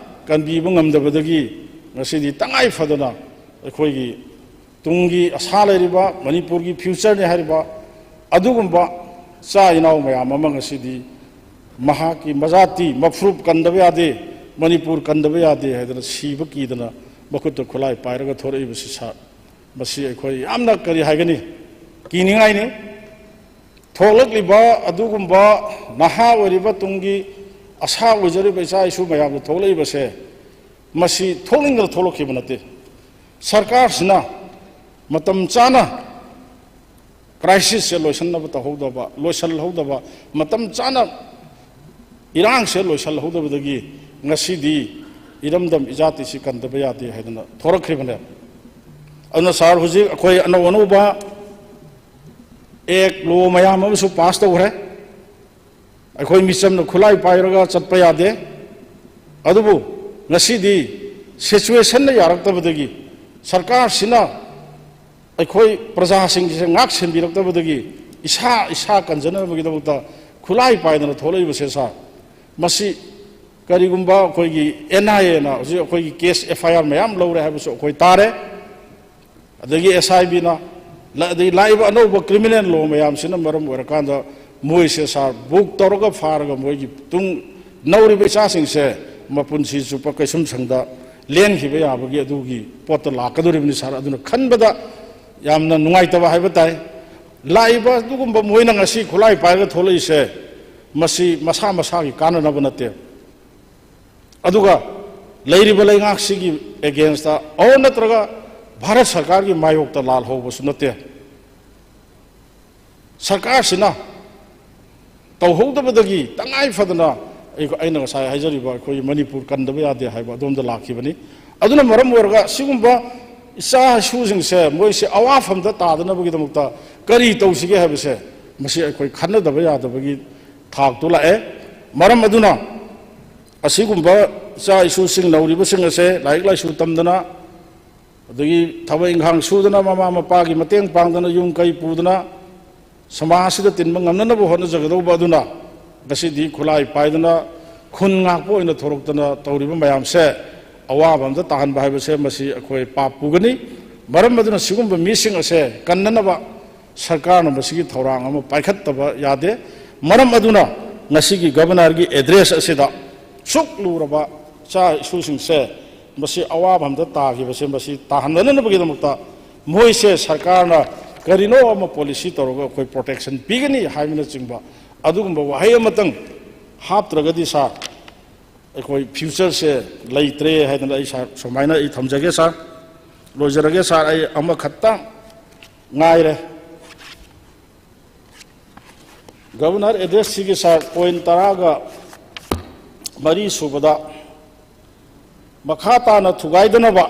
ꯀꯟꯕꯤꯕ ꯉꯝꯗꯕꯗꯒꯤ ꯉꯁꯤꯗꯤ ꯇꯉꯥꯏ ꯐꯗꯅ ꯑꯩꯈꯣꯏꯒꯤ ꯇꯨꯡꯒꯤ ꯑꯁꯥ ꯂꯩꯔꯤꯕ ꯃꯅꯤꯄꯨꯔꯒꯤ futureꯅꯤ ꯍꯥꯏꯔꯤꯕ ꯑꯗꯨꯒꯨꯝꯕ ꯏꯆꯥ ꯏꯅꯥꯎ ꯃꯌꯥꯝ ꯑꯃ ꯉꯁꯤꯗꯤ ꯃꯍꯥꯛꯀꯤ ꯃꯖꯥꯇꯤ, ꯃꯐꯨꯔꯨꯞ ꯀꯟꯗꯕ ꯌꯥꯗꯦ, ꯃꯅꯤꯄꯨꯔ ꯀꯟꯗꯕ ꯌꯥꯗꯦ ꯍꯥꯏꯗꯅ ꯁꯤꯕ ꯀꯤꯗꯅ ꯃꯈꯨꯠꯇ ꯈꯨꯠꯂꯥꯏ ꯄꯥꯏꯔꯒ ꯊꯣꯔꯛꯏꯕꯁꯤ, ꯁꯥꯔ, ꯃꯁꯤ ꯑꯩꯈꯣꯏ ꯌꯥꯝꯅ, ꯀꯔꯤ ꯍꯥꯏꯒꯅꯤ, ꯀꯤꯅꯤꯡꯉꯥꯏꯅꯤ꯫ ꯊꯣꯛꯂꯛꯂꯤꯕ ꯑꯗꯨꯒꯨꯝꯕ ꯅꯍꯥ ꯑꯣꯏꯔꯤꯕ ꯇꯨꯡꯒꯤ ꯑꯁꯥ ꯑꯣꯏꯖꯔꯤꯕ ꯏꯆꯥ ꯏꯁꯨ ꯃꯌꯥꯝꯗ ꯊꯣꯛꯂꯛꯏꯕꯁꯦ, ꯃꯁꯤ ꯊꯣꯛꯅꯤꯡꯗꯅ ꯊꯣꯛꯂꯛꯈꯤꯕ ꯅꯠꯇꯦ꯫ ꯁꯔꯀꯥꯔꯁꯤꯅ ꯃꯇꯝ ꯆꯥꯅ crisis ꯁꯦ ꯂꯣꯏꯁꯤꯟꯅꯕ ꯇꯧꯍꯧꯗꯕ, ꯂꯣꯏꯁꯤꯜꯍꯧꯗꯕ, ꯃꯇꯝ ꯆꯥꯅ ꯏꯔꯥꯡꯁꯦ ꯂꯣꯏꯁꯤꯜꯍꯧꯗꯕꯗꯒꯤ ꯉꯁꯤꯗꯤ ꯏꯔꯝꯗꯝ ꯏꯖꯥꯇꯤꯁꯤ ꯀꯟꯗꯕ ꯌꯥꯗꯦ ꯍꯥꯏꯗꯅ ꯊꯣꯔꯛꯈ꯭ꯔꯤꯕꯅꯦ꯫ ꯑꯗꯨꯅ ꯁꯥꯔ, ꯍꯧꯖꯤꯛ ꯑꯩꯈꯣꯏ ꯑꯅꯧ ꯑꯅꯧꯕ act, law ꯃꯌꯥꯝ ꯑꯃꯁꯨ pass ꯇꯧꯈ꯭ꯔꯦ꯫ ꯑꯩꯈꯣꯏ ꯃꯤꯆꯝꯅ ꯈꯨꯠꯂꯥꯏ ꯄꯥꯏꯔꯒ ꯆꯠꯄ ꯌꯥꯗꯦ꯫ ꯑꯗꯨꯕꯨ ꯉꯁꯤꯗꯤ situation ꯅ ꯌꯥꯔꯛꯇꯕꯗꯒꯤ, ꯁꯔꯀꯥꯔꯁꯤꯅ ꯑꯩꯈꯣꯏ ꯄ꯭ꯔꯖꯥꯁꯤꯡꯁꯦ ꯉꯥꯛ ꯁꯦꯟꯕꯤꯔꯛꯇꯕꯗꯒꯤ ꯏꯁꯥ ꯏꯁꯥ ꯀꯟꯖꯅꯕꯒꯤꯗꯃꯛꯇ ꯈꯨꯠꯂꯥꯏ ꯄꯥꯏꯗꯅ ꯊꯣꯛꯂꯛꯏꯕꯁꯦ ꯁꯥꯔ, ꯃꯁꯤ ꯀꯔꯤꯒꯨꯝꯕ ꯑꯩꯈꯣꯏꯒꯤ N I A ꯅ ꯍꯧꯖꯤꯛ ꯑꯩꯈꯣꯏꯒꯤ case F I R ꯃꯌꯥꯝ ꯂꯧꯔꯦ ꯍꯥꯏꯕꯁꯨ ꯑꯩꯈꯣꯏ ꯇꯥꯔꯦ꯫ ꯑꯗꯒꯤ S I B ꯅ, ꯂ-, ꯑꯗꯒꯤ ꯂꯥꯛꯏꯕ ꯑꯅꯧꯕ criminal law ꯃꯌꯥꯝꯁꯤꯅ ꯃꯔꯝ ꯑꯣꯏꯔꯀꯥꯟꯗ ꯃꯣꯏꯁꯦ ꯁꯥꯔ, book ꯇꯧꯔꯒ ꯐꯥꯔꯒ ꯃꯣꯏꯒꯤ ꯇꯨꯡ ꯅꯧꯔꯤꯕ ꯏꯆꯥꯁꯤꯡꯁꯦ ꯃꯄꯨꯟꯁꯤ ꯆꯨꯞꯄ ꯀꯩꯁꯨꯝꯁꯪꯗ ꯂꯦꯟꯈꯤꯕ ꯌꯥꯕꯒꯤ ꯑꯗꯨꯒꯤ ꯄꯣꯠꯇ ꯂꯥꯛꯀꯗꯧꯔꯤꯕꯅꯤ ꯁꯥꯔ꯫ ꯑꯗꯨꯅ ꯈꯟꯕꯗ ꯌꯥꯝꯅ ꯅꯨꯡꯉꯥꯏꯇꯕ ꯍꯥꯏꯕ ꯇꯥꯏ꯫ ꯂꯥꯛꯏꯕ ꯑꯗꯨꯒꯨꯝꯕ ꯃꯣꯏꯅ ꯉꯁꯤ ꯈꯨꯠꯂꯥꯏ ꯄꯥꯏꯔꯒ ꯊꯣꯛꯂꯛꯏꯁꯦ, ꯃꯁꯤ ꯃꯁꯥ ꯃꯁꯥꯒꯤ ꯀꯥꯟꯅꯅꯕ ꯅꯠꯇꯦ꯫ ꯑꯗꯨꯒ ꯂꯩꯔꯤꯕ ꯂꯩꯉꯥꯛꯁꯤꯒꯤ against ꯇ ꯑꯣꯔ ꯅꯠꯇ꯭ꯔꯒ ꯚꯥꯔꯠ ꯁꯔꯀꯥꯔꯒꯤ ꯃꯥꯌꯣꯛꯇ ꯂꯥꯜꯍꯧꯕꯁꯨ ꯅꯠꯇꯦ꯫ ꯁꯔꯀꯥꯔꯁꯤꯅ ꯇꯧꯍꯧꯗꯕꯗꯒꯤ ꯇꯉꯥꯏ ꯐꯗꯅ ꯑꯩ-, ꯑꯩꯅ ꯉꯁꯥꯏ ꯍꯥꯏꯖꯔꯤꯕ ꯑꯩꯈꯣꯏ ꯃꯅꯤꯄꯨꯔ ꯀꯟꯗꯕ ꯌꯥꯗꯦ ꯍꯥꯏꯕ ꯑꯗꯣꯝꯗ ꯂꯥꯛꯈꯤꯕꯅꯤ꯫ ꯑꯗꯨꯅ ꯃꯔꯝ ꯑꯣꯏꯔꯒ ꯁꯤꯒꯨꯝꯕ ꯏꯆꯥ ꯏꯁꯨꯁꯤꯡꯁꯦ ꯃꯣꯏꯁꯦ ꯑꯋꯥꯐꯝꯗ ꯇꯥꯗꯅꯕꯒꯤꯗꯃꯛꯇ ꯀꯔꯤ ꯇꯧꯁꯤꯒꯦ ꯍꯥꯏꯕꯁꯦ ꯃꯁꯤ ꯑꯩꯈꯣꯏ ꯈꯟꯅꯗꯕ ꯌꯥꯗꯕꯒꯤ ꯊꯥꯛꯇꯨ ꯂꯥꯛꯑꯦ꯫ ꯃꯔꯝ ꯑꯗꯨꯅ ꯑꯁꯤꯒꯨꯝꯕ ꯏꯆꯥ ꯏꯁꯨꯁꯤꯡ ꯅꯧꯔꯤꯕꯁꯤꯡ ꯑꯁꯦ ꯂꯥꯏꯔꯤꯛ ꯂꯥꯏꯁꯨ ꯇꯝꯗꯅ, ꯑꯗꯒꯤ ꯊꯕꯛ ꯏꯪꯈꯥꯡ ꯁꯨꯗꯅ, ꯃꯃꯥ ꯃꯄꯥꯒꯤ ꯃꯇꯦꯡ ꯄꯥꯡꯗꯅ, ꯌꯨꯝ ꯀꯩ ꯄꯨꯗꯅ, ꯁꯃꯥꯖꯁꯤꯗ ꯇꯤꯟꯕ ꯉꯝꯅꯅꯕ ꯍꯣꯠꯅꯖꯒꯗꯧꯕ ꯑꯗꯨꯅ ꯉꯁꯤꯗꯤ ꯈꯨꯠꯂꯥꯏ ꯄꯥꯏꯗꯅ ꯈꯨꯟ ꯉꯥꯛꯄ ꯑꯣꯏꯅ ꯊꯣꯔꯛꯇꯅ ꯇꯧꯔꯤꯕ ꯃꯌꯥꯝꯁꯦ ꯑꯋꯥꯕ ꯑꯝꯗ ꯇꯥꯍꯟꯕ ꯍꯥꯏꯕꯁꯦ ꯃꯁꯤ ꯑꯩꯈꯣꯏ ꯄꯥꯞ ꯄꯨꯒꯅꯤ꯫ ꯃꯔꯝ ꯑꯗꯨꯅ ꯁꯤꯒꯨꯝꯕ ꯃꯤꯁꯤꯡ ꯑꯁꯦ ꯀꯟꯅꯅꯕ ꯁꯔꯀꯥꯔꯅ ꯃꯁꯤꯒꯤ ꯊꯧꯔꯥꯡ ꯑꯃ ꯄꯥꯏꯈꯠꯇꯕ ꯌꯥꯗꯦ꯫ ꯃꯔꯝ ꯑꯗꯨꯅ ꯉꯁꯤꯒꯤ Governor ꯒꯤ address ꯑꯁꯤꯗ ꯁꯨꯛ ꯂꯨꯔꯕ ꯏꯆꯥ ꯏꯁꯨꯁꯤꯡꯁꯦ ꯃꯁꯤ ꯑꯋꯥꯕ ꯑꯝꯗ ꯇꯥꯈꯤꯕꯁꯦ ꯃꯁꯤ ꯇꯥꯍꯟꯗꯅꯕꯒꯤꯗꯃꯛꯇ ꯃꯣꯏꯁꯦ ꯁꯔꯀꯥꯔꯅ ꯀꯔꯤꯅꯣ ꯑꯃ ꯄꯣꯂꯤꯁꯤ ꯇꯧꯔꯒ ꯑꯩꯈꯣꯏ ꯄ꯭ꯔꯣꯇꯦꯛꯁꯟ ꯄꯤꯒꯅꯤ ꯍꯥꯏꯕꯅꯆꯤꯡꯕ ꯑꯗꯨꯒꯨꯝꯕ ꯋꯥꯍꯩ ꯑꯃꯇꯪ ꯍꯥꯞꯇ꯭ꯔꯒꯗꯤ ꯁꯥꯔ, ꯑꯩꯈꯣꯏ ꯐ꯭ꯌꯨꯆꯔꯁꯦ ꯂꯩꯇ꯭ꯔꯦ ꯍꯥꯏꯗꯅ ꯑꯩ ꯁꯥꯔ ꯁꯨꯃꯥꯏꯅ ꯑꯩ ꯊꯝꯖꯒꯦ ꯁꯥꯔ꯫ ꯂꯣꯏꯖꯔꯒꯦ ꯁꯥꯔ, ꯑꯩ ꯑꯃꯈꯛꯇꯪ ꯉꯥꯏꯔꯦ꯫ ꯒꯕꯔꯅꯔ ꯑꯦꯗ꯭ꯔꯦꯁꯁꯤꯒꯤ ꯁꯥꯔ, ꯄꯣꯏꯟ ꯇꯔꯥꯒ ꯃꯔꯤ ꯁꯨꯕꯗ, ꯃꯈꯥ ꯇꯥꯅ ꯊꯨꯒꯥꯏꯗꯅꯕ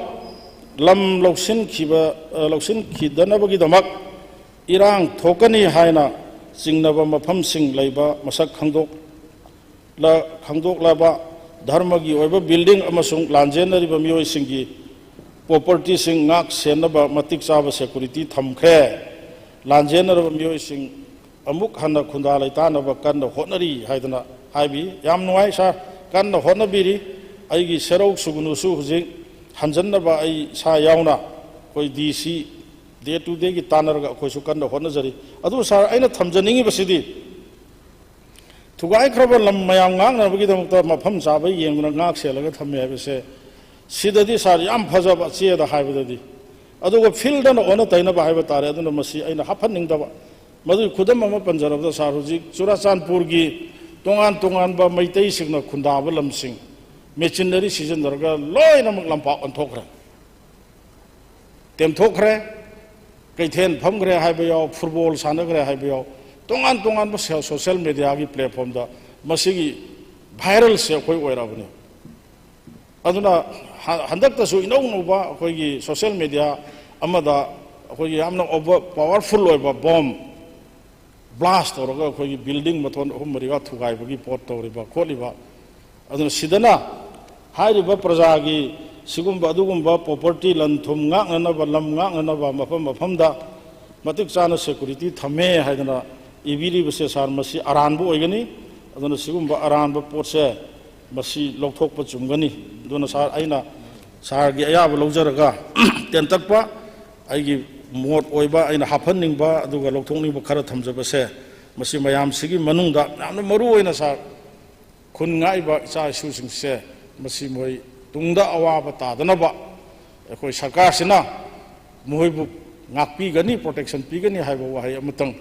ꯂꯝ ꯂꯧꯁꯤꯟꯈꯤꯕ, ꯑ, ꯂꯧꯁꯤꯟꯈꯤꯗꯅꯕꯒꯤꯗꯃꯛ ꯏꯔꯥꯡ ꯊꯣꯛꯀꯅꯤ ꯍꯥꯏꯅ ꯆꯤꯡꯅꯕ ꯃꯐꯝꯁꯤꯡ ꯂꯩꯕ ꯃꯁꯛ ꯈꯪꯗꯣꯛ-, ꯂ-, ꯈꯪꯗꯣꯛꯂꯕ ꯙꯔꯃꯒꯤ ꯑꯣꯏꯕ ꯕꯤꯜꯗꯤꯡ ꯑꯃꯁꯨꯡ ꯂꯥꯟꯖꯦꯟꯅꯔꯤꯕ ꯃꯤꯑꯣꯏꯁꯤꯡꯒꯤ ꯄ꯭ꯔꯣꯄꯔꯇꯤꯁꯤꯡ ꯉꯥꯛ ꯁꯦꯟꯅꯕ ꯃꯇꯤꯛ ꯆꯥꯕ ꯁꯦꯀꯨꯔꯤꯇꯤ ꯊꯝꯈ꯭ꯔꯦ꯫ ꯂꯥꯟꯖꯦꯟꯅꯔꯕ ꯃꯤꯑꯣꯏꯁꯤꯡ ꯑꯃꯨꯛ ꯍꯟꯅ ꯈꯨꯟꯗꯥ ꯂꯩꯇꯥꯅꯕ ꯀꯟꯅ ꯍꯣꯠꯅꯔꯤ ꯍꯥꯏꯗꯅ ꯍꯥꯏꯕꯤ꯫ ꯌꯥꯝ ꯅꯨꯡꯉꯥꯏ ꯁꯥꯔ, ꯀꯟꯅ ꯍꯣꯠꯅꯕꯤꯔꯤ꯫ ꯑꯩꯒꯤ ꯁꯦꯔꯧ ꯁꯨꯒꯨꯅꯨꯁꯨ ꯍꯧꯖꯤꯛ ꯍꯟꯖꯟꯅꯕ ꯑꯩ ꯏꯁꯥ ꯌꯥꯎꯅ ꯑꯩꯈꯣꯏ ꯗꯤ ꯁꯤ ꯗꯦ ꯇꯨ ꯗꯦꯒꯤ ꯇꯥꯟꯅꯔꯒ ꯑꯩꯈꯣꯏꯁꯨ ꯀꯟꯅ ꯍꯣꯠꯅꯖꯔꯤ꯫ ꯑꯗꯨ ꯁꯥꯔ, ꯑꯩꯅ ꯊꯝꯖꯅꯤꯡꯉꯤꯕꯁꯤꯗꯤ ꯊꯨꯒꯥꯏꯈ꯭ꯔꯕ ꯂꯝ ꯃꯌꯥꯝ ꯉꯥꯛꯅꯕꯒꯤꯗꯃꯛꯇ ꯃꯐꯝ ꯆꯥꯕ ꯌꯦꯡꯗꯨꯅ ꯉꯥꯛ ꯁꯦꯜꯂꯒ ꯊꯝꯃꯦ ꯍꯥꯏꯕꯁꯦ, ꯁꯤꯗꯗꯤ ꯁꯥꯔ ꯌꯥꯝ ꯐꯖꯕ ꯆꯦꯗ ꯍꯥꯏꯕꯗꯗꯤ, ꯑꯗꯨꯒ ꯐꯤꯜꯗꯅ ꯑꯣꯟꯅ ꯇꯩꯅꯕ ꯍꯥꯏꯕ ꯇꯥꯔꯦ꯫ ꯑꯗꯨꯅ ꯃꯁꯤ ꯑꯩꯅ ꯍꯥꯞꯍꯟꯅꯤꯡꯗꯕ꯫ ꯃꯗꯨꯒꯤ ꯈꯨꯗꯝ ꯑꯃ ꯄꯟꯖꯔꯕꯗ ꯁꯥꯔ, ꯍꯧꯖꯤꯛ ꯆꯨꯔꯥꯆꯥꯟꯄꯨꯔꯒꯤ ꯇꯣꯉꯥꯟ ꯇꯣꯉꯥꯟꯕ ꯃꯩꯇꯩꯁꯤꯡꯅ ꯈꯨꯟꯗꯥꯕ ꯂꯝꯁꯤꯡ ꯃꯦꯆꯤꯟꯅꯔꯤ ꯁꯤꯖꯤꯟꯅꯔꯒ ꯂꯣꯏꯅꯃꯛ ꯂꯝꯄꯥꯛ ꯑꯣꯟꯊꯣꯛꯈ꯭ꯔꯦ, ꯇꯦꯝꯊꯣꯛꯈ꯭ꯔꯦ, ꯀꯩꯊꯦꯜ ꯐꯝꯈ꯭ꯔꯦ ꯍꯥꯏꯕ ꯌꯥꯎ, ꯐꯨꯠꯕꯣꯜ ꯁꯥꯟꯅꯈ꯭ꯔꯦ ꯍꯥꯏꯕ ꯌꯥꯎ, ꯇꯣꯉꯥꯟ ꯇꯣꯉꯥꯟꯕ ꯁꯦ-, ꯁꯣꯁꯦꯜ ꯃꯦꯗꯤꯌꯥꯒꯤ ꯄ꯭ꯂꯦꯠꯐꯣꯝꯗ ꯃꯁꯤꯒꯤ ꯚꯥꯏꯔꯦꯜꯁꯦ ꯑꯩꯈꯣꯏ ꯑꯣꯏꯔꯛꯑꯕꯅꯤ꯫ ꯑꯗꯨꯅ ꯍ-, ꯍꯟꯗꯛꯇꯁꯨ ꯏꯅꯧ ꯅꯧꯕ ꯑꯩꯈꯣꯏꯒꯤ ꯁꯣꯁꯦꯜ ꯃꯦꯗꯤꯌꯥ ꯑꯃꯗ ꯑꯩꯈꯣꯏꯒꯤ ꯌꯥꯝꯅ ꯑꯣꯚꯔ ꯄꯥꯋꯔꯐꯨꯜ ꯑꯣꯏꯕ ꯕꯣꯝ ꯕ꯭ꯂꯥꯁ ꯇꯧꯔꯒ ꯑꯩꯈꯣꯏꯒꯤ ꯕꯤꯜꯗꯤꯡ ꯃꯊꯣꯟ ꯑꯍꯨꯝ ꯃꯔꯤꯒ ꯊꯨꯒꯥꯏꯕꯒꯤ ꯄꯣꯠ ꯇꯧꯔꯤꯕ ꯈꯣꯠꯂꯤꯕ꯫ ꯑꯗꯨꯅ ꯁꯤꯗꯅ ꯍꯥꯏꯔꯤꯕ ꯄ꯭ꯔꯖꯥꯒꯤ ꯁꯤꯒꯨꯝꯕ ꯑꯗꯨꯒꯨꯝꯕ ꯄ꯭ꯔꯣꯄꯔꯇꯤ, ꯂꯟ ꯊꯨꯝ ꯉꯥꯛꯅꯅꯕ, ꯂꯝ ꯉꯥꯛꯅꯅꯕ ꯃꯐꯝ ꯃꯐꯝꯗ ꯃꯇꯤꯛ ꯆꯥꯅ ꯁꯦꯀꯨꯔꯤꯇꯤ ꯊꯝꯃꯦ ꯍꯥꯏꯗꯅ ꯏꯕꯤꯔꯤꯕꯁꯦ ꯁꯥꯔ, ꯃꯁꯤ ꯑꯔꯥꯟꯕ ꯑꯣꯏꯒꯅꯤ꯫ ꯑꯗꯨꯅ ꯁꯤꯒꯨꯝꯕ ꯑꯔꯥꯟꯕ ꯄꯣꯠꯁꯦ ꯃꯁꯤ ꯂꯧꯊꯣꯛꯄ ꯆꯨꯝꯒꯅꯤ꯫ ꯑꯗꯨꯅ ꯁꯥꯔ, ꯑꯩꯅ ꯁꯥꯔꯒꯤ ꯑꯌꯥꯕ ꯂꯧꯖꯔꯒ ꯇꯦꯟꯇꯛꯄ ꯑꯩꯒꯤ ꯃꯣꯠ ꯑꯣꯏꯕ, ꯑꯩꯅ ꯍꯥꯞꯍꯟꯅꯤꯡꯕ ꯑꯗꯨꯒ ꯂꯧꯊꯣꯛꯅꯤꯡꯕ ꯈꯔ ꯊꯝꯖꯕꯁꯦ, ꯃꯁꯤ ꯃꯌꯥꯝꯁꯤꯒꯤ ꯃꯅꯨꯡꯗ ꯌꯥꯝꯅ ꯃꯔꯨ ꯑꯣꯏꯅ ꯁꯥꯔ, ꯈꯨꯟ ꯉꯥꯛꯏꯕ ꯏꯆꯥ ꯏꯁꯨꯁꯤꯡꯁꯦ ꯃꯁꯤ ꯃꯣꯏ ꯇꯨꯡꯗ ꯑꯋꯥꯕ ꯇꯥꯗꯅꯕ ꯑꯩꯈꯣꯏ ꯁꯔꯀꯥꯔꯁꯤꯅ ꯃꯈꯣꯏꯕꯨ ꯉꯥꯛꯄꯤꯒꯅꯤ, ꯄ꯭ꯔꯣꯇꯦꯛꯁꯟ ꯄꯤꯒꯅꯤ ꯍꯥꯏꯕ ꯋꯥꯍꯩ ꯑꯃꯇꯪ,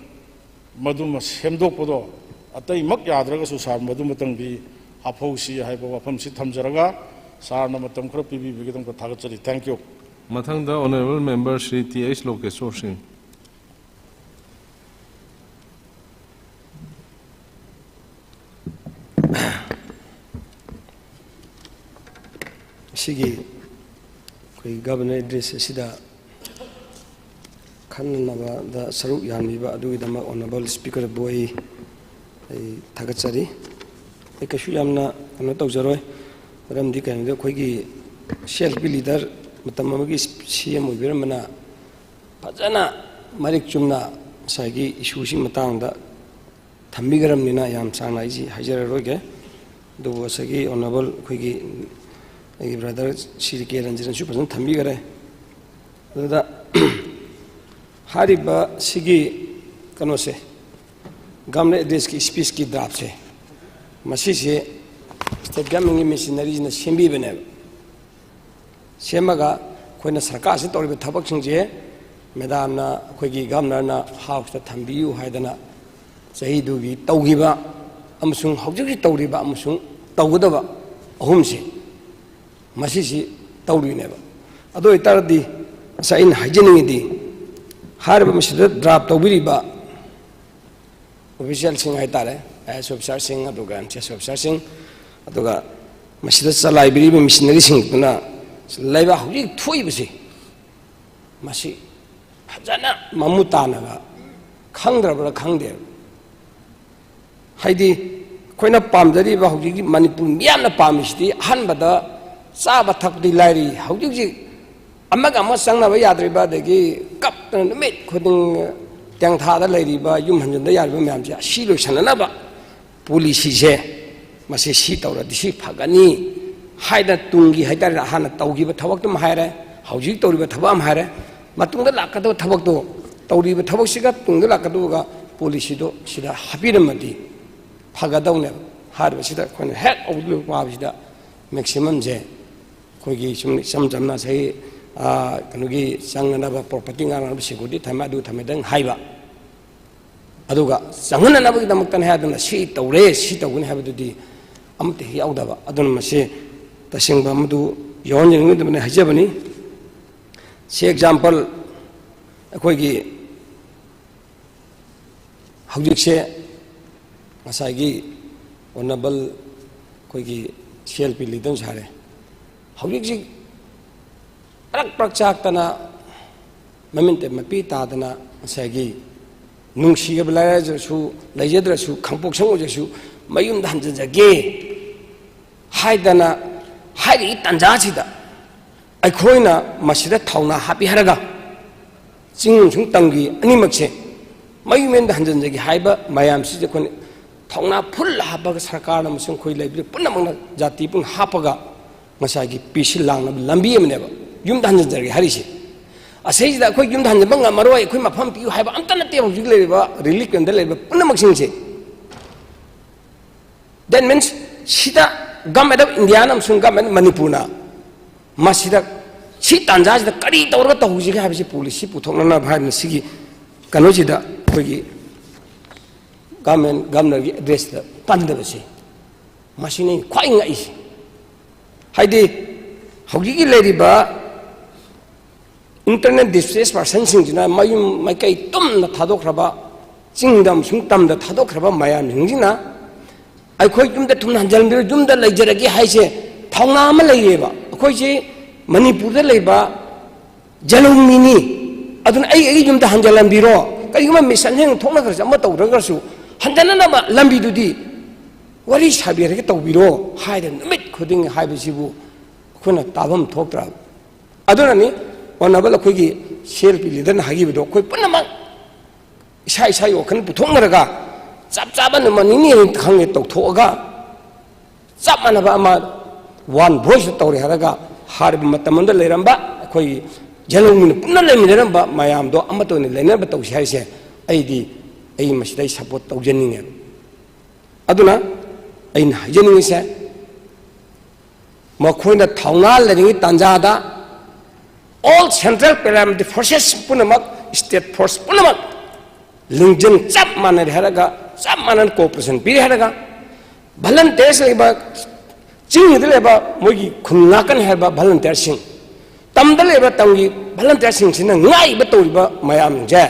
ꯃꯗꯨꯃ ꯁꯦꯝꯗꯣꯛꯄꯗꯣ ꯑꯇꯩꯃꯛ ꯌꯥꯗ꯭ꯔꯒꯁꯨ ꯁꯥꯔ ꯃꯗꯨꯃꯇꯪꯗꯤ ꯍꯥꯞꯍꯧꯁꯤ ꯍꯥꯏꯕ ꯋꯥꯐꯝꯁꯤ ꯊꯝꯖꯔꯒ, ꯁꯥꯔꯅ ꯃꯇꯝ ꯈꯔ ꯄꯤꯕꯤꯕꯒꯤꯗꯃꯛꯇ ꯊꯥꯒꯠꯆꯔꯤ꯫ Thank you꯫ ꯃꯊꯪꯗ honourable member Shri T H Lokeshwar Singh. ꯑꯁꯤꯒꯤ ꯑꯩꯈꯣꯏ ꯒꯕꯔꯅꯔ ꯑꯦꯗ꯭ꯔꯦꯁ ꯑꯁꯤꯗ ꯈꯟꯅꯅꯕꯗ ꯁꯔꯨꯛ ꯌꯥꯍꯟꯕꯤꯕ ꯑꯗꯨꯒꯤꯗꯃꯛ ꯑꯣꯅꯔꯦꯕꯜ ꯁ꯭ꯄꯤꯀꯔꯕꯨ ꯑꯩ, ꯑꯩ ꯊꯥꯒꯠꯆꯔꯤ꯫ ꯑꯩ ꯀꯩꯁꯨ ꯌꯥꯝꯅ ꯀꯩꯅꯣ ꯇꯧꯖꯔꯣꯏ, ꯃꯔꯝꯗꯤ ꯀꯩꯅꯣꯗ ꯑꯩꯈꯣꯏꯒꯤ ꯁꯤ ꯑꯦꯜ ꯄꯤ ꯂꯤꯗꯔ ꯃꯇꯝ ꯑꯃꯒꯤ ꯁꯤ ꯑꯦꯝ ꯑꯣꯏꯕꯤꯔꯝꯕꯅ ꯐꯖꯅ ꯃꯔꯤꯛ ꯆꯨꯝꯅ ꯉꯁꯥꯏꯒꯤ ꯏꯁꯨꯁꯤ ꯃꯇꯥꯡꯗ ꯊꯝꯕꯤꯈ꯭ꯔꯕꯅꯤꯅ ꯌꯥꯝ ꯁꯥꯡꯅ ꯑꯩꯁꯤ ꯍꯥꯏꯖꯔꯔꯣꯏꯒꯦ꯫ ꯑꯗꯨꯕꯨ ꯉꯁꯥꯏꯒꯤ ꯑꯣꯅꯔꯦꯕꯜ ꯑꯩꯈꯣꯏꯒꯤ ꯑꯩꯒꯤ ꯕ꯭ꯔꯗꯔ ꯁ꯭ꯔꯤ ꯀꯦ ꯔꯟꯖꯟꯁꯨ ꯐꯖꯅ ꯊꯝꯕꯤꯈ꯭ꯔꯦ꯫ ꯑꯗꯨꯗ ꯍꯥꯏꯔꯤꯕ ꯁꯤꯒꯤ ꯀꯩꯅꯣꯁꯦ, ꯒꯕꯔꯅꯔ ꯑꯦꯗ꯭ꯔꯦꯁꯀꯤ ꯁ꯭ꯄꯤꯁꯀꯤ ꯗ꯭ꯔꯥꯐꯁꯦ, ꯃꯁꯤꯁꯦ ꯁ꯭ꯇꯦꯠ ꯒꯚꯔꯟꯃꯦꯟꯒꯤ ꯃꯦꯁꯤꯅꯔꯤꯁꯤꯅ ꯁꯦꯝꯕꯤꯕꯅꯦꯕ꯫ ꯁꯦꯝꯃꯒ ꯑꯩꯈꯣꯏꯅ ꯁꯔꯀꯥꯔꯁꯤ ꯇꯧꯔꯤꯕ ꯊꯕꯛꯁꯤꯡꯁꯦ ꯃꯦꯗꯥꯝꯅ, ꯑꯩꯈꯣꯏꯒꯤ ꯒꯚꯔꯅꯔꯅ ꯍꯥꯎꯁꯇ ꯊꯝꯕꯤꯌꯨ ꯍꯥꯏꯗꯅ ꯆꯍꯤꯗꯨꯒꯤ ꯇꯧꯈꯤꯕ ꯑꯃꯁꯨꯡ ꯍꯧꯖꯤꯛ ꯍꯧꯖꯤꯛ ꯇꯧꯔꯤꯕ ꯑꯃꯁꯨꯡ ꯇꯧꯒꯗꯕ ꯑꯍꯨꯝꯁꯤ, ꯃꯁꯤꯁꯤ ꯇꯧꯔꯤꯅꯦꯕ꯫ ꯑꯗꯨ ꯑꯣꯏꯇꯥꯔꯗꯤ ꯉꯁꯥꯏ ꯑꯩꯅ ꯍꯥꯏꯖꯅꯤꯡꯉꯤꯗꯤ, ꯍꯥꯏꯔꯤꯕ ꯃꯁꯤꯗ ꯗ꯭ꯔꯥꯐ ꯇꯧꯕꯤꯔꯤꯕ ꯑꯣꯐꯤꯁꯤꯌꯦꯜꯁꯤꯡ ꯍꯥꯏꯇꯥꯔꯦ, ꯑꯥꯏ ꯑꯦꯁ ꯑꯣꯐꯤꯁꯥꯔꯁꯤꯡ, ꯑꯗꯨꯒ ꯑꯦꯝ ꯁꯤ ꯑꯦꯁ ꯑꯣꯐꯤꯁꯥꯔꯁꯤꯡ, ꯑꯗꯨꯒ ꯃꯁꯤꯗ ꯆꯂꯥꯏꯕꯤꯔꯤꯕ ꯃꯤꯁꯅꯔꯤꯁꯤꯡꯗꯨꯅ ꯂꯩꯕꯥꯛ ꯍꯧꯖꯤꯛ ꯊꯣꯛꯏꯕꯁꯤ, ꯃꯁꯤ ꯐꯖꯅ ꯃꯃꯨꯠ ꯇꯥꯅꯒ ꯈꯪꯗ꯭ꯔꯕ꯭ꯔꯥ ꯈꯪꯗꯦ꯫ ꯍꯥꯏꯗꯤ, ꯑꯩꯈꯣꯏꯅ ꯄꯥꯝꯖꯔꯤꯕ ꯍꯧꯖꯤꯛꯀꯤ ꯃꯅꯤꯄꯨꯔ ꯃꯤꯌꯥꯝꯅ ꯄꯥꯝꯃꯤꯁꯤꯗꯤ, ꯑꯍꯥꯟꯕꯗ ꯆꯥꯕ ꯊꯛꯄꯗꯤ ꯂꯥꯏꯔꯤ, ꯍꯧꯖꯤꯛ ꯍꯧꯖꯤꯛ ꯑꯃꯒ ꯑꯃꯒ ꯆꯪꯅꯕ ꯌꯥꯗ꯭ꯔꯤꯕ, ꯑꯗꯒꯤ ꯀꯞꯇꯅ ꯅꯨꯃꯤꯠ ꯈꯨꯗꯤꯡ ꯇꯦꯡꯊꯥꯗ ꯂꯩꯔꯤꯕ, ꯌꯨꯝ ꯍꯟꯖꯤꯟꯗ ꯌꯥꯔꯤꯕ ꯃꯌꯥꯝꯁꯦ ꯑꯁꯤ ꯂꯣꯏꯁꯤꯟꯅꯅꯕ ꯄꯣꯂꯤꯁꯤꯁꯦ, ꯃꯁꯤ ꯁꯤ ꯇꯧꯔꯗꯤ ꯁꯤ ꯐꯒꯅꯤ ꯍꯥꯏꯗꯅ ꯇꯨꯡꯒꯤ ꯍꯥꯏꯇꯥꯔꯦ, ꯍꯥꯟꯅ ꯇꯧꯈꯤꯕ ꯊꯕꯛꯇꯨꯃ ꯍꯥꯏꯔꯦ, ꯍꯧꯖꯤꯛ ꯇꯧꯔꯤꯕ ꯊꯕꯛ ꯑꯃ ꯍꯥꯏꯔꯦ, ꯃꯇꯨꯡꯗ ꯂꯥꯛꯀꯗꯕ ꯊꯕꯛꯇꯣ, ꯇꯧꯔꯤꯕ ꯊꯕꯛꯁꯤꯒ ꯇꯨꯡꯗ ꯂꯥꯛꯀꯗꯕꯒ ꯄꯣꯂꯤꯁꯤꯗꯣ ꯁꯤꯗ ꯍꯥꯞꯄꯤꯔꯝꯃꯗꯤ ꯐꯒꯗꯧꯅꯦꯕ꯫ ꯍꯥꯏꯔꯤꯕꯁꯤꯗ ꯑꯩꯈꯣꯏꯅ ꯍꯦꯛ ꯍꯧꯕꯗꯒꯤ ꯄꯥꯕꯁꯤꯗ ꯃꯦꯛꯁꯤꯃꯝꯁꯦ ꯑꯩꯈꯣꯏꯒꯤ ꯁꯨꯝ ꯏꯆꯝ ꯆꯝꯅ ꯆꯍꯤ ꯀꯩꯅꯣꯒꯤ ꯆꯪꯅꯅꯕ, ꯄ꯭ꯔꯣꯄꯔꯇꯤ ꯉꯥꯡꯅꯅꯕ ꯁꯦꯀ꯭ꯌꯨꯔꯤꯇꯤ ꯊꯝꯃꯦ, ꯑꯗꯨ ꯊꯝꯃꯦꯗꯪ ꯍꯥꯏꯕ꯫ ꯑꯗꯨꯒ ꯆꯪꯍꯟꯅꯅꯕꯒꯤꯗꯃꯛꯇꯅꯤ ꯍꯥꯏꯗꯅ ꯁꯤ ꯇꯧꯔꯦ, ꯁꯤ ꯇꯧꯒꯅꯤ ꯍꯥꯏꯕꯗꯨꯗꯤ ꯑꯃꯠꯇ ꯍꯦꯛ ꯌꯥꯎꯗꯕ꯫ ꯑꯗꯨꯅ ꯃꯁꯤ ꯇꯁꯦꯡꯕ ꯑꯃꯗꯨ ꯌꯥꯎꯍꯟꯖꯅꯤꯡꯗꯕꯅꯤ ꯍꯥꯏꯖꯕꯅꯤ꯫ ꯁꯤ ꯑꯦꯛꯖꯥꯝꯄꯜ, ꯑꯩꯈꯣꯏꯒꯤ ꯍꯧꯖꯤꯛꯁꯦ ꯉꯁꯥꯏꯒꯤ ꯑꯣꯅꯔꯦꯕꯜ ꯑꯩꯈꯣꯏꯒꯤ ꯁꯤ ꯑꯦꯜ ꯄꯤ ꯂꯤꯗꯔꯁꯨ ꯍꯥꯏꯔꯦ, ꯍꯧꯖꯤꯛꯁꯤ ꯄ꯭ꯔꯛ ꯄ꯭ꯔꯛ ꯆꯥꯛꯇꯅ, ꯃꯃꯤꯠꯇ ꯃꯄꯤ ꯇꯥꯗꯅ, ꯉꯁꯥꯏꯒꯤ ꯅꯨꯡꯁꯤꯔꯕ ꯂꯥꯏꯔꯖ꯭ꯔꯁꯨ, ꯂꯩꯖꯗ꯭ꯔꯁꯨ, ꯈꯥꯡꯄꯣꯛꯁꯪ ꯑꯣꯏꯖꯔꯁꯨ ꯃꯌꯨꯝꯗ ꯍꯟꯖꯤꯟꯖꯒꯦ ꯍꯥꯏꯗꯅ ꯍꯥꯏꯔꯤꯕ ꯇꯥꯟꯖꯥꯁꯤꯗ ꯑꯩꯈꯣꯏꯅ ꯃꯁꯤꯗ ꯊꯧꯅꯥ ꯍꯥꯞꯄꯤ ꯍꯥꯏꯔꯒ, ꯆꯤꯡ ꯑꯃꯁꯨꯡ ꯇꯝꯒꯤ ꯑꯅꯤꯃꯛꯁꯦ ꯃꯌꯨꯝ ꯃꯌꯨꯝꯗ ꯍꯟꯖꯤꯟꯖꯒꯦ ꯍꯥꯏꯕ ꯃꯌꯥꯝꯁꯤꯗ ꯑꯩꯈꯣꯏꯅ ꯊꯧꯅꯥ ꯐꯨꯜ ꯍꯥꯞꯄꯒ, ꯁꯔꯀꯥꯔꯅ ꯑꯃꯁꯨꯡ ꯑꯩꯈꯣꯏ ꯂꯩꯕꯗ ꯄꯨꯝꯅꯃꯛꯅ, ꯖꯥꯇꯤ ꯄꯨꯝꯅ ꯍꯥꯞꯄꯒ ꯉꯁꯥꯏꯒꯤ ꯄꯤꯁꯤ ꯂꯥꯡꯅꯕ ꯂꯝꯕꯤ ꯑꯃꯅꯦꯕ꯫ ꯌꯨꯝꯗ ꯍꯟꯖꯤꯟꯖꯔꯒꯦ ꯍꯥꯏꯔꯤꯁꯦ, ꯑꯁꯤꯁꯤꯗ ꯑꯩꯈꯣꯏ ꯌꯨꯝꯗ ꯍꯟꯖꯤꯟꯕ ꯉꯝꯃꯔꯣꯏ, ꯑꯩꯈꯣꯏ ꯃꯐꯝ ꯄꯤꯌꯨ ꯍꯥꯏꯕ ꯑꯝꯇ ꯅꯠꯇꯦ꯫ ꯍꯧꯖꯤꯛ ꯂꯩꯔꯤꯕ ꯔꯤꯂꯤꯐ ꯀꯦꯝꯗ ꯂꯩꯔꯤꯕ ꯄꯨꯝꯅꯃꯛꯁꯤꯡꯁꯦ, that means, ꯁꯤꯗ Government of Indiaꯅ ꯑꯃꯁꯨꯡ Government of ꯃꯅꯤꯄꯨꯔꯅ ꯃꯁꯤꯗ, ꯁꯤ ꯇꯥꯟꯖꯥꯁꯤꯗ ꯀꯔꯤ ꯇꯧꯔꯒ ꯇꯧꯍꯧꯁꯤꯒꯦ ꯍꯥꯏꯕꯁꯤ ꯄꯣꯂꯤꯁꯤ ꯄꯨꯊꯣꯛꯅꯅꯕ ꯍꯥꯏꯗꯅ ꯁꯤꯒꯤ ꯀꯩꯅꯣꯁꯤꯗ ꯑꯩꯈꯣꯏꯒꯤ ꯒꯚꯔꯟꯃꯦꯟ, ꯒꯚꯔꯅꯔꯒꯤ ꯑꯦꯗ꯭ꯔꯦꯁꯇ ꯄꯟꯗꯕꯁꯦ, ꯃꯁꯤꯅꯤ ꯈ꯭ꯋꯥꯏ ꯉꯛꯏꯁꯦ꯫ ꯍꯥꯏꯗꯤ ꯍꯧꯖꯤꯛꯀꯤ ꯂꯩꯔꯤꯕ internally displaced personꯁꯤꯡꯁꯤꯅ ꯃꯌꯨꯝ ꯃꯥꯏꯀꯩ ꯇꯨꯝꯅ ꯊꯥꯗꯣꯛꯈ꯭ꯔꯕ, ꯆꯤꯡꯗ ꯑꯃꯁꯨꯡ ꯇꯝꯗ ꯊꯥꯗꯣꯛꯈ꯭ꯔꯕ ꯃꯌꯥꯝꯁꯤꯡꯁꯤꯅ ꯑꯩꯈꯣꯏ ꯌꯨꯝꯗ ꯊꯨꯅ ꯍꯟꯖꯤꯟꯕꯤꯔꯣ, ꯌꯨꯝꯗ ꯂꯩꯖꯔꯒꯦ ꯍꯥꯏꯁꯦ ꯊꯧꯅꯥ ꯑꯃ ꯂꯩꯌꯦꯕ꯫ ꯑꯩꯈꯣꯏꯁꯤ ꯃꯅꯤꯄꯨꯔꯗ ꯂꯩꯕ ꯖꯂꯧꯃꯤꯅꯤ, ꯑꯗꯨꯅ ꯑꯩ ꯑꯩꯒꯤ ꯌꯨꯝꯗ ꯍꯟꯖꯤꯜꯂꯝꯕꯤꯔꯣ, ꯀꯔꯤꯒꯨꯝꯕ ꯃꯤꯁꯟ ꯍꯦꯟꯅ ꯊꯣꯛꯅꯈ꯭ꯔꯁꯨ ꯑꯃ ꯇꯧꯗ꯭ꯔꯒꯁꯨ ꯍꯟꯖꯅꯅꯕ ꯂꯝꯕꯤꯗꯨꯗꯤ ꯋꯥꯔꯤ ꯁꯥꯕꯤꯔꯒ ꯇꯧꯕꯤꯔꯣ ꯍꯥꯏꯗꯅ ꯅꯨꯃꯤꯠ ꯈꯨꯗꯤꯡꯒꯤ ꯍꯥꯏꯕꯁꯤꯕꯨ ꯑꯩꯈꯣꯏꯅ ꯇꯥꯐꯝ ꯊꯣꯛꯇ꯭ꯔꯕ꯫ ꯑꯗꯨꯅꯅꯤ ꯑꯣꯅꯔꯦꯕꯜ ꯑꯩꯈꯣꯏꯒꯤ ꯁꯤ ꯑꯦꯜ ꯄꯤ ꯂꯤꯗꯔꯅ ꯍꯥꯏꯈꯤꯕꯗꯣ, ꯑꯩꯈꯣꯏ ꯄꯨꯝꯅꯃꯛ ꯏꯁꯥ ꯏꯁꯥꯒꯤ ꯋꯥꯈꯜ ꯄꯨꯊꯣꯛꯅꯔꯒ ꯆꯞ ꯆꯥꯕ ꯅꯨꯃꯤꯠ ꯅꯤꯅꯤ ꯈꯪꯗꯦ ꯇꯧꯊꯣꯛꯑꯒ ꯆꯞ ꯃꯥꯟꯅꯕ ꯑꯃ ꯋꯥꯟ ꯚꯣꯏꯁꯇ ꯇꯧꯔꯦ ꯍꯥꯏꯔꯒ ꯍꯥꯏꯔꯤꯕ ꯃꯇꯝ ꯑꯃꯗ ꯂꯩꯔꯝꯕ ꯑꯩꯈꯣꯏꯒꯤ ꯖꯂꯧꯃꯤꯅ ꯄꯨꯟꯅ ꯂꯩꯃꯤꯟꯅꯔꯝꯕ ꯃꯌꯥꯝꯗꯣ ꯑꯃꯠꯇ ꯑꯣꯏꯅ ꯂꯩꯅꯕ ꯇꯧꯁꯤ ꯍꯥꯏꯁꯦ ꯑꯩꯗꯤ, ꯑꯩ ꯃꯁꯤꯗ ꯑꯩ ꯁꯞꯄꯣꯔꯠ ꯇꯧꯖꯅꯤꯡꯉꯦꯕ꯫ ꯑꯗꯨꯅ ꯑꯩꯅ ꯍꯥꯏꯖꯅꯤꯡꯉꯤꯁꯦ, ꯃꯈꯣꯏꯅ ꯊꯧꯅꯥ ꯂꯩꯔꯤꯉꯩ ꯇꯥꯟꯖꯥꯗ All central paramilitary forces ꯄꯨꯝꯅꯃꯛ, state force ꯄꯨꯝꯅꯃꯛ ꯂꯤꯡꯖꯦꯜ ꯆꯞ ꯃꯥꯟꯅꯔꯦ ꯍꯥꯏꯔꯒ, ꯆꯞ ꯃꯥꯟꯅꯅ cooperation ꯄꯤꯔꯦ ꯍꯥꯏꯔꯒ, volunteers ꯂꯩꯕ, ꯆꯤꯡꯗ ꯂꯩꯕ ꯃꯣꯏꯒꯤ ꯈꯨꯟ ꯉꯥꯛꯀꯅꯤ ꯍꯥꯏꯕ volunteerꯁꯤꯡ, ꯇꯝꯗ ꯂꯩꯕ ꯇꯝꯒꯤ volunteerꯁꯤꯡꯁꯤꯅ ꯉꯥꯛꯏꯕ ꯇꯧꯔꯤꯕ ꯃꯌꯥꯝꯁꯦ,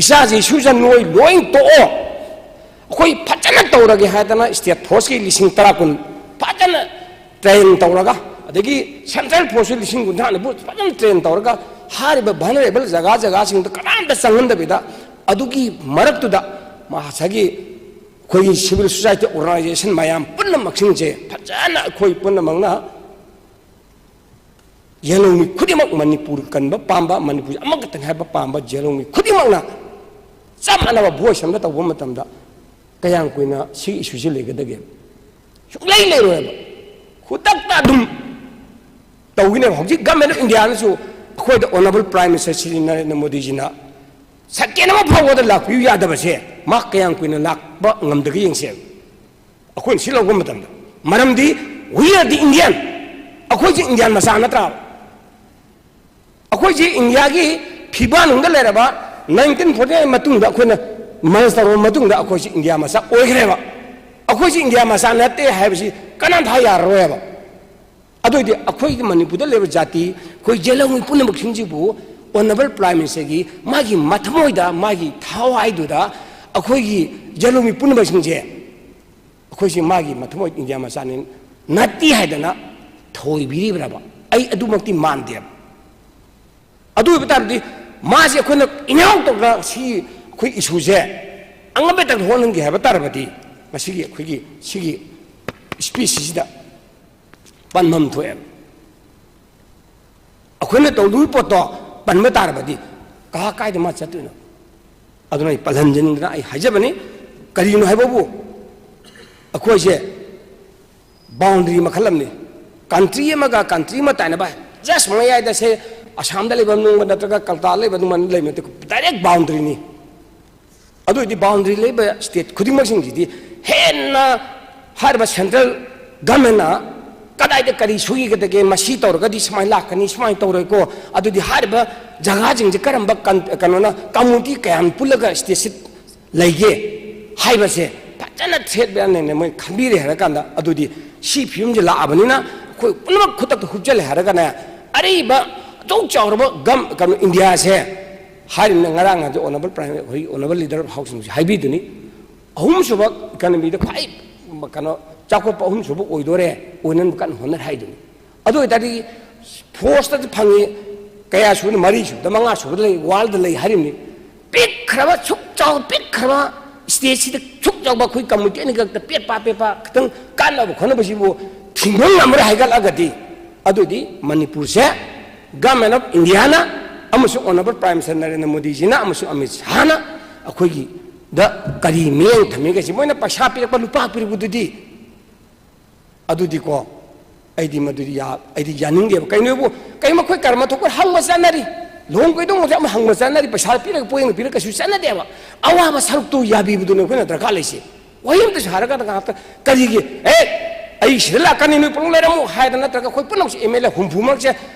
ꯏꯆꯥꯁꯤ ꯏꯁꯨꯁꯦ ꯅꯣꯏ ꯂꯣꯏ ꯇꯣꯛꯑꯣ, ꯑꯩꯈꯣꯏ ꯐꯖꯅ ꯇꯧꯔꯒꯦ ꯍꯥꯏꯗꯅ state forceꯀꯤ ꯂꯤꯁꯤꯡ ꯇꯔꯥ ꯀꯨꯟ ꯐꯖꯅ train ꯇꯧꯔꯒ, ꯑꯗꯒꯤ central forceꯁꯨ ꯂꯤꯁꯤꯡ ꯀꯨꯟꯊ꯭ꯔꯥ ꯅꯤꯐꯨ ꯐꯖꯅ train ꯇꯧꯔꯒ, ꯍꯥꯏꯔꯤꯕ vulnerable ꯖꯒꯥ ꯖꯒꯥꯁꯤꯡꯗ ꯀꯅꯥꯝꯇ ꯆꯪꯍꯟꯗꯕꯤꯗ, ꯑꯗꯨꯒꯤ ꯃꯔꯛꯇꯨꯗ ꯉꯁꯥꯏꯒꯤ ꯑꯩꯈꯣꯏꯒꯤ civil society organisation ꯃꯌꯥꯝ ꯄꯨꯝꯅꯃꯛꯁꯤꯡꯁꯦ ꯐꯖꯅ ꯑꯩꯈꯣꯏ ꯄꯨꯝꯅꯃꯛꯅ ꯌꯦꯜꯍꯧꯃꯤ ꯈꯨꯗꯤꯡꯃꯛ, ꯃꯅꯤꯄꯨꯔ ꯀꯟꯕ ꯄꯥꯝꯕ, ꯃꯅꯤꯄꯨꯔ ꯑꯃꯈꯛꯇꯅꯤ ꯍꯥꯏꯕ ꯄꯥꯝꯕ ꯌꯦꯜꯍꯧꯃꯤ ꯈꯨꯗꯤꯡꯃꯛꯅ ꯆꯞ ꯃꯥꯟꯅꯕ voice ꯑꯃ ꯇꯧꯕ ꯃꯇꯝꯗ ꯀꯌꯥꯝ ꯀꯨꯏꯅ ꯁꯤꯒꯤ issueꯁꯤ ꯂꯩꯒꯗꯒꯦ? ꯁꯨꯡꯂꯩ ꯂꯩꯔꯣꯏꯕ꯫ ꯈꯨꯗꯛꯇ ꯑꯗꯨꯝ ꯇꯧꯒꯅꯦꯕ꯫ ꯍꯧꯖꯤꯛ Government of Indiaꯅꯁꯨ ꯑꯩꯈꯣꯏꯗ Honourable Prime Minister Shri Narendra ꯃꯣꯗꯤꯖꯤꯅ second ꯑꯃ ꯐꯥꯎꯕꯗ ꯂꯥꯛꯄꯤꯌꯨ ꯌꯥꯗꯕꯁꯦ ꯃꯥ ꯀꯌꯥꯝ ꯀꯨꯏꯅ ꯂꯥꯛꯄ ꯉꯝꯗꯒꯦ ꯌꯦꯡꯁꯦꯕ꯫ ꯑꯩꯈꯣꯏꯅ ꯁꯤ ꯂꯧꯕ ꯃꯇꯝꯗ, ꯃꯔꯝꯗꯤ we are the Indian, ꯑꯩꯈꯣꯏꯁꯦ Indian ꯃꯆꯥ ꯅꯠꯇ꯭ꯔꯥ? ꯑꯩꯈꯣꯏꯁꯦ Indiaꯒꯤ ꯐꯤꯕꯥ ꯅꯨꯡꯗ ꯂꯩꯔꯕ, nineteen forty nine ꯃꯇꯨꯡꯗ ꯑꯩꯈꯣꯏꯅ merge ꯇꯧꯔꯕ ꯃꯇꯨꯡꯗ ꯑꯩꯈꯣꯏꯁꯦ India ꯃꯆꯥ ꯑꯣꯏꯈ꯭ꯔꯦꯕ꯫ ꯑꯩꯈꯣꯏꯁꯦ India ꯃꯆꯥ ꯅꯠꯇꯦ ꯍꯥꯏꯕꯁꯤ ꯀꯅꯥꯝꯇ ꯍꯥꯏ ꯌꯥꯔꯔꯣꯏꯕ꯫ ꯑꯗꯨ ꯑꯣꯏꯗꯤ ꯑꯩꯈꯣꯏꯒꯤ ꯃꯅꯤꯄꯨꯔꯗ ꯂꯩꯔꯤꯕ ꯖꯥꯇꯤ, ꯑꯩꯈꯣꯏ ꯌꯦꯜꯍꯧꯃꯤ ꯄꯨꯝꯅꯃꯛꯁꯤꯡꯁꯤꯕꯨ Honourable Prime Ministerꯒꯤ ꯃꯥꯒꯤ ꯃꯊꯃꯣꯏꯗ, ꯃꯥꯒꯤ ꯊꯋꯥꯏꯗꯨꯗ ꯑꯩꯈꯣꯏꯒꯤ ꯌꯦꯜꯍꯧꯃꯤ ꯄꯨꯝꯅꯃꯛꯁꯤꯡꯁꯦ ꯑꯩꯈꯣꯏꯁꯤ ꯃꯥꯒꯤ ꯃꯊꯃꯣꯏ India ꯃꯆꯥꯅꯤ ꯅꯠꯇꯦ ꯍꯥꯏꯗꯅ ꯊꯧꯑꯣꯏꯕꯤꯔꯤꯕ꯭ꯔꯕ? ꯑꯩ ꯑꯗꯨꯃꯛꯇꯤ ꯃꯥꯟꯗꯦꯕ꯫ ꯑꯗꯨ ꯑꯣꯏꯕ ꯇꯥꯔꯗꯤ ꯃꯥꯁꯦ ꯑꯩꯈꯣꯏꯅ ꯏꯟꯑꯥꯎꯠ ꯇꯧꯗꯅ ꯁꯤ ꯑꯩꯈꯣꯏ issueꯁꯦ ꯑꯉꯝꯕ ꯃꯇꯝꯗ ꯍꯣꯠꯅꯍꯟꯒꯦ ꯍꯥꯏꯕ ꯇꯥꯔꯕꯗꯤ ꯃꯁꯤꯒꯤ ꯑꯩꯈꯣꯏꯒꯤ ꯁꯤꯒꯤ speechꯁꯤꯗ ꯄꯟꯐꯝ ꯊꯣꯛꯑꯦꯕ꯫ ꯑꯩꯈꯣꯏꯅ ꯇꯧꯗꯣꯏ ꯄꯣꯠꯇꯣ ꯄꯟꯕ ꯇꯥꯔꯕꯗꯤ ꯀꯍꯥ ꯀꯥꯏꯗ ꯃꯥ ꯆꯠꯇꯣꯏꯅꯣ? ꯑꯗꯨꯅ ꯑꯩ ꯄꯜꯍꯟꯖꯅꯤꯡꯗꯅ ꯑꯩ ꯍꯥꯏꯖꯕꯅꯤ꯫ ꯀꯔꯤꯅꯣ ꯍꯥꯏꯕꯕꯨ ꯑꯩꯈꯣꯏꯁꯦ boundary ꯃꯈꯜ ꯑꯃꯅꯤ꯫ Country ꯑꯃꯒ country ꯑꯃ ꯇꯥꯏꯅꯕ just ꯃꯌꯥꯏꯗ ꯁꯦ ꯑꯁꯥꯝꯗ ꯂꯩꯕ ꯅꯨꯡꯕ ꯅꯠꯇ꯭ꯔꯒ ꯀꯜꯀꯇꯥꯗ ꯂꯩꯕ ꯅꯨꯡꯕ ꯂꯩꯕ ꯅꯠꯇꯦ, direct boundaryꯅꯤ꯫ ꯑꯗꯨ ꯑꯣꯏꯗꯤ boundary ꯂꯩꯕ state ꯈꯨꯗꯤꯡꯃꯛꯁꯤꯡꯁꯤꯗꯤ ꯍꯦꯟꯅ ꯍꯥꯏꯔꯤꯕ central governmentꯅ ꯀꯗꯥꯏꯗ ꯀꯔꯤ ꯁꯣꯏꯒꯗꯒꯦ, ꯃꯁꯤ ꯇꯧꯔꯒꯗꯤ ꯁꯨꯃꯥꯏꯅ ꯂꯥꯛꯀꯅꯤ, ꯁꯨꯃꯥꯏꯅ ꯇꯧꯔꯣꯏꯀꯣ, ꯑꯗꯨꯗꯤ ꯍꯥꯏꯔꯤꯕ ꯖꯒꯥꯁꯤꯡꯁꯦ ꯀꯔꯝꯕ ꯀꯟ-, ꯀꯩꯅꯣꯅ, ꯀꯝꯃꯨꯅꯤꯇꯤ ꯀꯌꯥꯝ ꯄꯨꯜꯂꯒ ꯁ꯭ꯇꯦꯠꯁꯤ ꯂꯩꯒꯦ ꯍꯥꯏꯕꯁꯦ ꯐꯖꯅ ꯊꯦꯠ ꯕꯦꯟꯅ ꯃꯣꯏ ꯈꯟꯕꯤꯔꯦ ꯍꯥꯏꯔꯀꯥꯟꯗ, ꯑꯗꯨꯗꯤ ꯁꯤ ꯐꯤꯕꯝꯁꯦ ꯂꯥꯛꯑꯕꯅꯤꯅ ꯑꯩꯈꯣꯏ ꯄꯨꯝꯅꯃꯛ ꯈꯨꯗꯛꯇ ꯍꯨꯞꯆꯜꯂꯦ ꯍꯥꯏꯔꯒꯅꯦ, ꯑꯔꯤꯕ ꯑꯆꯧ ꯆꯥꯎꯔꯕ ꯒꯝ, ꯀꯩꯅꯣ, ꯏꯟꯗꯤꯌꯥꯁꯦ ꯍꯥꯏꯔꯤꯕꯅ ꯉꯔꯥꯡ ꯍꯥꯏꯗꯤ ꯑꯣꯅꯔꯦꯕꯜ ꯄ꯭ꯔꯥꯏꯝ, ꯑꯩꯈꯣꯏꯒꯤ ꯑꯣꯅꯔꯦꯕꯜ ꯂꯤꯗꯔ ꯑꯣꯐ ꯍꯥꯎꯁ ꯍꯥꯏꯕꯤꯗꯨꯅꯤ, ꯑꯍꯨꯝꯁꯨꯕ ꯏꯀꯅꯃꯤꯗ ꯈ꯭ꯋꯥꯏ ꯀꯩꯅꯣ ꯆꯥꯎꯈꯠꯄ ꯑꯍꯨꯝꯁꯨꯕ ꯑꯣꯏꯗꯣꯔꯦ, ꯑꯣꯏꯅꯅꯕ ꯀꯟꯅ ꯍꯣꯠꯅꯔꯤ ꯍꯥꯏꯗꯨꯅꯤ꯫ ꯑꯗꯨ ꯑꯣꯏꯇꯥꯔꯗꯤ ꯐꯣꯔꯁꯇꯗꯤ ꯐꯪꯉꯤ, ꯀꯌꯥ ꯁꯨꯕꯅ, ꯃꯔꯤ ꯁꯨꯕꯗ, ꯃꯉꯥ ꯁꯨꯕꯗ ꯂꯩ, ꯋꯥꯔꯜꯗ ꯂꯩ ꯍꯥꯏꯔꯤꯕꯅꯤ꯫ ꯄꯤꯛꯈ꯭ꯔꯕ, ꯁꯨꯛ ꯆꯥꯎ ꯄꯤꯛꯈ꯭ꯔꯕ ꯁ꯭ꯇꯦꯠꯁꯤꯗ ꯁꯨꯛ ꯆꯥꯎꯕ ꯑꯩꯈꯣꯏ ꯀꯝꯃꯨꯅꯤꯇꯤ ꯑꯅꯤꯈꯛꯇ ꯄꯦꯠ ꯄꯥ ꯄꯦꯠ ꯄꯥ ꯈꯤꯇꯪ ꯀꯥꯟꯅꯕ ꯈꯣꯠꯅꯕꯁꯤꯕꯨ ꯊꯤꯡꯕ ꯉꯝꯃꯔꯣꯏ ꯍꯥꯏꯒꯠꯂꯒꯗꯤ, ꯑꯗꯨꯗꯤ ꯃꯅꯤꯄꯨꯔꯁꯦ ꯒꯃꯦꯟ ꯑꯣꯐ ꯏꯟꯗꯤꯌꯥꯅ ꯑꯃꯁꯨꯡ ꯑꯣꯅꯔꯦꯕꯜ ꯄ꯭ꯔꯥꯏꯝ ꯃꯤꯅꯤꯁꯇꯔ ꯅꯔꯦꯟꯗ꯭ꯔ ꯃꯣꯗꯤꯖꯤꯅ ꯑꯃꯁꯨꯡ ꯑꯃꯤꯠ ꯁꯥꯍꯅ ꯑꯩꯈꯣꯏꯒꯤꯗ ꯀꯔꯤ ꯃꯤꯠꯌꯦꯡ ꯊꯝꯃꯤꯒꯁꯤ, ꯃꯣꯏꯅ ꯄꯩꯁꯥ ꯄꯤꯔꯛꯄ, ꯂꯨꯄꯥ ꯄꯤꯔꯛꯄꯗꯨꯗꯤ, ꯑꯗꯨꯗꯤꯀꯣ, ꯑꯩꯗꯤ ꯃꯗꯨꯗꯤ ꯌꯥ-, ꯑꯩꯗꯤ ꯌꯥꯅꯤꯡꯗꯦꯕ꯫ ꯀꯩꯅꯣꯕꯨ, ꯀꯩ ꯃꯈꯣꯏ ꯀꯔꯝ ꯊꯣꯛꯄ ꯍꯪꯕ ꯆꯠꯅꯔꯤ, ꯂꯨꯍꯣꯡ ꯀꯩꯗꯧꯕꯁꯦ ꯑꯃ ꯍꯪꯕ ꯆꯠꯅꯔꯤ, ꯄꯩꯁꯥ ꯄꯤꯔꯒ ꯄꯣꯌꯦꯡ ꯄꯤꯔꯒ ꯀꯩꯁꯨ ꯆꯠꯅꯗꯦꯕ꯫ ꯑꯋꯥꯕ ꯁꯔꯨꯛꯇꯨ ꯌꯥꯕꯤꯕꯗꯨꯅꯦ ꯑꯩꯈꯣꯏꯅ ꯗꯔꯀꯥꯔ ꯂꯩꯁꯦ꯫ ꯋꯥꯍꯩ ꯑꯝꯇꯁꯨ ꯍꯥꯏꯔꯒ ꯉꯥꯏꯍꯥꯛꯇ ꯀꯔꯤꯒꯤ, "ꯑꯦ, ꯑꯩ ꯁꯤꯗ ꯂꯥꯛꯀꯅꯤ, ꯅꯣꯏ ꯄꯨꯂꯞ ꯂꯩꯔꯝꯃꯨ" ꯍꯥꯏꯗꯅ, ꯅꯠꯇ꯭ꯔꯒ ꯑꯩꯈꯣꯏ ꯄꯨꯝꯅꯃꯛꯁꯦ ꯑꯦꯝ ꯑꯦꯜ ꯑꯦ ꯍꯨꯝꯐꯨꯃꯛꯁꯦ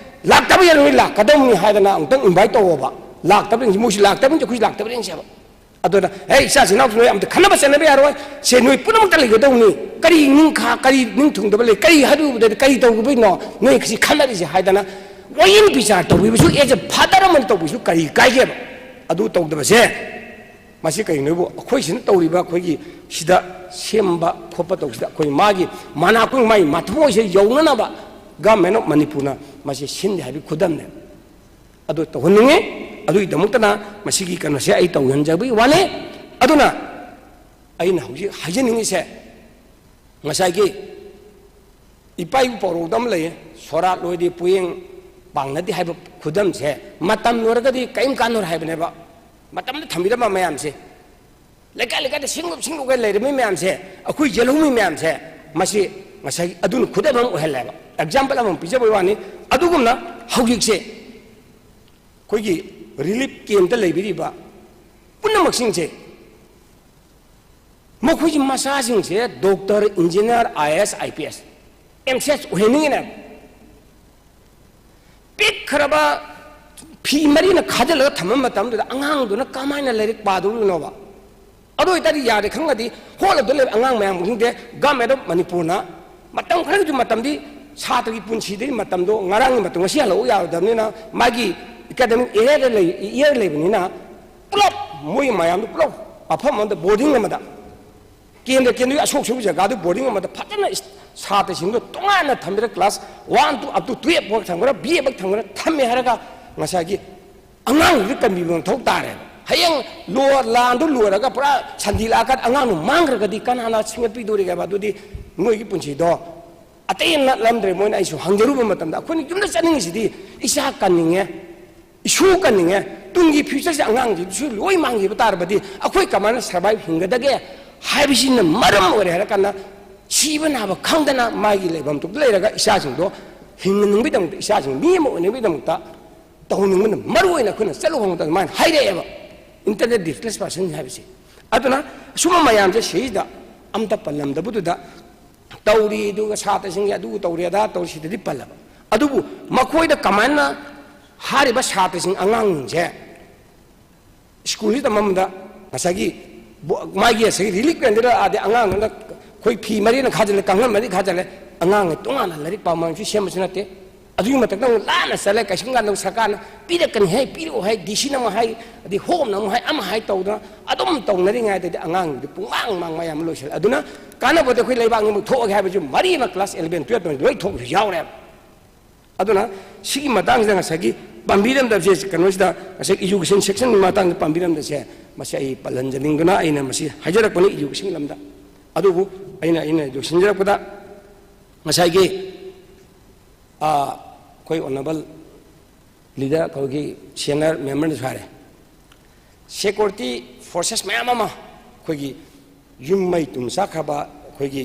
ꯂꯥꯛꯇꯕ ꯌꯥꯔꯣꯏ, ꯂꯥꯛꯀꯗꯧꯅꯤ ꯍꯥꯏꯗꯅ ꯑꯃꯨꯛꯇꯪ ꯏꯟꯚꯥꯏꯠ ꯇꯧꯋꯣꯕ꯫ ꯂꯥꯛꯇꯕꯁꯤꯡꯁꯦ, ꯃꯣꯏꯁꯨ ꯂꯥꯛꯇꯕꯅꯤꯅ ꯑꯩꯈꯣꯏꯁꯨ ꯂꯥꯛꯇꯕꯅꯤꯅ ꯌꯦꯡꯁꯦꯕ꯫ ꯑꯗꯨꯅ, "ꯑꯦ, ꯏꯆꯥꯁꯤꯡ ꯏꯅꯥꯎꯁꯤꯡ ꯅꯣꯏ ꯑꯝꯇ ꯈꯟꯅꯕ ꯆꯠꯅꯕ ꯌꯥꯔꯣꯏ, ꯁꯦ ꯅꯣꯏ ꯄꯨꯝꯅꯃꯛꯇ ꯂꯩꯒꯗꯧꯅꯤ, ꯀꯔꯤ ꯅꯤꯡꯈꯥ, ꯀꯔꯤ ꯅꯤꯡꯊꯨꯡꯗꯕ ꯂꯩ, ꯀꯔꯤ ꯍꯥꯏꯔꯨꯕꯗ ꯀꯔꯤ ꯇꯧꯔꯨꯕꯩꯅꯣ ꯅꯣꯏ ꯁꯤ ꯈꯟꯅꯔꯤꯁꯦ?" ꯍꯥꯏꯗꯅ ꯋꯥꯌꯦꯜ ꯕꯤꯆꯥꯔ ꯇꯧꯕꯤꯕꯁꯨ ꯑꯦꯖ ꯑꯦ ꯐꯥꯗꯔ ꯑꯃꯅ ꯇꯧꯕꯁꯨ ꯀꯔꯤ ꯀꯥꯏꯒꯦꯕ? ꯑꯗꯨ ꯇꯧꯗꯕꯁꯦ ꯃꯁꯤ ꯀꯩꯅꯣꯕꯨ, ꯑꯩꯈꯣꯏꯁꯤꯅ ꯇꯧꯔꯤꯕ ꯑꯩꯈꯣꯏꯒꯤ ꯁꯤꯗ ꯁꯦꯝꯕ ꯈꯣꯠꯄ ꯇꯧꯕꯁꯤꯗ ꯑꯩꯈꯣꯏ ꯃꯥꯒꯤ ꯃꯅꯥ, ꯑꯩꯈꯣꯏ ꯃꯥꯒꯤ ꯃꯊꯃꯣꯏꯁꯦ ꯌꯧꯅꯅꯕ ꯒꯃꯦꯟ ꯑꯣꯐ ꯃꯅꯤꯄꯨꯔꯅ ꯃꯁꯤ ꯁꯤꯟꯗꯦ ꯍꯥꯏꯕꯒꯤ ꯈꯨꯗꯝꯅꯦ꯫ ꯑꯗꯨ ꯇꯧꯍꯟꯅꯤꯡꯉꯤ꯫ ꯑꯗꯨꯒꯤꯗꯃꯛꯇꯅ ꯃꯁꯤꯒꯤ ꯀꯩꯅꯣꯁꯦ ꯑꯩ ꯇꯧꯍꯟꯖꯕꯒꯤ ꯋꯥꯅꯤ꯫ ꯑꯗꯨꯅ ꯑꯩꯅ ꯍꯧꯖꯤꯛ ꯍꯥꯏꯖꯅꯤꯡꯉꯤꯁꯦ, ꯉꯁꯥꯏꯒꯤ ꯏꯄꯥ ꯏꯄꯨ ꯄꯥꯎꯔꯧꯗ ꯑꯃ ꯂꯩꯌꯦ, "ꯁꯣꯔꯥꯠ ꯂꯣꯏꯔꯗꯤ ꯄꯣꯌꯦꯡ ꯄꯥꯡꯅꯗꯦ" ꯍꯥꯏꯕ ꯈꯨꯗꯝꯁꯦ, ꯃꯇꯝ ꯂꯣꯏꯔꯒꯗꯤ ꯀꯔꯤꯝ ꯀꯥꯟꯅꯔꯣꯏ ꯍꯥꯏꯕꯅꯦꯕ꯫ ꯃꯇꯝꯗ ꯊꯝꯕꯤꯔꯝꯕ ꯃꯌꯥꯝꯁꯦ, ꯂꯩꯀꯥꯏ ꯂꯩꯀꯥꯏꯗ ꯁꯤꯡꯂꯨꯞ ꯁꯤꯡꯂꯨꯞꯀ ꯂꯩꯔꯝꯃꯤ ꯃꯌꯥꯝꯁꯦ, ꯑꯩꯈꯣꯏ ꯌꯦꯜꯍꯧꯃꯤ ꯃꯌꯥꯝꯁꯦ, ꯃꯁꯤ ꯉꯁꯥꯏ ꯑꯗꯨꯅ ꯈꯨꯗꯝ ꯑꯃ ꯑꯣꯏꯍꯜꯂꯦꯕ, ꯑꯦꯛꯖꯥꯝꯄꯜ ꯑꯃ ꯄꯤꯖꯕꯒꯤ ꯋꯥꯅꯤ꯫ ꯑꯗꯨꯒꯨꯝꯅ ꯍꯧꯖꯤꯛꯁꯦ ꯑꯩꯈꯣꯏꯒꯤ ꯔꯤꯂꯤꯐ ꯀꯦꯝꯞꯇ ꯂꯩꯕꯤꯔꯤꯕ ꯄꯨꯝꯅꯃꯛꯁꯤꯡꯁꯦ, ꯃꯈꯣꯏꯒꯤ ꯃꯆꯥꯁꯤꯡꯁꯦ doctor, engineer, I A S, I P ꯑꯦꯁ, ꯑꯦꯝꯁꯦꯁ ꯑꯣꯏꯍꯟꯅꯤꯡꯉꯤꯅꯦ꯫ ꯄꯤꯛꯈ꯭ꯔꯕ ꯐꯤ ꯃꯔꯤꯅ ꯈꯥꯖꯤꯜꯂꯒ ꯊꯝꯕ ꯃꯇꯝꯗꯨꯗ ꯑꯉꯥꯡꯗꯨꯅ ꯀꯃꯥꯏꯅ ꯂꯥꯏꯔꯤꯛ ꯄꯥꯗꯧꯔꯤꯅꯣꯕ? ꯑꯗꯨ ꯑꯣꯏꯇꯥꯔꯗꯤ ꯌꯥꯔꯦ ꯈꯪꯉꯗꯤ ꯍꯣꯜ ꯑꯗꯨ ꯂꯩꯕ ꯑꯉꯥꯡ ꯃꯌꯥꯝꯁꯤꯡꯁꯦ Government of ꯃꯅꯤꯄꯨꯔꯅ ꯃꯇꯝ ꯈꯔꯒꯤ ꯃꯇꯝꯗꯤ ꯁꯥꯇ꯭ꯔꯒꯤ ꯄꯨꯟꯁꯤꯗꯒꯤ ꯃꯇꯝꯗꯣ ꯉꯔꯥꯡꯒꯤ ꯃꯇꯝ ꯉꯁꯤ ꯍꯜꯂꯛꯎ ꯌꯥꯔꯣꯏꯗꯕꯅꯤꯅ ꯃꯥꯒꯤ ꯑꯦꯀꯥꯗꯃꯤꯛ ꯏꯌꯔꯗ ꯂꯩ, ꯏꯌꯔ ꯂꯩꯕꯅꯤꯅ ꯄꯨꯂꯞ ꯃꯣꯏ ꯃꯌꯥꯝꯗꯨ ꯄꯨꯂꯞ ꯃꯐꯝ ꯑꯃꯗ ꯕꯣꯔꯗꯤꯡ ꯑꯃꯗ ꯀꯦꯟꯗ꯭ꯔ ꯀꯦꯟꯗ꯭ꯔꯒꯤ ꯑꯁꯣꯛ ꯁꯣꯛꯄ ꯖꯒꯥꯗꯨ ꯕꯣꯔꯗꯤꯡ ꯑꯃꯗ ꯐꯖꯅ ꯁꯥꯇ꯭ꯔꯁꯤꯡꯗꯣ ꯇꯣꯉꯥꯟꯅ ꯊꯝꯕꯤꯔ class one to up to twelve ꯐꯥꯎ ꯊꯝꯈ꯭ꯔ B A ꯐꯥꯎ ꯊꯝꯈ꯭ꯔ ꯊꯝꯃꯦ ꯍꯥꯏꯔꯒ ꯉꯁꯥꯏꯒꯤ ꯑꯉꯥꯡꯗꯨꯗꯤ ꯀꯟꯕꯤꯕ ꯃꯊꯧ ꯇꯥꯔꯦꯕ꯫ ꯍꯌꯦꯡ ꯂꯣ-, ꯂꯥꯟꯗꯨ ꯂꯣꯏꯔꯒ ꯄꯨꯔꯥ ꯁꯟꯗꯤ ꯂꯥꯛꯑꯀꯥꯟꯗ ꯑꯉꯥꯡꯗꯨ ꯃꯥꯡꯈ꯭ꯔꯒꯗꯤ ꯀꯅꯥꯅ ꯁꯦꯝꯒꯠꯄꯤꯗꯣꯔꯤꯒꯦꯕ? ꯑꯗꯨꯗꯤ ꯃꯣꯏꯒꯤ ꯄꯨꯟꯁꯤꯗꯣ ꯑꯇꯩ ꯅꯠꯂꯝꯗ꯭ꯔꯦ꯫ ꯃꯣꯏꯅ ꯑꯩꯁꯨ ꯍꯪꯖꯔꯨꯕ ꯃꯇꯝꯗ ꯑꯩꯈꯣꯏꯅ ꯌꯨꯝꯗ ꯆꯠꯅꯤꯡꯉꯤꯁꯤꯗꯤ ꯏꯆꯥ ꯀꯟꯅꯤꯡꯉꯦ, ꯏꯁꯨ ꯀꯟꯅꯤꯡꯉꯦ, ꯇꯨꯡꯒꯤ futureꯁꯦ ꯑꯉꯥꯡꯁꯤꯡꯗꯨꯁꯨ ꯂꯣꯏ ꯃꯥꯡꯈꯤꯕ ꯇꯥꯔꯕꯗꯤ ꯑꯩꯈꯣꯏ ꯀꯃꯥꯏꯅ survive ꯍꯤꯡꯒꯗꯒꯦ ꯍꯥꯏꯕꯁꯤꯅ ꯃꯔꯝ ꯑꯣꯏꯔꯦ ꯍꯥꯏꯔꯀꯥꯟꯗ ꯁꯤꯕ ꯅꯥꯕ ꯈꯪꯗꯅ ꯃꯥꯒꯤ ꯂꯩꯐꯝ ꯊꯣꯛꯇ ꯂꯩꯔꯒ ꯏꯆꯥꯁꯤꯡꯗꯣ ꯍꯤꯡꯅꯅꯤꯡꯕꯒꯤꯗꯃꯛꯇ, ꯏꯆꯥꯁꯤꯡ ꯃꯤ ꯑꯃ ꯑꯣꯏꯅꯕꯒꯤꯗꯃꯛꯇ ꯇꯧꯍꯟꯅꯤꯡꯕꯅ ꯃꯔꯨ ꯑꯣꯏꯅ ꯑꯩꯈꯣꯏꯅ ꯆꯠꯂꯨꯕ ꯃꯇꯝꯗ ꯑꯗꯨꯃꯥꯏꯅ ꯍꯥꯏꯔꯛꯑꯦꯕ internally displaced person ꯍꯥꯏꯕꯁꯦ꯫ ꯑꯗꯨꯅ ꯑꯁꯨꯝꯕ ꯃꯌꯥꯝꯁꯦ ꯁꯤꯗ ꯑꯝꯇ ꯄꯜꯂꯝꯗꯕꯗꯨꯗ ꯇꯧꯔꯤ, ꯑꯗꯨꯒ ꯁꯥꯇ꯭ꯔꯁꯤꯡꯒꯤ ꯑꯗꯨ ꯇꯧꯔꯤ, ꯑꯗꯥ ꯇꯧꯔꯤ, ꯁꯤꯗꯗꯤ ꯄꯜꯂꯕ꯫ ꯑꯗꯨꯕꯨ ꯃꯈꯣꯏꯗ ꯀꯃꯥꯏꯅ ꯍꯥꯏꯔꯤꯕ ꯁꯥꯇ꯭ꯔꯁꯤꯡ ꯑꯉꯥꯡꯁꯤꯡꯁꯦ ꯁ꯭ꯀꯨꯜꯁꯤ ꯇꯝꯃꯝꯕꯗ ꯉꯁꯥꯏꯒꯤ ꯕꯣ-, ꯃꯥꯒꯤ ꯉꯁꯥꯏꯒꯤ relief campꯗ ꯑꯥꯗꯤ ꯑꯉꯥꯡꯗꯨꯅ ꯑꯩꯈꯣꯏ ꯐꯤ ꯃꯔꯤꯅ ꯈꯥꯖꯤꯜꯂꯦ, ꯀꯥꯡꯈꯟ ꯃꯔꯤ ꯈꯥꯖꯤꯜꯂꯦ, ꯑꯉꯥꯡ ꯇꯣꯉꯥꯟꯅ ꯂꯥꯏꯔꯤꯛ ꯄꯥꯕ ꯃꯐꯝꯁꯨ ꯁꯦꯝꯕꯁꯨ ꯅꯠꯇꯦ꯫ ꯑꯗꯨꯒꯤ ꯃꯊꯛꯇ ꯑꯃꯨꯛ ꯂꯥꯞꯅ ꯆꯠꯂꯦ, ꯀꯩꯁꯨꯝ ꯀꯥꯟꯗ ꯁꯔꯀꯥꯔꯅ ꯄꯤꯔꯛꯀꯅꯤ ꯍꯥꯏ, ꯄꯤꯔꯛꯑꯣ ꯍꯥꯏ, ꯗꯤ ꯁꯤꯅ ꯑꯃꯨꯛ ꯍꯥꯏ, ꯑꯗꯩ ꯍꯣꯝꯅ ꯑꯃꯨꯛ ꯍꯥꯏ, ꯑꯃ ꯍꯥꯏ ꯇꯧꯗꯅ ꯑꯗꯨꯝ ꯇꯧꯅꯔꯤꯉꯩꯗꯗꯤ ꯑꯉꯥꯡꯗꯨ ꯄꯨꯡꯃꯥꯡ ꯃꯥꯡ ꯃꯌꯥꯝ ꯑꯃ ꯂꯣꯏꯁꯤꯜꯂꯦ꯫ ꯑꯗꯨꯅ ꯀꯥꯟꯅꯕꯗꯤ ꯑꯩꯈꯣꯏ ꯂꯩꯕꯥꯛꯅꯤꯃꯨꯛ ꯊꯣꯛꯑꯒꯦ ꯍꯥꯏꯕꯁꯨ ꯃꯔꯤ ꯑꯃ class eleven twelve ꯂꯣꯏ ꯊꯣꯛꯄꯁꯨ ꯌꯥꯎꯔꯦꯕ꯫ ꯑꯗꯨꯅ ꯁꯤꯒꯤ ꯃꯇꯥꯡꯁꯤꯗ ꯉꯁꯥꯏꯒꯤ ꯄꯥꯝꯕꯤꯔꯝꯗꯕꯁꯦ ꯀꯩꯅꯣꯁꯤꯗ ꯉꯁꯥꯏ education sectionꯒꯤ ꯃꯇꯥꯡꯗ ꯄꯥꯝꯕꯤꯔꯝꯗꯕꯁꯦ ꯃꯁꯤ ꯑꯩ ꯄꯜꯍꯟꯖꯅꯤꯡꯗꯨꯅ ꯑꯩꯅ ꯃꯁꯤ ꯍꯥꯏꯖꯔꯛꯄꯅꯤ education ꯂꯝꯗ꯫ ꯑꯗꯨꯕꯨ ꯑꯩꯅ, ꯑꯩꯅ ꯂꯣꯏꯁꯤꯟꯖꯔꯛꯄꯗ ꯉꯁꯥꯏꯒꯤ, ꯑꯥ, ꯑꯩꯈꯣꯏ honourable leader, ꯑꯩꯈꯣꯏꯒꯤ senior memberꯅꯁꯨ ꯍꯥꯏꯔꯦ, security forces ꯃꯌꯥꯝ ꯑꯃ ꯑꯩꯈꯣꯏꯒꯤ ꯌꯨꯝ ꯃꯩ ꯇꯨꯝ ꯆꯥꯈ꯭ꯔꯕ, ꯑꯩꯈꯣꯏꯒꯤ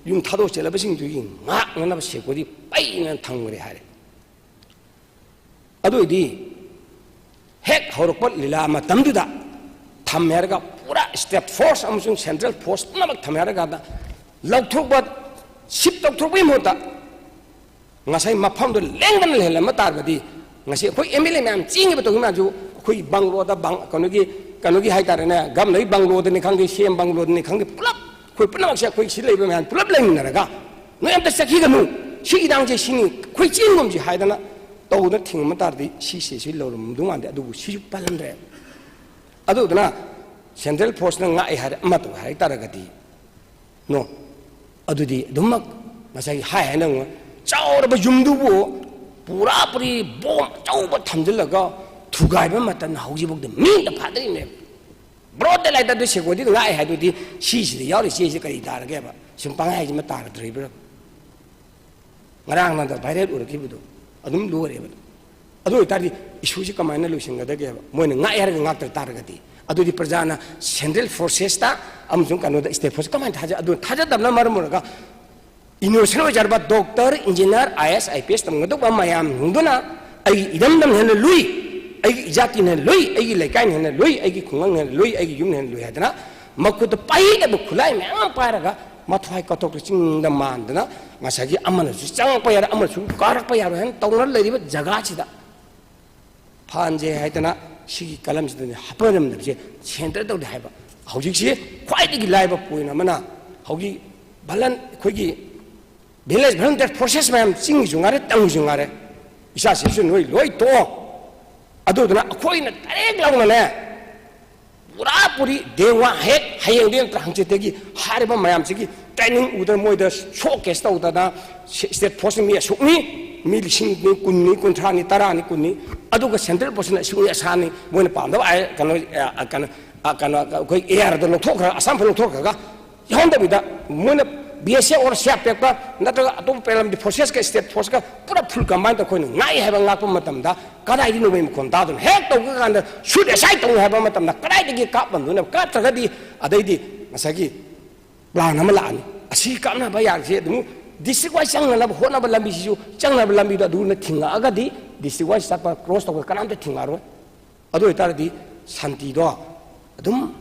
ꯌꯨꯝ ꯊꯥꯗꯣꯛ ꯆꯠꯂꯕꯁꯤꯡꯗꯨꯒꯤ ꯉꯥꯛꯅꯅꯕ security ꯄꯩꯅ ꯊꯝꯈ꯭ꯔꯦ ꯍꯥꯏꯔꯦ꯫ ꯑꯗꯨ ꯑꯣꯏꯗꯤ ꯍꯦꯛ ꯍꯧꯔꯛꯄ ꯂꯤꯂꯥ ꯃꯇꯝꯗꯨꯗ ꯊꯝꯃꯦ ꯍꯥꯏꯔꯒ ꯄꯨꯔꯥ state force ꯑꯃꯁꯨꯡ central force ꯄꯨꯝꯅꯃꯛ ꯊꯝꯃꯦ ꯍꯥꯏꯔꯀꯥꯟꯗ ꯂꯧꯊꯣꯛꯄ ꯁꯤꯞ ꯇꯧꯊꯣꯛꯄꯒꯤ ꯃꯍꯨꯠꯇ ꯉꯁꯥꯏ ꯃꯐꯝꯗꯣ ꯂꯦꯡꯗꯅ ꯂꯩꯍꯜꯂꯝꯕ ꯇꯥꯔꯒꯗꯤ, ꯉꯁꯤ ꯑꯩꯈꯣꯏ ꯑꯦꯝ ꯑꯦꯜ ꯑꯦ ꯃꯌꯥꯝ ꯆꯦꯟꯈꯤꯕ ꯇꯧꯈꯤꯕ ꯃꯌꯥꯝꯁꯨ ꯑꯩꯈꯣꯏ ꯕꯪꯒ꯭ꯂꯣꯗ, ꯀꯩꯅꯣꯒꯤ, ꯀꯩꯅꯣꯒꯤ ꯍꯥꯏꯇꯥꯔꯦꯅꯦ, ꯒꯝꯂꯩ ꯕꯪꯒ꯭ꯂꯣꯗꯅꯤ ꯈꯪꯗꯦ, ꯁꯤ ꯑꯦꯝ ꯕꯪꯒ꯭ꯂꯣꯗꯅꯤ ꯈꯪꯗꯦ, ꯄꯨꯂꯞ ꯑꯩꯈꯣꯏ ꯄꯨꯝꯅꯃꯛꯁꯦ, ꯑꯩꯈꯣꯏ ꯁꯤ ꯂꯩꯕ ꯃꯌꯥꯝ ꯄꯨꯂꯞ ꯂꯩꯃꯤꯟꯅꯔꯒ, "ꯅꯣꯏ ꯑꯝꯇ ꯆꯠꯈꯤꯒꯅꯨ, ꯁꯤ ꯏꯔꯥꯡꯁꯦ ꯁꯤꯅꯤ, ꯑꯩꯈꯣꯏ ꯆꯦꯟꯒꯨꯝꯁꯤ" ꯍꯥꯏꯗꯅ ꯇꯧꯗꯅ ꯊꯤꯡꯉꯝꯕ ꯇꯥꯔꯗꯤ ꯁꯤ ꯁꯤ ꯁꯤ ꯂꯧꯔꯝꯗꯧ ꯃꯥꯟꯗꯦ꯫ ꯑꯗꯨꯕꯨ ꯁꯤꯁꯨ ꯄꯜꯍꯟꯗ꯭ꯔꯦ꯫ ꯑꯗꯨꯗꯨꯅ ꯁꯦꯟꯇ꯭ꯔꯦꯜ ꯐꯣꯔꯁꯅ ꯉꯥꯛꯑꯦ ꯍꯥꯏꯔꯦ, ꯑꯃ ꯇꯧ ꯍꯥꯏ ꯇꯥꯔꯒꯗꯤ, ꯅꯣ, ꯑꯗꯨꯗꯤ ꯑꯗꯨꯃꯛ ꯉꯁꯥꯏꯒꯤ ꯍꯥꯏ ꯍꯥꯏꯅ ꯑꯃꯨꯛ ꯆꯥꯎꯔꯕ ꯌꯨꯝꯗꯨꯕꯨ ꯄꯨꯔꯥ ꯄꯨꯔꯤ ꯕꯣꯝ ꯑꯆꯧꯕ ꯊꯝꯖꯤꯜꯂꯒ ꯊꯨꯒꯥꯏꯕ ꯃꯇꯝꯗ ꯍꯧꯖꯤꯛꯐꯥꯎꯗ ꯃꯤ ꯑꯝꯇ ꯐꯥꯗ꯭ꯔꯤꯅꯦꯕ꯫ ꯕ꯭ꯔꯣꯠ ꯗꯦ ꯂꯥꯏꯠꯇ ꯑꯗꯨ ꯁꯦꯀꯨꯔꯤꯇꯤꯗ ꯉꯥꯛꯑꯦ ꯍꯥꯏꯗꯨꯗꯤ ꯁꯤꯁꯤꯗ ꯌꯥꯎꯔꯤꯁꯦ ꯁꯤ ꯀꯔꯤ ꯇꯥꯔꯒꯦꯕ? ꯁꯨꯝ ꯄꯪꯍꯥꯏ ꯍꯥꯏꯁꯤꯃ ꯇꯥꯔꯗ꯭ꯔꯤꯕ꯭ꯔꯥ? ꯉꯔꯥꯡ ꯅꯍꯥꯟꯗ ꯚꯥꯏꯔꯦꯜ ꯑꯣꯏꯔꯛꯈꯤꯕꯗꯣ ꯑꯗꯨꯝ ꯂꯣꯏꯔꯦꯕ꯫ ꯑꯗꯨ ꯑꯣꯏꯇꯥꯔꯗꯤ ꯏꯁꯨꯁꯤ ꯀꯃꯥꯏꯅ ꯂꯣꯏꯁꯤꯟꯒꯗꯒꯦꯕ? ꯃꯣꯏꯅ ꯉꯥꯛꯑꯦ ꯍꯥꯏꯔꯒ ꯉꯥꯛꯇ ꯇꯥꯔꯒꯗꯤ, ꯑꯗꯨꯗꯤ ꯄ꯭ꯔꯖꯥꯅ ꯁꯦꯟꯇ꯭ꯔꯦꯜ ꯐꯣꯔꯁꯦꯁꯇ ꯑꯃꯁꯨꯡ ꯀꯩꯅꯣꯗ, ꯁ꯭ꯇꯦꯠ ꯐꯣꯔꯁ ꯀꯃꯥꯏꯅ ꯊꯥꯖ-, ꯑꯗꯨ ꯊꯥꯖꯗꯕꯅ ꯃꯔꯝ ꯑꯣꯏꯔꯒ ꯏꯅꯣꯁꯦꯟ ꯑꯣꯏꯖꯔꯕ doctor, engineer, I S, I P S ꯇꯝꯒꯗꯧꯕ ꯃꯌꯥꯝꯗꯨꯅ ꯑꯩꯒꯤ ꯏꯔꯝꯗꯝꯅ ꯍꯦꯟꯅ ꯂꯨꯏ, ꯑꯩꯒꯤ ꯏꯖꯥꯇꯤꯅ ꯍꯦꯟꯅ ꯂꯨꯏ, ꯑꯩꯒꯤ ꯂꯩꯀꯥꯏꯅ ꯍꯦꯟꯅ ꯂꯨꯏ, ꯑꯩꯒꯤ ꯈꯨꯡꯒꯪꯅ ꯍꯦꯟꯅ ꯂꯨꯏ, ꯑꯩꯒꯤ ꯌꯨꯝꯅ ꯍꯦꯟꯅ ꯂꯨꯏ ꯍꯥꯏꯗꯅ ꯃꯈꯨꯠꯇ ꯄꯥꯏꯗꯕ ꯈꯨꯠꯂꯥꯏ ꯃꯌꯥꯝ ꯑꯃ ꯄꯥꯏꯔꯒ ꯃꯊ꯭ꯋꯥꯏ ꯀꯠꯊꯣꯛꯇ ꯆꯤꯡꯗ ꯃꯥꯟꯗꯅ ꯉꯁꯥꯏꯒꯤ ꯑꯃꯅꯁꯨ ꯆꯪꯉꯛꯄ ꯌꯥꯔꯣꯏ, ꯑꯃꯅꯁꯨ ꯀꯥꯔꯛꯄ ꯌꯥꯔꯣꯏ ꯍꯥꯏꯅ ꯇꯧꯅ ꯂꯩꯔꯤꯕ ꯖꯒꯥꯁꯤꯗ ꯐꯍꯟꯁꯦ ꯍꯥꯏꯗꯅ ꯁꯤꯒꯤ ꯀꯂꯝꯁꯤꯗꯅꯦ ꯍꯥꯞꯄꯔꯝꯗꯕꯁꯦ ꯁꯦꯟꯇꯔ ꯇꯧꯗꯦ ꯍꯥꯏꯕ꯫ ꯍꯧꯖꯤꯛꯁꯤ ꯈ꯭ꯋꯥꯏꯗꯒꯤ ꯂꯥꯏꯕ ꯄꯣꯏꯟ ꯑꯃꯅ ꯍꯧꯖꯤꯛ ꯚꯂꯟ-, ꯑꯩꯈꯣꯏꯒꯤ ꯚꯤꯂꯦꯖ ꯚꯂꯟꯇꯤꯌꯔ ꯐꯣꯔꯁꯦꯁ ꯃꯌꯥꯝ ꯆꯤꯡꯒꯤꯁꯨ ꯉꯥꯏꯔꯦ, ꯇꯝꯒꯤꯁꯨ ꯉꯥꯏꯔꯦ, ꯏꯆꯥꯁꯤꯡꯁꯨ ꯅꯣꯏ ꯂꯣꯏ ꯇꯣꯛꯑꯣ꯫ ꯑꯗꯨꯗꯨꯅ ꯑꯩꯈꯣꯏꯅ ꯗꯥꯏꯔꯦꯛ ꯂꯥꯎꯅꯅꯦ ꯄꯨꯔꯥ ꯄꯨꯔꯤ ꯗꯦ ꯋꯥꯟ, ꯍꯦꯛ ꯍꯌꯦꯡꯗꯒꯤ ꯅꯠꯇ꯭ꯔ ꯍꯪꯆꯤꯠꯇꯒꯤ ꯍꯥꯏꯔꯤꯕ ꯃꯌꯥꯝꯁꯤꯒꯤ ꯇ꯭ꯔꯦꯅꯤꯡ ꯎꯗꯅ ꯃꯣꯏꯗ ꯁꯣ ꯀꯦꯁ ꯇꯧꯗꯅ ꯁꯤ-, ꯁ꯭ꯇꯦꯠ ꯐꯣꯔꯁ ꯃꯤ ꯑꯁꯨꯛꯅꯤ, ꯃꯤ ꯂꯤꯁꯤꯡꯅꯤ, ꯀꯨꯟꯅꯤ, ꯀꯨꯟꯊ꯭ꯔꯥꯅꯤ, ꯇꯔꯥꯅꯤ, ꯀꯨꯟꯅꯤ, ꯑꯗꯨꯒ ꯁꯦꯟꯇ꯭ꯔꯦꯜ ꯐꯣꯔꯁꯅ ꯑꯁꯨꯛꯅꯤ ꯑꯁꯥꯅꯤ, ꯃꯣꯏꯅ ꯄꯥꯝꯗꯕ ꯑꯥꯏ-, ꯀꯩꯅꯣ, ꯑ, ꯀꯩꯅꯣ, ꯑ, ꯀꯩꯅꯣ, ꯑꯩꯈꯣꯏ ꯑꯦ ꯑꯥꯔꯗ ꯂꯧꯊꯣꯛꯈ꯭ꯔꯒ, ꯑꯁꯥꯝ ꯐꯥꯎ ꯂꯧꯊꯣꯛꯈ꯭ꯔꯒ, ꯌꯥꯎꯍꯟꯗꯕꯤꯗ ꯃꯣꯏꯅ B S F or C R P ꯑꯦꯐꯀ ꯅꯠꯇ꯭ꯔꯒ ꯑꯇꯣꯞꯄ ꯄꯦꯔꯥꯃꯤꯂꯤꯇꯔꯤ ꯐꯣꯔꯁꯦꯁꯀ ꯁ꯭ꯇꯦꯠ ꯐꯣꯔꯁꯀ ꯄꯨꯔꯥ ꯐꯨꯜ ꯀꯝꯕꯥꯏꯟꯗ ꯑꯩꯈꯣꯏꯅ ꯉꯥꯛꯏ ꯍꯥꯏꯕ ꯉꯥꯛꯄ ꯃꯇꯝꯗ ꯀꯗꯥꯏꯗꯒꯤ ꯅꯣꯡꯃꯩ ꯃꯈꯣꯟ ꯇꯥꯗꯣꯏꯅꯣ? ꯍꯦꯛ ꯇꯧꯕ ꯀꯥꯟꯗ ꯁꯨꯠ ꯑꯦꯁꯥꯏꯠ ꯇꯧꯅꯤ ꯍꯥꯏꯕ ꯃꯇꯝꯗ ꯀꯗꯥꯏꯗꯒꯤ ꯀꯥꯞꯂꯝꯗꯣꯏꯅꯣ? ꯀꯥꯞꯇ꯭ꯔꯒꯗꯤ ꯑꯗꯩꯗꯤ ꯉꯁꯥꯏꯒꯤ ꯄ꯭ꯂꯥꯟ ꯑꯃ ꯂꯥꯛꯑꯅꯤ꯫ ꯑꯁꯤ ꯀꯥꯞꯅꯕ ꯌꯥꯔꯤꯁꯦ ꯑꯗꯨꯝ ꯗꯤꯁꯇ꯭ꯔꯤꯛ ꯋꯥꯏꯁ ꯆꯪꯅꯅꯕ ꯍꯣꯠꯅꯕ ꯂꯝꯕꯤꯁꯤꯁꯨ, ꯆꯪꯅꯕ ꯂꯝꯕꯤꯗꯣ ꯑꯗꯨꯅ ꯊꯤꯡꯉꯛꯑꯒꯗꯤ ꯗꯤꯁꯇ꯭ꯔꯤꯛ ꯋꯥꯏꯁ ꯆꯠꯄ, ꯀ꯭ꯔꯣꯁ ꯇꯧꯕ ꯀꯅꯥꯝꯇ ꯊꯤꯡꯉꯛꯑꯔꯣꯏ꯫ ꯑꯗꯨ ꯑꯣꯏꯇꯥꯔꯗꯤ ꯁꯥꯟꯇꯤꯗꯣ ꯑꯗꯨꯝ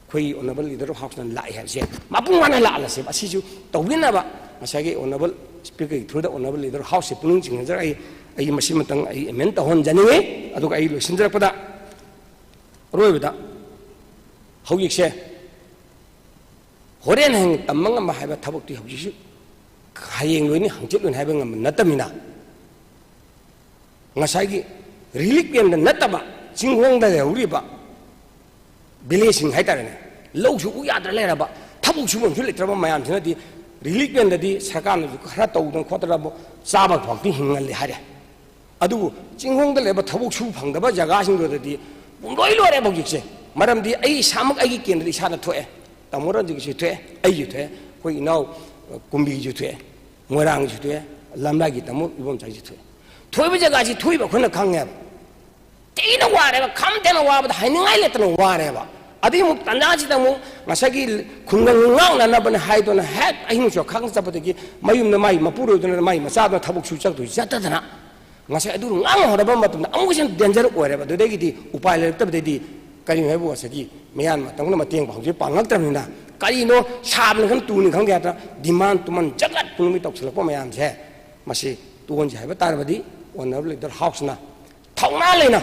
ꯑꯩꯈꯣꯏꯒꯤ Honourable Leader of Houseꯅ ꯂꯥꯛꯑꯦ ꯍꯥꯏꯕꯁꯦ ꯃꯄꯨꯡ ꯐꯥꯅ ꯂꯥꯛꯍꯜꯂꯁꯦꯕ꯫ ꯑꯁꯤꯁꯨ ꯇꯧꯕꯤꯅꯕ ꯉꯁꯥꯏꯒꯤ Honourable Speakerꯒꯤ throughꯗ Honourable Leader of Houseꯁꯦ ꯄꯨꯛꯅꯤꯡ ꯆꯤꯡꯍꯟꯖꯔꯒ ꯑꯩ, ꯑꯩ ꯃꯁꯤꯃꯇꯪ ꯑꯩ amend ꯇꯧꯍꯟꯖꯅꯤꯡꯉꯤ꯫ ꯑꯗꯨꯒ ꯑꯩ ꯂꯣꯏꯁꯤꯟꯖꯔꯛꯄꯗ, ꯑꯔꯣꯏꯕꯗ, ꯍꯧꯖꯤꯛꯁꯦ ꯍꯣꯔꯦꯟ ꯍꯌꯦꯡ ꯇꯝꯕ ꯉꯝꯕ ꯍꯥꯏꯕ ꯊꯕꯛꯇꯤ ꯍꯧꯖꯤꯛꯁꯨ ꯍꯌꯦꯡ ꯂꯣꯏꯅꯤ ꯍꯪꯆꯤꯠ ꯂꯣꯏꯅꯤ ꯍꯥꯏꯕ ꯉꯝꯕ ꯅꯠꯇꯕꯅꯤꯅ, ꯉꯁꯥꯏꯒꯤ relief campꯇ ꯅꯠꯇꯕ ꯆꯤꯡꯈꯣꯡꯗ ꯂꯩꯍꯧꯔꯤꯕ villageꯁꯤꯡ ꯍꯥꯏꯇꯥꯔꯦꯅꯦ, ꯂꯧꯁꯨ ꯎ ꯌꯥꯗ꯭ꯔ ꯂꯩꯔꯕ, ꯊꯕꯛ ꯁꯨꯐꯝꯁꯨ ꯂꯩꯇ꯭ꯔꯕ ꯃꯌꯥꯝꯁꯤꯅꯗꯤ relief campꯇꯗꯤ ꯁꯔꯀꯥꯔꯅꯁꯨ ꯈꯔ ꯇꯧꯗꯅ ꯈꯣꯠꯇꯅ ꯆꯥꯕ ꯐꯥꯎꯗꯤ ꯍꯤꯡꯍꯜꯂꯦ ꯍꯥꯏꯔꯦ꯫ ꯑꯗꯨꯕꯨ ꯆꯤꯡꯈꯣꯡꯗ ꯂꯩꯕ ꯊꯕꯛ ꯁꯨ ꯐꯪꯗꯕ ꯖꯒꯥꯁꯤꯡꯗꯨꯗꯗꯤ ꯄꯨꯡꯂꯣꯏ ꯂꯣꯏꯔꯦꯕ ꯍꯧꯖꯤꯛꯁꯦ꯫ ꯃꯔꯝꯗꯤ ꯑꯩ ꯏꯁꯥꯃꯛ ꯑꯩꯒꯤ ꯀꯦꯟꯗ꯭ꯔꯗ ꯏꯁꯥꯗ ꯊꯣꯛꯑꯦ, ꯇꯥꯃꯣ ꯔꯟꯖꯤꯠꯀꯤꯁꯨ ꯊꯣꯛꯑꯦ, ꯑꯩꯒꯤ ꯊꯣꯛꯑꯦ, ꯑꯩꯈꯣꯏ ꯏꯅꯥꯎ, ꯑ, ꯀꯨꯝꯕꯤꯒꯤꯁꯨ ꯊꯣꯛꯑꯦ, ꯃꯣꯏꯔꯥꯡꯒꯤꯁꯨ ꯊꯣꯛꯑꯦ, ꯂꯝꯂꯥꯏꯒꯤ ꯇꯥꯃꯣ ꯏꯕꯣꯝꯆꯥꯒꯤꯁꯨ ꯊꯣꯛꯑꯦ꯫ ꯊꯣꯛꯏꯕ ꯖꯒꯥꯁꯤ ꯊꯣꯛꯏꯕ ꯑꯩꯈꯣꯏꯅ ꯈꯪꯉꯦꯕ꯫ ꯊꯤꯅ ꯋꯥꯔꯦꯕ, ꯈꯝ ꯊꯦꯡꯅ ꯋꯥꯕꯗ ꯍꯥꯏꯅꯤꯡꯉꯥꯏ ꯂꯩꯇꯅ ꯋꯥꯔꯦꯕ꯫ ꯑꯗꯨꯒꯤ ꯑꯃꯨꯛ ꯇꯥꯟꯖꯥꯁꯤꯗ ꯑꯃꯨꯛ ꯉꯁꯥꯏꯒꯤ ꯈꯨꯡꯒꯪ ꯉꯥꯛꯅꯅꯕꯅꯦ ꯍꯥꯏꯗꯨꯅ ꯍꯦꯛ ꯑꯍꯤꯡ ꯆꯨꯞꯄ ꯈꯪ ꯆꯠꯄꯗꯒꯤ ꯃꯌꯨꯝꯗ ꯃꯥꯒꯤ ꯃꯄꯨꯔꯣꯏꯕꯗꯨꯅ ꯃꯥꯒꯤ ꯃꯆꯥꯗꯨꯅ ꯊꯕꯛ ꯁꯨ ꯆꯠꯇꯣꯏ ꯆꯠꯇꯗꯅ ꯉꯁꯥꯏ ꯑꯗꯨ ꯉꯥꯡꯍꯧꯔꯕ ꯃꯇꯝꯗ ꯑꯃꯨꯛꯀ ꯍꯦꯟꯅ danger ꯑꯣꯏꯔꯦꯕ꯫ ꯑꯗꯨꯗꯒꯤꯗꯤ ꯎꯄꯥꯏ ꯂꯩꯔꯛꯇꯕꯗꯒꯤꯗꯤ ꯀꯔꯤꯅꯣ ꯍꯥꯏꯕꯨ ꯉꯁꯥꯏꯒꯤ ꯃꯌꯥꯟ ꯃꯇꯝꯅ ꯃꯇꯦꯡ ꯄꯥꯡꯁꯨ ꯄꯥꯡꯉꯛꯇ꯭ꯔꯕꯅꯤꯅ ꯀꯔꯤꯅꯣ ꯁꯥꯕꯅꯤ ꯈꯪ ꯇꯨꯅꯤ ꯈꯪꯗꯦ ꯍꯥꯏꯗꯅ demand ꯇꯨꯃꯟ ꯖꯒꯠ ꯄꯨꯝꯅꯃꯛ ꯇꯧꯁꯤꯜꯂꯛꯄ ꯃꯌꯥꯝꯁꯦ ꯃꯁꯤ ꯇꯣꯛꯍꯟꯁꯤ ꯍꯥꯏꯕ ꯇꯥꯔꯕꯗꯤ Honourable Leader of Houseꯅ ꯊꯧꯅꯥ ꯂꯩꯅ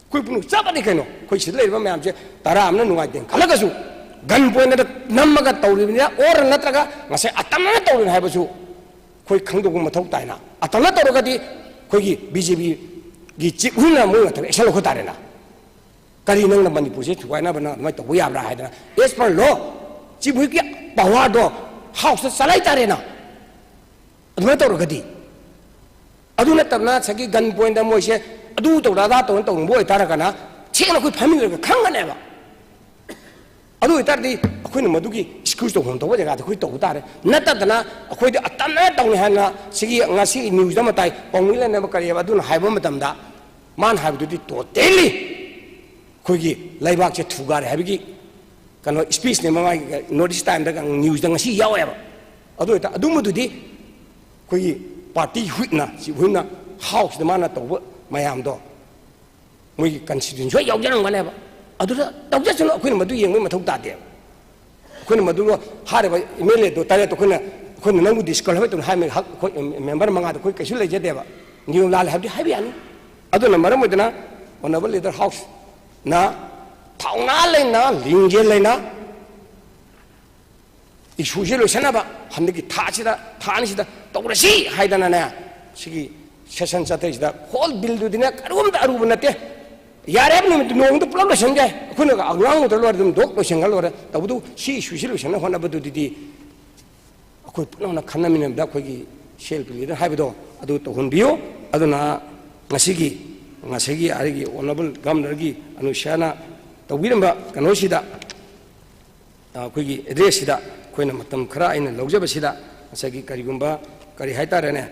ꯑꯩꯈꯣꯏ ꯄꯨꯝꯅꯃꯛ ꯆꯞ ꯃꯥꯟꯅꯩ ꯀꯩꯅꯣ꯫ ꯑꯩꯈꯣꯏ ꯁꯤꯗ ꯂꯩꯔꯤꯕ ꯃꯌꯥꯝꯁꯦ ꯇꯔꯥ ꯑꯃꯅ ꯅꯨꯡꯉꯥꯏꯇꯦ ꯈꯜꯂꯒꯁꯨ gun pointꯇ ꯅꯝꯃꯒ ꯇꯧꯔꯤꯕꯅꯤꯅ or ꯅꯠꯇ꯭ꯔꯒ ꯉꯁꯥꯏ ꯑꯇꯝꯅꯅ ꯇꯧꯔꯤꯕꯅꯤ ꯍꯥꯏꯕꯁꯨ ꯑꯩꯈꯣꯏ ꯈꯪꯗꯣꯛꯄ ꯃꯊꯧ ꯇꯥꯏꯅ꯫ ꯑꯇꯝꯅ ꯇꯧꯔꯒꯗꯤ ꯑꯩꯈꯣꯏꯒꯤ BJPꯒꯤ chief whipꯅ ꯃꯣꯏ ꯃꯊꯛꯇ action ꯂꯧꯈꯠ ꯇꯥꯔꯦꯅ꯫ ꯀꯔꯤ ꯅꯪꯅ ꯃꯅꯤꯄꯨꯔꯁꯦ ꯊꯨꯒꯥꯏꯅꯕ ꯅꯪ ꯑꯗꯨꯃꯥꯏꯅ ꯇꯧꯕ ꯌꯥꯕ꯭ꯔꯥ ꯍꯥꯏꯗꯅ as per law chief whipꯀꯤ powerꯗꯣ Houseꯇ ꯆꯂꯥꯏ ꯇꯥꯔꯦꯅ꯫ ꯑꯗꯨꯃꯥꯏꯅ ꯇꯧꯔꯒꯗꯤ ꯑꯗꯨ ꯅꯠꯇꯕꯅ ꯉꯁꯥꯏꯒꯤ gun pointꯇ ꯃꯣꯏꯁꯦ ꯑꯗꯨ ꯇꯧꯔ ꯑꯗꯥ ꯇꯧꯔ ꯇꯧꯅꯤꯡꯕ ꯑꯣꯏꯇꯥꯔꯒꯅ ꯊꯦꯡꯅ ꯑꯩꯈꯣꯏ ꯐꯝꯃꯤꯟꯅꯔꯒ ꯈꯪꯒꯅꯦꯕ꯫ ꯑꯗꯨ ꯑꯣꯏꯇꯥꯔꯗꯤ ꯑꯩꯈꯣꯏꯅ ꯃꯗꯨꯒꯤ excuse ꯇꯧꯐꯝ ꯊꯣꯛꯄ ꯖꯒꯥꯗ ꯑꯩꯈꯣꯏ ꯇꯧꯕ ꯇꯥꯔꯦ꯫ ꯅꯠꯇꯗꯅ ꯑꯩꯈꯣꯏꯗꯤ ꯑꯇꯝꯅꯅ ꯇꯧꯅꯤ ꯍꯥꯏꯅ ꯁꯤꯒꯤ ꯉꯁꯤꯒꯤ news ꯑꯃ ꯇꯥꯏ, ꯄꯥꯎꯃꯤ ꯂꯩꯅꯕ ꯀꯔꯤ ꯍꯥꯏꯕ ꯑꯗꯨꯅ ꯍꯥꯏꯕ ꯃꯇꯝꯗ ꯃꯥꯅ ꯍꯥꯏꯕꯗꯨꯗꯤ totally ꯑꯩꯈꯣꯏꯒꯤ ꯂꯩꯕꯥꯛꯁꯦ ꯊꯨꯒꯥꯏꯔꯦ ꯍꯥꯏꯕꯒꯤ ꯀꯩꯅꯣ speechꯅꯦ, ꯃꯃꯥꯡꯒꯤ North East Timesꯇ newsꯇ ꯉꯁꯤ ꯌꯥꯎꯋꯦꯕ꯫ ꯑꯗꯨ ꯑꯣꯏꯇꯥ ꯑꯗꯨꯝꯕꯗꯨꯗꯤ ꯑꯩꯈꯣꯏꯒꯤ party whipꯅ, chief whipꯅ Houseꯇ ꯃꯥꯅ ꯇꯧꯕ ꯃꯌꯥꯝꯗꯣ ꯃꯣꯏꯒꯤ constitutionꯁꯨ ꯌꯥꯎꯖꯔꯝꯒꯅꯦꯕ꯫ ꯑꯗꯨꯗ ꯇꯧꯖꯁꯅꯨ, ꯑꯩꯈꯣꯏꯅ ꯃꯗꯨ ꯌꯦꯡꯕꯒꯤ ꯃꯊꯧ ꯇꯥꯗꯦꯕ꯫ ꯑꯩꯈꯣꯏꯅ ꯃꯗꯨ ꯍꯥꯏꯔꯤꯕ ꯑꯦꯝ ꯑꯦꯜ ꯑꯦꯗꯣ ꯇꯔꯦꯠꯇꯣ ꯑꯩꯈꯣꯏꯅ, ꯑꯩꯈꯣꯏꯅ ꯅꯪꯕꯨ ꯗꯤꯁꯀ꯭ꯋꯥꯂꯤꯐꯥꯏ ꯇꯧꯅꯤ ꯍꯥꯏꯕꯒꯤ ꯍꯛ ꯑꯩꯈꯣꯏ ꯃꯦꯝꯕꯔ ꯃꯉꯥꯗꯣ ꯑꯩꯈꯣꯏ ꯀꯩꯁꯨ ꯂꯩꯖꯗꯦꯕ, ꯅꯤꯌꯣꯝ ꯂꯥꯜꯂꯦ ꯍꯥꯏꯕꯗꯤ ꯍꯥꯏꯕ ꯌꯥꯅꯤ꯫ ꯑꯗꯨꯅ ꯃꯔꯝ ꯑꯣꯏꯗꯅ ꯑꯣꯅꯔꯦꯕꯜ ꯂꯤꯗꯔ ꯍꯥꯎꯁꯅ ꯊꯧꯅꯥ ꯂꯩꯅ, ꯂꯤꯡꯖꯦꯜ ꯂꯩꯅ ꯏꯁꯨꯁꯤ ꯂꯣꯏꯁꯤꯟꯅꯕ ꯍꯟꯗꯛꯀꯤ ꯊꯥꯁꯤꯗ, ꯊꯥ ꯑꯅꯤꯁꯤꯗ ꯇꯧꯔꯁꯤ ꯍꯥꯏꯗꯅꯅꯦ, ꯁꯤꯒꯤ ꯁꯦꯁꯟ ꯆꯠꯊꯔꯤꯁꯤꯗ ꯍꯣꯜ ꯕꯤꯜꯗꯨꯗꯤꯅꯦ ꯀꯔꯤꯒꯨꯝꯕꯗ ꯑꯔꯨꯕ ꯅꯠꯇꯦ꯫ ꯌꯥꯔꯦ ꯍꯥꯏꯕ ꯅꯨꯃꯤꯠꯇꯨ ꯅꯣꯡꯃꯗ ꯄꯨꯂꯞ ꯂꯣꯏꯁꯤꯟ ꯌꯥꯏ, ꯑꯩꯈꯣꯏꯅ ꯑꯉꯥꯡ ꯎꯗ꯭ꯔ ꯂꯣꯏꯔꯦ, ꯑꯗꯨꯝ ꯗꯣꯛ ꯂꯣꯏꯁꯤꯟꯈ꯭ꯔ ꯂꯣꯏꯔꯦ꯫ ꯇꯧꯕꯗꯨ ꯁꯤ ꯏꯁꯨꯁꯤ ꯂꯣꯏꯁꯤꯟꯅ ꯍꯣꯠꯅꯕꯗꯨꯗꯤ ꯑꯩꯈꯣꯏ ꯄꯨꯝꯅꯃꯛꯅ ꯈꯟꯅꯃꯤꯟꯅꯕꯗ ꯑꯩꯈꯣꯏꯒꯤ ꯁꯤ ꯑꯦꯜ ꯄꯤ ꯂꯤꯗꯔ ꯍꯥꯏꯕꯗꯣ ꯑꯗꯨ ꯇꯧꯍꯟꯕꯤꯌꯨ꯫ ꯑꯗꯨꯅ ꯉꯁꯤꯒꯤ, ꯉꯁꯤꯒꯤ ꯑꯩꯒꯤ ꯑꯣꯅꯔꯦꯕꯜ ꯒꯚꯔꯅꯔꯒꯤ ꯑꯅꯨꯁ꯭ꯌꯥꯅ ꯇꯧꯕꯤꯔꯝꯕ ꯀꯩꯅꯣꯁꯤꯗ, ꯑꯩꯈꯣꯏꯒꯤ ꯑꯦꯗ꯭ꯔꯦꯁꯁꯤꯗ ꯑꯩꯈꯣꯏꯅ ꯃꯇꯝ ꯈꯔ ꯑꯩꯅ ꯂꯧꯖꯕꯁꯤꯗ ꯉꯁꯥꯏꯒꯤ ꯀꯔꯤꯒꯨꯝꯕ ꯀꯔꯤ ꯍꯥꯏꯇꯥꯔꯦꯅꯦ,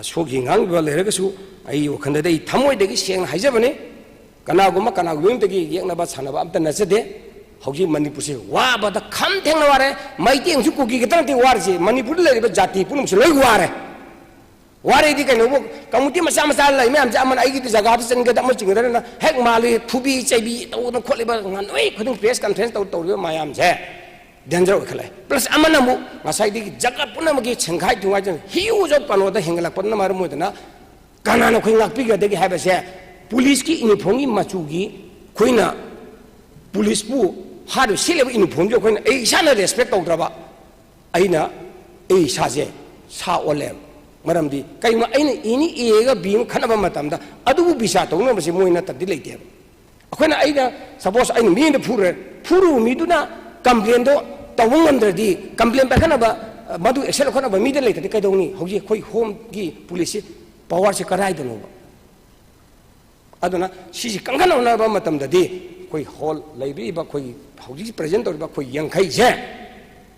ꯁꯣꯛꯈꯤ ꯉꯥꯡꯈꯤꯕ ꯂꯩꯔꯒꯁꯨ ꯑꯩ ꯋꯥꯈꯜꯗꯗꯤ ꯑꯩ ꯊꯃꯣꯏꯗꯒꯤ ꯁꯦꯡꯅ ꯍꯥꯏꯖꯕꯅꯤ꯫ ꯀꯅꯥꯒꯨꯝꯕ ꯀꯅꯥꯒꯨꯝꯕꯗꯒꯤ ꯌꯦꯛꯅꯕ ꯁꯥꯟꯅꯕ ꯑꯝꯇ ꯅꯠꯆꯗꯦ꯫ ꯍꯧꯖꯤꯛ ꯃꯅꯤꯄꯨꯔꯁꯦ ꯋꯥꯕꯗ ꯈꯝ ꯊꯦꯡꯅ ꯋꯥꯔꯦ꯫ ꯃꯩꯇꯩ ꯑꯃꯁꯨꯡ ꯀꯨꯀꯤ ꯈꯛꯇ ꯅꯠꯇꯦ ꯋꯥꯔꯤꯁꯦ, ꯃꯅꯤꯄꯨꯔꯗ ꯂꯩꯔꯤꯕ ꯖꯥꯇꯤ ꯄꯨꯝꯅꯃꯛꯁꯦ ꯂꯣꯏ ꯋꯥꯔꯦ꯫ ꯋꯥꯔꯤꯗꯤ ꯀꯩꯅꯣꯕꯨ, ꯀꯃꯨꯅꯤꯇꯤ ꯃꯆꯥ ꯃꯆꯥ ꯂꯩ ꯃꯌꯥꯝꯁꯦ, ꯑꯃꯅ ꯑꯩꯒꯤꯗꯤ ꯖꯒꯥꯗ ꯆꯟꯒꯗ ꯑꯃ ꯆꯤꯡꯒꯗꯅ ꯍꯦꯛ ꯃꯥꯜꯂꯤ, ꯐꯨꯕꯤ ꯆꯩꯕꯤ ꯇꯧꯗꯅ ꯈꯣꯠꯂꯤꯕ ꯅꯨꯃꯤꯠ ꯈꯨꯗꯤꯡ ꯄ꯭ꯔꯦꯁ ꯀꯟꯐꯔꯦꯟꯁ ꯇꯧ ꯇꯧꯔꯤꯕ ꯃꯌꯥꯝꯁꯦ ꯗꯦꯟꯖꯔ ꯑꯣꯏꯈꯠꯂꯛꯑꯦ꯫ ꯄ꯭ꯂꯁ ꯑꯃꯅ ꯑꯃꯨꯛ ꯉꯁꯥꯏꯗꯒꯤ ꯖꯒꯥ ꯄꯨꯝꯅꯃꯛꯀꯤ ꯁꯦꯡꯈꯥꯏ ꯊꯨꯡꯒꯥꯏꯗꯅ ꯍ꯭ꯌꯨꯖ ꯑꯣꯐ ꯄꯅꯣꯗ ꯍꯦꯟꯒꯠꯂꯛꯄꯅ ꯃꯔꯝ ꯑꯣꯏꯗꯅ ꯀꯅꯥꯅ ꯑꯩꯈꯣꯏ ꯉꯥꯛꯄꯤꯒꯗꯒꯦ ꯍꯥꯏꯕꯁꯦ, ꯄꯨꯂꯤꯁꯀꯤ ꯏꯅꯤꯐꯣꯔꯝꯒꯤ ꯃꯆꯨꯒꯤ ꯑꯩꯈꯣꯏꯅ ꯄꯨꯂꯤꯁꯄꯨ ꯍꯥꯏꯔꯤꯕ ꯁꯦꯠꯂꯤꯕ ꯏꯅꯤꯐꯣꯔꯝꯁꯦ ꯑꯩꯈꯣꯏꯅ ꯑꯩ ꯏꯁꯥꯅ ꯔꯦꯁꯄꯦꯛ ꯇꯧꯗ꯭ꯔꯕ, ꯑꯩꯅ ꯑꯩ ꯏꯁꯥꯁꯦ ꯁꯥ ꯑꯣꯜꯂꯦꯕ꯫ ꯃꯔꯝꯗꯤ ꯀꯩꯒꯨꯝꯕ ꯑꯩꯅ ꯏꯅꯤ ꯑꯦꯒ ꯕꯤ ꯑꯃ ꯈꯠꯅꯕ ꯃꯇꯝꯗ ꯑꯗꯨꯕꯨ ꯕꯤꯆꯥꯔ ꯇꯧꯅꯕꯁꯦ ꯃꯣꯏ ꯅꯠꯇꯕꯗꯤ ꯂꯩꯇꯦꯕ꯫ ꯑꯩꯈꯣꯏꯅ, ꯑꯩꯅ ꯁꯄꯣꯁ ꯑꯩꯅ ꯃꯤ ꯑꯃꯗ ꯐꯨꯔꯦ, ꯐꯨꯔꯨꯕ ꯃꯤꯗꯨꯅ ꯀꯝꯄ꯭ꯂꯦꯟꯗꯣ ꯇꯧꯕ ꯉꯝꯗ꯭ꯔꯗꯤ, ꯀꯝꯄ꯭ꯂꯦꯟ ꯄꯥꯏꯈꯠꯅꯕ, ꯑ, ꯃꯗꯨ ꯑꯦꯛꯁꯟ ꯂꯧꯈꯠꯅꯕ ꯃꯤꯗ ꯂꯩꯇ꯭ꯔꯗꯤ ꯀꯩꯗꯧꯅꯤ? ꯍꯧꯖꯤꯛ ꯑꯩꯈꯣꯏ ꯍꯣꯝꯒꯤ ꯄꯨꯂꯤꯁꯁꯤ ꯄꯋꯥꯔꯁꯤ ꯀꯗꯥꯏꯗꯅꯣꯕ? ꯑꯗꯨꯅ ꯁꯤꯁꯤ ꯀꯟꯈꯠꯅꯅꯕ ꯃꯇꯝꯗꯗꯤ ꯑꯩꯈꯣꯏ ꯍꯣꯜ ꯂꯩꯕꯤꯔꯤꯕ, ꯑꯩꯈꯣꯏꯒꯤ ꯍꯧꯖꯤꯛ ꯄ꯭ꯔꯦꯖꯦꯟ ꯇꯧꯔꯤꯕ ꯑꯩꯈꯣꯏ ꯌꯥꯡꯈꯩꯁꯦ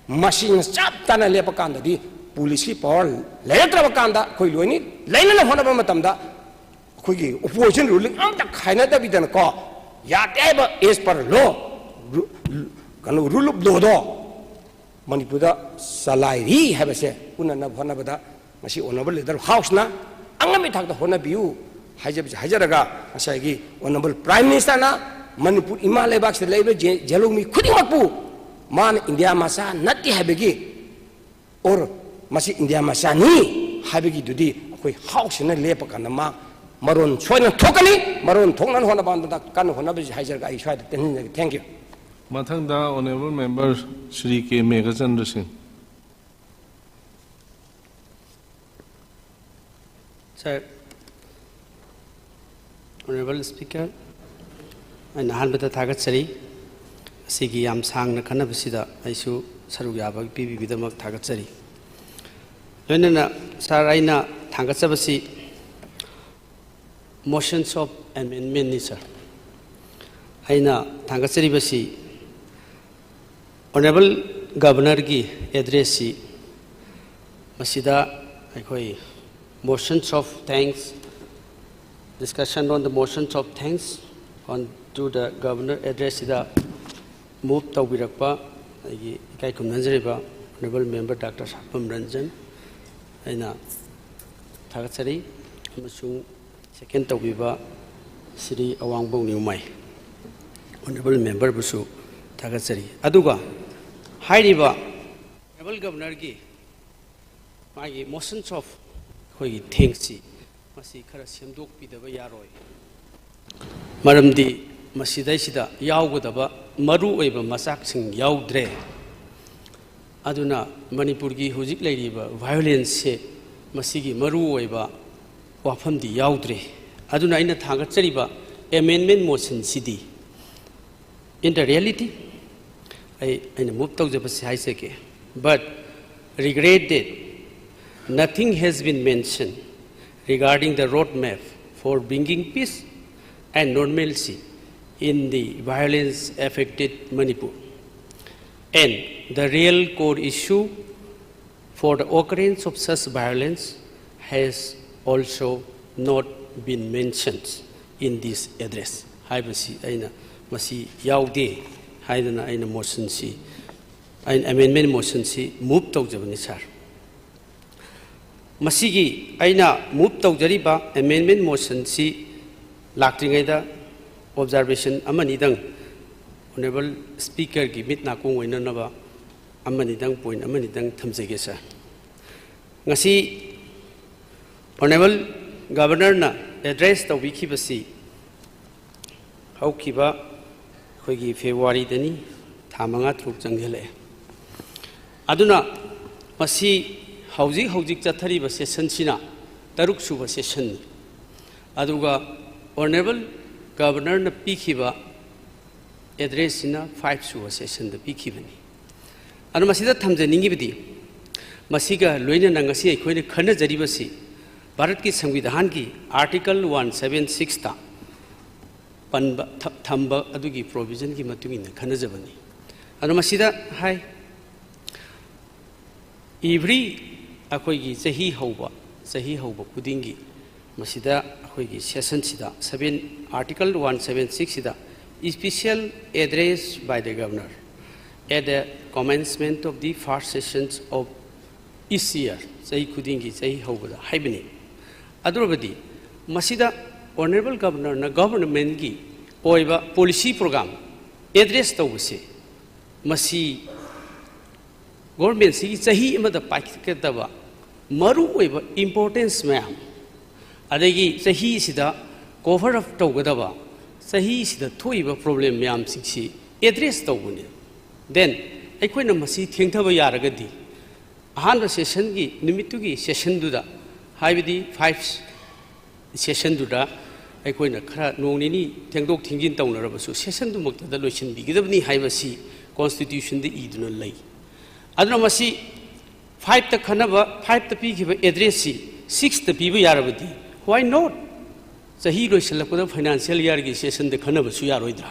ꯃꯁꯤꯡ ꯆꯞ ꯆꯥꯅ ꯂꯦꯞꯄ ꯀꯥꯟꯗꯗꯤ ꯄꯨꯂꯤꯁꯀꯤ ꯄꯋꯥꯔ ꯂꯩꯔꯛꯇ꯭ꯔꯕ ꯀꯥꯟꯗ ꯑꯩꯈꯣꯏ ꯂꯣꯏꯅ ꯂꯩꯅꯅꯕ ꯍꯣꯠꯅꯕ ꯃꯇꯝꯗ ꯑꯩꯈꯣꯏꯒꯤ ꯑꯣꯄꯣꯖꯤꯁꯟ ꯔꯨꯂꯤꯡ ꯑꯝꯇ ꯈꯥꯏꯅꯗꯕꯤꯗꯅꯀꯣ, ꯌꯥꯗꯦ ꯍꯥꯏꯕ as per law, ꯀꯩꯅꯣ, rule of lawꯗꯣ ꯃꯅꯤꯄꯨꯔꯗ ꯆꯂꯥꯏꯔꯤ ꯍꯥꯏꯕꯁꯦ ꯎꯅꯅꯕ ꯍꯣꯠꯅꯕꯗ ꯉꯁꯤ ꯑꯣꯅꯔꯦꯕꯜ ꯂꯤꯗꯔ ꯍꯥꯎꯁꯅ ꯑꯉꯝꯕ ꯊꯥꯛꯇ ꯍꯣꯠꯅꯕꯤꯌꯨ ꯍꯥꯏꯖꯕꯁꯦ ꯍꯥꯏꯖꯔꯒ, ꯉꯁꯥꯏꯒꯤ ꯑꯣꯅꯔꯦꯕꯜ ꯄ꯭ꯔꯥꯏꯝ ꯃꯤꯅꯤꯁꯇꯔꯅ ꯃꯅꯤꯄꯨꯔ ꯏꯃꯥ ꯂꯩꯕꯥꯛꯁꯤꯗ ꯂꯩꯔꯤꯕ ꯖꯦ-, ꯖꯦꯂꯧꯃꯤ ꯈꯨꯗꯤꯡꯃꯛꯄꯨ ꯃꯥꯅ ꯏꯟꯗꯤꯌꯥ ꯃꯆꯥ ꯅꯠꯇꯦ ꯍꯥꯏꯕꯒꯤ, ꯑꯣꯔ ꯃꯁꯤ ꯏꯟꯗꯤꯌꯥ ꯃꯆꯥꯅꯤ ꯍꯥꯏꯕꯒꯤꯗꯨꯗꯤ ꯑꯩꯈꯣꯏ ꯍꯥꯎꯁꯁꯤꯅ ꯂꯦꯞꯄ ꯀꯥꯟꯗ ꯃꯥ ꯃꯔꯣꯟ ꯁꯣꯏꯗꯅ ꯊꯣꯛꯀꯅꯤ꯫ ꯃꯔꯣꯟ ꯊꯣꯛꯅꯅ ꯍꯣꯠꯅꯕ ꯑꯃꯗ ꯀꯟꯅ ꯍꯣꯠꯅꯕꯁꯤ ꯍꯥꯏꯖꯔꯒ ꯑꯩ ꯁ꯭ꯋꯥꯏꯗ ꯇꯦꯟꯍꯟꯖꯒꯦ꯫ Thank you꯫ ꯃꯊꯪꯗ Honourable Member ꯁ꯭ꯔꯤ ꯀꯦ ꯃꯦꯘꯆꯟꯗ꯭ꯔ ꯁꯤꯡ꯫ Sir, Honourable Speaker, ꯑꯩꯅ ꯑꯍꯥꯟꯕꯗ ꯊꯥꯒꯠꯆꯔꯤ꯫ ꯑꯁꯤꯒꯤ ꯌꯥꯝ ꯁꯥꯡꯅ ꯈꯟꯅꯕꯁꯤꯗ ꯑꯩꯁꯨ ꯁꯔꯨꯛ ꯌꯥꯕ ꯄꯤꯕꯤꯕꯒꯤꯗꯃꯛ ꯊꯥꯒꯠꯆꯔꯤ꯫ ꯂꯣꯏꯅꯅ Sir, ꯑꯩꯅ ꯊꯥꯡꯒꯠꯆꯕꯁꯤ Motions of Amendmentꯅꯤ, Sir꯫ ꯑꯩꯅ ꯊꯥꯡꯒꯠꯆꯔꯤꯕꯁꯤ Honourable Governorꯒꯤ addressꯁꯤ ꯃꯁꯤꯗ ꯑꯩꯈꯣꯏ Motions of Thanks, Discussion on the Motions of Thanks on to the Governor addressꯁꯤꯗ move ꯇꯧꯕꯤꯔꯛꯄ ꯑꯩꯒꯤ ꯏꯀꯥꯏ ꯈꯨꯝꯅꯖꯔꯤꯕ Honourable Member Doctor ꯁꯥꯄꯝ ꯔꯟꯖꯟ ꯑꯩꯅ ꯊꯥꯒꯠꯆꯔꯤ, ꯑꯃꯁꯨꯡ second ꯇꯧꯕꯤꯕ ꯁ꯭ꯔꯤ ꯑꯋꯥꯡꯕꯧ ꯅ꯭ꯌꯨꯃꯥꯏ Honourable Memberꯕꯨꯁꯨ ꯊꯥꯒꯠꯆꯔꯤ꯫ ꯑꯗꯨꯒ ꯍꯥꯏꯔꯤꯕ Honourable Governorꯒꯤ ꯃꯥꯒꯤ Motions of ꯑꯩꯈꯣꯏꯒꯤ thanksꯁꯤ ꯃꯁꯤ ꯈꯔ ꯁꯦꯝꯗꯣꯛꯄꯤꯗꯕ ꯌꯥꯔꯣꯏ꯫ ꯃꯔꯝꯗꯤ ꯃꯁꯤꯗꯩꯁꯤꯗ ꯌꯥꯎꯒꯗꯕ ꯃꯔꯨ ꯑꯣꯏꯕ ꯃꯆꯥꯛꯁꯤꯡ ꯌꯥꯎꯗ꯭ꯔꯦ꯫ ꯑꯗꯨꯅ ꯃꯅꯤꯄꯨꯔꯒꯤ ꯍꯧꯖꯤꯛ ꯂꯩꯔꯤꯕ violenceꯁꯦ ꯃꯁꯤꯒꯤ ꯃꯔꯨ ꯑꯣꯏꯕ ꯋꯥꯐꯝꯗꯤ ꯌꯥꯎꯗ꯭ꯔꯦ꯫ ꯑꯗꯨꯅ ꯑꯩꯅ ꯊꯥꯡꯒꯠꯆꯔꯤꯕ amendment motionꯁꯤꯗꯤ, in the reality, ꯑꯩ, ꯑꯩꯅ move ꯇꯧꯖꯕꯁꯤ ꯍꯥꯏꯖꯒꯦ, but regret that nothing has been mentioned regarding the roadmap for bringing peace and normalcy in the violence affected Manipur. And the real core issue for the occurrence of such violence has also not been mentioned in this address ꯍꯥꯏꯕꯁꯤ ꯑꯩꯅ ꯃꯁꯤ ꯌꯥꯎꯗꯦ ꯍꯥꯏꯗꯅ ꯑꯩꯅ motionꯁꯤ, ꯑꯩꯅ amendment motionꯁꯤ move ꯇꯧꯖꯕꯅꯤ, Sir꯫ ꯃꯁꯤꯒꯤ ꯑꯩꯅ move ꯇꯧꯖꯔꯤꯕ amendment motionꯁꯤ ꯂꯥꯛꯇ꯭ꯔꯤꯉꯩꯗ ꯑꯣꯕꯖꯥꯔꯕꯦꯁꯟ ꯑꯃꯅꯤꯗꯪ, ꯑꯣꯅꯔꯦꯕꯜ ꯁ꯭ꯄꯤꯀꯔꯒꯤ ꯃꯤꯠ ꯅꯥꯀꯣꯡ ꯑꯣꯏꯅꯅꯕ ꯑꯃꯅꯤꯗꯪ, ꯄꯣꯏꯟ ꯑꯃꯅꯤꯗꯪ ꯊꯝꯖꯒꯦ, ꯁꯥꯔ꯫ ꯉꯁꯤ ꯑꯣꯅꯔꯦꯕꯜ ꯒꯕꯔꯅꯔꯅ ꯑꯦꯗ꯭ꯔꯦꯁ ꯇꯧꯕꯤꯈꯤꯕꯁꯤ ꯍꯧꯈꯤꯕ ꯑꯩꯈꯣꯏꯒꯤ ꯐꯦꯕ꯭ꯔꯨꯋꯥꯔꯤꯗꯅꯤ, ꯊꯥ ꯃꯉꯥ ꯇꯔꯨꯛ ꯆꯪꯁꯤꯜꯂꯛꯑꯦ꯫ ꯑꯗꯨꯅ ꯃꯁꯤ ꯍꯧꯖꯤꯛ ꯍꯧꯖꯤꯛ ꯆꯠꯊꯔꯤꯕ ꯁꯦꯁꯟꯁꯤꯅ ꯇꯔꯨꯛ ꯁꯨꯕ ꯁꯦꯁꯟꯅꯤ꯫ ꯑꯗꯨꯒ ꯑꯣꯅꯔꯦꯕꯜ ꯒꯕꯔꯅꯔꯅ ꯄꯤꯈꯤꯕ ꯑꯦꯗ꯭ꯔꯦꯁꯁꯤꯅ ꯐꯥꯏꯚ ꯁꯨꯕ ꯁꯦꯁꯟꯗ ꯄꯤꯈꯤꯕꯅꯤ꯫ ꯑꯗꯨ ꯃꯁꯤꯗ ꯊꯝꯖꯅꯤꯡꯉꯤꯕꯗꯤ, ꯃꯁꯤꯒ ꯂꯣꯏꯅꯅ ꯉꯁꯤ ꯑꯩꯈꯣꯏꯅ ꯈꯟꯅꯖꯔꯤꯕꯁꯤ ꯚꯥꯔꯠꯀꯤ ꯁꯪꯕꯤꯙꯥꯟꯒꯤ ꯑꯥꯔꯇꯤꯀꯜ ꯋꯥꯟ ꯁꯕꯦꯟ ꯁꯤꯛꯁꯇ ꯄꯟꯕ, ꯊ-, ꯊꯝꯕ ꯑꯗꯨꯒꯤ ꯄ꯭ꯔꯣꯚꯤꯖꯟꯒꯤ ꯃꯇꯨꯡ ꯏꯟꯅ ꯈꯟꯅꯖꯕꯅꯤ꯫ ꯑꯗꯣ ꯃꯁꯤꯗ ꯍꯥꯏ, every ꯑꯩꯈꯣꯏꯒꯤ ꯆꯍꯤ ꯍꯧꯕ, ꯆꯍꯤ ꯍꯧꯕ ꯈꯨꯗꯤꯡꯒꯤ ꯃꯁꯤꯗ ꯑꯩꯈꯣꯏꯒꯤ ꯁꯦꯁꯟꯁꯤꯗ seven, Article one seven six ꯁꯤꯗ special address by the governor at the commencement of the first sessions of each year, ꯆꯍꯤ ꯈꯨꯗꯤꯡꯒꯤ ꯆꯍꯤ ꯍꯧꯕꯗ ꯍꯥꯏꯕꯅꯤ꯫ ꯑꯗꯨ ꯑꯣꯏꯔꯕꯗꯤ ꯃꯁꯤꯗ ꯑꯣꯅꯔꯦꯕꯜ ꯒꯕꯔꯅꯔꯅ ꯒꯕꯔꯟꯃꯦꯟꯒꯤ ꯑꯣꯏꯕ ꯄꯣꯂꯤꯁꯤ ꯄ꯭ꯔꯣꯒ꯭ꯔꯥꯝ ꯑꯦꯗ꯭ꯔꯦꯁ ꯇꯧꯕꯁꯦ, ꯃꯁꯤ ꯒꯣꯔꯃꯦꯟꯁꯤꯒꯤ ꯆꯍꯤ ꯑꯃꯗ ꯄꯥꯏꯈꯠꯀꯗꯕ ꯃꯔꯨꯑꯣꯏꯕ ꯏꯝꯄꯣꯔꯇꯦꯟꯁ ꯃꯌꯥꯝ, ꯑꯗꯒꯤ ꯆꯍꯤꯁꯤꯗ ꯀꯣꯚꯔ ꯑꯞ ꯇꯧꯒꯗꯕ, ꯆꯍꯤꯁꯤꯗ ꯊꯣꯛꯏꯕ ꯄ꯭ꯔꯣꯕ꯭ꯂꯦꯝ ꯃꯌꯥꯝꯁꯤꯡꯁꯤ ꯑꯦꯗ꯭ꯔꯦꯁ ꯇꯧꯕꯅꯤ꯫ ꯗꯦꯟ ꯑꯩꯈꯣꯏꯅ ꯃꯁꯤ ꯊꯦꯡꯊꯕ ꯌꯥꯔꯒꯗꯤ, ꯑꯍꯥꯟꯕ ꯁꯦꯁꯟꯒꯤ ꯅꯨꯃꯤꯠꯇꯨꯒꯤ ꯁꯦꯁꯟꯗꯨꯗ, ꯍꯥꯏꯕꯗꯤ ꯐꯥꯏꯚ ꯁꯦꯁꯟꯗꯨꯗ ꯑꯩꯈꯣꯏꯅ ꯈꯔ ꯅꯣꯡ ꯅꯤꯅꯤ ꯊꯦꯡꯗꯣꯛ ꯊꯦꯡꯖꯤꯟ ꯇꯧꯅꯔꯕꯁꯨ ꯁꯦꯁꯟꯗꯨꯃꯛꯇꯗ ꯂꯣꯏꯁꯤꯟꯕꯤꯒꯗꯕꯅꯤ ꯍꯥꯏꯕꯁꯤ ꯀꯣꯟꯁꯇꯤꯇ꯭ꯌꯨꯁꯟꯗ ꯏꯗꯨꯅ ꯂꯩ꯫ ꯑꯗꯨꯅ ꯃꯁꯤ ꯐꯥꯏꯚꯇ ꯈꯟꯅꯕ, ꯐꯥꯏꯚꯇ ꯄꯤꯈꯤꯕ ꯑꯦꯗ꯭ꯔꯦꯁꯁꯤ ꯁꯤꯛꯁꯇ ꯄꯤꯕ ꯌꯥꯔꯕꯗꯤ, why not? ꯆꯍꯤ ꯂꯣꯏꯁꯤꯜꯂꯛꯄꯗ ꯐꯥꯏꯅꯥꯟꯁꯤꯌꯦꯜ ꯏꯌꯥꯔꯒꯤ ꯁꯦꯁꯟꯗ ꯈꯟꯅꯕꯁꯨ ꯌꯥꯔꯣꯏꯗ꯭ꯔꯥ?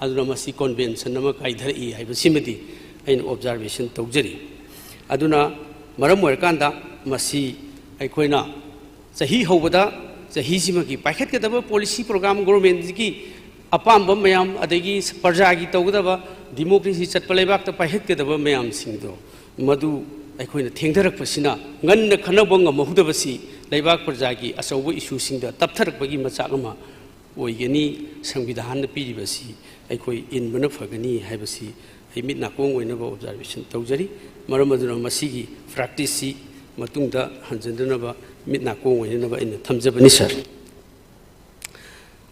ꯑꯗꯨꯅ ꯃꯁꯤ ꯀꯣꯟꯚꯦꯟꯁꯟ ꯑꯃ ꯀꯥꯏꯊꯔꯛꯏ ꯍꯥꯏꯕꯁꯤꯃꯗꯤ ꯑꯩꯅ ꯑꯣꯕꯖꯥꯔꯕꯦꯁꯟ ꯇꯧꯖꯔꯤ꯫ ꯑꯗꯨꯅ ꯃꯔꯝ ꯑꯣꯏꯔꯀꯥꯟꯗ ꯃꯁꯤ ꯑꯩꯈꯣꯏꯅ ꯆꯍꯤ ꯍꯧꯕꯗ ꯆꯍꯤꯁꯤꯃꯒꯤ ꯄꯥꯏꯈꯠꯀꯗꯕ ꯄꯣꯂꯤꯁꯤ ꯄ꯭ꯔꯣꯒ꯭ꯔꯥꯝ, ꯒꯣꯔꯃꯦꯟꯁꯤꯒꯤ ꯑꯄꯥꯝꯕ ꯃꯌꯥꯝ, ꯑꯗꯒꯤ ꯄ꯭ꯔꯖꯥꯒꯤ ꯇꯧꯒꯗꯕ, ꯗꯤꯃꯣꯀ꯭ꯔꯦꯁꯤ ꯆꯠꯄ ꯂꯩꯕꯥꯛꯇ ꯄꯥꯏꯈꯠꯀꯗꯕ ꯃꯌꯥꯝꯁꯤꯡꯗꯣ, ꯃꯗꯨ ꯑꯩꯈꯣꯏꯅ ꯊꯦꯡꯊꯔꯛꯄꯁꯤꯅ, ꯉꯟꯅ ꯈꯟꯅꯕ ꯉꯝꯍꯧꯗꯕꯁꯤ ꯂꯩꯕꯥꯛ ꯄ꯭ꯔꯖꯥꯒꯤ ꯑꯆꯧꯕ ꯏꯁꯨꯁꯤꯡꯗ ꯇꯞꯊꯔꯛꯄꯒꯤ ꯃꯆꯥꯛ ꯑꯃ ꯑꯣꯏꯒꯅꯤ, ꯁꯪꯕꯤꯙꯥꯟꯅ ꯄꯤꯔꯤꯕꯁꯤ ꯑꯩꯈꯣꯏ ꯏꯟꯕꯅ ꯐꯒꯅꯤ ꯍꯥꯏꯕꯁꯤ ꯑꯩ ꯃꯤꯠ ꯅꯥꯀꯣꯡ ꯑꯣꯏꯅꯕ ꯑꯣꯕꯖꯥꯔꯕꯦꯁꯟ ꯇꯧꯖꯔꯤ꯫ ꯃꯔꯝ ꯑꯗꯨꯅ ꯃꯁꯤꯒꯤ ꯄ꯭ꯔꯦꯛꯇꯤꯁꯁꯤ ꯃꯇꯨꯡꯗ ꯍꯟꯖꯤꯟꯗꯅꯕ ꯃꯤꯠ ꯅꯥꯀꯣꯡ ꯑꯣꯏꯅꯅꯕ ꯑꯩꯅ ꯊꯝꯖꯕꯅꯤ, ꯁꯥꯔ꯫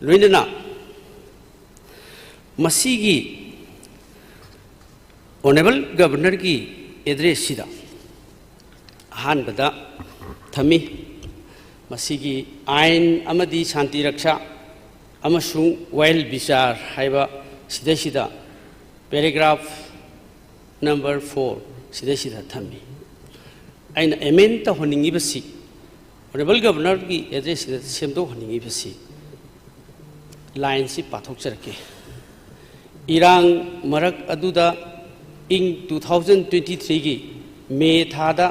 ꯂꯣꯏꯅꯅ ꯃꯁꯤꯒꯤ ꯑꯣꯅꯔꯦꯕꯜ ꯒꯕꯔꯅꯔꯒꯤ ꯑꯦꯗ꯭ꯔꯦꯁꯁꯤꯗ ꯑꯍꯥꯟꯕꯗ ꯊꯝꯃꯤ꯫ ꯃꯁꯤꯒꯤ ꯑꯥꯏꯟ ꯑꯃꯗꯤ ꯁꯥꯟꯇꯤ ꯔꯛꯁꯥ ꯑꯃꯁꯨꯡ ꯋꯥꯌꯦꯜ ꯕꯤꯆꯥꯔ ꯍꯥꯏꯕ ꯁꯤꯗꯩꯁꯤꯗ ꯄꯦꯔꯥꯒ꯭ꯔꯥꯐ ꯅꯝꯕꯔ ꯐꯣꯔ ꯁꯤꯗꯩꯁꯤꯗ ꯊꯝꯃꯤ꯫ ꯑꯩꯅ ꯑꯦꯃꯦꯟ ꯇꯧꯍꯟꯅꯤꯡꯉꯤꯕꯁꯤ, ꯑꯣꯅꯔꯦꯕꯜ ꯒꯕꯔꯅꯔꯒꯤ ꯑꯦꯗ꯭ꯔꯦꯁꯁꯤꯗ ꯁꯦꯝꯗꯣꯛꯍꯟꯅꯤꯡꯉꯤꯕꯁꯤ, ꯂꯥꯏꯟꯁꯤ ꯄꯥꯊꯣꯛꯆꯔꯛꯀꯦ꯫ ꯏꯔꯥꯡ ꯃꯔꯛ ꯑꯗꯨꯗ ꯏꯪ ꯇꯨ ꯊꯥꯎꯖꯟ ꯇ꯭ꯋꯦꯟꯇꯤ ꯊ꯭ꯔꯤꯒꯤ ꯃꯦ ꯊꯥꯗ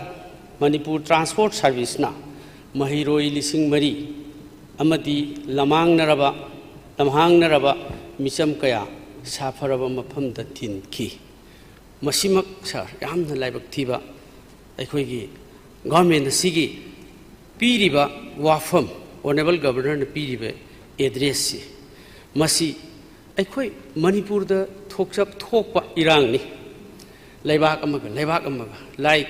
ꯃꯅꯤꯄꯨꯔ ꯇ꯭ꯔꯥꯟꯁꯄꯣꯔꯠ ꯁꯥꯔꯚꯤꯁꯅ ꯃꯍꯩꯔꯣꯏ ꯂꯤꯁꯤꯡ ꯃꯔꯤ ꯑꯃꯗꯤ ꯂꯝꯍꯥꯡꯅꯔꯕ, ꯂꯝꯍꯥꯡꯅꯔꯕ ꯃꯤꯆꯝ ꯀꯌꯥ ꯁꯥꯐꯔꯕ ꯃꯐꯝꯗ ꯊꯤꯟꯈꯤ꯫ ꯃꯁꯤꯃꯛ, ꯁꯥꯔ, ꯌꯥꯝꯅ ꯂꯥꯏꯕꯛ ꯊꯤꯕ, ꯑꯩꯈꯣꯏꯒꯤ ꯒꯚꯔꯟꯃꯦꯟ ꯑꯁꯤꯒꯤ ꯄꯤꯔꯤꯕ ꯋꯥꯐꯝ, ꯑꯣꯅꯔꯦꯕꯜ ꯒꯕꯔꯅꯔꯅ ꯄꯤꯔꯤꯕ ꯑꯦꯗ꯭ꯔꯦꯁꯁꯤ, ꯃꯁꯤ ꯑꯩꯈꯣꯏ ꯃꯅꯤꯄꯨꯔꯗ ꯊꯣꯛꯆ-, ꯊꯣꯛꯄ ꯏꯔꯥꯡꯅꯤ꯫ ꯂꯩꯕꯥꯛ ꯑꯃꯒ ꯂꯩꯕꯥꯛ ꯑꯃꯒ, like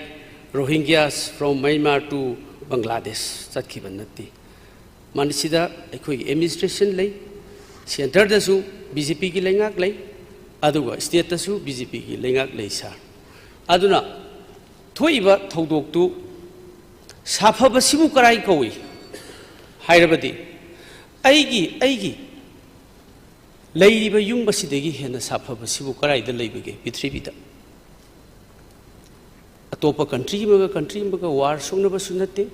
Rohingyas from Myanmar to Bangladesh, ꯆꯠꯈꯤꯕ ꯅꯠꯇꯦ꯫ ꯃꯁꯤꯗ ꯑꯩꯈꯣꯏꯒꯤ ꯑꯦꯗꯃꯤꯅꯤꯁꯇ꯭ꯔꯦꯁꯟ ꯂꯩ, ꯁꯦꯟꯇꯔꯗꯁꯨ ꯕꯤ ꯖꯦ ꯄꯤꯒꯤ ꯂꯩꯉꯥꯛ ꯂꯩ, ꯑꯗꯨꯒ ꯁ꯭ꯇꯦꯠꯇꯁꯨ ꯕꯤ ꯖꯦ ꯄꯤꯒꯤ ꯂꯩꯉꯥꯛ ꯂꯩ, ꯁꯥꯔ꯫ ꯑꯗꯨꯅ ꯊꯣꯛꯏꯕ ꯊꯧꯗꯣꯛꯇꯨ ꯁꯥꯐꯕꯁꯤꯕꯨ ꯀꯔꯥꯏ ꯀꯧꯏ ꯍꯥꯏꯔꯕꯗꯤ, ꯑꯩꯒꯤ, ꯑꯩꯒꯤ ꯂꯩꯔꯤꯕ ꯌꯨꯝ ꯑꯁꯤꯗꯒꯤ ꯍꯦꯟꯅ ꯁꯥꯐꯕꯁꯤꯕꯨ ꯀꯔꯥꯏꯗ ꯂꯩꯕꯒꯦ ꯄ꯭ꯔꯤꯊꯤꯕꯤꯗ? ꯑꯇꯣꯞꯄ ꯀꯟꯇ꯭ꯔꯤ ꯑꯃꯒ ꯀꯟꯇ꯭ꯔꯤ ꯑꯃꯒ ꯋꯥꯔ ꯁꯣꯛꯅꯕꯁꯨ ꯅꯠꯇꯦ꯫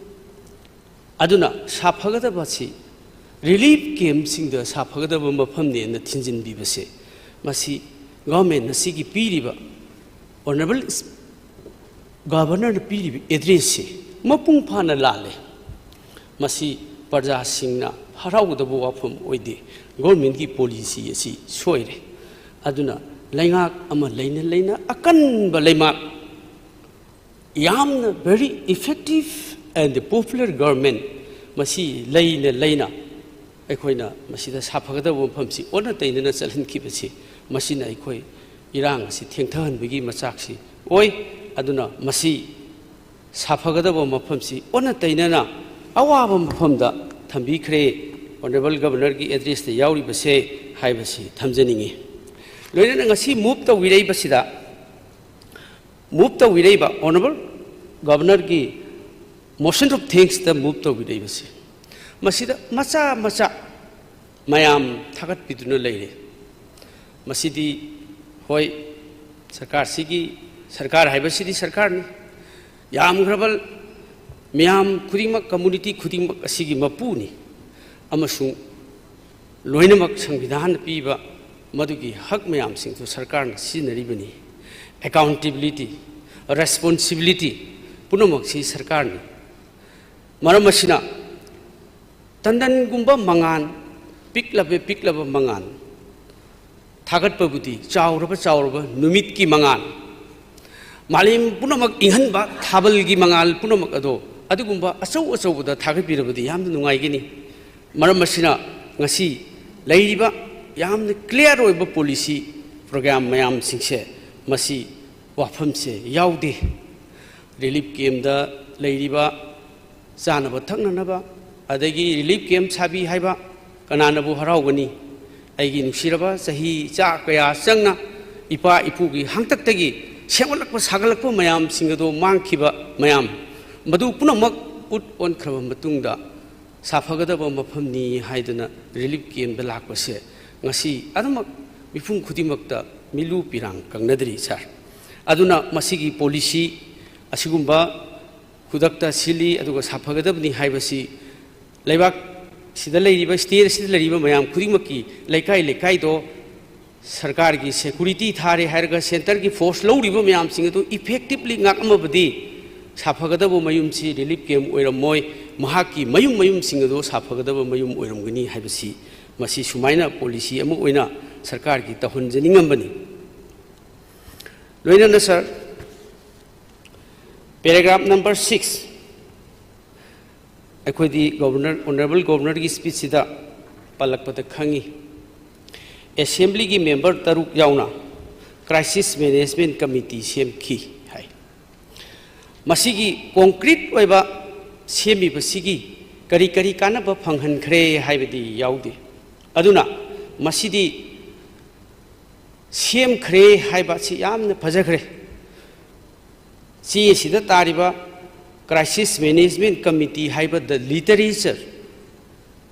ꯑꯗꯨꯅ ꯁꯥꯐꯒꯗꯕꯁꯤ ꯔꯤꯂꯤꯐ ꯀꯦꯝꯞꯁꯤꯡꯗ ꯁꯥꯐꯒꯗꯕ ꯃꯐꯝꯅꯦꯅ ꯊꯤꯟꯖꯤꯟꯕꯤꯕꯁꯦ, ꯃꯁꯤ ꯒꯚꯔꯟꯃꯦꯟ ꯑꯁꯤꯒꯤ ꯄꯤꯔꯤꯕ, ꯑꯣꯅꯔꯦꯕꯜ ꯒꯕꯔꯅꯔꯅ ꯄꯤꯔꯤꯕ ꯑꯦꯗ꯭ꯔꯦꯁꯁꯤ ꯃꯄꯨꯡ ꯐꯥꯅ ꯂꯥꯜꯂꯦ꯫ ꯃꯁꯤ ꯄ꯭ꯔꯖꯥꯁꯤꯡꯅ ꯍꯔꯥꯎꯒꯗꯕ ꯋꯥꯐꯝ ꯑꯣꯏꯗꯦ꯫ ꯒꯣꯔꯃꯦꯟꯒꯤ ꯄꯣꯂꯤꯁꯤ ꯑꯁꯤ ꯁꯣꯏꯔꯦ꯫ ꯑꯗꯨꯅ ꯂꯩꯉꯥꯛ ꯑꯃ ꯂꯩꯅ ꯂꯩꯅ ꯑꯀꯟꯕ ꯂꯩꯉꯥꯛ, ꯌꯥꯝꯅ very effective and popular government, ꯃꯁꯤ ꯂꯩꯅ ꯂꯩꯅ ꯑꯩꯈꯣꯏꯅ ꯃꯁꯤꯗ ꯁꯥꯐꯒꯗꯕ ꯃꯐꯝꯁꯤ ꯑꯣꯟꯅ ꯇꯩꯅꯅ ꯆꯠꯍꯟꯈꯤꯕꯁꯤ, ꯃꯁꯤꯅ ꯑꯩꯈꯣꯏ ꯏꯔꯥꯡ ꯑꯁꯤ ꯊꯦꯡꯊꯍꯟꯕꯒꯤ ꯃꯆꯥꯛꯁꯤ ꯑꯣꯏ꯫ ꯑꯗꯨꯅ ꯃꯁꯤ ꯁꯥꯐꯒꯗꯕ ꯃꯐꯝꯁꯤ ꯑꯣꯟꯅ ꯇꯩꯅꯅ ꯑꯋꯥꯕ ꯃꯐꯝꯗ ꯊꯝꯕꯤꯈ꯭ꯔꯦ꯫ ꯑꯣꯅꯔꯦꯕꯜ ꯒꯕꯔꯅꯔꯒꯤ ꯑꯦꯗ꯭ꯔꯦꯁꯇ ꯌꯥꯎꯔꯤꯕꯁꯦ ꯍꯥꯏꯕꯁꯤ ꯊꯝꯖꯅꯤꯡꯏ꯫ ꯂꯣꯏꯅꯅ ꯉꯁꯤ ꯃꯨꯚ ꯇꯧꯕꯤꯔꯛꯏꯕꯁꯤꯗ, ꯃꯨꯚ ꯇꯧꯕꯤꯔꯛꯏꯕ ꯑꯣꯅꯔꯦꯕꯜ ꯒꯕꯔꯅꯔꯒꯤ motion of thanksꯇ ꯃꯨꯚ ꯇꯧꯕꯤꯔꯛꯏꯕꯁꯤ, ꯃꯁꯤꯗ ꯃꯆꯥ ꯃꯆꯥ ꯃꯌꯥꯝ ꯊꯥꯒꯠꯄꯤꯗꯨꯅ ꯂꯩꯔꯦ꯫ ꯃꯁꯤꯗꯤ, ꯍꯣꯏ, ꯁꯔꯀꯥꯔꯁꯤꯒꯤ, ꯁꯔꯀꯥꯔ ꯍꯥꯏꯕꯁꯤꯗꯤ ꯁꯔꯀꯥꯔꯅꯤ꯫ ꯌꯥꯝꯈ꯭ꯔꯕ ꯃꯤꯌꯥꯝ ꯈꯨꯗꯤꯡꯃꯛ, ꯀꯝꯃꯨꯅꯤꯇꯤ ꯈꯨꯗꯤꯡꯃꯛ ꯑꯁꯤꯒꯤ ꯃꯄꯨꯅꯤ꯫ ꯑꯃꯁꯨꯡ ꯂꯣꯏꯅꯃꯛ ꯁꯪꯕꯤꯙꯥꯟꯅ ꯄꯤꯕ ꯃꯗꯨꯒꯤ ꯍꯛ ꯃꯌꯥꯝꯁꯤꯡꯗꯨ ꯁꯔꯀꯥꯔꯅ ꯁꯤꯖꯤꯟꯅꯔꯤꯕꯅꯤ꯫ Accountability, responsibility ꯄꯨꯝꯅꯃꯛꯁꯤ ꯁꯔꯀꯥꯔꯅꯤ꯫ ꯃꯔꯝ ꯑꯁꯤꯅ, ꯇꯟꯗꯟꯒꯨꯝꯕ ꯃꯉꯥꯜ, ꯄꯤꯛꯂꯕ ꯄꯤꯛꯂꯕ ꯃꯉꯥꯜ ꯊꯥꯒꯠꯄꯕꯨꯗꯤ, ꯆꯥꯎꯔꯕ ꯆꯥꯎꯔꯕ ꯅꯨꯃꯤꯠꯀꯤ ꯃꯉꯥꯜ, ꯃꯥꯂꯦꯝ ꯄꯨꯝꯅꯃꯛ ꯏꯪꯍꯟꯕ ꯊꯥꯕꯜꯒꯤ ꯃꯉꯥꯜ ꯄꯨꯝꯅꯃꯛ ꯑꯗꯣ ꯑꯗꯨꯒꯨꯝꯕ ꯑꯆꯧ ꯑꯆꯧꯕꯗ ꯊꯥꯒꯠꯄꯤꯔꯕꯗꯤ ꯌꯥꯝꯅ ꯅꯨꯡꯉꯥꯏꯒꯅꯤ꯫ ꯃꯔꯝ ꯑꯁꯤꯅ, ꯉꯁꯤ ꯂꯩꯔꯤꯕ ꯌꯥꯝꯅ clear ꯑꯣꯏꯕ policy program ꯃꯌꯥꯝꯁꯤꯡꯁꯦ, ꯃꯁꯤ ꯋꯥꯐꯝꯁꯦ ꯌꯥꯎꯗꯦ꯫ ꯔꯤꯂꯤꯐ ꯀꯦꯝꯗ ꯂꯩꯔꯤꯕ ꯆꯥꯅꯕ ꯊꯛꯅꯅꯕ, ꯑꯗꯒꯤ ꯔꯤꯂꯤꯐ ꯀꯦꯝ ꯁꯥꯕꯤ ꯍꯥꯏꯕ ꯀꯅꯥꯅꯕꯨ ꯍꯔꯥꯎꯒꯅꯤ? ꯑꯩꯒꯤ ꯅꯨꯡꯁꯤꯔꯕ, ꯆꯍꯤ ꯆꯥ ꯀꯌꯥ ꯆꯪꯅ ꯏꯄꯥ ꯏꯄꯨꯒꯤ ꯍꯥꯛꯇꯛꯇꯒꯤ ꯁꯦꯝꯒꯠꯂꯛꯄ ꯁꯥꯒꯠꯂꯛꯄ ꯃꯌꯥꯝꯁꯤꯡ ꯑꯗꯣ ꯃꯥꯡꯈꯤꯕ ꯃꯌꯥꯝ, ꯃꯗꯨ ꯄꯨꯝꯅꯃꯛ ꯎꯠ ꯑꯣꯟꯈ꯭ꯔꯕ ꯃꯇꯨꯡꯗ, ꯁꯥꯐꯒꯗꯕ ꯃꯐꯝꯅꯤ ꯍꯥꯏꯗꯨꯅ ꯔꯤꯂꯤꯐ ꯀꯦꯝꯗ ꯂꯥꯛꯄꯁꯦ ꯉꯁꯤ ꯑꯗꯨꯃꯛ ꯃꯤꯄꯨꯝ ꯈꯨꯗꯤꯡꯃꯛꯇ ꯃꯤꯂꯨ ꯄꯤꯔꯥꯡ ꯀꯪꯅꯗ꯭ꯔꯤ, ꯁꯥꯔ꯫ ꯑꯗꯨꯅ ꯃꯁꯤꯒꯤ policy ꯑꯁꯤꯒꯨꯝꯕ ꯈꯨꯗꯛꯇ ꯁꯤꯜꯂꯤ, ꯑꯗꯨꯒ ꯁꯥꯐꯒꯗꯕꯅꯤ ꯍꯥꯏꯕꯁꯤ ꯂꯩꯕꯥꯛꯁꯤꯗ ꯂꯩꯔꯤꯕ, state ꯑꯁꯤꯗ ꯂꯩꯔꯤꯕ ꯃꯌꯥꯝ ꯈꯨꯗꯤꯡꯃꯛꯀꯤ ꯂꯩꯀꯥꯏ ꯂꯩꯀꯥꯏꯗꯣ ꯁꯔꯀꯥꯔꯒꯤ security ꯊꯥꯔꯦ ꯍꯥꯏꯔꯒ centreꯒꯤ force ꯂꯧꯔꯤꯕ ꯃꯌꯥꯝꯁꯤꯡ ꯑꯗꯨ effectively ꯉꯥꯛꯑꯝꯃꯕꯗꯤ, ꯁꯥꯐꯒꯗꯕ ꯃꯌꯨꯝꯁꯤ ꯔꯤꯂꯤꯐ ꯀꯦꯝ ꯑꯣꯏꯔꯝꯃꯣꯏ, ꯃꯍꯥꯛꯀꯤ ꯃꯌꯨꯝ ꯃꯌꯨꯝꯁꯤꯡ ꯑꯗꯨ ꯁꯥꯐꯒꯗꯕ ꯃꯌꯨꯝ ꯑꯣꯏꯔꯝꯒꯅꯤ ꯍꯥꯏꯕꯁꯤ, ꯃꯁꯤ ꯁꯨꯃꯥꯏꯅ policy ꯑꯃ ꯑꯣꯏꯅ ꯁꯔꯀꯥꯔꯒꯤ ꯇꯧꯍꯟꯖꯅꯤꯡꯉꯝꯕꯅꯤ꯫ ꯂꯣꯏꯅꯅ, ꯁꯥꯔ, paragraph number six, ꯑꯩꯈꯣꯏꯗꯤ ꯒꯣꯕꯔꯅꯔ, ꯑꯣꯅꯔꯦꯕꯜ ꯒꯣꯕꯔꯅꯔꯒꯤ speechꯁꯤꯗ ꯄꯜꯂꯛꯄꯗ ꯈꯪꯉꯤ, ꯑꯦꯁꯦꯝꯕ꯭ꯂꯤꯒꯤ ꯃꯦꯝꯕꯔ ꯇꯔꯨꯛ ꯌꯥꯎꯅ ꯀ꯭ꯔꯥꯏꯁꯤꯁ ꯃꯦꯅꯦꯖꯃꯦꯟ ꯀꯃꯤꯇꯤ ꯁꯦꯝꯈꯤ ꯍꯥꯏ꯫ ꯃꯁꯤꯒꯤ ꯀꯣꯡꯀ꯭ꯔꯤꯠ ꯑꯣꯏꯕ ꯁꯦꯝꯃꯤꯕꯁꯤꯒꯤ ꯀꯔꯤ ꯀꯔꯤ ꯀꯥꯟꯅꯕ ꯐꯪꯍꯟꯈ꯭ꯔꯦ ꯍꯥꯏꯕꯗꯤ ꯌꯥꯎꯗꯦ꯫ ꯑꯗꯨꯅ ꯃꯁꯤꯗꯤ ꯁꯦꯝꯈ꯭ꯔꯦ ꯍꯥꯏꯕ ꯑꯁꯤ ꯌꯥꯝꯅ ꯐꯖꯈ꯭ꯔꯦ꯫ ꯆꯦ ꯑꯁꯤꯗ ꯇꯥꯔꯤꯕ crisis management committee ꯍꯥꯏꯕ the literature,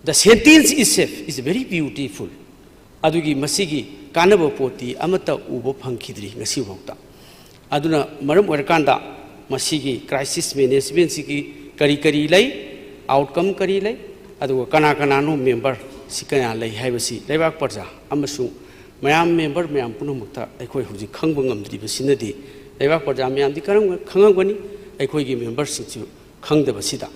the sentence itself is very beautiful꯫ ꯑꯗꯨꯒꯤ ꯃꯁꯤꯒꯤ ꯀꯥꯟꯅꯕ ꯄꯣꯠꯇꯤ ꯑꯃꯠꯇ ꯎꯕ ꯐꯪꯈꯤꯗ꯭ꯔꯤ ꯉꯁꯤꯐꯥꯎꯗ꯫ ꯑꯗꯨꯅ ꯃꯔꯝ ꯑꯣꯏꯔꯀꯥꯟꯗ ꯃꯁꯤꯒꯤ crisis managementꯁꯤꯒꯤ ꯀꯔꯤ ꯀꯔꯤ ꯂꯩ, outcome ꯀꯔꯤ ꯂꯩ, ꯑꯗꯨꯒ ꯀꯅꯥ ꯀꯅꯥꯅꯣ memberꯁꯤ ꯀꯌꯥ ꯂꯩ ꯍꯥꯏꯕꯁꯤ ꯂꯩꯕꯥꯛ ꯄ꯭ꯔꯖꯥ ꯑꯃꯁꯨꯡ ꯃꯌꯥꯝ member ꯃꯌꯥꯝ ꯄꯨꯝꯅꯃꯛꯇ ꯑꯩꯈꯣꯏ ꯍꯧꯖꯤꯛ ꯈꯪꯕ ꯉꯝꯗ꯭ꯔꯤꯕꯁꯤꯅꯗꯤ ꯂꯩꯕꯥꯛ ꯄ꯭ꯔꯖꯥ ꯃꯌꯥꯝꯗꯤ ꯀꯔꯝ ꯈꯪꯉꯝꯒꯅꯤ, ꯑꯩꯈꯣꯏꯒꯤ memberꯁꯤꯡꯁꯨ ꯈꯪꯗꯕꯁꯤꯗ꯫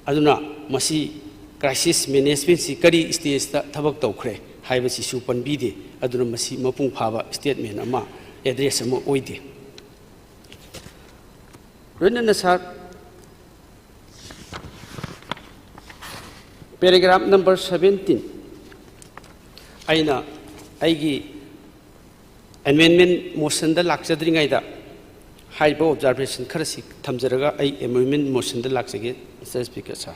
ꯑꯗꯨꯅ ꯃꯁꯤ crisis managementꯁꯤ ꯀꯔꯤ stageꯇ ꯊꯕꯛ ꯇꯧꯈ꯭ꯔꯦ ꯍꯥꯏꯕꯁꯤꯁꯨ ꯄꯟꯕꯤꯗꯦ꯫ ꯑꯗꯨꯅ ꯃꯁꯤ ꯃꯄꯨꯡ ꯐꯥꯕ statement ꯑꯃ, address ꯑꯃ ꯑꯣꯏꯗꯦ꯫ ꯂꯣꯏꯅꯅ sir, paragraph number seventeen ꯑꯩꯅ ꯑꯩꯒꯤ amendment motionꯗ ꯂꯥꯛꯆꯗ꯭ꯔꯤꯉꯩꯗ ꯍꯥꯏꯔꯤꯕ observation ꯈꯔꯁꯤ ꯊꯝꯖꯔꯒ ꯑꯩ amendment motionꯗ ꯂꯥꯛꯆꯒꯦ, Mister Speaker sir꯫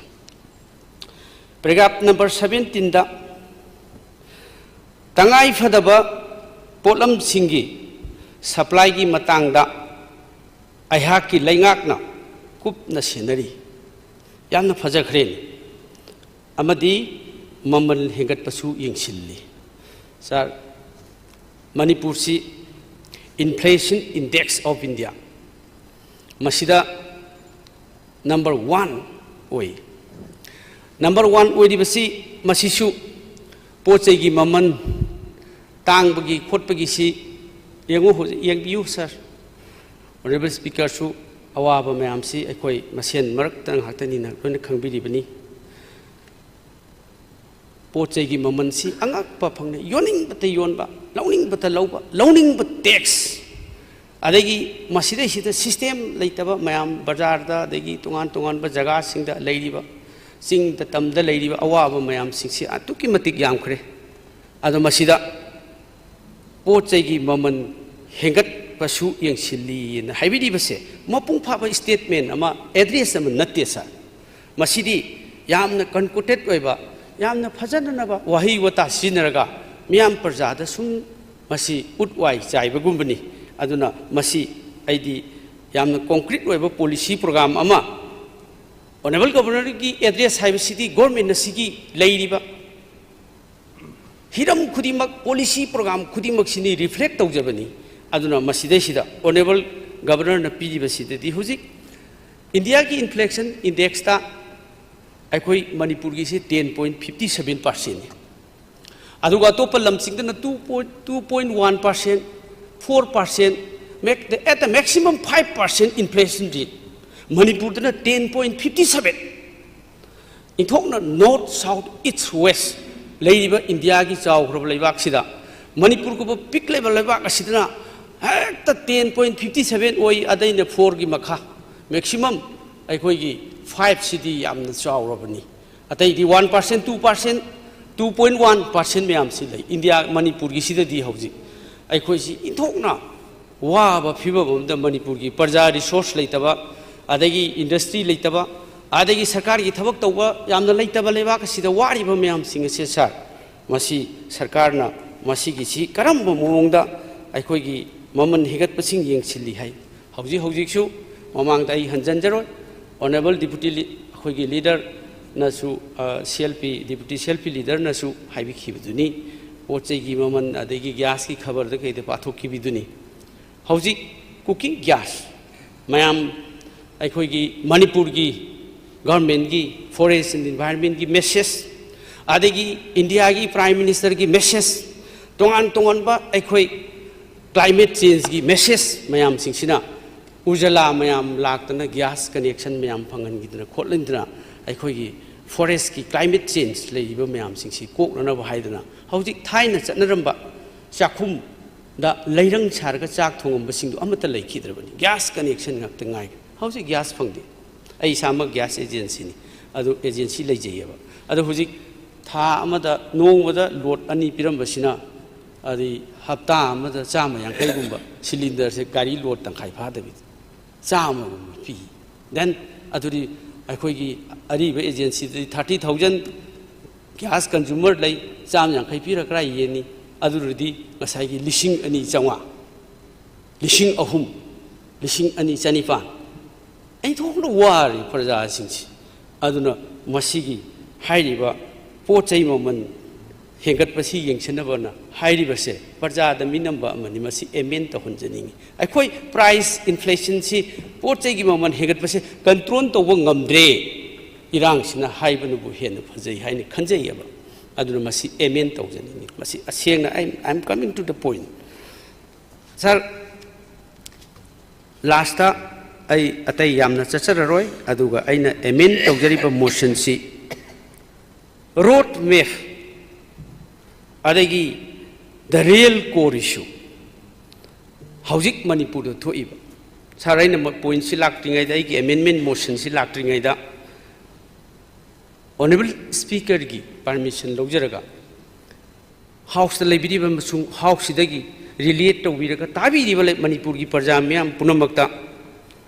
Paragraph number seventeenꯗ ꯇꯉꯥꯏ ꯐꯗꯕ ꯄꯣꯠꯂꯝꯁꯤꯡꯒꯤ supplyꯒꯤ ꯃꯇꯥꯡꯗ ꯑꯩꯍꯥꯛꯀꯤ ꯂꯩꯉꯥꯛꯅ ꯀꯨꯞꯅ ꯁꯦꯟꯅꯔꯤ꯫ ꯌꯥꯝꯅ ꯐꯖꯈ꯭ꯔꯦꯅꯦ꯫ ꯑꯃꯗꯤ ꯃꯃꯜ ꯍꯦꯟꯒꯠꯄꯁꯨ ꯌꯦꯡꯁꯤꯜꯂꯤ꯫ Sir, ꯃꯅꯤꯄꯨꯔꯁꯤ Inflation Index of India ꯃꯁꯤꯗ number one ꯑꯣꯏ꯫ Number one ꯑꯣꯏꯔꯤꯕꯁꯤ ꯃꯁꯤꯁꯨ ꯄꯣꯠ ꯆꯩꯒꯤ ꯃꯃꯜ ꯇꯥꯡꯕꯒꯤ ꯈꯣꯠꯄꯒꯤꯁꯤ ꯌꯦꯡꯉꯨ, ꯍꯧꯖꯤꯛ ꯌꯦꯡꯕꯤꯌꯨ sir꯫ Honourable Speakerꯁꯨ ꯑꯋꯥꯕ ꯃꯌꯥꯝꯁꯤ ꯑꯩꯈꯣꯏ ꯃꯁꯦꯟ ꯃꯔꯛꯇ ꯉꯥꯛꯇꯅꯤꯅ ꯂꯣꯏꯅ ꯈꯪꯕꯤꯔꯤꯕꯅꯤ꯫ ꯄꯣꯠ ꯆꯩꯒꯤ ꯃꯃꯜꯁꯤ ꯑꯉꯛꯄ ꯐꯪꯅ ꯌꯣꯟꯅꯤꯡꯕꯇ ꯌꯣꯟꯕ, ꯂꯧꯅꯤꯡꯕꯇ ꯂꯧꯕ, ꯂꯧꯅꯤꯡꯕ tax꯫ ꯑꯗꯒꯤ ꯃꯁꯤꯗꯩꯁꯤꯗ system ꯂꯩꯇꯕ ꯃꯌꯥꯝ ꯕꯖꯥꯔꯗ ꯑꯗꯒꯤ ꯇꯣꯉꯥꯟ ꯇꯣꯉꯥꯟꯕ ꯖꯒꯥꯁꯤꯡꯗ ꯂꯩꯔꯤꯕ ꯆꯤꯡꯗ ꯇꯝꯗ ꯂꯩꯔꯤꯕ ꯑꯋꯥꯕ ꯃꯌꯥꯝꯁꯤꯡꯁꯤ ꯑꯗꯨꯛꯀꯤ ꯃꯇꯤꯛ ꯌꯥꯝꯈ꯭ꯔꯦ꯫ ꯑꯗꯣ ꯃꯁꯤꯗ ꯄꯣꯠ ꯆꯩꯒꯤ ꯃꯃꯜ ꯍꯦꯟꯒꯠꯄꯁꯨ ꯌꯦꯡꯁꯤꯜꯂꯤꯅ ꯍꯥꯏꯕꯤꯔꯤꯕꯁꯦ ꯃꯄꯨꯡ ꯐꯥꯕ statement ꯑꯃ, address ꯑꯃ ꯅꯠꯇꯦ ꯁꯥꯔ꯫ ꯃꯁꯤꯗꯤ ꯌꯥꯝꯅ concocted ꯑꯣꯏꯕ, ꯌꯥꯝꯅ ꯐꯖꯅꯅꯕ ꯋꯥꯍꯩ ꯋꯥꯇꯥ ꯁꯤꯖꯤꯟꯅꯔꯒ ꯃꯤꯌꯥꯝ ꯄ꯭ꯔꯖꯥꯗ ꯁꯨꯝ ꯃꯁꯤ ꯎꯠ ꯋꯥꯏ ꯆꯥꯏꯕꯒꯨꯝꯕꯅꯤ꯫ ꯑꯗꯨꯅ ꯃꯁꯤ ꯑꯩꯗꯤ ꯌꯥꯝꯅ concrete ꯑꯣꯏꯕ policy program ꯑꯃ, Honourable Governorꯒꯤ address ꯍꯥꯏꯕꯁꯤꯗꯤ government ꯑꯁꯤꯒꯤ ꯂꯩꯔꯤꯕ ꯍꯤꯔꯝ ꯈꯨꯗꯤꯡꯃꯛ, policy program ꯈꯨꯗꯤꯡꯃꯛꯁꯤꯅꯤ reflect ꯇꯧꯖꯕꯅꯤ꯫ ꯑꯗꯨꯅ ꯃꯁꯤꯗꯩꯁꯤꯗ Honourable Governorꯅ ꯄꯤꯔꯤꯕꯁꯤꯗꯗꯤ ꯍꯧꯖꯤꯛ ꯏꯟꯗꯤꯌꯥꯒꯤ inflation indexꯇ ꯑꯩꯈꯣꯏ ꯃꯅꯤꯄꯨꯔꯒꯤꯁꯤ ten point fifty seven percentꯅꯤ꯫ ꯑꯗꯨꯒ ꯑꯇꯣꯞꯄ ꯂꯝꯁꯤꯡꯗꯅ two point, two point one percent, four percent, at the maximum five percent inflation rate꯫ ꯃꯅꯤꯄꯨꯔꯗꯅ ten point fifty seven꯫ ꯏꯟꯊꯣꯛꯅ north, south, east, west ꯂꯩꯔꯤꯕ ꯏꯟꯗꯤꯌꯥꯒꯤ ꯆꯥꯎꯈ꯭ꯔꯕ ꯂꯩꯕꯥꯛꯁꯤꯗ ꯃꯅꯤꯄꯨꯔꯒꯨꯝꯕ ꯄꯤꯛꯂꯤꯕ ꯂꯩꯕꯥꯛ ꯑꯁꯤꯗꯅ ꯍꯦꯛꯇ ten point fifty seven ꯑꯣꯏ, ꯑꯗꯩꯅ fourꯒꯤ ꯃꯈꯥ, maximum ꯑꯩꯈꯣꯏꯒꯤ fiveꯁꯤꯗꯤ ꯌꯥꯝꯅ ꯆꯥꯎꯔꯕꯅꯤ꯫ ꯑꯇꯩꯗꯤ one percent, two percent, two point one percent ꯃꯌꯥꯝꯁꯤ ꯂꯩ꯫ ꯏꯟꯗꯤꯌꯥ, ꯃꯅꯤꯄꯨꯔꯒꯤꯁꯤꯗꯗꯤ ꯍꯧꯖꯤꯛ ꯑꯩꯈꯣꯏꯁꯤ ꯏꯟꯊꯣꯛꯅ ꯋꯥꯕ ꯐꯤꯕꯝ ꯑꯃꯗ ꯃꯅꯤꯄꯨꯔꯒꯤ ꯄ꯭ꯔꯖꯥ resource ꯂꯩꯇꯕ, ꯑꯗꯒꯤ industry ꯂꯩꯇꯕ, ꯑꯗꯒꯤ ꯁꯔꯀꯥꯔꯒꯤ ꯊꯕꯛ ꯇꯧꯕ ꯌꯥꯝꯅ ꯂꯩꯇꯕ ꯂꯩꯕꯥꯛ ꯑꯁꯤꯗ ꯋꯥꯔꯤꯕ ꯃꯌꯥꯝꯁꯤꯡ ꯑꯁꯦ ꯁꯥꯔ, ꯃꯁꯤ ꯁꯔꯀꯥꯔꯅ ꯃꯁꯤꯒꯤꯁꯤ ꯀꯔꯝꯕ ꯃꯑꯣꯡꯗ ꯑꯩꯈꯣꯏꯒꯤ ꯃꯃꯜ ꯍꯦꯟꯒꯠꯄꯁꯤꯡ ꯌꯦꯡꯁꯤꯜꯂꯤ ꯍꯥꯏ? ꯍꯧꯖꯤꯛ ꯍꯧꯖꯤꯛꯁꯨ ꯃꯃꯥꯡꯗ ꯑꯩ ꯍꯟꯖꯤꯟꯖꯔꯣꯏ, Honourable Deputy ꯂꯤ-, ꯑꯩꯈꯣꯏꯒꯤ leaderꯅꯁꯨ, ꯑ, CLP, Deputy CLP leaderꯅꯁꯨ ꯍꯥꯏꯕꯤꯈꯤꯕꯗꯨꯅꯤ, ꯄꯣꯠ ꯆꯩꯒꯤ ꯃꯃꯜ ꯑꯗꯒꯤ gasꯀꯤ ꯈꯕꯔꯗ ꯀꯩꯗ ꯄꯥꯊꯣꯛꯈꯤꯕꯗꯨꯅꯤ꯫ ꯍꯧꯖꯤꯛ cooking gas ꯃꯌꯥꯝ ꯑꯩꯈꯣꯏꯒꯤ ꯃꯅꯤꯄꯨꯔꯒꯤ governmentꯀꯤ Forest and Environmentꯀꯤ message, ꯑꯗꯒꯤ ꯏꯟꯗꯤꯌꯥꯒꯤ Prime Ministerꯒꯤ message, ꯇꯣꯉꯥꯟ ꯇꯣꯉꯥꯟꯕ ꯑꯩꯈꯣꯏ climate changeꯒꯤ message ꯃꯌꯥꯝꯁꯤꯡꯁꯤꯅ ꯎꯖꯥꯂꯥ ꯃꯌꯥꯝ ꯂꯥꯛꯇꯅ gas connection ꯃꯌꯥꯝ ꯐꯪꯍꯟꯈꯤꯗꯅ ꯈꯣꯠꯍꯟꯗꯅ ꯑꯩꯈꯣꯏꯒꯤ forestꯀꯤ climate change ꯂꯩꯔꯤꯕ ꯃꯌꯥꯝꯁꯤꯡꯁꯤ ꯀꯣꯛꯅꯅꯕ ꯍꯥꯏꯗꯅ ꯍꯧꯖꯤꯛ ꯊꯥꯏꯅ ꯆꯠꯅꯔꯝꯕ ꯆꯥꯛꯈꯨꯝꯗ ꯂꯩꯔꯪ ꯁꯥꯔꯒ ꯆꯥꯛ ꯊꯣꯡꯉꯝꯕꯁꯤꯡꯗꯣ ꯑꯃꯠꯇ ꯂꯩꯈꯤꯗ꯭ꯔꯕꯅꯤ꯫ Gas connection ꯉꯥꯛꯇ ꯉꯥꯏꯔꯦ꯫ ꯍꯧꯖꯤꯛ gas ꯐꯪꯗꯦ꯫ ꯑꯩ ꯏꯁꯥꯃꯛ gas agencyꯅꯤ꯫ ꯑꯗꯨ ꯑꯦꯖꯦꯟꯁꯤ ꯂꯩꯖꯩꯌꯦꯕ꯫ ꯑꯗꯣ ꯍꯧꯖꯤꯛ ꯊꯥ ꯑꯃꯗ, ꯅꯣꯡꯃꯗ ꯂꯣꯠ ꯑꯅꯤ ꯄꯤꯔꯝꯕꯁꯤꯅ, ꯑꯗꯩ ꯍꯞꯇꯥ ꯑꯃꯗ ꯆꯥꯝꯃ ꯌꯥꯡꯈꯩꯒꯨꯝꯕ ꯁꯤꯂꯤꯟꯗꯔꯁꯦ ꯒꯥꯔꯤ ꯂꯣꯠ ꯇꯪꯈꯥꯏ ꯐꯥꯗꯕꯤꯗ ꯆꯥꯝꯃꯒꯨꯝꯕ ꯄꯤ꯫ Then ꯑꯗꯨꯗꯤ ꯑꯩꯈꯣꯏꯒꯤ ꯑꯔꯤꯕ ꯑꯦꯖꯦꯟꯁꯤꯗꯗꯤ thirty thousand gas consumer ꯂꯩ, ꯆꯥꯝꯃ ꯌꯥꯡꯈꯩ ꯄꯤꯔ ꯀꯔꯥꯏ ꯌꯦꯟꯅꯤ? ꯑꯗꯨꯗꯤ ꯉꯁꯥꯏꯒꯤ ꯂꯤꯁꯤꯡ ꯑꯅꯤ ꯆꯥꯝꯃꯉꯥ, ꯂꯤꯁꯤꯡ ꯑꯍꯨꯝ, ꯂꯤꯁꯤꯡ ꯑꯅꯤ ꯆꯅꯤꯄꯥꯟ, ꯑꯩ ꯊꯣꯛꯅ ꯋꯥꯔꯤ ꯄ꯭ꯔꯖꯥꯁꯤꯡꯁꯤ꯫ ꯑꯗꯨꯅ ꯃꯁꯤꯒꯤ ꯍꯥꯏꯔꯤꯕ ꯄꯣꯠ ꯆꯩ ꯃꯃꯜ ꯍꯦꯟꯒꯠꯄꯁꯤ ꯌꯦꯡꯁꯤꯟꯅꯕꯅ ꯍꯥꯏꯔꯤꯕꯁꯦ ꯄ꯭ꯔꯖꯥꯗ ꯃꯤꯅꯝꯕ ꯑꯃꯅꯤ꯫ ꯃꯁꯤ amend ꯇꯧꯍꯟꯖꯅꯤꯡꯏ꯫ ꯑꯩꯈꯣꯏ price inflation ꯁꯤ, ꯄꯣꯠ ꯆꯩꯒꯤ ꯃꯃꯜ ꯍꯦꯟꯒꯠꯄꯁꯦ control ꯇꯧꯕ ꯉꯝꯗ꯭ꯔꯦ, ꯏꯔꯥꯡꯁꯤꯅ ꯍꯥꯏꯕꯅꯕꯨ ꯍꯦꯟꯅ ꯐꯖꯩ ꯍꯥꯏꯅ ꯈꯟꯖꯩꯑꯕ꯫ ꯑꯗꯨꯅ ꯃꯁꯤ amend ꯇꯧꯖꯅꯤꯡꯏ꯫ ꯃꯁꯤ ꯑꯁꯦꯡꯅ, I, I am coming to the point꯫ Sir, last ꯑꯩ ꯑꯇꯩ ꯌꯥꯝꯅ ꯆꯠꯆꯔꯔꯣꯏ, ꯑꯗꯨꯒ ꯑꯩꯅ amend ꯇꯧꯖꯔꯤꯕ motion ꯁꯤ road map ꯑꯗꯒꯤ the real core issue, ꯍꯧꯖꯤꯛ ꯃꯅꯤꯄꯨꯔꯗ ꯊꯣꯛꯏꯕ, sir, ꯑꯩꯅ ꯃ-, point ꯁꯤ ꯂꯥꯛꯇ꯭ꯔꯤꯉꯩꯗ, ꯑꯩꯒꯤ amendment motion ꯁꯤ ꯂꯥꯛꯇ꯭ꯔꯤꯉꯩꯗ, Honourable Speaker ꯒꯤ permission ꯂꯧꯖꯔꯒ, House ꯇ ꯂꯩꯕꯤꯔꯤꯕ ꯑꯃꯁꯨꯡ House ꯁꯤꯗꯒꯤ relate ꯇꯧꯕꯤꯔꯒ ꯇꯥꯕꯤꯔꯤꯕ ꯂꯩ-, ꯃꯅꯤꯄꯨꯔꯒꯤ ꯄ꯭ꯔꯖꯥ ꯃꯤꯌꯥꯝ ꯄꯨꯝꯅꯃꯛꯇ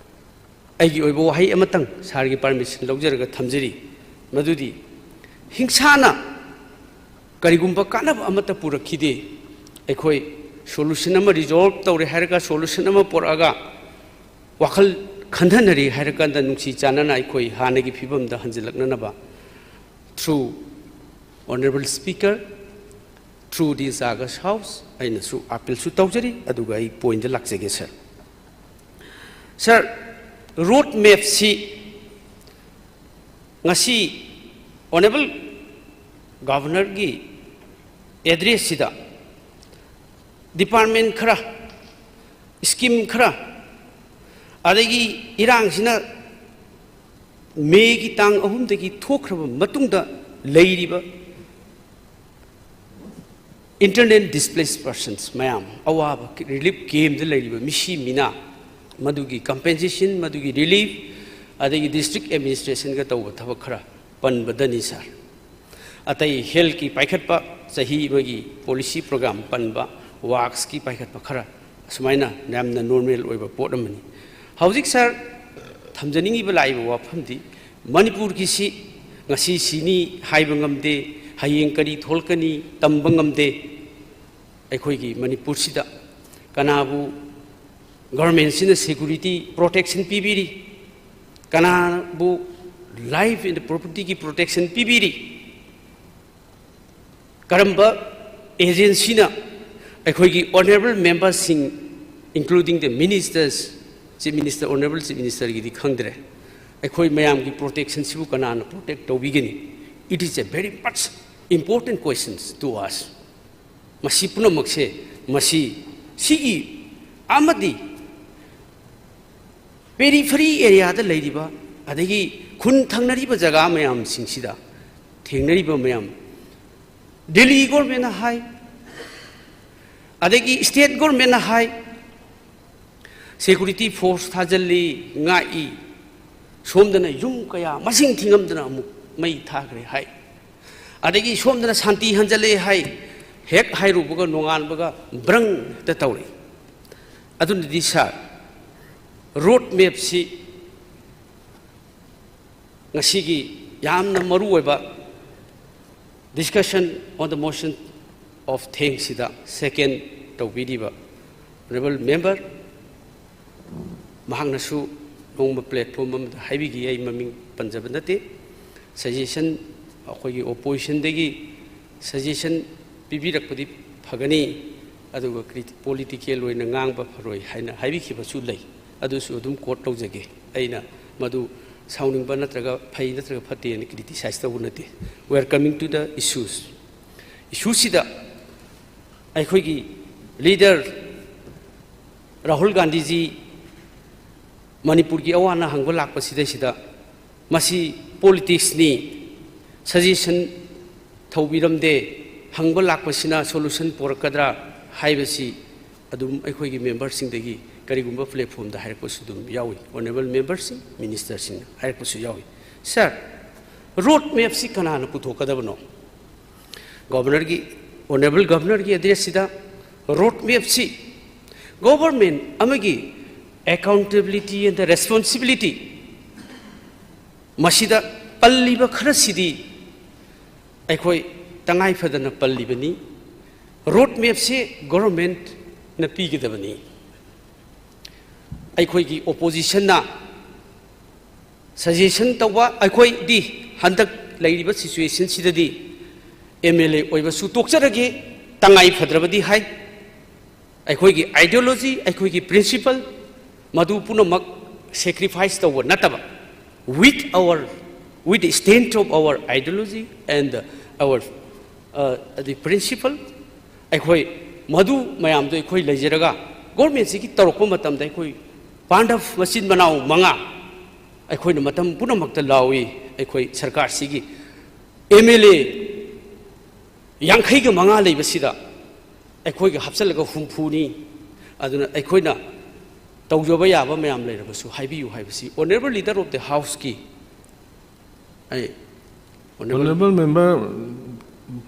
ꯑꯩꯒꯤ ꯑꯣꯏꯕ ꯋꯥꯍꯩ ꯑꯃꯇꯪ sir ꯒꯤ permission ꯂꯧꯖꯔꯒ ꯊꯝꯖꯔꯤ꯫ ꯃꯗꯨꯗꯤ ꯍꯤꯡꯁꯥꯅ ꯀꯔꯤꯒꯨꯝꯕ ꯀꯥꯟꯅꯕ ꯑꯃꯠꯇ ꯄꯨꯔꯛꯈꯤꯗꯦ꯫ ꯑꯩꯈꯣꯏ solution ꯑꯃ resolve ꯇꯧꯔꯦ ꯍꯥꯏꯔꯒ, solution ꯑꯃ ꯄꯨꯔꯛꯑꯒ ꯋꯥꯈꯜ ꯈꯟꯊꯅꯔꯦ ꯍꯥꯏꯔꯀꯥꯟꯗ ꯅꯨꯡꯁꯤ ꯆꯥꯟꯅꯅ ꯑꯩꯈꯣꯏ ꯍꯥꯟꯅꯒꯤ ꯐꯤꯕꯝꯗ ꯍꯟꯖꯤꯜꯂꯛꯅꯅꯕ, through Honourable Speaker, through this August House, ꯑꯩꯅꯁꯨ appeal ꯁꯨ ꯇꯧꯖꯔꯤ, ꯑꯗꯨꯒ ꯑꯩ point ꯇ ꯂꯥꯛꯆꯒꯦ sir꯫ Sir, road map ꯁꯤ ꯉꯁꯤ Honourable Governor ꯒꯤ address ꯁꯤꯗ department ꯈꯔ, scheme ꯈꯔ, ꯑꯗꯒꯤ ꯏꯔꯥꯡꯁꯤꯅ May ꯒꯤ ꯇꯥꯡ ꯑꯍꯨꯝꯗꯒꯤ ꯊꯣꯛꯈ꯭ꯔꯕ ꯃꯇꯨꯡꯗ ꯂꯩꯔꯤꯕ internally displaced persons ꯃꯌꯥꯝ, ꯑꯋꯥꯕ relief camp ꯇ ꯂꯩꯔꯤꯕ ꯃꯤꯁꯤ ꯃꯤꯅꯥ, ꯃꯗꯨꯒꯤ compensation, ꯃꯗꯨꯒꯤ relief, ꯑꯗꯒꯤ ꯗꯤꯁꯇ꯭ꯔꯤꯛ ꯑꯦꯗꯃꯤꯅꯤꯁꯇ꯭ꯔꯦꯁꯟꯒ ꯇꯧꯕ ꯊꯕꯛ ꯈꯔ ꯄꯟꯕꯗꯅꯤ ꯁꯥꯔ꯫ ꯑꯇꯩ ꯍꯦꯜꯊꯀꯤ ꯄꯥꯏꯈꯠꯄ, ꯆꯍꯤ ꯑꯃꯒꯤ ꯄꯣꯂꯤꯁꯤ ꯄ꯭ꯔꯣꯒ꯭ꯔꯥꯝ ꯄꯟꯕ, ꯋꯥꯛꯁꯀꯤ ꯄꯥꯏꯈꯠꯄ ꯈꯔ, ꯑꯁꯨꯃꯥꯏꯅ ꯌꯥꯝꯅ ꯅꯣꯔꯃꯦꯜ ꯑꯣꯏꯕ ꯄꯣꯠ ꯑꯃꯅꯤ꯫ ꯍꯧꯖꯤꯛ ꯁꯥꯔ, ꯊꯝꯖꯅꯤꯡꯉꯤꯕ ꯂꯥꯛꯏꯕ ꯋꯥꯐꯝꯗꯤ, ꯃꯅꯤꯄꯨꯔꯒꯤꯁꯤ ꯉꯁꯤ ꯁꯤꯅꯤ ꯍꯥꯏꯕ ꯉꯝꯗꯦ, ꯍꯌꯦꯡ ꯀꯔꯤ ꯊꯣꯛꯂꯛꯀꯅꯤ ꯇꯝꯕ ꯉꯝꯗꯦ꯫ ꯑꯩꯈꯣꯏꯒꯤ ꯃꯅꯤꯄꯨꯔꯁꯤꯗ ꯀꯅꯥꯕꯨ ꯒꯚꯔꯟꯃꯦꯟꯁꯤꯅ ꯁꯦꯀ꯭ꯌꯨꯔꯤꯇꯤ ꯄ꯭ꯔꯣꯇꯦꯛꯁꯟ ꯄꯤꯕꯤꯔꯤ, ꯀꯅꯥꯕꯨ ꯂꯥꯏꯐ ꯑꯦꯟ ꯄ꯭ꯔꯣꯄꯔꯇꯤꯒꯤ ꯄ꯭ꯔꯣꯇꯦꯛꯁꯟ ꯄꯤꯕꯤꯔꯤ, ꯀꯔꯝꯕ ꯑꯦꯖꯦꯟꯁꯤꯅ ꯑꯩꯈꯣꯏꯒꯤ ꯑꯣꯅꯔꯦꯕꯜ ꯃꯦꯝꯕꯔꯁꯤꯡ, including the ministers, chief minister, honourable chief ꯃꯤꯅꯤꯁꯇꯔꯒꯤꯗꯤ ꯈꯪꯗ꯭ꯔꯦ, ꯑꯩꯈꯣꯏ ꯃꯌꯥꯝꯒꯤ ꯄ꯭ꯔꯣꯇꯦꯛꯁꯟꯁꯤꯕꯨ ꯀꯅꯥꯅ ꯄ꯭ꯔꯣꯇꯦꯛ ꯇꯧꯕꯤꯒꯅꯤ? It is a very much important questions to us. ꯃꯁꯤ ꯄꯨꯝꯅꯃꯛꯁꯦ, ꯃꯁꯤ, ꯁꯤꯒꯤ ꯑꯃꯗꯤ ꯄꯦꯔꯤꯐꯦꯔꯤ ꯑꯦꯔꯤꯌꯥꯗ ꯂꯩꯔꯤꯕ, ꯑꯗꯒꯤ ꯈꯨꯟ ꯊꯪꯅꯔꯤꯕ ꯖꯒꯥ ꯃꯌꯥꯝꯁꯤꯡꯁꯤꯗ ꯊꯦꯡꯅꯔꯤꯕ ꯃꯌꯥꯝ, ꯗꯤꯜꯂꯤ ꯒꯣꯔꯃꯦꯟꯅ ꯍꯥꯏ, ꯑꯗꯒꯤ ꯁ꯭ꯇꯦꯠ ꯒꯣꯔꯃꯦꯟꯅ ꯍꯥꯏ, ꯁꯦꯀ꯭ꯌꯨꯔꯤꯇꯤ ꯐꯣꯔꯁ ꯊꯥꯖꯤꯜꯂꯤ, ꯉꯥꯛꯏ, ꯁꯣꯝꯗꯅ ꯌꯨꯝ ꯀꯌꯥ ꯃꯁꯤꯡ ꯊꯤꯉꯝꯗꯅ ꯑꯃꯨꯛ ꯃꯩ ꯊꯥꯈ꯭ꯔꯦ ꯍꯥꯏ, ꯑꯗꯒꯤ ꯁꯣꯝꯗꯅ ꯁꯥꯟꯇꯤ ꯍꯟꯖꯜꯂꯦ ꯍꯥꯏ, ꯍꯦꯛ ꯍꯥꯏꯔꯨꯕꯒ ꯅꯣꯡꯉꯥꯟꯕꯒ ꯕ꯭ꯔꯪ ꯍꯦꯛꯇ ꯇꯧꯔꯛꯏ꯫ ꯑꯗꯨꯅꯗꯤ ꯁꯥꯔ, ꯔꯣꯗ ꯃꯦꯞꯁꯤ ꯉꯁꯤꯒꯤ ꯌꯥꯝꯅ ꯃꯔꯨꯑꯣꯏꯕ discussion on the motion of thanks ꯁꯤꯗ ꯁꯦꯀꯦꯟ ꯇꯧꯕꯤꯔꯤꯕ ꯑꯣꯅꯔꯦꯕꯜ ꯃꯦꯝꯕꯔ, ꯃꯍꯥꯛꯅꯁꯨ ꯅꯣꯡꯃ ꯄ꯭ꯂꯦꯠꯐꯣꯝ ꯑꯃꯗ ꯍꯥꯏꯕꯤꯈꯤ, ꯑꯩ ꯃꯃꯤꯡ ꯄꯟꯖꯕ ꯅꯠꯇꯦ, ꯁꯖꯦꯁꯟ, ꯑꯩꯈꯣꯏꯒꯤ ꯑꯣꯄꯣꯖꯤꯁꯟꯗꯒꯤ ꯁꯖꯦꯁꯟ ꯄꯤꯕꯤꯔꯛꯄꯗꯤ ꯐꯒꯅꯤ, ꯑꯗꯨꯒ ꯄꯣꯂꯤꯇꯤꯀꯦꯜ ꯑꯣꯏꯅ ꯉꯥꯡꯕ ꯐꯔꯣꯏ ꯍꯥꯏꯅ ꯍꯥꯏꯕꯤꯈꯤꯕꯁꯨ ꯂꯩ꯫ ꯑꯗꯨꯁꯨ ꯑꯗꯨꯝ ꯀꯣꯠ ꯇꯧꯖꯒꯦ꯫ ꯑꯩꯅ ꯃꯗꯨ ꯁꯥꯎꯅꯤꯡꯕ ꯅꯠꯇ꯭ꯔꯒ ꯐꯩ ꯅꯠꯇ꯭ꯔꯒ ꯐꯠꯇꯦꯅ ꯀ꯭ꯔꯤꯇꯤꯁꯥꯏꯁ ꯇꯧꯕ ꯅꯠꯇꯦ꯫ We are coming to the issues. ꯏꯁꯨꯁꯤꯗ ꯑꯩꯈꯣꯏꯒꯤ ꯂꯤꯗꯔ ꯔꯥꯍꯨꯜ ꯒꯥꯟꯙꯤꯖꯤ ꯃꯅꯤꯄꯨꯔꯒꯤ ꯑꯋꯥ ꯑꯅꯥ ꯍꯪꯕ ꯂꯥꯛꯄꯁꯤꯗꯩꯁꯤꯗ ꯃꯁꯤ ꯄꯣꯂꯤꯇꯤꯛꯁꯅꯤ, ꯁꯖꯦꯁꯟ ꯇꯧꯕꯤꯔꯝꯗꯦ, ꯍꯪꯕ ꯂꯥꯛꯄꯁꯤꯅ ꯁꯣꯂꯨꯁꯟ ꯄꯣꯔꯛꯀꯗ꯭ꯔꯥ ꯍꯥꯏꯕꯁꯤ ꯑꯗꯨꯝ ꯑꯩꯈꯣꯏꯒꯤ ꯃꯦꯝꯕꯔꯁꯤꯡꯗꯒꯤ ꯀꯔꯤꯒꯨꯝꯕ platformꯗ ꯍꯥꯏꯔꯛꯄꯁꯨ ꯑꯗꯨꯝ ꯌꯥꯎꯏ, honourable memberꯁꯤꯡ, ministerꯁꯤꯡꯅ ꯍꯥꯏꯔꯛꯄꯁꯨ ꯌꯥꯎꯏ꯫ Sir, road mapꯁꯤ ꯀꯅꯥꯅ ꯄꯨꯊꯣꯛꯀꯗꯕꯅꯣ? Governorꯒꯤ, honourable governorꯒꯤ addressꯁꯤꯗ road mapꯁꯤ government ꯑꯃꯒꯤ accountability and responsibility ꯃꯁꯤꯗ ꯄꯜꯂꯤꯕ ꯈꯔꯁꯤꯗꯤ ꯑꯩꯈꯣꯏ ꯇꯉꯥꯏ ꯐꯗꯅ ꯄꯜꯂꯤꯕꯅꯤ꯫ Road mapꯁꯤ governmentꯅ ꯄꯤꯒꯗꯕꯅꯤ꯫ ꯑꯩꯈꯣꯏꯒꯤ oppositionꯅ suggestion ꯇꯧꯕ, ꯑꯩꯈꯣꯏꯗꯤ ꯍꯟꯗꯛ ꯂꯩꯔꯤꯕ situationꯁꯤꯗꯗꯤ MLA ꯑꯣꯏꯕꯁꯨ ꯇꯣꯛꯆꯔꯒꯦ, ꯇꯉꯥꯏ ꯐꯗ꯭ꯔꯕꯗꯤ ꯍꯥꯏ꯫ ꯑꯩꯈꯣꯏꯒꯤ ideology, ꯑꯩꯈꯣꯏꯒꯤ principle, ꯃꯗꯨ ꯄꯨꯝꯅꯃꯛ sacrifice ꯇꯧꯕ ꯅꯠꯇꯕ, with our, with the strength of our ideology and our, uh, the principle, ꯑꯩꯈꯣꯏ ꯃꯗꯨ ꯃꯌꯥꯝꯗꯣ ꯑꯩꯈꯣꯏ ꯂꯩꯖꯔꯒ governmentꯁꯤꯒꯤ ꯇꯧꯔꯛꯄ ꯃꯇꯝꯗ ꯑꯩꯈꯣꯏ ꯄꯥꯟꯗꯕ ꯃꯆꯤꯟ ꯃꯅꯥꯎ ꯃꯉꯥ ꯑꯩꯈꯣꯏꯅ ꯃꯇꯝ ꯄꯨꯝꯅꯃꯛꯇ ꯂꯥꯎꯏ꯫ ꯑꯩꯈꯣꯏ ꯁꯔꯀꯥꯔꯁꯤꯒꯤ MLA ꯌꯥꯡꯈꯩꯒ ꯃꯉꯥ ꯂꯩꯕꯁꯤꯗ ꯑꯩꯈꯣꯏꯒ ꯍꯥꯞꯆꯤꯜꯂꯒ ꯍꯨꯝꯐꯨꯅꯤ꯫ ꯑꯗꯨꯅ ꯑꯩꯈꯣꯏꯅ ꯇꯧꯖꯕ ꯌꯥꯕ ꯃꯌꯥꯝ ꯂꯩꯔꯕꯁꯨ ꯍꯥꯏꯕꯤꯌꯨ ꯍꯥꯏꯕꯁꯤ honourable leader of the houseꯀꯤ ꯑꯩ honourable honourable member,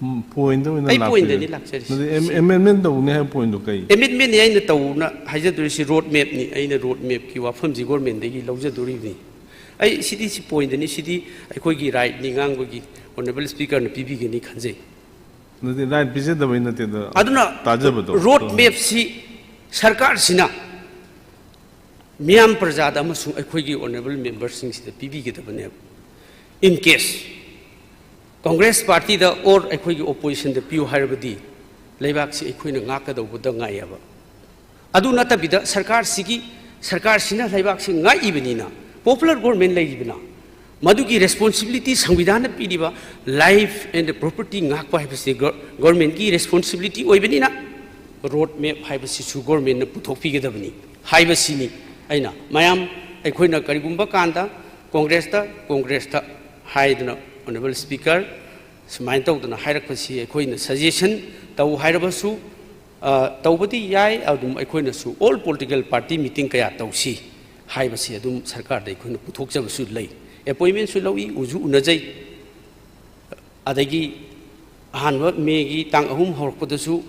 ꯎꯝ, pointꯇ ꯑꯣꯏꯅ ꯑꯩ ꯂꯥꯛꯄꯤꯔꯦ꯫ Pointꯇꯅꯤ ꯂꯥꯛꯆꯔꯤꯁꯦ꯫ ꯅꯠꯇꯦ, am-, amendment ꯇꯧꯅꯤ ꯍꯥꯏꯕ pointꯇꯣ ꯀꯩ? Amendmentꯅꯤ ꯑꯩꯅ ꯇꯧꯅ ꯍꯥꯏꯖꯗꯣꯔꯤꯁꯤ road mapꯅꯤ꯫ ꯑꯩꯅ road mapꯀꯤ ꯋꯥꯐꯝꯁꯤ governmentꯗꯒꯤ ꯂꯧꯖꯗꯣꯔꯤꯕꯅꯤ꯫ ꯑꯩ ꯁꯤꯗꯤ ꯁꯤ pointꯅꯤ, ꯁꯤꯗꯤ ꯑꯩꯈꯣꯏꯒꯤ rightꯅꯤ, ꯉꯥꯡꯕꯒꯤ honourable speakerꯅ ꯄꯤꯕꯤꯒꯅꯤ ꯈꯟꯖꯩ꯫ ꯅꯠꯇꯦ, right ꯄꯤꯖꯗꯕꯩ ꯅꯠꯇꯦꯗ, ꯑꯗꯨꯅ ꯇꯥꯖꯕꯗꯣ꯫ Road mapꯁꯤ ꯁꯔꯀꯥꯔꯁꯤꯅ ꯃꯤꯌꯥꯝ ꯄ꯭ꯔꯖꯥꯗ ꯑꯃꯁꯨꯡ ꯑꯩꯈꯣꯏꯒꯤ honourable memberꯁꯤꯡꯁꯤꯗ ꯄꯤꯕꯤꯒꯗꯕꯅꯦꯕ꯫ In case Congress partyꯗ or ꯑꯩꯈꯣꯏꯒꯤ oppositionꯗ ꯄꯤꯌꯨ ꯍꯥꯏꯔꯕꯗꯤ ꯂꯩꯕꯥꯛꯁꯤ ꯑꯩꯈꯣꯏꯅ ꯉꯥꯛꯀꯗꯧꯕꯗ ꯉꯥꯏꯌꯦꯕ꯫ ꯑꯗꯨ ꯅꯠꯇꯕꯤꯗ ꯁꯔꯀꯥꯔꯁꯤꯒꯤ, ꯁꯔꯀꯥꯔꯁꯤꯅ ꯂꯩꯕꯥꯛꯁꯤ ꯉꯥꯛꯏꯕꯅꯤꯅ, popular government ꯂꯩꯔꯤꯕꯅ, ꯃꯗꯨꯒꯤ responsibility ꯁꯪꯕꯤꯙꯥꯟꯅ ꯄꯤꯔꯤꯕ life and property ꯉꯥꯛꯄ ꯍꯥꯏꯕꯁꯤ ꯒ-, governmentꯀꯤ responsibility ꯑꯣꯏꯕꯅꯤꯅ road map ꯍꯥꯏꯕꯁꯤꯁꯨ governmentꯅ ꯄꯨꯊꯣꯛꯄꯤꯒꯗꯕꯅꯤ ꯍꯥꯏꯕꯁꯤꯅꯤ꯫ ꯑꯩꯅ ꯃꯌꯥꯝ, ꯑꯩꯈꯣꯏꯅ ꯀꯔꯤꯒꯨꯝꯕ ꯀꯥꯟꯗ Congressꯇ, Congressꯇ ꯍꯥꯏꯗꯨꯅ, honourable speaker, ꯁꯨꯃꯥꯏꯅ ꯇꯧꯗꯅ ꯍꯥꯏꯔꯛꯄꯁꯤ ꯑꯩꯈꯣꯏꯅ suggestion ꯇꯧ ꯍꯥꯏꯔꯕꯁꯨ, ꯇꯧꯕꯗꯤ ꯌꯥꯏ꯫ ꯑꯗꯨꯝ ꯑꯩꯈꯣꯏꯅꯁꯨ all political party meeting ꯀꯌꯥ ꯇꯧꯁꯤ ꯍꯥꯏꯕꯁꯤ ꯑꯗꯨꯝ ꯁꯔꯀꯥꯔꯗ ꯑꯩꯈꯣꯏꯅ ꯄꯨꯊꯣꯛꯆꯕꯁꯨ ꯂꯩ꯫ ꯑꯦꯄꯣꯏꯟꯃꯦꯟꯁꯨ ꯂꯧꯏ, ꯎꯁꯨ ꯎꯅꯖꯩ꯫ ꯑꯗꯒꯤ ꯑꯍꯥꯟꯕ ꯃꯦꯒꯤ ꯇꯥꯡ ꯑꯍꯨꯝ ꯍꯧꯔꯛꯄꯗꯁꯨ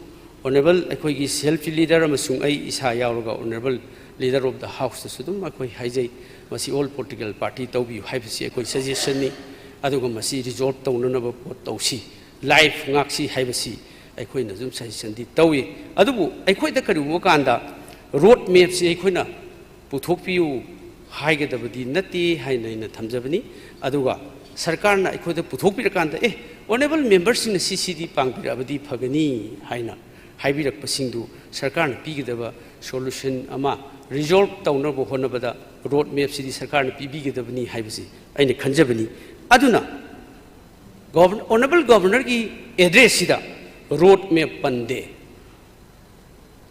ꯑꯣꯅꯔꯦꯕꯜ ꯑꯩꯈꯣꯏꯒꯤ ꯁꯦꯜꯐ ꯂꯤꯗꯔ ꯑꯃꯁꯨꯡ ꯑꯩ ꯏꯁꯥ ꯌꯥꯎꯔꯒ ꯑꯣꯅꯔꯦꯕꯜ ꯂꯤꯗꯔ ꯑꯣꯐ ꯗ ꯍꯥꯎꯁꯇꯁꯨ ꯑꯗꯨꯝ ꯑꯩꯈꯣꯏ ꯍꯥꯏꯖꯩ, ꯃꯁꯤ all political party ꯇꯧꯕꯤꯌꯨ ꯍꯥꯏꯕꯁꯤ ꯑꯩꯈꯣꯏ ꯁꯖꯦꯁꯟꯅꯤ꯫ ꯑꯗꯨꯒ ꯃꯁꯤ ꯔꯤꯖꯣꯜꯕ ꯇꯧꯅꯅꯕ ꯄꯣꯠ ꯇꯧꯁꯤ, ꯂꯥꯏꯐ ꯉꯥꯛꯁꯤ ꯍꯥꯏꯕꯁꯤ ꯑꯩꯈꯣꯏꯅ ꯑꯗꯨꯝ ꯁꯖꯦꯁꯟꯗꯤ ꯇꯧꯏ꯫ ꯑꯗꯨꯕꯨ ꯑꯩꯈꯣꯏꯗ ꯀꯔꯤꯒꯨꯝꯕ ꯀꯥꯟꯗ ꯔꯣꯗ ꯃꯦꯞꯁꯤ ꯑꯩꯈꯣꯏꯅ ꯄꯨꯊꯣꯛꯄꯤꯌꯨ ꯍꯥꯏꯒꯗꯕꯗꯤ ꯅꯠꯇꯦ ꯍꯥꯏꯅ ꯑꯩꯅ ꯊꯝꯖꯕꯅꯤ꯫ ꯑꯗꯨꯒ ꯁꯔꯀꯥꯔꯅ ꯑꯩꯈꯣꯏꯗ ꯄꯨꯊꯣꯛꯄꯤꯔꯀꯥꯟꯗ, "ꯑꯦ, ꯑꯣꯅꯔꯦꯕꯜ ꯃꯦꯝꯕꯔꯁꯤꯡꯅ ꯁꯤ ꯁꯤꯗꯤ ꯄꯥꯡꯕꯤꯔꯛꯑꯕꯗꯤ ꯐꯒꯅꯤ" ꯍꯥꯏꯅ ꯍꯥꯏꯕꯤꯔꯛꯄꯁꯤꯡꯗꯨ ꯁꯔꯀꯥꯔꯅ ꯄꯤꯒꯗꯕ ꯁꯣꯂꯨꯁꯟ ꯑꯃ ꯔꯤꯖꯣꯜꯕ ꯇꯧꯅꯕ ꯍꯣꯠꯅꯕꯗ ꯔꯣꯗ ꯃꯦꯞꯁꯤꯗꯤ ꯁꯔꯀꯥꯔꯅ ꯄꯤꯕꯤꯒꯗꯕꯅꯤ ꯍꯥꯏꯕꯁꯤ ꯑꯩꯅ ꯈꯟꯖꯕꯅꯤ꯫ ꯑꯗꯨꯅ ꯒꯣꯕꯔ-, ꯑꯣꯅꯔꯦꯕꯜ ꯒꯣꯕꯔꯅꯔꯒꯤ ꯑꯦꯗ꯭ꯔꯦꯁꯁꯤꯗ ꯔꯣꯗ ꯃꯦꯞ ꯄꯟꯗꯦ꯫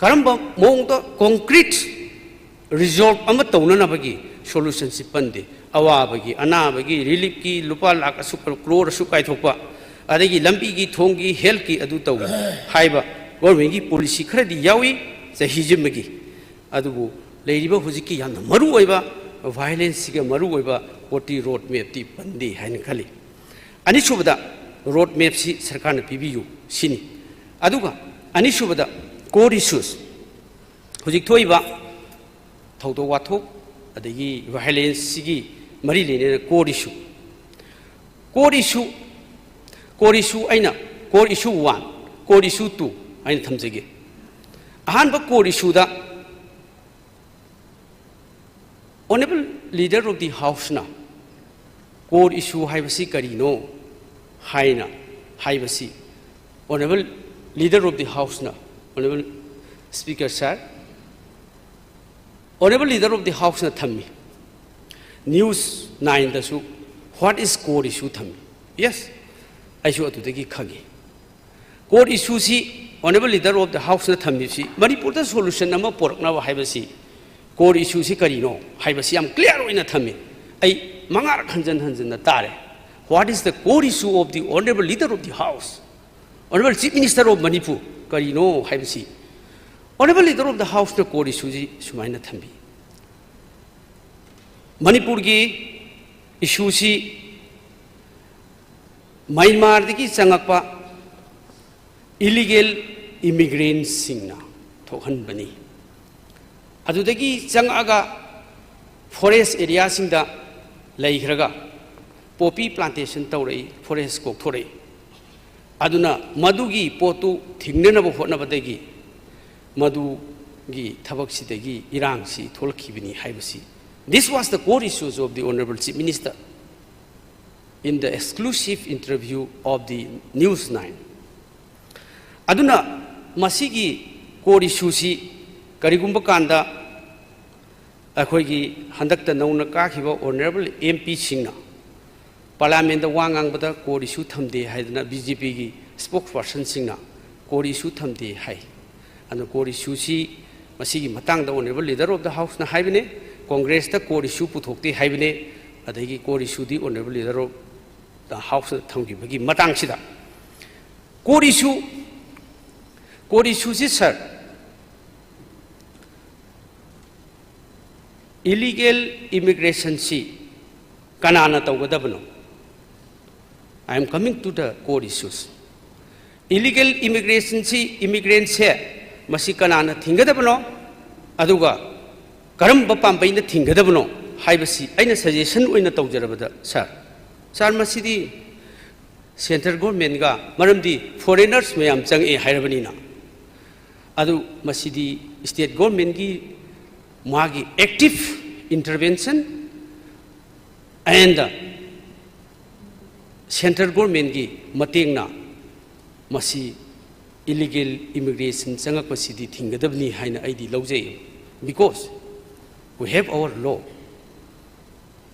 ꯀꯔꯝꯕ ꯃꯑꯣꯡꯗ ꯀꯣꯟꯀ꯭ꯔꯤꯠ ꯔꯤꯖꯣꯜꯕ ꯑꯃ ꯇꯧꯅꯅꯕꯒꯤ ꯁꯣꯂꯨꯁꯟꯁꯤ ꯄꯟꯗꯦ? ꯑꯋꯥꯕꯒꯤ, ꯑꯅꯥꯕꯒꯤ ꯔꯤꯂꯤꯐꯀꯤ ꯂꯨꯄꯥ ꯂꯥꯈ ꯑꯁꯨꯛ, ꯀ꯭ꯔꯣꯔ ꯑꯁꯨꯛ ꯀꯥꯏꯊꯣꯛꯄ, ꯑꯗꯒꯤ ꯂꯝꯕꯤꯒꯤ, ꯊꯣꯡꯒꯤ, ꯍꯦꯜꯠꯀꯤ ꯑꯗꯨ ꯇꯧꯏ ꯍꯥꯏꯕ ꯒꯣꯔꯃꯦꯟꯒꯤ ꯄꯣꯂꯤꯁꯤ ꯈꯔꯗꯤ ꯌꯥꯎꯏ ꯆꯍꯤꯁꯤꯃꯒꯤ꯫ ꯑꯗꯨꯕꯨ ꯂꯩꯔꯤꯕ ꯍꯧꯖꯤꯛꯀꯤ ꯌꯥꯝꯅ ꯃꯔꯨ ꯑꯣꯏꯕ ꯚꯥꯏꯑꯣꯂꯦꯟꯁꯁꯤꯒ ꯃꯔꯨ ꯑꯣꯏꯕ ꯄꯣꯠꯇꯤ ꯔꯣꯗ ꯃꯦꯞꯇꯤ ꯄꯟꯗꯦ ꯍꯥꯏꯅ ꯈꯜꯂꯤ꯫ ꯑꯅꯤꯁꯨꯕꯗ, ꯔꯣꯗ ꯃꯦꯞꯁꯤ ꯁꯔꯀꯥꯔꯅ ꯄꯤꯕꯤꯌꯨ ꯁꯤꯅꯤ꯫ ꯑꯗꯨꯒ ꯑꯅꯤꯁꯨꯕꯗ, core issues, ꯍꯧꯖꯤꯛ ꯊꯣꯛꯏꯕ ꯊꯧꯗꯣꯛ ꯋꯥꯊꯣꯛ ꯑꯗꯒꯤ ꯚꯥꯏꯑꯣꯂꯦꯟꯁꯁꯤꯒꯤ ꯃꯔꯤ ꯂꯩꯅꯅ core issue, core issue, core issue ꯑꯩꯅ core issue one, core issue two ꯍꯥꯏꯅ ꯊꯝꯖꯒꯦ꯫ ꯑꯍꯥꯟꯕ core issueꯗ Honourable Leader of the Houseꯅ core issue ꯍꯥꯏꯕꯁꯤ ꯀꯔꯤꯅꯣ ꯍꯥꯏꯅ ꯍꯥꯏꯕꯁꯤ, Honourable Leader of the Houseꯅ, Honourable Speaker Sir, Honourable Leader of the Houseꯅ ꯊꯝꯃꯤ꯫ News nineꯗꯁꯨ "What is core issue?" ꯊꯝꯃꯤ꯫ Yes, ꯑꯩꯁꯨ ꯑꯗꯨꯗꯒꯤ ꯈꯪꯉꯤ꯫ Core issueꯁꯤ Honourable Leader of the Houseꯅ ꯊꯝꯃꯤꯕꯁꯤ ꯃꯅꯤꯄꯨꯔꯗ solution ꯑꯃ ꯄꯨꯔꯛꯅꯕ ꯍꯥꯏꯕꯁꯤ, core issueꯁꯤ ꯀꯔꯤꯅꯣ ꯍꯥꯏꯕꯁꯤ ꯌꯥꯝ clear ꯑꯣꯏꯅ ꯊꯝꯃꯤ꯫ ꯑꯩ ꯃꯉꯥꯔꯛ ꯍꯟꯖꯟ ꯍꯟꯖꯟꯅ ꯇꯥꯔꯦ꯫ "What is the core issue of the Honourable Leader of the House? Honourable Chief Minister of Manipur, ꯀꯔꯤꯅꯣ ꯍꯥꯏꯕꯁꯤ Honourable Leader of the Houseꯅ core issueꯁꯤ ꯁꯨꯃꯥꯏꯅ ꯊꯝꯕꯤ꯫ ꯃꯅꯤꯄꯨꯔꯒꯤ issueꯁꯤ ꯃ꯭ꯌꯥꯟꯃꯥꯔꯗꯒꯤ ꯆꯪꯉꯛꯄ illegal immigrantꯁꯤꯡꯅ ꯊꯣꯛꯍꯟꯕꯅꯤ꯫ ꯑꯗꯨꯗꯒꯤ ꯆꯪꯉꯛꯑꯒ forest areaꯁꯤꯡꯗ ꯂꯩꯈ꯭ꯔꯒ poppy plantation ꯇꯧꯔꯛꯏ, forest ꯀꯣꯛꯊꯣꯔꯛꯏ꯫ ꯑꯗꯨꯅ ꯃꯗꯨꯒꯤ ꯄꯣꯠꯇꯨ ꯊꯤꯡꯅꯅꯕ ꯍꯣꯠꯅꯕꯗꯒꯤ ꯃꯗꯨꯒꯤ ꯊꯕꯛꯁꯤꯗꯒꯤ ꯏꯔꯥꯡꯁꯤ ꯊꯣꯛꯂꯛꯈꯤꯕꯅꯤ ꯍꯥꯏꯕꯁꯤ, this was the core issues of the Honourable Chief Minister in the exclusive interview of the News Nine꯫ ꯑꯗꯨꯅ ꯃꯁꯤꯒꯤ core issueꯁꯤ ꯀꯔꯤꯒꯨꯝꯕ ꯀꯥꯟꯗ ꯑꯩꯈꯣꯏꯒꯤ ꯍꯟꯗꯛꯇ ꯅꯧꯅ ꯀꯥꯈꯤꯕ Honourable MPꯁꯤꯡꯅ Parliamentꯇ ꯋꯥ ꯉꯥꯡꯕꯗ core issue ꯊꯝꯗꯦ ꯍꯥꯏꯗꯅ BJPꯒꯤ spokespersonꯁꯤꯡꯅ core issue ꯊꯝꯗꯦ ꯍꯥꯏ꯫ ꯑꯗꯨꯅ core issueꯁꯤ ꯃꯁꯤꯒꯤ ꯃꯇꯥꯡꯗ Honourable Leader of the Houseꯅ ꯍꯥꯏꯕꯅꯦ, Congressꯇ core issue ꯄꯨꯊꯣꯛꯇꯦ ꯍꯥꯏꯕꯅꯦ, ꯑꯗꯒꯤ core issueꯗꯤ Honourable Leader of the Houseꯅ ꯊꯝꯈꯤꯕꯒꯤ ꯃꯇꯥꯡꯁꯤꯗ core issue, core issueꯁꯤ sir, illegal immigrationꯁꯤ ꯀꯅꯥꯅ ꯇꯧꯒꯗꯕꯅꯣ? I am coming to the core issues. Illegal immigrationꯁꯤ, immigrantꯁꯦ ꯃꯁꯤ ꯀꯅꯥꯅ ꯊꯤꯡꯒꯗꯕꯅꯣ? ꯑꯗꯨꯒ ꯀꯔꯝꯕ ꯄꯥꯝꯕꯩꯅ ꯊꯤꯡꯒꯗꯕꯅꯣ ꯍꯥꯏꯕꯁꯤ ꯑꯩꯅ suggestion ꯑꯣꯏꯅ ꯇꯧꯖꯔꯕꯗ sir, sir ꯃꯁꯤꯗꯤ central governmentꯒ, ꯃꯔꯝꯗꯤ foreigners ꯃꯌꯥꯝ ꯆꯪꯉꯛꯑꯦ ꯍꯥꯏꯔꯕꯅꯤꯅ꯫ ꯑꯗꯨ ꯃꯁꯤꯗꯤ state governmentꯒꯤ ꯃꯥꯒꯤ active intervention and central governmentꯒꯤ ꯃꯇꯦꯡꯅ ꯃꯁꯤ illegal immigration ꯆꯪꯉꯛꯄꯁꯤꯗꯤ ꯊꯤꯡꯒꯗꯕꯅꯤ ꯍꯥꯏꯅ ꯑꯩꯗꯤ ꯂꯧꯖꯩ꯫ Because we have our law,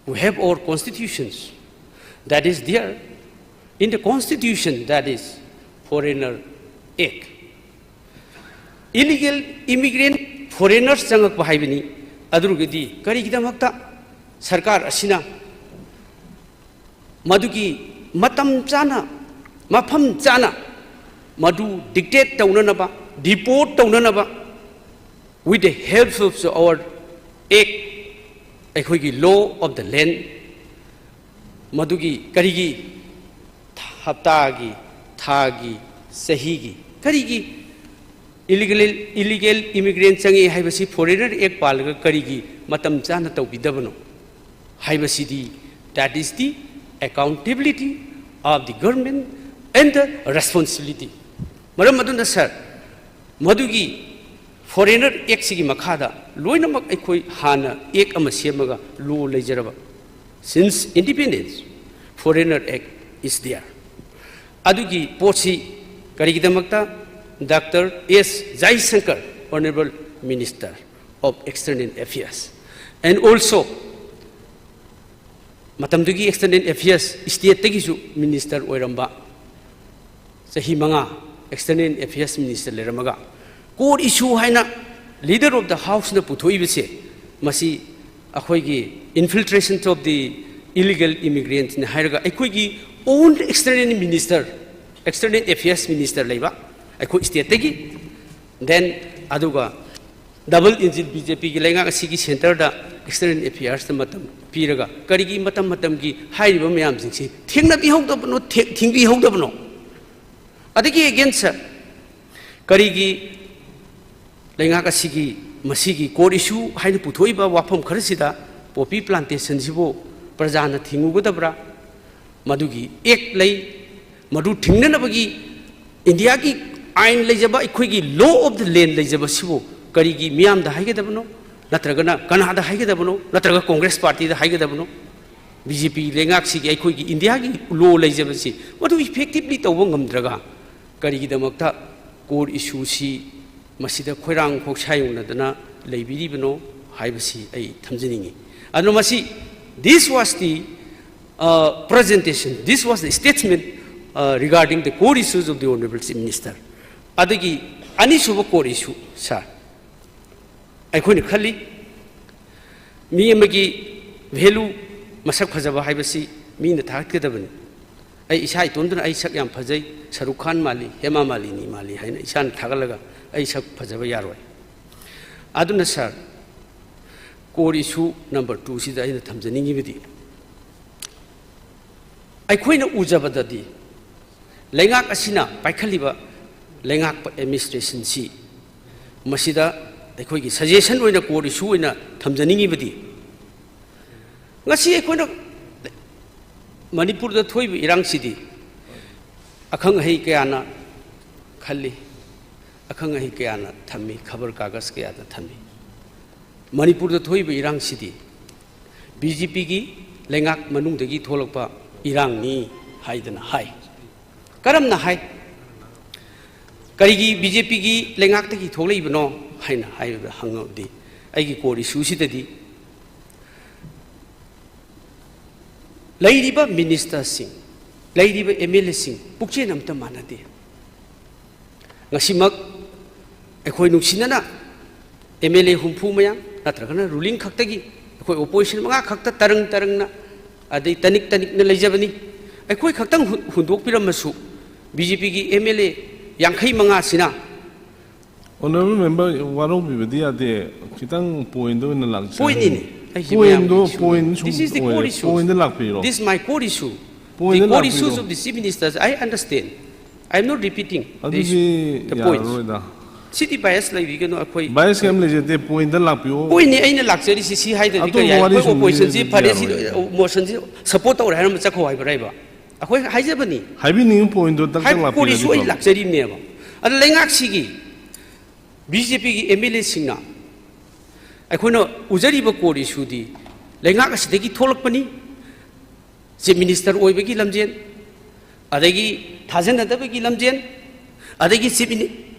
we have our constitutions that is there. In the constitution, that is Foreigner Act, illegal immigrant foreigners ꯆꯪꯉꯛꯄ ꯍꯥꯏꯕꯅꯤ꯫ ꯑꯗꯨꯒꯤꯗꯤ ꯀꯔꯤꯒꯤꯗꯃꯛꯇ ꯁꯔꯀꯥꯔ ꯑꯁꯤꯅ ꯃꯗꯨꯒꯤ ꯃꯇꯝ ꯆꯥꯅ, ꯃꯐꯝ ꯆꯥꯅ ꯃꯗꯨ dictate ꯇꯧꯅꯅꯕ, deport ꯇꯧꯅꯅꯕ, with the help of our act, ꯑꯩꯈꯣꯏꯒꯤ law of the land, ꯃꯗꯨꯒꯤ ꯀꯔꯤꯒꯤ ꯍꯞꯇꯥꯒꯤ, ꯊꯥꯒꯤ, ꯆꯍꯤꯒꯤ, ꯀꯔꯤꯒꯤ illegal, illegal immigrant ꯆꯪꯉꯤ ꯍꯥꯏꯕꯁꯤ, Foreigner Act ꯄꯥꯜꯂꯒ ꯀꯔꯤꯒꯤ ꯃꯇꯝ ꯆꯥꯅ ꯇꯧꯕꯤꯗꯕꯅꯣ ꯍꯥꯏꯕꯁꯤꯗꯤ, that is the accountability of the government and the responsibility. ꯃꯔꯝ ꯑꯗꯨꯅ sir, ꯃꯗꯨꯒꯤ Foreigner Act ꯁꯤꯒꯤ ꯃꯈꯥꯗ ꯂꯣꯏꯅꯃꯛ ꯑꯩꯈꯣꯏ ꯍꯥꯟꯅ act ꯑꯃ ꯁꯦꯝꯃꯒ law ꯂꯩꯖꯔꯕ, since independence, Foreigner Act is there. ꯑꯗꯨꯒꯤ ꯄꯣꯠꯁꯤ ꯀꯔꯤꯒꯤꯗꯃꯛꯇ Doctor S Jaishankar, Honorable Minister of External Affairs, and also ꯃꯇꯝꯗꯨꯒꯤ External Affairs, state ꯇꯒꯤꯁꯨ minister ꯑꯣꯏꯔꯝꯕ, ꯆꯍꯤ ꯃꯉꯥ External Affairs minister ꯂꯩꯔꯝꯃꯒ, core issue ꯍꯥꯏꯅ Leader of the House ꯅ ꯄꯨꯊꯣꯛꯏꯕꯁꯦ, ꯃꯁꯤ ꯑꯩꯈꯣꯏꯒꯤ infiltration of the illegal immigrant ꯅꯤ ꯍꯥꯏꯔꯒ, ꯑꯩꯈꯣꯏꯒꯤ own External Minister, External Affairs Minister ꯂꯩꯕ ꯑꯩꯈꯣꯏ state ꯇꯒꯤ, then ꯑꯗꯨꯒ double engine B J P ꯒꯤ ꯂꯩꯉꯥꯛ ꯑꯁꯤꯒꯤ centre ꯗ External Affairs ꯇ ꯃꯇꯝ ꯄꯤꯔꯒ, ꯀꯔꯤꯒꯤ ꯃꯇꯝ ꯃꯇꯝꯒꯤ ꯍꯥꯏꯔꯤꯕ ꯃꯌꯥꯝꯁꯤꯡꯁꯤ ꯊꯦꯡꯅꯕꯤꯍꯧꯗꯕꯅꯣ, ꯊꯦ-, ꯊꯤꯡꯕꯤꯍꯧꯗꯕꯅꯣ? ꯑꯗꯒꯤ again sir, ꯀꯔꯤꯒꯤ ꯂꯩꯉꯥꯛ ꯑꯁꯤꯒꯤ ꯃꯁꯤꯒꯤ core issue ꯍꯥꯏꯅ ꯄꯨꯊꯣꯛꯏꯕ ꯋꯥꯐꯝ ꯈꯔꯁꯤꯗ poppy plantation ꯁꯤꯕꯨ ꯄ꯭ꯔꯖꯥꯅ ꯊꯤꯡꯉꯨꯒꯗꯕ꯭ꯔꯥ? ꯃꯗꯨꯒꯤ act ꯂꯩ, ꯃꯗꯨ ꯊꯤꯡꯅꯅꯕꯒꯤ India ꯒꯤ ꯑꯥꯏꯟ ꯂꯩꯖꯕ, ꯑꯩꯈꯣꯏꯒꯤ law of the land ꯂꯩꯖꯕꯁꯤꯕꯨ ꯀꯔꯤꯒꯤ ꯃꯤꯌꯥꯝꯗ ꯍꯥꯏꯒꯗꯕꯅꯣ? ꯅꯠꯇ꯭ꯔꯒꯅ ꯀꯅꯥꯗ ꯍꯥꯏꯒꯗꯕꯅꯣ? ꯅꯠꯇ꯭ꯔꯒ Congress party ꯗ ꯍꯥꯏꯒꯗꯕꯅꯣ? B J P ꯂꯩꯉꯥꯛꯁꯤꯒꯤ ꯑꯩꯈꯣꯏꯒꯤ India ꯒꯤ law ꯂꯩꯖꯕꯁꯤ ꯃꯗꯨ effectively ꯇꯧꯕ ꯉꯝꯗ꯭ꯔꯒ, ꯀꯔꯤꯒꯤꯗꯃꯛꯇ core issue ꯁꯤ ꯃꯁꯤꯗ ꯈꯣꯏꯔꯥꯡ ꯈꯣꯛꯁꯥꯏ ꯌꯧꯅꯗꯅ ꯂꯩꯕꯤꯔꯤꯕꯅꯣ ꯍꯥꯏꯕꯁꯤ ꯑꯩ ꯊꯝꯖꯅꯤꯡꯏ꯫ ꯑꯗꯨꯅ ꯃꯁꯤ, this was the, uh, presentation, this was the statement, uh, regarding the core issues of the Honorable Chief Minister. ꯑꯗꯒꯤ ꯑꯅꯤꯁꯨꯕ core issue sir, ꯑꯩꯈꯣꯏꯅ ꯈꯜꯂꯤ, ꯃꯤ ꯑꯃꯒꯤ value, ꯃꯁꯛ ꯐꯖꯕ ꯍꯥꯏꯕꯁꯤ ꯃꯤꯅ ꯊꯥꯒꯠꯀꯗꯕꯅꯤ꯫ ꯑꯩ ꯏꯁꯥ ꯏꯇꯣꯝꯇꯅ ꯑꯩ ꯁꯛ ꯌꯥꯝ ꯐꯖꯩ, ꯁꯔꯨꯛ ꯈꯥꯟ ꯃꯥꯜꯂꯤ, ꯍꯦꯃꯥ ꯃꯥꯂꯤꯅꯤ ꯃꯥꯜꯂꯤ ꯍꯥꯏꯅ ꯏꯁꯥꯅ ꯊꯥꯒꯠꯂꯒ ꯑꯩ ꯁꯛ ꯐꯖꯕ ꯌꯥꯔꯣꯏ꯫ ꯑꯗꯨꯅ ꯁꯥꯔ, core issue number two ꯁꯤꯗ ꯑꯩꯅ ꯊꯝꯖꯅꯤꯡꯉꯤꯕꯗꯤ, ꯑꯩꯈꯣꯏꯅ ꯎꯖꯕꯗꯗꯤ ꯂꯩꯉꯥꯛ ꯑꯁꯤꯅ ꯄꯥꯏꯈꯠꯂꯤꯕ ꯂꯩꯉꯥꯛꯄ administrationꯁꯤ, ꯃꯁꯤꯗ ꯑꯩꯈꯣꯏꯒꯤ suggestion ꯑꯣꯏꯅ core issue ꯑꯣꯏꯅ ꯊꯝꯖꯅꯤꯡꯉꯤꯕꯗꯤ, ꯉꯁꯤ ꯑꯩꯈꯣꯏꯅ ꯃꯅꯤꯄꯨꯔꯗ ꯊꯣꯛꯏꯕ ꯏꯔꯥꯡꯁꯤꯗꯤ ꯑꯈꯪ ꯑꯍꯩ ꯀꯌꯥꯅ ꯈꯜꯂꯤ, ꯑꯈꯪ ꯑꯍꯩ ꯀꯌꯥꯅ ꯊꯝꯃꯤ, ꯈꯕꯔ ꯀꯥꯒꯖ ꯀꯌꯥꯗ ꯊꯝꯃꯤ꯫ ꯃꯅꯤꯄꯨꯔꯗ ꯊꯣꯛꯏꯕ ꯏꯔꯥꯡꯁꯤꯗꯤ BJPꯒꯤ ꯂꯩꯉꯥꯛ ꯃꯅꯨꯡꯗꯒꯤ ꯊꯣꯛꯂꯛꯄ ꯏꯔꯥꯡꯅꯤ ꯍꯥꯏꯗꯅ ꯍꯥꯏ꯫ ꯀꯔꯝꯅ ꯍꯥꯏ? ꯀꯔꯤꯒꯤ BJPꯒꯤ ꯂꯩꯉꯥꯛꯇꯒꯤ ꯊꯣꯛꯂꯛꯏꯕꯅꯣ ꯍꯥꯏꯅ ꯍꯥꯏꯕꯗ ꯍꯪꯉꯕꯗꯤ, ꯑꯩꯒꯤ core issueꯁꯤꯗꯗꯤ ꯂꯩꯔꯤꯕ ministerꯁꯤꯡ, ꯂꯩꯔꯤꯕ MLAꯁꯤꯡ ꯄꯨꯛꯆꯦꯜ ꯑꯃꯠꯇ ꯃꯥꯟꯅꯗꯦ꯫ ꯉꯁꯤꯃꯛ ꯑꯩꯈꯣꯏ ꯅꯨꯡꯁꯤꯅꯅ MLA ꯍꯨꯝꯐꯨ ꯃꯌꯥ ꯅꯠꯇ꯭ꯔꯒꯅ ruling ꯈꯛꯇꯒꯤ ꯑꯩꯈꯣꯏ opposition ꯃꯉꯥ ꯈꯛꯇ ꯇꯔꯪ ꯇꯔꯪꯅ ꯑꯗꯩ ꯇꯅꯤꯛ ꯇꯅꯤꯛꯅ ꯂꯩꯖꯕꯅꯤ꯫ ꯑꯩꯈꯣꯏ ꯈꯛꯇꯪ ꯍꯨ-, ꯍꯨꯟꯗꯣꯛꯄꯤꯔꯝꯃꯁꯨ BJPꯒꯤ MLA ꯌꯥꯡꯈꯩ ꯃꯉꯥꯁꯤꯅ Honorable member, ꯋꯥꯔꯧꯕꯤꯕꯗꯤ ꯌꯥꯗꯦ꯫ ꯈꯤꯇꯪ pointꯗ ꯑꯣꯏꯅ ꯂꯥꯛꯆꯔꯒꯦ꯫ Pointꯅꯤꯅꯦ꯫ ꯑꯩꯁꯦ Pointꯗꯣ ꯃꯌꯥꯝꯒꯤ issue꯫ Point ꯁꯨꯝ This is the ꯑꯣꯏꯔꯦ꯫ Core issue꯫ Pointꯗ ꯂꯥꯛꯄꯤꯔꯣ꯫ This is my core issue. Pointꯗ The core ꯂꯥꯛꯄꯤꯔꯣ꯫ issues of the chief ministers, I understand. I am not repeating the ꯑꯗꯨꯗꯤ issue, the points. ꯌꯥꯔꯔꯣꯏꯗ꯫ CD bias ꯂꯩꯕꯤꯒꯅꯨ ꯑꯩꯈꯣꯏ꯫ Bias ꯀꯩꯝ ꯂꯩꯖꯗꯦ꯫ Pointꯗ ꯂꯥꯛꯄꯤꯌꯣ꯫ Pointꯅꯤ ꯑꯩꯅ ꯂꯥꯛꯆꯔꯤꯁꯤ ꯁꯤ ꯍꯥꯏꯗ꯭ꯔꯗꯤ ꯑꯇꯣꯞꯄ ꯀꯔꯤ ꯍꯥꯏ? ꯋꯥꯔꯤ ꯑꯩꯈꯣꯏ ꯁꯨꯝ oppositionꯁꯤ ꯂꯤꯔꯗꯤ ꯐꯔꯦ ꯁꯤ ꯌꯥꯔꯣꯏ꯫ Motionꯁꯤ support ꯇꯧꯔꯦ ꯍꯥꯏꯔꯝꯕ ꯆꯠꯈꯣ ꯍꯥꯏꯕ꯭ꯔꯥ ꯍꯥꯏꯕ? ꯑꯩꯈꯣꯏ ꯍꯥꯏꯖꯕꯅꯤ꯫ ꯍꯥꯏꯕꯤꯅꯤꯡꯉꯤ pointꯗꯣ ꯇꯛ ꯇꯛ ꯍꯥꯏꯕ core issue ꯑꯩ ꯂꯥꯛꯄꯤꯔꯗꯤ ꯂꯥꯛꯆꯔꯤꯕꯅꯦꯕ꯫ ꯑꯗ ꯂꯩꯉꯥꯛꯁꯤꯒꯤ BJPꯒꯤ MLAꯁꯤꯡꯅ ꯑꯩꯈꯣꯏꯅ ꯎꯖꯔꯤꯕ core issueꯗꯤ ꯂꯩꯉꯥꯛ ꯑꯁꯤꯗꯒꯤ ꯊꯣꯛꯂꯛꯄꯅꯤ꯫ Chief minister ꯑꯣꯏꯕꯒꯤ ꯂꯝꯖꯦꯟ, ꯑꯗꯒꯤ ꯊꯥꯖꯅꯗꯕꯒꯤ ꯂꯝꯖꯦꯟ, ꯑꯗꯒꯤ chief mini-,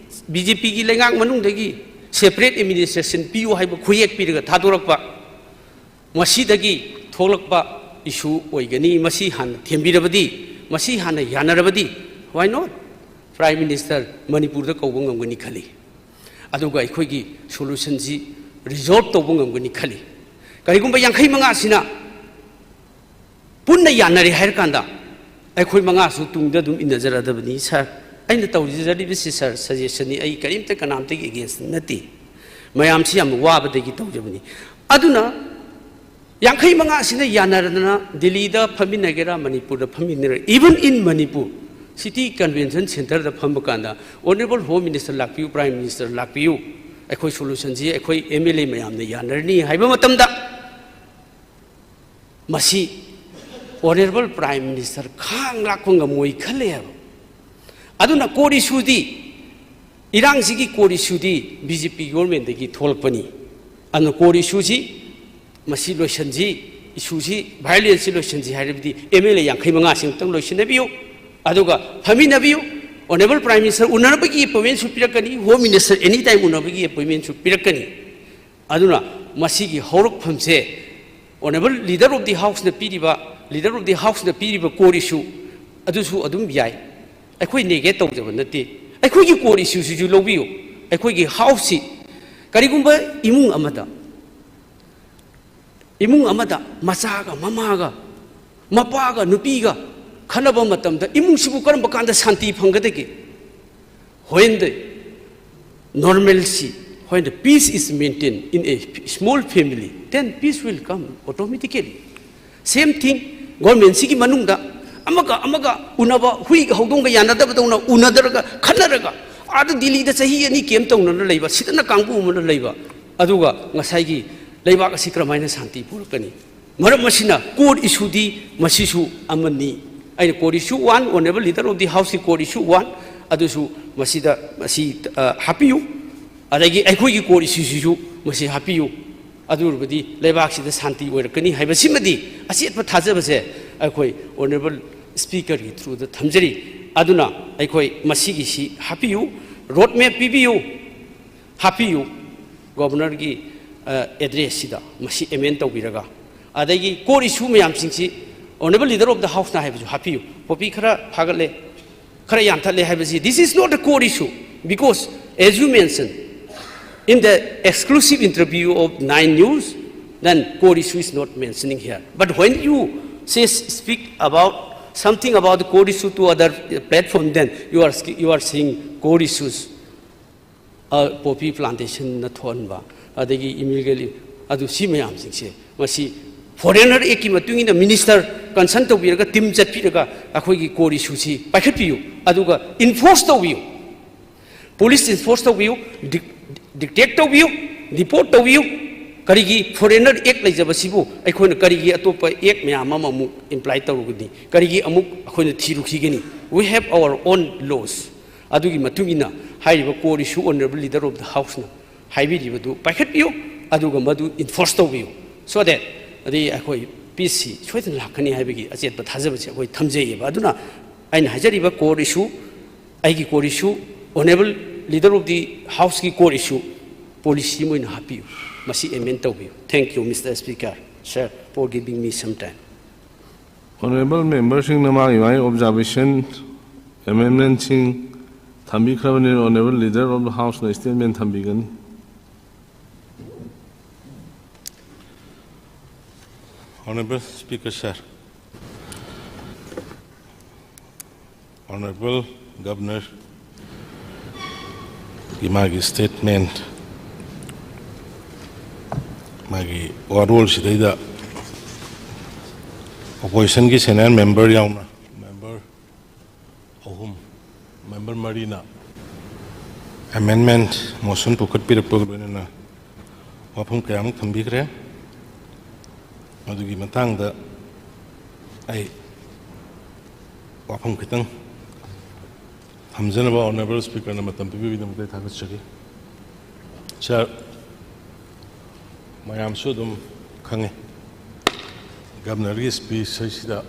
BJPꯒꯤ ꯂꯩꯉꯥꯛ ꯃꯅꯨꯡꯗꯒꯤ separate administration ꯄꯤꯌꯨ ꯍꯥꯏꯕ ꯈꯨꯌꯦꯛ ꯄꯤꯔꯒ ꯊꯥꯗꯣꯔꯛꯄ, ꯃꯁꯤꯗꯒꯤ ꯊꯣꯛꯂꯛꯄ issue ꯑꯣꯏꯒꯅꯤ꯫ ꯃꯁꯤ ꯍꯥꯟꯅ ꯊꯦꯝꯕꯤꯔꯕꯗꯤ, ꯃꯁꯤ ꯍꯥꯟꯅ ꯌꯥꯅꯔꯕꯗꯤ, why not? Prime Minister ꯃꯅꯤꯄꯨꯔꯗ ꯀꯧꯕ ꯉꯝꯒꯅꯤ ꯈꯜꯂꯤ꯫ ꯑꯗꯨꯒ ꯑꯩꯈꯣꯏꯒꯤ solutionꯁꯤ resolve ꯇꯧꯕ ꯉꯝꯒꯅꯤ ꯈꯜꯂꯤ꯫ ꯀꯔꯤꯒꯨꯝꯕ ꯌꯥꯡꯈꯩ ꯃꯉꯥꯁꯤꯅ ꯄꯨꯟꯅ ꯌꯥꯅꯔꯦ ꯍꯥꯏꯔꯀꯥꯟꯗ, ꯑꯩꯈꯣꯏ ꯃꯉꯥꯁꯨ ꯇꯨꯡꯗ ꯑꯗꯨꯝ ꯏꯟꯅꯖꯔꯗꯕꯅꯤ ꯁꯥꯔ꯫ ꯑꯩꯅ ꯇꯧꯖꯔꯤꯕꯁꯤ ꯁꯥꯔ, ꯁꯖꯦꯁꯟꯅꯤ, ꯑꯩ ꯀꯔꯤꯝꯇ ꯀꯅꯥꯝꯇꯒꯤ ꯑꯦꯒꯦꯟꯁ ꯅꯠꯇꯦ꯫ ꯃꯌꯥꯝꯁꯤ ꯌꯥꯝ ꯋꯥꯕꯗꯒꯤ ꯇꯧꯖꯕꯅꯤ꯫ ꯑꯗꯨꯅ ꯌꯥꯡꯈꯩ ꯃꯉꯥꯁꯤꯅ ꯌꯥꯅꯔꯗꯅ ꯗꯤꯜꯂꯤꯗ ꯐꯝꯃꯤꯟꯅꯒꯦꯔꯥ, ꯃꯅꯤꯄꯨꯔꯗ ꯐꯝꯃꯤꯟꯅꯒꯦꯔꯥ, even in Manipur, city convention ꯁꯦꯟꯇꯔꯗ ꯐꯝꯕ ꯀꯥꯟꯗ ꯑꯣꯅꯔꯦꯕꯜ ꯍꯣꯝ ꯃꯤꯅꯤꯁꯇꯔ ꯂꯥꯛꯄꯤꯌꯨ, ꯄ꯭ꯔꯥꯏꯝ ꯃꯤꯅꯤꯁꯇꯔ ꯂꯥꯛꯄꯤꯌꯨ, ꯑꯩꯈꯣꯏ ꯁꯣꯂꯨꯁꯟꯁꯤ ꯑꯩꯈꯣꯏ ꯑꯦꯝ ꯑꯦꯜ ꯑꯦ ꯃꯌꯥꯝꯅ ꯌꯥꯅꯔꯅꯤ ꯍꯥꯏꯕ ꯃꯇꯝꯗ, ꯃꯁꯤ ꯑꯣꯅꯔꯦꯕꯜ ꯄ꯭ꯔꯥꯏꯝ ꯃꯤꯅꯤꯁꯇꯔ ꯈꯥꯡ ꯂꯥꯛꯄ ꯉꯝꯃꯣꯏ ꯈꯜꯂꯦꯕ꯫ ꯑꯗꯨꯅ ꯀꯣꯔ ꯏꯁꯨꯗꯤ, ꯏꯔꯥꯡꯁꯤꯒꯤ ꯀꯣꯔ ꯏꯁꯨꯗꯤ ꯕꯤ ꯖꯦ ꯄꯤ ꯒꯣꯔꯃꯦꯟꯗꯒꯤ ꯊꯣꯛꯂꯛꯄꯅꯤ꯫ ꯑꯗꯨꯅ ꯀꯣꯔ ꯏꯁꯨꯁꯤ ꯃꯁꯤ ꯂꯣꯏꯁꯤꯟꯁꯤ, ꯏꯁꯨꯁꯤ, ꯚꯥꯏꯑꯣꯂꯦꯟꯁꯁꯤ ꯂꯣꯏꯁꯤꯟꯁꯤ ꯍꯥꯏꯔꯕꯗꯤ ꯑꯦꯝ ꯑꯦꯜ ꯑꯦ ꯌꯥꯡꯈꯩ ꯃꯉꯥꯁꯤꯃꯛꯇꯪ ꯂꯣꯏꯁꯤꯟꯅꯕꯤꯌꯨ, ꯑꯗꯨꯒ ꯐꯝꯃꯤꯟꯅꯕꯤꯌꯨ꯫ ꯑꯣꯅꯔꯦꯕꯜ ꯄ꯭ꯔꯥꯏꯝ ꯃꯤꯅꯤꯁꯇꯔ ꯎꯅꯅꯕꯒꯤ ꯑꯦꯄꯣꯏꯟꯃꯦꯟꯁꯨ ꯄꯤꯔꯛꯀꯅꯤ, ꯍꯣꯝ ꯃꯤꯅꯤꯁꯇꯔ ꯑꯦꯅꯤ ꯇꯥꯏꯝ ꯎꯅꯕꯒꯤ ꯑꯦꯄꯣꯏꯟꯃꯦꯟꯁꯨ ꯄꯤꯔꯛꯀꯅꯤ꯫ ꯑꯗꯨꯅ ꯃꯁꯤꯒꯤ ꯍꯧꯔꯛꯐꯝꯁꯦ ꯑꯣꯅꯔꯦꯕꯜ ꯂꯤꯗꯔ ꯑꯣꯐ ꯗꯤ ꯍꯥꯎꯁꯅ ꯄꯤꯔꯤꯕ, ꯂꯤꯗꯔ ꯑꯣꯐ ꯗꯤ ꯍꯥꯎꯁꯅ ꯄꯤꯔꯤꯕ ꯀꯣꯔ ꯏꯁꯨ ꯑꯗꯨꯁꯨ ꯑꯗꯨꯝ ꯌꯥꯏ꯫ ꯑꯩꯈꯣꯏ ꯅꯦꯒꯦꯠ ꯇꯧꯖꯕ ꯅꯠꯇꯦ꯫ ꯑꯩꯈꯣꯏꯒꯤ ꯀꯣꯔ ꯏꯁꯨꯁꯤꯁꯨ ꯂꯧꯕꯤꯌꯨ꯫ ꯑꯩꯈꯣꯏꯒꯤ ꯍꯥꯎꯁꯁꯤ ꯀꯔꯤꯒꯨꯝꯕ ꯏꯃꯨꯡ ꯑꯃꯗ, ꯏꯃꯨꯡ ꯑꯃꯗ ꯃꯆꯥꯒ ꯃꯃꯥꯒ ꯃꯄꯥꯒ ꯅꯨꯄꯤꯒ ꯈꯠꯅꯕ ꯃꯇꯝꯗ ꯏꯃꯨꯡꯁꯤꯕꯨ ꯀꯔꯝꯕ ꯀꯥꯟꯗ ꯁꯥꯟꯇꯤ ꯐꯪꯒꯗꯒꯦ? When the normalcy, when the peace is maintained in a small family, then peace will come automatically. Same thing, ꯒꯣꯔꯃꯦꯟꯁꯤꯒꯤ ꯃꯅꯨꯡꯗ ꯑꯃꯒ ꯑꯃꯒ ꯎꯅꯕ, ꯍꯨꯏꯒ ꯍꯧꯗꯣꯡꯒ ꯌꯥꯅꯗꯕꯗꯧꯅ ꯎꯅꯗꯔꯒ ꯈꯠꯅꯔꯒ, ꯑꯥꯗ ꯗꯤꯜꯂꯤꯗ ꯆꯍꯤ ꯑꯅꯤ ꯀꯦꯝ ꯇꯧꯅꯅ ꯂꯩꯕ, ꯁꯤꯗꯅ ꯀꯥꯡꯕꯨ ꯑꯃꯅ ꯂꯩꯕ, ꯑꯗꯨꯒ ꯉꯁꯥꯏꯒꯤ ꯂꯩꯕꯥꯛ ꯑꯁꯤ ꯀꯔꯝꯍꯥꯏꯅ ꯁꯥꯟꯇꯤ ꯄꯨꯔꯛꯀꯅꯤ? ꯃꯔꯝ ꯑꯁꯤꯅ ꯀꯣꯔ ꯏꯁꯨꯗꯤ ꯃꯁꯤꯁꯨ ꯑꯃꯅꯤ꯫ ꯑꯩꯅ core issue one, honourable leader of the ꯍꯥꯎꯁꯀꯤ ꯀꯣꯔ ꯏꯁꯨ ꯋꯥꯟ, ꯑꯗꯨꯁꯨ ꯃꯁꯤꯗ, ꯃꯁꯤ, ꯑ, ꯍꯥꯞꯄꯤꯌꯨ꯫ ꯑꯗꯒꯤ ꯑꯩꯈꯣꯏꯒꯤ ꯀꯣꯔ ꯏꯁꯨꯁꯤꯁꯨ ꯃꯁꯤ ꯍꯥꯞꯄꯤꯌꯨ꯫ ꯑꯗꯨ ꯑꯣꯏꯔꯕꯗꯤ ꯂꯩꯕꯥꯛꯁꯤꯗ ꯁꯥꯟꯇꯤ ꯑꯣꯏꯔꯛꯀꯅꯤ ꯍꯥꯏꯕꯁꯤꯃꯗꯤ ꯑꯆꯦꯠꯄ ꯊꯥꯖꯕꯁꯦ ꯑꯩꯈꯣꯏ ꯑꯣꯅꯔꯦꯕꯜ ꯁ꯭ꯄꯤꯀꯔꯒꯤ ꯊ꯭ꯔꯨꯗ ꯊꯝꯖꯔꯤ꯫ ꯑꯗꯨꯅ ꯑꯩꯈꯣꯏ ꯃꯁꯤꯒꯤꯁꯤ ꯍꯥꯞꯄꯤꯌꯨ, ꯔꯣꯗ ꯃꯦꯞ ꯄꯤꯕꯤꯌꯨ, ꯍꯥꯞꯄꯤꯌꯨ꯫ ꯒꯣꯕꯔꯅꯔꯒꯤ, ꯑ, ꯑꯦꯗ꯭ꯔꯦꯁꯁꯤꯗ ꯃꯁꯤ ꯑꯦꯃꯦꯟ ꯇꯧꯕꯤꯔꯒ, ꯑꯗꯒꯤ ꯀꯣꯔ ꯏꯁꯨ ꯃꯌꯥꯝꯁꯤꯡꯁꯤ ꯑꯣꯅꯔꯦꯕꯜ ꯂꯤꯗꯔ ꯑꯣꯐ ꯗ ꯍꯥꯎꯁꯅ ꯍꯥꯏꯕꯁꯨ ꯍꯥꯞꯄꯤꯌꯨ꯫ ꯄꯣꯄꯤ ꯈꯔ ꯐꯥꯒꯠꯂꯦ, ꯈꯔ ꯌꯥꯟꯊꯠꯂꯦ ꯍꯥꯏꯕꯁꯤ, this is not a core issue, because as you mentioned in the exclusive interview of Nine News, then core issue is not mentioning here. But when you say, speak about Something about the core issue to other platform, then you are, you are seeing core issues. Poppy plantationꯅ ꯊꯣꯛꯍꯟꯕ, ꯑꯗꯒꯤ ꯏꯃꯤꯜꯒꯦꯂꯤ, ꯑꯗꯨ ꯁꯤ ꯃꯌꯥꯝꯁꯤꯡꯁꯦ, ꯃꯁꯤ Foreigner Actꯀꯤ ꯃꯇꯨꯡ ꯏꯟꯅ minister consult ꯇꯧꯕꯤꯔꯒ, team ꯆꯠꯄꯤꯔꯒ ꯑꯩꯈꯣꯏꯒꯤ core issueꯁꯤ ꯄꯥꯏꯈꯠꯄꯤꯌꯨ, ꯑꯗꯨꯒ enforce ꯇꯧꯕꯤꯌꯨ꯫ Police enforce ꯇꯧꯕꯤꯌꯨ, dictate ꯇꯧꯕꯤꯌꯨ, deport ꯇꯧꯕꯤꯌꯨ꯫ ꯀꯔꯤꯒꯤ Foreigner Act ꯂꯩꯖꯕꯁꯤꯕꯨ ꯑꯩꯈꯣꯏꯅ ꯀꯔꯤꯒꯤ ꯑꯇꯣꯞꯄ act ꯃꯌꯥꯝ ꯑꯃ ꯑꯃꯨꯛ imply ꯇꯧꯔꯨꯒꯅꯤ? ꯀꯔꯤꯒꯤ ꯑꯃꯨꯛ ꯑꯩꯈꯣꯏꯅ ꯊꯤꯔꯨꯈꯤꯒꯅꯤ? We have our own laws. ꯑꯗꯨꯒꯤ ꯃꯇꯨꯡ ꯏꯟꯅ ꯍꯥꯏꯔꯤꯕ core issue Honourable Leader of the Houseꯅ ꯍꯥꯏꯕꯤꯔꯤꯕꯗꯨ ꯄꯥꯏꯈꯠꯄꯤꯌꯨ, ꯑꯗꯨꯒ ꯃꯗꯨ enforce ꯇꯧꯕꯤꯌꯨ꯫ So that ꯑꯗꯩ ꯑꯩꯈꯣꯏ peaceꯁꯤ ꯁꯣꯏꯗꯅ ꯂꯥꯛꯀꯅꯤ ꯍꯥꯏꯕꯒꯤ ꯑꯆꯦꯠꯄ ꯊꯥꯖꯕꯁꯤ ꯑꯩꯈꯣꯏ ꯊꯝꯖꯩꯌꯦꯕ꯫ ꯑꯗꯨꯅ ꯑꯩꯅ ꯍꯥꯏꯖꯔꯤꯕ core issue, ꯑꯩꯒꯤ core issue, Honourable Leader of the Houseꯀꯤ core issue, policy ꯑꯃ ꯑꯣꯏꯅ ꯍꯥꯞꯄꯤꯌꯨ, ꯃꯁꯤ amend ꯇꯧꯕꯤꯌꯨ꯫ Thank you, Mister Speaker, sir, for giving me some time. Honourable memberꯁꯤꯡꯅ ꯃꯥꯒꯤ ꯃꯥꯒꯤ observation, amendmentꯁꯤꯡ ꯊꯝꯕꯤꯈ꯭ꯔꯕꯅꯤꯅ Honourable Leader of the Houseꯅ statement ꯊꯝꯕꯤꯒꯅꯤ꯫ Honourable Speaker, sir, Honourable Governor ꯒꯤ ꯃꯥꯒꯤ statement, ꯃꯥꯒꯤ ꯋꯥꯔꯣꯜꯁꯤꯗꯩꯗ oppositionꯒꯤ senior member ꯌꯥꯎꯅ member ꯑꯍꯨꯝ, member ꯃꯔꯤꯅ amendment motion ꯄꯨꯈꯠꯄꯤꯔꯛꯄꯒ ꯂꯣꯏꯅꯅ ꯋꯥꯐꯝ ꯀꯌꯥꯃꯨꯛ ꯊꯝꯕꯤꯈ꯭ꯔꯦ꯫ ꯃꯗꯨꯒꯤ ꯃꯇꯥꯡꯗ ꯑꯩ ꯋꯥꯐꯝ ꯈꯤꯇꯪ ꯊꯝꯖꯅꯕ Honourable Speakerꯅ ꯃꯇꯝ ꯄꯤꯕꯤꯕꯒꯤꯗꯃꯛꯇ ꯑꯩ ꯊꯥꯒꯠꯆꯔꯤ꯫ Sir, ꯃꯌꯥꯝꯁꯨ ꯑꯗꯨꯝ ꯈꯪꯉꯤ, Governorꯒꯤ speech ꯑꯁꯤꯗ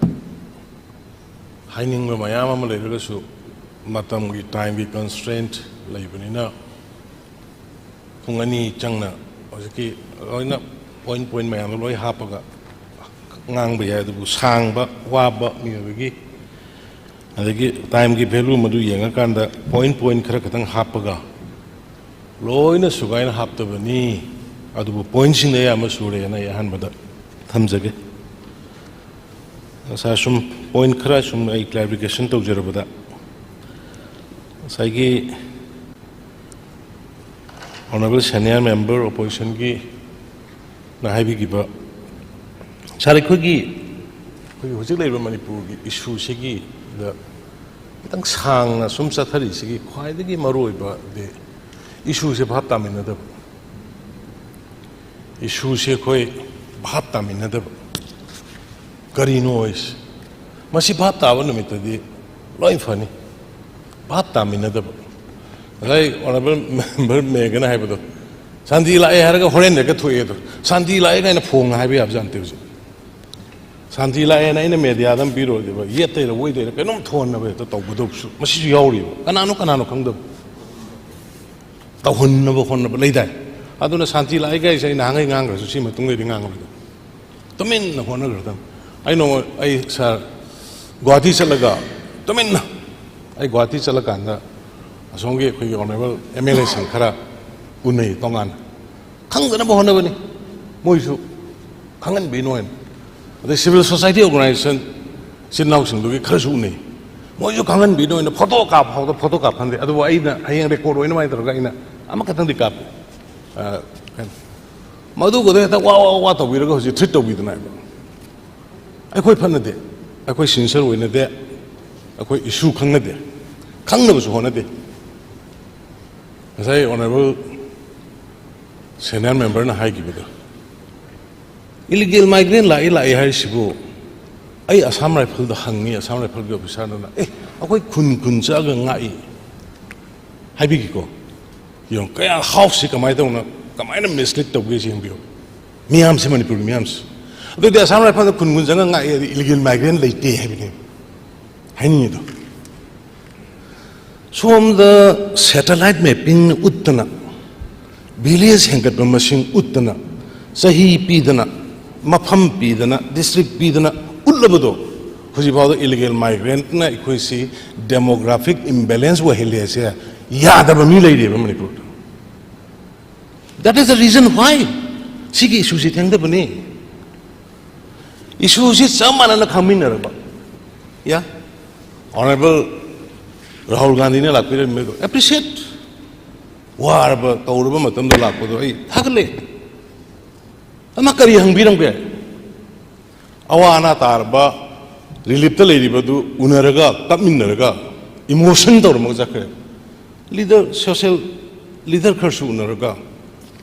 ꯍꯥꯏꯅꯤꯡꯕ ꯃꯌꯥꯝ ꯑꯃ ꯂꯩꯔꯒꯁꯨ ꯃꯇꯝꯒꯤ, timeꯒꯤ constraint ꯂꯩꯕꯅꯤꯅ ꯄꯨꯡ ꯑꯅꯤ ꯆꯪꯅ ꯍꯧꯖꯤꯛꯀꯤ ꯂꯣꯏꯅ point point ꯃꯌꯥꯝꯗꯣ ꯂꯣꯏ ꯍꯥꯞꯄꯒ ꯉꯥꯡꯕ ꯌꯥꯏ꯫ ꯑꯗꯨꯕꯨ ꯁꯥꯡꯕ, ꯋꯥꯕ, ꯃꯤꯑꯣꯏꯕꯒꯤ ꯑꯗꯒꯤ timeꯒꯤ value ꯃꯗꯨ ꯌꯦꯡꯉꯀꯥꯟꯗ point point ꯈꯔ ꯈꯛꯇꯪ ꯍꯥꯞꯄꯒ ꯂꯣꯏꯅ ꯁꯨꯒꯥꯏꯅ ꯍꯥꯞꯇꯕꯅꯤ꯫ ꯑꯗꯨꯕꯨ pointꯁꯤꯡꯗ ꯑꯌꯥꯝꯕ ꯁꯨꯔꯦꯅ ꯑꯩ ꯑꯍꯥꯟꯕꯗ ꯊꯝꯖꯒꯦ꯫ ꯉꯁꯥꯏ ꯁꯨꯝ ꯄꯣꯏꯟ ꯈꯔ ꯁꯨꯝ ꯑꯩ ꯀ꯭ꯂꯦꯔꯤꯐꯤꯀꯦꯁꯟ ꯇꯧꯖꯔꯕꯗ, ꯉꯁꯥꯏꯒꯤ ꯑꯣꯅꯔꯦꯕꯜ ꯁꯦꯅꯤꯌꯔ ꯃꯦꯝꯕꯔ ꯑꯣꯄꯣꯖꯤꯁꯟꯒꯤ ꯅ ꯍꯥꯏꯕꯤꯈꯤꯕ, ꯁꯥꯔ, ꯑꯩꯈꯣꯏꯒꯤ ꯑꯩꯈꯣꯏꯒꯤ ꯍꯧꯖꯤꯛ ꯂꯩꯔꯤꯕ ꯃꯅꯤꯄꯨꯔꯒꯤ ꯏꯁꯨꯁꯤꯒꯤꯗ ꯈꯤꯇꯪ ꯁꯥꯡꯅ ꯁꯨꯝ ꯆꯠꯊꯔꯤꯁꯤꯒꯤ ꯈ꯭ꯋꯥꯏꯗꯒꯤ ꯃꯔꯨꯑꯣꯏꯕꯗꯤ ꯏꯁꯨꯁꯦ ꯚꯥꯞ ꯇꯥꯃꯤꯟꯅꯗꯕ꯫ ꯏꯁꯨꯁꯦ ꯑꯩꯈꯣꯏ ꯚꯥꯞ ꯇꯥꯃꯤꯟꯅꯗꯕ꯫ ꯀꯔꯤꯅꯣ ꯑꯣꯏꯁꯦ? ꯃꯁꯤ ꯚꯥꯞ ꯇꯥꯕ ꯅꯨꯃꯤꯠꯇꯗꯤ ꯂꯣꯏ ꯐꯅꯤ꯫ ꯚꯥꯞ ꯇꯥꯃꯤꯟꯅꯗꯕ꯫ ꯉꯁꯥꯏ ꯑꯣꯅꯔꯦꯕꯜ ꯃꯦꯝꯕꯔ ꯃꯦꯒꯅ ꯍꯥꯏꯕꯗꯣ, "ꯁꯥꯟꯇꯤ ꯂꯥꯛꯑꯦ ꯍꯥꯏꯔꯒ ꯍꯣꯔꯦꯟ ꯍꯦꯛꯇ ꯊꯣꯛꯑꯦ" ꯑꯗꯣ꯫ ꯁꯥꯟꯇꯤ ꯂꯥꯛꯑꯦ ꯀꯥꯏꯅ ꯐꯣꯡꯅ ꯍꯥꯏꯕ ꯌꯥꯕꯖꯥꯠ ꯅꯠꯇꯦ ꯍꯧꯖꯤꯛ꯫ ꯁꯥꯟꯇꯤ ꯂꯥꯛꯑꯦꯅ ꯑꯩꯅ ꯃꯦꯗꯤꯌꯥꯗ ꯑꯃ ꯄꯤꯔꯨꯔꯗꯤꯕ, ꯌꯦꯠꯇꯩꯔ ꯑꯣꯏꯗꯩꯔ ꯀꯩꯅꯣꯝ ꯊꯣꯟꯅꯕ ꯍꯦꯛꯇ ꯇꯧꯒꯗꯧꯕꯁꯨ ꯃꯁꯤꯁꯨ ꯌꯥꯎꯔꯤꯕ꯫ ꯀꯅꯥꯅꯣ ꯀꯅꯥꯅꯣ ꯈꯪꯗꯕ꯫ ꯇꯧꯍꯟꯅꯕ ꯍꯣꯠꯅꯕ ꯂꯩꯗꯥꯏ? ꯑꯗꯨꯅ ꯁꯥꯟꯇꯤ ꯂꯥꯛꯏ ꯀꯥꯏꯁꯦ ꯑꯩ ꯅꯍꯥꯟꯈꯩ ꯉꯥꯡꯈ꯭ꯔꯁꯨ ꯁꯤ ꯃꯇꯨꯡꯗꯩꯗꯤ ꯉꯥꯡꯉꯔꯣꯏꯗꯕ꯫ ꯇꯨꯃꯤꯟꯅ ꯍꯣꯠꯅꯈ꯭ꯔꯗꯕꯅꯤ꯫ ꯑꯩ ꯅꯣꯡꯃ ꯑꯩ ꯁꯥꯔ ꯒꯨꯍꯥꯇꯤ ꯆꯠꯂꯒ ꯇꯨꯃꯤꯟꯅ ꯑꯩ ꯒꯨꯍꯥꯇꯤ ꯆꯠꯂꯀꯥꯟꯗ ꯑꯁꯣꯝꯒꯤ ꯑꯩꯈꯣꯏꯒꯤ ꯑꯣꯅꯔꯦꯕꯜ ꯑꯦꯝ ꯑꯦꯜ ꯑꯦꯁꯤꯡ ꯈꯔ ꯎꯅꯩ ꯇꯣꯉꯥꯟꯅ꯫ ꯈꯪꯗꯅꯕ ꯍꯣꯠꯅꯕꯅꯤ ꯃꯣꯏꯁꯨ꯫ ꯈꯪꯍꯟꯕꯤꯅꯣ ꯍꯥꯏꯅ꯫ ꯑꯗꯩ ꯁꯤꯚꯤꯜ ꯁꯣꯁꯥꯏꯇꯤ ꯑꯣꯔꯒꯅꯥꯏꯖꯦꯁꯟ ꯏꯆꯤꯟ ꯏꯅꯥꯎꯁꯤꯡꯗꯨꯒꯤ ꯈꯔꯁꯨ ꯎꯅꯩ꯫ ꯃꯣꯏꯁꯨ ꯈꯪꯍꯟꯕꯤꯅꯣ ꯍꯥꯏꯅ ꯐꯣꯇꯣ ꯀꯥꯞꯄ ꯐꯥꯎꯗ ꯐꯣꯇꯣ ꯀꯥꯞꯍꯟꯗꯦ꯫ ꯑꯗꯨꯕꯨ ꯑꯩꯅ ꯍꯌꯦꯡ ꯔꯦꯀꯣꯔꯗ ꯑꯣꯏꯅꯕ ꯍꯥꯏꯅ ꯇꯧꯔꯒ ꯑꯩꯅ ꯑꯃꯈꯛꯇꯪꯗꯤ ꯀꯥꯞꯄꯤ꯫ ꯑ, ꯀꯩꯅꯣ, ꯃꯗꯨꯒꯗꯣ ꯍꯦꯛꯇ ꯋꯥ ꯋꯥ ꯋꯥ ꯇꯧꯕꯤꯔꯒ ꯍꯧꯖꯤꯛ ꯇ꯭ꯔꯤꯠ ꯇꯧꯕꯤꯗꯅ ꯍꯥꯏꯕ꯫ ꯑꯩꯈꯣꯏ ꯐꯠꯅꯗꯦ, ꯑꯩꯈꯣꯏ ꯁꯤꯟꯁꯤꯌꯔ ꯑꯣꯏꯅꯗꯦ, ꯑꯩꯈꯣꯏ ꯏꯁꯨ ꯈꯪꯅꯗꯦ, ꯈꯪꯅꯕꯁꯨ ꯍꯣꯠꯅꯗꯦ꯫ ꯉꯁꯥꯏ ꯑꯣꯅꯔꯦꯕꯜ ꯁꯦꯅꯤꯌꯔ ꯃꯦꯝꯕꯔꯅ ꯍꯥꯏꯈꯤꯕꯗꯣ, ꯏꯂꯤꯒꯦꯜ ꯃꯥꯏꯒ꯭ꯔꯦꯟ ꯂꯥꯛꯏ ꯂꯥꯛꯏ ꯍꯥꯏꯔꯤꯁꯤꯕꯨ, ꯑꯩ ꯑꯁꯥꯝ ꯔꯥꯏꯐꯜꯗ ꯍꯪꯉꯤ, ꯑꯁꯥꯝ ꯔꯥꯏꯐꯜꯒꯤ ꯑꯣꯐꯤꯁꯥꯔꯗꯨꯅ, "ꯑꯦ, ꯑꯩꯈꯣꯏ ꯈꯨꯟ ꯈꯨꯟ ꯆꯠꯂꯒ ꯉꯥꯛꯏ" ꯍꯥꯏꯕꯤꯈꯤꯀꯣ꯫ ꯌꯦꯡꯉꯨ, ꯀꯌꯥ ꯍꯥꯎꯁꯁꯤ ꯀꯃꯥꯏꯅ ꯇꯧꯅ, ꯀꯃꯥꯏꯅ ꯃꯤꯁꯂꯤꯠ ꯇꯧꯒꯦꯁꯤ ꯌꯦꯡꯕꯤꯌꯨ꯫ ꯃꯤꯌꯥꯝꯁꯦ, ꯃꯅꯤꯄꯨꯔꯒꯤ ꯃꯤꯌꯥꯝꯁꯦ꯫ ꯑꯗꯨꯗꯤ ꯑꯁꯥꯝ ꯔꯥꯏꯐꯜꯗ ꯈꯨꯟ ꯈꯨꯟ ꯆꯪꯉꯒ ꯉꯥꯛꯑꯦ, ꯑꯗꯨꯗꯤ ꯏꯂꯤꯒꯦꯜ ꯃꯥꯏꯒ꯭ꯔꯦꯟ ꯂꯩꯇꯦ ꯍꯥꯏꯕꯅꯤ ꯍꯥꯏꯅꯤꯡꯉꯤꯗꯣ꯫ ꯁꯣꯝꯗ ꯁꯦꯇꯦꯂꯥꯏꯠ ꯃꯦꯞꯄꯤꯡ ꯎꯠꯇꯅ, ꯚꯤꯂꯦꯖ ꯍꯦꯟꯒꯠꯄ ꯃꯁꯤꯡ ꯎꯠꯇꯅ, ꯆꯍꯤ ꯄꯤꯗꯅ, ꯃꯐꯝ ꯄꯤꯗꯅ, ꯗꯤꯁꯇ꯭ꯔꯤꯛ ꯄꯤꯗꯅ ꯎꯠꯂꯕꯗꯣ, ꯍꯧꯖꯤꯛꯐꯥꯎꯗ ꯏꯂꯤꯒꯦꯜ ꯃꯥꯏꯒ꯭ꯔꯦꯟꯠꯅ ꯑꯩꯈꯣꯏꯁꯤ ꯗꯦꯃꯣꯒ꯭ꯔꯥꯐꯤꯛ ꯏꯝꯕꯦꯂꯦꯟꯁ ꯑꯣꯏꯍꯜꯂꯦ ꯍꯥꯏꯁꯦ ꯌꯥꯗꯕ ꯃꯤ ꯂꯩꯔꯤꯑꯕ ꯃꯅꯤꯄꯨꯔꯗ꯫ That is the reason why ꯁꯤꯒꯤ ꯏꯁꯨꯁꯤ ꯊꯦꯡꯊꯕꯅꯤ꯫ ꯏꯁꯨꯁꯤ ꯆꯞ ꯃꯥꯟꯅꯅ ꯈꯪꯃꯤꯟꯅꯔꯕ, ꯌꯥ, ꯑꯣꯅꯔꯦꯕꯜ ꯔꯥꯍꯨꯜ ꯒꯥꯟꯙꯤꯅ ꯂꯥꯛꯄꯤꯔꯝꯃꯤꯗꯣ ꯑꯦꯄ꯭ꯔꯤꯁꯤꯌꯦꯠ꯫ ꯋꯥꯔꯕ ꯇꯧꯔꯕ ꯃꯇꯝꯗ ꯂꯥꯛꯄꯗꯣ ꯑꯩ ꯊꯥꯒꯠꯂꯦ꯫ ꯑꯃ ꯀꯔꯤ ꯍꯪꯕꯤꯔꯝꯒꯦ? ꯑꯋꯥ ꯑꯅꯥ ꯇꯥꯔꯕ, ꯔꯤꯂꯤꯞꯇ ꯂꯩꯔꯤꯕꯗꯨ ꯎꯅꯔꯒ, ꯀꯞꯃꯤꯟꯅꯔꯒ, ꯏꯃꯣꯁꯟ ꯇꯧꯔꯝꯃꯒ ꯆꯠꯈ꯭ꯔꯦ꯫ ꯂꯤꯗꯔ, ꯁꯣꯁꯦꯜ ꯂꯤꯗꯔ ꯈꯔꯁꯨ ꯎꯅꯔꯒ,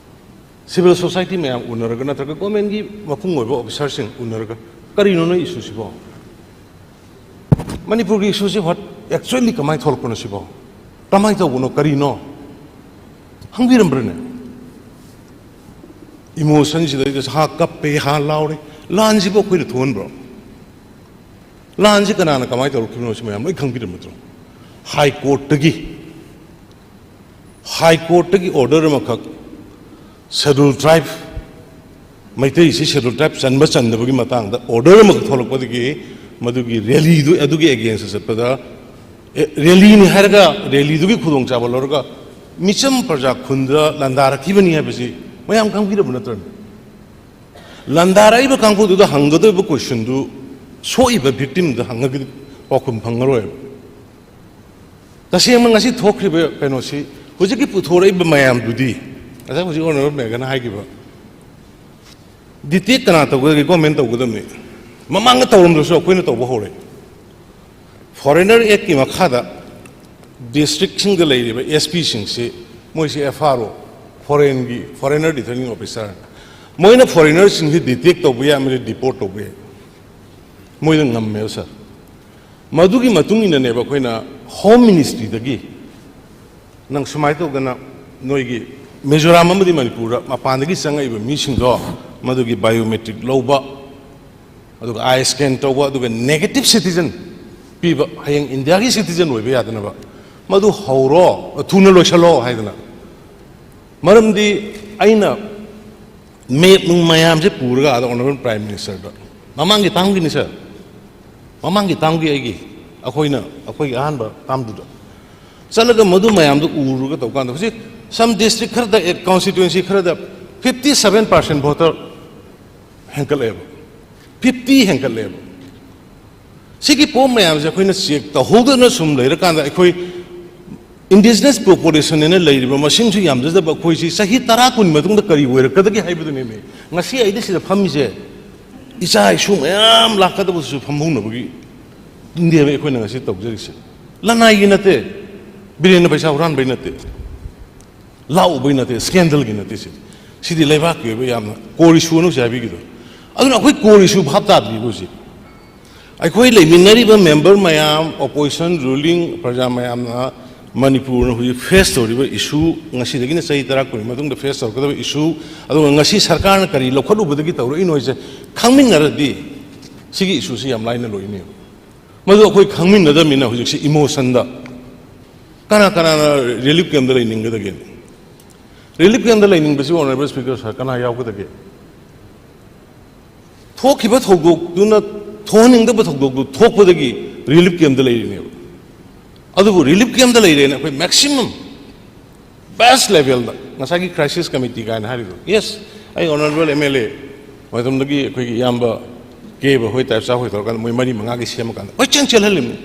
ꯁꯤꯚꯤꯜ ꯁꯣꯁꯥꯏꯇꯤ ꯃꯌꯥꯝ ꯎꯅꯔꯒ, ꯅꯠꯇ꯭ꯔꯒ ꯒꯣꯔꯃꯦꯟꯒꯤ ꯃꯄꯨꯡ ꯑꯣꯏꯕ ꯑꯣꯐꯤꯁꯥꯔꯁꯤꯡ ꯎꯅꯔꯒ, ꯀꯔꯤꯅꯣ ꯅꯣꯏ ꯏꯁꯨꯁꯤꯕꯣ? ꯃꯅꯤꯄꯨꯔꯒꯤ ꯏꯁꯨꯁꯤ ꯍꯣꯠ ꯑꯦꯛꯆꯨꯋꯦꯜꯂꯤ ꯀꯃꯥꯏꯅ ꯊꯣꯛꯂꯛꯄꯅꯣ ꯁꯤꯕꯣ? ꯀꯃꯥꯏꯅ ꯇꯧꯕꯅꯣ? ꯀꯔꯤꯅꯣ? ꯍꯪꯕꯤꯔꯝꯕ꯭ꯔꯅꯦ? ꯏꯃꯣꯁꯟꯁꯤꯗꯩꯗ ꯍꯥ ꯀꯞꯄꯦ, ꯍꯥ ꯂꯥꯎꯔꯦ꯫ ꯂꯥꯟꯁꯤꯕꯨ ꯑꯩꯈꯣꯏꯅ ꯊꯣꯛꯍꯟꯕ꯭ꯔꯣ? ꯂꯥꯟꯁꯤ ꯀꯅꯥꯅ ꯀꯃꯥꯏꯅ ꯇꯧꯔꯛꯈꯤꯕꯅꯣ ꯁꯤ ꯃꯌꯥꯝ ꯂꯣꯏ ꯈꯪꯕꯤꯔꯝꯕ ꯅꯠꯇ꯭ꯔꯣ? ꯍꯥꯏ ꯀꯣꯔꯠꯇꯒꯤ, ꯍꯥꯏ ꯀꯣꯔꯠꯇꯒꯤ ꯑꯣꯔꯗꯔ ꯑꯃꯈꯛ, ꯁꯦꯗꯨꯜ ꯇ꯭ꯔꯥꯏꯕ, ꯃꯩꯇꯩꯁꯤ ꯁꯦꯗꯨꯜ ꯇ꯭ꯔꯥꯏꯕ ꯆꯟꯕ ꯆꯟꯗꯕꯒꯤ ꯃꯇꯥꯡꯗ ꯑꯣꯔꯗꯔ ꯑꯃꯈꯛ ꯊꯣꯛꯂꯛꯄꯗꯒꯤ, ꯃꯗꯨꯒꯤ ꯔꯦꯂꯤꯗꯨ, ꯑꯗꯨꯒꯤ ꯑꯦꯒꯦꯟꯁꯇ ꯆꯠꯄꯗ, ꯑꯦ, ꯔꯦꯂꯤꯅꯤ ꯍꯥꯏꯔꯒ ꯔꯦꯂꯤꯗꯨꯒꯤ ꯈꯨꯗꯣꯡꯆꯥꯕ ꯂꯧꯔꯒ ꯃꯤꯆꯝ ꯄ꯭ꯔꯖꯥ ꯈꯨꯟꯗ ꯂꯥꯟꯗꯥꯔꯛꯈꯤꯕꯅꯤ ꯍꯥꯏꯕꯁꯤ ꯃꯌꯥꯝ ꯈꯪꯕꯤꯔꯕ ꯅꯠꯇ꯭ꯔꯅꯦ? ꯂꯥꯟꯗꯥꯔꯛꯏꯕ ꯀꯥꯡꯕꯨꯗꯨꯗ ꯍꯪꯒꯗꯧꯔꯤꯕ ꯀꯣꯏꯁꯟꯗꯨ ꯁꯣꯛꯏꯕ ꯚꯤꯛꯇꯤꯝꯗ ꯍꯪꯉꯒꯗꯤ ꯄꯥꯎꯈꯨꯝ ꯐꯪꯉꯔꯣꯏꯕ꯫ ꯇꯁꯦꯡꯅ ꯉꯁꯤ ꯊꯣꯛꯈ꯭ꯔꯤꯕ ꯀꯩꯅꯣꯁꯤ, ꯍꯧꯖꯤꯛꯀꯤ ꯄꯨꯊꯣꯔꯛꯏꯕ ꯃꯌꯥꯝꯗꯨꯗꯤ, ꯉꯁꯥꯏ ꯍꯧꯖꯤꯛ ꯑꯣꯅꯔꯦꯕꯜ ꯃꯦꯒꯟꯅ ꯍꯥꯏꯈꯤꯕ, ꯗꯤꯇꯦꯛ ꯀꯅꯥ ꯇꯧꯒꯗꯒꯦ? ꯒꯣꯔꯃꯦꯟ ꯇꯧꯒꯗꯕꯅꯤ꯫ ꯃꯃꯥꯡꯗ ꯇꯧꯔꯝꯗ꯭ꯔꯁꯨ ꯑꯩꯈꯣꯏꯅ ꯇꯧꯕ ꯍꯧꯔꯦ꯫ ꯐꯣꯔꯦꯅꯔ ꯑꯦꯛꯀꯤ ꯃꯈꯥꯗ ꯗꯤꯁꯇ꯭ꯔꯤꯛꯁꯤꯡꯗ ꯂꯩꯔꯤꯕ ꯑꯦꯁ ꯄꯤꯁꯤꯡꯁꯤ, ꯃꯣꯏꯁꯤ ꯑꯦꯐ ꯑꯥꯔ ꯑꯣ, ꯐꯣꯔꯦꯟꯒꯤ, ꯐꯣꯔꯦꯅꯔ ꯔꯤꯇꯔꯅꯤꯡ ꯑꯣꯐꯤꯁꯥꯔ, ꯃꯣꯏꯅ ꯐꯣꯔꯦꯅꯔꯁꯤꯡꯁꯤ ꯗꯤꯇꯦꯛ ꯇꯧꯕ ꯌꯥꯏ ꯑꯃꯗꯤ ꯗꯤꯄꯣꯔꯠ ꯇꯧꯕ ꯌꯥꯏ꯫ ꯃꯣꯏꯅ ꯉꯝꯃꯦꯕ, ꯁꯥꯔ꯫ ꯃꯗꯨꯒꯤ ꯃꯇꯨꯡ ꯏꯟꯅꯅꯦꯕ ꯑꯩꯈꯣꯏꯅ ꯍꯣꯝ ꯃꯤꯅꯤꯁꯇ꯭ꯔꯤꯗꯒꯤ ꯅꯪ ꯁꯨꯃꯥꯏꯅ ꯇꯧꯗꯅ ꯅꯣꯏꯒꯤ ꯃꯤꯖꯣꯔꯥꯝ ꯑꯃꯗꯤ ꯃꯅꯤꯄꯨꯔꯗ ꯃꯄꯥꯟꯗꯒꯤ ꯆꯪꯉꯛꯏꯕ ꯃꯤꯁꯤꯡꯗꯣ, ꯃꯗꯨꯒꯤ ꯕꯥꯏꯑꯣꯃꯦꯇ꯭ꯔꯤꯛ ꯂꯧꯕ, ꯑꯗꯨꯒ ꯑꯥꯏ ꯁ꯭ꯀꯦꯟ ꯇꯧꯕ, ꯑꯗꯨꯒ ꯅꯦꯒꯦꯇꯤꯚ ꯁꯤꯇꯤꯖꯟ ꯄꯤꯕ, ꯍꯌꯦꯡ ꯏꯟꯗꯤꯌꯥꯒꯤ ꯁꯤꯇꯤꯖꯟ ꯑꯣꯏꯕ ꯌꯥꯗꯅꯕ, ꯃꯗꯨ ꯍꯧꯔꯣ, ꯊꯨꯅ ꯂꯣꯏꯁꯤꯜꯂꯣ ꯍꯥꯏꯗꯅ꯫ ꯃꯔꯝꯗꯤ ꯑꯩꯅ ꯃꯦꯞ ꯅꯨꯡ ꯃꯌꯥꯝꯁꯦ ꯄꯨꯔꯒ ꯑꯥꯗ ꯑꯣꯅꯔꯦꯕꯜ ꯄ꯭ꯔꯥꯏꯝ ꯃꯤꯅꯤꯁꯇꯔꯗ, ꯃꯃꯥꯡꯒꯤ ꯇꯥꯝꯒꯤꯅꯤ ꯁꯥꯔ, ꯃꯃꯥꯡꯒꯤ ꯇꯥꯝꯒꯤ ꯑꯩꯒꯤ, ꯑꯩꯈꯣꯏꯅ, ꯑꯩꯈꯣꯏꯒꯤ ꯑꯍꯥꯟꯕ ꯇꯥꯝꯗꯨꯗ ꯆꯠꯂꯒ ꯃꯗꯨ ꯃꯌꯥꯝꯗꯨ ꯎꯔꯒ ꯇꯧꯀꯥꯟꯗ, ꯍꯧꯖꯤꯛ ꯁꯝ ꯗꯤꯁꯇ꯭ꯔꯤꯛ ꯈꯔꯗ, ꯀꯣꯟꯁꯇꯤꯇ꯭ꯋꯦꯟꯁꯤ ꯈꯔꯗ ꯐꯤꯐꯇꯤ ꯁꯚꯦꯟ ꯄꯥꯔꯁꯦꯟ ꯚꯣꯇꯔ ꯍꯦꯟꯀꯠꯂꯛꯑꯦꯕ, ꯐꯤꯐꯇꯤ ꯍꯦꯟꯀꯠꯂꯛꯑꯦꯕ꯫ ꯁꯤꯒꯤ ꯄꯣꯠ ꯃꯌꯥꯝꯁꯦ ꯑꯩꯈꯣꯏꯅ ꯆꯦꯛ ꯇꯧꯍꯧꯗꯅ ꯁꯨꯝ ꯂꯩꯔꯀꯥꯟꯗ, ꯑꯩꯈꯣꯏ ꯏꯟꯗꯤꯖꯤꯅꯁ ꯄꯣꯄꯨꯂꯦꯁꯟ ꯍꯥꯏꯅ ꯂꯩꯔꯤꯕ ꯃꯁꯤꯡꯁꯨ ꯌꯥꯝꯖꯗꯕ ꯑꯩꯈꯣꯏꯁꯤ ꯆꯍꯤ ꯇꯔꯥ ꯀꯨꯟ ꯃꯇꯨꯡꯗ ꯀꯔꯤ ꯑꯣꯏꯔꯛꯀꯗꯒꯦ ꯍꯥꯏꯕꯗꯨꯅꯦꯃꯤ꯫ ꯉꯁꯤ ꯑꯩꯗꯤ ꯁꯤꯗ ꯐꯝꯃꯤꯁꯦ, ꯏꯆꯥ ꯏꯁꯨ ꯃꯌꯥꯝ ꯂꯥꯛꯀꯗꯕꯁꯨ ꯐꯝꯍꯧꯅꯕꯒꯤ ꯏꯟꯗꯤꯌꯥ ꯑꯩꯈꯣꯏꯅ ꯉꯁꯤ ꯇꯧꯖꯔꯤꯁꯦ꯫ ꯂꯅꯥꯏꯒꯤ ꯅꯠꯇꯦ, ꯕꯤꯔꯦꯟꯅ ꯄꯩꯁꯥ ꯍꯨꯔꯥꯟꯕꯩ ꯅꯠꯇꯦ, ꯂꯥꯛꯎꯕꯩ ꯅꯠꯇꯦ, ꯁ꯭ꯀꯦꯟꯗꯜꯒꯤ ꯅꯠꯇꯦ꯫ ꯁꯤ, ꯁꯤꯗꯤ ꯂꯩꯕꯥꯛꯀꯤ ꯑꯣꯏꯕ ꯌꯥꯝꯅ ꯀꯣꯔ ꯏꯁꯨ ꯑꯅ ꯍꯧꯖꯤꯛ ꯍꯥꯏꯕꯤꯈꯤꯗꯣ꯫ ꯑꯗꯨꯅ ꯑꯩꯈꯣꯏ ꯀꯣꯔ ꯏꯁꯨ ꯚꯥꯞ ꯇꯥꯗ꯭ꯔꯤꯕ ꯍꯧꯖꯤꯛ꯫ ꯑꯩꯈꯣꯏ ꯂꯩꯃꯤꯟꯅꯔꯤꯕ ꯃꯦꯝꯕꯔ ꯃꯌꯥꯝ, ꯑꯣꯄꯣꯖꯤꯁꯟ, ꯔꯨꯂꯤꯡ, ꯄ꯭ꯔꯖꯥ ꯃꯌꯥꯝꯅ ꯃꯅꯤꯄꯨꯔꯅ ꯍꯧꯖꯤꯛ ꯐꯦꯁ ꯇꯧꯔꯤꯕ ꯏꯁꯨ, ꯉꯁꯤꯗꯒꯤꯅ ꯆꯍꯤ ꯇꯔꯥ ꯀꯨꯟꯒꯤ ꯃꯇꯨꯡꯗ ꯐꯦꯁ ꯇꯧꯔꯛꯀꯗꯕ ꯏꯁꯨ, ꯑꯗꯨꯒ ꯉꯁꯤ ꯁꯔꯀꯥꯔꯅ ꯀꯔꯤ ꯂꯧꯈꯠꯂꯨꯕꯗꯒꯤ ꯇꯧꯔꯛꯏꯅꯣ ꯍꯥꯏꯁꯦ ꯈꯪꯃꯤꯟꯅꯔꯗꯤ ꯁꯤꯒꯤ ꯏꯁꯨꯁꯤ ꯌꯥꯝ ꯂꯥꯏꯅ ꯂꯣꯏꯅꯦꯕ꯫ ꯃꯗꯨ ꯑꯩꯈꯣꯏ ꯈꯪꯃꯤꯟꯅꯗꯕꯅꯤꯅ ꯍꯧꯖꯤꯛꯁꯤ ꯏꯃꯣꯁꯟꯗ ꯀꯅꯥ ꯀꯅꯥꯅ ꯔꯤꯂꯤꯐ ꯀꯦꯝꯞꯇ ꯂꯩꯅꯤꯡꯒꯗꯒꯦ? ꯔꯤꯂꯤꯐ ꯀꯦꯝꯞꯇ ꯂꯩꯅꯤꯡꯕꯁꯤ, ꯑꯣꯅꯔꯦꯕꯜ ꯁ꯭ꯄꯤꯀꯔ ꯁꯥꯔ, ꯀꯅꯥ ꯌꯥꯎꯒꯗꯒꯦ? ꯊꯣꯛꯈꯤꯕ ꯊꯧꯗꯣꯛꯇꯨꯅ, ꯊꯣꯛꯍꯟꯅꯤꯡꯗꯕ ꯊꯧꯗꯣꯛꯇꯨ ꯊꯣꯛꯄꯗꯒꯤ ꯔꯤꯂꯤꯐ ꯀꯦꯝꯞꯇ ꯂꯩꯔꯤꯅꯦꯕ꯫ ꯑꯗꯨꯕꯨ ꯔꯤꯂꯤꯐ ꯀꯦꯝꯞꯇ ꯂꯩꯔꯦꯅ ꯑꯩꯈꯣꯏ ꯃꯦꯛꯁꯤꯃꯝ, ꯕꯦꯁ ꯂꯦꯚꯦꯜꯗ, ꯉꯁꯥꯏꯒꯤ ꯀ꯭ꯔꯥꯏꯁꯤꯁ ꯀꯃꯤꯇꯤ ꯀꯥꯏꯅ ꯍꯥꯏꯔꯤꯗꯣ, ꯌꯦꯁ, ꯑꯩ ꯑꯣꯅꯔꯦꯕꯜ ꯑꯦꯝ ꯑꯦꯜ ꯑꯦ ꯃꯇꯝꯗꯒꯤ ꯑꯩꯈꯣꯏꯒꯤ ꯏꯌꯥꯝꯕ ꯀꯦꯕ ꯍꯣꯏ, ꯇꯥꯏꯞ ꯆꯥ ꯍꯣꯏ ꯇꯧꯔꯀꯥꯟꯗ ꯃꯣꯏ ꯃꯔꯤ ꯃꯉꯥꯒꯤ ꯁꯦꯝꯃꯀꯥꯟꯗ ꯀꯣꯏꯆꯦꯟ ꯆꯦꯜꯍꯜꯂꯤꯕꯅꯤ꯫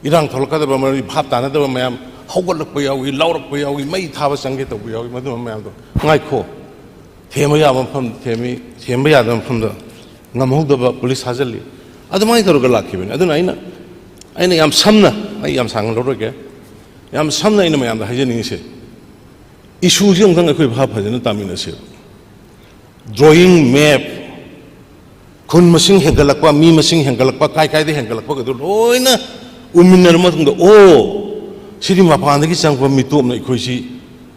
ꯏꯔꯥꯡ ꯊꯣꯛꯂꯛꯀꯗꯕ ꯃꯔꯤ ꯚꯥꯞ ꯇꯥꯅꯗꯕ ꯃꯌꯥꯝ ꯍꯧꯒꯠꯂꯛꯄ ꯌꯥꯎꯏ, ꯂꯥꯎꯔꯛꯄ ꯌꯥꯎꯏ, ꯃꯩ ꯊꯥꯕ ꯆꯪꯒꯦ ꯇꯧꯕ ꯌꯥꯎꯏ, ꯃꯗꯨꯝꯕ ꯃꯌꯥꯝꯗꯣ ꯉꯥꯏꯈꯣ, ꯊꯦꯝꯕ ꯌꯥꯕ ꯃꯐꯝ ꯊꯦꯝꯃꯤ, ꯊꯦꯝꯕ ꯌꯥꯗꯕ ꯃꯐꯝꯗ ꯉꯝꯍꯧꯗꯕ ꯄꯨꯂꯤꯁ ꯊꯥꯖꯤꯜꯂꯤ꯫ ꯑꯗꯨꯃꯥꯏꯅ ꯇꯧꯔꯒ ꯂꯥꯛꯈꯤꯕꯅꯤ꯫ ꯑꯗꯨꯅ ꯑꯩꯅ, ꯑꯩꯅ ꯌꯥꯝ ꯁꯝꯅ, ꯑꯩ ꯌꯥꯝ ꯁꯥꯡꯅ ꯂꯧꯔꯣꯏꯒꯦ, ꯌꯥꯝ ꯁꯝꯅ ꯑꯩꯅ ꯃꯌꯥꯝꯗ ꯍꯥꯏꯖꯅꯤꯡꯉꯤꯁꯦ, ꯏꯁꯨꯁꯤ ꯑꯃꯨꯛꯇꯪ ꯑꯩꯈꯣꯏ ꯚꯥꯞ ꯐꯖꯅ ꯇꯥꯃꯤꯟꯅꯁꯦꯕ꯫ ꯗ꯭ꯔꯣꯌꯤꯡ, ꯃꯦꯞ, ꯈꯨꯟ ꯃꯁꯤꯡ ꯍꯦꯟꯒꯠꯂꯛꯄ, ꯃꯤ ꯃꯁꯤꯡ ꯍꯦꯟꯒꯠꯂꯛꯄ, ꯀꯥꯏ ꯀꯥꯏꯗ ꯍꯦꯟꯒꯠꯂꯛꯄꯒꯗꯣ ꯂꯣꯏꯅ ꯎꯃꯤꯟꯅꯔ ꯃꯇꯨꯡꯗ, ꯑꯣ, ꯁꯤꯗꯤ ꯃꯄꯥꯟꯗꯒꯤ ꯆꯪꯉꯛꯄ ꯃꯤꯇꯣꯞꯅ ꯑꯩꯈꯣꯏꯁꯤ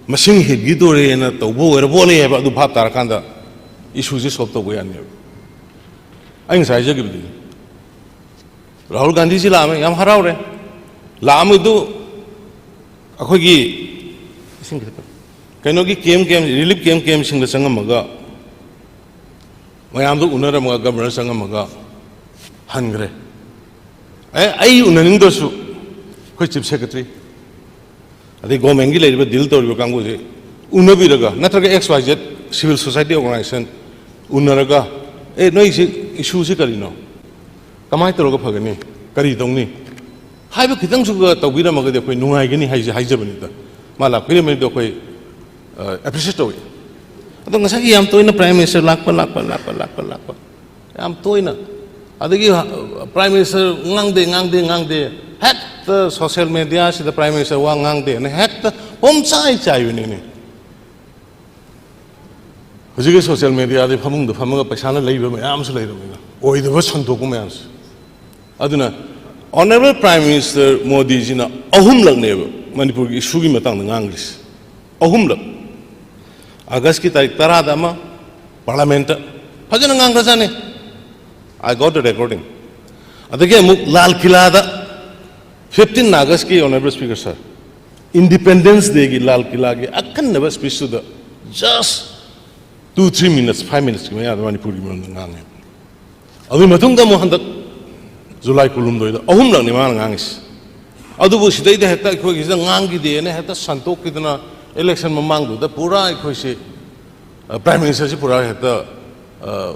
ꯃꯁꯤꯡ ꯍꯦꯟꯈꯤꯗꯣꯔꯦꯅ ꯇꯧꯕ ꯑꯣꯏꯔꯕꯣꯠꯅꯦ ꯍꯥꯏꯕ ꯑꯗꯨ ꯚꯥꯞ ꯇꯥꯔꯀꯥꯟꯗ ꯏꯁꯨꯁꯦ ꯁꯣꯜꯕ ꯇꯧꯕ ꯌꯥꯅꯦꯕ꯫ ꯑꯩ ꯉꯁꯥꯏ ꯍꯥꯏꯖꯈꯤꯕꯗꯨꯅꯤ꯫ ꯔꯥꯍꯨꯜ ꯒꯥꯟꯙꯤꯁꯤ ꯂꯥꯛꯑꯝꯃꯦ, ꯌꯥꯝ ꯍꯔꯥꯎꯔꯦ꯫ ꯂꯥꯛꯑꯝꯃꯤꯗꯨ ꯑꯩꯈꯣꯏꯒꯤ ꯏꯁꯤꯡ ꯈꯤꯇꯪ, ꯀꯩꯅꯣꯒꯤ ꯀꯦꯝ, ꯀꯦꯝ, ꯔꯤꯂꯤꯐ ꯀꯦꯝ, ꯀꯦꯝꯁꯤꯡꯗ ꯆꯪꯉꯝꯃꯒ ꯃꯌꯥꯝꯗꯣ ꯎꯅꯔꯝꯃꯒ, ꯒꯕꯔꯅꯔ ꯆꯪꯉꯝꯃꯒ ꯍꯟꯈ꯭ꯔꯦ꯫ ꯑꯦ, ꯑꯩ ꯎꯅꯅꯤꯡꯗ꯭ꯔꯁꯨ ꯑꯩꯈꯣꯏ ꯆꯤꯐ ꯁꯦꯀ꯭ꯔꯦꯇꯔꯤ, ꯑꯗꯩ ꯒꯣꯔꯃꯦꯟꯒꯤ ꯂꯩꯔꯤꯕ ꯗꯤꯜ ꯇꯧꯔꯤꯕ ꯀꯥꯡꯕꯨꯁꯦ ꯎꯅꯕꯤꯔꯒ, ꯅꯠꯇ꯭ꯔꯒ X Y Z civil society organisation ꯎꯅꯔꯒ, "ꯑꯦ, ꯅꯣꯏꯁꯤ ꯏꯁꯨꯁꯤ ꯀꯔꯤꯅꯣ? ꯀꯃꯥꯏꯅ ꯇꯧꯔꯒ ꯐꯒꯅꯤ, ꯀꯔꯤ ꯇꯧꯅꯤ ꯍꯥꯏꯕ ꯈꯤꯇꯪꯁꯨꯒ ꯇꯧꯕꯤꯔꯝꯃꯒꯗꯤ ꯑꯩꯈꯣꯏ ꯅꯨꯡꯉꯥꯏꯒꯅꯤ ꯍꯥꯏꯁꯦ ꯍꯥꯏꯖꯕꯅꯤꯗ꯫ ꯃꯥ ꯂꯥꯛꯄꯤꯔꯝꯕꯗꯣ ꯑꯩꯈꯣꯏ ꯑꯦꯄ꯭ꯔꯤꯁꯤꯌꯦꯠ ꯇꯧꯏ꯫ ꯑꯗꯣ ꯉꯁꯥꯏꯒꯤ ꯌꯥꯝ ꯇꯣꯏꯅ ꯄ꯭ꯔꯥꯏꯝ ꯃꯤꯅꯤꯁꯇꯔ ꯂꯥꯛꯄ ꯂꯥꯛꯄ ꯂꯥꯛꯄ ꯂꯥꯛꯄ ꯂꯥꯛꯄ ꯌꯥꯝ ꯇꯣꯏꯅ, ꯑꯗꯒꯤ ꯄ꯭ꯔꯥꯏꯝ ꯃꯤꯅꯤꯁꯇꯔ ꯉꯥꯡꯗꯦ ꯉꯥꯡꯗꯦ ꯉꯥꯡꯗꯦ, ꯍꯦꯛꯇ ꯁꯣꯁꯤꯌꯦꯜ ꯃꯦꯗꯤꯌꯥꯁꯤꯗ ꯄ꯭ꯔꯥꯏꯝ ꯃꯤꯅꯤꯁꯇꯔ ꯋꯥ ꯉꯥꯡꯗꯦꯅ ꯍꯦꯛꯇ ꯄꯣꯝꯆꯥꯏ ꯆꯥꯏꯕꯅꯤꯅꯦ꯫ ꯍꯧꯖꯤꯛꯀꯤ ꯁꯣꯁꯤꯌꯦꯜ ꯃꯦꯗꯤꯌꯥꯗꯤ ꯐꯃꯨꯡꯗ ꯐꯝꯃꯒ ꯄꯩꯁꯥꯅ ꯂꯩꯕ ꯃꯌꯥꯝ ꯑꯃꯁꯨ ꯂꯩꯔꯕꯅꯤꯅ, ꯑꯣꯏꯗꯕ ꯁꯟꯗꯣꯛꯄ ꯃꯌꯥꯝꯁꯦ꯫ ꯑꯗꯨꯅ ꯑꯣꯅꯔꯦꯕꯜ ꯄ꯭ꯔꯥꯏꯝ ꯃꯤꯅꯤꯁꯇꯔ ꯃꯣꯗꯤꯖꯤꯅ ꯑꯍꯨꯝꯂꯛꯅꯦꯕ ꯃꯅꯤꯄꯨꯔꯒꯤ ꯏꯁꯨꯒꯤ ꯃꯇꯥꯡꯗ ꯉꯥꯡꯈ꯭ꯔꯤꯁꯦ꯫ ꯑꯍꯨꯝꯂꯛ꯫ ꯑꯥꯒꯁꯀꯤ ꯇꯥꯔꯤꯛ ꯇꯔꯥꯗ ꯑꯃ, ꯄꯥꯔꯂꯥꯃꯦꯟꯠꯇ ꯐꯖꯅ ꯉꯥꯡꯈ꯭ꯔꯖꯥꯠꯅꯤ꯫ I got the recording. ꯑꯗꯒꯤ ꯑꯃꯨꯛ ꯂꯥꯜ ꯀꯤꯂꯥꯗ, ꯐꯤꯐꯇꯤꯟ ꯑꯥꯒꯁꯀꯤ, ꯑꯣꯅꯔꯦꯕꯜ ꯁ꯭ꯄꯤꯀꯔ ꯁꯥꯔ, ꯏꯟꯗꯤꯄꯦꯟꯗꯦꯟꯁ ꯗꯦꯒꯤ ꯂꯥꯜ ꯀꯤꯂꯥꯒꯤ ꯑꯈꯟꯅꯕ ꯁ꯭ꯄꯤꯆꯇꯨꯗ just two three minutes, five minutesꯀꯤ ꯃꯌꯥꯗ ꯃꯅꯤꯄꯨꯔꯒꯤ ꯃꯔꯝꯗ ꯉꯥꯡꯉꯦ꯫ ꯑꯗꯨꯒꯤ ꯃꯇꯨꯡꯗ ꯑꯃꯨꯛ ꯍꯟꯗꯛ ꯖꯨꯂꯥꯏ ꯀꯨꯟꯍꯨꯝꯗꯣꯏꯗ ꯑꯍꯨꯝꯂꯛꯅꯤ ꯃꯥꯅ ꯉꯥꯡꯉꯤꯁꯦ꯫ ꯑꯗꯨꯕꯨ ꯁꯤꯗꯩꯗ ꯍꯦꯛꯇ ꯑꯩꯈꯣꯏꯒꯤꯁꯤꯗ ꯉꯥꯡꯈꯤꯗꯦꯅ ꯍꯦꯛꯇ ꯁꯟꯇꯣꯛꯈꯤꯗꯅ, ꯏꯂꯦꯛꯁꯟ ꯃꯃꯥꯡꯗꯨꯗ ꯄꯨꯔꯥ ꯑꯩꯈꯣꯏꯁꯦ, ꯑ, ꯄ꯭ꯔꯥꯏꯝ ꯃꯤꯅꯤꯁꯇꯔꯁꯤ ꯄꯨꯔꯥ ꯍꯦꯛꯇ, ꯑ,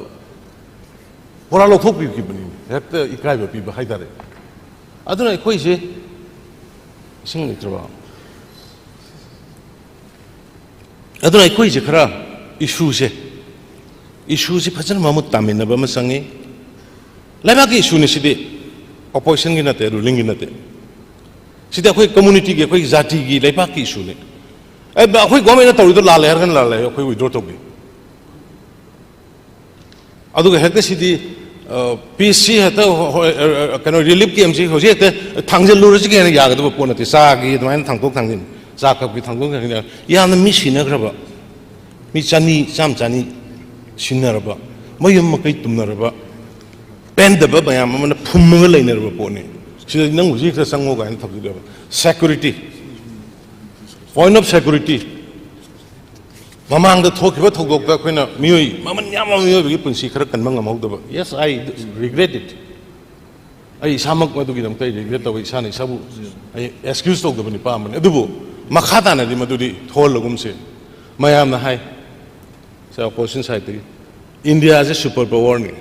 ꯄꯨꯔꯥ ꯂꯧꯊꯣꯛꯄꯤꯈꯤꯕꯅꯤ, ꯍꯦꯛꯇ ꯏꯀꯥꯏꯕ ꯄꯤꯕ ꯍꯥꯏꯇꯥꯔꯦ꯫ ꯑꯗꯨꯅ ꯑꯩꯈꯣꯏꯁꯦ, ꯏꯁꯤꯡ ꯂꯩꯇ꯭ꯔꯕ? ꯑꯗꯨꯅ ꯑꯩꯈꯣꯏꯁꯦ ꯈꯔ ꯏꯁꯨꯁꯦ, ꯏꯁꯨꯁꯦ ꯐꯖꯅ ꯃꯃꯨꯠ ꯇꯥꯃꯤꯟꯅꯕ ꯑꯃ ꯆꯪꯉꯤ꯫ ꯂꯩꯕꯥꯛꯀꯤ ꯏꯁꯨꯅꯤ ꯁꯤꯗꯤ, ꯑꯣꯄꯣꯖꯤꯁꯟꯒꯤ ꯅꯠꯇꯦ, ꯔꯨꯂꯤꯡꯒꯤ ꯅꯠꯇꯦ꯫ ꯁꯤꯗꯤ ꯑꯩꯈꯣꯏ ꯀꯝꯃꯨꯅꯤꯇꯤꯒꯤ, ꯑꯩꯈꯣꯏ ꯖꯥꯇꯤꯒꯤ, ꯂꯩꯕꯥꯛꯀꯤ ꯏꯁꯨꯅꯤ꯫ ꯑꯦ, ꯑꯩꯈꯣꯏ ꯒꯣꯔꯃꯦꯟꯅ ꯇꯧꯔꯤꯗꯣ ꯂꯥꯜꯂꯦ ꯍꯥꯏꯔꯒꯅ ꯂꯥꯜꯂꯦ, ꯑꯩꯈꯣꯏ ꯋꯤꯗ꯭ꯔꯣ ꯇꯧꯒꯦ꯫ ꯑꯗꯨꯒ ꯍꯦꯛꯇ ꯁꯤꯗꯤ, ꯑ, ꯄꯤꯁꯁꯤ ꯍꯦꯛꯇ ꯍꯣ-, ꯍꯣ-, ꯑ, ꯑ, ꯀꯩꯅꯣ, ꯔꯤꯂꯤꯐ ꯀꯦꯝꯁꯤ ꯍꯧꯖꯤꯛ ꯍꯦꯛꯇ ꯊꯥꯡꯖꯜꯂꯨꯔꯁꯤ ꯀꯩꯅꯣ ꯌꯥꯒꯗꯕ ꯄꯣꯠ ꯅꯠꯇꯦ꯫ ꯆꯥꯒꯤ ꯑꯗꯨꯃꯥꯏꯅ ꯊꯥꯡꯗꯣꯛ ꯊꯥꯡꯖꯤꯟ, ꯆꯥ ꯀꯞꯀꯤ ꯊꯥꯡꯗꯣꯛ ꯊꯥꯡꯖꯤꯟ, ꯌꯥꯝꯅ ꯃꯤ ꯁꯤꯅꯈ꯭ꯔꯕ, ꯃꯤ ꯆꯅꯤ, ꯆꯥꯝ ꯆꯅꯤ ꯁꯤꯅꯔꯕ, ꯃꯌꯨꯝ ꯃꯀꯩ ꯇꯨꯝꯅꯔꯕ, ꯄꯦꯟꯗꯕ ꯃꯌꯥꯝ ꯑꯃꯅ ꯐꯨꯝꯃꯒ ꯂꯩꯅꯔꯕ ꯄꯣꯠꯅꯤ꯫ ꯁꯤꯗꯗꯤ ꯅꯪ ꯍꯧꯖꯤꯛ ꯍꯦꯛꯇ ꯆꯪꯉꯣ ꯀꯥꯏꯅ ꯊꯝꯖꯤꯜꯂꯦꯕ꯫ Security, point of security꯫ ꯃꯃꯥꯡꯗ ꯊꯣꯛꯈꯤꯕ ꯊꯧꯗꯣꯛꯇ ꯑꯩꯈꯣꯏꯅ ꯃꯤꯑꯣꯏ, ꯃꯃꯜ ꯌꯥꯝꯕ ꯃꯤꯑꯣꯏꯕꯒꯤ ꯄꯨꯟꯁꯤ ꯈꯔ ꯀꯟꯕ ꯉꯝꯍꯧꯗꯕ, yes, I regret it꯫ ꯑꯩ ꯏꯁꯥꯃꯛ ꯃꯗꯨꯒꯤꯗꯃꯛꯇ ꯑꯩ ꯔꯤꯒ꯭ꯔꯦꯠ ꯇꯧꯋꯤ, ꯏꯁꯥꯅ ꯏꯁꯥꯕꯨ ꯑꯩ ꯑꯦꯛꯁꯀ꯭ꯌꯨꯁ ꯇꯧꯗꯕ ꯅꯨꯄꯥ ꯑꯃꯅꯤ꯫ ꯑꯗꯨꯕꯨ ꯃꯈꯥ ꯇꯥꯅꯗꯤ ꯃꯗꯨꯗꯤ ꯊꯣꯛꯍꯜꯂꯒꯨꯝꯁꯦ꯫ ꯃꯌꯥꯝꯅ ꯍꯥꯏ, ꯁꯤ ꯑꯣꯄꯣꯖꯤꯁꯟ ꯁꯥꯏꯠꯇꯒꯤ, ꯏꯟꯗꯤꯌꯥꯁꯦ ꯁꯨꯄꯔ ꯄꯥꯋꯔꯅꯤ꯫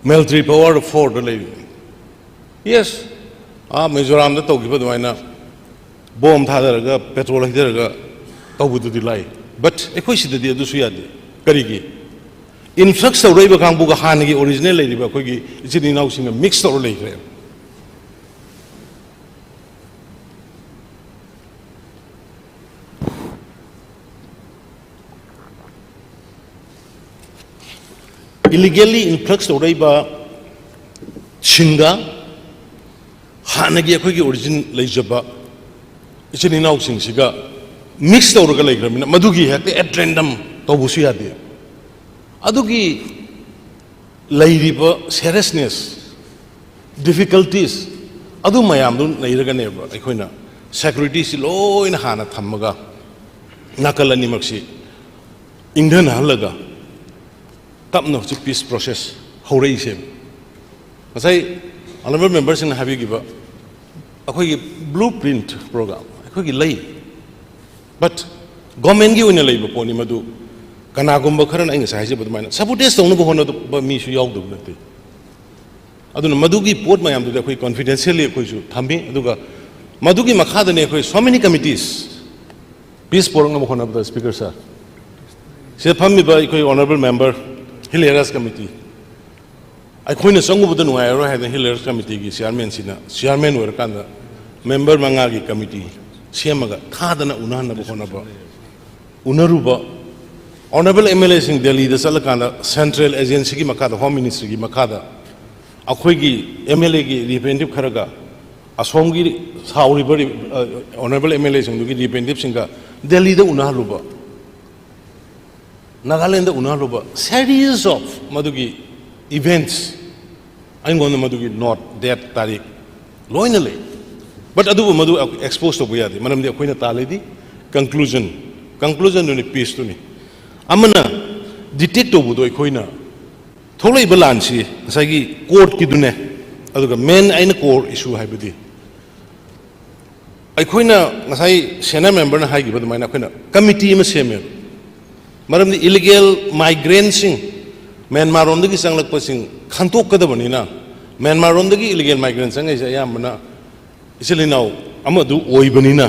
Military power fourꯗ ꯂꯩꯔꯤꯅꯤ꯫ Yes, ꯑꯥ ꯃꯤꯖꯣꯔꯥꯝꯗ ꯇꯧꯈꯤꯕ ꯑꯗꯨꯃꯥꯏꯅ ꯕꯣꯝ ꯊꯥꯗꯔꯒ, ꯄꯦꯇ꯭ꯔꯣꯜ ꯍꯩꯊꯔꯒ ꯇꯧꯕꯗꯨꯗꯤ ꯂꯥꯏ꯫ But ꯑꯩꯈꯣꯏ ꯁꯤꯗꯗꯤ ꯑꯗꯨꯁꯨ ꯌꯥꯗꯦ꯫ ꯀꯔꯤꯒꯤ? Influx ꯇꯧꯔꯛꯏꯕ ꯀꯥꯡꯕꯨꯒ ꯍꯥꯟꯅꯒꯤ original ꯂꯩꯔꯤꯕ ꯑꯩꯈꯣꯏꯒꯤ ꯏꯆꯤꯟ ꯏꯅꯥꯎꯁꯤꯡꯒ mix ꯇꯧꯔ ꯂꯩꯈ꯭ꯔꯦ꯫ Illegally influx ꯇꯧꯔꯛꯏꯕ ꯁꯤꯡꯒ ꯍꯥꯟꯅꯒꯤ ꯑꯩꯈꯣꯏꯒꯤ origin ꯂꯩꯖꯕ ꯏꯆꯤꯟ ꯏꯅꯥꯎꯁꯤꯡꯁꯤꯒ mix ꯇꯧꯔꯒ ꯂꯩꯈ꯭ꯔꯕꯅꯤꯅ, ꯃꯗꯨꯒꯤ ꯍꯦꯛꯇ at random ꯇꯧꯕꯁꯨ ꯌꯥꯗꯦ꯫ ꯑꯗꯨꯒꯤ ꯂꯩꯔꯤꯕ seriousness, difficulties ꯑꯗꯨ ꯃꯌꯥꯝꯗꯨ ꯂꯩꯔꯒꯅꯦꯕ ꯑꯩꯈꯣꯏꯅ securityꯁꯤ ꯂꯣꯏꯅ ꯍꯥꯟꯅ ꯊꯝꯃꯒ, ꯅꯥꯀꯜ ꯑꯅꯤꯃꯛꯁꯤ ꯏꯪꯊꯅꯍꯜꯂꯒ ꯇꯞꯅ ꯍꯧꯖꯤꯛ peace process ꯍꯧꯔꯛꯏꯁꯦ꯫ ꯉꯁꯥꯏ honourable memberꯁꯤꯡꯅ ꯍꯥꯏꯕꯤꯈꯤꯕ ꯑꯩꯈꯣꯏꯒꯤ blueprint program ꯑꯩꯈꯣꯏꯒꯤ ꯂꯩ, but governmentꯀꯤ ꯑꯣꯏꯅ ꯂꯩꯕ ꯄꯣꯠꯅꯤ ꯃꯗꯨ꯫ ꯀꯅꯥꯒꯨꯝꯕ ꯈꯔꯅ ꯑꯩ ꯉꯁꯥꯏ ꯍꯥꯏꯖꯕ ꯑꯗꯨꯃꯥꯏꯅ sabotage ꯇꯧꯅꯕ ꯍꯣꯠꯅꯕ ꯃꯤꯁꯨ ꯌꯥꯎꯗꯕ ꯅꯠꯇꯦ꯫ ꯑꯗꯨꯅ ꯃꯗꯨꯒꯤ ꯄꯣꯠ ꯃꯌꯥꯝꯗꯨꯗꯤ ꯑꯩꯈꯣꯏ confidentially ꯑꯩꯈꯣꯏꯁꯨ ꯊꯝꯃꯤ꯫ ꯑꯗꯨꯒ ꯃꯗꯨꯒꯤ ꯃꯈꯥꯗꯅꯤ ꯑꯩꯈꯣꯏ so many committees peace ꯄꯨꯔꯛꯅꯕ ꯍꯣꯠꯅꯕꯗ, Speaker sir, ꯁꯤꯗ ꯐꯝꯃꯤꯕ ꯑꯩꯈꯣꯏ honourable member, Hill Areas Committee, ꯑꯩꯈꯣꯏꯅ ꯆꯪꯉꯨꯕꯗ ꯅꯨꯡꯉꯥꯏꯔꯔꯣꯏ ꯍꯥꯏꯗꯅ Hill Areas Committeeꯒꯤ chairmanꯁꯤꯅ chairman ꯑꯣꯏꯔꯀꯥꯟꯗ member ꯃꯉꯥꯒꯤ committee ꯁꯦꯝꯃꯒ ꯊꯥꯗꯅ ꯎꯅꯍꯟꯅꯕ ꯍꯣꯠꯅꯕ, ꯎꯅꯔꯨꯕ꯫ Honourable MLAꯁꯤꯡ ꯗꯦꯜꯂꯤꯗ ꯆꯠꯂꯀꯥꯟꯗ central agencyꯒꯤ ꯃꯈꯥꯗ, Home Ministryꯒꯤ ꯃꯈꯥꯗ ꯑꯩꯈꯣꯏꯒꯤ MLAꯒꯤ representative ꯈꯔꯒ, ꯑꯁꯣꯝꯒꯤ ꯁꯥꯎꯔꯤꯕ ꯔꯤ-, ꯑ, honourable MLAꯁꯤꯡꯗꯨꯒꯤ representativeꯁꯤꯡꯒ ꯗꯦꯜꯂꯤꯗ ꯎꯅꯍꯜꯂꯨꯕ, ꯅꯥꯒꯥꯂꯦꯟꯗ ꯎꯅꯍꯜꯂꯨꯕ, series of ꯃꯗꯨꯒꯤ events, ꯑꯩꯉꯣꯟꯗ ꯃꯗꯨꯒꯤ note, date, ꯇꯥꯔꯤꯛ ꯂꯣꯏꯅ ꯂꯩ꯫ But ꯑꯗꯨꯕꯨ ꯃꯗꯨ expose ꯇꯧꯕ ꯌꯥꯗꯦ, ꯃꯔꯝꯗꯤ ꯑꯩꯈꯣꯏꯅ ꯇꯥꯜꯂꯤꯗꯤ conclusion, conclusionꯗꯨꯅꯤ, peaceꯇꯨꯅꯤ꯫ ꯑꯃꯅ detect ꯇꯧꯕꯗꯣ ꯑꯩꯈꯣꯏꯅ ꯊꯣꯛꯂꯛꯏꯕ ꯂꯥꯟꯁꯤ ꯉꯁꯥꯏꯒꯤ courtꯀꯤꯗꯨꯅꯦ, ꯑꯗꯨꯒ main ꯑꯩꯅ core issue ꯍꯥꯏꯕꯗꯤ ꯑꯩꯈꯣꯏꯅ ꯉꯁꯥꯏ senior memberꯅ ꯍꯥꯏꯈꯤꯕ ꯑꯗꯨꯃꯥꯏꯅ ꯑꯩꯈꯣꯏꯅ committee ꯑꯃ ꯁꯦꯝꯃꯦꯕ꯫ ꯃꯔꯝꯗꯤ illegal migrantꯁꯤꯡ ꯃ꯭ꯌꯥꯟꯃꯥꯔꯔꯣꯝꯗꯒꯤ ꯆꯪꯂꯛꯄꯁꯤꯡ ꯈꯟꯇꯣꯛꯀꯗꯕꯅꯤꯅ, ꯃ꯭ꯌꯥꯟꯃꯥꯔꯔꯣꯝꯗꯒꯤ ꯏꯂꯤꯒꯦꯜ ꯃꯥꯏꯒ꯭ꯔꯦꯟ ꯆꯪꯉꯛꯏꯁꯦ ꯑꯌꯥꯝꯕꯅ ꯏꯆꯤꯜ ꯏꯅꯥꯎ ꯑꯃꯗꯨ ꯑꯣꯏꯕꯅꯤꯅ,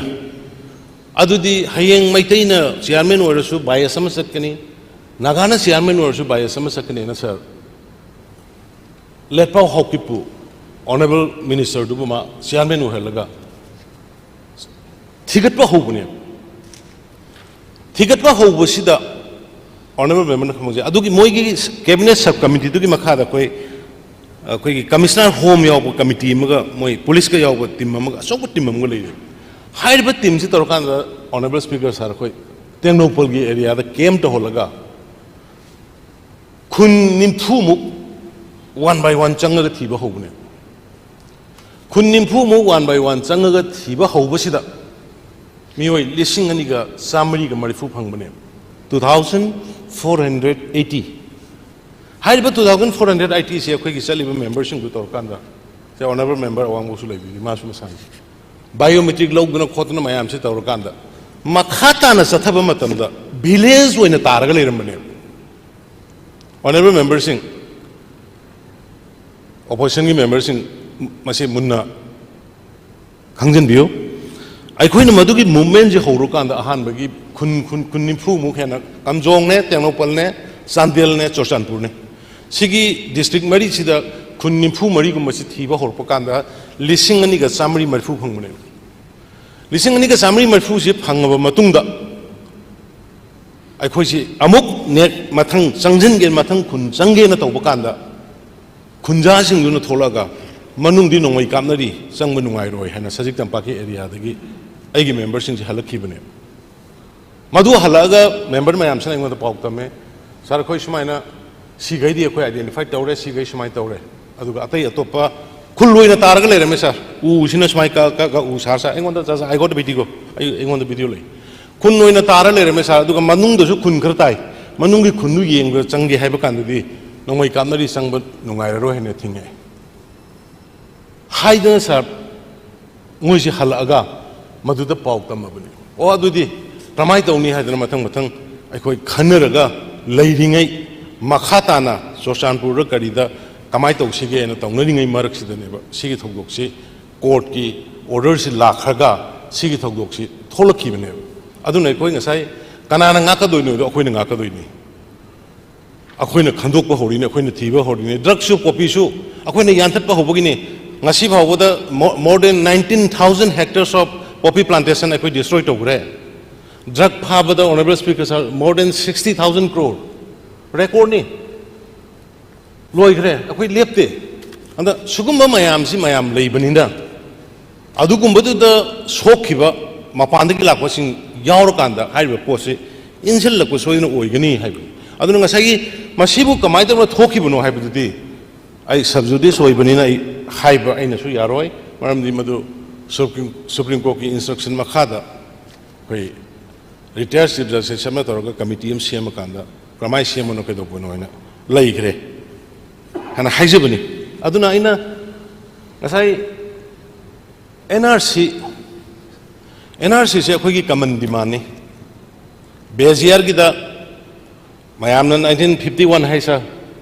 ꯑꯗꯨꯗꯤ ꯍꯌꯦꯡ ꯃꯩꯇꯩꯅ ꯆꯤꯌꯥꯔꯃꯦꯟ ꯑꯣꯏꯔꯁꯨ ꯕꯥꯏꯑꯦꯁ ꯑꯃ ꯆꯠꯀꯅꯤ, ꯅꯥꯒꯥꯅ ꯆꯤꯌꯥꯔꯃꯦꯟ ꯑꯣꯏꯔꯁꯨ ꯕꯥꯏꯑꯦꯁ ꯑꯃ ꯆꯠꯀꯅꯤꯅ ꯁꯥꯔ ꯂꯦꯠꯄꯥꯎ ꯍꯥꯎꯀꯤꯞꯄꯨ ꯑꯣꯅꯔꯦꯕꯜ ꯃꯤꯅꯤꯁꯇꯔꯗꯨꯕꯨ ꯃꯥ ꯆꯤꯌꯥꯔꯃꯦꯟ ꯑꯣꯏꯍꯜꯂꯒ ꯊꯤꯒꯠꯄ ꯍꯧꯕꯅꯦꯕ꯫ ꯊꯤꯒꯠꯄ ꯍꯧꯕꯁꯤꯗ ꯑꯣꯅꯔꯦꯕꯜ ꯃꯦꯝꯕꯔꯅ ꯈꯪꯖꯩ, ꯑꯗꯨꯒꯤ ꯃꯣꯏꯒꯤ ꯀꯦꯕꯤꯅꯦꯠ ꯁꯕ ꯀꯃꯤꯇꯤꯗꯨꯒꯤ ꯃꯈꯥꯗ ꯑꯩꯈꯣꯏ, ꯑꯩꯈꯣꯏꯒꯤ ꯀꯃꯤꯁꯅꯔ ꯍꯣꯝ ꯌꯥꯎꯕ ꯀꯃꯤꯇꯤ ꯑꯃꯒ, ꯃꯣꯏ ꯄꯨꯂꯤꯁꯀ ꯌꯥꯎꯕ ꯇꯤꯝ ꯑꯃꯒ, ꯑꯆꯧꯕ ꯇꯤꯝ ꯑꯃꯒ ꯂꯩꯔꯦ꯫ ꯍꯥꯏꯔꯤꯕ ꯇꯤꯝꯁꯤ ꯇꯧꯔꯀꯥꯟꯗ ꯑꯣꯅꯔꯦꯕꯜ ꯁ꯭ꯄꯤꯀꯔ ꯁꯥꯔ, ꯑꯩꯈꯣꯏ ꯇꯦꯡꯅꯧꯄꯜꯒꯤ ꯑꯦꯔꯤꯌꯥꯗ ꯀꯦꯝ ꯇꯧꯍꯜꯂꯒ ꯈꯨꯟ ꯅꯤꯐꯨꯃꯨꯛ ꯋꯥꯟ ꯕꯥꯏ ꯋꯥꯟ ꯆꯪꯉꯒ ꯊꯤꯕ ꯍꯧꯕꯅꯦ꯫ ꯈꯨꯟ ꯅꯤꯐꯨꯃꯨꯛ ꯋꯥꯟ ꯕꯥꯏ ꯋꯥꯟ ꯆꯪꯉꯒ ꯊꯤꯕ ꯍꯧꯕꯁꯤꯗ ꯃꯤꯑꯣꯏ ꯂꯤꯁꯤꯡ ꯑꯅꯤꯒ ꯆꯥꯃꯔꯤꯒ ꯃꯔꯤꯐꯨ ꯐꯪꯕꯅꯦ꯫ Two thousand four hundred eighty꯫ ꯍꯥꯏꯔꯤꯕ two thousand four hundred eighty ꯁꯦ ꯑꯩꯈꯣꯏꯒꯤ ꯆꯠꯂꯤꯕ ꯃꯦꯝꯕꯔꯁꯤꯡꯗꯨ ꯇꯧꯔꯀꯥꯟꯗ, ꯁꯦ ꯑꯣꯅꯔꯦꯕꯜ ꯃꯦꯝꯕꯔ ꯑꯋꯥꯡꯕꯧꯁꯨ ꯂꯩꯕꯤꯔꯤ, ꯃꯥꯁꯨ ꯃꯁꯥꯅꯤ, ꯕꯥꯏꯑꯣꯃꯦꯇ꯭ꯔꯤꯛ ꯂꯧꯗꯅ ꯈꯣꯠꯇꯅ ꯃꯌꯥꯝꯁꯦ ꯇꯧꯔꯀꯥꯟꯗ ꯃꯈꯥ ꯇꯥꯅ ꯆꯠꯊꯕ ꯃꯇꯝꯗ ꯚꯤꯂꯦꯖ ꯑꯣꯏꯅ ꯇꯥꯔꯒ ꯂꯩꯔꯝꯕꯅꯦꯕ꯫ ꯑꯣꯅꯔꯦꯕꯜ ꯃꯦꯝꯕꯔꯁꯤꯡ, ꯑꯣꯄꯣꯖꯤꯁꯟꯒꯤ ꯃꯦꯝꯕꯔꯁꯤꯡ, ꯃꯁꯤ ꯃꯨꯟꯅ ꯈꯪꯖꯤꯟꯕꯤꯌꯨ꯫ ꯑꯩꯈꯣꯏꯅ ꯃꯗꯨꯒꯤ ꯃꯨꯚꯃꯦꯟꯁꯦ ꯍꯧꯔꯀꯥꯟꯗ ꯑꯍꯥꯟꯕꯒꯤ ꯈꯨꯟ, ꯈꯨꯟ, ꯈꯨꯟ ꯅꯤꯐꯨꯃꯨꯛ ꯍꯦꯟꯅ, ꯀꯥꯝꯖꯣꯡꯅꯦ, ꯇꯦꯡꯅꯧꯄꯜꯅꯦ, ꯆꯥꯟꯗꯦꯜꯅꯦ, ꯆꯨꯔꯆꯥꯟꯄꯨꯔꯅꯦ, ꯁꯤꯒꯤ ꯗꯤꯁꯇ꯭ꯔꯤꯛ ꯃꯔꯤꯁꯤꯗ ꯈꯨꯟ ꯅꯤꯐꯨ ꯃꯔꯤꯒꯨꯝꯕꯁꯤ ꯊꯤꯕ ꯍꯧꯔꯛꯄ ꯀꯥꯟꯗ ꯂꯤꯁꯤꯡ ꯑꯅꯤꯒ ꯆꯥꯃꯔꯤ ꯃꯔꯤꯐꯨ ꯐꯪꯕꯅꯦꯕ꯫ ꯂꯤꯁꯤꯡ ꯑꯅꯤꯒ ꯆꯥꯃꯔꯤ ꯃꯔꯤꯐꯨꯁꯤ ꯐꯪꯉꯕ ꯃꯇꯨꯡꯗ, ꯑꯩꯈꯣꯏꯁꯤ ꯑꯃꯨꯛ ꯅꯦꯛ ꯃꯊꯪ ꯆꯪꯁꯤꯟꯒꯦ, ꯃꯊꯪ ꯈꯨꯟ ꯆꯪꯒꯦꯅ ꯇꯧꯕ ꯀꯥꯟꯗ, ꯈꯨꯟꯖꯥꯁꯤꯡꯗꯨꯅ ꯊꯣꯛꯂꯛꯑꯒ, "ꯃꯅꯨꯡꯗꯤ ꯅꯣꯡꯃꯩ ꯀꯥꯞꯅꯔꯤ, ꯆꯪꯕ ꯅꯨꯡꯉꯥꯏꯔꯣꯏ" ꯍꯥꯏꯅ ꯁꯖꯤꯛ ꯇꯝꯄꯥꯛꯀꯤ ꯑꯦꯔꯤꯌꯥꯗꯒꯤ ꯑꯩꯒꯤ ꯃꯦꯝꯕꯔꯁꯤꯡꯁꯤ ꯍꯜꯂꯛꯈꯤꯕꯅꯦ꯫ ꯃꯗꯨ ꯍꯜꯂꯛꯑꯒ ꯃꯦꯝꯕꯔ ꯃꯌꯥꯝꯁꯤꯅ ꯑꯩꯉꯣꯟꯗ ꯄꯥꯎ ꯇꯝꯃꯦ, "ꯁꯥꯔ, ꯑꯩꯈꯣꯏ ꯁꯨꯃꯥꯏꯅ ꯁꯤꯈꯩꯗꯤ ꯑꯩꯈꯣꯏ ꯑꯥꯏꯗꯦꯟꯇꯤꯐꯥꯏ ꯇꯧꯔꯦ, ꯁꯤꯈꯩ ꯁꯨꯃꯥꯏꯅ ꯇꯧꯔꯦ, ꯑꯗꯨꯒ ꯑꯇꯩ ꯑꯇꯣꯞꯄ ꯈꯨꯜ ꯑꯣꯏꯅ ꯇꯥꯔꯒ ꯂꯩꯔꯝꯃꯦ ꯁꯥꯔ, ꯎꯁꯤꯅ ꯁꯨꯃꯥꯏꯅ ꯀꯛ, ꯀꯛ, ꯀꯛ, ꯎ ꯁꯥꯔ, ꯁꯥꯔ, ꯑꯩꯉꯣꯟꯗ ꯖꯥꯠ ꯖꯥꯠ, I got the video, ꯑꯩ, ꯑꯩꯉꯣꯟꯗ ꯚꯤꯗꯤꯑꯣ ꯂꯩ, ꯈꯨꯟ ꯑꯣꯏꯅ ꯇꯥꯔ ꯂꯩꯔꯝꯃꯦ ꯁꯥꯔ, ꯑꯗꯨꯒ ꯃꯅꯨꯡꯗꯁꯨ ꯈꯨꯟ ꯈꯔ ꯇꯥꯏ, ꯃꯅꯨꯡꯒꯤ ꯈꯨꯟꯗꯨ ꯌꯦꯡꯕ ꯆꯪꯒꯦ ꯍꯥꯏꯕ ꯀꯥꯟꯗꯗꯤ ꯅꯣꯡꯃꯩ ꯀꯥꯞꯅꯔꯤ, ꯆꯪꯕ ꯅꯨꯡꯉꯥꯏꯔꯔꯣꯏ" ꯍꯥꯏꯅ ꯊꯤꯡꯉꯛꯑꯦ ꯍꯥꯏꯗꯅ ꯁꯥꯔ, ꯃꯣꯏꯁꯤ ꯍꯜꯂꯛꯑꯒ ꯃꯗꯨꯗ ꯄꯥꯎ ꯇꯝꯃꯕꯅꯤ꯫ ꯑꯣ, ꯑꯗꯨꯗꯤ ꯀꯃꯥꯏꯅ ꯇꯧꯅꯤ ꯍꯥꯏꯗꯅ ꯃꯊꯪ ꯃꯊꯪ ꯑꯩꯈꯣꯏ ꯈꯟꯅꯔꯒ ꯂꯩꯔꯤꯉꯩ, ꯃꯈꯥ ꯇꯥꯅ ꯆꯨꯔꯆꯥꯟꯄꯨꯔꯗ ꯀꯔꯤꯗ ꯀꯃꯥꯏꯅ ꯇꯧꯁꯤꯒꯦꯅ ꯇꯧꯅꯔꯤꯉꯩ ꯃꯔꯛꯁꯤꯗꯅꯦꯕ ꯁꯤꯒꯤ ꯊꯧꯗꯣꯛꯁꯤ, ꯀꯣꯔꯠꯀꯤ ꯑꯣꯔꯗꯔꯁꯤ ꯂꯥꯛꯈ꯭ꯔꯒ ꯁꯤꯒꯤ ꯊꯧꯗꯣꯛꯁꯤ ꯊꯣꯛꯂꯛꯈꯤꯕꯅꯦꯕ꯫ ꯑꯗꯨꯅ ꯑꯩꯈꯣꯏ ꯉꯁꯥꯏ ꯀꯅꯥꯅ ꯉꯥꯛꯀꯗꯣꯏꯅꯣꯗꯣ ꯑꯩꯈꯣꯏꯅ ꯉꯥꯛꯀꯗꯣꯏꯅꯤ꯫ ꯑꯩꯈꯣꯏꯅ ꯈꯟꯗꯣꯛꯄ ꯍꯧꯔꯤꯅꯤ, ꯑꯩꯈꯣꯏꯅ ꯊꯤꯕ ꯍꯧꯔꯤꯅꯤ꯫ ꯗ꯭ꯔꯒꯁꯨ ꯄꯣꯄꯤꯁꯨ ꯑꯩꯈꯣꯏꯅ ꯌꯥꯟꯊꯠꯄ ꯍꯧꯕꯒꯤꯅꯤ꯫ ꯉꯁꯤ ꯐꯥꯎꯕꯗ more than nineteen thousand hectares of poppy plantation ꯑꯩꯈꯣꯏ destroy ꯇꯧꯈ꯭ꯔꯦ꯫ ꯗ꯭ꯔꯒ ꯐꯥꯕꯗ, Honourable Speaker Sir, more than sixty thousand crore, ꯔꯦꯀꯣꯔꯗꯅꯤ꯫ ꯂꯣꯏꯈ꯭ꯔꯦ, ꯑꯩꯈꯣꯏ ꯂꯦꯞꯇꯦ꯫ ꯑꯗ ꯁꯤꯒꯨꯝꯕ ꯃꯌꯥꯝꯁꯤ ꯃꯌꯥꯝ ꯂꯩꯕꯅꯤꯅ, ꯑꯗꯨꯒꯨꯝꯕꯗꯨꯗ ꯁꯣꯛꯈꯤꯕ ꯃꯄꯥꯟꯗꯒꯤ ꯂꯥꯛꯄꯁꯤꯡ ꯌꯥꯎꯔꯀꯥꯟꯗ ꯍꯥꯏꯔꯤꯕ ꯄꯣꯠꯁꯤ ꯏꯟꯁꯤꯜꯂꯛꯄ ꯁꯣꯏꯗꯅ ꯑꯣꯏꯒꯅꯤ ꯍꯥꯏꯕꯅꯤ꯫ ꯑꯗꯨꯅ ꯉꯁꯥꯏꯒꯤ ꯃꯁꯤꯕꯨ ꯀꯃꯥꯏꯅ ꯇꯧꯔꯒ ꯊꯣꯛꯈꯤꯕꯅꯣ ꯍꯥꯏꯕꯗꯨꯗꯤ ꯑꯩ sub judice ꯑꯣꯏꯕꯅꯤꯅ ꯑꯩ ꯍꯥꯏꯕ ꯑꯩꯅꯁꯨ ꯌꯥꯔꯣꯏ, ꯃꯔꯝꯗꯤ ꯃꯗꯨ Supreme, Supreme Courtꯀꯤ instruction ꯃꯈꯥꯗ ꯑꯩꯈꯣꯏ retired Chief Justice ꯑꯃ ꯇꯧꯔꯒ committee ꯑꯃ ꯁꯦꯝꯃꯀꯥꯟꯗ ꯀꯔꯝꯍꯥꯏꯅ ꯁꯦꯝꯕꯅꯣ ꯀꯩꯗꯧꯕꯅꯣ ꯍꯥꯏꯅ ꯂꯩꯈ꯭ꯔꯦ ꯍꯥꯏꯅ ꯍꯥꯏꯖꯕꯅꯤ꯫ ꯑꯗꯨꯅ ꯑꯩꯅ ꯉꯁꯥꯏ NRC, NRCꯁꯦ ꯑꯩꯈꯣꯏꯒꯤ common demandꯅꯤ꯫ ꯕꯦꯖꯤꯌꯥꯔꯒꯤꯗ ꯃꯌꯥꯝꯅ nineteen fifty one high sir,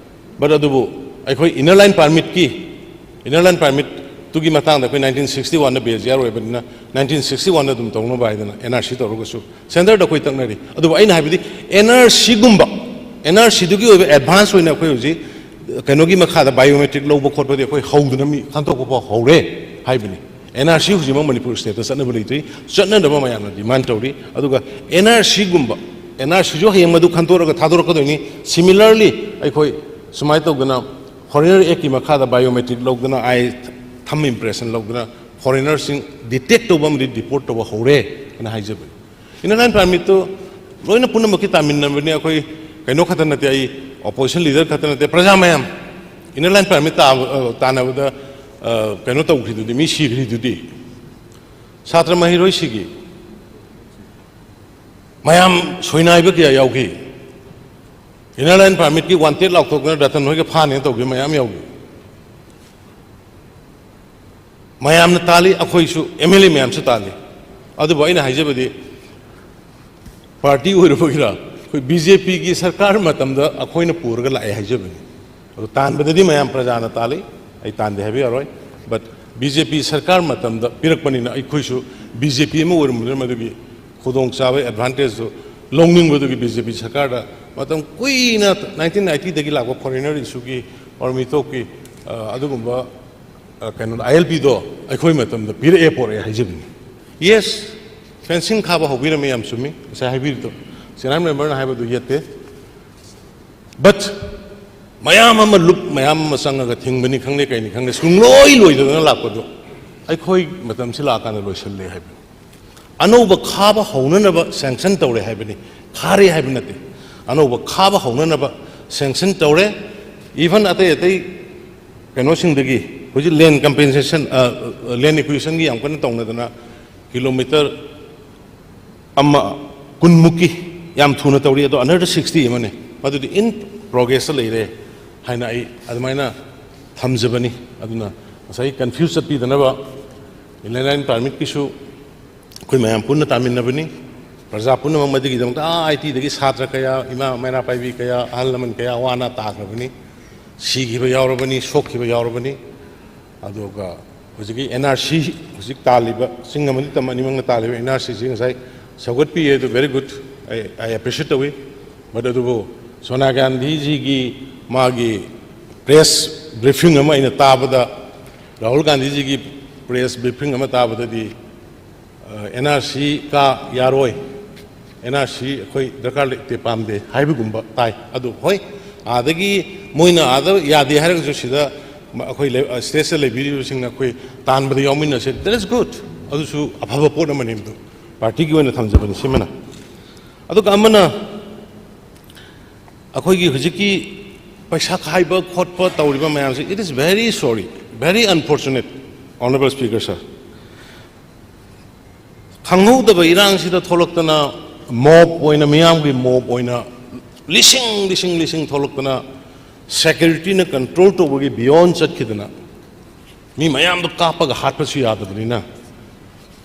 but ꯑꯗꯨꯕꯨ ꯑꯩꯈꯣꯏ inner line permitꯀꯤ, inner line permitꯇꯨꯒꯤ ꯃꯇꯥꯡꯗ ꯑꯩꯈꯣꯏ nineteen sixty oneꯗ ꯕꯦꯖꯤꯌꯥꯔ ꯑꯣꯏꯕꯅꯤꯅ nineteen sixty oneꯗ ꯑꯗꯨꯝ ꯇꯧꯅꯕ ꯍꯥꯏꯗꯅ NRC ꯇꯧꯔꯒꯁꯨ centreꯗ ꯑꯩꯈꯣꯏ ꯇꯛꯅꯔꯤ꯫ ꯑꯗꯨꯕꯨ ꯑꯩꯅ ꯍꯥꯏꯕꯗꯤ NRCꯒꯨꯝꯕ, NRCꯗꯨꯒꯤ ꯑꯣꯏꯕ advance ꯑꯣꯏꯅ ꯑꯩꯈꯣꯏ ꯍꯧꯖꯤꯛ ꯀꯩꯅꯣꯒꯤ ꯃꯈꯥꯗ biometric ꯂꯧꯕ ꯈꯣꯠꯄꯗꯤ ꯑꯩꯈꯣꯏ ꯍꯧꯗꯅ ꯃꯤ ꯈꯟꯗꯣꯛꯄ ꯐꯥꯎ ꯍꯧꯔꯦ ꯍꯥꯏꯕꯅꯤ꯫ NRC ꯍꯧꯖꯤꯛꯃꯛ ꯃꯅꯤꯄꯨꯔ stateꯇ ꯆꯠꯅꯕ ꯂꯩꯇ꯭ꯔꯤ, ꯆꯠꯅꯅꯕ ꯃꯌꯥꯝꯅ demand ꯇꯧꯔꯤ꯫ ꯑꯗꯨꯒ NRCꯒꯨꯝꯕ, NRCꯁꯨ ꯍꯌꯦꯡ ꯃꯗꯨ ꯈꯟꯗꯣꯛꯑꯒ ꯊꯥꯗꯣꯔꯛꯀꯗꯣꯏꯅꯤ꯫ Similarly ꯑꯩꯈꯣꯏ ꯁꯨꯃꯥꯏꯅ ꯇꯧꯗꯅ Foreigner Actꯀꯤ ꯃꯈꯥꯗ biometric ꯂꯧꯗꯅ, eye thumb impression ꯂꯧꯗꯅ foreignerꯁꯤꯡ detect ꯇꯧꯕ ꯑꯃꯗꯤ deport ꯇꯧꯕ ꯍꯧꯔꯦ ꯍꯥꯏꯅ ꯍꯥꯏꯖꯕꯅꯤ꯫ Inner line permitꯇꯨ ꯂꯣꯏꯅ ꯄꯨꯝꯅꯃꯛꯀꯤ ꯇꯥꯃꯤꯟꯅꯕꯅꯤ꯫ ꯑꯩꯈꯣꯏ ꯀꯩꯅꯣ ꯈꯛꯇ ꯅꯠꯇꯦ, ꯑꯩ opposition leader ꯈꯛꯇ ꯅꯠꯇꯦ, ꯄ꯭ꯔꯖꯥ ꯃꯌꯥꯝ inner line permit ꯇꯥꯕ, ꯑ, ꯇꯥꯟꯅꯕꯗ, ꯑ, ꯀꯩꯅꯣ ꯇꯧꯈ꯭ꯔꯤꯗꯨꯗꯤ, ꯃꯤ ꯁꯤꯈ꯭ꯔꯤꯗꯨꯗꯤ, ꯁꯥꯇ꯭ꯔ ꯃꯍꯩꯔꯣꯏ ꯁꯤꯈꯤ꯫ ꯃꯌꯥꯝ ꯁꯣꯏꯅꯥꯏꯕ ꯀꯌꯥ ꯌꯥꯎꯈꯤ꯫ Inner line permitꯀꯤ wanted ꯂꯥꯎꯊꯣꯛꯇꯅ ꯔꯇꯟ ꯍꯣꯏꯒ ꯐꯥꯅꯦꯅ ꯇꯧꯈꯤꯕ ꯃꯌꯥꯝ ꯌꯥꯎꯈꯤ꯫ ꯃꯌꯥꯝꯅ ꯇꯥꯜꯂꯤ, ꯑꯩꯈꯣꯏꯁꯨ MLA ꯃꯌꯥꯝꯁꯨ ꯇꯥꯜꯂꯤ꯫ ꯑꯗꯨꯕꯨ ꯑꯩꯅ ꯍꯥꯏꯖꯕꯗꯤ, party ꯑꯣꯏꯔꯨꯕꯒꯤꯔ, ꯑꯩꯈꯣꯏ ꯕꯤ ꯖꯦ ꯄꯤꯒꯤ ꯁꯔꯀꯥꯔ ꯃꯇꯝꯗ ꯑꯩꯈꯣꯏꯅ ꯄꯨꯔꯒ ꯂꯥꯛꯑꯦ ꯍꯥꯏꯖꯕꯅꯤ꯫ ꯑꯗꯨ ꯇꯥꯟꯕꯗꯗꯤ ꯃꯌꯥꯝ ꯄ꯭ꯔꯖꯥꯅ ꯇꯥꯜꯂꯤ, ꯑꯩ ꯇꯥꯟꯗꯦ ꯍꯥꯏꯕ ꯌꯥꯔꯣꯏ꯫ But ꯕꯤ ꯖꯦ ꯄꯤ ꯁꯔꯀꯥꯔ ꯃꯇꯝꯗ ꯄꯤꯔꯛꯄꯅꯤꯅ ꯑꯩꯈꯣꯏꯁꯨ ꯕꯤ ꯖꯦ ꯄꯤ ꯑꯃ ꯑꯣꯏꯔꯝꯕꯗꯨꯅ ꯃꯗꯨꯒꯤ ꯈꯨꯗꯣꯡꯆꯥꯕ, advantageꯇꯨ ꯂꯧꯅꯤꯡꯕꯗꯨꯒꯤ ꯕꯤ ꯖꯦ ꯄꯤ ꯁꯔꯀꯥꯔꯗ ꯃꯇꯝ ꯀꯨꯏꯅ nineteen ninetyꯗꯒꯤ ꯂꯥꯛꯄ foreigner issueꯒꯤ or ꯃꯤꯇꯣꯞꯀꯤ, ꯑ, ꯑꯗꯨꯒꯨꯝꯕ, ꯑ, ꯀꯩꯅꯣ, ꯑꯥꯏ ꯑꯦꯜ ꯄꯤꯗꯣ ꯑꯩꯈꯣꯏ ꯃꯇꯝꯗ ꯄꯤꯔꯛꯑꯦ ꯄꯣꯔꯛꯑꯦ ꯍꯥꯏꯖꯕꯅꯤ꯫ Yes, fencing ꯈꯥꯕ ꯍꯧꯕꯤꯔꯝꯃꯤ, ꯌꯥꯝ ꯆꯨꯝꯃꯤ ꯉꯁꯥꯏ ꯍꯥꯏꯕꯤꯔꯤꯗꯣ꯫ ꯆꯤꯔꯥꯏ ꯃꯦꯝꯕꯔꯅ ꯍꯥꯏꯕꯗꯨ ꯌꯦꯠꯇꯦ꯫ But ꯃꯌꯥꯝ ꯑꯃ ꯂꯨꯞ, ꯃꯌꯥꯝ ꯑꯃ ꯆꯪꯉꯒ ꯊꯤꯡꯕꯅꯤ ꯈꯪꯗꯦ, ꯀꯩꯅꯤ ꯈꯪꯗꯦ, ꯁꯨꯡꯂꯣꯏ ꯂꯣꯏꯗꯗꯅ ꯂꯥꯛꯄꯗꯣ ꯑꯩꯈꯣꯏ ꯃꯇꯝꯁꯤ ꯂꯥꯛꯑꯀꯥꯟꯗ ꯂꯣꯏꯁꯤꯜꯂꯦ ꯍꯥꯏꯕꯅꯤ꯫ ꯑꯅꯧꯕ ꯈꯥꯕ ꯍꯧꯅꯅꯕ sanction ꯇꯧꯔꯦ ꯍꯥꯏꯕꯅꯤ, ꯈꯥꯔꯦ ꯍꯥꯏꯕ ꯅꯠꯇꯦ꯫ ꯑꯅꯧꯕ ꯈꯥꯕ ꯍꯧꯅꯅꯕ sanction ꯇꯧꯔꯦ꯫ Even ꯑꯇꯩ ꯑꯇꯩ ꯀꯩꯅꯣꯁꯤꯡꯗꯒꯤ ꯍꯧꯖꯤꯛ land compensation, ꯑ, land acquisitionꯒꯤ ꯌꯥꯝ ꯀꯟꯅ ꯇꯧꯅꯗꯅ kilometre ꯑꯃ ꯀꯨꯟꯃꯨꯛꯀꯤ ꯌꯥꯝ ꯊꯨꯅ ꯇꯧꯔꯤ, ꯑꯗꯣ another sixty ꯑꯃꯅꯤ, ꯃꯗꯨꯗꯤ in progressꯇ ꯂꯩꯔꯦ ꯍꯥꯏꯅ ꯑꯩ ꯑꯗꯨꯃꯥꯏꯅ ꯊꯝꯖꯕꯅꯤ꯫ ꯑꯗꯨꯅ ꯉꯁꯥꯏ confuse ꯆꯠꯄꯤꯗꯅꯕ, Inland Line Permitꯀꯤꯁꯨ ꯑꯩꯈꯣꯏ ꯃꯌꯥꯝ ꯄꯨꯟꯅ ꯇꯥꯃꯤꯟꯅꯕꯅꯤ꯫ ꯄ꯭ꯔꯖꯥ ꯄꯨꯝꯅꯃꯛ ꯃꯗꯨꯒꯤꯗꯃꯛꯇ ꯑꯥ ꯑꯥꯏ ꯇꯤꯗꯒꯤ ꯁꯥꯇ꯭ꯔ ꯀꯌꯥ, ꯏꯃꯥ ꯃꯩꯔꯥ ꯄꯥꯏꯕꯤ ꯀꯌꯥ, ꯑꯍꯜ ꯂꯃꯟ ꯀꯌꯥ ꯋꯥꯅ ꯇꯥꯈ꯭ꯔꯕꯅꯤ꯫ ꯁꯤꯈꯤꯕ ꯌꯥꯎꯔꯕꯅꯤ, ꯁꯣꯛꯈꯤꯕ ꯌꯥꯎꯔꯕꯅꯤ꯫ ꯑꯗꯨꯒ ꯍꯧꯖꯤꯛꯀꯤ ꯑꯦꯟ ꯑꯥꯔ ꯁꯤ, ꯍꯧꯖꯤꯛ ꯇꯥꯜꯂꯤꯕ, ꯆꯤꯡ ꯑꯃꯗꯤ ꯇꯝ ꯑꯅꯤꯃꯛꯅ ꯇꯥꯜꯂꯤꯕ ꯑꯦꯟ ꯑꯥꯔ ꯁꯤꯁꯤ ꯉꯁꯥꯏ ꯁꯧꯒꯠꯄꯤꯌꯦ, ꯑꯗꯨ very good, ꯑꯩ, ꯑꯩ appreciate ꯇꯧꯏ꯫ But ꯑꯗꯨꯕꯨ ꯁꯣꯅꯤꯌꯥ ꯒꯥꯟꯙꯤꯖꯤꯒꯤ ꯃꯥꯒꯤ press briefing ꯑꯃ ꯑꯩꯅ ꯇꯥꯕꯗ, ꯔꯥꯍꯨꯜ ꯒꯥꯟꯙꯤꯖꯤꯒꯤ press briefing ꯑꯃ ꯇꯥꯕꯗꯗꯤ, ꯑꯦꯟ ꯑꯥꯔ ꯁꯤ ꯀꯥ ꯌꯥꯔꯣꯏ, ꯑꯦꯟ ꯑꯥꯔ ꯁꯤ ꯑꯩꯈꯣꯏ ꯗꯔꯀꯥꯔ ꯂꯩꯇꯦ, ꯄꯥꯝꯗꯦ ꯍꯥꯏꯕꯒꯨꯝꯕ ꯇꯥꯏ꯫ ꯑꯗꯨ ꯍꯣꯏ, ꯑꯥꯗꯒꯤ ꯃꯣꯏꯅ ꯑꯥꯗ ꯌꯥꯗꯦ ꯍꯥꯏꯔꯒꯁꯨ ꯁꯤꯗ ꯃ-, ꯑꯩꯈꯣꯏ ꯂꯩ-, ꯑ, stateꯁꯇ ꯂꯩꯕꯤꯔꯤꯕꯁꯤꯡꯅ ꯑꯩꯈꯣꯏ ꯇꯥꯟꯕꯗ ꯌꯥꯎꯃꯤꯟꯅꯁꯦ, that is good, ꯑꯗꯨꯁꯨ ꯑꯐꯕ ꯄꯣꯠ ꯑꯃꯅꯤ꯫ ꯃꯗꯨ partyꯒꯤ ꯑꯣꯏꯅ ꯊꯝꯖꯕꯅꯤ꯫ ꯁꯤꯃꯅ, ꯑꯗꯨꯒ ꯑꯃꯅ ꯑꯩꯈꯣꯏꯒꯤ ꯍꯧꯖꯤꯛꯀꯤ ꯄꯩꯁꯥ ꯈꯥꯏꯕ ꯈꯣꯠꯄ ꯇꯧꯔꯤꯕ ꯃꯌꯥꯝꯁꯦ, it is very sorry, very unfortunate, Honourable Speaker sir꯫ ꯈꯪꯍꯧꯗꯕ ꯏꯔꯥꯡꯁꯤꯗ ꯊꯣꯛꯂꯛꯇꯅ, mob ꯑꯣꯏꯅ, ꯃꯤꯌꯥꯝꯒꯤ mob ꯑꯣꯏꯅ ꯂꯤꯁꯤꯡ, ꯂꯤꯁꯤꯡ, ꯂꯤꯁꯤꯡ ꯊꯣꯛꯂꯛꯇꯅ, securityꯅ control ꯇꯧꯕꯒꯤ beyond ꯆꯠꯈꯤꯗꯅ, ꯃꯤ ꯃꯌꯥꯝꯗꯣ ꯀꯥꯞꯄꯒ ꯍꯥꯠꯄꯁꯨ ꯌꯥꯗꯕꯅꯤꯅ,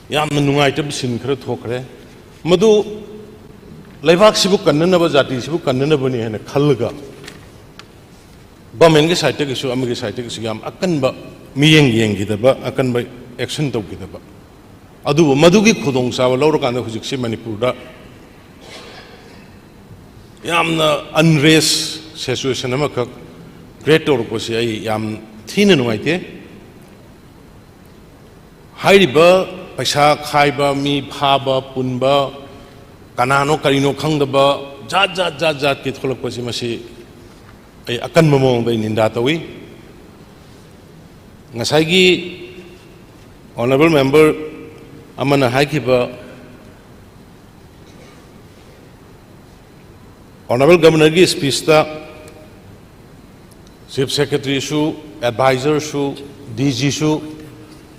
ꯌꯥꯝꯅ ꯅꯨꯡꯉꯥꯏꯇꯕ scene ꯈꯔ ꯊꯣꯛꯈ꯭ꯔꯦ꯫ ꯃꯗꯨ ꯂꯩꯕꯥꯛꯁꯤꯕꯨ ꯀꯟꯅꯅꯕ, ꯖꯥꯇꯤꯁꯤꯕꯨ ꯀꯟꯅꯅꯕꯅꯤ ꯍꯥꯏꯅ ꯈꯜꯂꯒ ꯒꯣꯔꯃꯦꯟꯒꯤ ꯁꯥꯏꯠꯇꯒꯤꯁꯨ ꯑꯃꯒꯤ ꯁꯥꯏꯠꯇꯒꯤꯁꯨ ꯌꯥꯝ ꯑꯀꯟꯕ ꯃꯤꯠꯌꯦꯡ ꯌꯦꯡꯈꯤꯗꯕ, ꯑꯀꯟꯕ ꯑꯦꯛꯁꯟ ꯇꯧꯈꯤꯗꯕ꯫ ꯑꯗꯨꯕꯨ ꯃꯗꯨꯒꯤ ꯈꯨꯗꯣꯡꯆꯥꯕ ꯂꯧꯔꯀꯥꯟꯗ ꯍꯧꯖꯤꯛꯁꯤ ꯃꯅꯤꯄꯨꯔꯗ ꯌꯥꯝꯅ ꯑꯟꯔꯦꯁ ꯁꯤꯆꯨꯋꯦꯁꯟ ꯑꯃꯈꯛ ꯀ꯭ꯔꯤꯌꯦꯠ ꯇꯧꯔꯛꯄꯁꯤ ꯑꯩ ꯌꯥꯝ ꯊꯤꯅ ꯅꯨꯡꯉꯥꯏꯇꯦ꯫ ꯍꯥꯏꯔꯤꯕ ꯄꯩꯁꯥ ꯈꯥꯏꯕ, ꯃꯤ ꯐꯥꯕ ꯄꯨꯟꯕ, ꯀꯅꯥꯅꯣ ꯀꯔꯤꯅꯣ ꯈꯪꯗꯕ ꯖꯥꯠ ꯖꯥꯠ ꯖꯥꯠ ꯖꯥꯠꯀꯤ ꯊꯣꯛꯂꯛꯄꯁꯤ, ꯃꯁꯤ ꯑꯩ ꯑꯀꯟꯕ ꯃꯑꯣꯡꯗ ꯑꯩ ꯅꯤꯟꯗꯥ ꯇꯧꯏ꯫ ꯉꯁꯥꯏꯒꯤ ꯑꯣꯅꯔꯦꯕꯜ ꯃꯦꯝꯕꯔ ꯑꯃꯅ ꯍꯥꯏꯈꯤꯕ, ꯑꯣꯅꯔꯦꯕꯜ ꯒꯕꯔꯅꯔꯒꯤ ꯁ꯭ꯄꯤꯆꯇ ꯆꯤꯐ ꯁꯦꯀ꯭ꯔꯦꯇꯔꯤꯁꯨ, ꯑꯦꯗꯚꯥꯏꯖꯔꯁꯨ, ꯗꯤ ꯖꯤꯁꯨ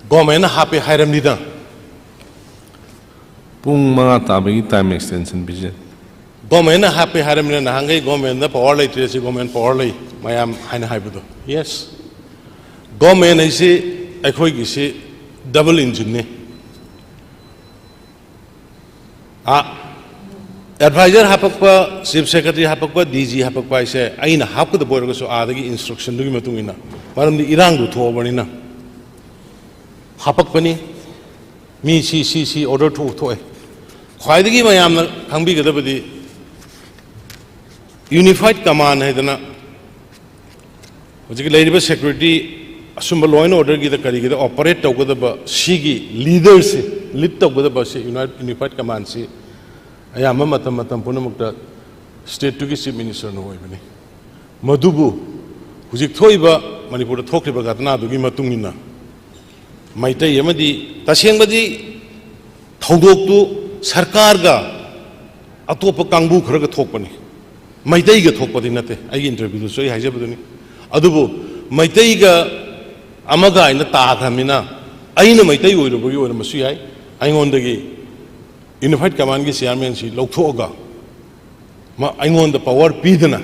ꯒꯣꯔꯃꯦꯟꯅ ꯍꯥꯞꯄꯦ ꯍꯥꯏꯔꯝꯅꯤꯗ꯫ ꯄꯨꯡ ꯃꯉꯥ ꯇꯥꯕꯒꯤ ꯇꯥꯏꯝ ꯑꯦꯛꯁꯇꯦꯟꯁꯟ ꯄꯤꯖꯩ꯫ ꯒꯣꯔꯃꯦꯟꯅ ꯍꯥꯞꯄꯦ ꯍꯥꯏꯔꯝꯅꯤꯅ, ꯅꯍꯥꯟꯈꯩ ꯒꯣꯔꯃꯦꯟꯗ ꯄꯋꯥꯔ ꯂꯩꯇ꯭ꯔꯦ, ꯁꯤ ꯒꯣꯔꯃꯦꯟ ꯄꯋꯥꯔ ꯂꯩ ꯃꯌꯥꯝ ꯍꯥꯏꯅ ꯍꯥꯏꯕꯗꯣ꯫ ꯌꯦꯁ, ꯒꯣꯔꯃꯦꯟ ꯍꯥꯏꯁꯤ ꯑꯩꯈꯣꯏꯒꯤꯁꯤ double ꯏꯟꯖꯤꯟꯅꯤ꯫ Adviser ꯍꯥꯄꯛꯄ, chief secretary ꯍꯥꯄꯛꯄ, D G ꯍꯥꯄꯛꯄ ꯍꯥꯏꯁꯦ ꯑꯩꯅ ꯍꯥꯞꯀꯗꯕ ꯑꯣꯏꯔꯒꯁꯨ ꯑꯥꯗꯒꯤ ꯏꯟꯁꯇ꯭ꯔꯛꯁꯟꯗꯨꯒꯤ ꯃꯇꯨꯡ ꯏꯟꯅ, ꯃꯔꯝꯗꯤ ꯏꯔꯥꯡꯗꯨ ꯊꯣꯛꯑꯕꯅꯤꯅ ꯍꯥꯄꯛꯄꯅꯤ꯫ ꯃꯤ ꯁꯤ ꯁꯤ ꯁꯤ ꯑꯣꯔꯗꯔ ꯊꯣꯛ ꯊꯣꯛꯑꯦ꯫ ꯈ꯭ꯋꯥꯏꯗꯒꯤ ꯃꯌꯥꯝꯅ ꯈꯪꯕꯤꯒꯗꯕꯗꯤ ꯌꯨꯅꯤꯐꯥꯏꯠ ꯀꯃꯥꯟ ꯍꯥꯏꯗꯅ ꯍꯧꯖꯤꯛ ꯂꯩꯔꯤꯕ ꯁꯦꯀ꯭ꯌꯨꯔꯤꯇꯤ, ꯑꯁꯨꯝꯕ ꯂꯣ ꯑꯦꯟ ꯑꯣꯔꯗꯔꯒꯤꯗ ꯀꯔꯤꯒꯤꯗ ꯑꯣꯄꯔꯦꯠ ꯇꯧꯒꯗꯕ ꯁꯤꯒꯤ ꯂꯤꯗꯔꯁꯤ, ꯂꯤꯗ ꯇꯧꯒꯗꯕ ꯁꯤ ꯌꯨꯅꯥꯏꯠ ꯌꯨꯅꯤꯐꯥꯏꯠ ꯀꯃꯥꯟꯁꯤ ꯑꯌꯥꯝꯕ ꯃꯇꯝ ꯃꯇꯝ ꯄꯨꯝꯅꯃꯛꯇ ꯁ꯭ꯇꯦꯠꯇꯨꯒꯤ ꯆꯤꯐ ꯃꯤꯅꯤꯁꯇꯔꯅ ꯑꯣꯏꯕꯅꯤ꯫ ꯃꯗꯨꯕꯨ ꯍꯧꯖꯤꯛ ꯊꯣꯛꯏꯕ ꯃꯅꯤꯄꯨꯔꯗ ꯊꯣꯛꯈ꯭ꯔꯤꯕ ꯘꯇꯅꯥꯗꯨꯒꯤ ꯃꯇꯨꯡ ꯏꯟꯅ ꯃꯩꯇꯩ ꯑꯃꯗꯤ ꯇꯁꯦꯡꯕꯗꯤ ꯊꯧꯗꯣꯛꯇꯨ ꯁꯔꯀꯥꯔꯒ ꯑꯇꯣꯞꯄ ꯀꯥꯡꯕꯨ ꯈꯔꯒ ꯊꯣꯛꯄꯅꯤ, ꯃꯩꯇꯩꯒ ꯊꯣꯛꯄꯗꯤ ꯅꯠꯇꯦ꯫ ꯑꯩꯒꯤ ꯏꯟꯇꯔꯚ꯭ꯌꯨꯗꯁꯨ ꯑꯩ ꯍꯥꯏꯖꯕꯗꯨꯅꯤ꯫ ꯑꯗꯨꯕꯨ ꯃꯩꯇꯩꯒ ꯑꯃꯒ ꯍꯥꯏꯅ ꯇꯥꯈ꯭ꯔꯃꯤꯅ, ꯑꯩꯅ ꯃꯩꯇꯩ ꯑꯣꯏꯔꯨꯕꯒꯤ ꯑꯣꯏꯔꯝꯕꯁꯨ ꯌꯥꯏ, ꯑꯩꯉꯣꯟꯗꯒꯤ ꯌꯨꯅꯤꯐꯥꯏꯠ ꯀꯃꯥꯟꯒꯤ ꯆꯤꯌꯥꯔꯃꯦꯟꯁꯤ ꯂꯧꯊꯣꯛꯑꯒ ꯃ-, ꯑꯩꯉꯣꯟꯗ ꯄꯋꯥꯔ ꯄꯤꯗꯅ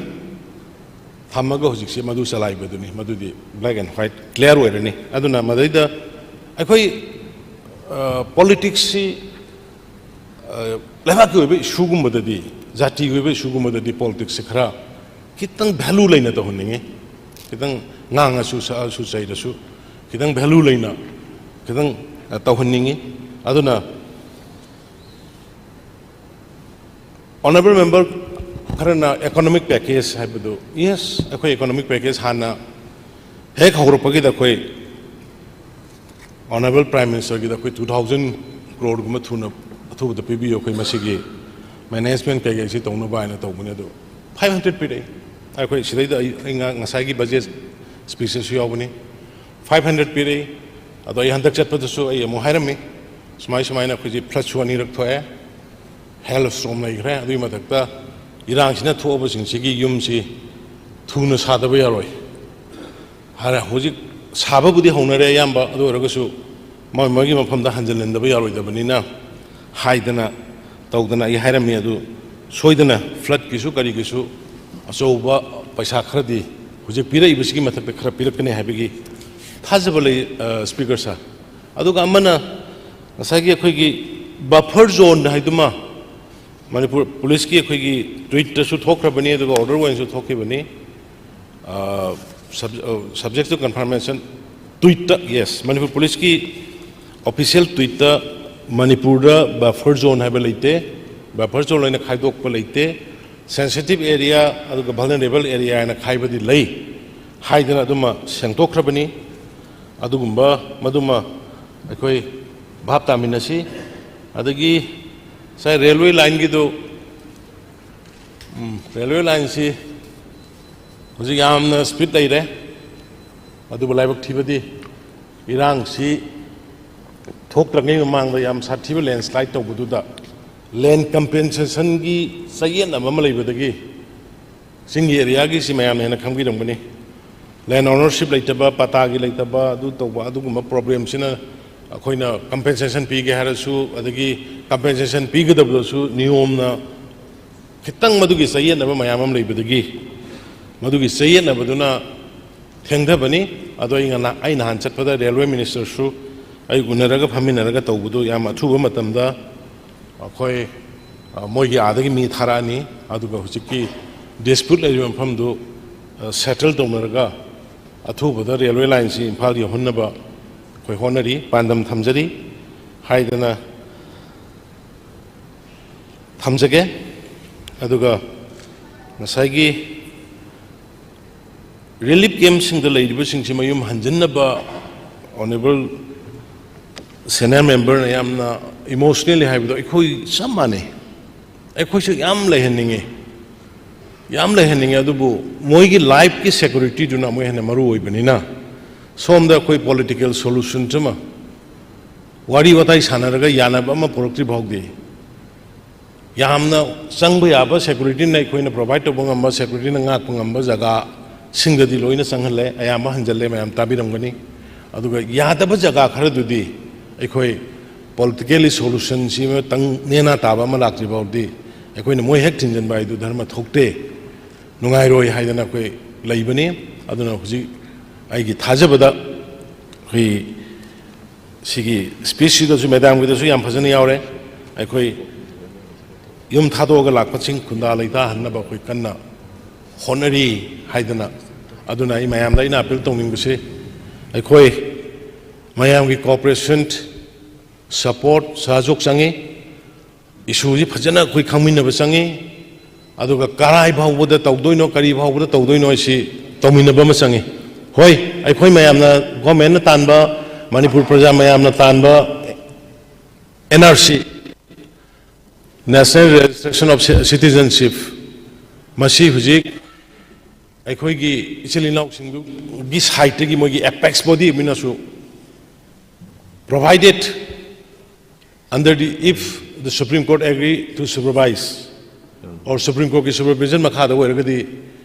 ꯊꯝꯃꯒ ꯍꯧꯖꯤꯛꯁꯦ ꯃꯗꯨ ꯆꯂꯥꯏꯕꯗꯨꯅꯤ꯫ ꯃꯗꯨꯗꯤ black and white clear ꯑꯣꯏꯔꯅꯤ꯫ ꯑꯗꯨꯅ ꯃꯗꯩꯗ ꯑꯩꯈꯣꯏ, ꯑ, ꯄꯣꯂꯤꯇꯤꯛꯁꯁꯤ ꯂꯩꯕꯥꯛꯀꯤ ꯑꯣꯏꯕ ꯏꯁꯨꯒꯨꯝꯕꯗꯗꯤ, ꯖꯥꯇꯤꯒꯤ ꯑꯣꯏꯕ ꯏꯁꯨꯒꯨꯝꯕꯗꯗꯤ ꯄꯣꯂꯤꯇꯤꯛꯁꯁꯦ ꯈꯔ ꯈꯤꯇꯪ ꯚꯦꯂꯨ ꯂꯩꯅ ꯇꯧꯍꯟꯅꯤꯡꯉꯤ꯫ ꯈꯤꯇꯪ ꯉꯥꯡꯉꯁꯨ, ꯁꯛꯑꯁꯨ, ꯆꯩꯔꯁꯨ ꯈꯤꯇꯪ ꯚꯦꯂꯨ ꯂꯩꯅ ꯈꯤꯇꯪ ꯇꯧꯍꯟꯅꯤꯡꯉꯤ꯫ ꯑꯗꯨꯅ ꯑꯣꯅꯔꯦꯕꯜ ꯃꯦꯝꯕꯔ ꯈꯔꯅ ꯏꯀꯣꯅꯣꯃꯤꯛ ꯄꯦꯀꯦꯖ ꯍꯥꯏꯕꯗꯨ, ꯌꯦꯁ, ꯑꯩꯈꯣꯏ ꯏꯀꯣꯅꯣꯃꯤꯛ ꯄꯦꯀꯦꯖ ꯍꯥꯟꯅ ꯍꯦꯛ ꯍꯧꯔꯛꯄꯒꯤꯗ ꯑꯩꯈꯣꯏ ꯑꯣꯅꯔꯦꯕꯜ ꯄ꯭ꯔꯥꯏꯝ ꯃꯤꯅꯤꯁꯇꯔꯒꯤꯗ ꯑꯩꯈꯣꯏ ꯇꯨ ꯊꯥꯎꯖꯟ ꯀ꯭ꯔꯣꯔꯒꯨꯝꯕ ꯊꯨꯅ ꯑꯊꯨꯕꯗ ꯄꯤꯕꯤꯌꯨ, ꯑꯩꯈꯣꯏ ꯃꯁꯤꯒꯤ ꯃꯦꯅꯦꯖꯃꯦꯟ ꯀꯩꯀꯩꯁꯤ ꯇꯧꯅꯕ ꯍꯥꯏꯅ ꯇꯧꯕꯅꯤ꯫ ꯑꯗꯨ ꯐꯥꯏꯚ ꯍꯟꯗ꯭ꯔꯦꯠ ꯄꯤꯔꯛꯏ꯫ ꯑꯩꯈꯣꯏ ꯁꯤꯗꯩꯗ ꯑꯩ, ꯑꯩ ꯉ-, ꯉꯁꯥꯏꯒꯤ ꯕꯖꯦꯠ ꯁ꯭ꯄꯤꯆꯇꯁꯨ ꯌꯥꯎꯕꯅꯤ꯫ ꯐꯥꯏꯚ ꯍꯟꯗ꯭ꯔꯦꯠ ꯄꯤꯔꯛꯏ꯫ ꯑꯗꯣ ꯑꯩ ꯍꯟꯗꯛ ꯆꯠꯄꯗꯁꯨ ꯑꯩ ꯑꯃꯨꯛ ꯍꯥꯏꯔꯝꯃꯤ, ꯁꯨꯃꯥꯏ ꯁꯨꯃꯥꯏꯅ ꯑꯩꯈꯣꯏꯁꯤ ꯐ꯭ꯂꯠꯁꯨ ꯑꯅꯤꯔꯛ ꯊꯣꯛꯑꯦ, ꯍꯦꯜ ꯁ꯭ꯇꯣꯔꯝ ꯂꯩꯈ꯭ꯔꯦ, ꯑꯗꯨꯒꯤ ꯃꯊꯛꯇ ꯏꯔꯥꯡꯁꯤꯅ ꯊꯣꯛꯑꯕꯁꯤꯡꯁꯤꯒꯤ ꯌꯨꯝꯁꯤ ꯊꯨꯅ ꯁꯥꯗꯕ ꯌꯥꯔꯣꯏ꯫ ꯍꯥꯏꯔ ꯍꯧꯖꯤꯛ ꯁꯥꯕꯕꯨꯗꯤ ꯍꯧꯅꯔꯦ ꯑꯌꯥꯝꯕ, ꯑꯗꯨ ꯑꯣꯏꯔꯒꯁꯨ ꯃꯣꯏ ꯃꯣꯏꯒꯤ ꯃꯐꯝꯗ ꯍꯟꯖꯤꯜꯍꯟꯗꯕ ꯌꯥꯔꯣꯏꯗꯕꯅꯤꯅ ꯍꯥꯏꯗꯅ ꯇꯧꯗꯅ ꯑꯩ ꯍꯥꯏꯔꯝꯃꯤ꯫ ꯑꯗꯨ ꯁꯣꯏꯗꯅ ꯐ꯭ꯂꯠꯀꯤꯁꯨ ꯀꯔꯤꯒꯤꯁꯨ ꯑꯆꯧꯕ ꯄꯩꯁꯥ ꯈꯔꯗꯤ ꯍꯧꯖꯤꯛ ꯄꯤꯔꯛꯏꯕꯁꯤꯒꯤ ꯃꯊꯛꯇ ꯈꯔ ꯄꯤꯔꯛꯀꯅꯤ ꯍꯥꯏꯕꯒꯤ ꯊꯥꯖꯕ ꯂꯩ, ꯑ, ꯁ꯭ꯄꯤꯀꯔ ꯁꯥꯔ꯫ ꯑꯗꯨꯒ ꯑꯃꯅ ꯉꯁꯥꯏꯒꯤ ꯑꯩꯈꯣꯏꯒꯤ ꯕꯐꯔ ꯖꯣꯟ ꯍꯥꯏꯗꯨꯃ ꯃꯅꯤꯄꯨꯔ ꯄꯨꯂꯤꯁꯀꯤ ꯑꯩꯈꯣꯏꯒꯤ ꯇ꯭ꯋꯤꯠꯇꯁꯨ ꯊꯣꯛꯈ꯭ꯔꯕꯅꯤ, ꯑꯗꯨꯒ ꯑꯣꯔꯗꯔ ꯑꯣꯏꯅꯁꯨ ꯊꯣꯛꯈꯤꯕꯅꯤ꯫ ꯑ, ꯁꯕ-, ꯑ, subject to confirmation, ꯇ꯭ꯋꯤꯠꯇ, ꯌꯦꯁ, ꯃꯅꯤꯄꯨꯔ ꯄꯨꯂꯤꯁꯀꯤ ꯑꯣꯐꯤꯁꯤꯌꯦꯜ ꯇ꯭ꯋꯤꯠꯇ ꯃꯅꯤꯄꯨꯔꯗ ꯕꯐꯔ ꯖꯣꯟ ꯍꯥꯏꯕ ꯂꯩꯇꯦ, ꯕꯐꯔ ꯖꯣꯟ ꯑꯣꯏꯅ ꯈꯥꯏꯗꯣꯛꯄ ꯂꯩꯇꯦ, ꯁꯦꯟꯁꯤꯇꯤꯚ ꯑꯦꯔꯤꯌꯥ ꯑꯗꯨꯒ ꯚꯜꯅꯔꯦꯕꯜ ꯑꯦꯔꯤꯌꯥ ꯍꯥꯏꯅ ꯈꯥꯏꯕꯗꯤ ꯂꯩ ꯍꯥꯏꯗꯅ ꯑꯗꯨꯃ ꯁꯦꯡꯗꯣꯛꯈ꯭ꯔꯕꯅꯤ꯫ ꯑꯗꯨꯒꯨꯝꯕ ꯃꯗꯨꯃ ꯑꯩꯈꯣꯏ ꯚꯥꯞ ꯇꯥꯃꯤꯟꯅꯁꯤ꯫ ꯑꯗꯒꯤ ꯉꯁꯥꯏ ꯔꯦꯜꯋꯦ ꯂꯥꯏꯟꯒꯤꯗꯨ, ꯎꯝ, ꯔꯦꯜꯋꯦ ꯂꯥꯏꯟꯁꯤ ꯍꯧꯖꯤꯛ ꯌꯥꯝꯅ ꯁ꯭ꯄꯤꯗ ꯂꯩꯔꯦ, ꯑꯗꯨꯕꯨ ꯂꯥꯏꯕꯛ ꯊꯤꯕꯗꯤ ꯏꯔꯥꯡꯁꯤ ꯊꯣꯛꯇ꯭ꯔꯤꯉꯩ ꯃꯃꯥꯡꯗ ꯌꯥꯝ ꯁꯥꯊꯤꯕ ꯂꯦꯟꯁ꯭ꯂꯥꯏꯗ ꯇꯧꯕꯗꯨꯗ ꯂꯦꯟ ꯀꯝꯄꯦꯟꯁꯦꯁꯟꯒꯤ ꯆꯌꯦꯠꯅꯕ ꯑꯃ ꯂꯩꯕꯗꯒꯤ ꯆꯤꯡꯒꯤ ꯑꯦꯔꯤꯌꯥꯒꯤꯁꯤ ꯃꯌꯥꯝꯅ ꯍꯦꯟꯅ ꯈꯪꯕꯤꯔꯝꯒꯅꯤ꯫ ꯂꯦꯟ ꯑꯣꯅꯔꯁꯤꯞ ꯂꯩꯇꯕ, ꯄꯇꯥꯒꯤ ꯂꯩꯇꯕ, ꯑꯗꯨ ꯇꯧꯕ, ꯑꯗꯨꯒꯨꯝꯕ ꯄ꯭ꯔꯣꯕ꯭ꯂꯦꯝꯁꯤꯅ ꯑꯩꯈꯣꯏꯅ ꯀꯝꯄꯦꯟꯁꯦꯁꯟ ꯄꯤꯒꯦ ꯍꯥꯏꯔꯁꯨ, ꯑꯗꯒꯤ ꯀꯝꯄꯦꯟꯁꯦꯁꯟ ꯄꯤꯒꯗꯕꯗꯁꯨ ꯅꯤꯌꯣꯝꯅ ꯈꯤꯇꯪ ꯃꯗꯨꯒꯤ ꯆꯌꯦꯠꯅꯕ ꯃꯌꯥꯝ ꯑꯃ ꯂꯩꯕꯗꯒꯤ ꯃꯗꯨꯒꯤ ꯆꯌꯦꯠꯅꯕꯗꯨꯅ ꯊꯦꯡꯊꯕꯅꯤ꯫ ꯑꯗꯣ ꯑꯩ ꯉꯅ-, ꯑꯩ ꯅꯍꯥꯟ ꯆꯠꯄꯗ ꯔꯦꯜꯋꯦ ꯃꯤꯅꯤꯁꯇꯔꯁꯨ ꯑꯩ ꯎꯅꯔꯒ ꯐꯝꯃꯤꯟꯅꯔꯒ ꯇꯧꯕꯗꯨ ꯌꯥꯝ ꯑꯊꯨꯕ ꯃꯇꯝꯗ ꯑꯩꯈꯣꯏ, ꯑ, ꯃꯣꯏꯒꯤ ꯑꯥꯗꯒꯤ ꯃꯤ ꯊꯥꯔꯛꯑꯅꯤ, ꯑꯗꯨꯒ ꯍꯧꯖꯤꯛꯀꯤ dispute ꯂꯩꯔꯤꯕ ꯃꯐꯝꯗꯨ, ꯑ, settle ꯇꯧꯅꯔꯒ ꯑꯊꯨꯕꯗ railway lineꯁꯤ ꯏꯝꯐꯥꯜ ꯌꯧꯍꯟꯅꯕ ꯑꯩꯈꯣꯏ ꯍꯣꯠꯅꯔꯤ, ꯄꯥꯟꯗꯝ ꯊꯝꯖꯔꯤ ꯍꯥꯏꯗꯅ ꯊꯝꯖꯒꯦ꯫ ꯑꯗꯨꯒ ꯉꯁꯥꯏꯒꯤ relief campꯁꯤꯡꯗ ꯂꯩꯔꯤꯕꯁꯤꯡꯁꯤ ꯃꯌꯨꯝ ꯍꯟꯖꯤꯟꯅꯕ honourable senior memberꯅ ꯌꯥꯝꯅ emotionally ꯍꯥꯏꯕꯗꯣ ꯑꯩꯈꯣꯏ ꯆꯞ ꯃꯥꯟꯅꯩ꯫ ꯑꯩꯈꯣꯏꯁꯨ ꯌꯥꯝ ꯂꯩꯍꯟꯅꯤꯡꯉꯤ, ꯌꯥꯝ ꯂꯩꯍꯟꯅꯤꯡꯉꯤ, ꯑꯗꯨꯕꯨ ꯃꯣꯏꯒꯤ lifeꯀꯤ securityꯗꯨꯅ ꯑꯃꯨꯛ ꯍꯦꯟꯅ ꯃꯔꯨ ꯑꯣꯏꯕꯅꯤꯅ, ꯁꯣꯝꯗ ꯑꯩꯈꯣꯏ political solution ꯑꯃ, ꯋꯥꯔꯤ ꯋꯥꯇꯥꯏ ꯁꯥꯟꯅꯔꯒ ꯌꯥꯅꯕ ꯑꯃ ꯄꯨꯔꯛꯇ꯭ꯔꯤ ꯐꯥꯎꯗꯤ, ꯌꯥꯝꯅ ꯆꯪꯕ ꯌꯥꯕ securityꯅ ꯑꯩꯈꯣꯏꯅ provide ꯇꯧꯕ ꯉꯝꯕ, securityꯅ ꯉꯥꯛꯄ ꯉꯝꯕ ꯖꯒꯥꯁꯤꯡꯗꯗꯤ ꯂꯣꯏꯅ ꯆꯪꯍꯜꯂꯦ, ꯑꯌꯥꯝꯕ ꯍꯟꯖꯜꯂꯦ, ꯃꯌꯥꯝ ꯇꯥꯕꯤꯔꯝꯒꯅꯤ꯫ ꯑꯗꯨꯒ ꯌꯥꯗꯕ ꯖꯒꯥ ꯈꯔꯗꯨꯗꯤ ꯑꯩꯈꯣꯏ politically solutionꯁꯤ ꯑꯃꯇꯪ ꯅꯦꯅꯥ ꯇꯥꯕ ꯑꯃ ꯂꯥꯛꯇ꯭ꯔꯤ ꯐꯥꯎꯗꯤ ꯑꯩꯈꯣꯏꯅ ꯃꯣꯏ ꯍꯦꯛ ꯊꯤꯡꯖꯤꯟꯕ ꯍꯥꯏꯗꯨ ꯙꯔꯃ ꯊꯣꯛꯇꯦ, ꯅꯨꯡꯉꯥꯏꯔꯣꯏ ꯍꯥꯏꯗꯅ ꯑꯩꯈꯣꯏ ꯂꯩꯕꯅꯤ꯫ ꯑꯗꯨꯅ ꯍꯧꯖꯤꯛ ꯑꯩꯒꯤ ꯊꯥꯖꯕꯗ ꯑꯩꯈꯣꯏ ꯁꯤꯒꯤ speechꯁꯤꯗꯁꯨ madamꯒꯤꯗꯁꯨ ꯌꯥꯝ ꯐꯖꯅ ꯌꯥꯎꯔꯦ꯫ ꯑꯩꯈꯣꯏ ꯌꯨꯝ ꯊꯥꯗꯣꯛꯑꯒ ꯂꯥꯛꯄꯁꯤꯡ ꯈꯨꯟꯗꯥ ꯂꯩꯇꯥꯍꯟꯅꯕ ꯑꯩꯈꯣꯏ ꯀꯟꯅ ꯍꯣꯠꯅꯔꯤ ꯍꯥꯏꯗꯅ, ꯑꯗꯨꯅ ꯑꯩ ꯃꯌꯥꯝꯗ ꯑꯩꯅ appeal ꯇꯧꯅꯤꯡꯕꯁꯤ, ꯑꯩꯈꯣꯏ ꯃꯌꯥꯝꯒꯤ cooperation, support, ꯁꯍꯖꯣꯛ ꯆꯪꯉꯤ꯫ Issueꯁꯤ ꯐꯖꯅ ꯑꯩꯈꯣꯏ ꯈꯪꯃꯤꯟꯅꯕ ꯆꯪꯉꯤ꯫ ꯑꯗꯨꯒ ꯀꯔꯥꯏ ꯐꯥꯎꯕꯗ ꯇꯧꯗꯣꯏꯅꯣ, ꯀꯔꯤ ꯐꯥꯎꯕꯗ ꯇꯧꯗꯣꯏꯅꯣ ꯍꯥꯏꯁꯤ ꯇꯧꯃꯤꯟꯅꯕ ꯑꯃ ꯆꯪꯉꯤ꯫ ꯍꯣꯏ, ꯑꯩꯈꯣꯏ ꯃꯌꯥꯝꯅ, governmentꯅ ꯇꯥꯟꯕ, ꯃꯅꯤꯄꯨꯔ ꯄ꯭ꯔꯖꯥ ꯃꯌꯥꯝꯅ ꯇꯥꯟꯕ NRC, National Registration of Ci-, Citizenship, ꯃꯁꯤ ꯍꯧꯖꯤꯛ ꯑꯩꯈꯣꯏꯒꯤ ꯏꯆꯤꯜ ꯏꯅꯥꯎꯁꯤꯡꯗꯨꯒꯤ sideꯇꯒꯤ ꯃꯣꯏꯒꯤ apex body ꯑꯃꯅꯁꯨ, provided under the, if the Supreme Court agree to supervise or Supreme Courtꯀꯤ supervision ꯃꯈꯥꯗ ꯑꯣꯏꯔꯒꯗꯤ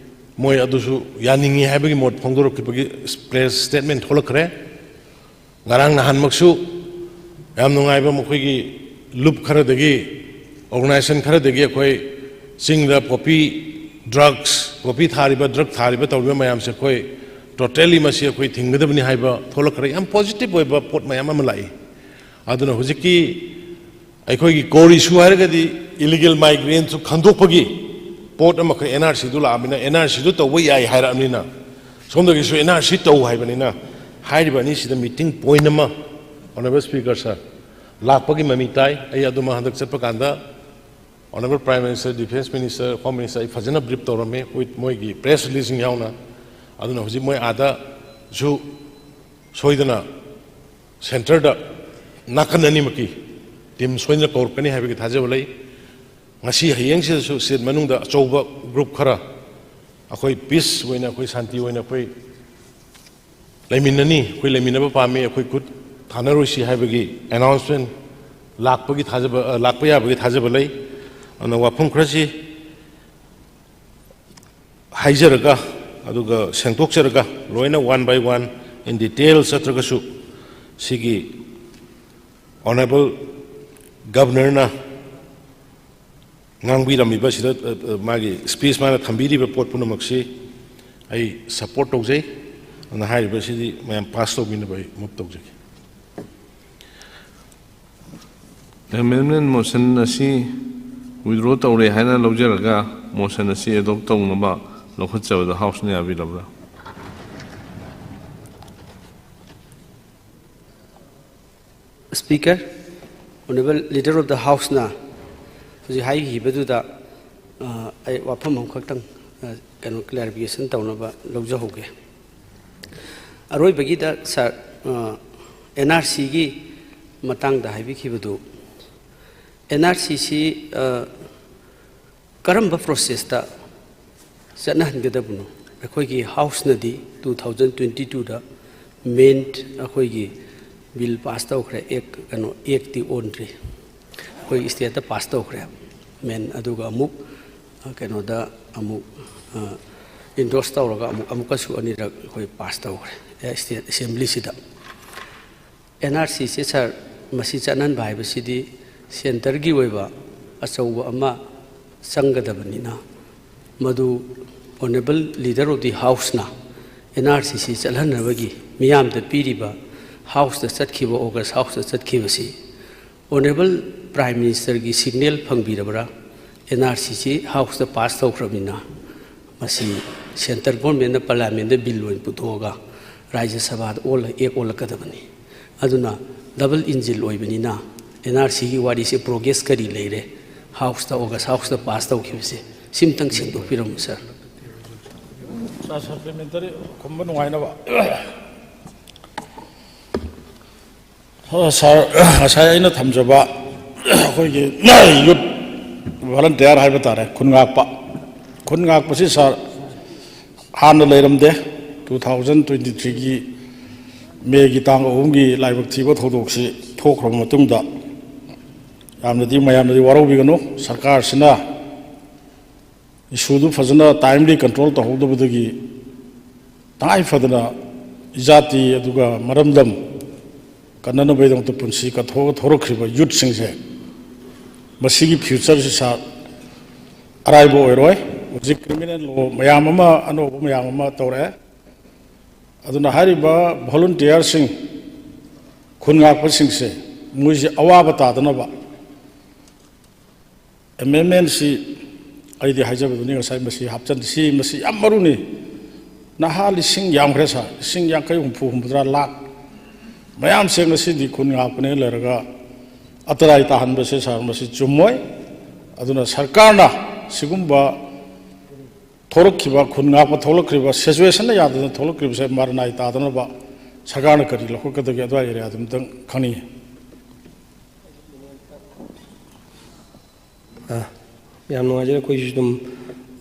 ꯃꯣꯏ ꯑꯗꯨꯁꯨ ꯌꯥꯅꯤꯡꯉꯤ ꯍꯥꯏꯕꯒꯤ ꯃꯣꯠ ꯐꯣꯡꯗꯣꯔꯛꯈꯤꯕꯒꯤ press statement ꯊꯣꯛꯂꯛꯈ꯭ꯔꯦ꯫ ꯉꯔꯥꯡ ꯅꯍꯥꯟꯃꯛꯁꯨ ꯌꯥꯝ ꯅꯨꯡꯉꯥꯏꯕ, ꯃꯈꯣꯏꯒꯤ ꯂꯨꯞ ꯈꯔꯗꯒꯤ, organization ꯈꯔꯗꯒꯤ ꯑꯩꯈꯣꯏ ꯆꯤꯡꯗ poppy, drugs, poppy ꯊꯥꯔꯤꯕ, drug ꯊꯥꯔꯤꯕ ꯇꯧꯔꯤꯕ ꯃꯌꯥꯝꯁꯦ ꯑꯩꯈꯣꯏ totally ꯃꯁꯤ ꯑꯩꯈꯣꯏ ꯊꯤꯡꯒꯗꯕꯅꯤ ꯍꯥꯏꯕ ꯊꯣꯛꯂꯛꯈ꯭ꯔꯦ꯫ ꯌꯥꯝ positive ꯑꯣꯏꯕ ꯄꯣꯠ ꯃꯌꯥꯝ ꯑꯃ ꯂꯥꯛꯏ꯫ ꯑꯗꯨꯅ ꯍꯧꯖꯤꯛꯀꯤ ꯑꯩꯈꯣꯏꯒꯤ core issue ꯍꯥꯏꯔꯒꯗꯤ illegal migrantꯁꯨ ꯈꯟꯗꯣꯛꯄꯒꯤ ꯄꯣꯠ ꯑꯃꯈꯛ NRCꯗꯨ ꯂꯥꯛꯑꯕꯅꯤꯅ, NRCꯗꯨ ꯇꯧꯕ ꯌꯥꯏ ꯍꯥꯏꯔꯛꯑꯕꯅꯤꯅ, ꯁꯣꯝꯗꯒꯤꯁꯨ NRC ꯇꯧ ꯍꯥꯏꯕꯅꯤꯅ, ꯍꯥꯏꯔꯤꯕ ꯑꯅꯤꯁꯤꯗ meeting point ꯑꯃ, Honourable Speaker Sir, ꯂꯥꯛꯄꯒꯤ ꯃꯃꯤ ꯇꯥꯏ꯫ ꯑꯩ ꯑꯗꯨꯃ ꯍꯟꯗꯛ ꯆꯠꯄ ꯀꯥꯟꯗ Honourable Prime Minister, Defence Minister, Home Minister ꯑꯩ ꯐꯖꯅ brief ꯇꯧꯔꯝꯃꯤ, with ꯃꯣꯏꯒꯤ press releaseꯁꯤꯡ ꯌꯥꯎꯅ꯫ ꯑꯗꯨꯅ ꯍꯧꯖꯤꯛ ꯃꯣꯏ ꯑꯥꯗꯁꯨ ꯁꯣꯏꯗꯅ centreꯗ ꯅꯥꯀꯟ ꯑꯅꯤꯃꯛꯀꯤ team ꯁꯣꯏꯗꯅ ꯀꯧꯔꯛꯀꯅꯤ ꯍꯥꯏꯕꯒꯤ ꯊꯥꯖꯕ ꯂꯩ꯫ ꯉꯁꯤ ꯍꯌꯦꯡꯁꯤꯗꯁꯨ state ꯃꯅꯨꯡꯗ ꯑꯆꯧꯕ group ꯈꯔ ꯑꯩꯈꯣꯏ peace ꯑꯣꯏꯅ, ꯑꯩꯈꯣꯏ ꯁꯥꯟꯇꯤ ꯑꯣꯏꯅ ꯑꯩꯈꯣꯏ ꯂꯩꯃꯤꯟꯅꯅꯤ, ꯑꯩꯈꯣꯏ ꯂꯩꯃꯤꯟꯅꯕ ꯄꯥꯝꯃꯤ, ꯑꯩꯈꯣꯏ ꯈꯨꯠ ꯊꯥꯅꯔꯣꯏꯁꯤ ꯍꯥꯏꯕꯒꯤ announcement ꯂꯥꯛꯄꯒꯤ ꯊꯥꯖꯕ, ꯂꯥꯛꯄ ꯌꯥꯕꯒꯤ ꯊꯥꯖꯕ ꯂꯩ꯫ ꯑꯗꯨꯅ ꯋꯥꯐꯝ ꯈꯔꯁꯤ ꯍꯥꯏꯖꯔꯒ, ꯑꯗꯨꯒ ꯁꯦꯡꯗꯣꯛꯆꯔꯒ, ꯂꯣꯏꯅ one by one in detail ꯆꯠꯇ꯭ꯔꯒꯁꯨ, ꯁꯤꯒꯤ Honourable Governorꯅ ꯉꯥꯡꯕꯤꯔꯝꯃꯤꯕ ꯁꯤꯗ, ꯑ, ꯑ, ꯃꯥꯒꯤ speech ꯃꯥꯅ ꯊꯝꯕꯤꯔꯤꯕ ꯄꯣꯠ ꯄꯨꯝꯅꯃꯛꯁꯤ ꯑꯩ support ꯇꯧꯖꯩ꯫ ꯑꯗꯨꯅ ꯍꯥꯏꯔꯤꯕꯁꯤꯗꯤ ꯃꯌꯥꯝ pass ꯇꯧꯕꯤꯅꯕ ꯑꯩ move ꯇꯧꯖꯒꯦ꯫ Amendment motion ꯑꯁꯤ withdraw ꯇꯧꯔꯦ ꯍꯥꯏꯅ ꯂꯧꯖꯔꯒ, motion ꯑꯁꯤ adopt ꯇꯧꯅꯕ ꯂꯧꯈꯠꯆꯕꯗ Houseꯅ ꯌꯥꯕꯤꯔꯕ꯭ꯔꯥ? Speaker, Honourable Leader of the Houseꯅ ꯍꯧꯖꯤꯛ ꯍꯥꯏꯈꯤꯕꯗꯨꯗ, ꯑ, ꯑꯩ ꯋꯥꯐꯝ ꯑꯃꯈꯛꯇꯪ, ꯑ, ꯀꯩꯅꯣ, clarification ꯇꯧꯅꯕ ꯂꯧꯖꯍꯧꯒꯦ꯫ ꯑꯔꯣꯏꯕꯒꯤꯗ Sir, ꯑ, NRCꯒꯤ ꯃꯇꯥꯡꯗ ꯍꯥꯏꯕꯤꯈꯤꯕꯗꯨ, NRCꯁꯤ, ꯑ, ꯀꯔꯝꯕ processꯇ ꯆꯠꯅꯍꯟꯒꯗꯕꯅꯣ? ꯑꯩꯈꯣꯏꯒꯤ Houseꯅꯗꯤ two thousand twenty twoꯗ amend ꯑꯩꯈꯣꯏꯒꯤ bill pass ꯇꯧꯈ꯭ꯔꯦ, act, ꯀꯩꯅꯣ, actꯇꯤ ꯑꯣꯟꯗ꯭ꯔꯤ꯫ ꯑꯩꯈꯣꯏ stateꯇ pass ꯇꯧꯈ꯭ꯔꯦ amend, ꯑꯗꯨꯒ ꯑꯃꯨꯛ, ꯑ, ꯀꯩꯅꯣꯗ ꯑꯃꯨꯛ, ꯑ, endorse ꯇꯧꯔꯒ ꯑꯃꯨꯛ, ꯑꯃꯨꯛꯀꯁꯨ ꯑꯅꯤꯔꯛ ꯑꯩꯈꯣꯏ pass ꯇꯧꯈ꯭ꯔꯦ, ꯑꯦ, state assemblyꯁꯤꯗ꯫ NRCꯁꯦ Sir, ꯃꯁꯤ ꯆꯠꯅꯍꯟꯕ ꯍꯥꯏꯕꯁꯤꯗꯤ centreꯒꯤ ꯑꯣꯏꯕ ꯑꯆꯧꯕ ꯑꯃ ꯆꯪꯒꯗꯕꯅꯤꯅ, ꯃꯗꯨ Honourable Leader of the Houseꯅ NRCC ꯆꯠꯍꯟꯅꯕꯒꯤ ꯃꯤꯌꯥꯝꯗ ꯄꯤꯔꯤꯕ, Houseꯇ ꯆꯠꯈꯤꯕ, August Houseꯇ ꯆꯠꯈꯤꯕꯁꯤ Honourable Prime Ministerꯒꯤ signal ꯐꯪꯕꯤꯔꯕ꯭ꯔꯥ? NRCꯁꯤ Houseꯇ pass ꯇꯧꯈ꯭ꯔꯕꯅꯤꯅ ꯃꯁꯤ centre governmentꯅ parliamentꯇ bill ꯑꯣꯏꯅ ꯄꯨꯊꯣꯛꯑꯒ ꯔꯥꯖ꯭ꯌ ꯁꯚꯥꯗ ꯑꯣꯜꯂ ꯑꯦꯛ ꯑꯣꯜꯂꯛꯀꯗꯕꯅꯤ꯫ ꯑꯗꯨꯅ double engine ꯑꯣꯏꯕꯅꯤꯅ NRCꯒꯤ ꯋꯥꯔꯤꯁꯦ progress ꯀꯔꯤ ꯂꯩꯔꯦ? Houseꯇ, August Houseꯇ pass ꯇꯧꯈꯤꯕꯁꯦ ꯁꯤꯝꯇꯪ ꯁꯦꯡꯗꯣꯛꯄꯤꯔꯝꯃꯨ sir꯫ Sir, supplementary ꯈꯨꯝꯕ ꯅꯨꯡꯉꯥꯏꯅꯕ꯫ ꯁꯥꯔ, ꯉꯁꯥꯏ ꯑꯩꯅ ꯊꯝꯖꯕ ꯑꯩꯈꯣꯏꯒꯤ youth volunteer ꯍꯥꯏꯕ ꯇꯥꯔꯦ, ꯈꯨꯟ ꯉꯥꯛꯄ꯫ ꯈꯨꯟ ꯉꯥꯛꯄꯁꯤ ꯁꯥꯔ, ꯍꯥꯟꯅ ꯂꯩꯔꯝꯗꯦ꯫ Two thousand twenty threeꯒꯤ Mayꯒꯤ ꯇꯥꯡ ꯑꯍꯨꯝꯒꯤ ꯂꯥꯏꯕꯛ ꯊꯤꯕ ꯊꯧꯗꯣꯛꯁꯤ ꯊꯣꯛꯈ꯭ꯔꯕ ꯃꯇꯨꯡꯗ ꯌꯥꯝꯅꯗꯤ, ꯃꯌꯥꯝꯅꯗꯤ ꯋꯥꯔꯧꯕꯤꯒꯅꯨ꯫ ꯁꯔꯀꯥꯔꯁꯤꯅ issueꯗꯨ ꯐꯖꯅ timely control ꯇꯧꯍꯧꯗꯕꯗꯒꯤ ꯇꯉꯥꯏ ꯐꯗꯅ ꯏꯖꯥꯇꯤ ꯑꯗꯨꯒ ꯃꯔꯝꯗꯝ ꯀꯟꯅꯅꯕꯒꯤꯗꯃꯛꯇ ꯄꯨꯟꯁꯤ ꯀꯠꯊꯣꯛꯑꯒ ꯊꯣꯔꯛꯈ꯭ꯔꯤꯕ youthꯁꯤꯡꯁꯦ, ꯃꯁꯤꯒꯤ futureꯁꯤ ꯁꯥꯔ, ꯑꯔꯥꯏꯕ ꯑꯣꯏꯔꯣꯏ꯫ ꯍꯧꯖꯤꯛ criminal law ꯃꯌꯥꯝ ꯑꯃ, ꯑꯅꯧꯕ ꯃꯌꯥꯝ ꯑꯃ ꯇꯧꯔꯛꯑꯦ꯫ ꯑꯗꯨꯅ ꯍꯥꯏꯔꯤꯕ volunteerꯁꯤꯡ, ꯈꯨꯟ ꯉꯥꯛꯄꯁꯤꯡꯁꯦ, ꯃꯣꯏꯁꯦ ꯑꯋꯥꯕ ꯇꯥꯗꯅꯕ amendmentꯁꯤ ꯑꯩꯗꯤ ꯍꯥꯏꯖꯕꯗꯨꯅꯤ ꯉꯁꯥꯏ, ꯃꯁꯤ ꯍꯥꯞꯆꯤꯟ-, ꯁꯤ, ꯃꯁꯤ ꯌꯥꯝ ꯃꯔꯨꯅꯤ꯫ ꯅꯍꯥ ꯂꯤꯁꯤꯡ ꯌꯥꯝꯈ꯭ꯔꯦ ꯁꯥꯔ, ꯂꯤꯁꯤꯡ ꯌꯥꯡꯈꯩ, ꯍꯨꯝꯐꯨ, ꯍꯨꯝꯐꯨꯇꯔꯥ, ꯂꯥꯈ ꯃꯌꯥꯝꯁꯦ ꯉꯁꯤꯗꯤ ꯈꯨꯟ ꯉꯥꯛꯄꯅꯦ ꯂꯩꯔꯒ ꯑꯇꯔꯥꯏ ꯇꯥꯍꯟꯕꯁꯦ ꯁꯥꯔ, ꯃꯁꯤ ꯆꯨꯝꯃꯣꯏ꯫ ꯑꯗꯨꯅ ꯁꯔꯀꯥꯔꯅ ꯁꯤꯒꯨꯝꯕ ꯊꯣꯛꯂꯛꯈꯤꯕ, ꯈꯨꯟ ꯉꯥꯛꯄ ꯊꯣꯛꯂꯛꯈ꯭ꯔꯤꯕ, situationꯅ ꯌꯥꯗꯗꯅ ꯊꯣꯛꯂꯛꯈ꯭ꯔꯤꯕꯁꯦ ꯃꯔꯅꯥꯏ ꯇꯥꯗꯅꯕ ꯁꯔꯀꯥꯔꯅ ꯀꯔꯤ ꯂꯧꯈꯠꯀꯗꯒꯦ, ꯑꯗꯨꯋꯥꯏ areaꯗꯨ ꯑꯝꯇꯪ ꯈꯪꯅꯤꯡꯉꯤ꯫ ꯑ, ꯌꯥꯝ ꯅꯨꯡꯉꯥꯏꯖꯔꯦ꯫ ꯑꯩꯈꯣꯏꯁꯨ ꯑꯗꯨꯝ,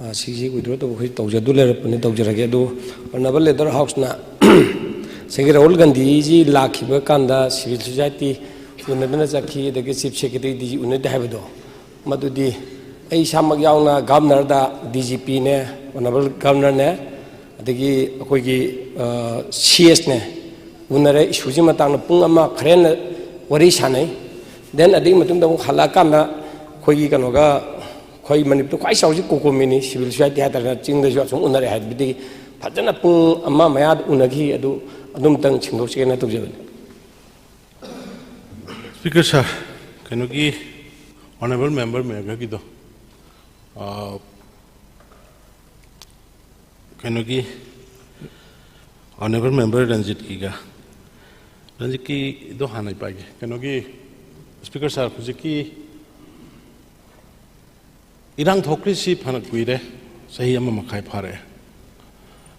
ꯑ, ꯁꯤꯒꯤꯁꯤ withdraw ꯇꯧꯕ ꯑꯩꯈꯣꯏ ꯇꯧꯖꯗꯨ ꯂꯩꯔꯛꯄꯅꯤ, ꯇꯧꯖꯔꯒꯦ꯫ ꯑꯗꯨ Honourable Leader Houseꯅ ꯉꯁꯥꯏꯒꯤ ꯔꯥꯍꯨꯜ ꯒꯥꯟꯙꯤꯖꯤ ꯂꯥꯛꯈꯤꯕ ꯀꯥꯟꯗ civil society ꯎꯅꯗꯅ ꯆꯠꯈꯤ, ꯑꯗꯒꯤ Chief Secretaryꯗꯤ ꯎꯅꯗꯦ ꯍꯥꯏꯕꯗꯣ, ꯃꯗꯨꯗꯤ ꯑꯩ ꯏꯁꯥꯃꯛ ꯌꯥꯎꯅ Governorꯗ, DGPꯅꯦ, Honourable Governorꯅꯦ, ꯑꯗꯒꯤ ꯑꯩꯈꯣꯏꯒꯤ, ꯑ, CSꯅꯦ ꯎꯅꯔꯦ꯫ Issueꯁꯤ ꯃꯇꯥꯡꯗ ꯄꯨꯡ ꯑꯃ ꯈꯔ ꯍꯦꯟꯅ ꯋꯥꯔꯤ ꯁꯥꯟꯅꯩ꯫ Then ꯑꯗꯨꯒꯤ ꯃꯇꯨꯡꯗ ꯑꯃꯨꯛ ꯍꯜꯂꯛꯑꯀꯥꯟꯗ ꯑꯩꯈꯣꯏꯒꯤ ꯀꯩꯅꯣꯒ, ꯑꯩꯈꯣꯏ ꯃꯅꯤꯄꯨꯔꯗ ꯈ꯭ꯋꯥꯏ ꯆꯥꯎꯔꯤꯁꯤ COCOMIꯅꯤ, civil society ꯍꯥꯏꯇꯥꯔꯦ, ꯆꯤꯡꯗꯁꯨ ꯑꯁꯨꯝ ꯎꯅꯔꯦ ꯍꯥꯏꯕꯗꯒꯤ ꯐꯖꯅ ꯄꯨꯡ ꯑꯃ ꯃꯌꯥꯗ ꯎꯅꯈꯤ꯫ ꯑꯗꯨ ꯑꯗꯨꯝꯇꯪ ꯁꯦꯡꯗꯣꯛꯁꯤꯒꯦꯅ ꯇꯧꯖꯕꯅꯤ꯫ Speaker sir, ꯀꯩꯅꯣꯒꯤ, Honourable Member ꯃꯦꯘꯒꯤꯗꯣ, ꯑ, ꯀꯩꯅꯣꯒꯤ, Honourable Member ꯔꯟꯖꯤꯠꯀꯤꯒ, ꯔꯟꯖꯤꯠꯀꯤꯗꯣ ꯍꯥꯟꯅ ꯑꯩ ꯄꯥꯏꯒꯦ꯫ ꯀꯩꯅꯣꯒꯤ, Speaker Sir, ꯍꯧꯖꯤꯛꯀꯤ ꯏꯔꯥꯡ ꯊꯣꯛꯈ꯭ꯔꯤꯁꯤ ꯐꯅ ꯀꯨꯏꯔꯦ, ꯆꯍꯤ ꯑꯃ ꯃꯈꯥꯏ ꯐꯥꯔꯛꯑꯦ꯫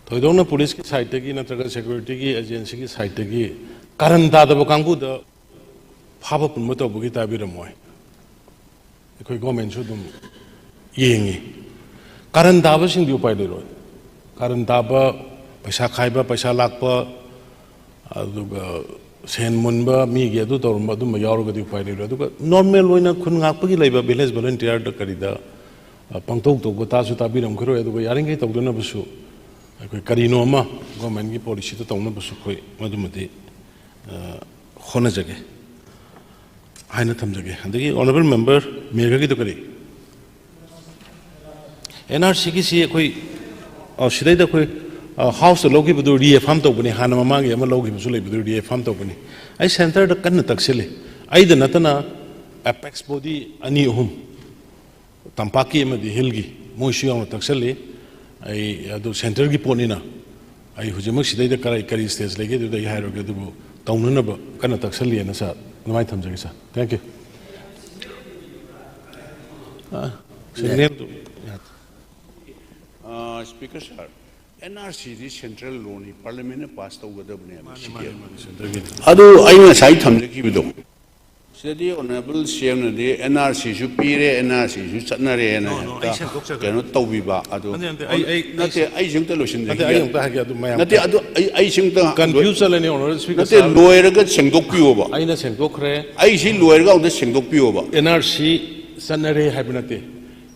ꯊꯣꯏꯗꯣꯛꯅ police ꯀꯤ side ꯇꯒꯤ ꯅꯠꯇ꯭ꯔꯒ security ꯒꯤ agency ꯒꯤ side ꯇꯒꯤ ꯀꯥꯔꯟ ꯇꯥꯗꯕ ꯀꯥꯡꯕꯨꯗ ꯐꯥꯕ ꯄꯨꯟꯕ ꯇꯧꯕꯒꯤ ꯇꯥꯕꯤꯔꯝꯃꯣꯏ꯫ ꯑꯩꯈꯣꯏ government ꯁꯨ ꯑꯗꯨꯝ ꯌꯦꯡꯉꯤ꯫ ꯀꯥꯔꯟ ꯇꯥꯕꯁꯤꯡꯗꯤ ꯎꯄꯥꯏ ꯂꯩꯔꯣꯏ꯫ ꯀꯥꯔꯟ ꯇꯥꯕ, ꯄꯩꯁꯥ ꯈꯥꯏꯕ, ꯄꯩꯁꯥ ꯂꯥꯛꯄ, ꯑꯗꯨꯒ ꯁꯦꯟ ꯃꯨꯟꯕ, ꯃꯤꯒꯤ ꯑꯗꯨ ꯇꯧꯔꯝꯕ, ꯑꯗꯨꯝꯕ ꯌꯥꯎꯔꯒꯗꯤ ꯎꯄꯥꯏ ꯂꯩꯔꯣꯏ꯫ ꯑꯗꯨꯒ normal ꯑꯣꯏꯅ ꯈꯨꯟ ꯉꯥꯛꯄꯒꯤ ꯂꯩꯕ village volunteer ꯗ ꯀꯔꯤꯗ, ꯑ, ꯄꯪꯇꯧ ꯇꯧꯕ ꯇꯥꯁꯨ ꯇꯥꯕꯤꯔꯝꯈꯤꯔꯣꯏ꯫ ꯑꯗꯨꯒ ꯌꯥꯔꯤꯈꯩ ꯇꯧꯗꯅꯕꯁꯨ ꯑꯩꯈꯣꯏ ꯀꯔꯤꯅꯣ ꯑꯃ government ꯀꯤ policy ꯗ ꯇꯧꯅꯕꯁꯨ ꯑꯩꯈꯣꯏ ꯃꯗꯨꯃꯗꯤ, ꯑ, ꯍꯣꯠꯅꯖꯒꯦ ꯍꯥꯏꯅ ꯊꯝꯖꯒꯦ꯫ ꯑꯗꯒꯤ Honourable Member ꯃꯦꯘꯒꯤꯗꯣ ꯀꯔꯤ? N R C ꯒꯤꯁꯤ ꯑꯩꯈꯣꯏ, ꯑ, ꯁꯤꯗꯩꯗ ꯑꯩꯈꯣꯏ, ꯑ, House ꯇ ꯂꯧꯈꯤꯕꯗꯨ reaffirm ꯇꯧꯕꯅꯤ, ꯍꯥꯟꯅ ꯃꯃꯥꯡꯒꯤ ꯑꯃ ꯂꯧꯈꯤꯕꯁꯨ ꯂꯩꯕꯗꯨ reaffirm ꯇꯧꯕꯅꯤ꯫ ꯑꯩ centre ꯗ ꯀꯟꯅ ꯇꯛꯁꯤꯜꯂꯤ꯫ ꯑꯩꯗ ꯅꯠꯇꯅ apex body ꯑꯅꯤ ꯑꯍꯨꯝ, ꯇꯝꯄꯥꯛꯀꯤ ꯑꯃꯗꯤ hill ꯒꯤ, ꯃꯣꯏꯁꯨ ꯌꯥꯎꯅ ꯇꯛꯁꯤꯜꯂꯤ꯫ ꯑꯩ ꯑꯗꯨ centre ꯒꯤ ꯄꯣꯠꯅꯤꯅ ꯑꯩ ꯍꯧꯖꯤꯛꯃꯛ ꯁꯤꯗꯩꯗ ꯀꯔꯤ, ꯀꯔꯤ stage ꯂꯩꯒꯦ ꯑꯗꯨꯗ ꯑꯩ ꯍꯥꯏꯔꯣꯏꯒꯦ, ꯑꯗꯨꯕꯨ ꯇꯧꯅꯅꯕ ꯀꯟꯅ ꯇꯛꯁꯜꯂꯤꯑꯅ sir ꯑꯗꯨꯃꯥꯏꯅ ꯊꯝꯖꯒꯦ sir꯫ Thank you꯫ ꯑ, ꯁꯤ ꯌꯥꯏ꯫ ꯅꯦꯝꯗꯨ-, ꯑ, Speaker Sir, N R C ꯗꯤ central law ꯅꯤ, Parliament ꯅ pass ꯇꯧꯒꯗꯕꯅꯦꯕ꯫ ꯃꯥꯅꯦ, ꯁꯤꯗꯤ꯫ ꯃꯥꯅꯦ, ꯃꯥꯅꯦ, centre ꯒꯤꯅꯤ꯫ ꯑꯗꯨ ꯑꯩ ꯉꯁꯥꯏ ꯊꯝꯖꯈꯤꯕꯗꯣ, ꯁꯤꯗꯗꯤ Honourable C M ꯅꯗꯤ N R C ꯁꯨ ꯄꯤꯔꯦ, N R C ꯁꯨ ꯆꯠꯅꯔꯦꯅ No, no, ꯍꯦꯛꯇ ꯑꯩ ꯁꯦꯡꯗꯣꯛꯆꯒꯦ꯫ ꯀꯩꯅꯣ ꯇꯧꯕꯤꯕ ꯑꯗꯨ꯫ ꯅꯠꯇꯦ, ꯅꯠꯇꯦ, ꯑꯩ, ꯑꯩ, ꯅꯠꯇꯦ, ꯑꯩ ꯑꯩꯁꯤ ꯑꯝꯇ ꯂꯣꯏꯁꯤꯟꯖꯒꯦ꯫ ꯅꯠꯇꯦ, ꯑꯩ ꯑꯝꯇ ꯍꯥꯏꯒꯦ, ꯑꯗꯨ ꯃꯌꯥꯝ ꯅꯠꯇꯦ, ꯑꯗꯨ ꯑꯩ, ꯑꯩꯁꯤ ꯑꯝꯇ confuse ꯆꯠꯂꯅꯤ, Honourable Speaker ꯅꯠꯇꯦ, sir꯫ ꯂꯣꯏꯔꯒ ꯁꯦꯡꯗꯣꯛꯄꯤꯌꯣꯕ꯫ ꯑꯩꯅ ꯁꯦꯡꯗꯣꯛꯈ꯭ꯔꯦ꯫ ꯑꯩꯁꯤ ꯂꯣꯏꯔꯒ ꯑꯃꯨꯛꯇ ꯁꯦꯡꯗꯣꯛꯄꯤꯌꯣꯕ꯫ N R C ꯆꯠꯅꯔꯦ ꯍꯥꯏꯕ ꯅꯠꯇꯦ꯫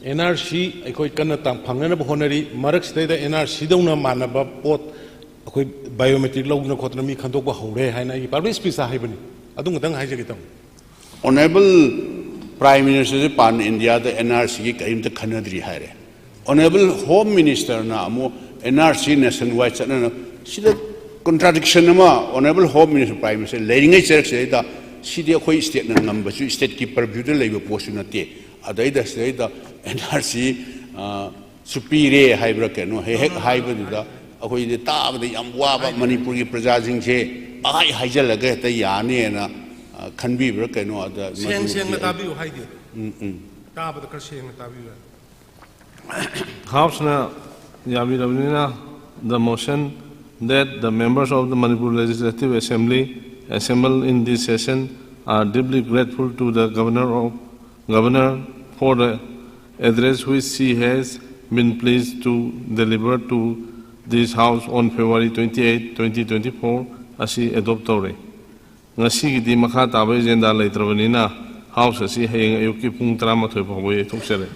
N R C ꯑꯩꯈꯣꯏ ꯀꯟꯅ ꯇꯥ-, ꯐꯪꯅꯅꯕ ꯍꯣꯠꯅꯔꯤ꯫ ꯃꯔꯛꯁꯤꯗꯩꯗ N R C ꯗꯧꯅ ꯃꯥꯟꯅꯕ ꯄꯣꯠ ꯑꯩꯈꯣꯏ biometric ꯂꯧꯗꯅ ꯈꯣꯠꯇꯅ ꯃꯤ ꯈꯟꯗꯣꯛꯄ ꯍꯧꯔꯦ ꯍꯥꯏꯅ ꯑꯩꯒꯤ public speech ꯇ ꯍꯥꯏꯕꯅꯤ꯫ ꯑꯗꯨ ꯈꯛꯇꯪ ꯍꯥꯏꯖꯒꯦ ꯇꯧꯕꯅꯤ꯫ Honourable Prime Minister ꯁꯦ pan India ꯗ N R C ꯒꯤ ꯀꯔꯤꯝꯇ ꯈꯟꯅꯗ꯭ꯔꯤ ꯍꯥꯏꯔꯦ꯫ Honourable Home Minister ꯅ ꯑꯃꯨꯛ N R C nationwide ꯆꯠꯅꯅ, ꯁꯤꯗ contradiction ꯑꯃ, Honourable Home Minister, Prime Minister ꯂꯩꯔꯤꯉꯩ ꯆꯩꯔꯛꯁꯤꯗꯩꯗ ꯁꯤꯗꯤ ꯑꯩꯈꯣꯏ stateꯅ ꯉꯝꯕꯁꯨ, stateꯀꯤ purviewꯗ ꯂꯩꯕ ꯄꯣꯠꯁꯨ ꯅꯠꯇꯦ꯫ ꯑꯗꯩꯗ ꯁꯤꯗꯩꯗ NRC ꯁꯨ ꯄꯤꯔꯦ ꯍꯥꯏꯕ꯭ꯔꯥ ꯀꯩꯅꯣ ꯍꯦꯛ ꯍꯦꯛ ꯍꯥꯏꯕꯗꯨꯗ ꯑꯩꯈꯣꯏꯗꯤ ꯇꯥꯕꯗ ꯌꯥꯝ ꯋꯥꯕ꯫ ꯃꯅꯤꯄꯨꯔꯒꯤ ꯄ꯭ꯔꯖꯥꯁꯤꯡꯁꯦ ꯄꯪꯍꯥꯏ ꯍꯥꯏꯖꯜꯂꯒ ꯍꯦꯛꯇ ꯌꯥꯅꯦꯅ, ꯑ, ꯈꯟꯕꯤꯕ꯭ꯔꯥ ꯀꯩꯅꯣ꯫ ꯑꯗ ꯁꯦꯡ ꯃꯗꯨꯗꯤ ꯁꯦꯡꯅ ꯑꯩ ꯇꯥꯕꯤꯌꯨ ꯍꯥꯏꯗꯦ꯫ ꯎꯝ, ꯎꯝ꯫ ꯇꯥꯕꯗ ꯈꯔ ꯁꯦꯡꯅ ꯇꯥꯕꯤꯌꯨ ꯍꯥꯏ꯫ Houseꯅ ꯌꯥꯕꯤꯔꯕꯅꯤꯅ, the motion that the members of the Manipur Legislative Assembly assembled in this session are deeply grateful to the Governor of, Governor for the address which she has been pleased to deliver to this House on February twenty-eight, twenty twenty-four ꯑꯁꯤ adopt ꯇꯧꯔꯦ꯫ ꯉꯁꯤꯒꯤꯗꯤ ꯃꯈꯥ ꯇꯥꯕ agenda ꯂꯩꯇ꯭ꯔꯕꯅꯤꯅ, House ꯑꯁꯤ ꯍꯌꯦꯡ ꯑꯌꯨꯛꯀꯤ ꯄꯨꯡ ꯇꯔꯥꯃꯥꯊꯣꯏ ꯐꯥꯎꯕ ꯌꯩꯊꯣꯛꯆꯔꯦ꯫